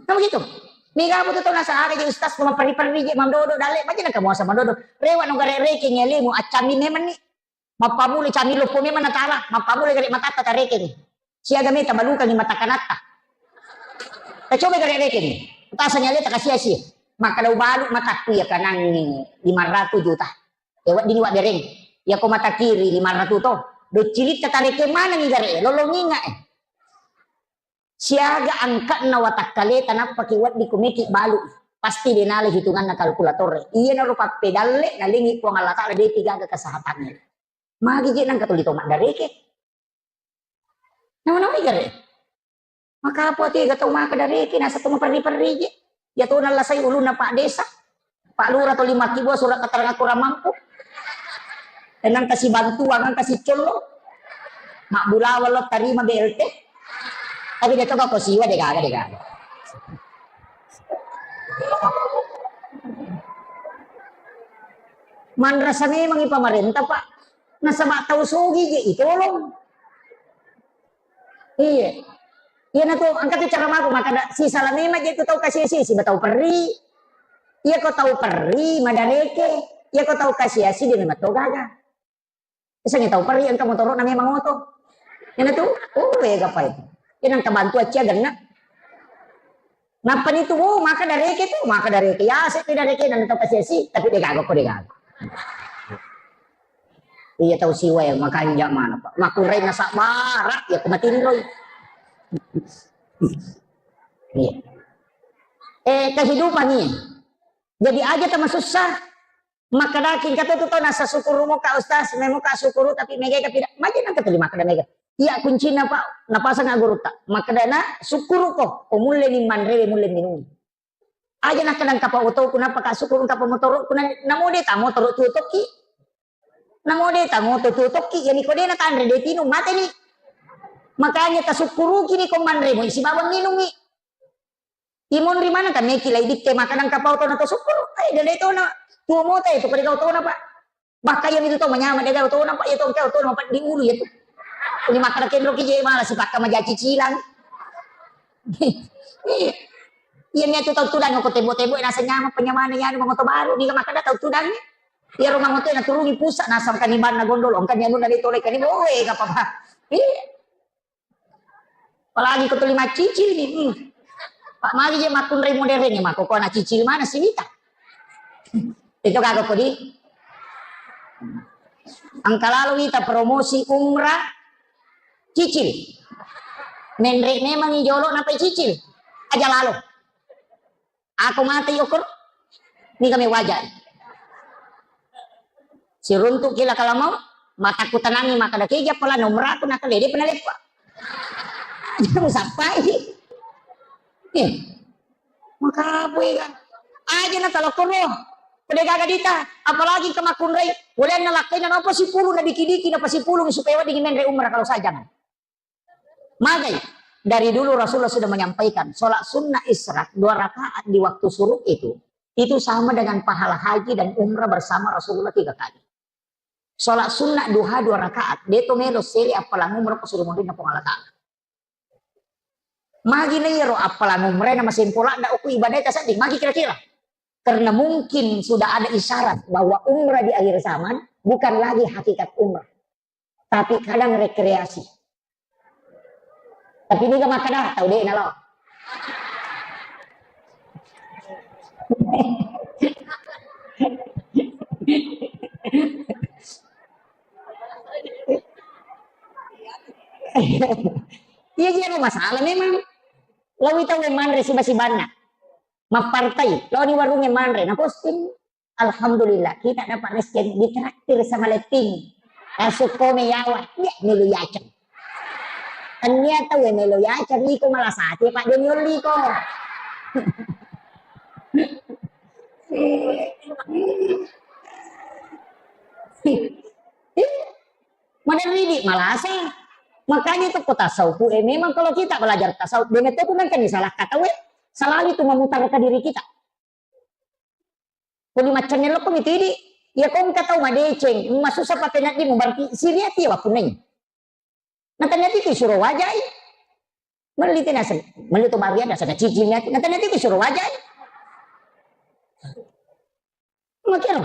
Nah begitu. Mega apa tu tau nasa aga je ustaz ko maperri-perri je mandodo dalle, baca nak kamu asa mandodo. Rewa no gare reke ngelemu, acammi memang ni. Mappamula cami loppo memang natala, mappamula gare matatta tarekeng. Siaga meta balukangi mata kanatta. Tacoba gare rekeng. Tasang ale takasiasi. Maka dau balu matakku ya kanangi lima ratus juta. Ya wedding wa bereng. Ya ko mata kiri lima ratus to. Doccilitta tarekeng manengi gare, lolonginga eh. Siaga angka'na watakkaleta nappaki wedding kumeki balu, pasti de nala hitunganna kalkulator. Iyanaro pappedalle nalengi Puang Allah Ta'ala de tigaga kesehatannya. Magi je nangka tuli to maddareke. Nama-nama gare. Maka apa tega tau maka dareke nasa to maperri-perri je. Ya to nallasai ulunna Pak Desa. Pak Lurah tuli makkibua surat keterangan kurang mampu. Engka sibantuang, engka sicollo. Mabbulawang lo tarima B L T. Tapi dia coba ko siwa de gaga, de gaga. Manrasa memang i pamarenta, Pak. Nasaba tau sogi je itolong. Iya. Iya na tu, engka tu cara mako makkeda sisala memang je tu tau kasiasi, siba tau perri. Iya ko tau perri, madareke. Iya ko tau kasiasi, dia memang to gaga. Misalnya tau perri, engka motoro na memang oto. Iya na tu, oh, wega pa itu. Iya nang kabantu accia genna. Nappa ni tu, oh, maka dareke tu, maka dareke. Ya, sepi dareke, nang tau kasiasi, tapi de gaga ko de gaga. Iya tau siwa ya, makanja mana, Pak. Makurai nasabara, ya kematinroi. Iya. Eh, kehidupan nih. Jadi aja tama susah. Makkadaki engka tu tau nasa sukuru muka Ustaz, memuka sukuru tapi mega tapi tidak. Maja nang keteli makkada mega. Iya kuncina Pak, napasang gurutta. Makkadana sukuru ko, ko mulle ni manre, mulle minum. Aja nakkadang kapa otoku, napa ka sukuru kapa motoroku, na, namo de ta motoro tuo tokki. Namo de ta moto tuo tokki, yani ko de na tanre de tinung, mate ni. Makanya tasukkuruki ni ko manre mo isi bawang minungi. Imonri maneng ka meki lai ditte makanang kapau tona to sukkuru. Eh, dede tona. Tuo mota itu pada kau tona, Pak. Bahkan yang itu tau manyama de kau tona, Pak. Ya tau kau tona, Pak, di ulu ya tu. Ini makan kenro ki je malah si pakka maja cicilan. Iya, iya, tu tau tudang ko tebo-tebo nasa nyama penyamana ya mau motor baru ni makan tau tudang. Ya rumah motor na turuni pusat nasa kan iban na gondol, kan ya nuna de tole kan. Oh, eh, gak apa-apa. Iya. Apalagi ko tuli maccicil ni. Hmm. Pak magi je makkunrai modern ni, mako ko na cicil mana si wita. Itu kagak kodi. Engka lalo wita promosi umrah cicil. Menre memang i jolo napai cicil. Aja lalo. Ako mate yokor, ni kami wajar. Siruntuk kila kalamau, mataku tanangi maka dake ja pala nomor aku nakale de pernah lepa. Jangan sampai. Eh, maka apa ya kan? Aja na talokoro. Pada gaga dita, apalagi kemakunrai. Boleh na lakai na apa sipulu na diki-diki na pasipulu supaya wading menre umrah kalau saya jangan. Magai, dari dulu Rasulullah sudah menyampaikan, sholat sunnah isyraq dua rakaat di waktu syuruk itu, itu sama dengan pahala haji dan umrah bersama Rasulullah tiga kali. Sholat sunnah duha dua rakaat, deto melo sele appalang umrah ko suruh munrinna Puang Allah Ta'ala. Magi na iyaro appalang umrah na masempola da uku ibadah ta sedding, magi kira-kira. Karena mungkin sudah ada isyarat bahwa umrah di akhir zaman bukan lagi hakikat umrah. Tapi kadang rekreasi. Tapi ini gak makan dah, tahu deh nalo. Iya, iya, ada masalah memang. Lawi tahu yang manre siba-sibanna. Mappartai, lo di warung yang manre, na posting. Alhamdulillah, kita dapat rezeki ditraktir sama Letting. Masuk kome yawa, ya melu yaceng. Tania tahu ya melu yaceng, iko malah sate Pak Joni Oliko. Mana ridi malasa. Makanya itu kota sauku, eh, memang kalau kita belajar tasawuf, benar itu kan kan salah kata we, selalu itu memutar ke diri kita. Kodi maccennello ko mitidi, iya ko engka tau madeceng, masussa patenaddimu, berarti siriati wakunai. Nataniati ki suro wajai. Melli tena sen, melli to baru ada sana cicil niati. Nataniati ki suro wajai. Makero.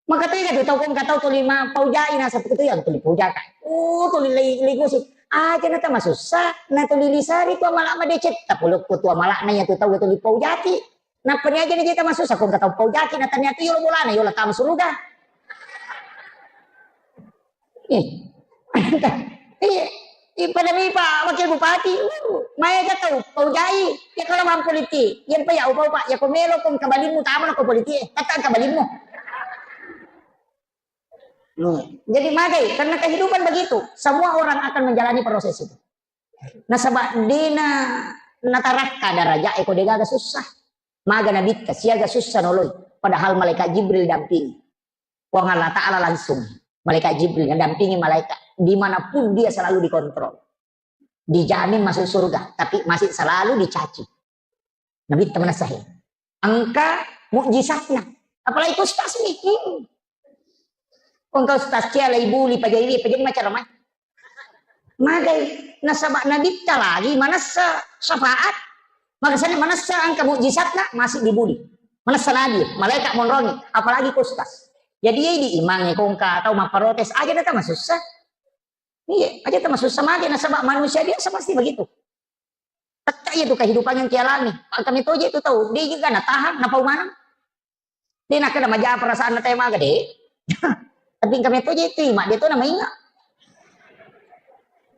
Maka tega tu tau kong katau tuli ma paujai na satu tu yang tuli paujaka. Oh, tuli lei lei gosip. Aja na tama susah, na tuli lisari tu amala madecet. Tapuluk ku tu amala na ya tu tau tuli paujaki. Nappa ni aja ni jeta masussa, ko engka tau paujaki, na tania tu yolo bolana, yolo tama suruga. Eh. Iya. Iya, pada mi Pak Wakil Bupati, uh, maega tau paujai, ya kalau mampu liti, yang pa ya upa-upa, ya ko melo ko engka balimmu, tama ko politik, eh, kata engka balimmu. Hmm. Jadi magai, karena kehidupan begitu, semua orang akan menjalani proses itu. Nasaba dena natarakka daraja e ko degaga sussa. Maga nabitta siaga sussa noloi. Padahal malaikat Jibril dampingi. Puang Allah Ta'ala langsung. Malaikat Jibril mendampingi malaikat. Dimanapun dia selalu dikontrol. Dijamin masuk surga, tapi masih selalu dicaci. Nabitta manessa he. Engka mukjizatna. Apalagi ustaz ni. Hmm. Engka ustaz cia lai buli pajai, pajai macara mai. Magai nasaba nabitta lagi manessa syafaat. Makasana manessa engka mukjizatna masih dibuli. Manessa nabi, malaikat monrongi, apalagi ustaz. Jadi iya di imang e ko engka tau mapparotes aja na tama sussa. Iya, aja tama sussa magai nasaba manusia biasa pasti begitu. Tetta iya tu kehidupan yang kialami. Kami toje tu tau, de juga na tahang, na pau maneng. De nakkeda maja perasaan na temaga de. Tapi kami toje tu ima, de tu na mainga.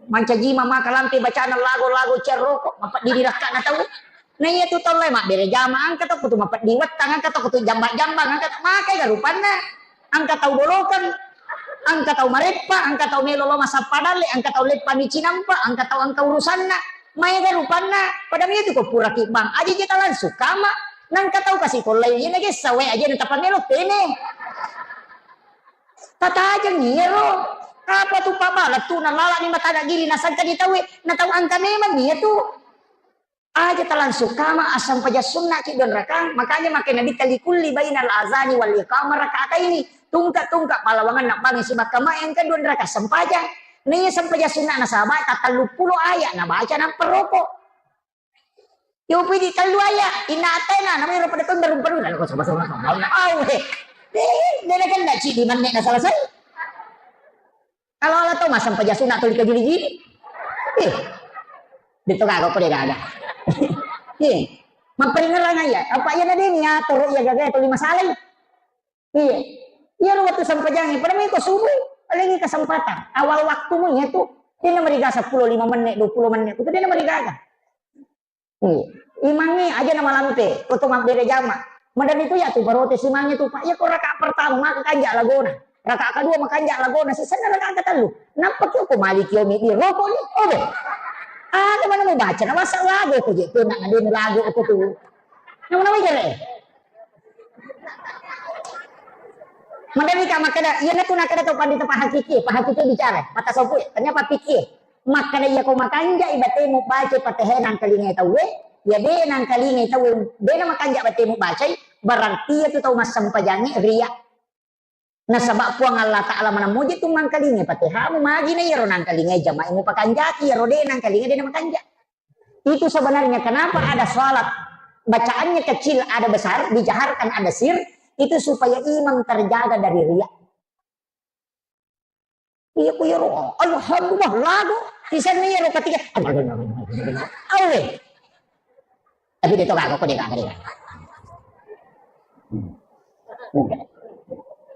Mancaji mama kalampe bacana lago-lago cerroko, mapeddiri rakka na tau. Na iya tu tau lai mabbere jama, engka tau kutu mapeddi wettang, engka tau kutu jamba-jambang, engka tau makai ga rupanna. Engka tau bolokeng, engka tau mareppa, engka tau melo lo masappa dalle, engka tau leppa mi cinampa, engka tau engka urusanna. Maega rupanna, pada mi tu ko pura kibbang, aja je talang sukama, nangka tau kasi kollai, ye nagessa wae aja na tapamelo tene. Tatajeng iyaro, apa tu pabala tu nalala ni mata gili nasangka di tawe, na tau engka memang iya tu. Aja talangsung kama assampajang sunna ki dua rakang, makanya makkeda Nabitta likulli bainal azani wal iqamah rakataini, tungka-tungka palawangan nabbangi sibakkama engka dua rakang sempajang. Naiya sempajang sunna nasaba tatelluppulo ayat nabaca nampa roko. Yopi di tellu ayat, inna ataina, namanya pada tunda rumpanu, lalu kau sama-sama, awe. Eh, dia kan nak cik di mana nak selesai. Kalau Allah tahu masang pejasuna tuli kajili-jili. Eh. Dito gaga ko de gaga. Eh. Mapperingerang iya. Apa iya na deni ya toro iya gaga tuli masalai. Iya. Iya ro waktu sampajang pada miko subuh. Paling kesempatan. Awal waktumu iya tu. Dia na marigaga sepuluh lima menit, dua puluh menit. Itu dia na marigaga. Iya. Imangnge aja na malampe, ko to mabbere jama. Maderri tu ya tu barote simangnge tu, Pak. Iya ko rakaat pertama maka kanja lagona. Rakaat kedua maka kanja lagona. Sisenna rakaat ketellu. Nappa ki ko maliki omi di roko ni. Obe. Ada mana mau baca? Na masa lagu ko je. Ko nak ngadeni lagu ko tu. Nama-nama jere. Maderri ka makkeda, iya na tu nakkeda to pandita pahakiki, pahakiki bicara. Mata sopu, tanya papiki. Makkeda iya ko makanjai batemu baca Fatihah nangkalingai tauwe, iya de nangkalingai tauwe, de na makanja batemu bacai, berarti iya tu tau massempajangnge riya. Nasaba Puang Allah Ta'ala mana muji tu mangkalingai Fatihahmu, magi na iyaro nangkalingai jamai mupakanjaki, iyaro de nangkalingai de na makanja. Itu sebenarnya kenapa ada salat bacaannya kecil ada besar, dijaharkan ada sir, itu supaya imam terjaga dari riya. Iya ku iyaro, alhamdulillah, lagu. Sisenna iyaro ketiga. Awe. Tapi de to gaga ko de gaga de.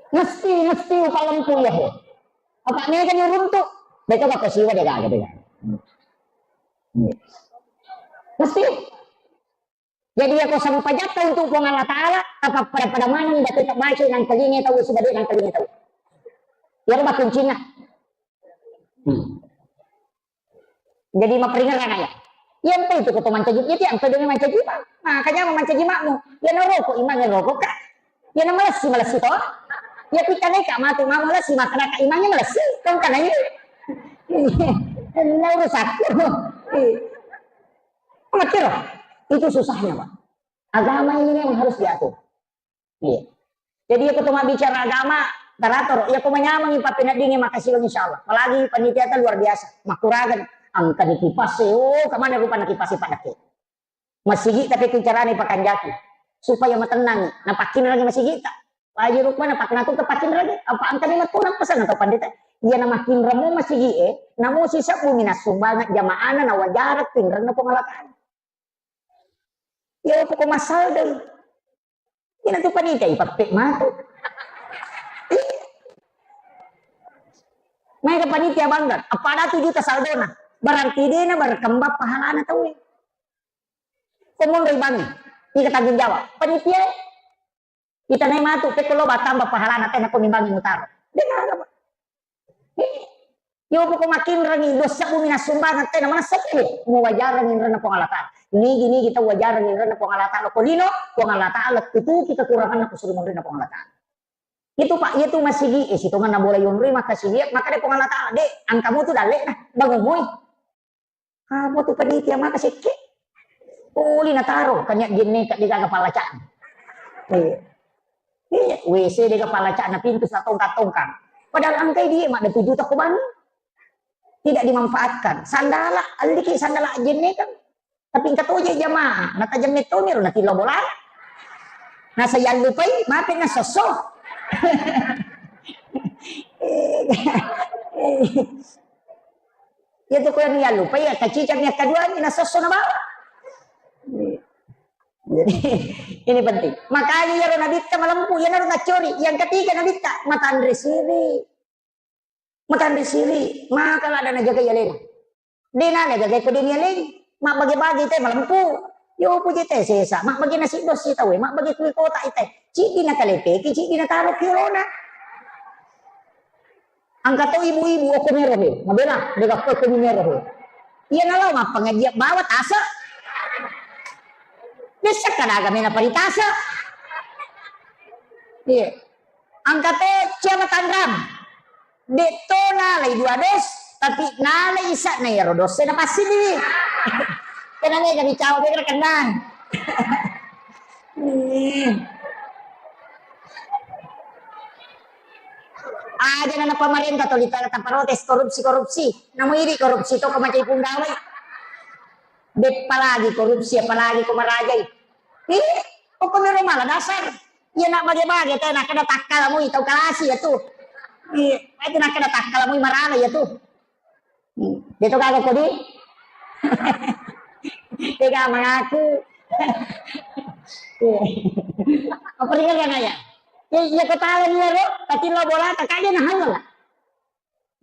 Mesti, mesti upalempu iya he. Apa mega ni runtu? De to gaga siwa de gaga de gaga. Mesti. Jadi iya ko sempajatta untuk Puang Allah Ta'ala, apa pada-pada maneng batu tak baca nangkalingai tau sudah de nangkalingai tau. Iyaro bakuncinna. Hmm. Jadi maperingerang ya. Iya empa itu ko to mancaji, iya tiang pedemi mancaji ma. Nah, kanya mancaji makmu. Iya na roko imang iya roko ka. Iya na malessi malessi to. Iya pikkana ka matu ma malessi makkada ka imangnya malessi. Kau kan ini. Na urusakku. Iya. Makkiro, itu susahnya, Pak. Agama ini memang harus diatur. Iya. Jadi, iya ko to mabbicara agama, taratoro, iya ko manyameng pappeneddingi makasih, insya Allah. Apalagi panitia ta luar biasa. Makkuragan, engka ni kipas, eh, oh, kemana rupa na kipas, Pak Dake. Masigi tapi ku carane pakanjaki. Supaya matennangi, napakkinrangi masigi ta. Paji rupana pakna tu kepakinreng, apa angkani matu napasang atau pandita? Iya namakinreng mo masigi e, namo sisebbu minassumbangeng jamaana nawajareng kinrenna Puang Allah Taala. Iya poko masal deh. Ina tu panitia ipappe matu. Iya. Maega panitia bangga, appada tu juta saldona. Berarti dena berkembang pahalana tau e. Ko monro ibangi, ika tanggung jawab. Panitia e. Itanai matu, pekko lo batamba pahalana tena ko mimbangi mutaro. Dena apa. Iya, poko makinrengi, dua sebbu minassumbangeng tena manessa tu. Muwajareng inrenna Puang Allah Taala. Nigi-nigi tau wajareng inrenna Puang Allah Taala. Ko lino, Puang Allah Taala tutupi kekuranganna ko suri monrinna Puang Allah Taala. Itu Pak, itu masigi, eh, sitongenna bola yonroi makkasiwiang, makkeda Puang Allah Taala, "Dek, angkamu tu dalle nah, bangun moi." Apa tu panitia maka sekke? Tuli nataro, kanya jenne ka degaga pallaca'na. Iya. Iya, W C degaga pallaca'na, pintu sa tongkang-tongkang. Padahal angkai dia mak dua juta ko bangi. Tidak dimanfaatkan. Sandala, alliki sandala jenne kan. Tapi engka toje jamaah, natajemme tomiro natillo bola. Nasa yallupai, mape nasosso. Iya tu ko yang yallupai, ya kacicang yang kedua ni nasosso na bawa. Jadi ini penting. Makanya iyaro nabitta malempu, iyaro nacori. Yang ketiga nabitta matanre siri. Matanre siri, maka lada najagai alena. De nale gagai ko de nialeng, mabbage-bage te malempu. Yo puje te sesa, mabbage nasi dos si tau e, mabbage kui kota ite. Ciddi nakalepeki, ciddi nataro ki olona. Angka to ibu-ibu, okko mero he, mabela, de gappo okko mero he. Iya nalo mappangajian bawa tasa. Dessa kadaga mena paritasa. Iya. Angka to cia matanrang. De to nalai dua dos, tapi nalai isa'na iyaro dosse napassidiwi. Kena mega micawa mega kenna. Aja na pamarenta to litara taparotes korupsi-korupsi. Namu idi korupsi to ko macai punggawai. Deppa lagi korupsi, apalagi ko marajai. Ih, pokoknya rumah lah dasar. Iya nak bage-bage teh nak kena takkala mui tau kalasi ya tu. Iya, itu nak kena takkala mui marana ya tu. Hmm, dia tu kagak kodi. Tega mengaku. Iya. Apa dengar kan ya? Ya, iya ketawa nih ya, tapi lo bola tak aja nah hal lah.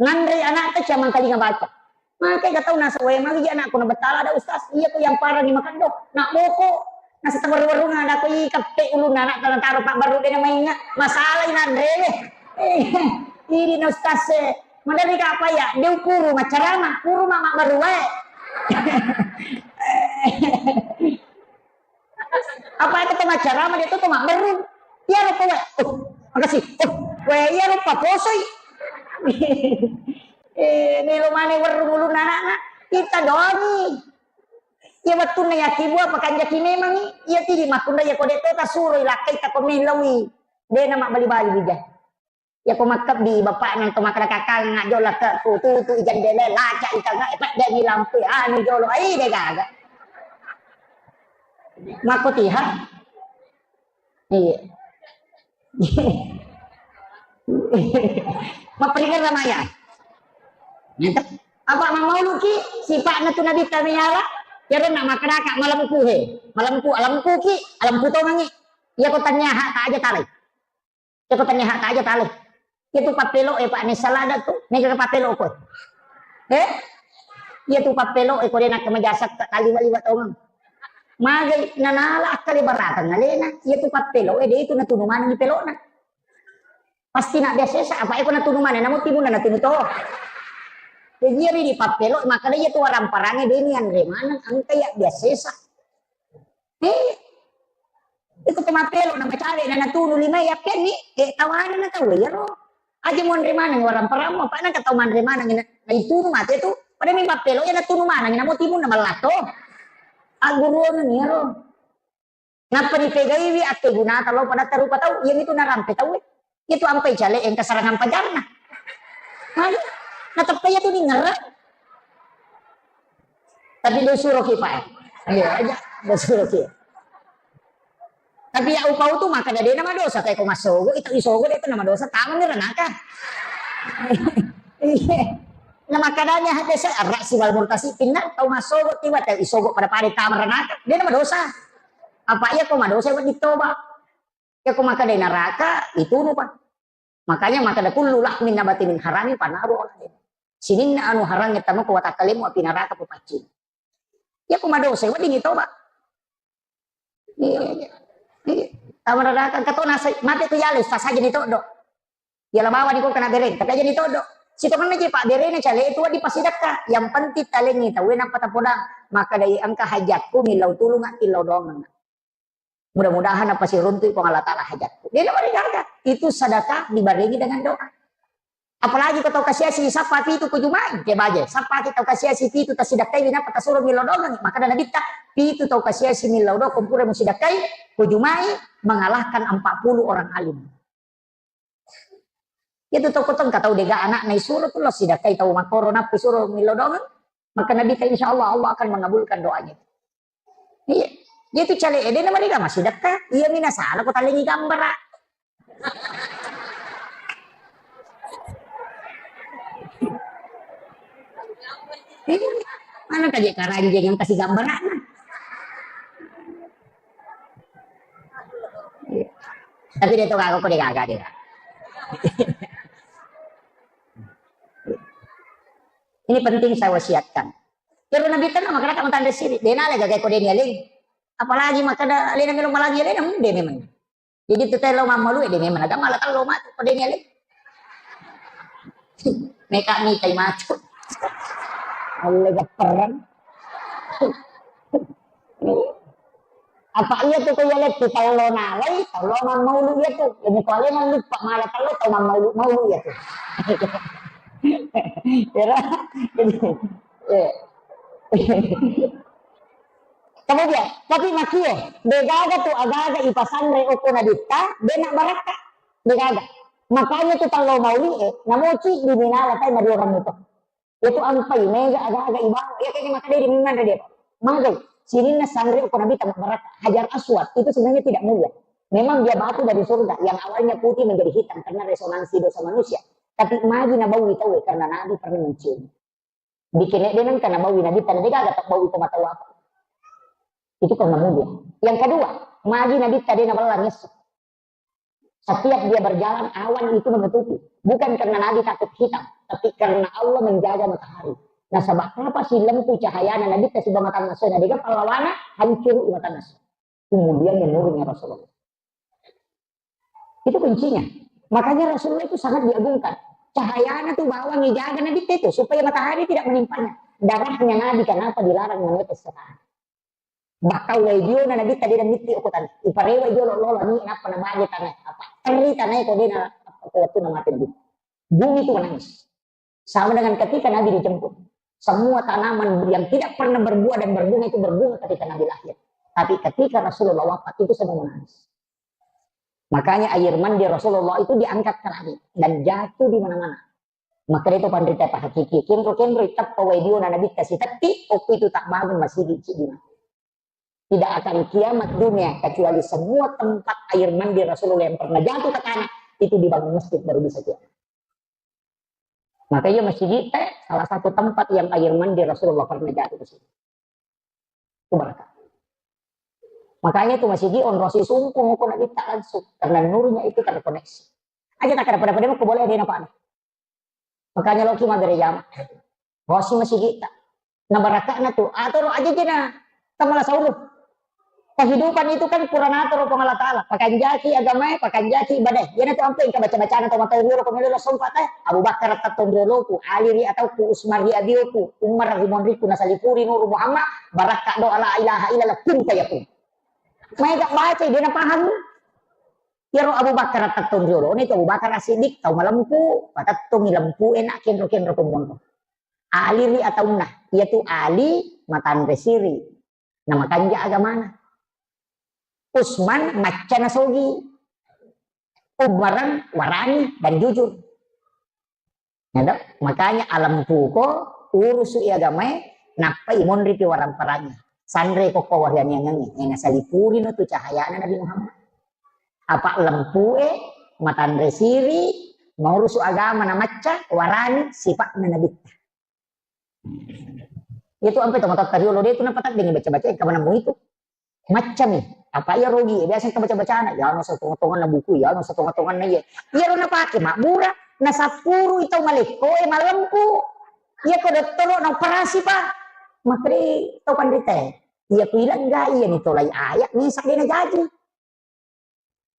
Nanre anakta cia mangkalinga baca. Maka ega tau naseng, "Wae magi anakku na betala ada ustaz." Iya ko yang parani makeddo. Nak boko. Nasa tawerru-werruna ada ko i kappe ulunna anak tana taro pak baru dena mainga. Masalah i nanre. Eh, ini na ustaz e. Madari ka apa ya? Dia ukuru macarama, kuru mama baru wae. Apa itu tau maccarama dia tu tau mabberru. Iya rupa we. Oh, makasih. Oh, we iya rupa posoi. Eh, melo mane werru ulunna anakna. Kita doangi. Iya wettunna yaki bua pakanjaki memangi. Iya tidi makkunra iya kode to tasuro ilakkai tako mellaui. Dena mabbali-bali bija. Yako makkebbi bapakna to makkeda kakang ngajjo lakke tu tutu i jendela laca i tanga e peddengi lampu anu jolo ai de gaga. Makko tiha. Iya. Mapperingeng ramaya. Apa mamauluki sipakna tu nabi kami yala. Yaro nak makkeda ka malempu he. Malempu, alempuki, alempu tongangi. Iya ko tanya hak tak aja talai. Iya ko tania hak aja tale. Iya tu pappelo e pak ne salada tu. Mega pappelo ko. Eh? Iya tu pappelo e ko de nak kemajasak tak kali wali watongeng. Magai nanala akkale barakang alena. Iya tu pappelo e de itu natunu maneng di pelona. Pasti nak biasa sa apa e ko natunu maneng namu timunna natunu to. Jadi iya ri di pappelo maka iya tu waramparange de ni anre maneng angka iya biasa sa. Eh, iko to mappelo na macale na natunu lima ya penni, eh, tawana na tau iyaro. Aja monre maneng waramparammu, apa nangka tau manre maneng na, na itunu mate tu. Pada mi mappelo ya natunu maneng na mo timunna mallato. Agguruana iyaro. Nappa dipegaiwi akkegunata lao pada tarupa tau, iya mitu narampe tau. Iya tu ampai cale engka sarangan pajarna. Ayo, nateppa iya tu ningerang. Tapi disuruh ki, Pak. Iya, aja disuruh ki. Tapi ya upau tu makkeda de' namadosa, kae ko massogo, itu isogo de' tu namadosa, tamani ranaka. Iya. Na makkedanya hadese arra'si wal murtasi pinna tau massogo tiwa tau isogo pada-pada tama ranaka, de' namadosa. Apa iya ko madosa wedding toba. Ya ko makkeda naraka, itu nu pa. Makanya makkeda kullu lahmin nabati min harami panaru. Sininna anu harangnge tama ko watakkalemu api naraka papaccing. Ya ko madosa wedding toba. Iya, iya. Iya. Tama naraka engka to nasai mate tu yale sah saja ni toddo. Yala bawani ko kena bereng, tapi aja ni toddo. Sitongenna je pabberena cale itu wedding pasidakka. Yang penting talengi tau nappa tapodang. Makkeda engka hajatku millau tulung, millau doang. Mudah-mudahan apa siruntu Puang Allah Taala hajatku. De' namarigaga. Itu sedekah dibarengi dengan doa. Apalagi ko tau kasiasi sappa pitu ko jumai, ke baje. Sappa ki tau kasiasi pitu tasidakkai, winappa tasuro millau doang. Makkeda Nabitta, pitu tau kasiasi millau doang, kompura musidakkai, ko jumai mengalahkan empat puluh orang alim. Itu toko tongka tau dega anakna isuro tu lo sidakkai tau makkoro nappi suro millau doang. Maka Nabitta, insya Allah, Allah akan mengabulkan doanya. Iya. Iya tu cale ede namariga masidakka. Iya mina salah ko talengi gambara. Iya. Mana kaje karanjeng yang kasih gambaran? Iya. Tapi dia tu kagak kok dia kagak dia. Ini penting saya wasiatkan. Terus Nabitta makkeda kamu tanda siri. Dena lega kayak kode ni aling. Apalagi makkeda alena melo malangi alena, hmm, dene men. Jadi tu telo mammalu dene men. Agama la telo matu kode ni aling. Meka mitai matu. Allah gapperan. Apa iya tu ko iya lettu tello nalai, tello mammaulu iya tu. Jadi ko alena lupa mala tello tau mammaulu, maulu iya tu. Era, jadi, eh. Kemudian, tapi makie, degaga tu agaga ipasanre okko Nabitta, dena barakka, degaga. Makanya tu tello mauli, eh, namoci di minala tai mari orang itu. Itu ampai, mega aga-aga ibawa. Ya, kayaknya maka dia diminang dia. Manggai, sininna sanre ko Nabitta mabbarakka. Hajar Aswad itu sebenarnya tidak mulia. Memang dia batu dari surga yang awalnya putih menjadi hitam karena resonansi dosa manusia. Tapi magi nabawi tahu karena Nabi pernah mencium. Bikin dia nang karena bawi Nabitta, dia gak tak bawi ko mata apa. Itu karena mulia. Yang kedua, magi Nabitta dia nabalang nyesek. Setiap dia berjalan, awan itu menutupi. Bukan karena Nabi takut hitam, tapi karena Allah menjaga matahari. Nasaba apa sih lempu cahayana Nabitta siba mata nasona, dega pallawana hancur mata nas. Kemudian menurunnya Rasulullah. Itu kuncinya. Makanya Rasulullah itu sangat diagungkan. Cahayana tuh bawang dijaga Nabitta itu supaya matahari tidak menimpanya. Darahnya Nabi kenapa dilarang menetes sekarang? Bahkan wae diona Nabitta de' namitti okko tanah. Iparewa jolo lola ni nappa nabage tanah. Apa teri tanah ko de' na apa ko wattu na mate di. Bumi itu menangis. Sama dengan ketika Nabi dijemput. Semua tanaman yang tidak pernah berbuah dan berbunga itu berbunga ketika Nabi lahir. Tapi ketika Rasulullah wafat itu semua menangis. Makanya air mandi Rasulullah itu diangkat ke langit dan jatuh di mana-mana. Maka itu panrita pahakiki. Kenro-kenro itappa wae diona Nabitta sitetti, okko itu tak bangun masigi cidi mati. Tidak akan kiamat dunia kecuali semua tempat air mandi Rasulullah yang pernah jatuh ke tanah itu dibangun masjid baru bisa kiamat. Makanya masjid teh salah satu tempat yang air mandi Rasulullah pernah jatuh ke situ. Itu berkah. Makanya itu masjid onrosi sungkung ko Nabitta langsung karena nurnya itu terkoneksi. Aja tak ada pada-pada mau boleh dia nampak. Makanya lo cuma beri jama. Bosi masigi ta. Na barakana tu. Atoro aja jena. Tamala sauru. Kehidupan itu kan kurang atur Puang Allah Ta'ala. Pakanjaki agamae, pakanjaki ibadah. Yana tu ampe engka baca-bacana tau matau riolo ko melo sompa te. Abu Bakar tattong rioloku, Ali ri atauku, Usman ri abioku, Umar ri monriku, nasalipuri Nuru Muhammad, barakka doa la ilaha illallah, kun fayakun. Maega baca, dia na paham. Iyaro Abu Bakar tattong riolona itu Abu Bakar As-Siddiq, tau malempu, patettongi lempu e na kenro-kenro ko monro. Ali ri ataunna, iyatu Ali matanre siri, na makanja agamana. Usman macca na sogi, Umarang warani dan jujur. Ya toh? Makanya alempuko urusu i agamae, nappai monripi warang-parangnya. Sanre kokko warianiangengnge, e nasalipurino tu cahayana Nabi Muhammad. Apa lempue, matanre siri, maurusu agama na macca, warani sipa'na nabitta. Itu ampe to matotta riolo de tu napataddengi baca-baca, engka maneng mu itu. Maccami. Apa iya rogi, biasa engka baca-bacana, ya no satonga-tonganna buku, ya no satonga-tonganna iya. Iya ro napake mabbura, nasappuru itau malekko e malempu. Iya ko dottoro na operasi pa. Makri tau panrita. Iya ku ilang ga iya ni tolai ayat ni sadena jaji.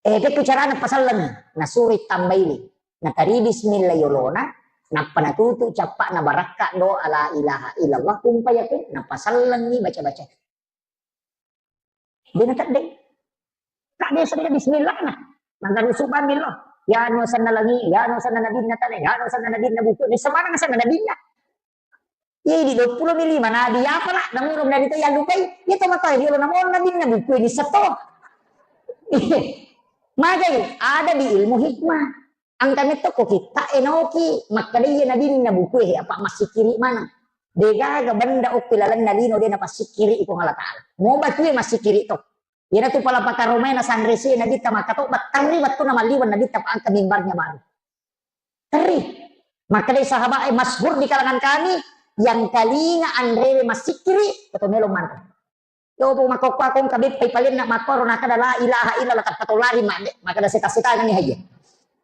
Eh, pekku carana pasallengi, nasuroi tambaili. Natari bismillah yolona, nappa natutu cappa'na barakka doa la ilaha illallah, kumpa yakin, napasallengi baca-baca. De nateddeng. Tak biasa dia bismillah na. Manggarusu bammi lo. Ya no sanna langi, ya no sanna nabinna tane, ya no sanna nabinna buku. Di semana sanna nabinna. Iya, di dua puluh mi lima nabi, apa nak? Namurung dari itu yang lupai. Iya, toh mata dia lo namon nabi nabi kue di seto. Magai, ada di ilmu hikmah. Angka metto ko kita enoki, makkada iya nabi nabi kue apa massikiri mana? Degaga benda okki lalenna lino de napassikiri iko Allah Ta'ala. Mau batue massikiri to. Iyanatu pala pakaromae nasanre sie Nabitta makkatobba, terri wettunna malliweng Nabitta pa engka mimbarnya baru. Terri. Makkedai sahabat, eh, masyhur di kalangan kami, yang telinga anrewe massikkiri, keto melo manre. Yo, po makkokkoa ko engka beppai palenna makkoro nakkeda la ilaha illallah tappa to lari madde, makkeda seta-setangani hayya.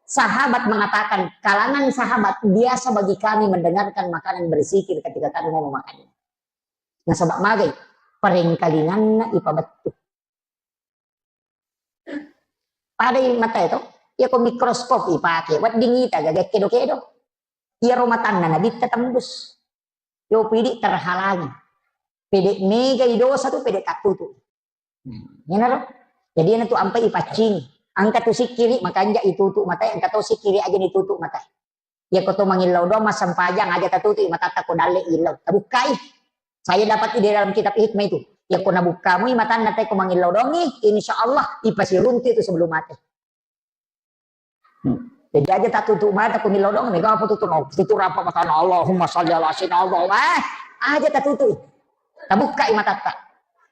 Sahabat mengatakan, kalangan sahabat biasa bagi kami mendengarkan makanan berzikir ketika kami mau memakannya. Nasaba magai, parengkalinganna ipabettu. Padai matae to, iya ko mikroskop ipake, wedding ita gaga kedo-kedo. Iyaro matanna Nabitta tembus. Yo pidi terhalangi. Pede megai dosa tu pede tattutu. Hmm, iyanaro. Jadi iyanatu ampai ipaccing. Engka tu sikkiri makanja itutu matae, engka to sikkiri aja itutu matae. Iya ko to mangillau doang massempajang aja tatutu matatta ko dalle illau. Tabukkai. Saya dapat di dalam kitab hikmah itu. Iya ko nabukkamui matanna te ko mangillau doangi, insya Allah ipasiruntu itu sebelum mate. Hmm. Jadi aja tatutu mata ko millau doang, mega apa tutu no. Tutu rapa matana Allahumma salli ala sayyidina Allah. Eh, aja tatutu. Tabukkai matatta.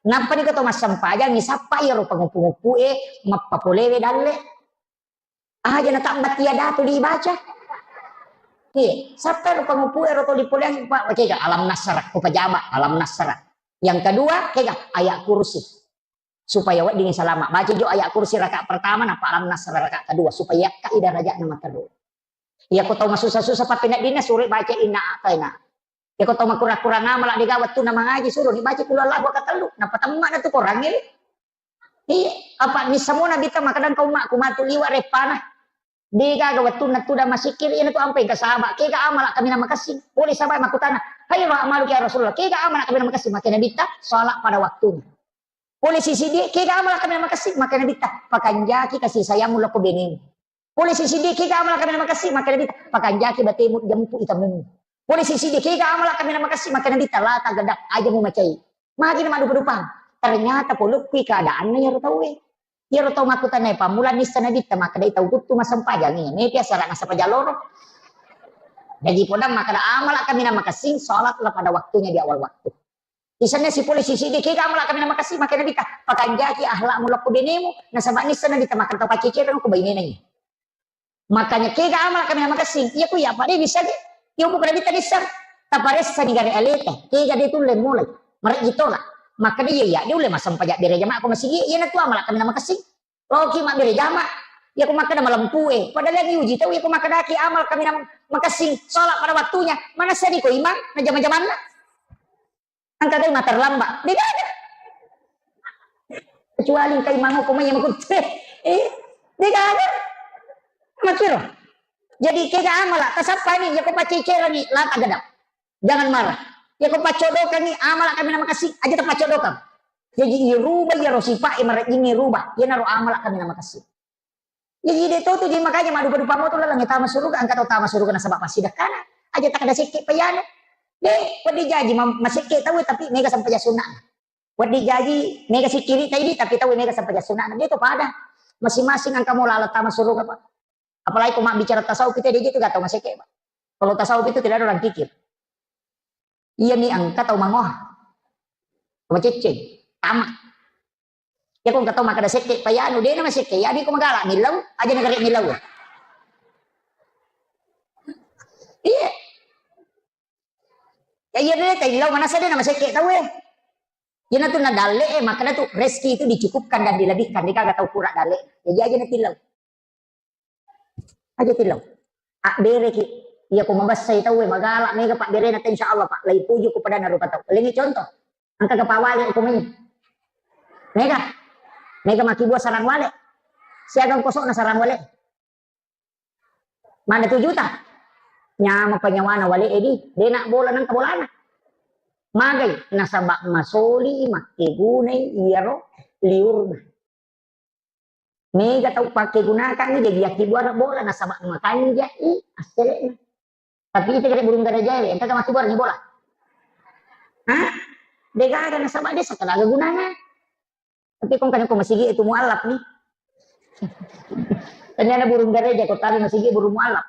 Nappa ni ko to massempajang, isappa iyaro pangupu-ngupu e, mappapolewe dalle. Aja na tabbat iya datu dibaca. Iya, sappa ro pangupu ero to dipoleang, Pak, kega alam nasara, ko pajama alam nasara. Yang kedua, kega ayat kursi. Supaya wedding salama. Baca jo ayat kursi rakaat pertama, napa alam nasara rakaat kedua. Supaya yakka i darajatna materru. Iya ko tau masusa-susa pappeneddinna suro baca inna a'taina. Iya ko tau makurang-kurang amala dega wettunna mangaji suro dibaca qul huwallahu ahad katellu. Napa temma na tu korangnge. Iya, apa missamona bita makkedang kau makku matu liwa reppana. Degaga wettunna tudang masikkiri, iyanatu ampai engka sahaba. Kega amala kaminang makessing? Pole sahaba makkutana, "Khairu a'maluka ya Rasulullah." Kega amala kaminang makessing? Makkeda Nabitta, salat pada waktunya. Pole sisi dia, kega amala kaminang makessing? Makkeda Nabitta, pakanjaki kasih sayangmu lako benemu. Pole sisi dia, kega amala kaminang makessing? Makkeda Nabitta, pakanjaki batemu jampu itamummu. Pole sisi dia, kega amala kaminang makessing? Makkeda Nabitta, la tagedap, aja mu macai. Magi na maddupa-dupang. Ternyata polokkui keadaanna iyaro tauwe. Iyaro tau makkutanae pammula nissa Nabitta makkeda tau kuttu massempajang iya. Mepi asara nassempajang loro. Jaji podang makkeda amala kaminang makessing, salatlah pada waktunya di awal waktu. Isenna sipole sisi de kega amala kaminang makessing makkeda Nabitta, pakanjaki akhlakmu lako benemu, nasaba nissa Nabitta makkeda tau paccecereng ko bainena iya. Makanya kega amala kaminang makessing, iya ku iya apa de bisa ge. Iya bukan Nabitta nissa. Taparessa ni gare aleta, kega de tulle mulai. Marejji tola. Makkeda iya iya de ulle massempajang bere jama ko masigi, iyanatu amala kaminang makessing. Loki mabbere jama. Iya ko makkeda malempue. Padahal yang diuji tau iya ko makkedaki amal kaminang makessing, salat pada waktunya. Manessani ko imang na jama-jamanna. Engka gai ma terlambat. Degaga. Kecuali engka imang ko mai makutte. Eh, degaga. Makkiro. Jadi kega amala tasappani iya ko paccecereng la tagedap. Jangan marah. Iya ko paccodokangi amala kaminang makessing, aja tapaccodokang. Jaji irubah iyaro sipa'e marejjingnge rubah. Iyanaro amala kaminang makessing. Jaji de to tu, jaji makanya maddupa-dupa moto laleng tama suruga, engka tau tama suruga nasaba passidekkana. Aja takkeda sekke pa iyanu. De, wedding jaji ma-, masekke tau tapi mega sempajang sunnana. Wedding jaji mega sikkiri taidi tapi tau mega sempajang sunnana. De to pada. Masing-masing engka mo laleng tama suruga, Pak. Apalagi ko mabbicara tasawuf kita de je tu gak tau masekke, Pak. Kalau tasawuf itu tidak ada orang kikir. Iya mi engka tau mangoha. Macecce, tama. Iya ko engka tau makkeda sekke payanu, de' na masekke, iya di ko magala millau, aja na gare millau. Iya. Ya iya de' taillau, manasa de' na masekke tau e. Iyana tu na dalle e, makkeda tu rezeki itu dicukupkan dan dilebihkan, de' gaga tau kura dalle. Jadi aja na tillau. Aja tillau. Abbereki. Iya ko mabessai tau e, magala mega pabberena te, insya Allah, Pak. Lai puju ko padanna rupa tau. Lengi contoh. Engka ga pawale ko mai. Mega. Mega makkibua sarang wale. Siagang kosokna sarang wale. Mana tu juta? Nyama penyawana wale edi. De' na bola nang bolana. Magai nasaba masoli makkegunai iyaro liurna. Mega tau pakkegunakangngi, jadi yakkibuara bola, nasaba makanjai assele'na. Tapi ita kare burung garajae, engka makkibuara ni bola. Hah? De' gaga, nasaba de' sakalaga gunana. Tapi ko engka ko masigi itu mualaf ni. Tania na burung garaja, ko tali masigi burung mualaf.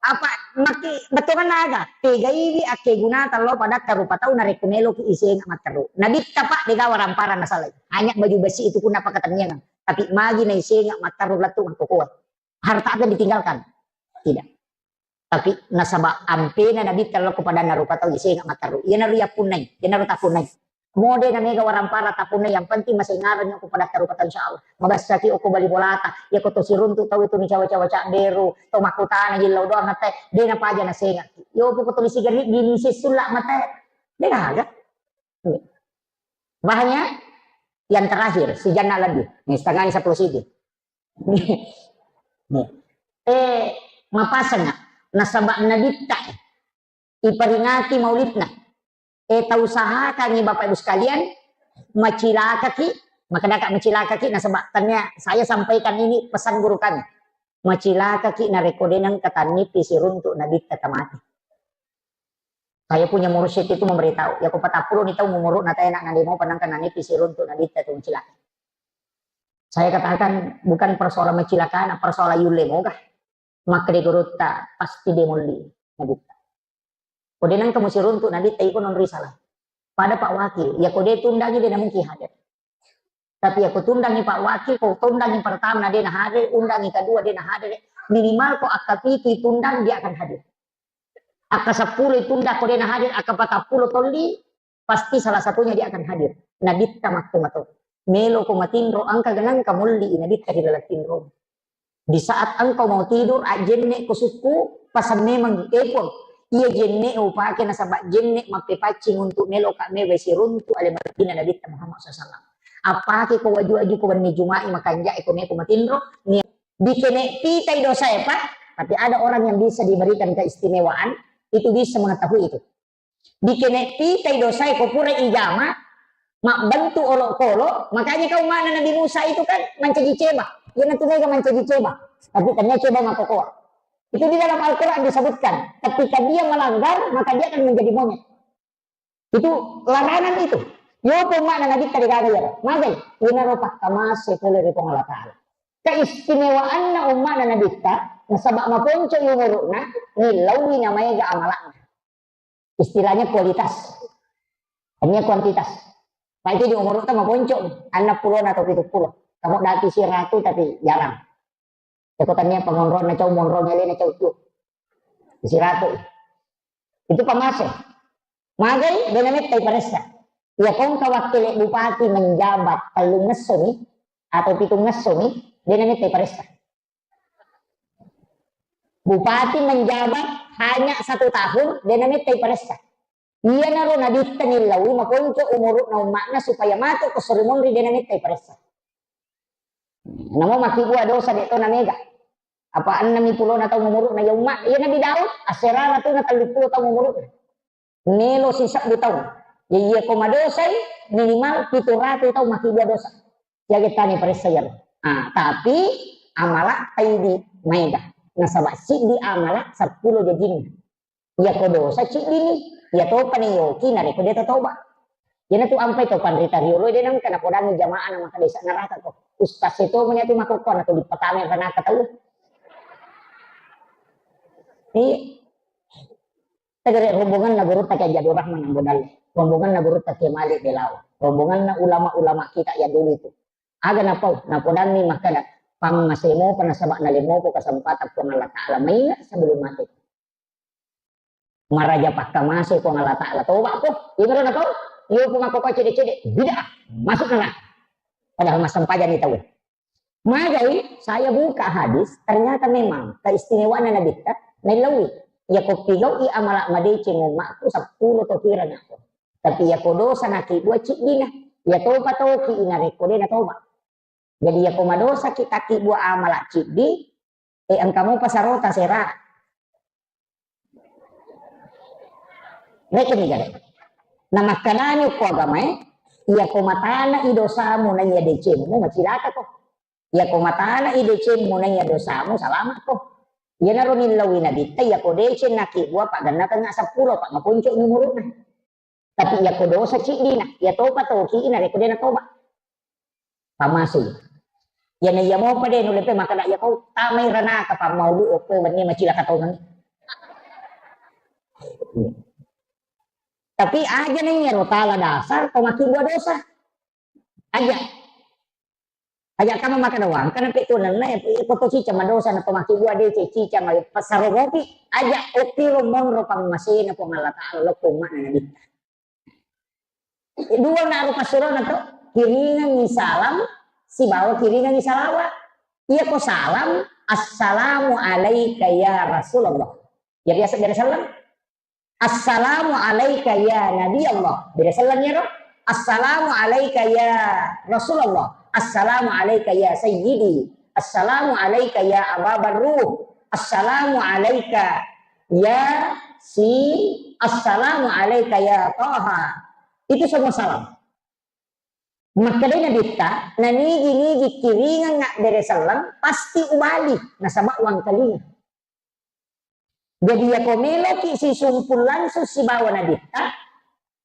Apa maki bettuanna aga? Pegaiwi akkegunata lao padatta rupa tau narekko meloki isenga matteru. Nabitta, Pak, de' gaga waramparang nasalai. Hanya baju besi itu pun apa ketenniangan. Tapi magi na isenga matteru lettu makkokoe. Harta apa yang ditinggalkan? Tidak. Tapi nasaba ampena Nabitta lao ko padanna rupa tau isenga matteru. Iyanaro yappunnai, iyanaro tappunnai. Mode na mega warampara tappunnai, yang penting masengareng ko padatta rupa tau, insya Allah. Mabessaki okko bali bolata, iya ko to siruntu tau itu ni cawa-cawa cabberu, to makkutana jillau doang atte, de' na paja nasenga. Yo poko tuli sigarri di misi sulla mate. De' gaga. Bahannya yang terakhir, si janna lebih. Nih, setengahnya sepuluh siti. Nih. Eh, mapasang, nasaba Nabitta iperingati maulidna. Eh, tausahakangngi Bapak Ibu sekalian, macilakaki, makkedaka macilakaki, nasaba tania saya sampaikan ini pesan guru kami. Macilakaki narekko de' nengka tannippi siruntu Nabitta tamate. Saya punya mursyid itu memberitahu, ya ko patappulo ni taung umuru'na tae na, na de' mopa nengka nanippi siruntu Nabitta tu macilaka. Saya katakan, bukan persoalan macilakana, persoalan yulle moga. Makkeda gurutta, pasti de' molli Nabitta. Ko de' nengka musiruntu Nabitta, iko non risalah. Pada Pak Wakil, ya ko de' tundangi de' na mungkin hadir. Tapi ya ko tundangi Pak Wakil, ko tundangi pertama na de' na hadir, undangi kedua de' na hadir, minimal ko akka pitu tundang dia akan hadir. Akka seppulo tundang ko de' na hadir, akka patappulo tolli, pasti salah satunya dia akan hadir. Nabitta matto-matto. Melo ko matinro, engka ganang ka molli Nabitta ri laleng tinro. Di saat engkau mau tidur, ajjenne ko sukku, pasang memang, eh, Puang, iya jenne upake nasaba jenne mappepaccing untuk melo ka mewe siruntu ale matina Nabitta Muhammad sallallahu alaihi wasallam. Appake ko waju-waju ko wenni Juma'i makanja'e ko meko matinro, ni-, dikene pitai dosae, Pak, tapi ada orang yang bisa diberikan keistimewaan, itu bisa mengetahui itu. Dikene pitai dosae ko pura ijama, mabbentuk olokolo, makanya kau mana Nabi Musa itu kan mancaji ceba. Iya natu mega mancaji ceba. Tapi tania ceba makokoa. Itu di dalam Al-Quran disebutkan. Ketika dia melanggar, maka dia akan menjadi monyet. Itu larangan itu. Yo pun mana Nabi tadi kata ya. Magai, ina ropa kamase pole ri Puang Allah Ta'ala. Keistimewaanna ummana Nabitta, nasaba maponco umuru'na, nilaui namaega amalakna. Istilahnya kualitas. Hanya kuantitas. Nah, itu di umur itu maponco, enam puluh atau tujuh puluh. Kamu dati siratu tapi jarang. Joko tania pengonron na cau monron ele na cau tu. Siratu. Itu pamase. Magai, de' namettai paressa. Ya kongka wakil bupati menjabat tellu ngesso ni, atau pitu ngesso ni, de' namettai paressa. Bupati menjabat hanya satu tahun, de' namettai paressa. Iyanaro Nabitta nillaui maponco umuru'na umma'na supaya matu ko sori monri de' namettai paressa. Namo makkibua dosa de' to namega. Apa enneng pulona taung umuru'na ya umma', iya Nabi Daud, asserana tu na tellu pulo taung umuru'na. Melo sisebbu taung. Ya iya ko madosai, minimal pitu ratu taung makkibua dosa. Jaga tani paressa iyaro. Ah, tapi amala taidi maega. Nasaba siddi amala seppulo jajinna. Iya ko dosa ciddini, iya topa ni yoki narekko de' tatoba. Iyanatu ampai to panrita riolo de' nengka napodangi jamaah na maka desa neraka ko. Ustaz itu menyatu makokko na to dipatame neraka tau. Iya. Tegere hubungan na guru ta Kiai Abdul Rahman Ambo Dalle. rombonganna gurutta Kiai Malik Belawa, rombonganna ulama-ulama kita yang dulu itu. Aga napau, napodanni makkeda, pammasemo pa nasaba nalemmopo kesempatan Puang Allah Ta'ala maingat sebelum mati. Maraja pakkamase Puang Allah Ta'ala. Toba ko, imaro na kau, iyo pun aku kau cede-cede, bid'ah, masuk neraka. Padahal massempajang ni tau. Magai saya buka hadis, ternyata memang keistimewaan Nabi ta, nailawi. Ya ko pigau i amala madeceng umatku sepuluh to kira nako. Tapi ya ko dosa naki dua ciddina, ya toba toki ina rekko dena toba. Jadi ya ko madosa ki taki dua amala ciddi, eh engka mopa sarota sera. Rekeng ni gare. Namakkedani ko agamae, iya ko matana i dosamu naiya decemu, macilaka ko. Iya ko matana i decemu naiya dosamu, salama ko. Iyanaro nillaui Nabitta, iya ko deceng naki dua, paggannakengnga seppulo, pa maponco ni umuruna. Tapi iya ko dosa ciddina, iya topa toki ina rekko dena toba. Pamasei. Iyana iya mopa de nulle pe makkeda iya ko tamai ranaka pammaudu okko wenni macilaka tongeng. Tapi aja na iyaro tala dasar to makkibua dosa. Aja. Aja kama makkeda wangka na pe tunanna ya ko to cica madosa na to makkibua de cica ma pasaro mopi. Aja ottiro monro pammasena Puang Allah Ta'ala lokko umma'na Nabitta. Dua na rupa surona to, kiringengi salam, sibawa kiringengi salawat. Iya ko salam, "Assalamu alaika ya Rasulullah." Ya biasa bere salam. "Assalamu alaika ya Nabi Allah." Bere salam ya ro. "Assalamu alaika ya Rasulullah." "Assalamu alaika ya Sayyidi." "Assalamu alaika ya Aba Barruh." "Assalamu alaika ya Sin." "Assalamu alaika ya Taha." Itu semua salam. Makkedai Nabitta, nanigi-nigi kiringengnga bere selleng, pasti ubali, nasaba wangkalinga. Jadi, yako meloki sisumpul langsung sibawa Nabitta,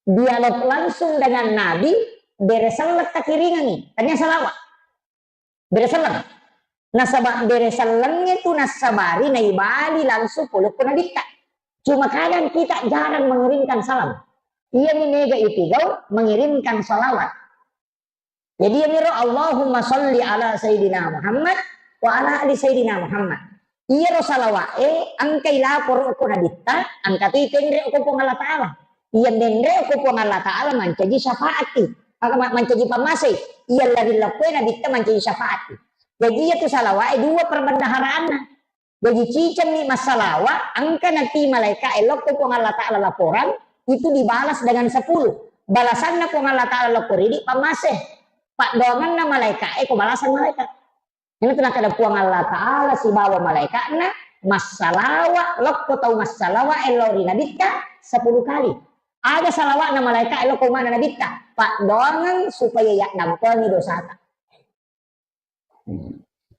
dialog langsung dengan Nabi, bere selleng takiringengi, tania salawat. Bere selleng. Nasaba bere sellengnge tu nassabari naibali langsung pole ko Nabitta. Cuma kadang kita jarang mengirimkan salam. Iyami mega itigau mengirimkan salawat. Jadi iyamiro Allahumma salli ala Sayyidina Muhammad wa ala ali Sayyidina Muhammad. Iyaro salawa'e engkai laporo ko Nabitta, engka tu ipenre ko Puang Allah Ta'ala. Iya menre ko Puang Allah Ta'ala mancaji syafaati. Maka ma-, mancaji pammasei. Iya lari lokkoe Nabitta mancaji syafaati. Jadi iya tu salawa'e dua perbendaharaanna. Jadi cicengni massalawa, engka nati malaika e lokko Puang Allah Ta'ala laporan, itu dibalas dengan sepuluh. Balasanna Puang Allah Ta'ala lokko ridi pammase. Paddoangenna malaika e ko balasan malaika. Ini tu nakkeda Puang Allah Ta'ala sibawa malaikatna massalawa lokko tau massalawa e lao ri Nabitta sepuluh kali. Aga salawa'na malaika e lokko mana Nabitta? Paddoangeng supaya yaddampengi dosata.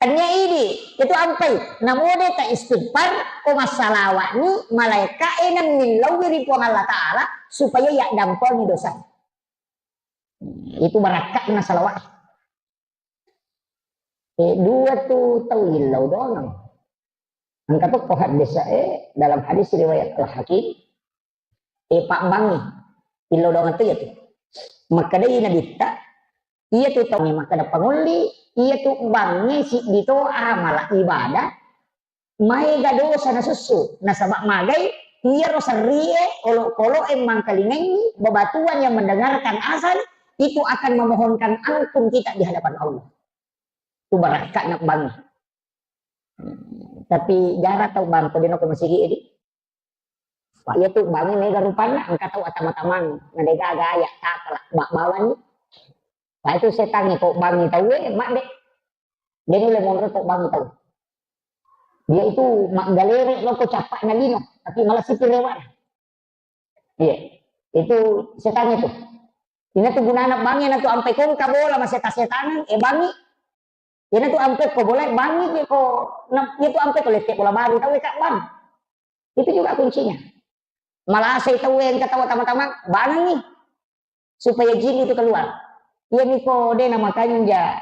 Tania idi, itu ampai. Namode ta istighfar, ko massalawa'ni malaika e nemmillauwi ri Puang Allah Ta'ala supaya yaddampengi dosa. Itu barakka'na salawat. Eh, dua tu tau illau doang. Engka tokko hadis, eh, dalam hadis riwayat Al-Hakim, eh, pabbangi. Illau doang tu ya tu. Makkedai Nabitta, iya tu tau ni makkeda pangulli, iya tu bangnge siddi to amala ibadah, maega dosa nasussu, nasaba magai iyaro serrie, olokoloe mangkalingaini, bebatuan yang mendengarkan azan itu akan memohonkan ampun kita di hadapan Allah. Tu barakka'na bangnge. Tapi jarang tau bang ko dino ko masigi edi. Pak, iya tu bangnge mega rupanna, engka tau atama-tamang, na degaga aya tapala, bak bawani. Pak, itu setangnge ko bangngi tauwe, mak de. Dia nulle monro ko bangngi tau. Dia itu maggalere loko cappa'na lino, tapi malah sipi rewa. Iya, itu setangnge tu. Ina tu gunana bangnge na tu ampai kongka bola maseta-setangan, eh bangngi. Ina tu ampai ko bola bangngi ko, na, iya tu ampai ko lette bola baru tau e kak bang. Itu juga kuncinya. Malasai tau e engka tau tama-tama bangngi supaya jin itu keluar. Iya miko de na makanja.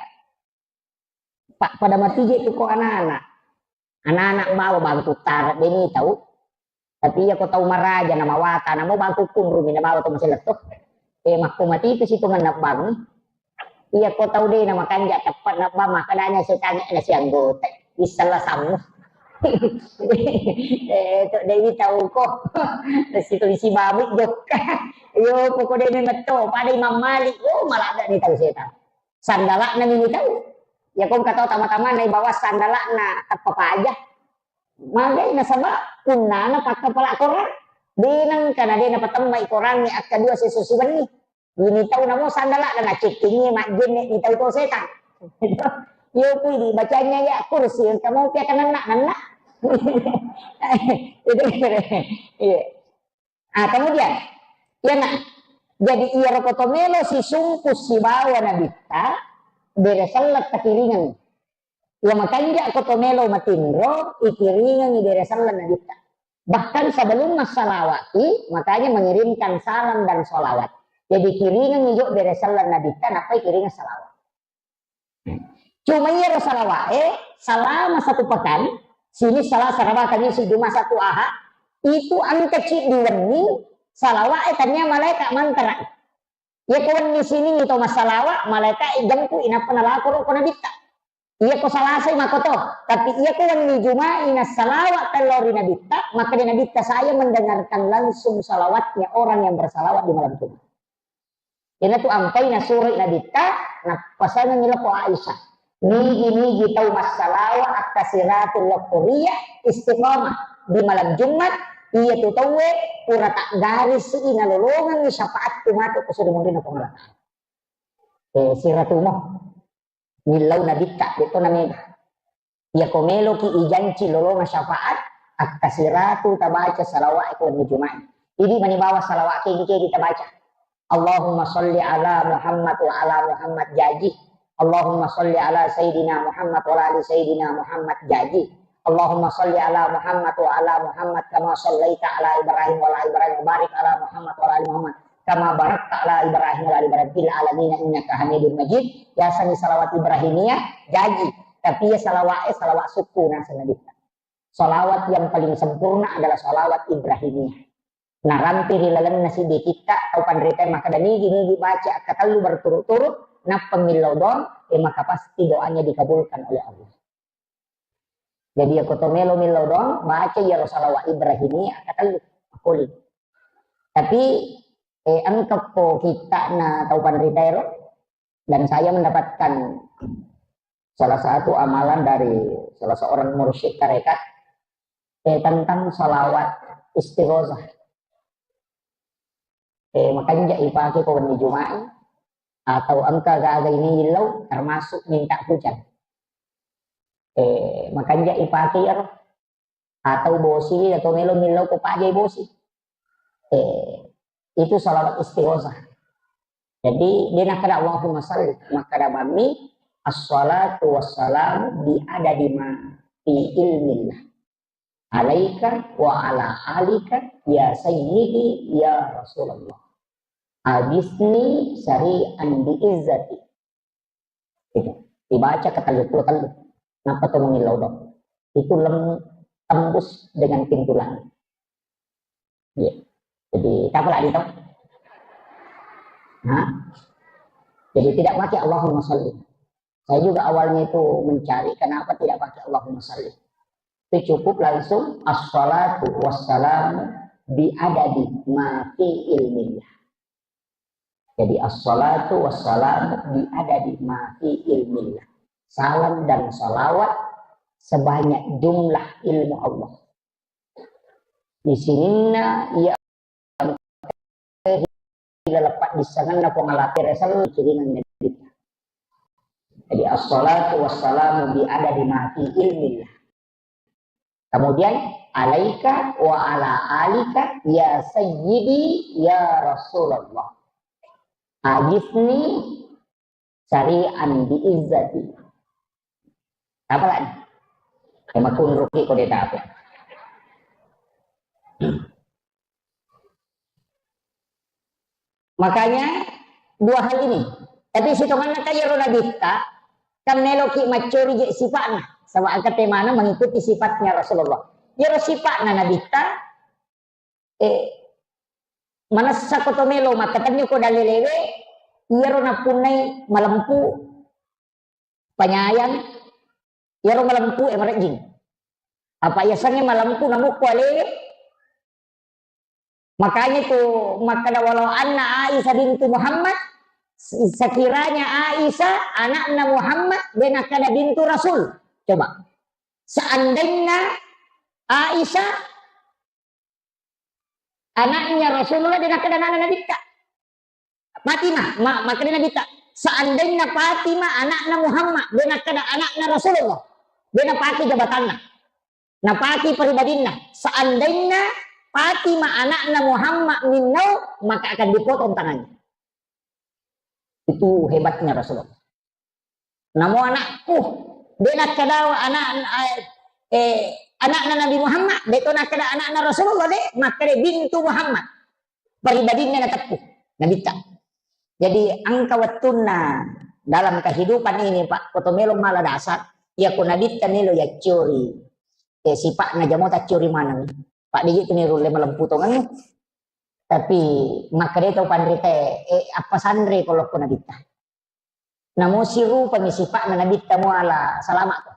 Pa-, pada matije tu ko anak-anak. Anak-anak bawa bangku tara deni tau. Tapi iya ko tau maraja na mawata, namo bangku kunrumi na bawa to maseletto. Eh, makko mati itu situ ngennabbangi. Iya ko tau de na makanja teppet na bang makkedanya setan na si anggota. Isella sammu. Eh, to de tau ko. Situ isi babu jokka. Yo, poko de metto, pada Imam Malik. Oh, malah ada ni tau setan. Sandala'na ni tau. Ya ko engka tau tama-tama na bawa sandala'na tappa paja. Magai nasaba punnana pakkapala korang. De nengka na de napatemmai korangnge akka dua seso siwenni. Ini tau namo sandala'na nacekkingi majjenne ni tau to setan. Yo kui di bacanya ya kursi engka mau pia kanenna-nenna. Iya. Ah, kemudian, iya, nah, jadi iyaro ko to melo sisungku sibawa nabitta, bere selleng takiringeng. Iya makanja ko to melo matinro, ikiringengi bere selleng nabitta. Bahkan sebelum massalawati, makanya mengirimkan salam dan salawat. Jadi kiringengi jo bere selleng nabitta, nappai kiringeng salawat. Cuma iyaro salawa'e selama satu pekan, sini Selasa, Rabu, Kamis, Jumat, Sabtu, Ahad, itu engka ciddi wenni salawa'e tania malaeka mantara. Iya ko wenni Senin to massalawa, malaeka jempu inappa nalako ro ko nabitta. Iya ko Selasa mako to, tapi iya ko wenni Juma'i nassalawa tello ri nabitta, maka di nabitta saya mendengarkan langsung salawatnya orang yang bersalawat di malam Jumat. Iyanatu ampai nasuroi nabitta, nappasangengi lako Aisyah. Nigi-nigi tau massalawa akkasiratul lokkoria istiqamah di malam Jumat, iya tu tauwe pura taggarisi nalolongengi syafaatku matu ko sudah mungkin Puang Allah Ta'ala. Eh, siratumo. Millau nabitta, de to namega. Iya ko meloki ijanci lolonga syafaat, akkasiratu tabaca salawat ko wenni Juma'i. Idi mani bawa salawat kegi-kegi tabaca. Allahumma salli ala Muhammad wa ala Muhammad jaji. Allahumma salli ala Sayyidina Muhammad wa ala ali Sayyidina Muhammad jaji. Allahumma salli ala Muhammad wa ala Muhammad kama sallaita ala Ibrahim wa ala Ibrahim wa barik ala Muhammad wa ala ali Muhammad kama barakta ala Ibrahim wa ala ali Ibrahim fil alamin innaka Hamidum Majid. Yasengngi salawat Ibrahimiyah jaji. Tapi ya salawat, eh, salawat sukku naseng nabitta. Salawat yang paling sempurna adalah salawat Ibrahimiyah. Narampe ri lalenna siddi kitta tau panrita makkeda nigi-nigi baca akkatellu berturut-turut, nappa millau doang, eh, maka pasti doanya dikabulkan oleh Allah. Jadi, iya ko to melo millau doang, baca iyaro salawat Ibrahimiyah akkatellu, makkuling. Tapi, eh, engka ko kitta'na tau panrita ero, dan saya mendapatkan salah satu amalan dari salah seorang mursyid tarekat, eh, tentang salawat istighosah. Eh, makanja ipake ko wenni Juma'i, atau engka gaga ini illau, termasuk minta hujan. Eh, makanja ipake iyaro, atau bosi, atau melo millau ko pajai bosi. Eh, itu salawat istighosah. Jadi, dia nakkeda Allahumma salli, makkeda bammi, assalatu wassalamu bi adadi ma fi ilmillah. Alaika wa ala alika ya sayyidi ya Rasulullah. Agisni syari'an bi izzati. Itu. Dibaca ke tellu puluh tellu. Napa to mengillau dong? Itu lem tembus dengan pintu langit. Iya. Jadi, tak apa lagi toh? Hah? Jadi tidak pakai Allahumma salli. Saya juga awalnya itu mencari kenapa tidak pakai Allahumma salli. Itu cukup langsung assalatu wassalamu bi adadi ma fi ilmillah. Jadi assalatu wassalamu bi adadi ma fi ilmillah. Salam dan salawat sebanyak jumlah ilmu Allah. Di sininna iya ila lepat dissengenna Puang Allah Ta'ala sallu kiringan Nabi. Jadi assalatu wassalamu bi adadi ma fi ilmillah. Kemudian alaika wa ala alika ya sayyidi ya Rasulullah. Agisni syari'an bi izzati. Apa lagi? Ya makunruki ko deta apa? Makanya dua hal ini. Tapi sitonganna kaya ro nabitta, kan meloki maccori je sifa'na. Sebab angka temana mengikuti sifatnya Rasulullah. Iyaro sifa'na nabitta, Eh, manessa ko to melo makkatenni ko dalelewe, iyaro napunnai malempu, panyayang, iyaro malempu e marejjing. Apa yasengnge malempu namukko alewe? Makanya tu makkada walau anna Aisyah bintu Muhammad, se-, sekiranya Aisyah anakna Muhammad, de nakkada bintu Rasul. Coba. Seandainya Aisyah anaknya Rasulullah, de nakkada anakna Nabitta. Fatimah, ma-, makkada Nabitta, seandainya Fatimah anakna Muhammad, de nakkada anakna Rasulullah, de napake jabatanna. Napake pribadinna. Seandainya Fatimah anakna Muhammad minnau, maka akan dipotong tangannya. Itu hebatnya Rasulullah. Namo anakku, de nakkada anak, eh, eh, anakna Nabi Muhammad, de to nakkada anakna Rasulullah, de, makkada bintu Muhammad. Pribadinna nateppu, Nabitta. Jadi engka wettunna dalam kehidupan ini, Pak, ko to melo mala dasar, iya ko Nabitta melo yaccori, eh, sipa'na jamo taccori maneng. Pak, de tu ni rulle malempu tongennu. Tapi makkada tau panrita, eh, apa sanre ko lokko Nabitta. Namo sirupami sipa'na Nabitta muala salama ko.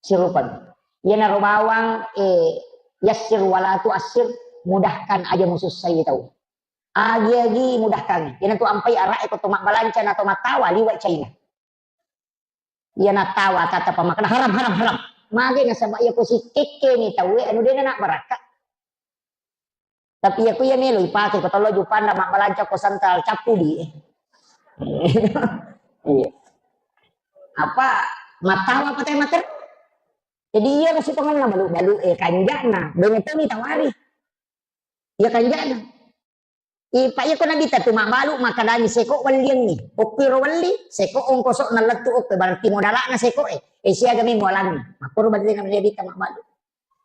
Sirupami. Iyanaro bawang, eh, yassir wala tuassir, mudahkan aja musussai tau. Agi-agi mudahkan. Iyanatu ampai ara'e ko to mabbalanca na to mattawa liwa China. Iya nattawa kata pamakkada haram, haram, haram. Mage nasaba iya ko sikekkeni tauwe anu dena nak barakka. Tapi iya ko iya melo ipake ko tollo Jupanda mabbalanca ko santal cappu di. Iya. Apa mattawa apa teh mater? Jadi iya rasi pengenna balu-balu eh kanjana, bene toni tawari. Iya kanjana. Ipa iya ko Nabitta tu mabbalu makkadangi seko welliangngi. Okkiro welli, seko ongkoso'na lettu okko, berarti modala'na seko e. E siaga mi mualangi. Makkoro berarti Nabitta mabbalu.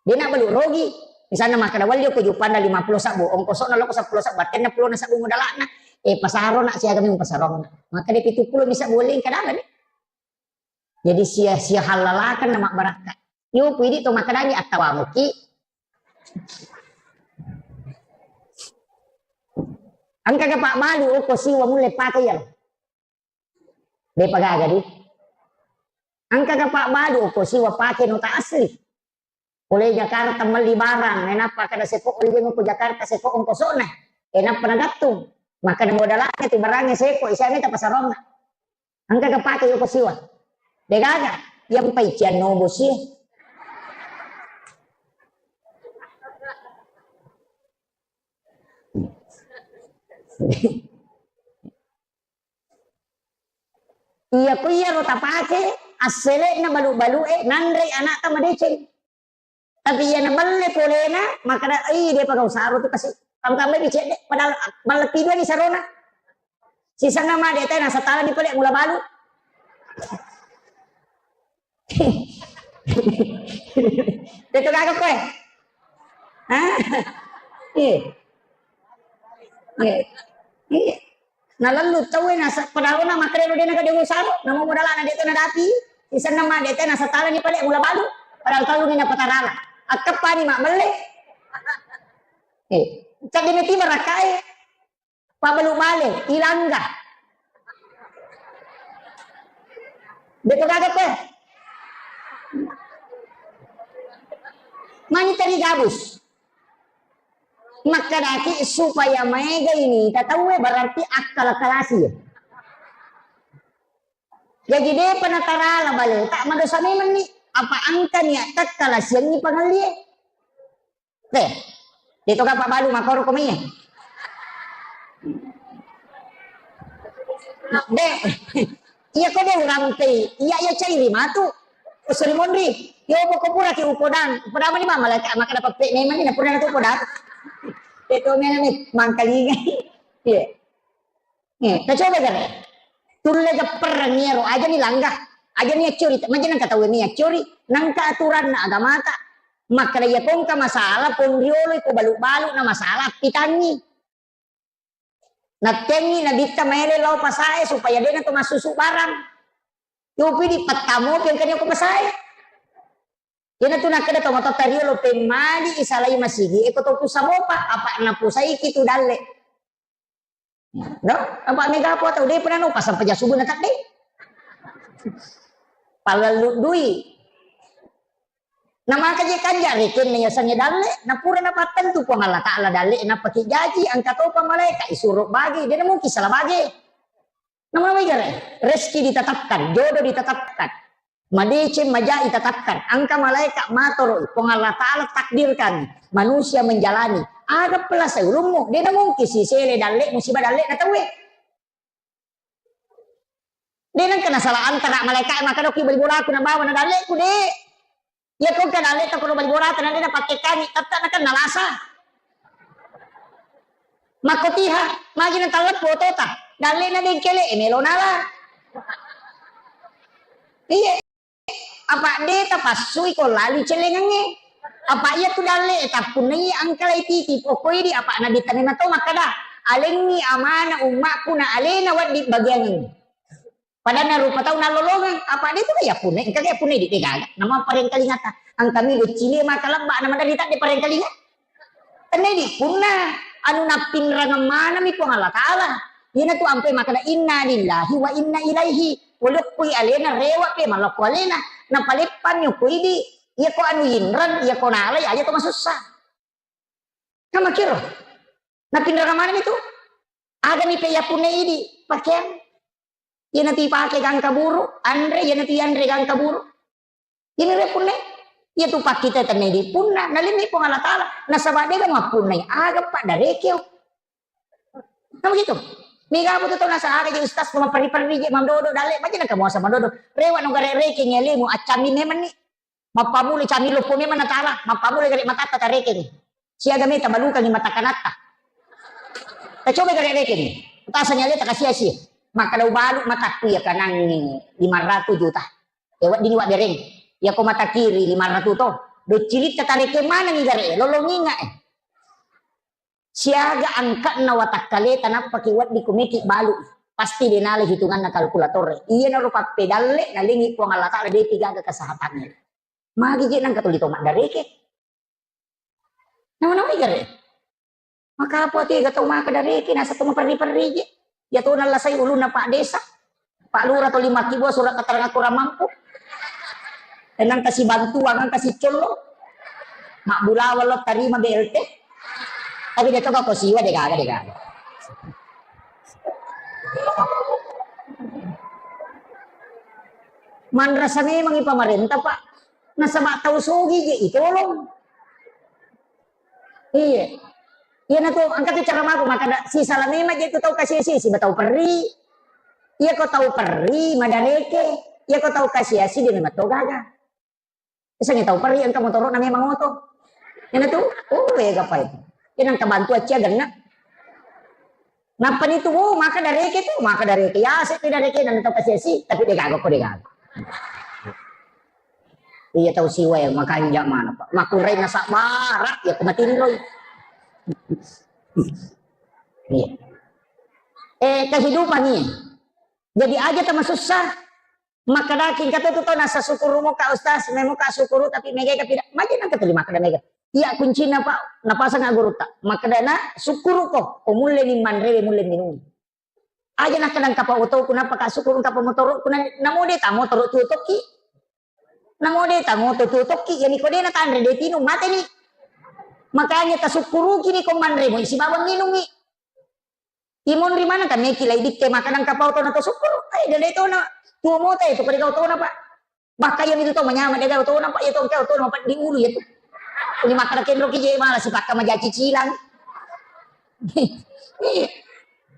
De na balu rogi. Misalna makkada welli okko Jupanda lima puluh sabbu, ongkoso'na lokko seppulo sabbu, attenna pulona sabbu modala'na. E pasaro na siaga mi pasarona. Makkada pitu puluh mi sabbu welli kadang ni. Jadi sia-sia halalakan na mabbarakka. Yo pidi to makkadangi attawamuki. Engka ga pabbalu okko siwa mulle pake iya. Depa gaga di. Engka ga pabbalu okko siwa pake nota asli. Pole Jakarta melli barang, enappa kada seko ri ko Jakarta seko ongkosona. Enappa nagattung. Makkada modala'na tu barangnge seko, sia meta pasaronna. Engka ga pake yoko siwa. Degaga, yang paician nobo sie. Iya ko iya ro tapake, assele'na balu-balu e, nanrei anakta madeceng. Tapi iya nabelle polena, makkada, "Ih, depa gau saro tu kasi." Tambai bicedde, padahal malleppi dua ni sarona. Sisenna made tena satala ni pale mula balu. Tetu gaga koe. Hah? Iya. Iya. Iya. Nalellu tauwe nasa-, padahal na makkeda dena gede urusan, namo modalana de to nadapi, sisenna ma de to nasatala ni pale mula balu, padahal tellu ni napatarala. Akkeppani mabbelle. Eh, cadde meti barakkae. Pabbalu bale, ilangga. De to gaga pe. Mani teri gabus. Makkedaki supaya maega ini tataue berarti akkala-kalasi. Jaji depa natarala bale, tak madosa memang ni. Apa engka niat takkalasianni pangellie? Deh, de to gapa balu makoro ko mie. De, iya ko de urampei, iya iya cairi matu. Usuri monri, yo poko pura ki upodang, upodang mani mama leka maka dapat pe memang ni pura tu upodang. De to mena ni mangkalinga. Iya. Eh, tacoba gare. Tulle gapperreng iyaro, aja ni langga, aja ni accuri, maja nangka tau ni accuri, nangka aturanna agamata. Makkeda iya kongka masalah, pong riolo iko balu-balu na masalah, pitangi. Nattengi nabitta maele lao pasae supaya dena to massusu barang. Yopi di pettamo pengkani ko pasae. Iyanatu nakkeda tomatoatta riolo, pemmali isalai masigi e ko to pusa mopa, apa napusaiki tu dalle. No? Apa mega apa tau de pernah no pasang peja subuh na tadde. Palallu dui. Namaka je kanja rekenna yasengnge dalle, napura napattentu Puang Allah Ta'ala dalle, napaki jaji, engka topa malaika, isuro bage, de namungkin salah bage. Namana wegere, rezeki ditetapkan, jodoh ditetapkan, madeceng maja ditetapkan, engka malaika matoro, Puang Allah Ta'ala takdirkan manusia menjalani, aga pelasai ulummu, de namungkin sisele dalle, musiba dalle na tauwe. De nengka nasala antara malaika e makkeda, "Ki bali bolaku nabawa na dalleku, de." Iya ko engka dalle ta kono bali bolata na de napakkekangi, tetta na kan nalasa. Makkotiha, magi na talleppo otota. Dalle na dengkele e melo nala. Iya. Apa de tapassui ko lali celengangnge. Apa iya tu dalle e tappunnai angkalai titi pokoi di apa nabi tane mato makkeda, "Alengngi amana ummakku na alena waddi bagiangengngi." Padanna rupa tau nallolongeng, apa de tu ya punna, engka ya punna di de gaga. Nama parengkalingata. Angkami do cili maka lebba nama dari tak de parengkalinga. Tenna di punna anu nappinrangeng manami Puang Allah Ta'ala. Iyana tu ampe makana inna lillahi wa inna ilaihi. Walokkui alena rewa pe malokko alena. Napaleppanni ko idi. Iya ko anu inrang, iya ko nalai aja to masussa. Kamakiro. Nappinrangeng manami tu. Agami pe ya punna idi pakeang. Iyanatu ipake gangka buru, anre, iyanatu ianre gangka buru. Iyana riya punna, iya tu pakkita tenna idi punna, nalenni Puang Allah Ta'ala. Nasaba de ga mappunnai, aga paddarekeo. Nah begitu. Mega apa tu tau nasa aga je ustaz ko maperri-perri je madodo dalle, maja naka muasa madodo. Rewa no gare rekeng alemu, accammi memanni. Mappamula cami loppo memang natala, mappamula gare matatta tarekeng. Siaga meta balukangi mata kanatta. Tacoba gare rekeng. Tasa nyale takasia-sia. Makkada ubalu matakku ya kanangi lima ratus juta. E wedding wa bereng. Ya ko mata kiri lima ratus to. Docilitta tarekeng manangi gare lolonginga e. Siaga angka'na watakkaleta nappaki wedding kumeki balu, pasti de nala hitunganna kalkulator. Iyanaro pappedalle nalengi Puang Allah Ta'ala depi gaga kesehatanna. Magi je nangka tuli to maddareke. Nama-nama igare. Maka apa tu ega tau maka dareke nasa to maperri-perri je. Ya to nallasai ulunna Pak Desa. Pak Lurah tuli makkibua surat keterangan kurang mampu. Engka sibantuang, engka sicollo. Mabbulawa lo tarima B L T. Tapi de to ko siwa de gaga, de gaga. Manrasa memang i pamarenta, Pak. Nasaba tau sogi je itolong. Iya. Iya na tu, engka tu cara mako makkada, sisala memang je tu tau kasi-asi, siba tau perri. Iya ko tau perri, madareke. Iya ko tau kasi-asi, de memang to gaga. Misalnya tau perri, engka motoro na memang oto. Iya na tu, oh, wega pa itu. Iya nang kabantu accia genna. Nappa ni tu, oh, maka dareke tu, maka dareke. Ya, se tu dareke, dan tau kasi-asi, tapi de gaga ko de gaga. Iya tau siwa ya, makanja mana, Pak. Makunrai nasabara, ya, ko matinroi. Iya. Eh, kehidupan ini. Jadi aja tama susah. Makkadaki engka to tu tau nasa sukuru muka ustaz, me muka sukuru tapi mega ka pida. Maja nang katuli makkada mega. Iya kuncina, Pak, napasang gurutta. Makkada na sukuru ko, ko mulle ni manrewe, mulle minung. Aja nakkada engka pa otoku, nappa ka sukuru engka pa motoroku, na, namo de ta motoro tuo tokki. Namo de ta moto tuo tokki, yani ko de na tanre de tinung, mate ni. Makanya tasukkuruki ni ko manre mo isi bawang nginungi. Imonri maneng ka meki lai dikke makkada engka pa oto na to sukkuru. Eh, de to na tuo mota itu ko de ga otona, Pak. Bakka iya mitu to manyama de ga otona, Pak, iya to engka otona, Pak, di ulu iya tu. Ini makkada kenro ki je mala sipakka maja cicilang. Iya.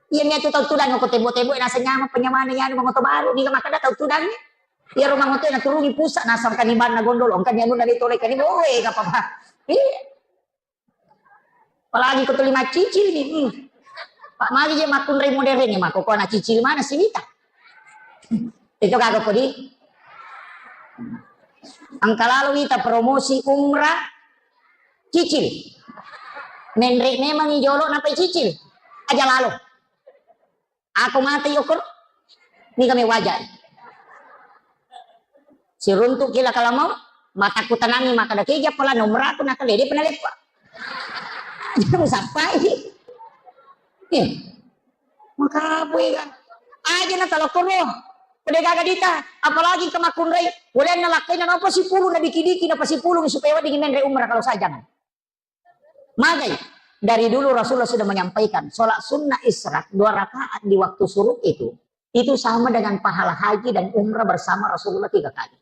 Iya, niatu tau tudang ko tebo-tebo, nasa nyama penyamana, iya, mangoto baru, niga makkada tau tudang. Iya, rumah oto na turungi pusat, nasa kaniban na gondol, engka nianu na ditolai kanibo, eh, gak apa-apa. Iya. Apalagi ko tuli maccicil ni. Hmm. Pak magi je makkunrai modern ni, mako ko na cicil mana siwita. Itu kagak kodi. Engka lalo wita promosi umrah cicil. Menre memang i jolo napai cicil. Aja lalo. Ako mate yokor. Ni kami wajai. Siruntuk kila kalamau. Mataku tenangi makkeda, "Keja pala nomor aku nakale de pernah lepa." Musappai. Eh, maka apa ya? Aja na talokoro. Pada gaga dita, apalagi ke makkunrai. Boleh na lakkaina napa sipulu na diki-diki napa sipulu supaya wedding menre umrah kalau saya jangan. Magai, dari dulu Rasulullah sudah menyampaikan, sholat sunnah isyraq dua rakaat di waktu syuruk itu, itu sama dengan pahala haji dan umrah bersama Rasulullah tiga kali.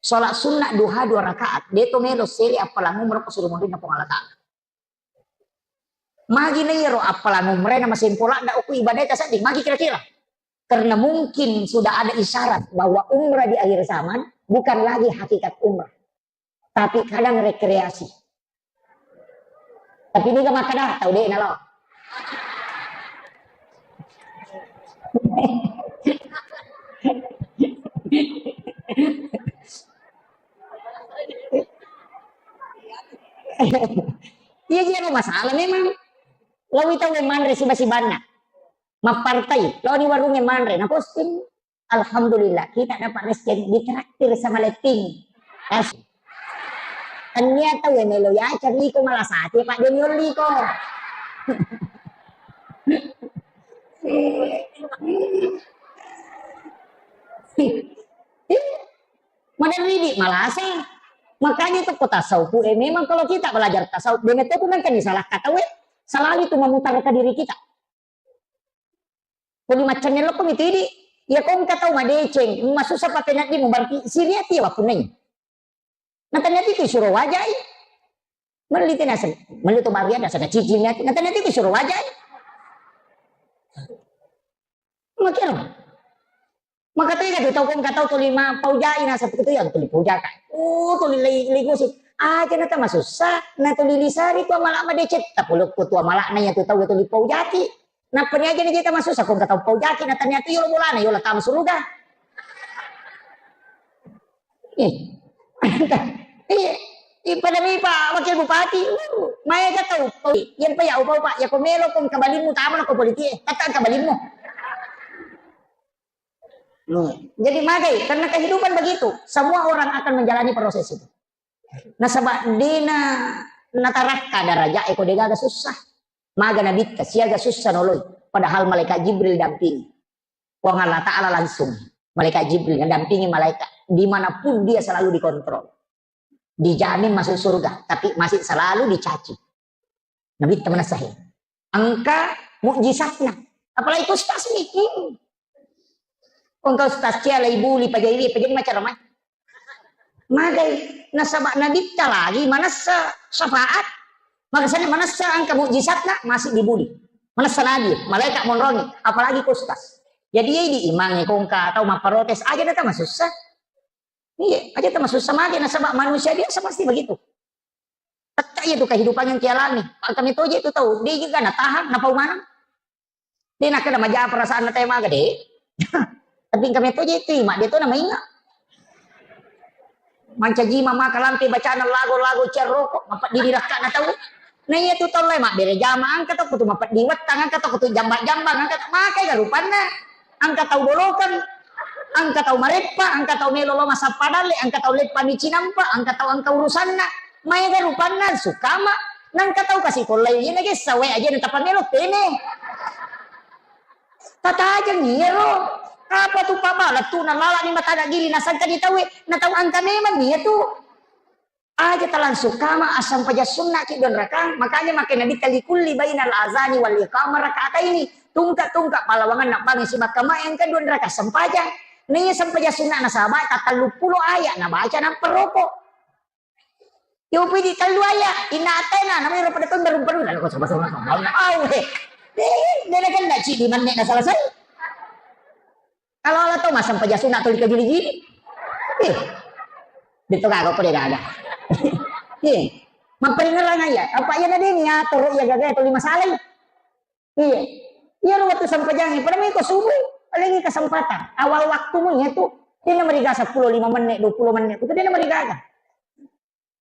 Sholat sunnah duha dua rakaat, deto melo sele appalang umrah ko suruh munrinna Puang Allah Ta'ala. Magi na iyaro appalang umrah na masempo ladda uku ibadah ta sedding, magi kira-kira? Karena mungkin sudah ada isyarat bahwa umrah di akhir zaman bukan lagi hakikat umrah. Tapi kadang rekreasi. Tapi niga makkeda tau de' nalo. Iya, iya, masalah memang. Lawi tau manre siba-sibanna. Mappartai, laoni warungnge manre, na posting. Alhamdulillah, kita dapat rezeki ditraktir sama Letting. As-, tania tau e melo yacar liko malasati, Pak, de' nolliko. Mana ridi malasa. Makanya itu kota sauku, eh, memang kalau kita belajar tasawuf, de' metto tu nangka ni salah kata we, selalu itu memutarkan diri kita. Kodi maccanne lokko mitidi, iya ko engka tau madeceng, masussa patenaddimu, berarti siriati wapunnai. Nataniati tu suro wajai. Melli tena se-, melli to maria dasa na cicing ati. Nataniati tu suro wajai. Makero. Maka tega tu tau ko engka tau tuli ma paujai nasa tu yang tuli paujaka. Oh, tuli lei-, lei gosi. Aja na tamasussa, na tuli lisari tu amala madeceng. Tapulukku tu amala na iya tu tau tuli paujaki. Nappa ni aja ni jeta masussa, ko engka tau paujaki, na tania tu yolo bolana, yolo tama suruga. Eh. Iya. Iya, pada mi Pak Wakil Bupati, uh, maega tau, yang pa ya upau Pak, ya ko melo ko engka balimmu, tama ko politik, eh, tata engka balimmu. Hmm. Jadi magai, karena kehidupan begitu, semua orang akan menjalani proses itu. Nasaba dena natarakka daraja e ko degaga sussa. Maga nabitta siaga sussa noloi, padahal malaikat Jibril dampingi. Puang Allah Ta'ala langsung, malaikat Jibril mendampingi malaikat dimanapun dia selalu dikontrol. Dijamin masuk surga, tapi masih selalu dicaci. Nabitta manassahi. Engka mukjizatna. Apalagi ustaz ni. Hmm. Engka ustaz cia lai buli pajai, pajai macara mai. Magai, nasaba nabitta lagi manassa syafaat. Makasane manassa engka mukjizatna masih dibuli. Manassa nabi, malaikat monrongi, apalagi ustaz. Jadi iya di imangnge ko engka tau mapparotes, aja data masussa. Iya, aja data masussa magai, nasaba manusia biasa pasti begitu. Tetta iya tu kehidupan yang kialami. Engka metoje tu tau, de' ga natahan, napau maneng. De' nakkeda maja perasaanna tau e maga, de'. Tapi engka metto je tu ima, de' to na mainga. Mancaji mama kalampe bacana lagu-lagu cerroko, mapeddi di rakkana tau. Na iya tu tau lae mabbere jama, engka to kutu mapeddi wettang, engka to kutu jamba-jambang, engka to makai ga rupanna. Engka tau bolokeng, engka tau mareppa, engka tau melo lo masappa dalle, engka tau leppa mi cinampa, engka tau engka urusanna. Maega rupanna sukama, nangka tau kasi kollai, iya nagessa wae aja na tapamelo tene. Tatajeng iyaro. Apa tu pabala tu nalala ni matana gili nasangka di tau e, na tau engka memang iya tu. Aja talangsung kama assampajang sunnaki dua rakang, makanya makkeda Nabitta likulli bainal azani wal iqamah rakataini. Tungka-tungka palawangan nabbangi sibakkamae engka dua rakang sempajang. Naiya sempajang sunna nasaba tatelluppulo ayat nabaca nampa roko. Yopi di tellu ayat, inna ataina, namanya pada tahun baru baru lalu sama sama sama. Awe. Eh, dia kan nak cili manek na selesai. Kalau Allah tahu masang paja sunat atau dikajili-jili. Eh. Itu kagak kok dia kagak. Eh. Memperingatkan aja. Apa iya tadi nih ya, turun ya gagal atau lima salai. Iya. Iya lu waktu sampajang, pada minggu subuh, paling kesempatan. Awal waktumu ya tuh, dia nomor tiga sepuluh, lima menit, dua puluh menit. Itu dia nomor tiga.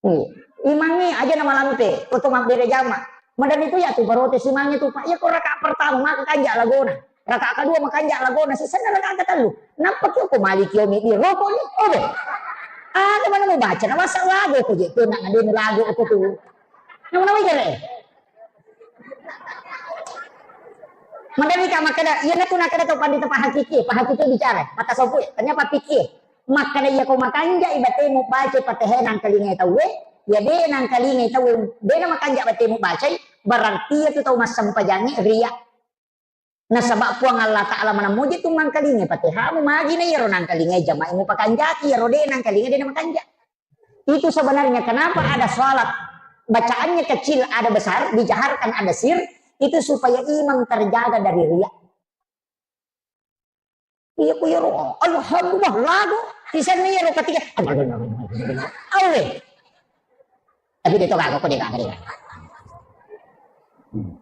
Iya. Imangnge aja na malampe, ko to mabbere jama. Maderri tu ya tu barote simangnge tu, Pak. Iya ko rakaat pertama maka kanja lagona. Rakaat kedua maka kanja lagona. Sisenna rakaat ketellu. Nappa ki ko maliki omi di roko ni. Obe. Aga mana mau baca, na masa lagu ko je, ko nak ngadeni lagu ko tu. Nama nama jere. Madani ka makkeda, iya natu nakkeda to pandita pahakiki, pahakiki bicara, maka sopu, tanya papiki. Makkeda iya ko makanja ibatemu baca patehe nangkalingai tauwe, ya de nangkalingai tauwe, de na makanja batemu bacai, berarti iya tu tau massempajangi ria. Nasaba Puang Allah Ta'ala maneng muji tu mangkalingai Fatihamu, magi na iyaro nangkalingai jama'i mupakanjaki, iyaro de nangkalingai de na makanja. Itu sebenarnya kenapa ada salat bacaannya kecil, ada besar, dijaharkan, ada sir, itu supaya imam terjaga dari riya. Iya ku iyaro, alhamdulillah lagu, sisenna iyaro ketiga. Awe. Tapi dia tu kagak, kok dia kagak, dia kagak. Hmm.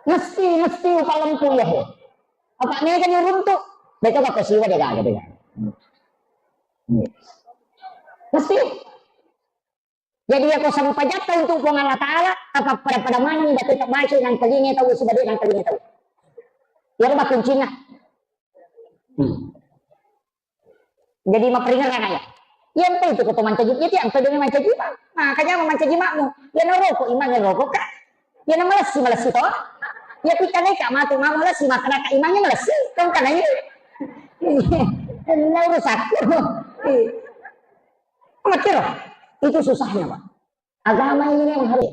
Mesti, mesti upalempu iya he. Apa mega ni runtu? Beto ka kosiwa de gaga de gaga. Mesti. Jadi iya ko sempajatta untuk Puang Allah Ta'ala, apa pada-pada maneng batu tak baca nang telinga tau sudah de nang telinga tau. Iya rumah kuncinya. Hmm. Jadi maperingerang aya. Iya, ente itu ketua mancaji, iya, ente demi mancaji, Pak. Nah, kanya mau mancaji makmu. Iya, na rokok, imangnya rokok, Kak. Iya, na malessi, malessi, toh. Iya, kita nih, Kak, mati, mau malessi, maka, Kak, imangnya malessi. Kau kan ini. Nah, urus aku. Iya. Ngerti, loh? Itu susahnya, Pak. Agama ini memang harus.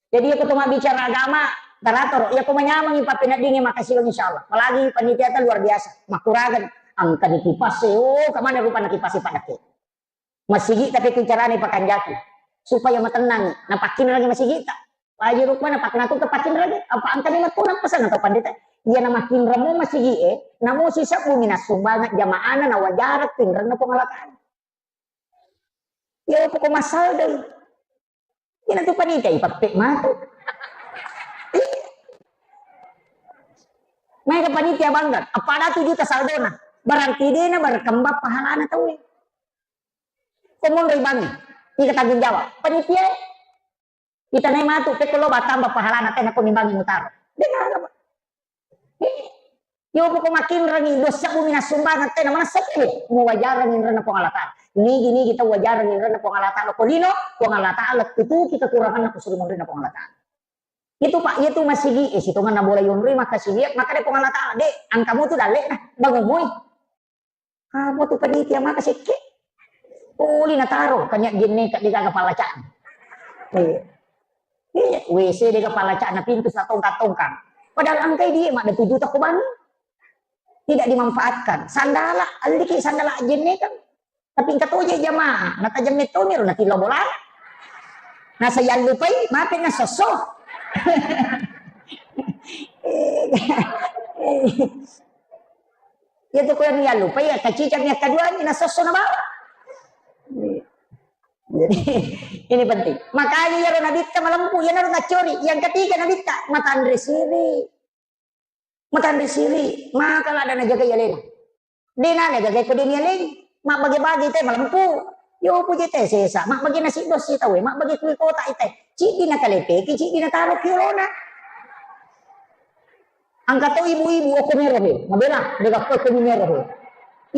Jadi, iya, ketua bicara agama, taratoro. Iya, ko manyameng, Pak, peneddingi, makasih, insya Allah. Apalagi panitia itu luar biasa. Makuragan, angka di kipas, eh. Oh, kemana rupanya kipas, Pak, dake? Masigi tapi ku carane pakanjaki supaya matennangi, napakkinrangi masigita. Waji rukma napak-, natu tapakkinrangi, apa angkani matuna pesan atau pandita? Iya namakinramo masigi e, namo sisebbu minassumbangeng jamaana nawajareng tinrenna Puang Allah Ta'ala. Iya pokok masal deh. Ina tu panitia ipappe matu. Maega panitia bangga, appada tu juta saldona. Berarti dena berkembang pahalana tauwe. Ko monroi bangi, tiga tanggung jawab. Panitia, kita nai matu, pekko lo batamba pahalana, tena ko mimbangi mutaro. Dena apa? Yo poko makinrangi dosa bumi nassumbangeng tena manessa tu. Muwajareng inrenna Puang Allah Ta'ala. Nigi-nigi tau wajareng inrenna Puang Allah Ta'ala. Ko lino, Puang Allah Ta'ala tutuki kekuranganna ko suruh monrinna Puang Allah Ta'ala. Itu Pak, itu masigi, eh, sitonganna bola yonroi, maka siwiak, maka deh Puang Allah Ta'ala, dek, angkamu tu dalle nah, bangun moi. Apa tu panitia maka sekke? Poli nataro, kanya jenne ka degaga palacana. Iya. Iya, W C dega palacana, pintu satongkang-tongkang. Padahal angkai dia mak ada tujuh toko bangi. Tidak dimanfaatkan. Sandala, alliki sandala jenne kan. Tapi engka toje jamaah, natajemme tomiro natillo bola. Nasa yallupai, mape nasosso. Iya tu ko yang yallupai, ya kacicang yang kedua ni nasosso na bawa. Jadi ini penting. Makanya iyaro nabitta malempu, iyaro nacori. Yang ketiga nabitta matanre siri. Matanre siri, maka lada najagai alena. De nale gagai ko de nialeng, mabbage-bage te malempu. Yo puje te sesa, mabbage nasi dos si tauwe, mabbage kui kota ite. Ciddi nakalepeki, ciddi nataro ki olona. Angka to ibu-ibu oko mero he, mabela, de gappo ko mero he.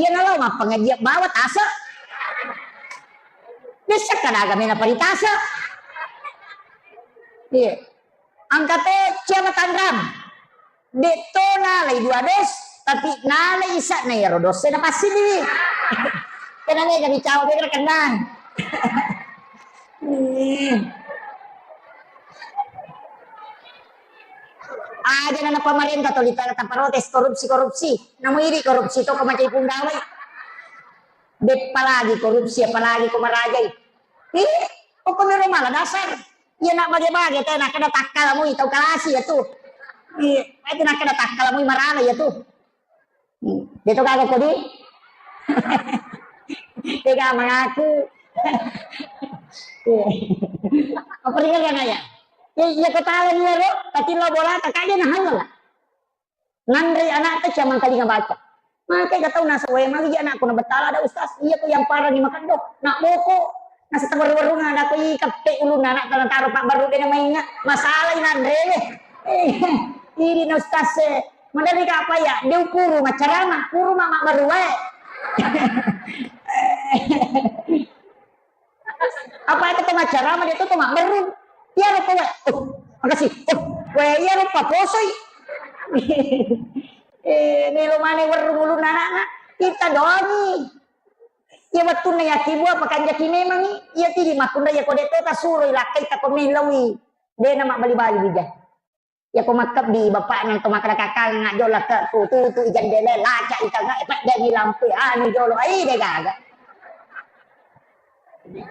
Iya nalo mappangajian bawa tasa. Dessa kadaga mena paritasa. Iya. Angka to cia matanrang. Detto nalai dua dos, tapi nalai isa'na iyaro dosse na passidi. Kena mega mi cawa mega kenna. Aja na pamarenta to litara taparotes korupsi-korupsi. Namu idi korupsi to ko macai punggawai. Deppa lagi korupsi, apalagi ko marajai. Ih, pokoknya mala dasar. Iya nak bage-bage teh, nak kena takkala mui tau kalasi ya tu. Iya, itu nak kena takkala mui marana ya tu. Hmm, dia tu kagak kodi. Tega mengaku. Iya. Apa ringan kan ya? Ya, iya ketawa nih ya, tapi lo bola tak aja nah lah. Nanre anakta cia mangkalinga baca. Maka ega tau nasa wae magi anakku na betala ada ustaz. Iya ko yang parani makeddo. Nak boko. Nasa tawaru-warunga ada ko i kappe ulunna anak tana taro pak baru dena mainga. Masalah i nanre. Ini na ustaz e. Madari ka apa ya? Dia puru macarama, puru mama baru wae. Apa itu pemacara mah dia tuh cuma beru. Iya lo kowe. Oh, makasih. Oh, kowe iya lo paposoi. Eh, melo mane weru ulunna anakna. Kita doangi. Iya wettunna yaki bua pakanjaki memangi. Iya tidi makkunda iya kode to tasuro ilakkai takomelawi. Dena mabbali-bali bija. Iya ko makkebbi bapakna to makkeda kakang ngajjo lakke tutu ijendele laca itanga eh, peddeni lampu anu jolo ai de gaga.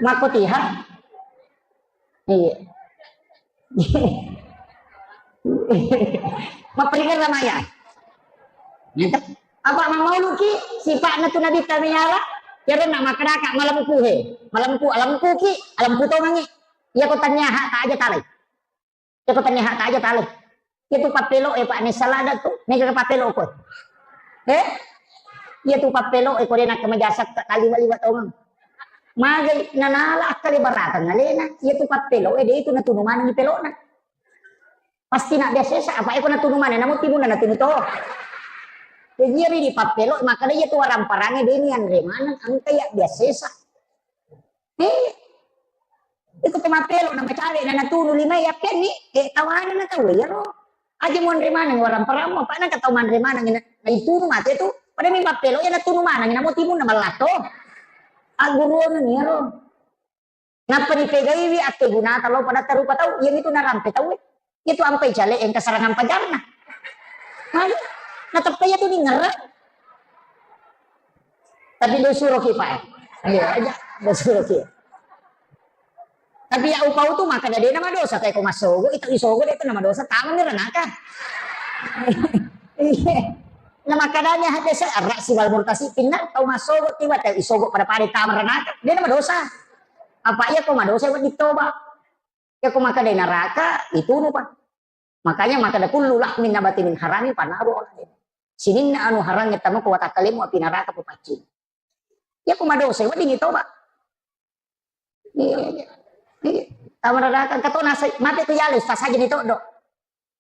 Makko tiha. Iya. Mapperingatan maya. Gitu. Apa mammauluki sipa'na tu Nabi kami nyala? Ya benar makkadaka malampu he. Malampu, alampuki, alampu tongangi. Ya ko tanya hak tak aja talai. Ya ko tanya hak tak aja talai. Ya tu pappelo e Pak ni salada tu. Mega pappelo ko. Eh? Ya tu pappelo e ko dena kemajasak tak kali wali watongang. Magai nanala akkale barakang alena. Ya tu pappelo e de itu natunu manang pelona. Pasti nak biasa sa apa eko natunu mana namu timun na natunu to. Jadi ri di pappelo maka dia tu warang parange deni anre manang angka ya biasa sa. Eh, iko to mappelo na macawe na natunu lima ya penni eh tawana na tau ya ro. Aja monre manang warang parammu apa na tau manre manang na itunu mate tu. Pada mi mappelo ya natunu manang na mo timun na mallato. Agguruan ni ro. Nappa nipegaiwi akkegunata lao pada tarupa tau, iyamitu narampe tauwe. Itu ampai cale engka serangan pajarna. Magi? Nateppa iya tu ningerang. Tapi do suroki Pak. Iya aja, do suroki. Tapi ya upau tu maka dena madosa kayak ko masogo, itu isogo itu nama dosa, tamu ni renaka. Iya. Na makkadani hadese arra siwal murtasi pinna tau massogo tiwa tau isogo pada-pada tama ranaka. Dia nama dosa. Apa iya ko madosa wedding toba. Ya ko makkada naraka itu rupa. Makanya makkada kullu lahmin nabati min harami panaru ala. Sininna anu harangnge tama ko watakkalemu api naraka papaccing. Ya ko madosa wedding toba. Iya, iya. Iya. Tama raraka engka to nasai mate tu yale sasajani toddo.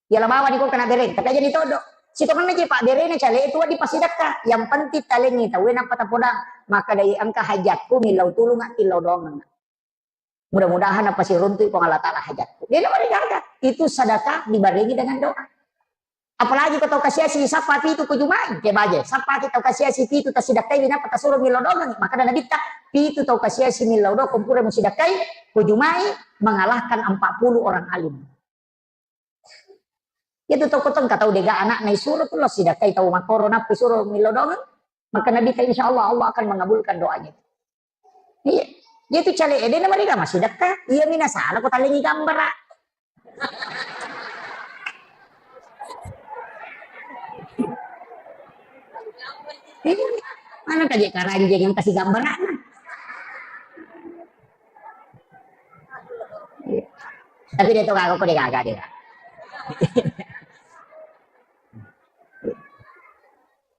Yala bawani ko kena bereng, tapi ajani toddo. Sitokanna je pak berena cale itu di pasidakka. Yang penting talengi tauwe nappa tapodang. Maka dai engka hajatku millau tulung attillau doang. Mudah-mudahan apa siruntu Puang Allah Taala hajatku. Dia nama digaga. Itu sedekah dibarengi dengan doa. Apalagi ko tau kasiasi sappa pitu ko jumai, ke baje, sappa ki tau kasiasi pitu tasidakkai winapa tasuro millau doang, maka ada nabitta, pitu tau kasiasi millau doang, kumpura musidakkai, ko jumai, mengalahkan empat puluh orang alim. Itu tau kotong katau dega anak na isuro tu lo sidakkai tau makoro nappi suro millau doang, maka nabitta insya Allah, Allah akan mengabulkan doanya. Iya. Dia tu cale ede nama dia masih dekat. Iya mina salah ko talengi gambar. Mana kaje karanjeng yang kasih gambar. Iya. Tapi dia tu kagak kok dia kagak dia.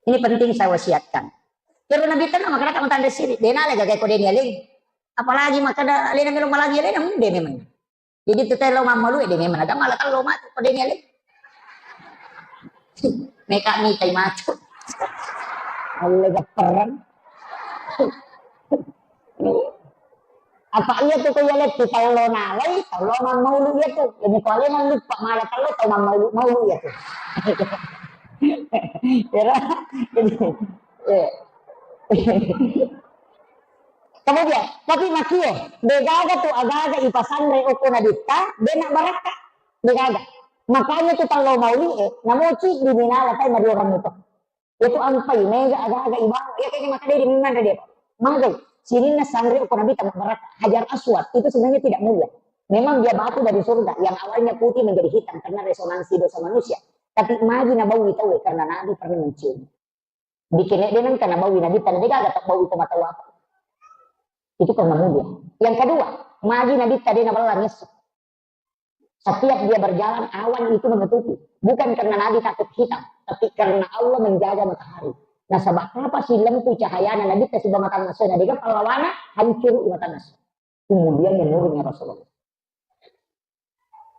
Ini penting saya wasiatkan. Terus Nabi tenang, maka kamu tanda siri. Dia nala gagai kode ni aling. Apalagi maka ada alena melo malagi alena, hmm, dia memang. Jadi tu telo mammalu dia memang. Agak malah telo mati kode ni aling. Meka mi tai macu. Allah gaperan. Apa iya tu ko iya lettu tallo nalai, tallo mammaulu iya tu. Jadi ko alena lupa malah tallo tau mammaulu maulu iya tu. Kira jadi eh. Kemudian, tapi makie, degaga tu agaga ipasanre oko nabitta, dena barakka, degaga. Makanya tu tallo maulu eh, namoci diminala tai mario ramuto. Itu ampai mega aga-aga ibawa. Ya kayaknya maka dia diminang dia. Magai, sininna sanre ko Nabi tamat baraka. Hajar Aswad itu sebenarnya tidak mulia. Memang dia batu dari surga yang awalnya putih menjadi hitam karena resonansi dosa manusia. Tapi magi nabawi tahu karena Nabi pernah mencium. Bikin dia nang karena bawi Nabi tanda dia agak bawi itu mata apa. Itu karena mulia. Yang kedua, magi Nabi tadi nabawa Yesus. Setiap dia berjalan, awan itu menutupi. Bukan karena Nabi takut hitam, tapi karena Allah menjaga matahari. Nasaba apa sih lempu cahayana Nabi ta siba mata nasona dega pallawana hancur mata nas. Kemudian menurunnya Rasulullah.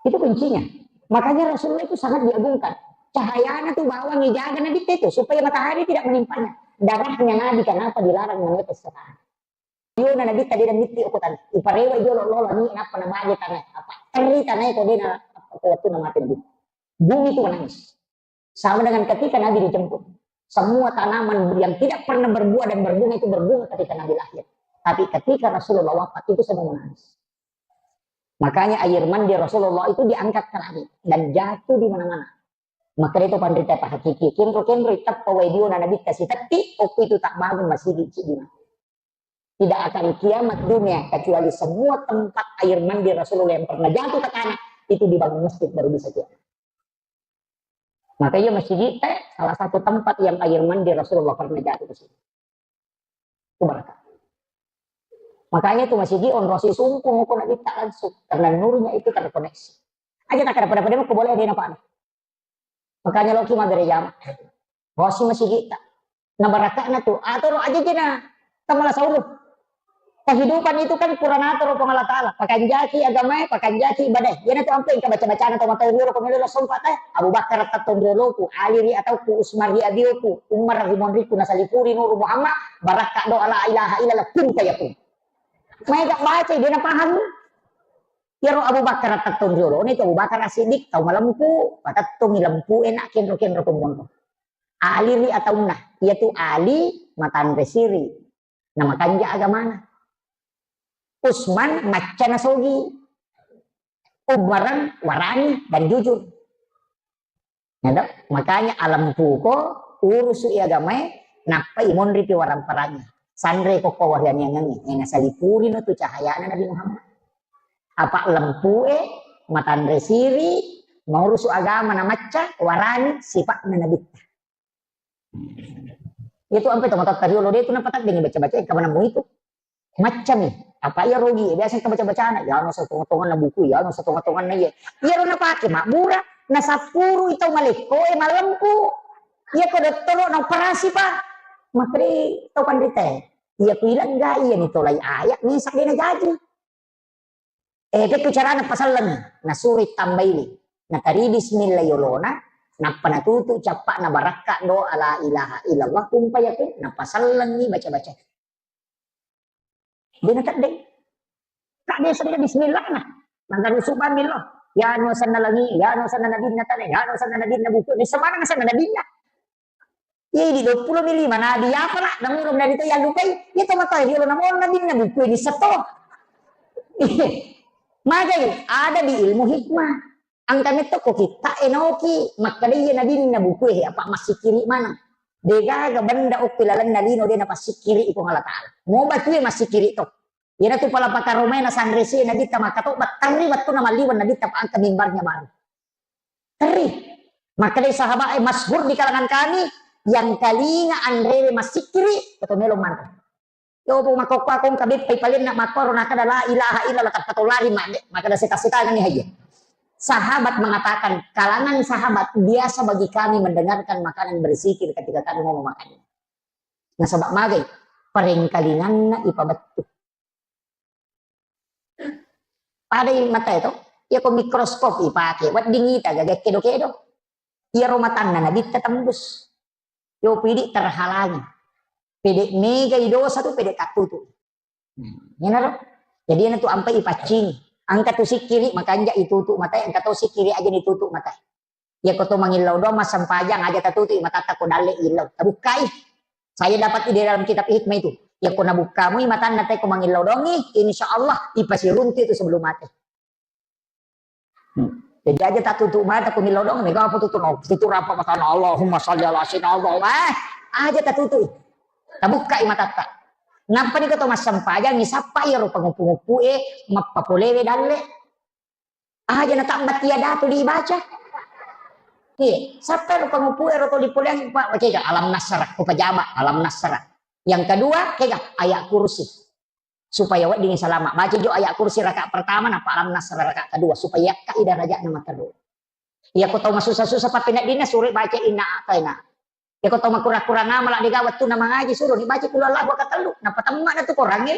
Itu kuncinya. Makanya Rasulullah itu sangat diagungkan. Cahayana tuh bawang dijaga Nabi itu supaya matahari tidak menimpanya. Darahnya Nabi kenapa dilarang menetes sekarang? Dio na Nabitta de' namitti okko tanae. Iparewa jolo lolo ni nappa nabage tanae. Apa terri tanae ko de' na apa ko wettunna mate Nabitta. Bumi itu menangis. Sama dengan ketika Nabi dijemput. Semua tanaman yang tidak pernah berbuah dan berbunga itu berbunga ketika Nabi lahir. Tapi ketika Rasulullah wafat itu semua menangis. Makanya air mandi Rasulullah itu diangkat ke langit dan jatuh di mana-mana. Maka itu panrita pahakiki. Kenro-kenro itappa wae dio na Nabitta sitetti, okko itu tak bangun masigi cidi mati. Tidak akan kiamat dunia kecuali semua tempat air mandi Rasulullah yang pernah jatuh ke tanah itu dibangun masjid baru bisa kiamat. Maka iya masjid teh salah satu tempat yang air mandi Rasulullah pernah jatuh ke situ. Itu berkah. Makanya itu masjid onrosi sumpung ko Nabitta langsung karena nurnya itu terkoneksi. Aja tak ada pada-pada mau boleh dia nampak. Makanya loki mabbere jama. Bosi masigitta. Na baraka'na tu. Atoro aja jena tamala saulu. Kehidupan itu kan kurang atur Puang Allah Ta'ala. Pakanjaki agamae, pakanjaki ibadae. Jena tu ampe engka baca-bacana to mata riolo ko melo sompa teh. Abu Bakar tetton rioloku, Ali ri atauku, Usman ri abioku, Umar ri monriku, nasalipuri Nuru Muhammad, barakka doa la ilaha illallah, kun fayakun. Maega baca, dia na paham. Iyaro Abu Bakar tetton riolo, ni tu Abu Bakar As-Siddiq, tau malempu, patettongi lempu enak kenro-kenro ko monro. Ali ri ataunna, iya tu Ali matanre siri, na makanja agamana. Usman macca nasogi, Umaran warani dan jujur. Nado? Makanya alempuko, urusu i agamae, nappa imonri pi warang-parangi. Sanre ko ko warianiangengi, ena salipurino tu cahayana Nabi Muhammad. Apa lempue, matanre siri, maurusu agama na macca, warani sipa'na Nabitta. Itu ampe to matotta riolo de tu napataddengi baca-baca, engka manammu itu. Maccami, apa iya rogi, biasa engka baca-bacana, ya no satonga-tonganna buku, ya no satonga-tonganna iya. Iya ro napake mabbura, nasappuru itau malekko, eh, malempu. Iya ko dottoro na operasi pa. Makri tau panrita. Iya ku ilang ga iya ni tolai ayat ni sakdena jaji. Eh, pekko carana pasallengi, nasuroi tambaili. Natari bismillah yolona, nappa natutu cappa'na barakka doa la ilaha illallah, kun fayakun, napasallengi baca-baca. Dena teddeng. Tak biasa dengan bismillah nah. Maka rusuk bamillah. Ya no sanna langi, ya no sanna nabinna tane, ya no sanna nabinna buku. Di semana sanna nabinna. Iya, di dua puluh mi lima nabi, apa lah? Namurung dari itu yang lupai, ya tomat tahu, dia lo namun nabi nabi kue di seto. Magai, ada di ilmu hikmah. Angka metto ko kita enoki, makkada iya nabi nabi kue, apa masih kiri mana? Degaga benda okki lalenna lino de napassikkiri i Puang Allah Ta'ala. Mau batue massikkiri to. Iyanatu pala pakaromae nasanre sie Nabitta makkatobba, terri wettunna malliweng Nabitta pa engka mimbarnya baru. Terri. Makkedai sahabat, eh, masyhur di kalangan kami, yang kalinga anrewe massikkiri, atau melo manre. Yo, bu, makkokkoe kong kabeppai palenna makkoro nakkeda la ilaha illallah tappa to lari madde, makkeda seta-setangani haye. Sahabat mengatakan, kalangan sahabat biasa bagi kami mendengarkan makanan berzikir ketika kami mau makan. Nasaba magai, parengkalinganna ipabettu. Padai matae to, iya ko mikroskop ipake, wedding ita gaga kedo-kedo. Iyaro matanna Nabitta tembus. Yo pidi terhalangi. Pede mega i dosa tu pede tattutu. Hmm, iyanaro. Jadi iyanatu ampai ipaccingi. Engka tu sikkiri makanja itutu matae, engka to sikkiri aja itutu matae. Iya ko to mangillau doang massempajang aja tatutu i matatta ko dalle illau. Tabukkai. Saya dapat di dalam kitab hikmah itu. Iya ko nabukkamui matanna te ko mangillau doangi, insya Allah ipasiruntu itu sebelum mate. Hmm. Jadi aja tak tutup mata ku milodong, mega apa tutup no? Tutup apa mata Allahumma salli ala sayyidina Allah. Eh, aja tak tutup. Tabukkai matatta. Nappa ni ko to massempajang ni sappa iya rupa ngupu-ngupu e mappapolewe dalle. Aja na tabbat iya datu dibaca. Iya, sappa rupa ngupu e ro to dipoleang pa kega alam nasara, ko pajama alam nasara. Yang kedua, kega ayat kursi. Supaya wedding salama. Baca jo ayat kursi rakaat pertama, nappa alam nasra rakaat kedua, supaya yakkai darajatna materru. Iya ko tau masussa-sussa pappeneddinna, suro baca inna a'taina. Iya ko tau makurang-kurang amala dega wettunna mangaji, suro ni baca qul huwallahu rakaat tellu, nappa temma na tu korangnge.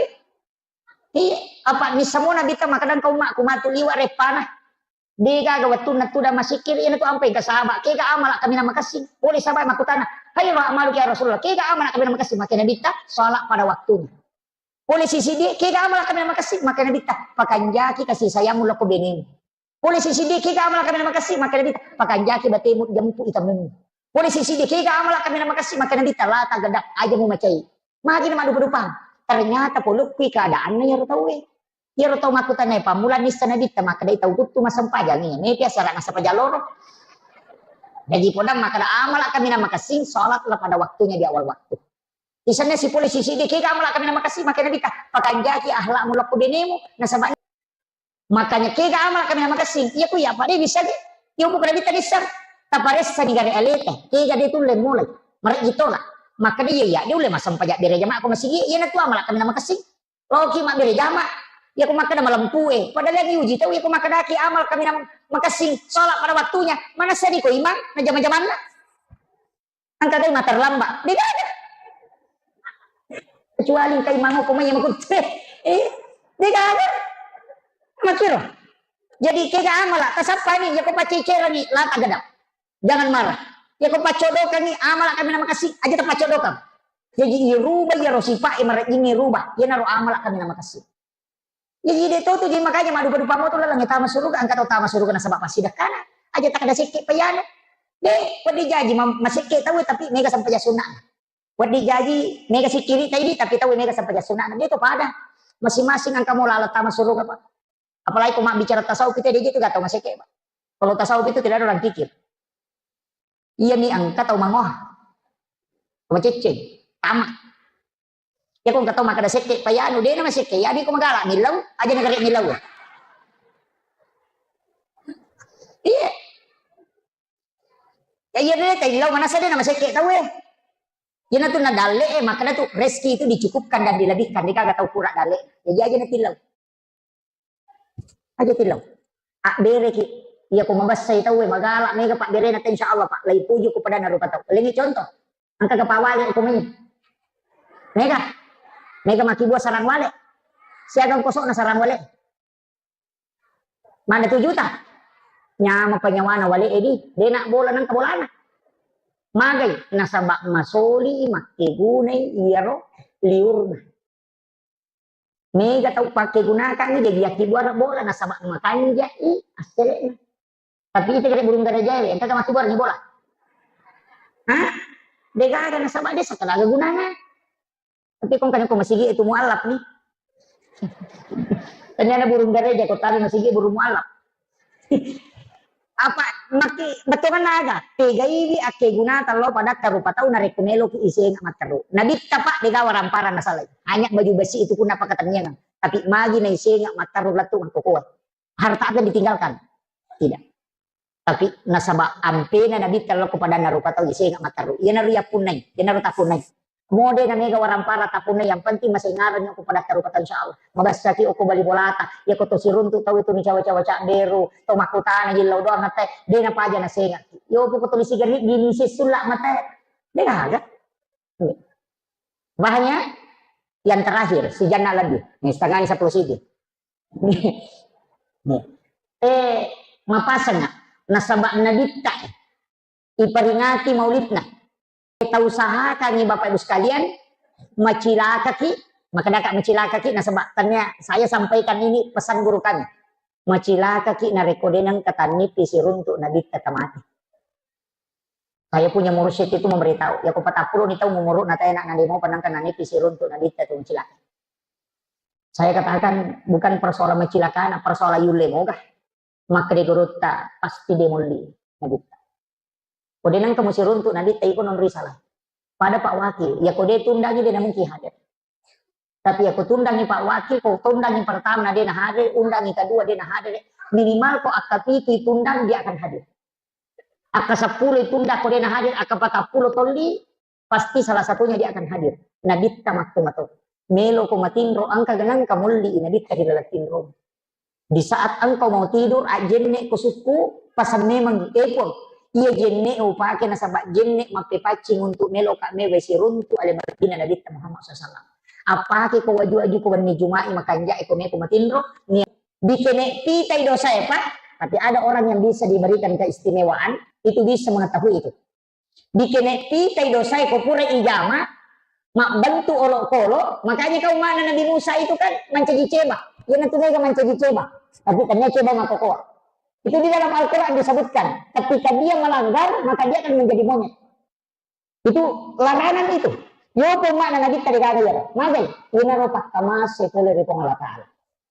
Iya, apa ni semua nabi ta makadang kau mak ku matu liwa repana. Degaga wettunna tudang massikkiri, iyanatu ampai engka sahabat, kega amala kaminang makessing? Pole sahabat makkutana, "Khairul a'malu ya Rasulullah, kega amala kaminang makessing?" Makkeda Nabitta, "Salat pada waktunya." Pole sisiddi, kega amala kaminang makessing, makkeda Nabitta, pakanjaki kasih sayangmu lako benemu. Pole sisiddi, kega amala kaminang makessing, makkeda Nabitta, pakanjaki batemu jempu itamummu. Pole sisiddi, kega amala kaminang makessing, makkeda Nabitta, la tagedda, aja mu macai. Magi na maddupa-dupang. Ternyata polokki keadaanna iyaro tauwe. Iyaro tau makkutana, pammula nissa Nabitta, makkeda tau kuttu massempajang iya, mepi asara massempajang loro. Jadi podang makkeda amala kaminang makessing, sholatlah pada waktunya di awal waktu. Isenna sipole sisiddi, kega amala kaminang makessing, makkeda Nabitta, pakanjaki akhlakmu lako benemu, nasaba makanya kega amala kaminang makessing, iya ku iya apa de bisa de, iya bukan Nabitta nissa, taparessani gare aleta, kega de tulle mulai, marejji tola, makkeda iya iya de ulle massempajang bere jama ko masigi, iyanatu amala kaminang makessing, loki mabbere jama, iya ku makkeda malempue, padahal yang diuji tau, iya ku makkedaki amala kaminang makessing, sholat pada waktunya, manessani ko imang, na jama-jamanna. Engka gai ma terlambat. Degaga. Kecuali engka imang ko mai makutte. Eh, degaga. Makkiro. Jadi kega amala, tasappani, yako pacecerangi, la tagedda. Jangan marah. Yako paccodokangi, amala kaminang makessing, aja tapaccodokang. Jadi irubah iyaro sifat e marejjingnge rubah. Iyanaro amala kaminang makessing. Jadi de to tu, jadi makanya maddupa-dupa moto laleng tama suruga, engka tau tama suruga nasaba passidekkana. Aja takkeda sekke payanu. De, wedding jaji ma-, masekke tau tapi mega sempajang sunnana. Wedding jaji mega sikkiri taidi tapi tau mega sempajang sunnana. De to pada. Masing-masing engka mo laleng tama suruga, Pak. Apalagi ko mabbicara tasawuf itu, de tu gak tau masekke, Pak. Kalau tasawuf itu tidak ada orang kikir. Iya mi engka tau mangoha. Macecce, tama. Iya ko engka tau makkeda sekke payanu, de na masekke, iya de ko magala millau, aja na gare millau. Iya. Ya iya de taillau, manessa de na masekke tau e. Iyanatu na dalle e, makkeda tu rezeki itu dicukupkan dan dilebihkan, de gaga tau kura dalle. Jadi aja na tillau. Aja tillau. Abbereki. Iya ko mabessai tauwe, magala mega pabberena te, insya Allah, Pak. Lai puju ko padanna rupa tau. Lengi contoh. Engka ga pawale ko mai. Mega. Mega makkibua sarang wale. Siagang kosokna sarang wale. Mana tu juta? Nyama penyawana wale edi. Dena bola nang bolana. Magai nasaba masoli makkegunai iyaro liurna. Mega tau pakkegunakangngi, jadi yakkibuara bola nasaba makanjai assele'na. Tapi ita kira burung garajae, engka makkibuara ni bola. Hah? Degaga nasaba desa kalaga gunana. Tapi kong kan ko masigi itu mualaf ni. Ternyata burung garaja ko tali masigi burung mualaf. Apa maki betongan naga? Tegaiwi akkegunata lo padatta rupa tau narekko meloki isenga matteru. Nabitta, Pak, dega waramparang nasalai. Hanya baju besi itu pun apa ketenyangan. Tapi magi na isenga matteru lettu mangkokoe. Harta akan ditinggalkan. Tidak. Tapi nasaba ampena Nabitta lo ko padanna rupa tau isenga matteru. Iyanaro yappunnai, iyanaro tappunnai. Mode na mega warampara tappunna, yang penting masengareng ko padatta rupa tau, insya Allah. Mabassaki okko bali bolata, iya ko to siruntu tau itu ni cawa-cawa cabberu, to makkutana jillau doang mate, de na paja na sengaki. Yo poko tuli sigari gini sessulla mate. De gaga. Bahannya yang terakhir, si Janna lebih. Nih, setengah ini sepuluh sidi. Nih. Eh, mapasang nasaba Nabitta. Iperingati maulidna. Kita usahakangi Bapak Ibu sekalian, macilakaki, makkedaka macilakaki, nasaba tania saya sampaikan ini pesan guru kami. Macilakaki narekko de nengka tannipi siruntu Nabitta tamati. Saya punya mursyid itu memberitahu, ya ko patappulo ni tau umuruna tena nade mau penangka nanipi siruntu Nabitta tu macilaka. Saya katakan bukan persoalan macilakana, persoalan yulle moga. Makkeda gurutta pasti de molli Nabitta. Ko de nengka musiruntu Nabitta iko non risalah. Pada Pak Wakil, ya ko de tundangi de namungkin hadir. Tapi ya ko tundangi Pak Wakil, ko tundangi pertama de na hadir, undangi kedua de na hadir. Minimal ko akka pitu tundang dia akan hadir. Akka seppulo tundang ko de na hadir, akka patappulo tolli, pasti salah satunya dia akan hadir. Nabitta matto mato. Melo ko matinro, engka ganang ka molli Nabitta ri laleng tinro. Di saat engkau mau tidur, ajjenne ko sukku, pasang memang epon. Iya jenne upake nasaba jenne mappepaccing untuk melo ka mewe siruntu ale Madinah Nabitta Muhammad sallallahu alaihi wasallam. Apake ko waju-waju ko wenni Juma'i makanja'e ko meko matinro, ni-, dikene pitai dosae, Pak. Tapi ada orang yang bisa diberikan keistimewaan, itu bisa mengetahui itu. Dikene pitai dosae ko pura ijama, Mabbentuk olokolo, makanya kau mana Nabi Musa itu kan mancaji ceba. Iyanatu mega mancaji ceba. Tapi tania ceba makokoa. Itu di dalam Al-Quran disebutkan. Ketika dia melanggar, maka dia akan menjadi monyet. Itu larangan itu. Yopo umma'na Nabitta degaga iyaro. Magai, inaro pakkamase pole ri Puang Allah Ta'ala.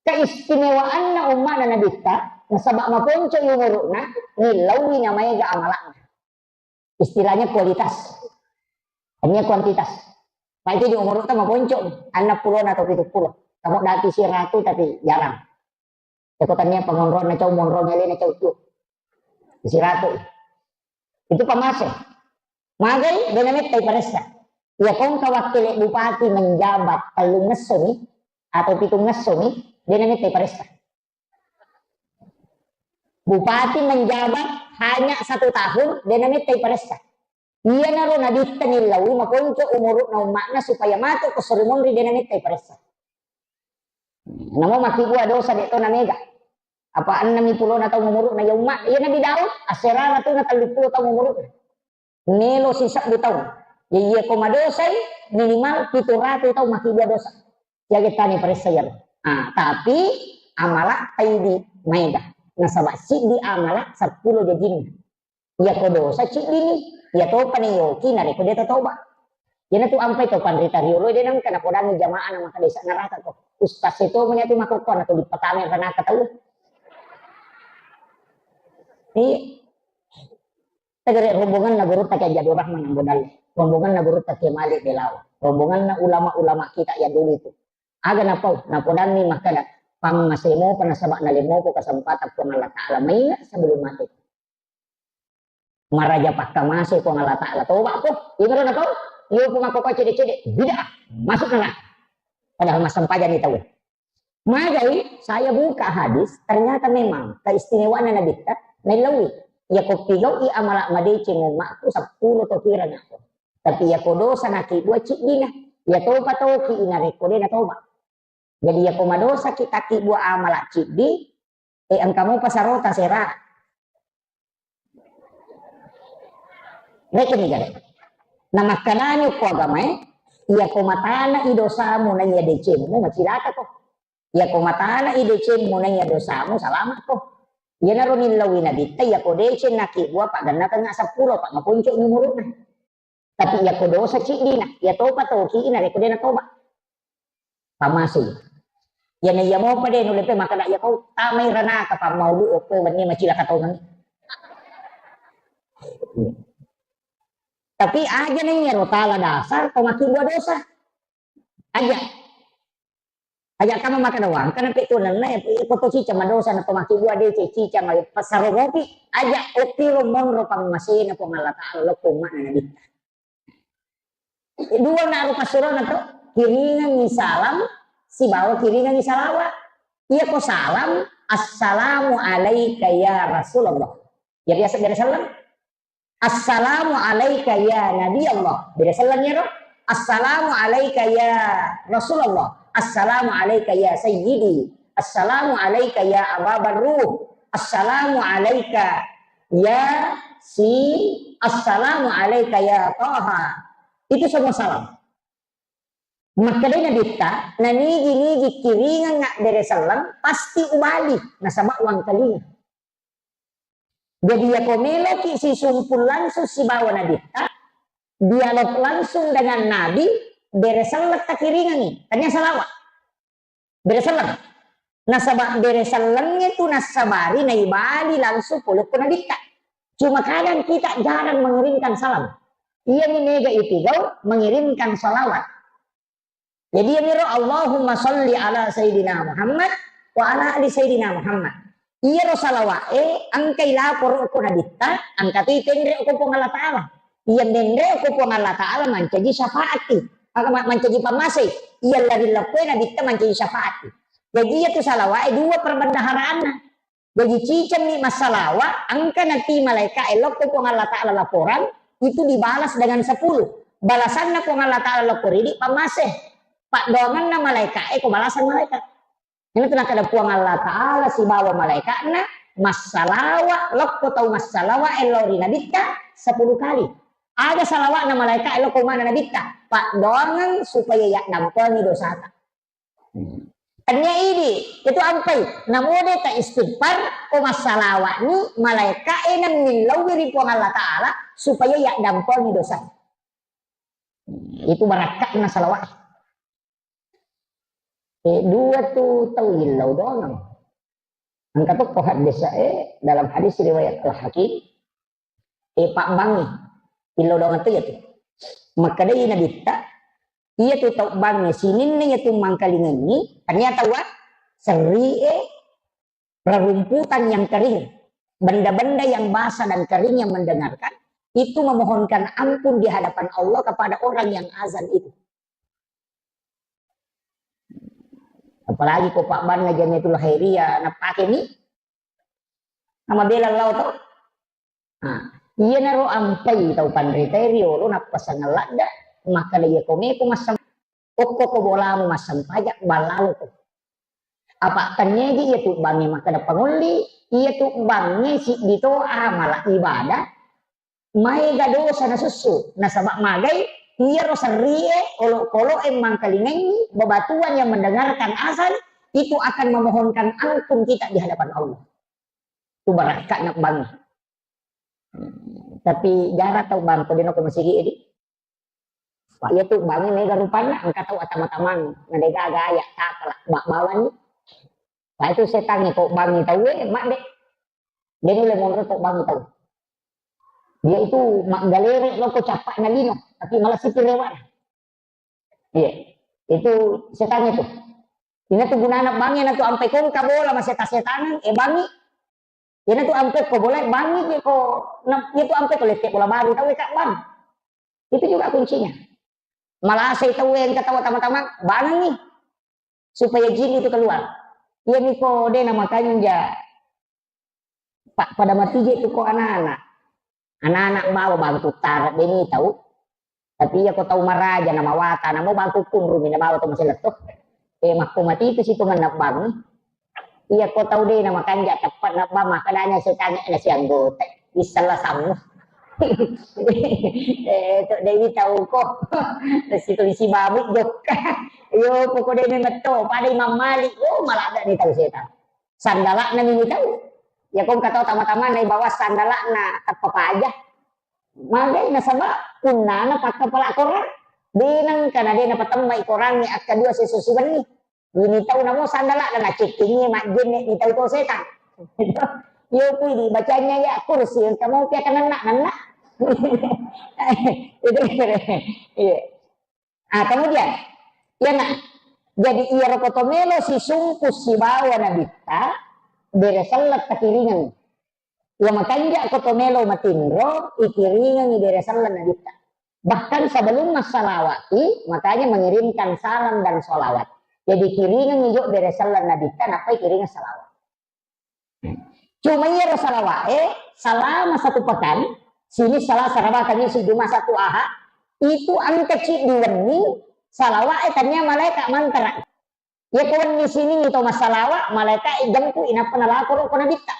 Keistimewaanna umma'na Nabitta, nasaba maponco umuru'na, nillauwi namaega amala'na. Istilahnya kualitas. Hanya kuantitas. Pai di umuru'ta maponco, annang pulona atau pitu pulo. Kamu dati siratu tapi jarang. Eko tania pangonronna cau monrong elena cau tu. Siratu. Itu pamase. Magai, dena mettai paressa. Iya kongka wakkele bupati menjabat tellung ngesso mi, atau pitung ngesso mi, dena mettai paressa. Bupati menjabat hanya satu tahun, dena mettai paressa. Iyanaro Nabitta nillauwi makonco umuru'na umma'na supaya matu ko sori monri dena mettai paressa. Namo makkibua dosa de' to namega. Apa ennemi pulona taung umuru'na iya umma', iya Nabi Daud, asserana tu na tellu pulo taung umuru'na. Melo sisebbu taung. Ya iya ko madosai minimal pitu ratu taung makkibua dosa. Jaga tani paressa iyaro. Ah, tapi amala taidi maega. Nasaba siddi amala seppulo jajinna. Iya ko dosa ciddini, iya topa ni yoki narekko de' tatoba. Iyanatu ampai to panrita riolo de' nengka napodangi jamaah na maka desa neraka ko. Ustaz itu punya tu makokko na tu dipatame neraka tau. Iya. Tegere rombonganna gurutta Kiai Abdul Rahman Ambo Dalle, rombonganna gurutta Kiai Malik Belawa, rombonganna ulama-ulama kita yang dulu itu. Aga napau, napodanni makkada, pammasemo pa nasaba nalemmopo kesempatan Puang Allah Ta'ala maingat sebelum mati. Maraja pakkamase Puang Allah Ta'ala, toba ko, imaro napau, iyo pun aku kau cede-cede, bid'ah, masuk neraka. Padahal massempajang ni tahu. Magai saya buka hadis, ternyata memang keistimewaanna Nabitta, mellauwi. Ya ko pigau'i amala madeceng ummakku seppulo to kira nako. Tapi ya ko dosa naki dua ciddina, ya toba toki inarekko de' natoba. Jadi ya ko madosa ki taki dua amala ciddi, eh engka mopa sarota sera. Rekeng ni gare. Namakkanani ko agamae, iya ko matana i dosamu na iya decengmu macilaka ko. Iya ko matana i decengmu na iya dosamu salama ko. Iyanaro nillauwi Nabitta, iya ko deceng naki dua pa gennakengnga seppulo pa maponco umuru'na. Tapi iya ko dosa ciddina, iya topa toki inarekko de' natoba. Pammasei. Iyana iya mopa de' nulle pe makkada iya kau tamai ranaka pammaulu oppe wenni macilaka tau mani. Tapi aja na iyaro tala dasar to makkibua dosa. Aja. Aja kama makkada wangka na pe tu nenna ya ko to cica madosa na to makkibua de' cica ma pasaro mopi. Aja okkiro monro pammasena Puang Allah Ta'ala lokko umma'na Nabitta. Dua na rupa surona to, kiringengi salam sibawa kiringengi salawat. Iya ko salam, "Assalamu alaika ya Rasulullah." Ya biasa bere selleng. "Assalamu alaika ya Nabi Allah." Bere selleng ya ro. "Assalamu alaika ya Rasulullah. Assalamu alaika ya Sayyidi. Assalamu alaika ya Aba Barruh. Assalamu alaika ya si, assalamu alaika ya Taha." Itu semua salam. Makkedai Nabitta, nanigi-nigi kiringengnga bere selleng, pasti ubali, nasaba wangkalinga. Jadi yako meloki sisumpul langsung sibawa Nabitta, dialog langsung dengan Nabi, bere selleng takiringengi, tanya salawat. Bere selleng. Nasaba bere sellengnge tu nassabari naibali langsung pole ko Nabitta. Cuma kadang kita jarang mengirimkan salam. Iyami mega ipigau mengirimkan salawat. Jadi iyamiro Allahumma salli ala Sayyidina Muhammad wa ala ali Sayyidina Muhammad. Iyaro salawa'e engkai laporo ko Nabitta, engka tu itenre ko Puang Allah Ta'ala. Iya menre ko Puang Allah Ta'ala mancaji syafaati. Maka ma-, mancaji pammasei. Iya lari leppoi Nabitta mancaji syafaati. Jadi iya tu salawa'e dua perbendaharaanna. Jaji cicemmi massalawa, engka nati malaika'e lokko Puang Allah Ta'ala laporan, itu dibalas dengan sepuluh. Balasanna Puang Allah Ta'ala lokko ridi pammase. Paddoangenna malaika'e ko balasan malaikat. Ini tu nakkeda Puang Allah Ta'ala sibawa malaika'na massalawa lokko tau massalawa lao ri Nabitta sepuluh kali. Aga salawa'na malaika' elo ko mana nabitta? Paddoangeng supaya yaddampengi dosata. Tania idi, itu ampai. Namode ta istighfar, ko massalawa'ni, malaika' e nemmillauwi ri Puang Allah Ta'ala supaya yaddampengi dosa. Itu barakka'na salawat. Eh, dua tu tau illau doang. Engka tokko hadis, eh, dalam hadis riwayat Al-Hakim, eh, pabbangngi illau doang tu ya tu. Makkedai Nabitta, iya tu tau bangnge sininna iya tu mangkalingengi, ternyata wa serri e rerumputan yang kering, benda-benda yang basah dan kering yang mendengarkan, itu memohonkan ampun di hadapan Allah kepada orang yang azan itu. Apalagi ko pabbanna Jamiatul Khairiyah, napake mi, nama bela lao to. Nah, iyanaro ampai tau panrita riolo, nappasang ladda, makkeda iya ko meko massam-, okko ko bolamu massempajang, ballaloko. Apa tennegi iya tu bangnge makkeda pangolli, iya tu bangnge siddi to amala ibadah, maega dosa nasussu, nasaba magai iyaro serrie, olokolo e mangkalingengi, bebatuan yang mendengarkan azan itu akan memohonkan ampun kita di hadapan Allah. Tu barakka'na bangnge. Tapi jarang tau bang ko dena ko masigi edi. Pak, iya tu bangnge mega rupanna, engka tau atama-tamang, na dega gaya, tapala, bak bawani. Pak, itu setangnge ko bangngi tau e, mak de. Dia nulle monro ko bangngi tau. Dia itu mak galere loko capakna lino, tapi malah sipir rewana. Iya. Itu setangnge tu. Ina tu gunana bangnge na tu ampe kongka bola maseta-setangan, eh bangngi. Ina tu ampe ko bola bangngi je ko, na, iya tu ampe ko lette bola baru tau e kak bang. Itu juga kuncinya. Malasai tau e engka tau tama-tama, bangngi. Supaya jin itu keluar. Iya miko de na makanja. Pa-, pada matije tu ko anak-anak. Anak-anak bawa bangku tara deni tau. Tapi iya ko tau maraja na mawata, namo bangku kunrumi na bawa to masih letto. Eh, makko mati itu situ menna bang. Iya ko tau de na makanja tepat na bang, makanya saya tanya na si anggota. Isella sammu. Eh, to dewi tau ko. Situ isi babu jokka. Yo, pokok de metto, pada Imam Malik. Oh, malah ada ni tau setan. Sandala'na ni tau. Ya ko engka tau tama-tama na ibawa sandala'na tappa paja. Magai nasaba punnana pakka pala korang. De nengka na de napatemmai korangnge akka dua seso siwenni. Ini tau namo sandala'na nacekkingi majjenne ni tau to setan. Yo pui di bacanya ya kursi engka mau pia kanenna-nenna. Itu iya. Ah, kemudian, iya na, jadi iyaro ko to melo sisumpu sibawa nabitta, bere selleng takiringeng. Iya makanja ko to melo matinro, ikiringengi bere selleng nabitta. Bahkan sebelum massalawati, makanya mengirimkan salam dan salawat. Jadi kiringengi jo bere selleng nabitta, nappai kiringeng salawat. Cuma iyaro salawa'e, selama satu pekan, sini Selasa, Rabu, Kamis, Jumat, Sabtu, Ahad, itu engka ciddi wenni salawa'e tania malaika mantara. Iya ko wenni sining to massalawa, malaika jempu inappa nalaporo ko nabitta.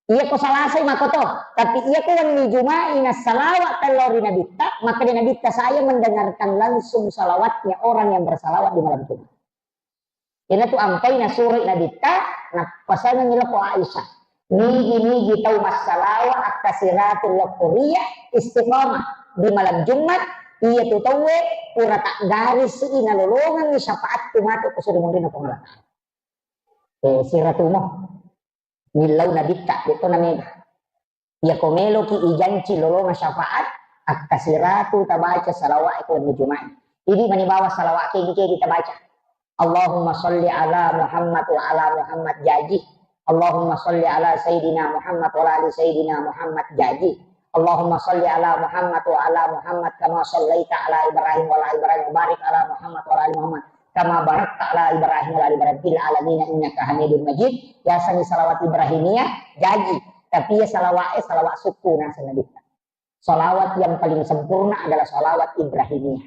Iya ko Salasai makoto, tapi iya ko wenni Juma'i nassalawa tello ri nabitta, maka di nabitta saya mendengarkan langsung salawatnya orang yang bersalawat di malam Jumat. Iyanatu ampai nasuroi nabitta, nappasengengngi lako Aisyah. Nigi-nigi tau massalawa akkasiratung lokko ria istiqamah di malam Jumat, iyatu tauwe pura taggarisi nalolongengngi syafaatku matu ko suri munrinna Puang Allah Ta'ala. Eh, siratumo. Millau nabitta, detto namega. Iyako meloki ijanci lolonga syafaat, akkasiratu tabaca salawat ko wenni Juma'i. Idi mani bawa salawat kegi-kegi tabaca. Allahumma salli ala Muhammad wa ala Muhammad jaji. Allahumma salli ala Sayyidina Muhammad wa ala ali Sayyidina Muhammad jaji. Allahumma salli ala Muhammad wa ala Muhammad kama sallaita ala Ibrahim wa ala Ibrahim wa barik ala Muhammad wa ala ali Muhammad kama barakta ala Ibrahim wa ala ali Ibrahim fil alamin innaka Hamidum Majid. Yasengngi salawat Ibrahimiyah jaji, tapi ya salawat, eh, salawat sukku naseng nabitta. Salawat yang paling sempurna adalah salawat Ibrahimiyah.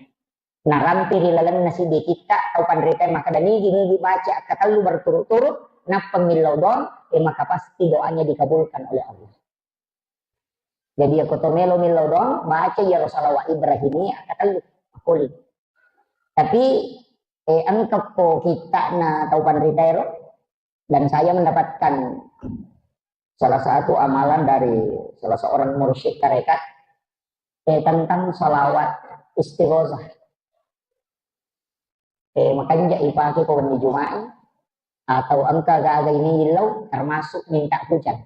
Narampe ri lalenna siddi kitta tau panrita makkeda nigi-nigi baca akkatellu berturut-turut, nappa millau doang, eh, maka pasti doanya dikabulkan oleh Allah. Jadi, iyako to melo millau doang, baca iyaro salawat Ibrahimiyah katellu, makkuling. Tapi, eh, engka ko kitta'na tau panrita ero, dan saya mendapatkan salah satu amalan dari salah seorang mursyid tarekat, eh, tentang salawat istighosah. Eh, makanja ipake ko wenni Juma'i, atau engka gaga ini illau, termasuk minta hujan.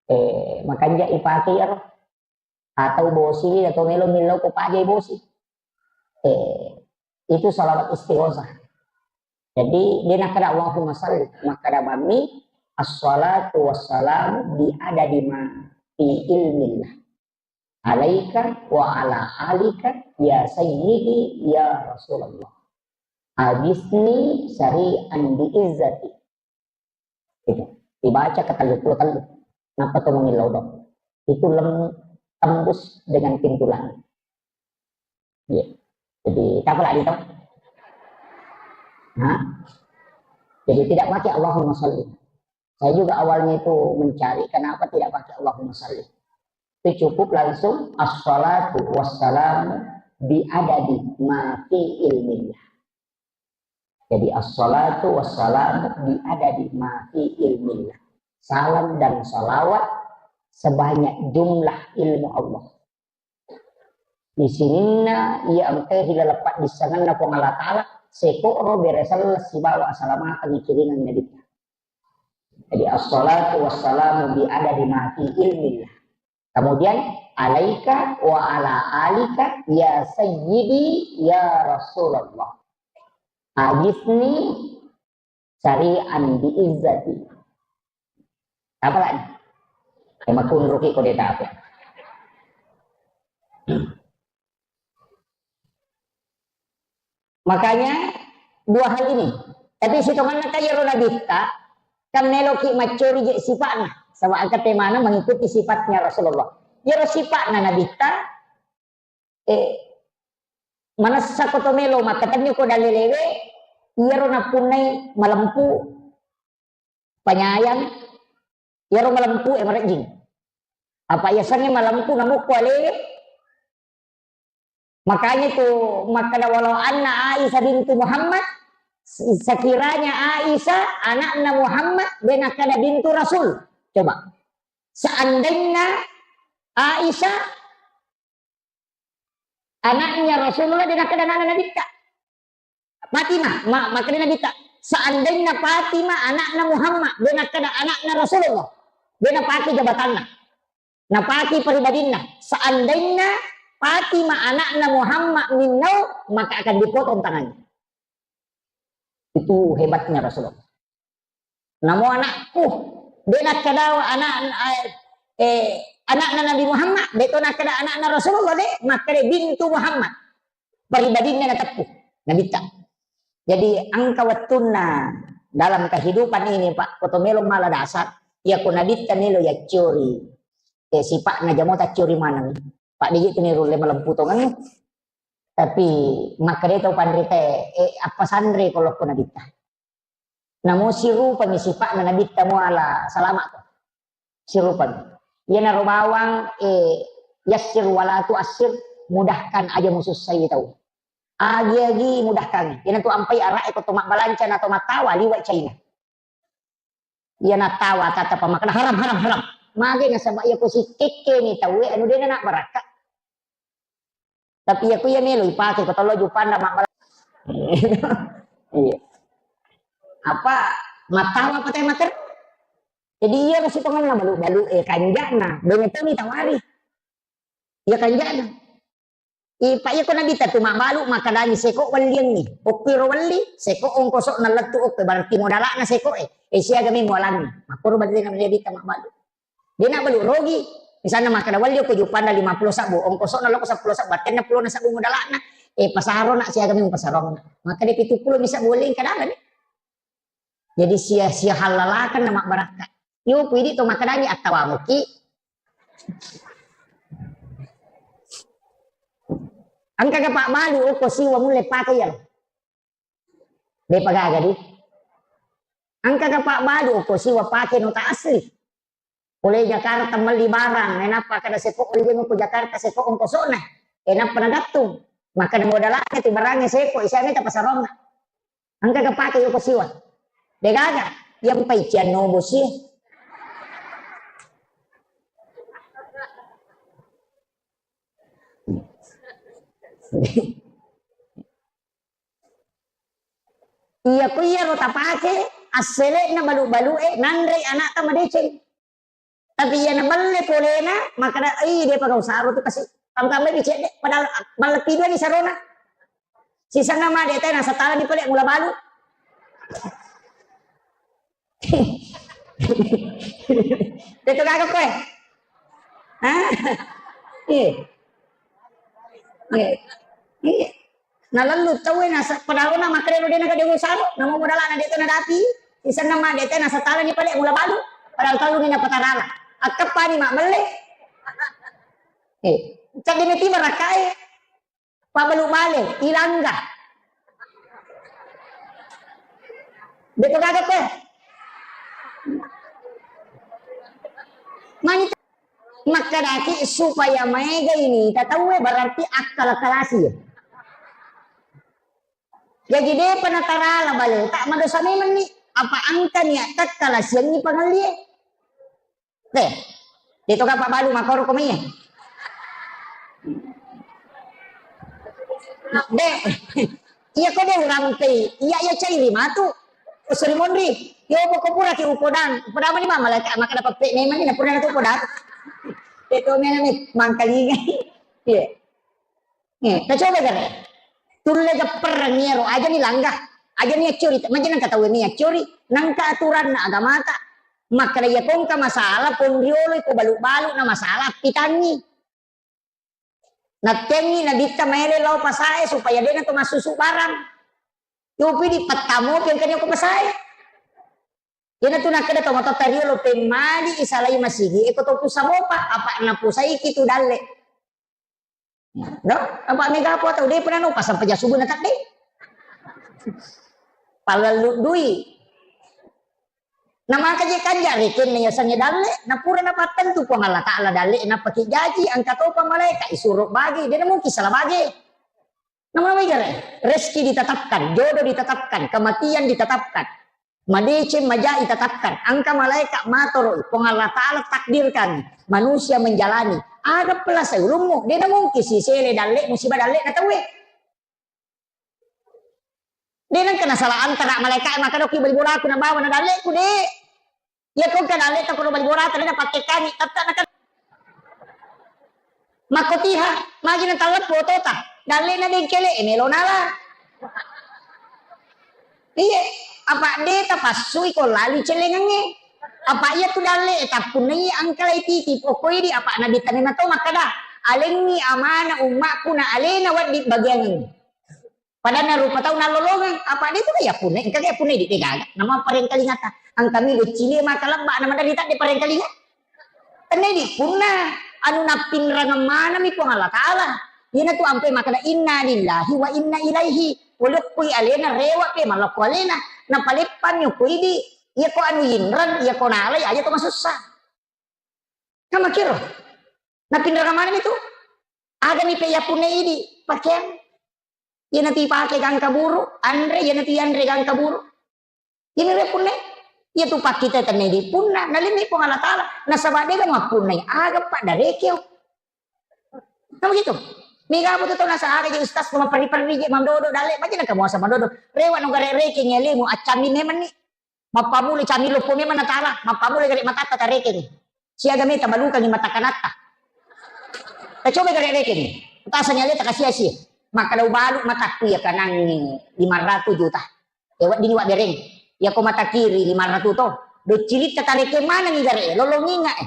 Eh, makanja ipake iyaro. Atau bosi, atau melo millau ko paja bosi. Eh, itu salawat istighosah. Jadi, de nakkeda Allahumma salli, makkeda mami, "Assalatu wassalamu bi adadi ma fi ilmillah. Alaika wa ala alika ya sayyidi ya Rasulullah. Agisni syari'an bi izzati." Itu. Dibaca ke tellu puluh tellu. Nappa to mangillau do. Itu lem-, tembus dengan pintu langit. Iya. Jadi, tak apa lagi tau? Hah? Jadi, tidak pakai Allahumma salli. Saya juga awalnya itu mencari kenapa tidak pakai Allahumma salli. Itu cukup langsung assalatu wassalamu bi adadi ma fi ilmillah. Jadi, assalatu wassalamu bi adadi ma fi ilmillah. Salam dan salawat sebanyak jumlah ilmu Allah. Di sininna iya engkae ri laleng paddissengenna Puang Allah Ta'ala, seko'ro bere selleng sibawa asalamateng ikiringengngi Nabitta. Jadi, assalatu wassalamu bi adadi ma fi ilmillah. Kemudian, alaika wa ala alika ya sayyidi ya Rasulullah. Agisni syari'an bi izzati. Apa lagi? Eh, makunruki ko de tape. Makanya, dua hal ini. Tapi sitongenna ka iyaro Nabitta, kan meloki maccori je sipa'na. Saba engka temana mengikuti sifatnya Rasulullah. Iyaro sipa'na Nabitta, eh, manessa ko to melo makkatenni ko dalelewe, iyaro napunnai malempu, panyayang, iyaro malempu e marejjing. Apa yasengnge malempu namukku alewe? Makanya tu makkeda, "Walau anna Aisyah bintu Muhammad, se-, sekiranya Aisyah anakna Muhammad, de nakkeda bintu Rasul." Coba. Seandainya Aisyah anaknya Rasulullah, de nakkeda anakna Nabitta. Fatimah, ma-, makkeda Nabitta, seandainya Fatimah anakna Muhammad, de nakkeda anakna Rasulullah, de napake jabatanna. Napake pribadinna. Seandainya Fatimah anakna Muhammad minnau, maka akan dipotong tangannya. Itu hebatnya Rasulullah. Namo anakku, de nakkeda anak, eh, eh, anakna Nabi Muhammad, de to nakkeda anakna Rasulullah, de, makkeda bintu Muhammad. Pribadinna nateppu, Nabitta. Jadi, engka wettunna dalam kehidupan ini, Pak, ko to melo mala dasar, iya ko Nabitta melo yaccori, eh, sipa'na jamo taccori maneng. Pak, de je tu ni rulle malempu tongengnge. Tapi, makkeda tau panrita, eh, apa sanre ko lokko Nabitta. Namo sirupami sipa'na Nabitta muala salama ko. Sirupami. Iyanaro bawang, eh, yassir wala tuassir, mudahkan aja musussai tau. Agi-agi mudahkan. Iyanatu ampai ara'e ko to mabbalanca na to mattawa liwa China. Iya nattawa tata pamakkeda, "Haram, haram, haram." Mage nasaba iya ko sikkekkeni tauwe anu dena nak barakka. Tapi iya ko iya melo ipake ko tollo jupanda mabbala. Iya. Apa mattawa apa teh mater? Jadi iya masih pengen balu-balu, eh, kanjana, dengan toni tawari. Iya kanjana. Ipa iya ko Nabitta tu mabbalu makkadangi seko welliangngi. Okko ro welli, seko ongkoso na lettu okko, berarti modalakna seko e. Eh, siaga mi mualangi. Makkoro berarti Nabitta mabbalu. De na balu rogi. Misalna makkeda welli okko jupanda lima puluh sabbu, ongkoso na lokko seppulo sabbu, tenna pulo na sabbu modalakna. Eh, pasaro na siaga mi pasarong. Makkeda pitu pulo mi sabbu welli kadang ni. Jadi sia-sia halalakan na mabbarakka. Yo, ku idi to makkedangi attawamuki. Engka ga pabbalu okko siwa mulle pake iyaro. De pagaga di. Engka ga pabbalu okko siwa pake nota asli. Pole Jakarta melli barang, enappa kada seko oli jeng ko Jakarta seko ongkosona. Enappa nagattung. Maka modalakna ti barangnge seko, isiame ta pasaronna. Engka kepake yoko siwa. Degaga, yang paician nobo sie. Iya, ku iyaro tapake, assele'na balu-balu'e, nanrei anakta madeceng. Tapi iya nabelle polena, makkeda, "Ih, depa gau saro tu kasi." Tamtambai cedde, padahal malleppi dua ni sarona. Sisenna ma deta nasatala ni pale mula balu. Itu kagak kowe. Hah? Iya. Iya. Iya. Nalellu tauwe nasa-, padahal na makkeda de' naga de' usaro, namo modalana de' to nadapi, isenna ma de' te nasatala ni pale mula balu, padahal tellu ni napatarala. Akkeppani mabbelle. Eh, cadde meti barakkae. Pabbalu bale, ilangga. De' to gaga te. Mani Makkedaki supaya maega ini tataue berarti akkala-kalasi. Jaji depa natarala bale, tak madosa memang ni. Apa angka niat takkalasiangngi pangellie. Deh, de' to kapabbalu makoro komie. De', iya ko de' urampei, iya iya cairi matu. Usuri monri, yo poko pura ki ukodang, ukodang mani mama leka maka dapat pe memang ni pura natu ukodang. De' to memang ni mangkalinga. Iya. Eh, ta coba gare. Tulle gapperreng iyaro, aja ni langga, aja ni accuri, maja nangka tau ni accuri, nangka aturanna agamata. Makkeda iya kongka masalah, ponriolo iko balu-balu na masalah, pitangi. Nattengngi nabitta maele lao pasae supaya de'na to massusu barang. Yopi di pettamo pengkani ko pasae. Iyana tu nakkeda to matotta riolo pemmali isalai masigi, eko to pusa mopa, apa napusaiki tu dalle. No? Apa mega apa tau de' pernah no pasang peja subuh na tadde. Palallu dui. Na maka je kanja rekenna yasengnge dalle, na pura napattentu Puang Allah Ta'ala dalle, napaki jaji, angka topa malaika, isuro bage, de' na mungkin salah bage. Nama wegere, rezeki ditetapkan, jodoh ditetapkan, kematian ditetapkan, madeceng maja ditetapkan, angka malaika matoroi, Puang Allah Ta'ala takdirkan manusia menjalani. Ada pelasai ulummu, de' na mungkin sisele dalle, musibah dalle na tauwe. De' nengka nasalah antara malaika maka doki bali bolaku nabawa na dalleku, de'. Iya ko engka dalle ta kono bali bolata na pakkekangi, tetta na kan. Makkotiha, magi na talleppo otota. Dalle na dengkele, e melo nala. Iye, apa de' tapassui ko lali celengangnge. Apa iya tu dalle, e tappunnai angkalai titi, pokoi di apa nabitta memang to makkeda, alengngi amana ummakku na alena wedding bagiangengngi. Padanna rupa tau nallolongeng, apa de' tu ya punna, engka ya punna di degaga. Nama parengkalingata, angkami doccili maka lebba, nama dari tak de parengkalinga. Tenne di punna, anu nappinrangeng manami Puang Allah Ta'ala. Iyana tu ampe makana inna lillahi wa inna ilaihi. Walokkui alena rewa pe malokko alena. Napaleppanni ko idi, iya ko anu yinreng, iya ko nalai, aja to masussa. Kamakiro. Napinrang manami tu. Agami pe yapunna idi, pakeang. Iyana tu ipake gangka buru, anre, iyana tu yanre gangka buru. Iyana re punna. Iya tu pakkita tenne di punna, nalenni Puang Allah Ta'ala. Nasaba de'ga mappunnai, aga paddarekeo. Nah begitu. Mega apa tu tau nasa aga je ustaz ko maperri-perri je mandodo dalle, macam naka muasa mandodo. Rewa no gare reke ngelemu, accammi memang ni. Mappamula cami loppo memang natala, mappamula gare matatta tarekeni. Siaga meta balukangi mata kanatta. Tacoba gare rekeni. Tasa nyaleta kasi-asi. Makkada ubalu matakku ya kanangi lima ratus juta. Ya wedding wa dereng. Ya ko mata kiri lima ratus to. Docilitta tareke manangi gare, lolonginga e.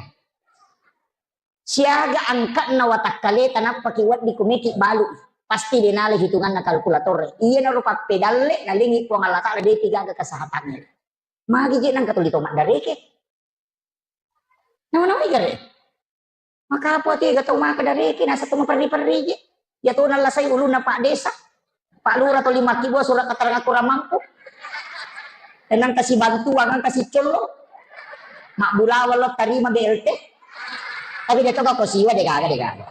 Siaga angka'na watakkaleta nappaki wedding kumeki balu. Pasti denale hitunganna kalkulator. Iyanaro pappedalle nalengi Puang Allah Ta'ala depi gaga kesehatannya. Magi je nangka tuli to maddareke. Nama-nama igare. Maka apa tu ga tau maka dareke nasa to maperri-perri je. Ya to nallasai ulunna Pak Desa. Pak Lurah to lima kibua surat keterangan kurang mampu. Nangka si bantuan, nangka si collo. Mabbulawa lo tarima B L T. Tapi dia toga ko siwa de gaga, de gaga.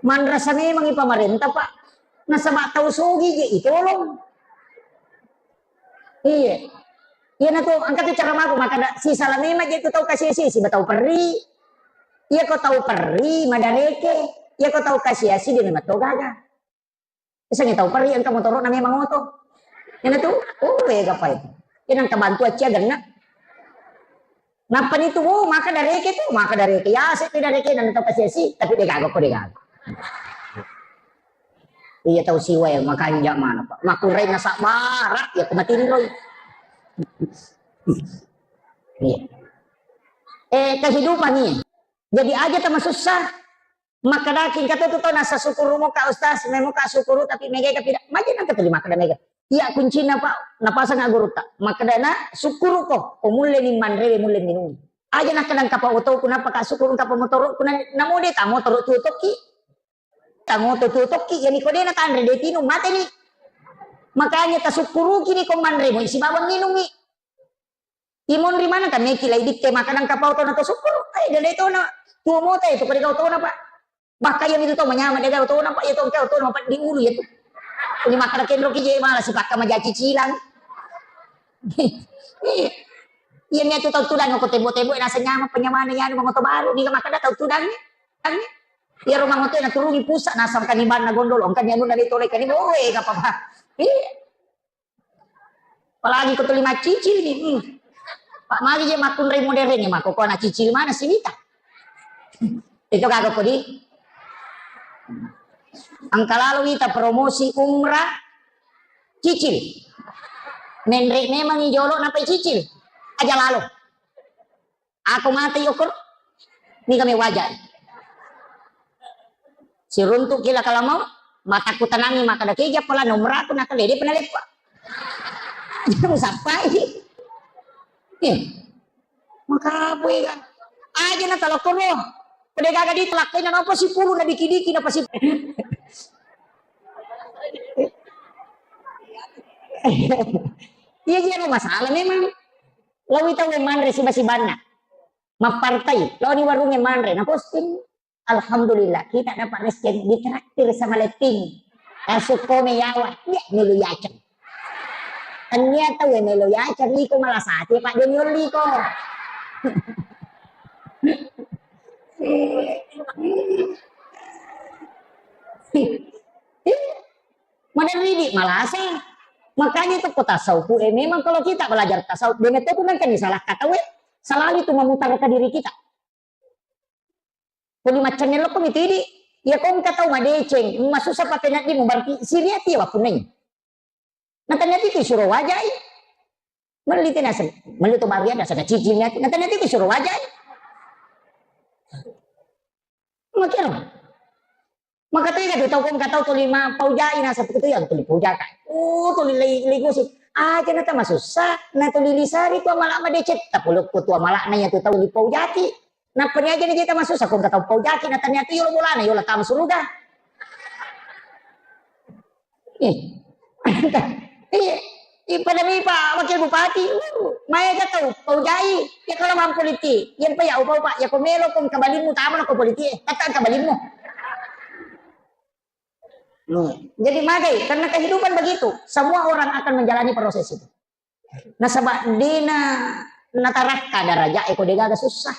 Manrasa memang i pamarenta, Pak. Nasaba tau sogi je itolong. Iya. Iya na tu, angka tu cara mako, maka da, si sala memang je tu tau kasi-asi, si tau perri. Iya ko tau perri, madareke. Iya ko tau kasi-asi, dia memang tau gaga. Misalnya tau perri engka motoro'na memang oto. Iyana tu, oh, wega pai. Iyana engka bantu accia genna. Nappa ni tu, oh, maka dareke tu, maka dareke. Ya, se tu dareke dan tau kasi-asi, tapi de gaga ko de gaga. Iya tau siwa ya, makanja mana, Pak. Makurai na sabara, ya ko matinroi. Iya. Eh, kehidupan ni. Jadi aja tama susah. Makkadaki engka to tu tau nasa sukuru muka ustaz, me muka sukuru tapi mega ka pida. Maja nangka tuli makkada mega. Iya kuncinna, Pak, napasang gurutta. Makkadana sukuru ko, ko mulle ni manrewe, mulle minung. Aja nakkada engka pa otoku, napa ka sukuru engka pa motoroku, na, namo de ta motoro tu tokki. Ta moto tu tokki, yani ko de na tanre de tinung, mate ni. Makanya tasukkuruki ni ko manre mo isi bawang minungi. Imonri maneng tameki lai dikke makanang kapau tona to sukkuru. Eh, dele tona. Tuo mota itu kode kau tona, Pak. Bakka iya mitu to manyama de kau tona, Pak. Iya to engka tona, Pak, di ulu iya tu. Ini makkada kenro ki je mala sipakka maja cicilang. Iya ni tu tau tudang ko tebo-tebo nasa nyama penyamana ya nu moto baru ni makkada tau tudang ni. Iya rumah moto na turungi pusat nasa kani banna gondol, engka ni anu na de tole kani boro e kapapa. Iya. Apalagi ko tuli maccicil ni. Hmm. Pak magi je makkunrai modern ni, mako ko na cicil mana si wita. Itu kagak kodi. Engka lalo wita promosi umrah cicil. Menre memang i jolo napai cicil. Aja lalo. Ako mate yokor, ni kami wajai. Siruntuk kila kalamau, mataku tanangi makkada keja pala nomor aku nakale de pernah lepa. Jangan sampai. Eh, maka apa ya? Aja na talokoro. Pada gaga di telak kena apa sih puru na diki-diki na pasti. Iya, iya, masalah memang. Lawi tau manre siba-sibanna. Mappartai, lao di warungnge manre, naposting. Alhamdulillah, kita dapat rezeki ditraktir sama Letting. Masuk kome yawa, ya melu yaceng. Tania tau melu yaceng, iko malah sate, Pak, dia nyolli ko. Mana ridi malasa. Makanya itu kota sauku, eh, memang kalau kita belajar tasawuf, benar itu nangka salah kata, we, selalu itu memutarkan diri kita. Tuli maccenne lokko mitidi. Iya ko engka tau madeceng, masussa patenaddimu, berarti siriati wapunai. Nataniati tu suro wajai. Melli tena sen, melli to baru ada sana cicil niati. Nataniati tu suro wajai. Makero. Maka tega tu tau ko engka tau tuli ma paujai nasa tu yang tuli paujaka. Oh, tuli lei lei gosip. Aja na tama susah, na tuli lisari tu amala madeceng. Tapulukku tu amala na ya tu tau li paujaki. Nappa ni aja ni jeta masussa ko engka tau paujaki na tania tu yolo bolana yola tama suruga. Eh. Eh, eh, pada mi Pak Wakil Bupati, uh, maega tau paujai. Ya kalau mampu liti, yang pa ya upau Pak, ya ko melo ko engka balimmu tama ko politi, eh, kata engka balimmu. Hmm. Jadi magai, karena kehidupan begitu, semua orang akan menjalani proses itu. Nasaba dena natarakka daraja e ko degaga susah.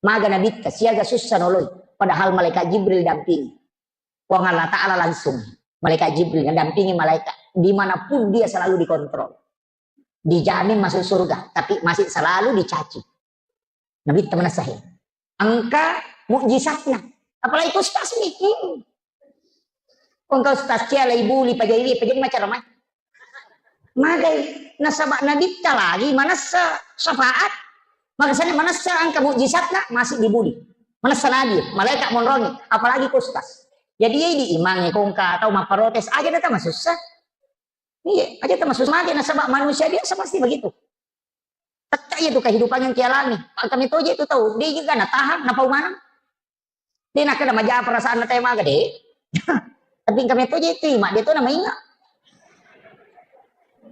Maga nabitta siaga susah noloi. Padahal malaikat Jibril dampingi. Puang Allah Ta'ala langsung. Malaikat Jibril mendampingi malaikat. Dimanapun dia selalu dikontrol. Dijamin masuk surga, tapi masih selalu dicaci. Nabitta manessa he. Engka mukjizatna. Apalagi ku ustaz ni. Hmm. Engka ustaz cia lai buli pajai, pajai macam mana? Magai nasaba nabitta lagi manessa syafaat. Makasana manessa engka mukjizatna masih dibuli. Manessa nabi, malaikat monrongi, apalagi ku ustaz. Jadi iya di imang ko engka tau mapparotes aja data masussa. Iya, aja termasuk mage nasaba manusia biasa pasti begitu. Tetta iya tu kehidupan yang kialami. Pak kami toje tu tau, dia juga na tahang, na pau maneng. Dia nak kena maja perasaan na tema gede. Tapi kami toje tu, mak dia tu nama ingat.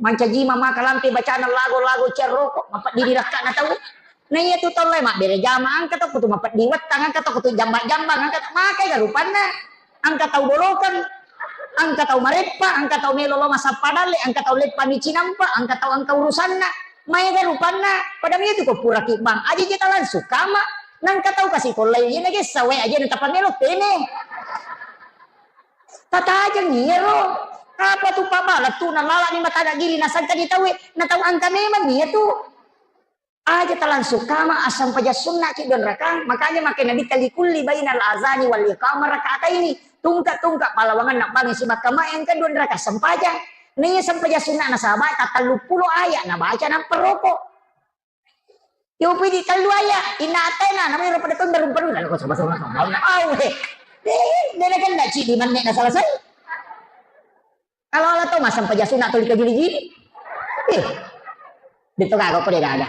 Mancaji ma maka lampe bacana lagu-lagu cerroko, mapeddi di rakkana tau. Na iya tu tau lae mabbere jama, engka to kutu mapeddi wettang, engka to kutu jamba-jambang, engka to makai ga rupanna. Engka tau bolokeng, engka tau mareppa, engka tau melo lo masappa dalle, engka tau leppa mi cinampa, engka tau engka urusanna. Maega rupanna, pada mi tu ko pura kibbang. Aja je talang sukama, nangka tau kasi kollai, iya nage sawe aja na tapamelo tene. Tatajeng iyaro. Apa tu pabala tu na lala ni mata giri na sangka di tawe, na tau engka memang iya tu. Aja talangsung kama assampajang sunnaki dua rakang, makanya makai Nabitta likulli bainal azani wal iqamah rakaataini. Tungka-tungka palawangan nabbangi sibakka mae engka dua rakang sempajang. Naiya sempajang sunna nasaba tatelluppulo ayat nabaca nappa roko. Yopi di tellu ayat, inna atena, namanya pada tunda rumpa-rumpa. Awe. Eh, dena kena cidi manne na selesai. Kalau Allah tahu masang paja sunat tuli kajili-jili. Eh. Dito gaga ko de gaga.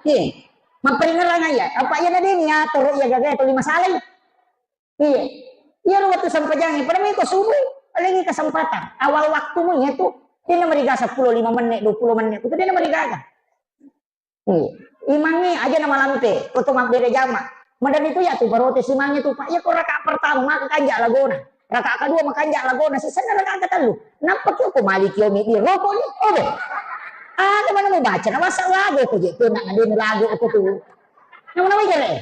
Eh. Mamperingerang aja. Apa iya na deni ya toro iya gaga tuli masalai. Iya. Iya ro waktu sampajang pada miko subuh. Paling kesempatan. Awal waktumu ya tu. Dia na mariga sepuluh lima menit, dua puluh menit. Itu dia na mariga. Iya. Imangnge aja na malampe, oto mabbere jama. Madan itu ya tu barote simangnge tu, Pak. Iya ko rakaat pertama maka kanja lagona. Rakaat kedua maka kanja lagona. Sisana rakaat ketellu. Nappa kio ko mali kio mi di roko ni. Odo. Ada mana mau baca? Na masa lagu ko je tu nak ngadeni lagu ko tu. Nama nama jere.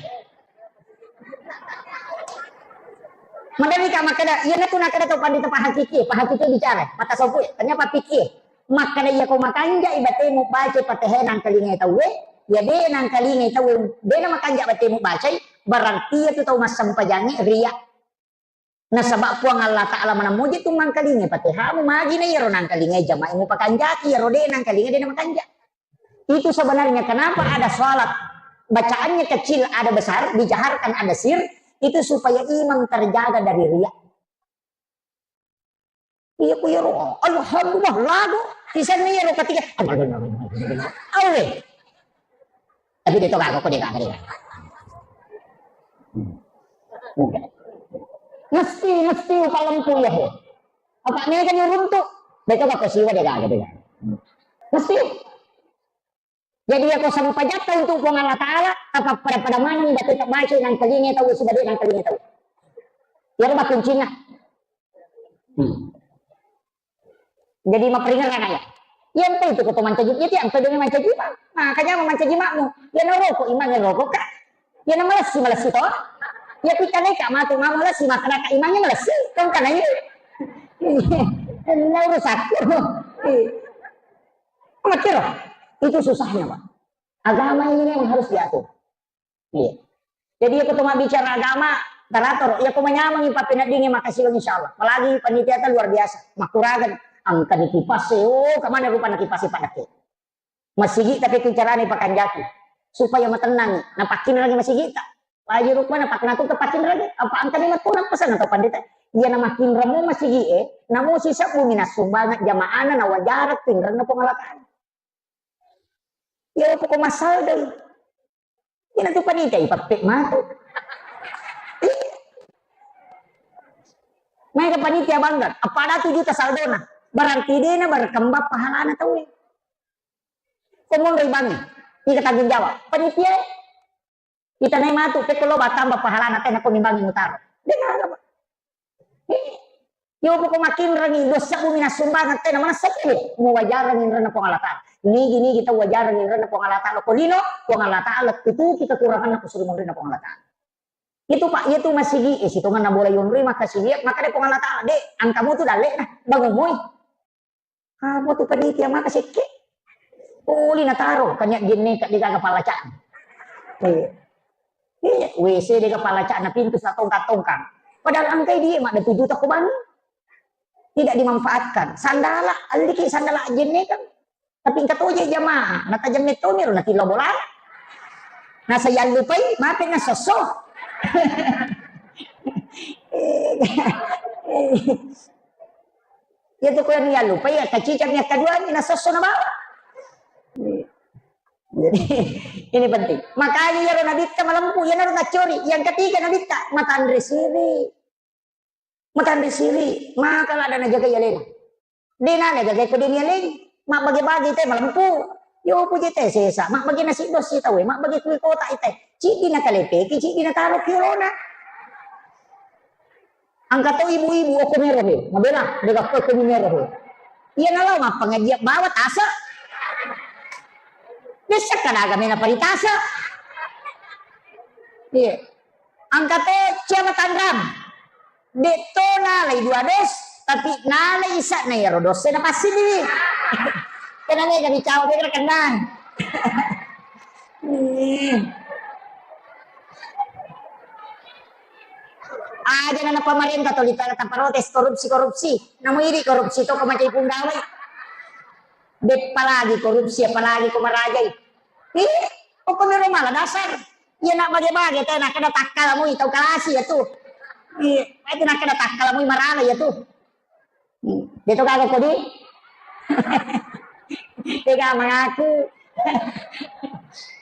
Madan ika makkeda, iya natu nakkeda to pandita pahakiki, pahakiki bicara. Mata sopu, tanya papiki. Makkeda iya ko makanjai batemu baca Fatihah nangkalingai tauwe, iya de nangkalingai tauwe, de na makanja batemu bacai, berarti iya tu tau massempajangnge riya. Nasaba Puang Allah Ta'ala maneng muji tu mangkalingai Fatihahmu, magi na iyaro nangkalingai jamai mupakanjaki, iyaro de nangkalingai de na makanja. Itu sebenarnya kenapa ada salat bacaannya kecil ada besar, dijaharkan ada sir, itu supaya imam terjaga dari riya. Iya ku iyaro, alhamdulillah lagu. Sisenna iyaro ketiga. Awe. Tapi dia tu kagak kok dia kagak dia. Mesti mesti upalempu ya he. Apa ni kan runtuk. Dia tu kagak siwa dia kagak dia. Mesti. Jadi, iya ko sempajatta untuk Puang Allah Ta'ala, apa pada-pada maneng batu tak baca nang telinga tahu sudah dia nang telinga tahu. Ya rumah kuncinya. Hmm. Jadi maperingerang aja. Iya, apa itu kau mancaji? Iya, tiap kau dengan mancaji mak. Makanya mau mancaji makmu. Ya ngerokok, imang ngerokok kak. Ya na malessi, malessi toh. Ya kita naik kak matu mau malessi, makan kak imangnya malessi. Kau kan ini. Nah, urus aku. Makkiro, itu susahnya, Pak. Agama ini memang harus diatur. Iya. Jadi, iya, ko to mabbicara agama, taratoro, iya, ko manyameng papeneddingi makasiwang, insya Allah. Apalagi panitia ta luar biasa, makkuragan, angkani kipas, oh, kemana rupana kipas pada ke. Masigi tapi tu carane pakanjaki, supaya matennangi, napakkinrangi masigi ta. Paji rupana paknatu tapakinrang, apa angkani matuna pesan atau pandita? Iya na makinramo masigi e, namo sisebbu minassumbangeng jamaana na wajareng tinrenna Puang Allah Ta'ala. Iya poko masaldo. Iya na tu panitia ipappek matu. Iya. Maega panitia bangga, apa ada tu juta saldona. Berarti dena berkembang pahalana tauwe. Ko monro ibangnge, ika tanggung jawab. Panitia e. Itanai matu, pekko lo batamba pahalana tena ko mimbangi mutaro. Dengar apa? Yo poko makinrangi dosa bumi nassumbangeng tena manessa kiri. Muwajareng inrenna Puang Allah Ta'ala. Nigi-nigi tau wajareng inrenna Puang Allah Ta'ala. Ko lino, Puang Allah Ta'ala tutuki kekuranganna ko suri monrinna Puang Allah Ta'ala. Itu Pak, itu masigi, eh, sitonganna bola yonroi, maka siliat, maka de Puang Allah Ta'ala, de, angkamu tu dalle nah, bangun moi. Apa tu panitia maka sekke? Poli nataro, kanya jenne ka de gaga palaca. Iya. Iya, W C de gaga palaca na pintu sa tongkang-tongkang. Padahal angkai dia mak ada tujuh toko bangun. Tidak dimanfaatkan. Sandala, aliki sandala jenne kan. Tapi engka toje jamaah, natajemme tomiro natillo bola. Nasa yallupai, mape nasosso. Iya tu ko yang yallupai, ya kacicang yang kedua ni nasosso na bawa. Jadi ini penting. Makanya ya nabitta malempu, ya naru ngacori. Yang ketiga nabitta matanre siri. Matanre siri, maka la ada najaga ya lena. De' nale gaga ko de' nialeng, mabbage-bage te malempu. Yo puje te sesa, mabbage nasi dos si tau, mabbage kui kota ite. Ciddi na kalepeki, ciddi na taro ki olona. Engka to ibu-ibu okko mero he, mabela, de' gappo okko mero he. Iya nalo mappangajian bawa tasa. Bisa kadaga mena paritasa. Iya. Engka to ciama tanram. De' to nalai dua dos, tapi nalai isa na iyaro dos na passi ni. Kena mega bicara mega kenang. Hmm. Aja na pamarenta to litara taparotes korupsi-korupsi. Namu idi korupsi to ko macai punggawai. Beppa lagi korupsi, apalagi ko marajai. Ih, pokoknya rumah lah dasar. Iya nak bage-bage teh, nak kena takkala mui tau kalasi ya tuh. Iya, itu nak kena takkala mui marana ya tuh. Hmm, dia tuh kagak kodi. Tega mengaku.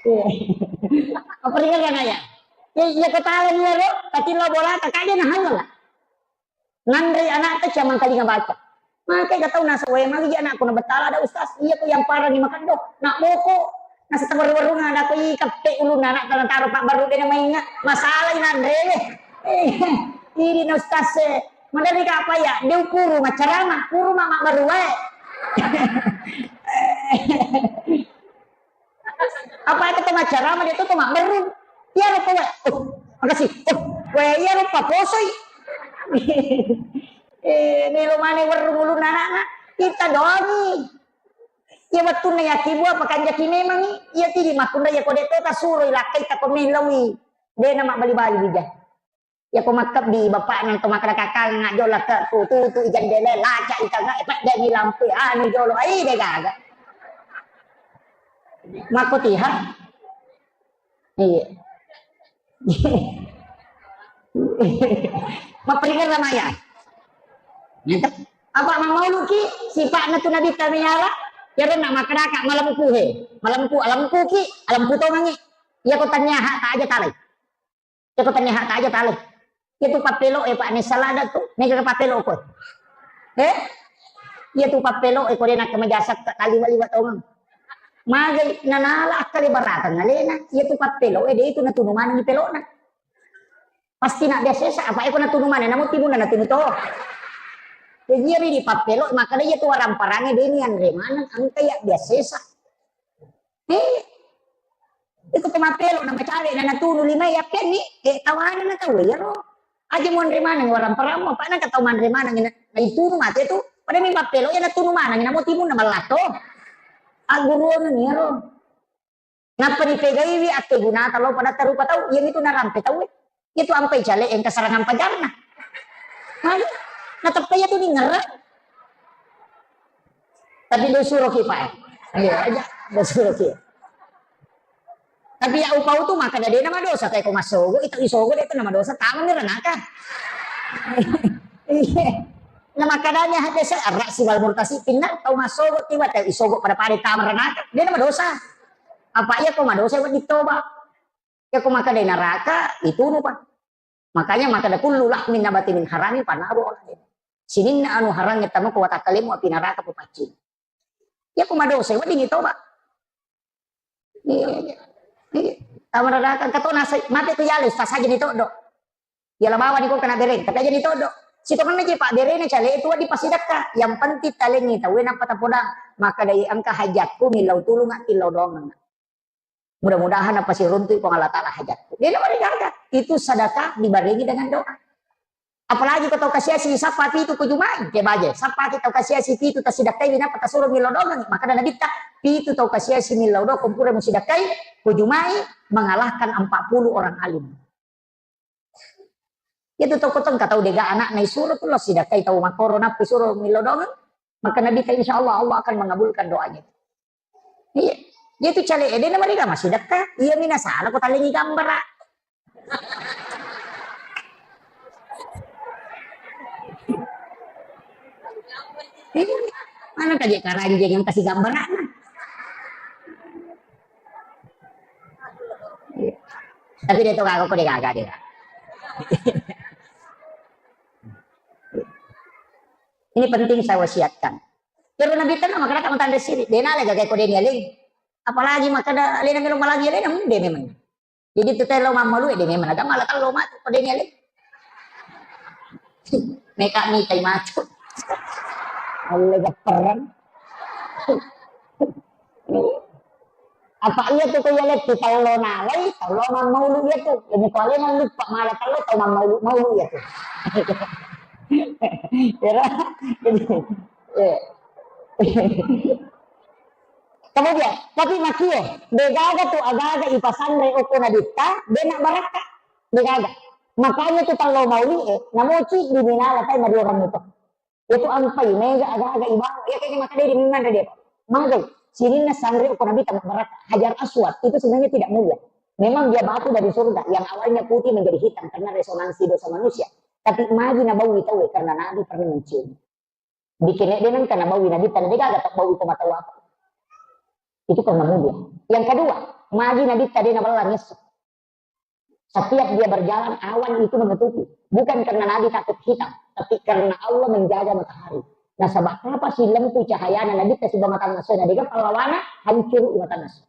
Iya. Apa dengar kan ya? Ya, iya ketawa dia lo, tapi lo bola tak aja nah lah. Nanrei anakta ciamang kalinga baca. Maka ga tau nasa wae magi anakku na betala ada ustaz. Iya ko yang parani makeddo. Nak boko. Nasa tawaru-warunga ada ko i kappe ulunna anakta na taro pak baru dena mainga. Masalah i nanre. Eh, ini na ustaz e. Madari ka apa ya? De ukuru macarama. Kuru mama baru wae. Apa itu tau maccarama dia tuh tau mabberru. Iya rupa we. Oh, makasih. Oh, we iya rupa posoi. Eh, melo mane werru ulunna anakna. Kita doangi. Iya wettunna yaki bua pakanjaki memangi. Iya tidi makkunra iya kode tota suroi lakkai tako mellaui. Dena mabbali-bali bija. Yako makkebbi bapakna to makkeda kakang ngajjo lakke ku tutu i jendele laca i tangnga e peddengi lampu anu jolo ai de gaga. Makko tiha. Iya. Mapperingeng ramaya. Apa mamauluki sipakna tu nabi kami yala? Yaro nak makkedaka malempu he. Malempu, alempu ki, alempu tongengi. Iya ko tanya hak tak aja talai. Iya ko tanya hak aja tale. Iya tu pappelo e pak ne salada tu. Mega pappelo ko. Eh? Iya tu pappelo e ko de nak kemajasak tak kali wali watongeng. Magai nanala akkale barakang alena. Iya tu pappelo e de itu natunu maneng pelona. Pasti nak biasa sa apa eko natunu maneng namu timunna natunu to. Jadi iya ri di pappelo maka iya tu waramparange de ni anre maneng engka iya biasa sa. Eh, itu ko mappelo na macale na natunu lima yappianni, eh, tawana na tau iyaro. Aja monre maneng waramparammu, apa na tau manre maneng na, na itunu mate tu. Pada mi mappelo ya natunu maneng na motimu na mallato. Agguruan iyaro. Nappa dipegaiwi akkegunata lo pada tarupa tau, iya mitu narampe tau. Itu ampai cale engka sarangan pajarna. Magi? Nateppa iya tu ningerang. Tapi do suroki, Pak. Iya, aja. Do suroki. Tapi ya upau tu maka dade nama dosa kayak ko masogo, itu isogo de tu nama dosa, taman ni ranaka. Iya. Nah, makanya hati saya erak si wal murtasi pinna tau masogo tiba tau isogo pada pada taman ranaka. De nama dosa. Apa iya ko madosa buat ditoba. Iya ko maka de naraka, itu nu, Pak. Makanya maka ada kullu lahmin nabati min harami panaru. Sininna anu harangnge tanu ko watakkalemu api naraka papaccing. Iya ko madosa, weddingi toba. Iya, iya. Iya. Tama naraka, engka to nasa, mate tu yale, ustaz aja ni toddo. Iya la bawa ni ko kena bereng, tapi aja ni toddo. Sitongenna je pak berena cale itu di pasidakka. Yang penting talengi tawe napa tapodang. Maka dai engka hajatku millau tulung, millau doang. Mudah-mudahan apa sih runtuh Puang Allah Ta'ala hajatku. Dia nama gaga. Itu sedekah dibarengi dengan doa. Apalagi ko tau kasiasi sappa pitu ko jumai, ke baje. Sappa ki tau kasiasi pitu tasidakkai winapa tasuro millau doang. Maka ada nabitta pitu tau kasiasi millau doang kumpura musidakkai ko jumai mengalahkan empat puluh orang alim. Itu toko tongka tau dega anak na isuro tu lo sidakkai tau makoro nappi suro millau doang. Maka Nabi ta insya Allah Allah akan mengabulkan doanya. Iya. Dia tu cale ede na mariga masih deka. Iya mina salah ko talengi gambara. Iya. Mana kaje karanjeng yang kasih gambaran. Tapi dia tu kagak kok dia kagak dia. Ini penting saya wasiatkan. Iyaro Nabitta na makkeda matanre siri, de nala gaga ko de nialeng. Apalagi makkeda alena melo malangi alena, hmm, de memang. Jadi tu tello mammalu de memang, aga mala tello matu ko de nialeng. Meka mitai matu. Alle gapperang. Apa iya tu ko iya lettu tello nalai, tello mammaulu iya tu. Jadi ko alena lupa mala tello tau mammaulu, maulu iya tu. Iyaro, jadi, eh. Kemudian, tapi makie, de gaga tu agaga ipasanre okko Nabitta, de na barakka, de gaga. Makanya tu tello mauli e, namoci di minala tai madiorang itu. Itu ampai, mega aga-aga ibawa. Ya, kayaknya maka dia diminang dia. Magai, sininna sanre ko Nabi tamat baraka. Hajar Aswad itu sebenarnya tidak mulia. Memang dia batu dari surga yang awalnya putih menjadi hitam karena resonansi dosa manusia. Tapi magi nabawi tahu karena Nabi pernah mencium. Bikin dia nang karena bawi Nabi tadi dia gak tahu bawi itu mata apa. Itu karena mulia. Yang kedua, magi Nabi tadi nabalang Yesus. Setiap dia berjalan, awan itu menutupi. Bukan karena Nabi takut hitam, tapi karena Allah menjaga matahari. Nasaba apa sih lempu cahayana Nabi ta siba mata nasona, dega pallawana hancur mata nas.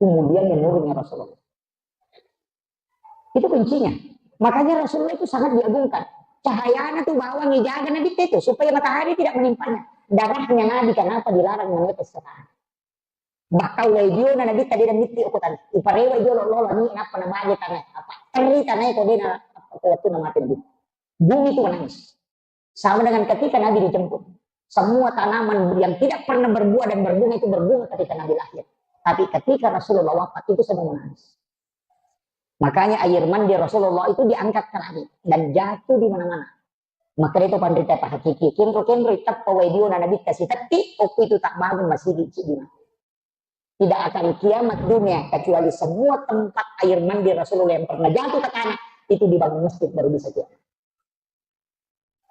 Kemudian menurunnya Rasulullah. Itu kuncinya. Makanya Rasulullah itu sangat diagungkan. Cahayana tuh bawang dijaga Nabi itu supaya matahari tidak menimpanya. Darahnya Nabi kenapa dilarang menetes sekarang? Bakka wai biona Nabitta de namitti okko tana. Iparewa jolo lola ni nappa namage tana. Apa terri tana ko de na apa ko wattu na mate di. Bumi itu menangis. Sama dengan ketika Nabi dijemput. Semua tanaman yang tidak pernah berbuah dan berbunga itu berbunga ketika Nabi lahir. Tapi ketika Rasulullah wafat itu semua menangis. Makanya air mandi Rasulullah itu diangkat ke langit dan jatuh di mana-mana. Maka itu panrita pahakiki. Kenro-kenro itappa wai biona Nabitta sitetti, okko itu tak bangun masigi cidi mati. Tidak akan kiamat dunia kecuali semua tempat air mandi Rasulullah yang pernah jatuh ke tanah itu dibangun masjid baru bisa kiamat.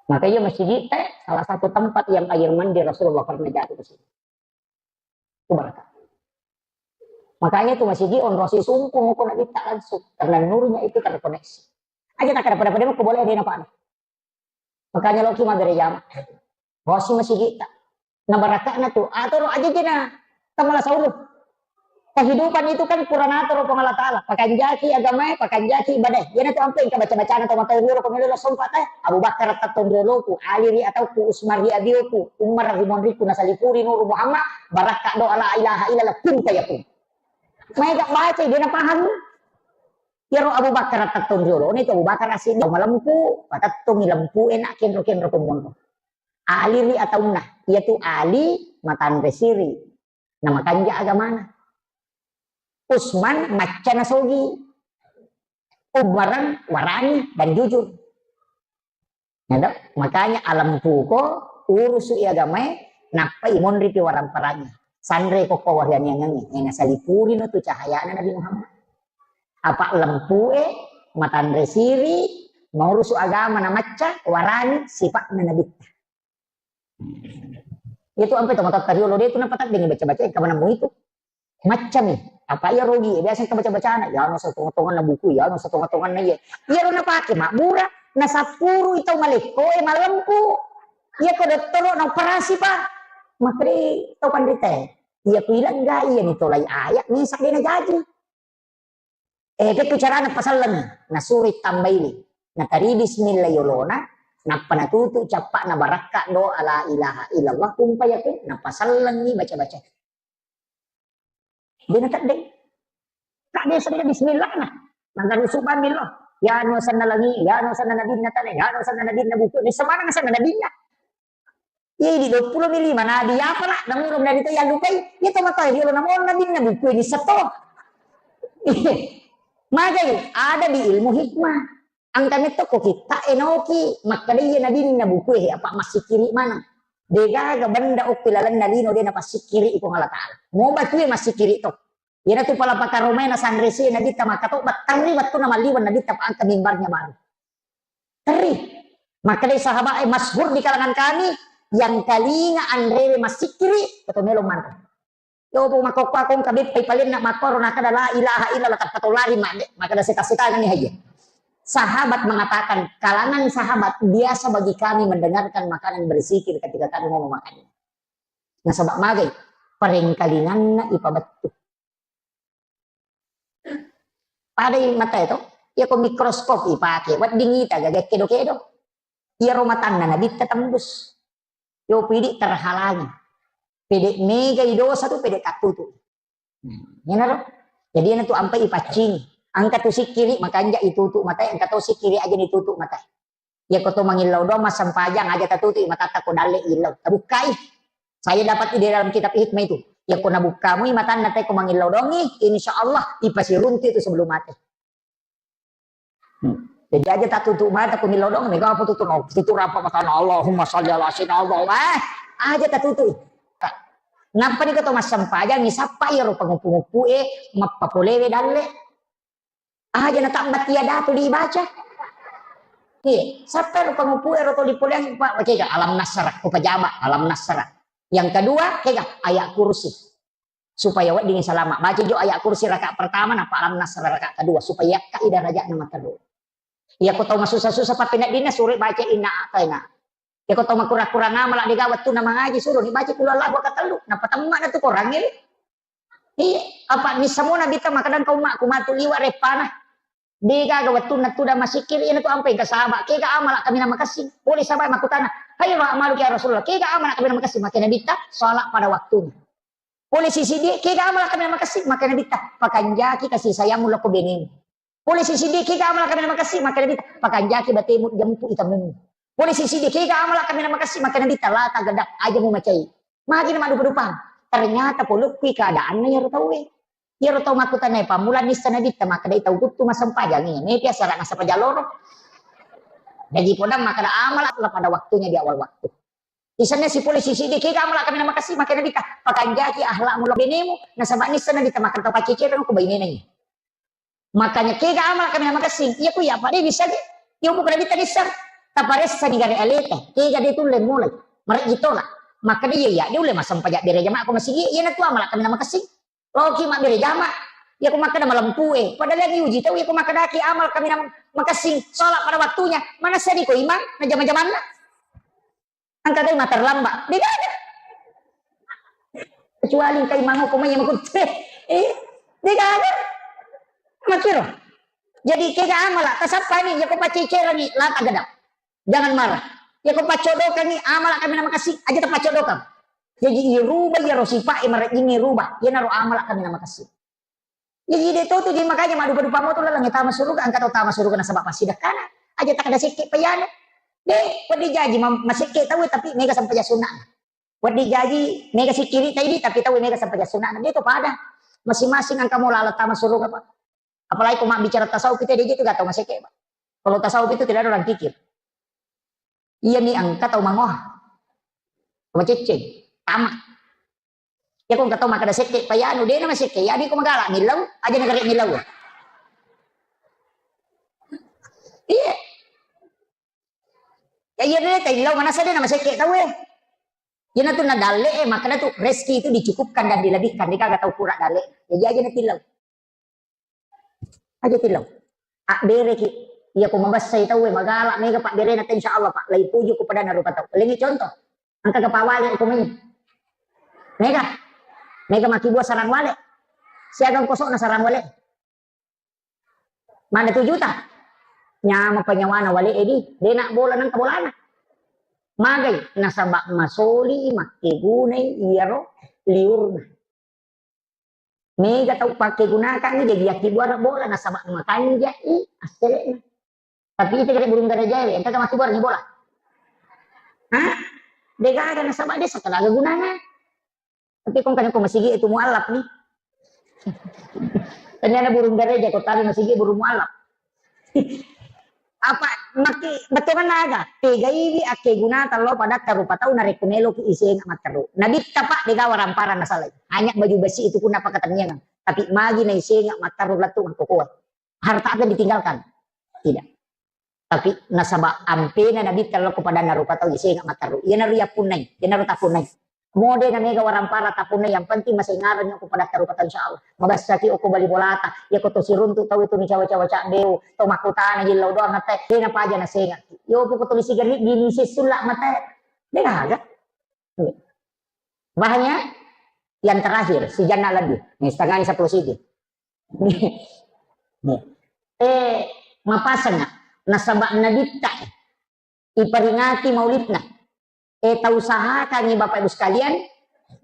Makanya masjid teh salah satu tempat yang air mandi Rasulullah pernah jatuh ke situ. Itu berkah. Makanya itu masjid onrosi sungkung ko Nabitta langsung karena nurnya itu terkoneksi. Aja tak ada pada-pada mau boleh dia nampak. Makanya lo cuma beri jama. Bosi masigi ta. Na barakana tu. Atoro aja jena. Tamala sauru. Kehidupan itu kan pura natoro Puang Allah Ta'ala. Pakanjaki agamae, pakanjaki ibadah. Yana tu ampe engka baca-bacana to mata riolo ko melo sompa te. Abu Bakar tattong rioloku, Ali ri atauku, Usman ri abioku, Umar ri monriku, nasalipuri Nuru Muhammad, barakka doa la ilaha illallah, kun fayakun. Maega baca, dia na paham. Iyaro Abu Bakar tattong riolo, ni tu Abu Bakar asli malempu, patattongi lempu enak kenro-kenro ko monro. Ali ri ataunna, iyatu Ali matanre siri, namakanja agamana. Usman macca nasogi, Umarang warani dan jujur. Nado, makanya alempuko urusu agamae, nappa imonri pi warang-parangi. Sanre ko kawarianiangengnge, ena salipurino tu cahayana Nabi Muhammad. Apa lempue, matanre siri, maurusu agama na macca, warani sipa'na Nabitta. Itu ampe to matatta riolo de tu napataddengi baca-baca, engka manammu itu. Maccami. Apa iya rogi, biasa engka baca-bacana, ya no satonga-tonganna buku, ya no satonga-tonganna iya. Iya ro napake mabbura, nasappuru itau malekko, eh, malempu. Iya ko dottoro na operasi pa. Makri tau panrita. Iya ku ilang ga iya ni tolai ayat ni sadena jaji. Eh, pekku carana pasallengi, nasuro tambaiwi. Natari bismillah yolona, nappa natutu cappa'na barakka doa la ilaha illallah, kun fayakun, napasallengi baca-baca. Dena tedde. Tak desa dengan bismillah na. Maka rusuh bamillah. Ya no sanna langi, ya no sanna nabinna tane, ya no sanna nabinna buku. Di semana sanna nabinna. Iya, di dua puluh mi lima nabi, apa lah? Namurung dari itu ya lupai. Iya, to matoa riolo namon nabinna buku ini seto. Magai, ada di ilmu hikmah. Angka metto ko kita enoki, makkada iya nabinna buku eh, apa massikiri mana? Degaga benda okki lalenna lino de napassikiri iko Allah Ta'ala. Mau batue massikiri to. Iyana tu pala pakaromai na sanresi Nabitta maka to batterri wattu na malliwan Nabitta pa angka mimbarnya baru. Terri. Maka dari sahabat eh, masyhur di kalangan kami, yang kalinga anrewe massikiri, atau melo manre. Yo, bu, makokko akong kabeppai palenna makkoro nakada la ilaha illallah tappa to lari made. Maka ada seta-setangani haja. Sahabat mengatakan, kalangan sahabat biasa bagi kami mendengarkan makanan berzikir ketika kami mau makan. Nasaba magai? Parengkalinganna ipabettu. Padai matae to, iyako mikroskop ipake, wedding ita gaga kedo-kedo. Iyaro matanna nabitta tembus. Yo pidi terhalangi. Pede mega i dosa tu pede tattutu. Hmm, iyanaro. Jadi iyanatu ampai ipaccingi. Engka tu sikkiri makanja itutu matae, engka to sikkiri aja itutu matae. Iyako to mangillau doang massempajang aja tatutu matatta ko dalle illau. Tabukkai. Saya dapat di dalam kitab hikmah itu. Iyako nabukkamui matanna te ko mangillau doangi, insya Allah ipasiruntu itu sebelum mate. Hmm. Jadi aja tatutu mata ko millau doang, mega apa tutu no? Tutu rapa matana Allahumma salli ala sayyidina Allah. Ah, aja tatutu. Nappa niko to massempajang, isappa iyaro panguppu-nguppu e, mappapolewe dalle. Aja natabbat iya datu dibaca. Iya, sappa ero panguppu ero to dipoleang, Pak, baca alam nasrah, ko pajama alam nasrah. Yang kedua, kega ayat kursi. Supaya wedding salama. Baca jo ayat kursi rakaat pertama, nappa alam nasrah rakaat kedua, supaya yakkai darajatna materru. Iya ko tau masussa-sussa pappeneddinna sure baca inna ataina. Iya ko tau makurang-kurang amala dega wettunna mangaji suro ni baca qul huwallahu rakaat tellu. Nappa temma na tu korangnge. Iya, apa missamona bita makadang kau makku matu liwa reppana. Degaga wettunna tudang masikkiri, iyanatu ampai engka sahaba. Kega amala kaminang makessing? Pole sahaba makkutana, "Khairu a'maluka ya Rasulullah." Kega amala kaminang makessing? Makkeda Nabitta, "Salat pada waktunya." Pole sisiddi, "Kega amala kaminang makessing?" Makkeda Nabitta, "Pakanjaki kasih sayangmu lako benemu." Pole sisiddi, "Kega amala kaminang makessing?" Makkeda Nabitta, "Pakanjaki batemu jampu itamummu." Pole sisiddi, "Kega amala kaminang makessing?" Makkeda Nabitta, "La taghdab, aja mumacai." Magi na maddupa-dupang. Ternyata polokkui keadaanna iyaro tauwe. Iyaro tau makkutana pammula nissa Nabitta, makkedai tau kuttu massempajang iya, mepi asara massempajang loro. Jaji podang makkeda amala pada waktunya di awal waktu. Isenna sipole sisiddi, kega amala kaminang makessing, makkeda Nabitta, pakanjaki akhlakmu lao benemu, nasaba nissa Nabitta makkeda tau paccecereng ko bainena iya. Makanya kega amala kaminang makessing, iya ku iya apa de bisa ge. Iya bukan Nabitta nissa. Taparessa ni gare aleta, kega de tulle mulai. Mareji tola. Makkeda iya iya de ulle massempajang bere jama ko masigi, iyanatu amala kaminang makessing. Loki mabbere jama. Iya ko makkeda malempue. Padahal yang diuji tau iya ko makkedaki amal kaminang makessing, salat pada waktunya. Manessani ko imang na jama-jamanna. Engka gai ma terlambat. Degaga. Kecuali engka imang ko mai makutte. Eh, degaga. Makkiro. Jadi kega amala, tasappani, iya ko pacecerangi, la taghdab. Jangan marah. Iya ko paccodokangi, amala kaminang makessing, aja tapaccodokang. Jaji irubah iyaro sifat e marejjingnge rubah. Iyanaro amala kaminang makessing. Jaji de totu je makanya maddupa-dupa moto laleng tama suruga, engka tau tama suruga nasaba passidekkana. Aja takkeda sekke payana. De, wedding jaji ma-, masekke tau tapi mega sempajang sunnana. Wedding jaji mega sikkiri taidi tapi tau mega sempajang sunnana. De to pada. Masing-masing engka mo laleng tama suruga, Pak. Apalagi ko mabbicara tasawuf itu de je tu gatau masekke, Pak. Kalau tasawuf itu tidak ada orang kikir. Iya mi engka tau mangoha. Macecce, tama. Ya ko engka tau makkeda sekke payanu, de na masekke, ya di ko magala millau, aja negara millau. Iya. Ya iya de taillau manasa de na masekke tau e. Iyanatu na dalle e, makanya tu rezeki itu dicukupkan dan dilebihkan, degaga tau kura dalle. Jadi aja na tillau. Aja tillau. Abbereki. Iya ko mabessai tauwe magala mega pabberena te insyaallah Pak. Lai puju ko padanna rupa tau. Lengi contoh. Engka ga pawale ko mai. Mega. Mega makkibua sarang wale. Siagang kosokna sarang wale. Mana tu juta. Nyama penyawana wale edi. Dena bola nang bolana. Magai nasaba masoli makkegunai iyaro liurna. Mega tau pakkegunakangngi, jaji yakkibuara bola, nasaba makanjai assele'na. Tapi ita kare burung garajae, engka makkibuarangngi bola. Hah? Degaga nasaba desa tenaga gunana. Tapi kong kan ko masigi itu mualaf nih. Ternyata burung garaja ko tabe masigi burung mualaf. Apa maki bettuanna aga? Tegaiwi akkegunata lao padatta rupa tau narekko meloki isenga matteru. Nabitta Pak degaga waramparang nasalai. Hanya baju besi itu pun apa ketenyangan. Tapi magi na isenga matteru lettu mangkokoe. Harta akan ditinggalkan. Tidak. Tapi nasaba ampena Nabitta lao ko padanna rupa tau isenga matteru. Iyanaro yappunnai, iyanaro tappunnai. Mode na mega warampara tappunna, yang penting masengareng ko padatta rupa tau, insyaallah. Mabassaki okko bali bolata, iya ko to siruntu tau itu ni cawa-cawa caddeu, to makkutana jillau doang atte, dena paja nasengaki. Yo poko tuli sigari gini sesulla mate. Degaga. Bahannya yang terakhir, sijanna lebih. Nih, setengah ini sepuluh sidi. Nih. Eh, mapasang, nasaba Nabitta iperingati maulidna. Eh, tausahakangi Bapak Ibu sekalian,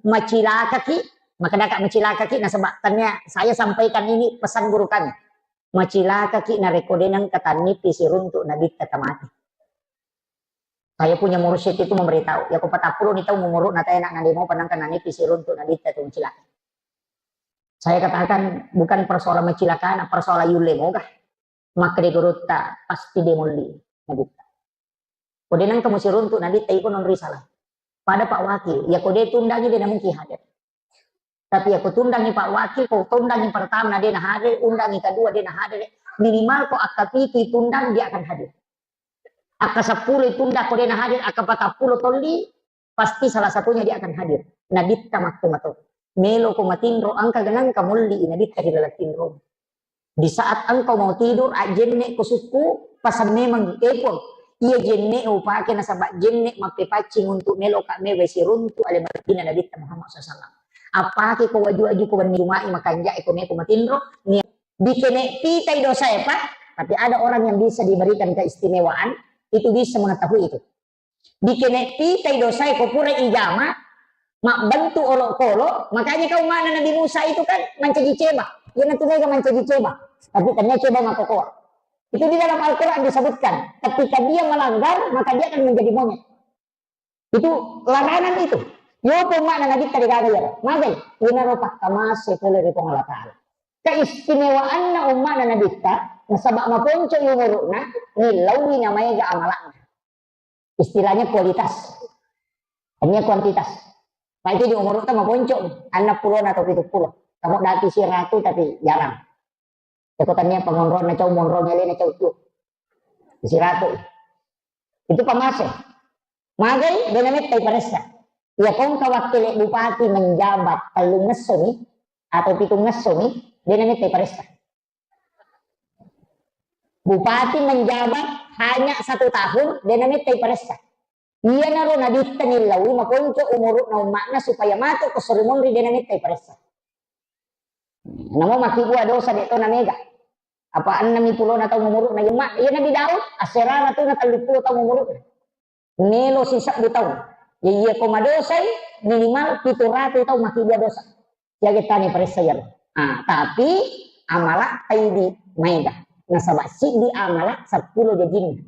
macilakaki, makadaka macilakaki, nasaba tania saya sampaikan ini pesan guru kami. Macilakaki narekko de nengka tannipi siruntuk Nabitta tamate. Saya punya mursyid itu memberitahu, ya ko patappulo ni taung umuru'na tae nak nade mopa nengka nanipi siruntuk Nabitta tu macilaka. Saya katakan bukan persoalan macilaka, na persoalan yulle moga. Makkeda gurutta pasti de molli Nabitta. Ko de nengka musiruntuk Nabitta iko non risalah. Pada Pak Wakil, ya ko de tundangi de namungkin hadir. Tapi ya ko tundangi Pak Wakil, ko tundangi pertama na de na hadir, undangi kedua de na hadir, minimal ko akka pitu tundang dia akan hadir. Akka seppulo tunda ko de na hadir, akka patappulo tolli, pasti salah satunya dia akan hadir. Nabitta makko mato. Melo ko matinro, engka ganang ka molli Nabitta ri laleng tinro. Di saat engkau mau tidur, ajjenne ko sukku, pasang memang, eh Puang, iya jenne upake nasaba jenne mappepaccing untuk melo ka mewe siruntu ale Madinah Nabitta Muhammad sallallahu alaihi wasallam. Apake ko waju-waju ko wenni Juma'i makanja'e ko meko matinro, nia-, dikene pitai dosae, Pak, tapi ada orang yang bisa diberikan keistimewaan, itu bisa mengetahui itu. Dikene pitai dosae ko pura ijama, mabbentuk olok-olok, makanya kau mana Nabi Musa itu kan mancaji ceba. Iya natu mega mancaji ceba. Tapi tania ceba makokoa. Itu di dalam Al-Quran disebutkan. Ketika dia melanggar, maka dia akan menjadi monyet. Itu larangan itu. Yo pun makna Nabi tadi kata ya, magai, ina ropak kamase pole ri Puang Allah Ta'ala. Keistimewaanna ummakna Nabitta, nasaba maponco umuru'na, nillaui namaega amalakna. Istilahnya kualitas. Hanya kuantitas. Pak itu di umur kita maponco, anak puluh atau tujuh puluh. Kamu dati siratu tapi jarang. Eko tania pengonrol na cau monrol nyale na cau tu. Siratu. Itu pamase. Magai, de namettai paressa. Ya kongka wakil bupati menjabat tellung ngesso ni, atau pitung ngesso ni, de namettai paressa. Bupati menjabat hanya satu tahun, de namettai paressa. Iyanaro Nabitta nillaui makonco umuru'na ummakna supaya matu ko sori monri de namettai paressa. Namo makkibua dosa de to namega. Apa enneng pulona taung umuru'na yemma, iya Nabi Daud, asserana tu na telluppulo taung umuru'na. Melo sisebbu taung. Ya, iya ko madosai, minimal pitu ratu taung makkibua dosa. Siaga tani paressa iyaro. Ah, tapi amala taidi maega. Nasaba siddi amala seppulo jajinna.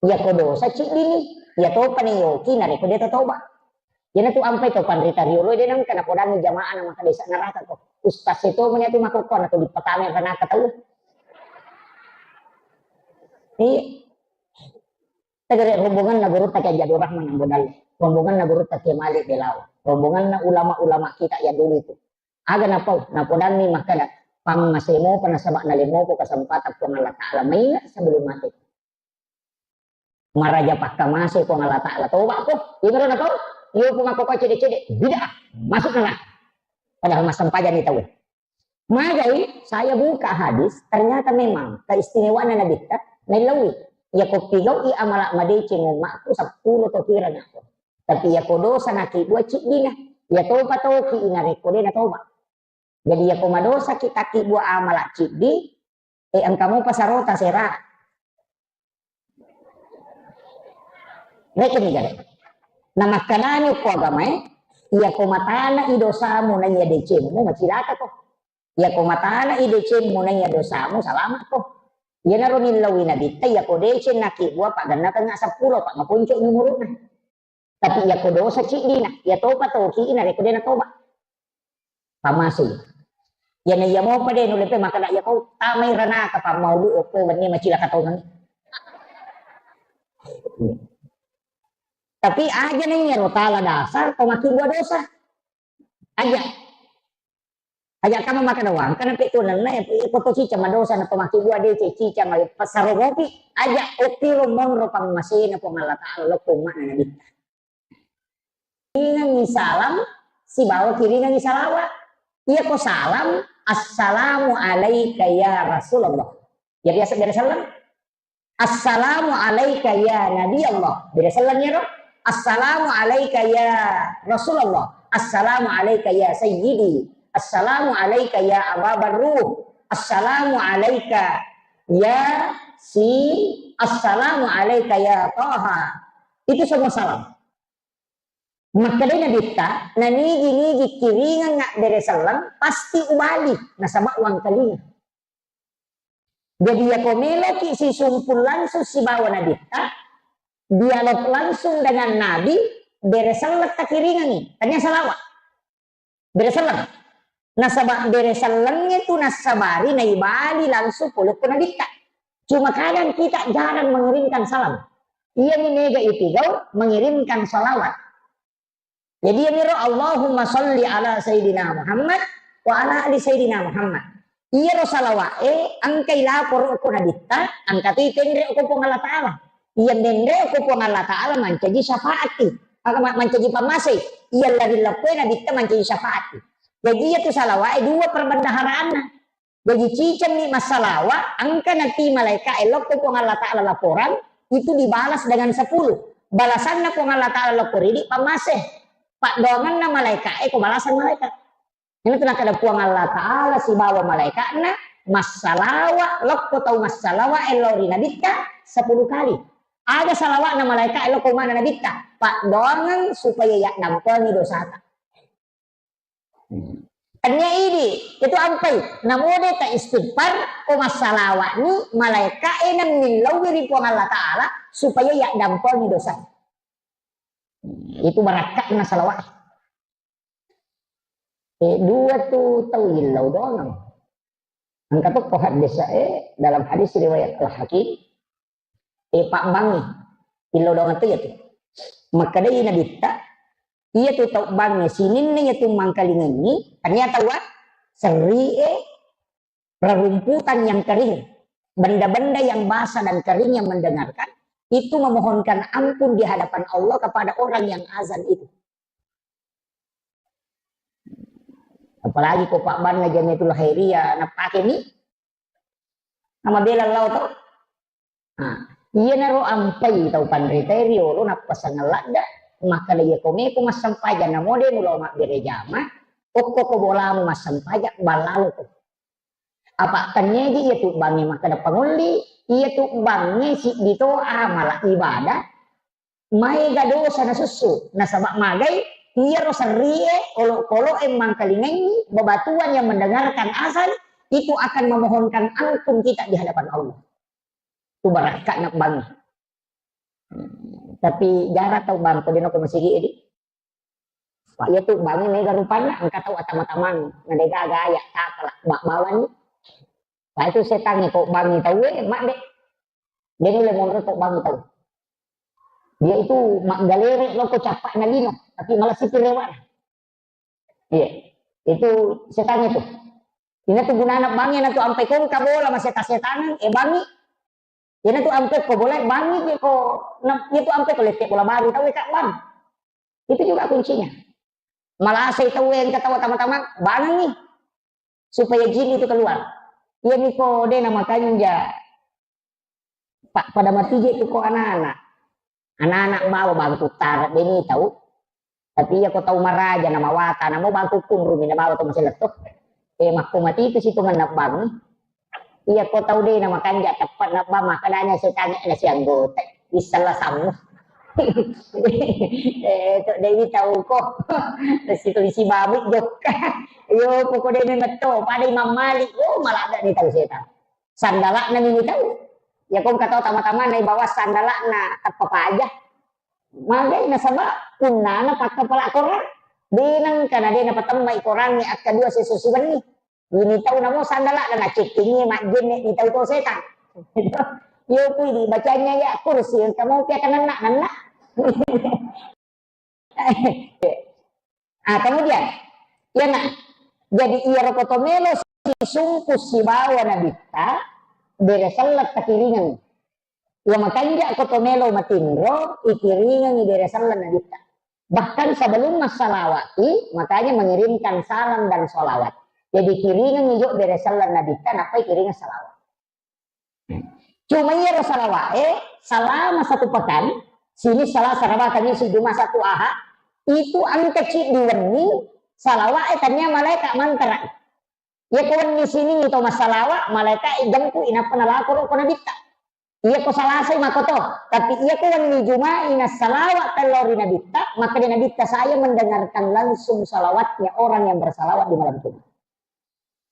Iya ko dosa ciddini, iya topa ni yoki narekko de tatoba. Iyana tu ampai to panrita riolo de nengka napodangi jamaah na maka desa neraka ko. Ustaz itu menya tu makokko na tu dipatame neraka tau. Iya. Tegere rombonganna gurutta Kiai Abdul Rahman Ambo Dalle, rombonganna gurutta Kiai Malik Belawa, rombonganna ulama-ulama kita yang dulu itu. Aga napau, napodanni makkada, pammasemo pa nasaba nalemmopo kesempatan Puang Allah Ta'ala maingat sebelum mati. Maraja pakkamase Puang Allah Ta'ala, toba ko, imaro napau, iyo Puang, aku kau cede-cede, bid'ah, masuk neraka. Padahal massempajang ni tahu. Magai, saya buka hadis, ternyata memang keistimewaanna Nabitta, maillaui. Iya ko pigau'i amala madeceng ummakku seppulo to kira nako. Tapi iya ko dosa nakibbua ciddina, iya topa toki inarekko de natoba. Jadi iya ko madosa ki takibbua amala ciddi, eh, engka mopa sarota sera. Rekeng ni gare. Namakkanani ko agamae, iya ko matana i dosamu na iya decengmu, macilaka ko. Iya ko matana i decengmu na iya dosamu, salama ko. Iyanaro nillaui Nabitta, iya ko deceng nakibbua pagganna tengnga seppulo, pa maponco umuru'na. Tapi iya ko dosa ciddina, iya topa toki inarekko de natoba. Pammasei. Iyana iya mopa de nulle pe makkada iya ko tamai ranaka pammaulu okko wenni macilaka tongengi. Tapi aja na iyaro tala dasar to makibbua dosa. Aja. Aja kama makkada wangka na pe tu nenna, eh, ko to cica madosa na to makibbua de ce cica mai pasaro mopi. Aja okkiro monro pammasena Puang Allah Ta'ala lokko ummakna Nabitta. Kiringengngi salam, sibawa kiringengngi salawat. Iya ko salam, "Assalamu alaika ya Rasulullah." Ya biasa bere salam. "Assalamu alaika ya Nabi Allah." Bere salam ya ro. "Assalamu alaika ya Rasulullah." Assalamu alaika ya sayyidi. Assalamu alaika ya Aba Barruh. Assalamu alaika ya si. Assalamu alaika ya Taha. Itu semua salam. Makkedai Nabitta, nanigi-nigi kiringengnga bere selleng, pasti ubali, nasaba uwangkalinga. Jadi, yako meloki sisumpul langsung sibawa Nabitta, dialog langsung dengan Nabi, bere selleng takiringengngi. Tania salawa. Bere selleng. Nasaba bere sellengnge tu nassabari naibali langsung pole ko Nabitta. Cuma kadang kita jarang mengirimkan salam. Iyami mega itigau mengirimkan salawat. Jadi, iyamiro, "Allahumma salli ala Sayyidina Muhammad wa ala ali Sayyidina Muhammad." Iyaro salawa'e engkai laporo ko Nabitta, engka tu itenre ko Puang Allah Ta'ala. Iya menre ko Puang Allah Ta'ala mancaji syafaati. Maka ma-, mancaji pammasei. Iya lari leppoi Nabitta mancaji syafaati. Jadi, iya tu salawa'e dua perbendaharaanna. Jaji, cicengni massalawa, engka nati malaika e lokko Puang Allah Ta'ala laporan, itu dibalas dengan sepuluh. Balasanna Puang Allah Ta'ala lokko ridi pammase. Paddoangenna malaika e ko balasan malaika. Ini tu nakkeda Puang Allah Ta'ala sibawa malaika'na massalawa lokko tau massalawa e lao ri Nabitta sepuluh kali. Aga salawa'na malaika e lokko mana Nabitta? Paddoangeng supaya yaddampengi dosata. Tania idi, itu ampai. Namode ta istighfar, ko massalawa'ni, malaika e nemmillauwi ri Puang Allah Ta'ala, supaya yaddampengi dosa. Itu barakka'na salawat. Eh, dua tu tau illau doang. Engka tokko hadis, eh, dalam hadis riwayat Al-Hakim, eh, pabbangngi. Illau doang tu ya tu. Makkedai Nabitta, iya tu tau bangnge sininna iya tu mangkalingengngi, tania taua serri e rerumputan yang kering, benda-benda yang basah dan kering yang mendengarkan, itu memohonkan ampun di hadapan Allah kepada orang yang azan itu. Apalagi ko pabbanna Jamiatul Khairiyah, napake mi, nama bela lao to. Nah, iyanaro ampai tau panritae riolo nappasang ladda, makkeda, "Iya ko meko massempajang, namode mulao mabbere jama, okko ko bolamu massempajang, ballaloko." Apa tenniaji iya tu bangnge makkeda pangolli, iya tu bangnge siddi to amala ibadah, maega dosa nasussu. Nasaba magai, iyaro serrie, olokoloe mangkalingengngi, bebatuan yang mendengarkan azan, itu akan memohonkan ampun kita di hadapan Allah. Tu barakka'na bangnge. Tapi jarang tau bang, ko dena ko masigi edi. Pak, iya tu bangnge mega rupanna, engka tau atama-tamang, na dega gaya, tapala, bak bawani. Pak, itu setangnge ko bangngi tau e, mak de. Dena le monro ko bangngi tau. Dia itu maggalere loko cappa na lino, tapi malah sipi rewa. Iya, itu setangnge tu. Ina tu gunana bangngi, na tu ampe kongka bola maseta-setangan, eh bangngi. Ina tu ampe ko bola bangngi je ko, na, iya tu ampe ko lette bola baru tau e kak bang. Itu juga kuncinya. Malasai tau e engka tau tama-tama bangngi. Supaya jin itu keluar. Iya miko de na makanja. Pa-, pada mati je tu ko anak-anak. Anak-anak bawa bangku tara beni tau. Tapi iya ko tau maraja na mawata na mau bangku kunrumi na bawa to masih letto. Eh, makko mati itu situ ngena bang. Iya ko tau de na makanja tepat na bang makadanya setanya na si anggota. Isala sammu. Eh, to dewi tau ko. Situ isi babu jokka. Yo, poko de metto pada Imam Malik. Oh, malah ada ni tau setan. Sandala'na ni tau. Ya, kong katau tama-tama na ibawa sandala'na tappa paja. Magai nasaba punnana pakkapala korang. Denang kana de napatemmai korangnge akka dua seso sibenni. Ini tau namo sandala'na nacekkingi majjenne ni tau to setang. Yo pui di bacanya ya kursi engka mau pia kananna nanna. Ah, kemudian, ya nak, jadi iya roko to melo sisungku sibawa nabitta, bere sellet takiringan. Iya makanja ko to melo matinro, ikiringan bere sellet nabitta. Bahkan sebelum massalawati, makanya mengirimkan salam dan salawat. Jadi kiringan jo bere sellet nabitta, napa kiringan salawat. Cuma iyaro salawa'e, selama satu pekan, sini Selasa, Rabu, Kamis, Jumat, Sabtu, Ahad, Itu engka ciddi wenni, salawa'e tania malaeka mantara. Iya ko wenni siningi to massalawa, malaeka jempu inappa nalaporo ko nabitta. Iya ko Salasai makoto, tapi iya ko wenni Juma'i nassalawa tello ri nabitta, maka di nabitta saya mendengarkan langsung salawatnya orang yang bersalawat di malam Jumat.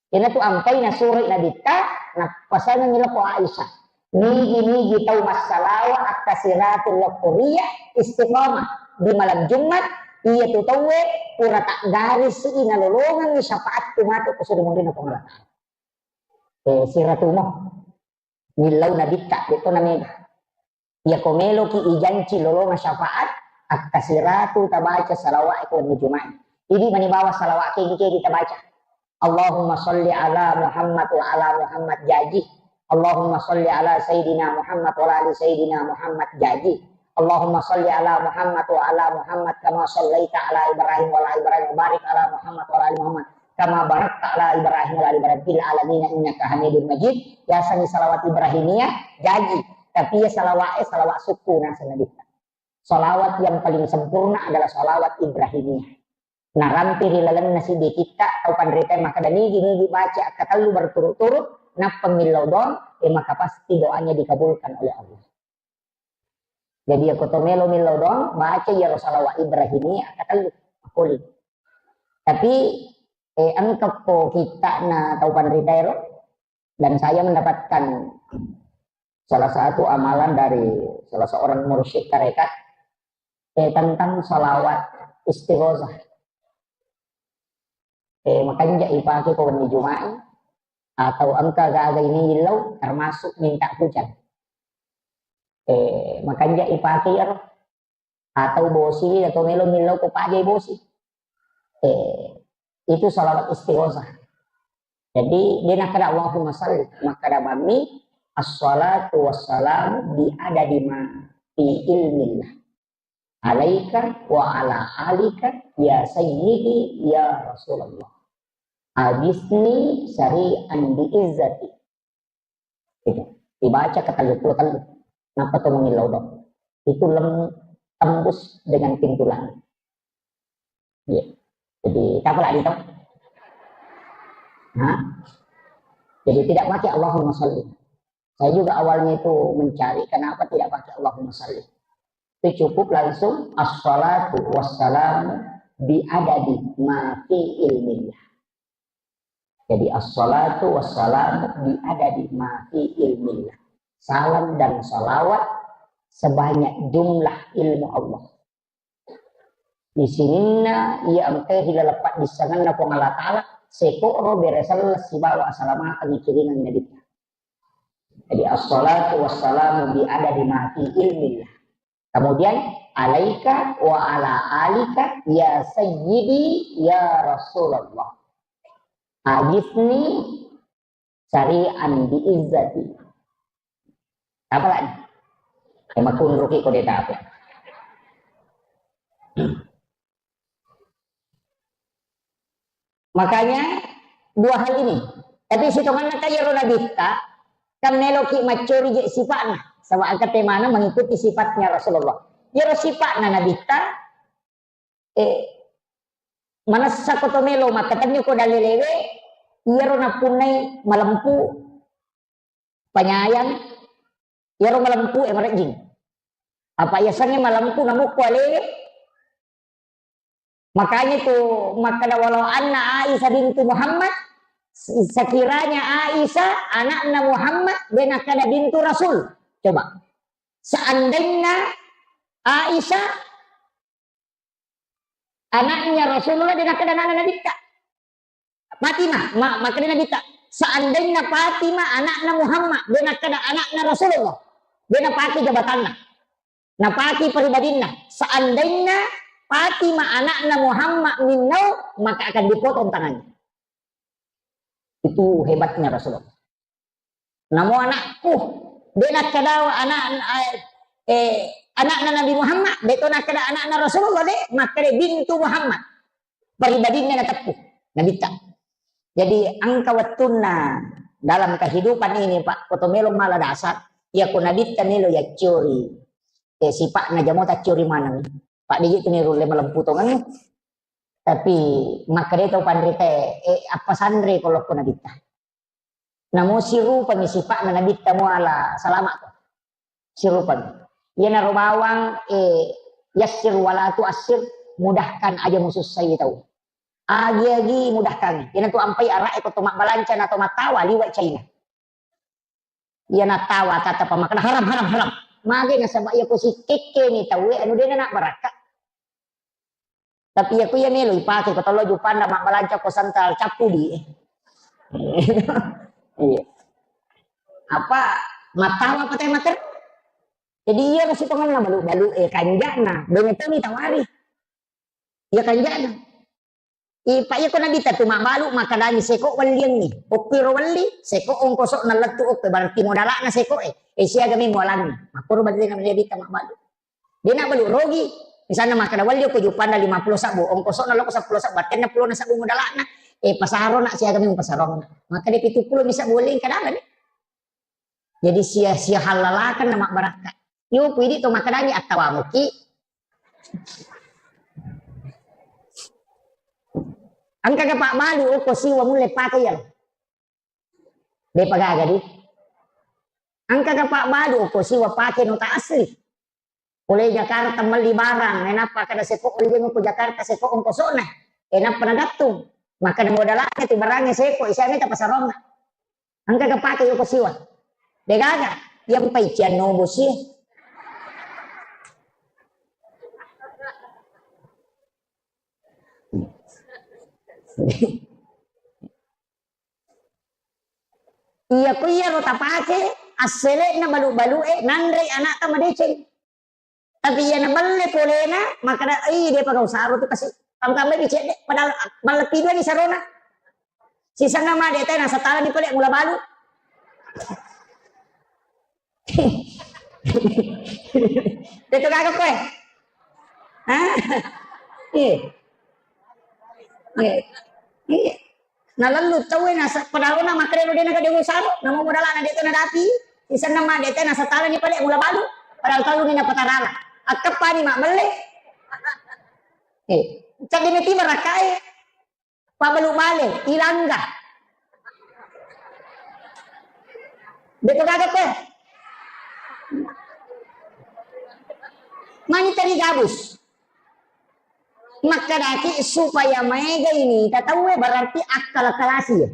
Iyanatu ampai nasuroi nabitta, nappasangengi lako Aisyah. Nigi-nigi tau massalawa akkasiratul lokkoria istiqamah di malam Jumat, iya tu tauwe pura taggarisi nalolongengi syafaatku matu ko suri munrinna Puang Allah Ta'ala. Eh, siratumo. Millau nabitta, de'to namega. Iya ko meloki ijanci lolonga syafaat, akkasiratu tabaca salawat ko wenni Juma'i. Idi mani bawa salawat kegi-kegi tabaca. Allahumma salli ala Muhammad wa ala Muhammad jaji. Allahumma salli ala Sayyidina Muhammad wa ala ali Sayyidina Muhammad jaji. Allahumma salli ala Muhammad wa ala Muhammad kama sallaita ala Ibrahim wa ala Ibrahim wa barik ala Muhammad wa ala ali Muhammad kama barakta ala Ibrahim wa ala ali Ibrahim fil alamin innaka Hamidum Majid. Yasengngi salawat Ibrahimiyah jaji, tapi iya salawat, eh, salawat sukku naseng nabitta. Salawat yang paling sempurna adalah salawat Ibrahimiyah. Narampe ri lalenna siddi kitta tau panrita makkeda nigi-nigi baca akkatellu berturut-turut, nappa millau doang, eh, maka pasti doanya dikabulkan oleh Allah. Jadi, iya ko to melo millau doang, baca iyaro salawat Ibrahimiyah katellu, makkuling. Tapi, eh, engka ko kittana tau panrita ero, dan saya mendapatkan salah satu amalan dari salah seorang mursyid tarekat, eh, tentang salawat istighosah. Eh, makanja ipake ko wenni Juma'i, atau engka gaga ini illau, termasuk minta hujan. Eh, makanja ipake iyaro, atau bosi, atau melo millau ko pajai bosi. Eh, itu salawat istighosah. Jadi, de nakkeda Allahumma salli, makkeda mami, assalatu wassalamu bi adadi ma fi ilmillah. Alaika wa ala alika ya sayyidi ya Rasulullah. Agisni sari'an bi izzati. Itu. Dibaca ke tellu puluh tellu. Napa tu mengilodong? Itu lem tembus dengan pintu langit. Iya. Jadi, tak apa lagi tau? Hah? Jadi, tidak pakai Allahumma salli. Saya juga awalnya itu mencari kenapa tidak pakai Allahumma salli. Itu cukup langsung assalatu wassalamu bi adadi ma fi ilmillah. Jadi assalatu wassalamu bi adadi ma fi ilmillah. Salam dan salawat sebanyak jumlah ilmu Allah. Di sininna iya engkae ri laleng paddissengenna Puang Allah Ta'ala, sekoro bere selleng sibawa asalamakeng ikiringang Nabitta. Jadi, assalatu wassalamu bi adadi ma fi ilmillah. Kemudian, alaika wa ala alika ya sayyidi ya Rasulullah. Agisni sari'an bi izzati. Apa lagi? Ya, makunruki ko deta apa? Makanya, dua hal ini. Tapi sitonganna ka iyaro Nabitta, kan meloki maccori je sipa'na. Sama angka temana mengikuti sifatnya Rasulullah. Iyaro sipa'na Nabitta, eh, manessa ko to melo makkatenni ko dalelewe, iyaro nappunnai malempu, panyayang, iyaro malempu e marejjing. Apa yasengnge malempu namukku alewe? Makanya tu makkeda walau anna Aisyah bintu Muhammad, sekiranya Aisyah anakna Muhammad, de nakkeda bintu Rasul. Coba. Seandainya Aisyah anaknya Rasulullah, de nakkeda anakna Nabitta. Fatimah, ma-, makkeda Nabitta, seandainya Fatimah anakna Muhammad, de nakkeda anakna Rasulullah, de napake jabatanna, napake pribadinna. Seandainya Fatimah anakna Muhammad minnau, maka akan dipotong tangannya. Itu hebatnya Rasulullah. Namo anakku, de nakkeda anak, eh, anakna Nabi Muhammad, de to nakkeda anakna Rasulullah, de, makkeda bintu Muhammad. Pribadinna nateppu, Nabitta. Jadi, engka wettunna dalam kehidupan ini, Pak, ko to melo mala dasar, iya ko Nabitta melo yaccori, eh, sipa'na jamo taccori maneng. Pak diji tu ni rulle malempu tongenni. Tapi makkeda tau panrita, eh, apa sanre ko lokko Nabitta. Namo sirupami sifa'na Nabitta muala salama ko. Sirupami. Iyanaro bawang, eh, yassir wala tuassir, mudahkan aja musussai tau. Agi-agi mudahkan. Iyanatu ampai ara'e ko to mabbalanca na to mattawa liwa China. Iya nattawa kata pamakkeda, "Haram, haram, haram." Mage nasaba iya ko sikekkeni tauwe anu dena na barakka. Tapi iya ko iya melo ipake ko tollo jupanna mabbalanca ko sentral cappudi. Iya. Apa mattawa apa teh mater? Jadi iya masih pengen balu-balu eh kanjana, dena tau ni tawari. Iya kanjana. Ipa iya ko Nabitta tu mabbalu makkedani seko welliangngi. Okko ro welli, seko ongkoso'na lettu okko, berarti modala'na seko e. Eh, siaga mi mualangngi. Makkoro berarti Nabitta mabbalu. Dena balu rogi. Misalna makkeda welli okko jupanna lima puluh sabbu, ongkoso'na lokko seppulo sabbu, artinya pulona sabbu modala'na. Eh, pasarona siaga mi pasarona. Makkeda pitu puluh mi sabbu welli kadang ni. Jadi sia-sia halalakan na mabbarakka. Yo pidi to makkedani attawamuki. Engka ga pabbalu okko siwa mulle pake iya. Depa gaga di. Engka ga pabbalu okko siwa pake nota asli. Pole Jakarta melli barang, eh, nappa kada seko olli ko Jakarta seko ongkosona. Eh, nappa nagattung. Maka modalnya tu barangnya seko, isiame ta pasaronna. Engka ga pake yoko siwa. Degaga, yang paician nobo sie. Iya ko iya ro tapake, assele'na balu-balu e, nanrei anakta madeceng. Tapi iya na belle polena, makkeda, "Ih, de pagau saro tu kasi." Tambai bicedde, padahal balla pidua ni sarona. Sisengnga made te nasatala ni pale mula balu. Itu kagak kowe. Hah? Iya. Iya. Iya. Nalellu tauwe nasa padahal na makkeda dena gede usaro, namo modalana de to nadapi, isenna ma de te nasatala ni pale mula balu, padahal tellu ni napatarala. Akkeppani mabbelle. Eh, caddi meti barakkae. Pabbalu bale, ilangga. De to gaga kowe. Mani teri gabus. Makkedaki supaya maega ini tataue berarti akkala-kalasi ya.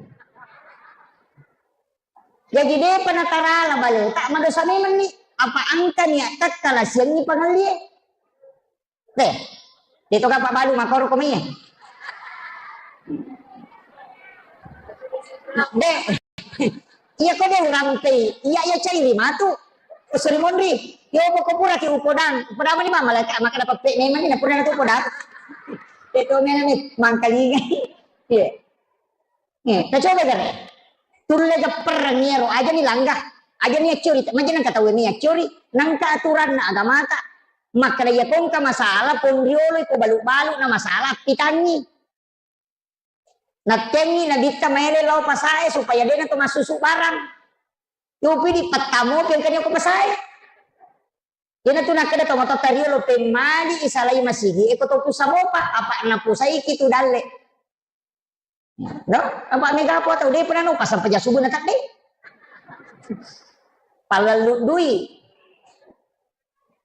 Jadi depa natarala bale, tak madosa memang ni. Apa angka niat takkalasiangi pangallie. Deh, de to gapa balu makoro ko mie. De, iya ko de urampei, iya iya cairi matu. Suri monri, yo poko pura ki upodang, upodang mani mama laka maka dapat pe memang ni pura tu upodang. De to mena ni mangkalinga. Iya. Eh, tacoba gare. Tulle gapperreng iyaro, aja ni langga, aja ni accuri, maja nangka tauwe ni accuri, nangka aturanna agamata. Makkeda iya kongka masalah, ponriolo iko balu-balu na masalah, pitangi. Nattengi nabitta maele lao pasae supaya dena to massusu barang. Yopi di pettamo pengkanya ko pasae. Dena tu nakkeda to matotta riolo pemmali isalai masigi, eko to pusa mopa, apa napusaiki tu dalle. No? Apa mega apa tau de pernah no pasang peja subuh na tadde. Palallu dui.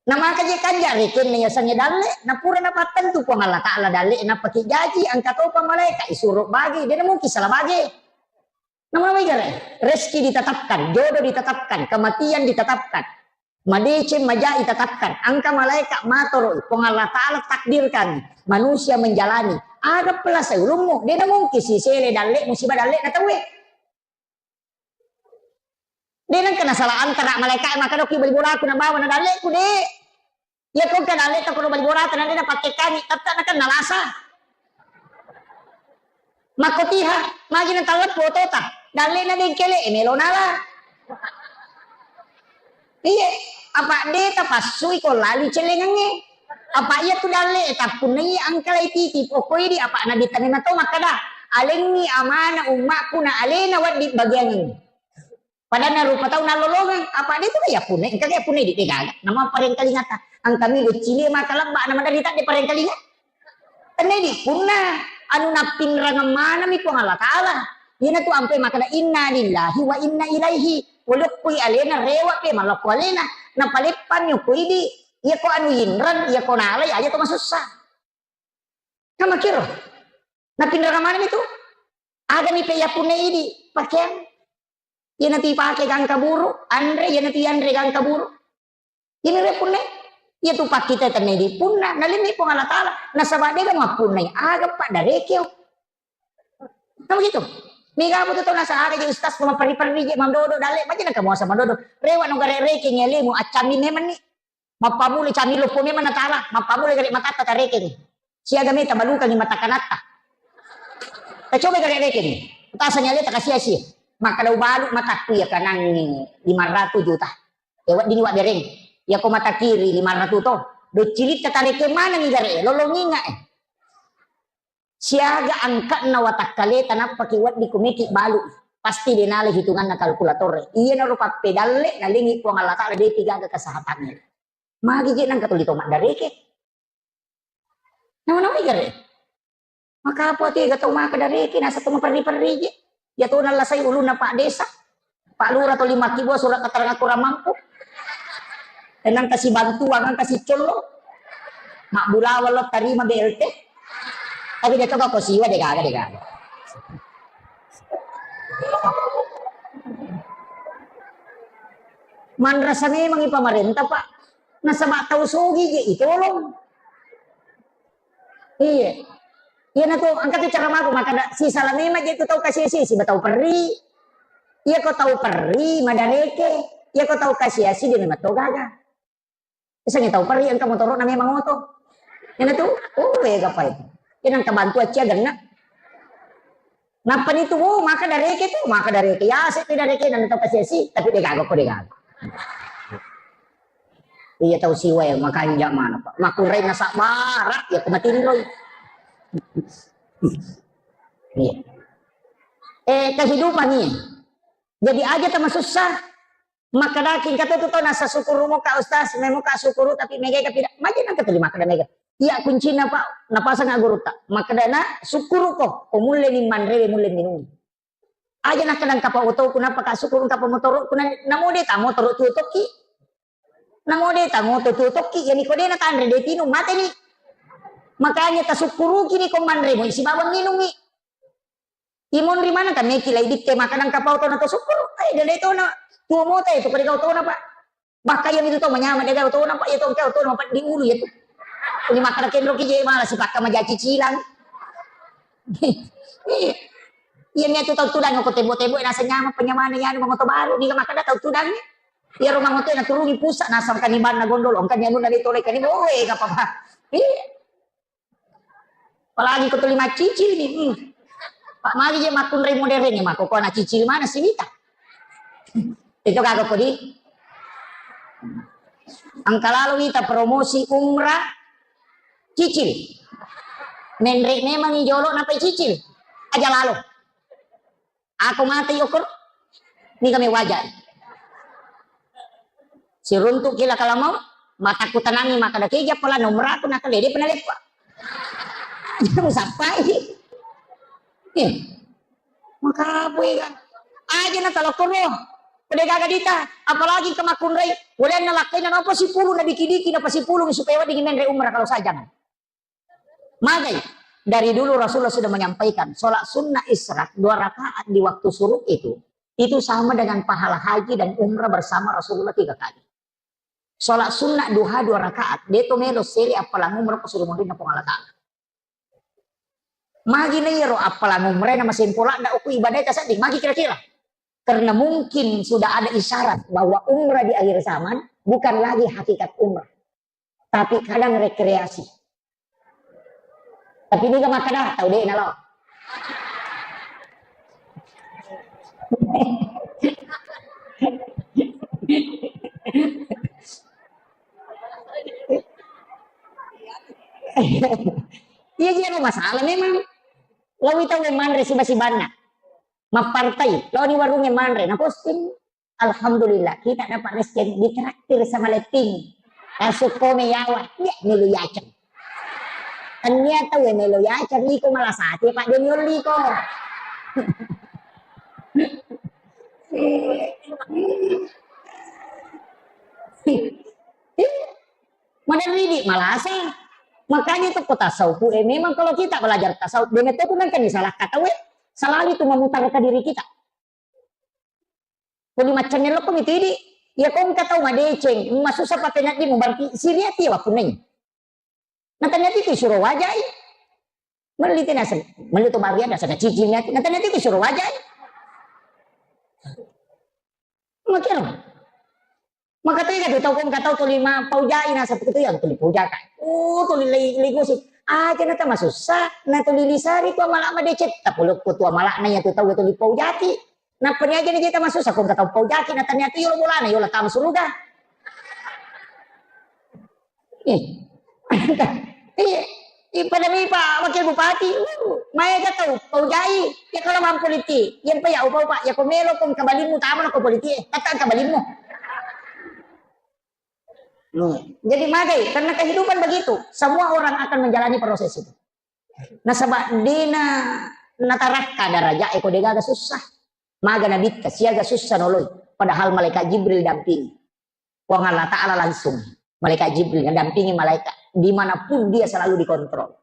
Namaka je kanja rekenna yasengnge dalle, napura napattentu Puang Allah Ta'ala dalle, napaki jaji, angka topa malaika, isuro bage, dena mungkin salah bage. Namawai gare, rezeki ditetapkan, jodoh ditetapkan, kematian ditetapkan. Madeceng majai ditetapkan, angka malaika matoroi, Puang Allah Ta'ala takdirkan manusia menjalani. Aga pelasai ulummu, dena mungkin sisele dalle, musibah dalle na tauwe. De nengka nasala antara malaika maka doki bali bolaku nabawa na dalleku de. Iya ko ka dalle ta ko bali bolata na de na pakke kami, tetta na kan nalasa. Makko tiha, magi na talleppo tota. Dalle na dengkele e melo nala. Iye, apa de tapassui ko lali celengangnge. Apa iya tu dalle e tappunnai angkalai titi pokoi di apa nabi tani mato makkada. Alengi amana ummakku na alena waddi bagiangengnge. Padanna rupa tau nallolongeng, apa de tu ya punne, engka ya punne di degaga. Nama parengkalingata. Engkami doccili maka lebba na maderita de parengkalinga. Tenna idi punna anu nappinrangeng manami Puang Allah Ta'ala. Iyanatu ampe makkeda, "Inna lillahi wa inna ilaihi." Walokkoi alena, rewa pe malokko alena. Napaleppanni okko idi. Iyako anu yinreng, iyako nalai, aja to masussa. Kan makkiro. Nappinrangeng manami tu. Agami pe yappunna idi, pakeang. Iyanatu ipake gangka buru, anre, iyanatu yanre gangka buru. Ini re punne, iya tu pakkita tenna idi punna, nalenni Puang Allah Ta'ala, nasaba dega mappunnai aga paddarekeo. Kan begitu? Mega butuh tau nasa aga je ustaz, maperri-perri je, mandodo dalle, maja naka muasa mandodo. Rewa no gare rekeng alemu, accammi memanni. Mappamuli cammi loppo memang natala, mappamuli gare matatta tarekeng. Siaga meta balukangi mata kanatta. Tacoba gare rekeng. Tasa nyale takasiasi. Maka dau balu matakku ya kanangi lima ratus juta. Ya, wedding wabbereng. Iyako mata kiri lima ratus to. Doccilitta tarekeng manengi gare, lolong inga eh. Siaga angka'na watakkaleta nappaki wedding kumeki balu. Pasti denale hitunganna kalkulator. Iyanaro pappedalle nalengi Puang Allah Ta'ala depi gaga kesehatannya. Magi je nangka tuli to maddareke. Nama-nama gare. Maka apa tega tau maka dareke, nasa to maperri-perri je. Ya to nallasai ulunna Pak Desa, Pak Lurah, toli makkibua surat keterangan kurang mampu. Tenang kasih bantuan, kan kasih colo. Mak bulawa lo tarima B L T. Tapi dia coba kau siwa deh gaga, deh gaga. Manrasa memang i pamarenta, Pak. Nasaba tau sogi je itolong. Iya. Iya na tu, engka tu cara mako, maka da, sisala memang je tu tau kasiasi, siba tau perri. Iya ko tau perri, madareke. Iya ko tau kasiasi, dia memang tau gaga. Misalnya tau perri, engka motoro na memang oto. Iya na tu, oh, wega pa itu. Iya nang kabantu accia genna. Nappa ni tu, oh, maka dareke tu, maka dareke. Ya, sepi dareke, nang tau kasiasi, tapi dia gaga ko dia gaga. Iya tau siwa ya, makanja mana, Pak. Makureng nasabara, ya, kematinroi. Iya. Eh, kehidupan ini. Jadi aja tama susah. Makkadaki engka to tu tau nasa sukuru muka ustaz, memuka sukuru tapi mega pida. Maja nang kateli makkada mega. Iya kuncina, Pak, napasang gurutta. Makkadana sukuru ko, ko mulle ni manrewe, mulle minung. Aja nakkadang kapa otoku, napa ka sukuru, kapa motoroku, na, namo de ta motoro tu tokki. Namo de ta moto tu tokki, yani ko de na tanre de tinung, mate ni. Makanya tasukkuruki ni ko manre mo isi bawang minungi. Imonri maneng ka meki lai dikke makanang kapau tona to sukkuru. Ai, dede tona. Tuo mota itu kode kau tona, Pak. Bakka iya mitu to manyama dega tona, Pak. Iya to engka tona, Pak, di ulu iya tu. Ini makkada kenro ki je malah sipakka maja cicilang. Iya, iya tu tau tudang ko tebo-tebo nasa nyama penyamana iya anu mangoto baru, niga makkada tau tudang. Iya rumah moto na turungi pusat nasa engka ni banna gondol, engka ni anu na ditolekani, oh, eh, gak apa-apa. Iya. Apalagi ko tuli maccicil ni, hmm. Pak magi je makkunrai modern ni, mako ko na cicil mana sih wita? Itu kagak kodi. Engka lalo wita promosi umrah cicil. Menre memang i jolo napai cicil. Aja lalo. Ako mate yokor, niga me waja. Siruntuk kila kalamau, mataku tanangi makkada keja pala nomor aku nakka dede pernah leppa. Jangan sampai. Eh, maka apa ya? Aja na talokoro. Pede gaga dita, apalagi ke makkunrai, walenna lakkaina napa sipulu na diki-diki na pasipulu supaya wedding menre umrah kalau saya jangan. Magai, dari dulu Rasulullah sudah menyampaikan, sholat sunnah isyraq dua rakaat di waktu syuruk itu, itu sama dengan pahala haji dan umrah bersama Rasulullah tiga kali. Sholat sunnah duha dua rakaat, deto melo sele appalang umrah ko suruh munrinna Puang Allah Ta'ala. Magi na iyaro appalang umrah na masempola nda uku ibadah tasedding, magi kira-kira. Karena mungkin sudah ada isyarat bahwa umrah di akhir zaman bukan lagi hakikat umrah. Tapi kadang rekreasi. Tapi niga makkada tau de' nalo. Iya, iya, no masalah memang. Lawi tau manre siba-sibanna. Mappartai, lao di warung manre, na posting. Alhamdulillah, kita dapat rezeki ditraktir sama Letting. Asukko me yawa, iya melo yaceng. Tennia tau melo yaceng liko malasati, Pak, de niolliko. Maderri di malasa. Makanya itu kota sauku, eh, memang kalau kita belajar tasawuf, dengan itu nanti salah kata we, selalu itu memutar ke diri kita. Kuli maccennello ko mitidi, iya ko engka tau madeceng, masussa patenaddimu, berarti siriati wa punnai. Nataniati ki suro wajai. Melli tena sen, melli to baria dasa na cicil niati. Nataniati ki suro wajai. Makero. Maka tega tu tau ko engka tau tuli ma paujai nasa tu yang tuli paujaka. Oh, tuli lei, lei gosip. Aja na tama sussa, na tuli lisari tua malak madeceng. Tapolokko tua malak na iya tu tau tuli paujaki. Nappa ni aja ni jeta masussa, ko engka tau paujaki, na tania tu yolo bolana, yolo tama suruga. Eh. Iya. Iya, pada mi Pak Wakil Bupati, uh, maega tau paujai, ya kalau mampu liti, yang pa ya upa-upa, ya ko melo ko engka balimmu, tama ko politik, eh, tata engka balimmu. Hmm. Jadi magai, karena kehidupan begitu, semua orang akan menjalani proses itu. Nasaba dena natarakka daraja e ko degaga sussa. Maga nabitta siaga sussa noloi. Padahal malaikat Jibril dampingi. Puang Allah Ta'ala langsung. Malaikat Jibril mendampingi malaikat. Dimanapun dia selalu dikontrol.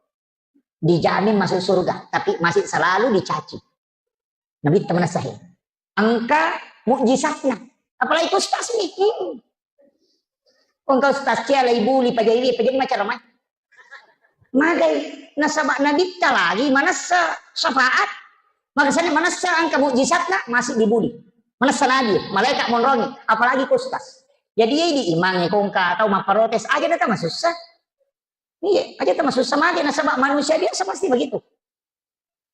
Dijamin masuk surga, tapi masih selalu dicaci. Nabitta manessa he. Engka mukjizatna. Apalagi ustaz ni. Hmm. Engka ustaz cia lai buli pajai, pajai macara mai. Magai, nasaba nabitta lagi manessa syafaat. Makasane manessa engka mukjizatna masih dibuli. Manessa nabi, malaikat monrongi, apalagi ustaz. Jadi iya di imange kongka atau maparotes aja datang masussa. Iya, aja tama sussa mage nasaba manusia biasa pasti begitu.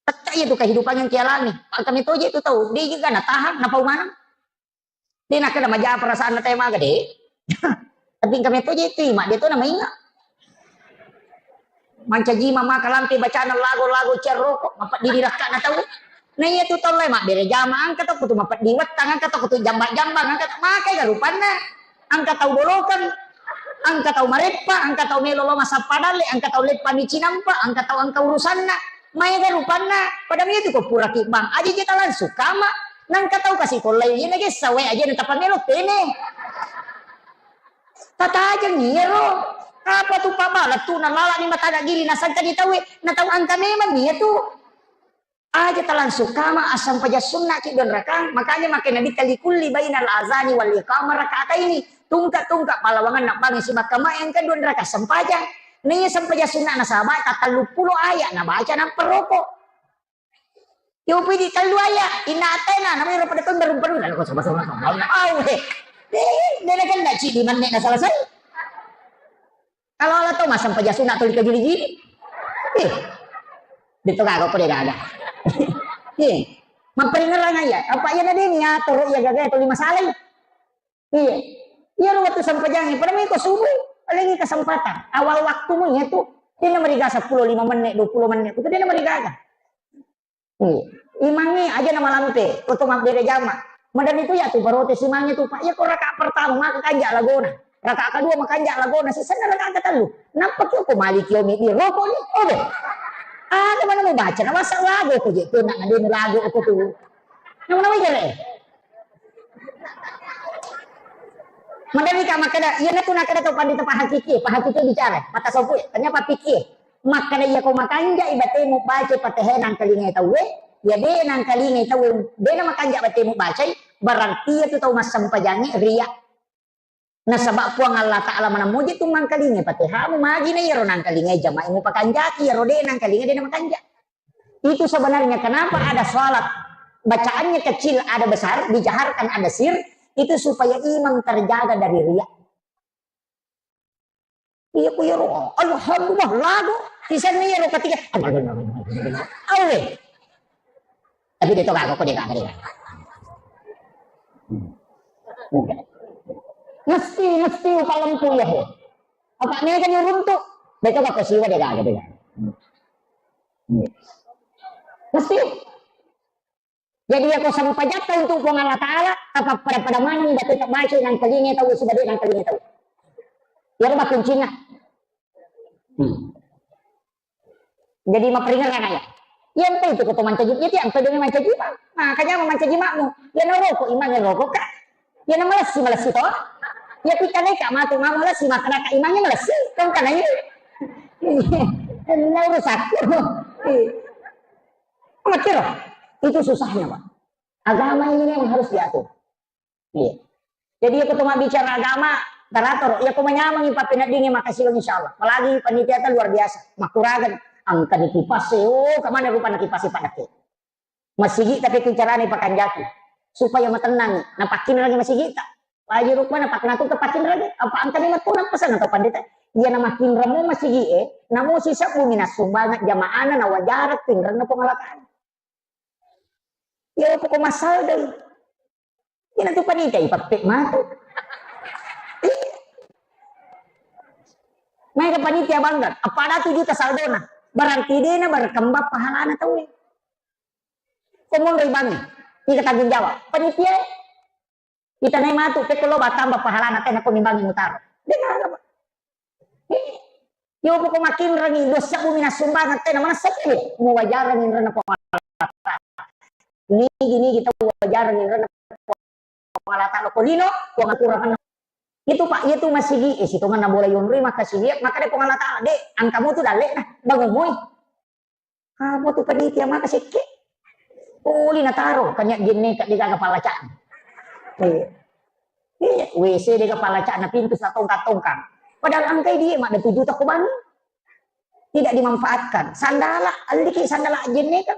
Tetta iya tu kehidupan yang kialami. Pak kami toje tu tau, dia juga na tahan, na pau maneng. Dia nak kena maja perasaan na tema gede. Tapi kami toje tu mak dia tu nama ingat. Mancaji mama kalampe bacana lago-lago cerroko, mapa diri rakka na tau. Na iya tu tau lai mabbere jama, engka to kutu mapeddi wettang, engka to kutu jamba-jambang, engka to makai ga rupanna. Engka tau dolokeng, engka tau mareppa, engka tau melo lo masappa dalle, engka tau leppa mi cinampa, engka tau engka urusanna. Maega rupanna, pada mi tu ko pura kibbang, aja je talang sukama, nangka tau kasi kollai, iya nagessa wae aja na tapamelo tene. Tatajeng iyaro, apa tu pabala tu nalala ni mata giri nasangka ni tawe, na tau engka memang iya tu. Aja talangsung kama assampajang sunnaki dua rakang, makanya makkeda Nabitta likulli bainal azani wal iqamah rakataini, tungka-tungka pallawanganna bangngi sibawa kamae engka dua rakang sempajang. Naiya sempajang sunna nasaba tatelluppulo ayat nabaca nappa roko. Yopi di tellu ayat, inna ataina, namanya pada tunda rumpa-rumpa, lalu kau sama-sama, sama-sama. Au, he. Eh, dia kan nak cik di mana nak selesai. Kalau Allah tahu masang pejasuna tuli kajili-jili. Eh. Dia tu kagak kok dia kagak. Eh. Maperingerang aja. Apa iya nadé niatur iya gaga tuli masalah. Iya. Iya ro waktu sempajang, pada miko subuh, lagi kesempatan. Awal waktumu iya tu. Dia nomor tiga sepuluh, lima menit, dua puluh menit. Itu dia nomor tiga. Iya. Imangnge aja na malampe, oto mabbere jama. Madan itu ya tu barote simangnge tu, Pak. Ya ko rakaat pertama maka kanja lagona. Rakaat kedua makanja lagona, sisenna rakaat ketellu. Nappa ki ko maliki yomi di roko ni. Oke. Ada mana mau baca? Nama lagu ko je, tu nak ngadeni lagu ko tu. Nama-nama igere. Madan ka makkeda, iya natu nakkeda tu pandita pahakiki, pahakiki bicara, mata sopu, ternyata pikir. Makkeda iya ko makanjai batemu baca Fatihah nangkalingai tauwe, iya de nangkalingai tauwe, de na makanja batemu bacai, berarti iya tu tau massempajangnge riya. Nasaba Puang Allah Ta'ala mana muji tu mangkalingai Fatihahmu, magi na iyaro nangkalingai jamai mu pakanjaki, iyaro de nangkalingai de na makanja. Itu sebenarnya kenapa ada salat bacaannya kecil, ada besar, dijaharkan, ada sir, itu supaya imam terjaga dari riya. Iya ku iyaro, Alhamdulillah, lagu. Sisenna iyaro ketika, awe. Tapi dia tu kagak, kok dia kagak, dia kagak. Mesti, mesti upalempu ya, he. Apa ni kan runtuk? Dia tu kagak siwa, dia kagak, dia kagak. Mesti. Jadi, iya ko sempajatta untuk Puang Allah Ta'ala, tapappada-pada maneng batu tabaca nangkalingai tau, sibawa nangkalingai tau. Iyaro makkuncinna. Hmm. Jadi maperingerang ya. Iya, empa itu ko to mancaji, iya, tiang pedongi mancaji ma. Makanya mau mancaji makmu. Ya, no rokok, imangnya rokok, Kak. Ya, no malessi, malessi to. Ya, pita naik, Kak, matu, mau malessi, makan, Kak, imangnya malessi. Kau kan ini. Nah, urusakku. Iya. Ngerti loh? Itu susahnya, Pak. Agama ini memang harus diatur. Iya. Jadi, iya, ko to mabbicara agama, taratoro, iya, ko manyameng pappeneddingi, makasiwang, insyaallah. Apalagi panitiata luar biasa, makkuragan, engkani kipas e, oh, kemana rupana kipas e, Pak Dake. Masigi tapi ku carane pakanjaki, supaya matennangi, napakkinreng masigi ta. Lagi rupana paknatu tapakkinreng, apa engkani matuna pesan atau pandita. Iya, namakinreng mo masigi e, namo sisebbu mi nassumbangeng jamaana, nawajareng tinrenna Puang Allah Taala. Iya, pokok masalah deh. Ina tu panitia ipappe matu. Iya. Maega panitia bangga, appada tu juta saldona. Berarti dena berkembang pahalana tauwe. Ko monro ibangi, tiga tanggung jawab. Panitia, kita nai matu, pekko lo batamba pahalana, tena ko mimbangi mutaro. Dena apa? Yo, poko makinrengi, dosa bumi nassumbangeng, tena manessa tu, muwajareng inrenna Puang Allah Taala. Nigi-nigi tau wajareng inrenna Puang Allah Taala. Ko lino, Puang Tuhan. Itu, Pak, itu masigi, eh, sitongenna bola yonroi, maka siwiak, maka de Puang Allah Taala. De, angkamu tu dalle, nah, bangun moi. Apa tu panitia maka sekke? Poli nataro, kanya jenne ka de gaga palaca. Iya. Iya, W C de gaga palaca na pintu sa tongkang-tongkang. Padahal angkai dia mak ada tujuh toko bangi. Tidak dimanfaatkan. Sandala, alliki sandala jenne kan.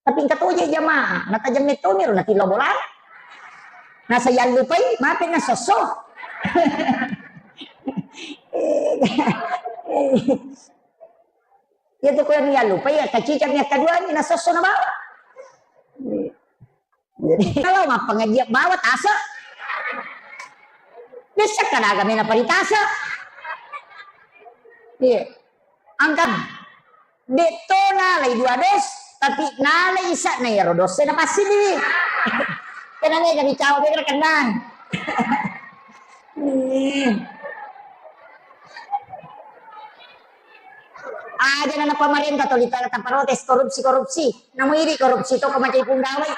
Tapi engka toje jamaah, natajang metto miro natillo bola. Nasa yallupai, mape nasosso. Iya tu ko yang yallupai, ya kacicang yang kedua ni nasosso na bawa. Jadi kalau mau pengajian bawa tasa. Bisa kan agak mena paritasa. Iya. Angkat. De to nalai dua dos, tapi nalai isa'na iyaro dosse na passidi. Kena mega dicawa mega kenna. Hmm. Aja na pamarenta to ditana taparotes korupsi-korupsi. Namu idi korupsi to ko macai punggawai.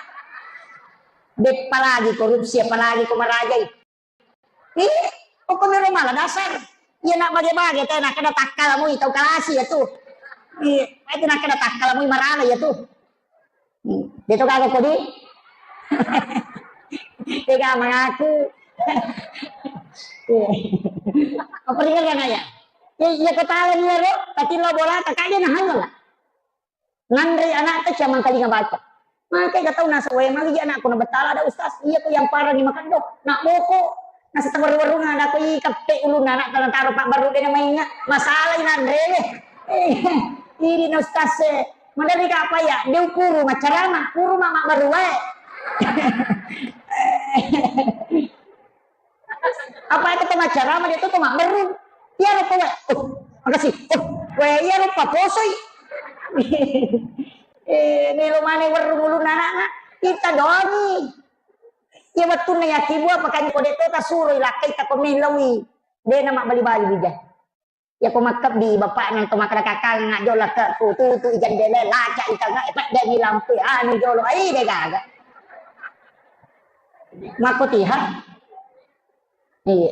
Beppa lagi korupsi, apalagi ko marajai. Ih, pokoknya mala dasar. Iya nak bage-bage teh nak kena takkala mui tau kalasi ya tu. Iya, itu nak kena takkala mui marana ya tu. Hmm, dia tu kagak kodi. Tega mengaku. Iya. Apa ringan kan ya? Ya, ya ketawa dia lo, tapi lo bola tak aja nah halo lah. Nanre anakta ciamang kalinga baca. Maka ega tau nasa wae magi anakku na betala ada ustaz. Iya ko yang parani makeddo. Nak boko. Nasa tawaru-warunga ada ko i kappe ulunna anak tana taro pak baru dena mainga. Masalah i nanre. Ini na ustaz e. Madari ka apa ya? Dia puru macarama, puru mama baru wae. Apa itu pengacara mah dia tuh cuma beru. Iya rupa we. Oh, makasih. Oh, we iya rupa posoi. Eh, melo mana weru ulunna anakna. Kita doangi. Iya wettunna yakin buah pakai kode to tasuro ilakai ta ko melawi. Dia nama bali-bali bija. Iya ko makkebbi bapakna to makkeda kakang ngajjola ke tutu ijendele laca itanga epeddengi lampu anu jolo ai de gaga. Makko tiha. Iya.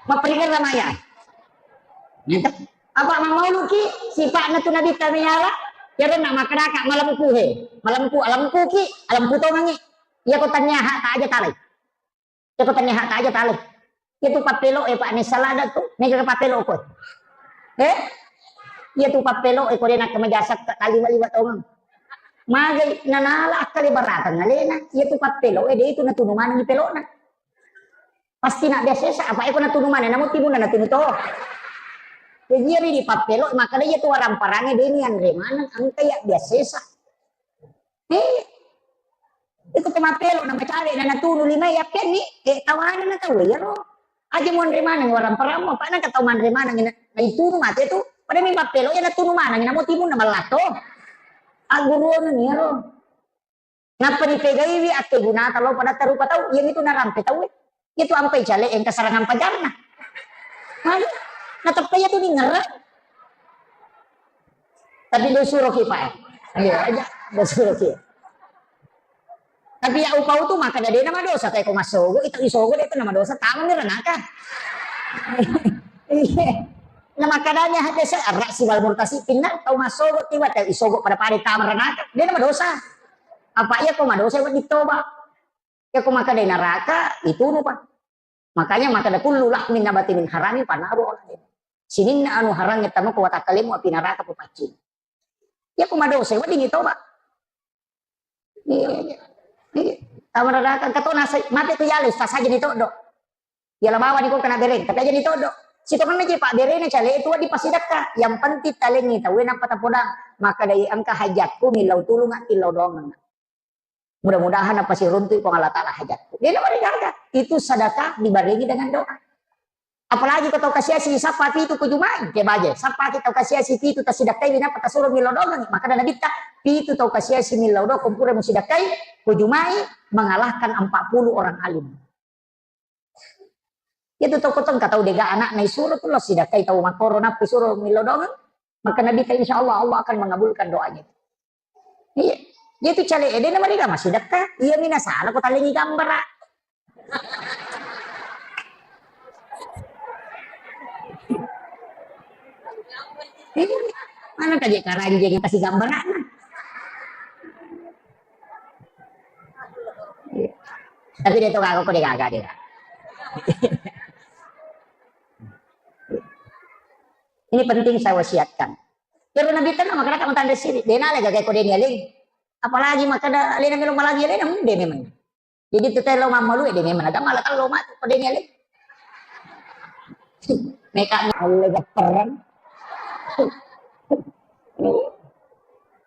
Maperingan namanya. Apa mamauluki sipakna tu nabi kami ala? Yaro nak makkeda kak malempu he. Malempu, alempuki, alempu tongangi. Iya ko tanya hak tak aja talai. Iya ko tania hak aja tale. Iya tu pappelo e pak ne salada tu, mega pappelo ko. Eh? Iya tu pappelo e ko de nak kemajasak tak kali wali watongeng. Magai nanala akkale barakang alena. Iya tu pappelo e de itu natunu maneng pelona. Pasti nak biasa sa apa eko natunu maneng namu timunna natunu to. Jadi iya di pappelo maka iya tu waramparange de ni anre maneng angka iya biasa sa. Eh, iko ko mappelo na macawe na natunu lima yappianni, eh, tawana na tau iyaro. Aja monre maneng warang parammu, apa nangka tau manre maneng na, na itunu mate tu. Pada mi mappelo ya natunu maneng na motimu na mallato. Agguruana ni iyaro. Nappa dipegaiwi akkegunata lo pada tarupa tau, iya mitu narampe tau. Itu ampai cale engka serangan pajarna. Ayo, nateppa iya tu ningerang. Tapi do suroki, Pak. Iya, aja, do suroki. Tapi ya upau tu makkeda de' namadosa, kayak ko massogo, itu isogo de' tu namadosa, tamani ranaka. Iya. Nah, makkedani hadis, "Ar-ra'si wal murtasi finnar," tau massogo tiba tau isogo pada-pada tama ranaka, de' namadosa. Apa iya ko madosa wedding toba. Iya ko makkeda naraka, itu nu, Pak. Makanya makkeda kullu lahmin nabata min haramin fannaru aula bih. Sininna anu harangnge tama ko watakkalemu api naraka papaccing. Iya ko madosa wedding toba. Iya, iya. Iya. Tama naraka engka to nasai, mate ko yale, ustaz aja ni toddo. Yala bawani ko kena bereng, tapi aja ni toddo. Sitongenna je pabberena cale itu wedding pasidakka. Yang penting talengi tauwe nappa tapodang. Makkedai engka hajatku millau tulung attillau doang. Mudah-mudahan napasiruntu'i Puang Allah Ta'ala hajatku. De' namarigaga. Itu sedekah dibarengi dengan doa. Apalagi ko tau kasiasi sappa pitu ko jumai, ke baje. Sappa ki tau kasiasi pitu tasidakkai, nappa tasuro millau doang. Makkeda Nabitta, pitu tau kasiasi millau doang, ko pura musidakkai, ko jumai, mengalahkan empat puluh orang alim. Itu tau ko tengka tau de'ga anakna isuro tu lo sidakkai tau makkoro nappa isuro millau doang. Maka Nabitta, insya Allah, Allah akan mengabulkan doanya. Iya. Iya tu cale de' namariga masidakka. Iya mina salah ko talengi gambara. Iya. Mana kaje karanjeng yang kasih gambaran. Iya. Tapi de' to gaga ko de' gaga de'. Ini penting saya wasiatkan. Ero Nabitta na makkeda ka matanre siri, de' nala gaga ko de' nialeng. Apalagi makkeda alena melo malagi alena, hmm, de' memang. Jadi tu telo mammalu de' memang. Agama la telo mati ko de' nialeng. Meka Allah gapperan.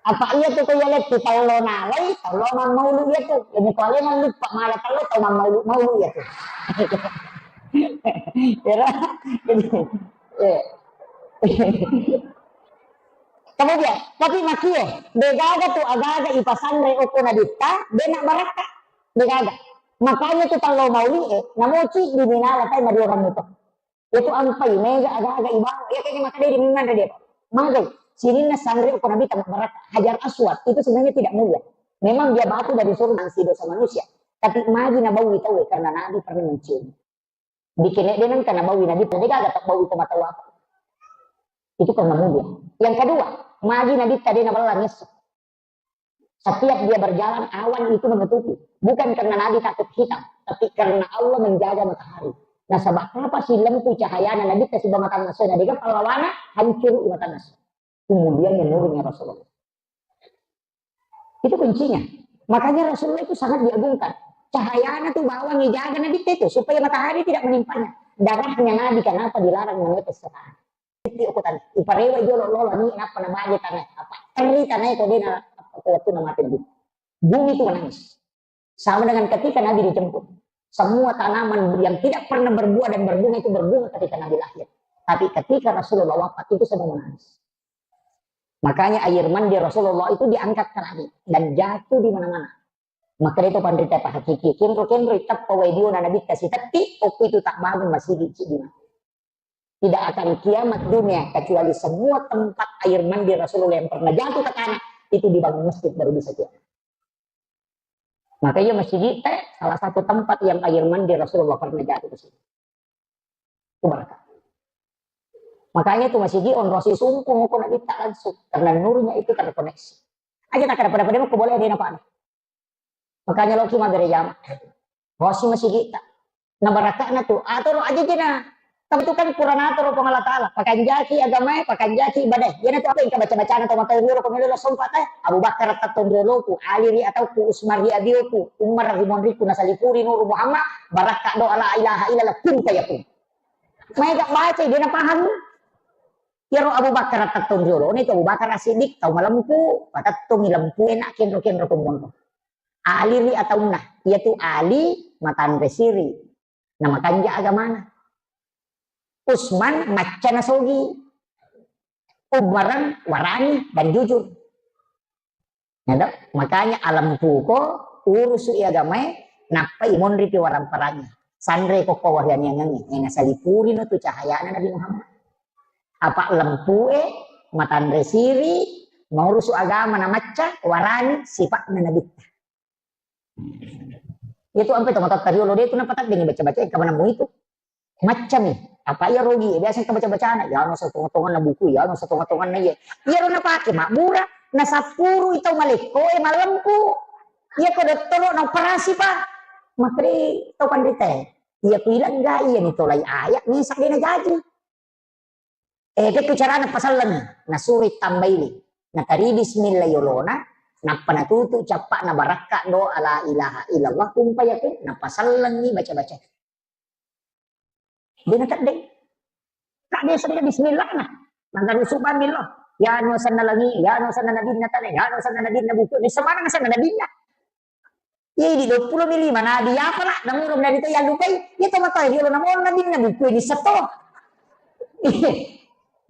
Apa iya tu ko iya lettu tallo nalai, tallo mammaulu iya tu. Jadi ko alena luppa mala tallo tau mammaulu, maulu iya tu. Ero, jadi, eh. Kemudian, tapi makie, de' gaga tu agaga ipasanre okko Nabitta, de' na barakka, de' gaga. Makanya tu tallo mauli e, namoci di minala tai madiorang itu. Itu ampai, mega aga-aga ibawa, ya kayaknya maka dia diminang dia. Magai, sininna sanre okko Nabitta barakka, Hajar Aswad, itu sebenarnya tidak mulia. Memang dia batu dari surga, si dosa manusia. Tapi magi nabaui tau karena Nabi pernah mencium. Dikene de' nengka nabaui Nabitta, de' gaga tabbaui ko mata apa. Itu karena mulia. Yang kedua, magi Nabitta de' nabella ngesso. Setiap dia berjalan, awan itu menutupi. Bukan karena Nabi takut hitam, tapi karena Allah menjaga matahari. Nasaba' apa si lempu cahayana Nabitta sibawa matanna sona, de' gaga pallawana, hancuru matanna sona. Kemudian menurunnya Rasulullah. Itu kuncinya. Makanya Rasulullah itu sangat diagungkan. Cahayana tuh bawang dijaga Nabitta itu supaya matahari tidak menimpanya. Darahnya Nabi kenapa dilarang menetes ke tanah? Itu aku tanya. Iparewa jolo lola ni kenapa na baje tanah? Apa teri tanah itu dia na apa waktu na mati Nabi? Bumi itu menangis. Sama dengan ketika Nabi dijemput. Semua tanaman yang tidak pernah berbuah dan berbunga itu berbunga ketika Nabi lahir. Tapi ketika Rasulullah wafat itu semua menangis. Makanya air mandi Rasulullah itu diangkat ke langit dan jatuh di mana-mana. Maka itu panrita pahakiki. Kenro-kenro itappa wae diona Nabitta sitetti, okko itu tak bangun masigi cidi mati. Tidak akan kiamat dunia kecuali semua tempat air mandi Rasulullah yang pernah jatuh ke tanah itu dibangun masjid baru bisa kiamat. Makanya masjid teh salah satu tempat yang air mandi Rasulullah pernah jatuh ke situ. Itu berkah. Makanya itu masjid onrosi sungkung ko Nabitta langsung karena nurnya itu terkoneksi. Aja tak ada pada-pada ko boleh ada apa. Makanya loki mabbere jama. Rosi masigitta. Na baraka'na tu. Atoro aja jena. Tapi itu kan kurang atoro Puang Allah Ta'ala. Pakanjaki agamae, pakanjaki ibadae. Jena tu apa yang baca-bacana tau matau riolo, ko melo sompa teh. Abu Bakar tetton rioloku, Ali ri atauku, Usman ri abioku, Umar ri monriku, nasalipuri Nuru Muhammad, barakka doa la ilaha illallah, kun fayakun. Maega baca, dia na paham. Iyaro Abu Bakar tetton riolo, itu Abu Bakar As-Siddiq, tau malempu, patettongi lempu enak kenro-kenro ko monro. Ali ri ataunna, iyatu Ali matanre siri, namakanja agamana. Usman macca nasogi, Umarang warani dan jujur. Nado? Makanya alempuko urusu agamae, nappai monripi warang-parangnya. Sanre kokko warianiangengnge, eh, nasalipurino tu cahayana Nabi Muhammad. Apa lempue, matanre siri, maurusu agama na macca, warani sipa'na Nabitta. Iya tu ampe tomatoatta riolo de tu napataddengi baca-baca, engka maneng mu itu. Maccami. Apa iya rogi, biasa engka baca-bacana, ya no satonga-tonganna buku, ya no satonga-tonganna iya. Iya ro napake mabbura, nasappuru tau malekko, eh, mallempu. Iya ko dottoro na operasi, Pak. Makri tau panrita. Iya ku ilang ga iya ni tolai ayat, ni sakdena jaji. Eh, pekku carana pasallengi, nasuro tambaili. Natari bismillah yolona, nappa natutu cappa'na barakka doa la ilaha illallah, kumpa yakin, napasallengi baca-baca. Dia nateddeng. Tak biasa dia bismillah nah. Mangga rusuk bamillah. Ya no sanna langi, ya no sanna nabinna tane, ya no sanna nabinna buku. Ini semana sanna nabinna. Iya, di dua puluh mi lima nabi, apa lah? Namurung dari itu yang lupai. Iya, toh, mata dia, namun nabi nabi kue di seto. Iya.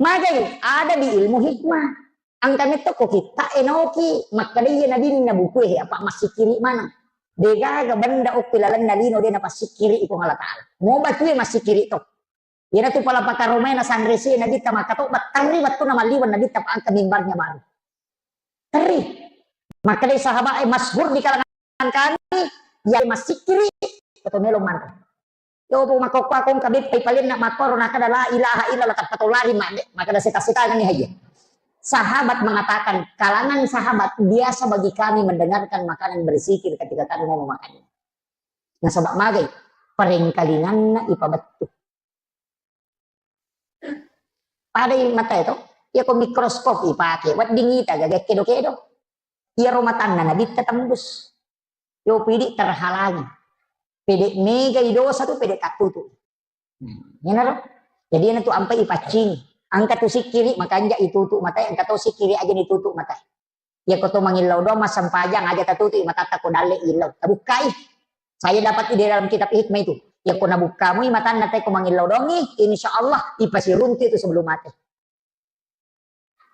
Magai, ada di ilmu hikmah. Angka metto ko kita enoki, makkeda iya nabi nabi kue, apa massikiri mana? Degaga benda okki lalenna lino de napassikkiri iko Allah Ta'ala. Mau batue massikiri to. Iyana tu pala pakaromai na sanresi nabitta makkatobba, terri wettunna malliweng nabitta pa angka mimbarnya baru. Terri. Makkedai sahabat, eh, masyhur di kalangan kami, ya massikiri, atau melo manre. Yo, bu makokko akong kabe pai palenna makkoro nakada la ilaha illallah, tappa to lari mande, makada seta-setangani haja. Sahabat mengatakan, kalangan sahabat biasa bagi kami mendengarkan makanan berzikir ketika kami mau memakannya. Nasaba magai, parengkalinganna ipabettu. Padai matae to, iya ko mikroskop ipake, wedding ita gaga kedo-kedo. Iyaro matanna nabitta tembus. Yo pidi terhalangi. Pede mega i dosa tu pede tattutu. Hmm, iyanaro. Jadi iyana tu ampai ipaccing. Angka tu sikkiri makanja itutu matae, angka to sikkiri aja itutu matae. Iya ko to mangillau doang massempajang aja tatutu i matatta ko dalle illau. Tabukkai. Saya dapat di dalam kitab hikmah itu. Iya ko nabukkamu i matanna te ko mangillau doang i, insya Allah ipasiruntu itu sebelum mati.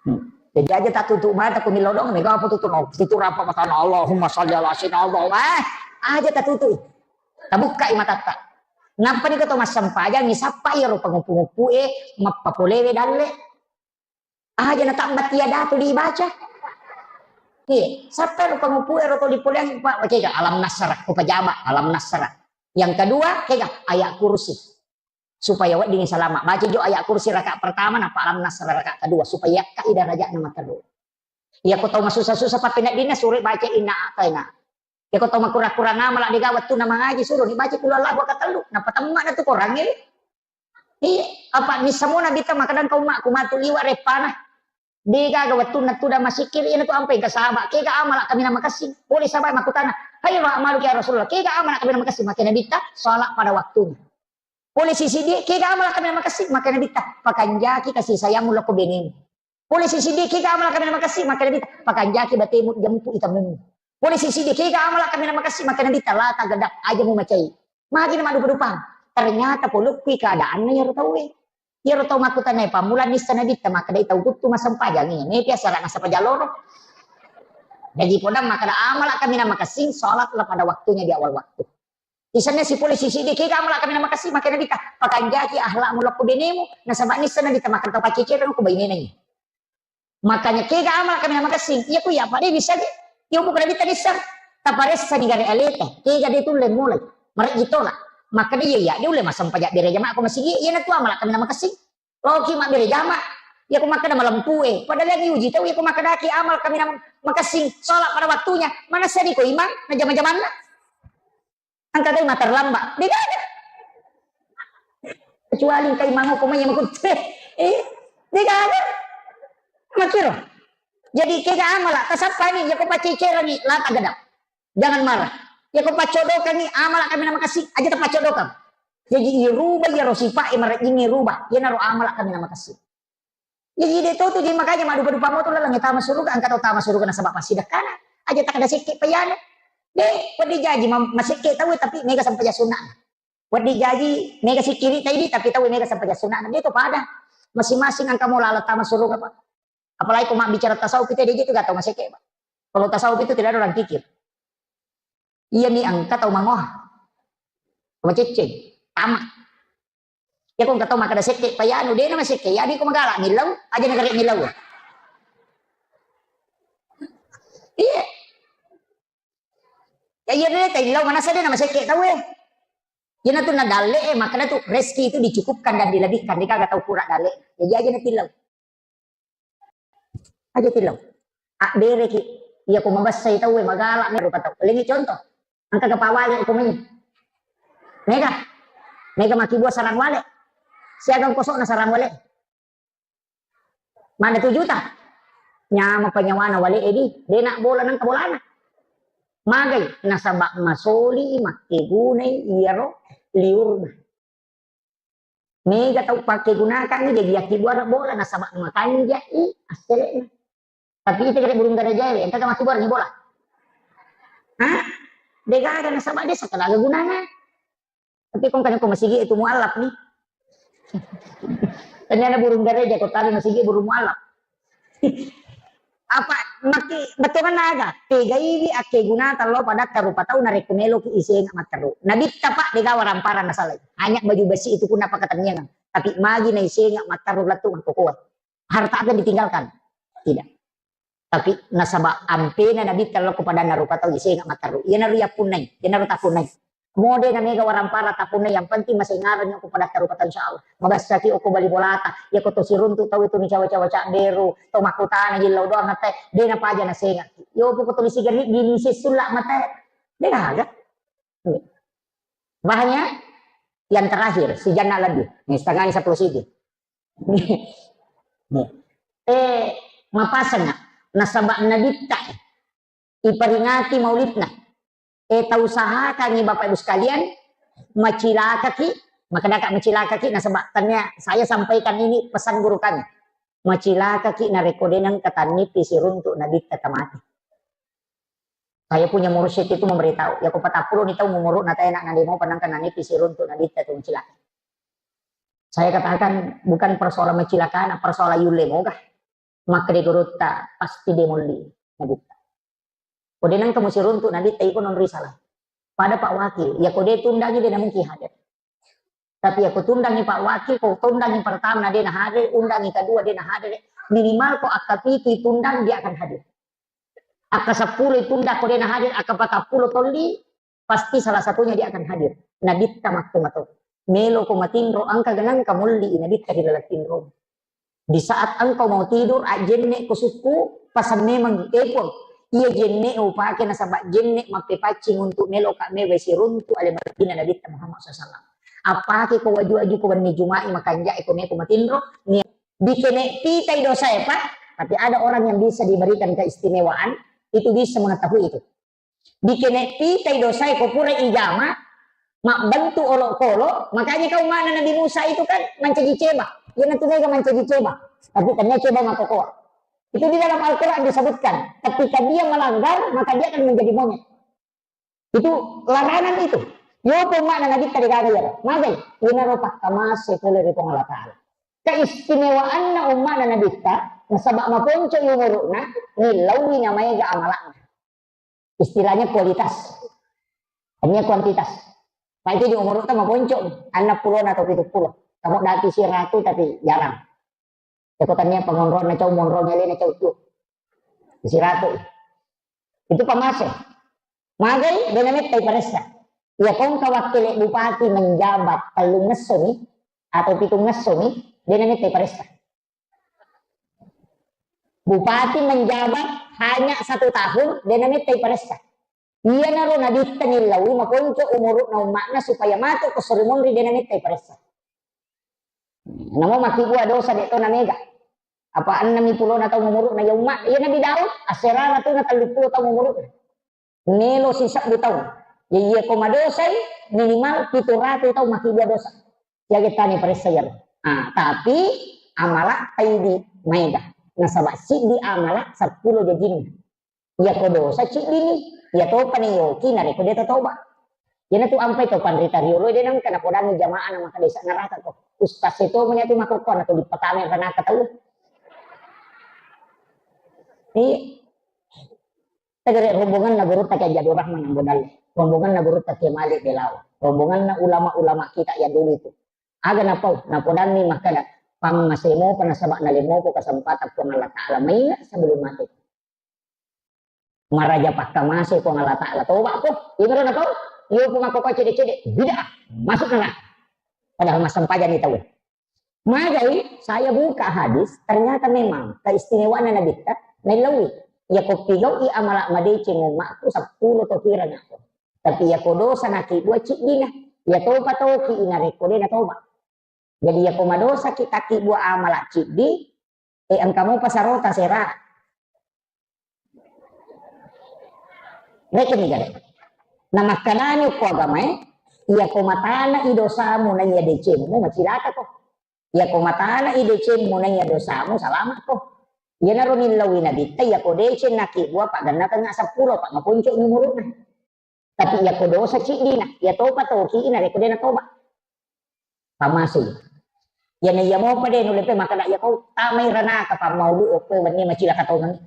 Hmm. Jadi aja tatutu mata ko millau doang, mega apa tutu no, tutu rapa matana Allahumma sholli ala sayyidina Allah. Eh, aja tatutu. Tabukkai matatta. Nappa ni ko to massempajang, ni sappa iyaro panguppu-nguppu e, mappapolewe dalle. Aja na tabbati ada tu dibaca. Iya, sappa ro pangupu ero to dipoleang, Pak, kega alam nasara, ko pajama alam nasara. Yang kedua, kega ayat kursi. Supaya wedding salama. Baca jo ayat kursi rakaat pertama, napa alam nasara rakaat kedua. Supaya yakka i darajatna materru. Iya ko tau masusa-susa pappeneddinna suro baca inna a'taina. Iya ko tau makurang-kurang amala dega wettunna mangaji suro ni baca qul huwallahu ahad katellu. Napa temma na tu korangnge. Iya, apa ni semua nabi ta makadang kau mak kumatu liwa repana. Degaga wettunna tudang masikiri, ina tu ampai engka sahaba. Kega amala kaminang makessing. Pole sahaba makkutana, "Khairu a'malikum ya Rasulullah." Kega amala kaminang makessing? Makkeda Nabitta, salat pada waktunya. Pole sisi dia, kega amala kaminang makessing? Makkeda Nabitta, pakanjaki kasih sayangmu lao ko benemu. Pole sisi dia, kega amala kaminang makessing? Makkeda Nabitta, pakanjaki batemu jempu itamemu. Pole sisi dia, kega amala kaminang makessing? Makkeda Nabitta, la tagedap, aja mu macai. Magi na maddupa-dupang. Ternyata polokkui keadaanna iyaro tauwe. Iyaro tau makkutanae pammula nissa Nabitta, makkedai tau kuttu massempajang, iya, mepi asara nassempajang loro. Jaji podang makkeda amala kaminang makessing, salatlah pada waktunya di awal waktu. Isenna sipole sisi de, kega amala kaminang makessing, makkeda Nabitta, pakanjaki akhlakmu lao ko benemu, nasaba nissa Nabitta makkeda tau paccecereng ko bainena. Makanya kega amala kaminang makessing, iya ku iya apa de bisa de. Iya bukan Nabitta nissa. Taparessa ni gare aleta, kega de tulle mulai. Marejji tola. Makkeda iya, iya, de ulle massempajang bere jama ko masigi, iyana tu amala kaminang makessing. Loki mabbere jama. Iya ko makkeda malempue. Padahal yang diuji tau, iya ko makkedaki amal kaminang makessing, salat pada waktunya. Manessa ni ko imang, na jama-jamanna. Engka gai ma terlambat. Degaga. Kecuali engka imang ko mai makutte. Eh, degaga. Makkiro. Jadi kega amala, tasappani, iya ko paccecereng i, la tagedap. Jangan marah. Iya ko paccodokangi, amala kaminang makessing, aja tapaccodokang. Jaji irubah iyaro sifat e marejjingnge rubah. Iyanaro amala kaminang makessing. Jaji de to tu, jadi makanya maddupa-dupa moto laleng tama suruga, engka tau tama suruga nasaba passidekkana. Aja takkeda sekke payana. De, wedding jaji ma-, masekke tau tapi mega sempajang sunnah. Wedding jaji mega sikkiri taidi tapi tau mega sempajang sunnah. De to pada. Masing-masing engka mo laleng tama suruga, Pak. Apalagi ko mabbicara tasawuf itu, de itu gak tau masekke, Pak. Kalau tasawuf itu tidak ada orang kikir. Iya mi engka tau mangoha. Ko macecceng, tama. Iya ko engka tau makkeda sekke, payanu, de na masekke, iya di ko magala, millau, aja na gare millau. Iya. Ya iya de, taillau manasa de na masekke tau e. Iya na tu na dalle e, makkeda tu rezeki itu dicukupkan dan dilebihkan, de gaga tau kurang dalle. Jadi aja na tillau. Aja tillau. Abbereki. Iya ko mabessai tau e, magala me rupa tau. Lengi contoh. Engka ga pawale ko mai. Mega. Mega makkibua sarang wale. Siaga kosokna sarang wale. Mana tu juta. Nyama penyawana wale edi. Dena bola nang bolana. Magai. Nasaba masoli makkegunai iyaro liurna. Mega tau pakkegunakangngi, jadi yakkibuara bola, nasaba makanjai assele'na. Tapi ita kira burung garajae, engka ga makkibuara ni bola? Hah? Degaga, nasaba de sakalaga gunana. Tapi kong kanya ko masigi itu mualaf ni. Tanyana burung garaja, ko tali masigi burung mualaf. Apa maki bettuanna aga? Pegaiwi akkegunata lao padatta rupa tau narekko meloki isenga matteru. Nabitta, Pak, degaga waramparang nasalai. Hanya baju besi itu pun apa ketenniangan. Tapi magi na isenga matteru lettu makkokoe. Harta apa yang ditinggalkan? Tidak. Tapi nasaba ampena Nabitta lao ko padanna rupa tau isenga matteru. Iyanaro yappunnai, iyanaro tappunnai. Mode na mega warampara tappunna, yang penting masengareng ko padatta rupa tau, insyaallah. Mabassaki okko bali bolata, iya ko to siruntu tau itu ni cawa-cawa cabberu, to makkutana jillau doang atte, de na paja na senga. Yo poko to lisi gari gini sesulla mate. De gaga. Bahannya yang terakhir, si janna lebih. Nih, setengahnya sepuluh siji. Nih. Eh, mapasang nasaba Nabitta. Iperingati maulidna. Eh, tausahakangngi Bapak Ibu sekalian, macilakaki, makkedaka macilakaki, nasaba tania saya sampaikan ini pesan guru kami. Macilakaki narekko de nengka tannipi siruntu Nabitta tamate. Saya punya mursyid itu memberitahu, ya ko patappulo ni tau umuruna tae nak nade mopa nengka nannipi siruntu Nabitta tu macilaka. Saya katakan bukan persoalan macilaka, na persoalan yulle moga. Makkeda gurutta, pasti de molli Nabitta. Ko de nengka musiruntu Nabitta, iko non risalah. Pada Pak Wakil, ya ko de tundangi de na mungkin hadir. Tapi ya ko tundangi Pak Wakil, ko tundangi pertama de na hadir, undangi kedua de na hadir, minimal ko akka pitu tundang dia akan hadir. Akka seppulo tundang ko de na hadir, akka patappulo tolli, pasti salah satunya dia akan hadir. Nabitta makko mato. Melo ko matinro, engka ga nengka molli Nabitta ri laleng tinro. Di saat engkau mau tidur, ajjenne ko sukku, pasang memang, eh, Puang, iya jenne upake nasaba jenne mappepaccing untuk meloka mewai siruntu ale Madinah Nabitta Muhammad sallallahu alaihi wasallam. Appake ko waju-waju ko wenni Juma'i makanja'e ko meko matinro, ni-, dikene pitai dosae, Pak. Tapi ada orang yang bisa diberikan keistimewaan, itu bisa mengetahui itu. Dikene pitai dosae ko pura ijama, mabbentuk olokolo, makanya kau mana Nabi Musa itu kan mancaji ceba. Iyanatu mega mancaji ceba. Tapi tania ceba makokoa. Itu di dalam Al-Quran disebutkan. Ketika dia melanggar, maka dia akan menjadi monyet. Itu larangan itu. Yopo makna Nabitta degaga ya. Magai, inaro pakkamase pole ri Puang Allah Ta'ala. Keistimewaanna ummana Nabitta, nasaba maponco umuru'na, nillaui namaega amala'na. Istilahnya kualitas. Hanya kuantitas. Pak itu di umur utama boncok, enam puluh atau tujuh puluh. Kamu daki siratu tapi jarang. Cekotanya pengontrol na cau monrol nyale na cau tu. Siratu. Itu pamase. Magai dena mettai paressa. Ya kongka wakil bupati menjabat tellung ngesso ni atau pitung ngesso ni dena mettai paressa. Bupati menjabat hanya satu tahun, dena mettai paressa. Iyanaro Nabitta nillaui makonco umuru'na umma'na supaya matu ko sori monri dena mettai paressa. Namo makkibua dosa de to na mega. Apa enneng pulona taung umuru'na ya umma, iya Nabi Daud, asserara tu na telluppulo taung umuru'na. Melo sisebbu taung. Ya, iya ko madosai, minimal pitu ratu taung makkibua dosa. Jaga tani paressa iyaro. Ah, tapi amala taidi maega. Nasaba siddi amala seppulo jajinna. Iya ko dosa ciddini, iya topa ni yoki narekko de tatoba. Iyana tu ampai to panrita riolo de nengka napodangi jamaah na maka desa neraka ko. Ustaz seto menya tu makokko na tu dipatame neraka tau. Iya. Tegere rombongan na guru tak jadi orang menang bodalle. rombonganna gurutta Kiai Malik Belawa, rombonganna ulama-ulama kita yang dulu itu. Aga napau, napodanni makkada, pammasemo pa nasaba nalemo ko kesempatan Puang Allah Ta'ala maingat sebelum mati. Maraja pakkamase Puang Allah Ta'ala. Toba ko, imro na kau, iyo pun aku kau cede-cede, bid'ah, masuk neraka. Padahal massempajang ni tahu. Magai saya buka hadis, ternyata memang keistimewaan Nabi kita, nailawi. Ya kau pigau i amalak madeceng umatku sepuluh to kira nako. Tapi ya ko dosa naki dua ciddina, ya toba toki ina rekko dena toba. Jadi ya ko madosa ki taki dua amalak ciddi, eh engka mopa sarota sera. Rekeng ni gare. Namakkanani ko agamae, iya ko matana i dosamu na iya decemmu macilaka ko. Iya ko matana i decemmu na iya dosamu salama ko. Iyanaro nillawi nabitta iya ko deceng naki dua pagganna tengnga seppulo pak maponco ni umuruna. Tapi iya ko dosa ciddina, iya topa toki ina rekko dena toba. Pamase. Iya na iya mopa de nulle pe makkada iya kau tamai ranaka pamaudu okko wenni macilaka tongeng.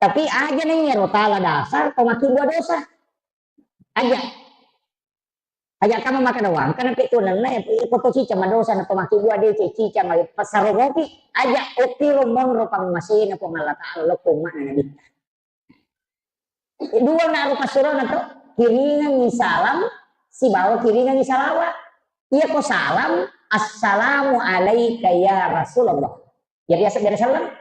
Tapi aja na iya ro tala dasar to maki dua dosa. Aja. Aja kama makkada wangka na pe tu nenna ya ko to cica madosa na to maki dua de cica ma pasaro mopi. Aja okiro monro pammasena Puang Allah Ta'ala lokko umma na nabi. Dua na rupa surona to, kiringangi salam, sibawa kiringangi salawat. Iya ko salam, "Assalamu alaika ya Rasulullah." Ya biasa bere salam.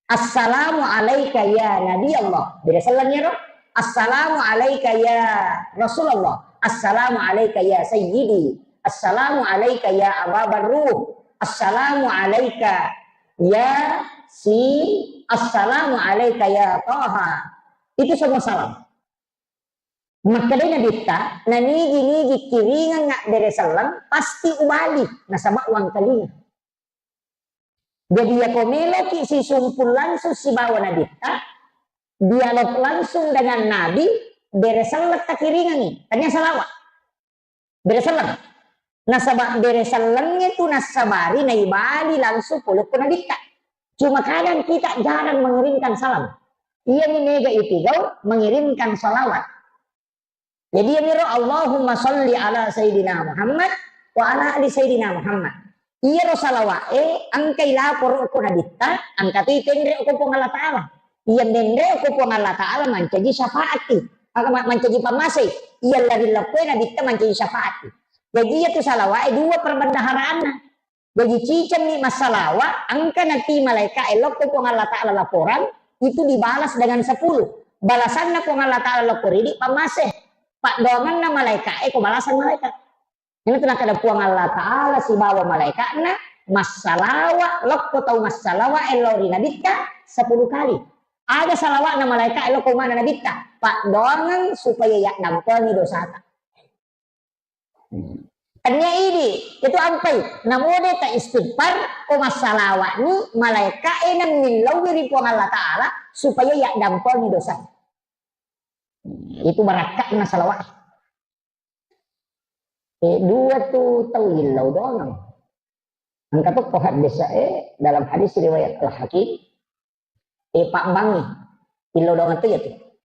"Assalamu alaika ya Nabi Allah." Bere salam ya ro. "Assalamu alaika ya Rasulullah." "Assalamu alaika ya Sayyidi." "Assalamu alaika ya Aba Barruh." "Assalamu alaika ya Sin." "Assalamu alaika ya Taha." Itu semua salam. Makkedai Nabitta, nanigi-nigi kiringang abbere selleng, pasti ubali, nasaba wangkalinga. Jadi, yako meloki sisumpul langsung sibawa Nabitta, dialog langsung dengan Nabi, bere selleng takiringangi, tania salawat. Bere selleng. Nasaba bere sellengnge tu nassabari naibali langsung pole ko Nabitta. Cuma kadang kita jarang mengirimkan salam. Iyami mega ipigau mengirimkan salawat. Jadi iyamiro Allahumma salli ala Sayyidina Muhammad wa ala ali Sayyidina Muhammad. Iyaro salawa'e engkai laporo ko Nabitta, engka tu itenre ko Puang Allah Ta'ala. Iya menre ko Puang Allah Ta'ala mancaji syafaati. Maka ma-, mancaji pammasei. Iya lari leppoi Nabitta mancaji syafaati. Jadi iya tu salawa'e dua perbendaharaanna. Jadi cicengni massalawa, engka nati malaika e lokko Puang Allah Ta'ala laporan, itu dibalas dengan sepuluh. Balasanna Puang Allah Ta'ala lokko ridi pammase. Paddoangenna malaika e ko balasan malaika. Ini tu nakkeda Puang Allah Ta'ala sibawa malaikatna massalawa lokko tau massalawa e lao ri Nabitta sepuluh kali. Ada salawatna malaikat e lokko mana Nabitta. Paddoangeng supaya yaddampengi dosata. Tania idi, itu ampai. Namode ta istighfar, ko massalawani malaika e nemmillauwi ri Puang Allah Ta'ala supaya yaddampengi dosa. Itu barakka'na salawat. Eh, dua tu tau illau doang. Engka tokko hadis, eh, dalam hadis riwayat Al-Hakim, eh, pabbangi. Illau doang tu ya tu.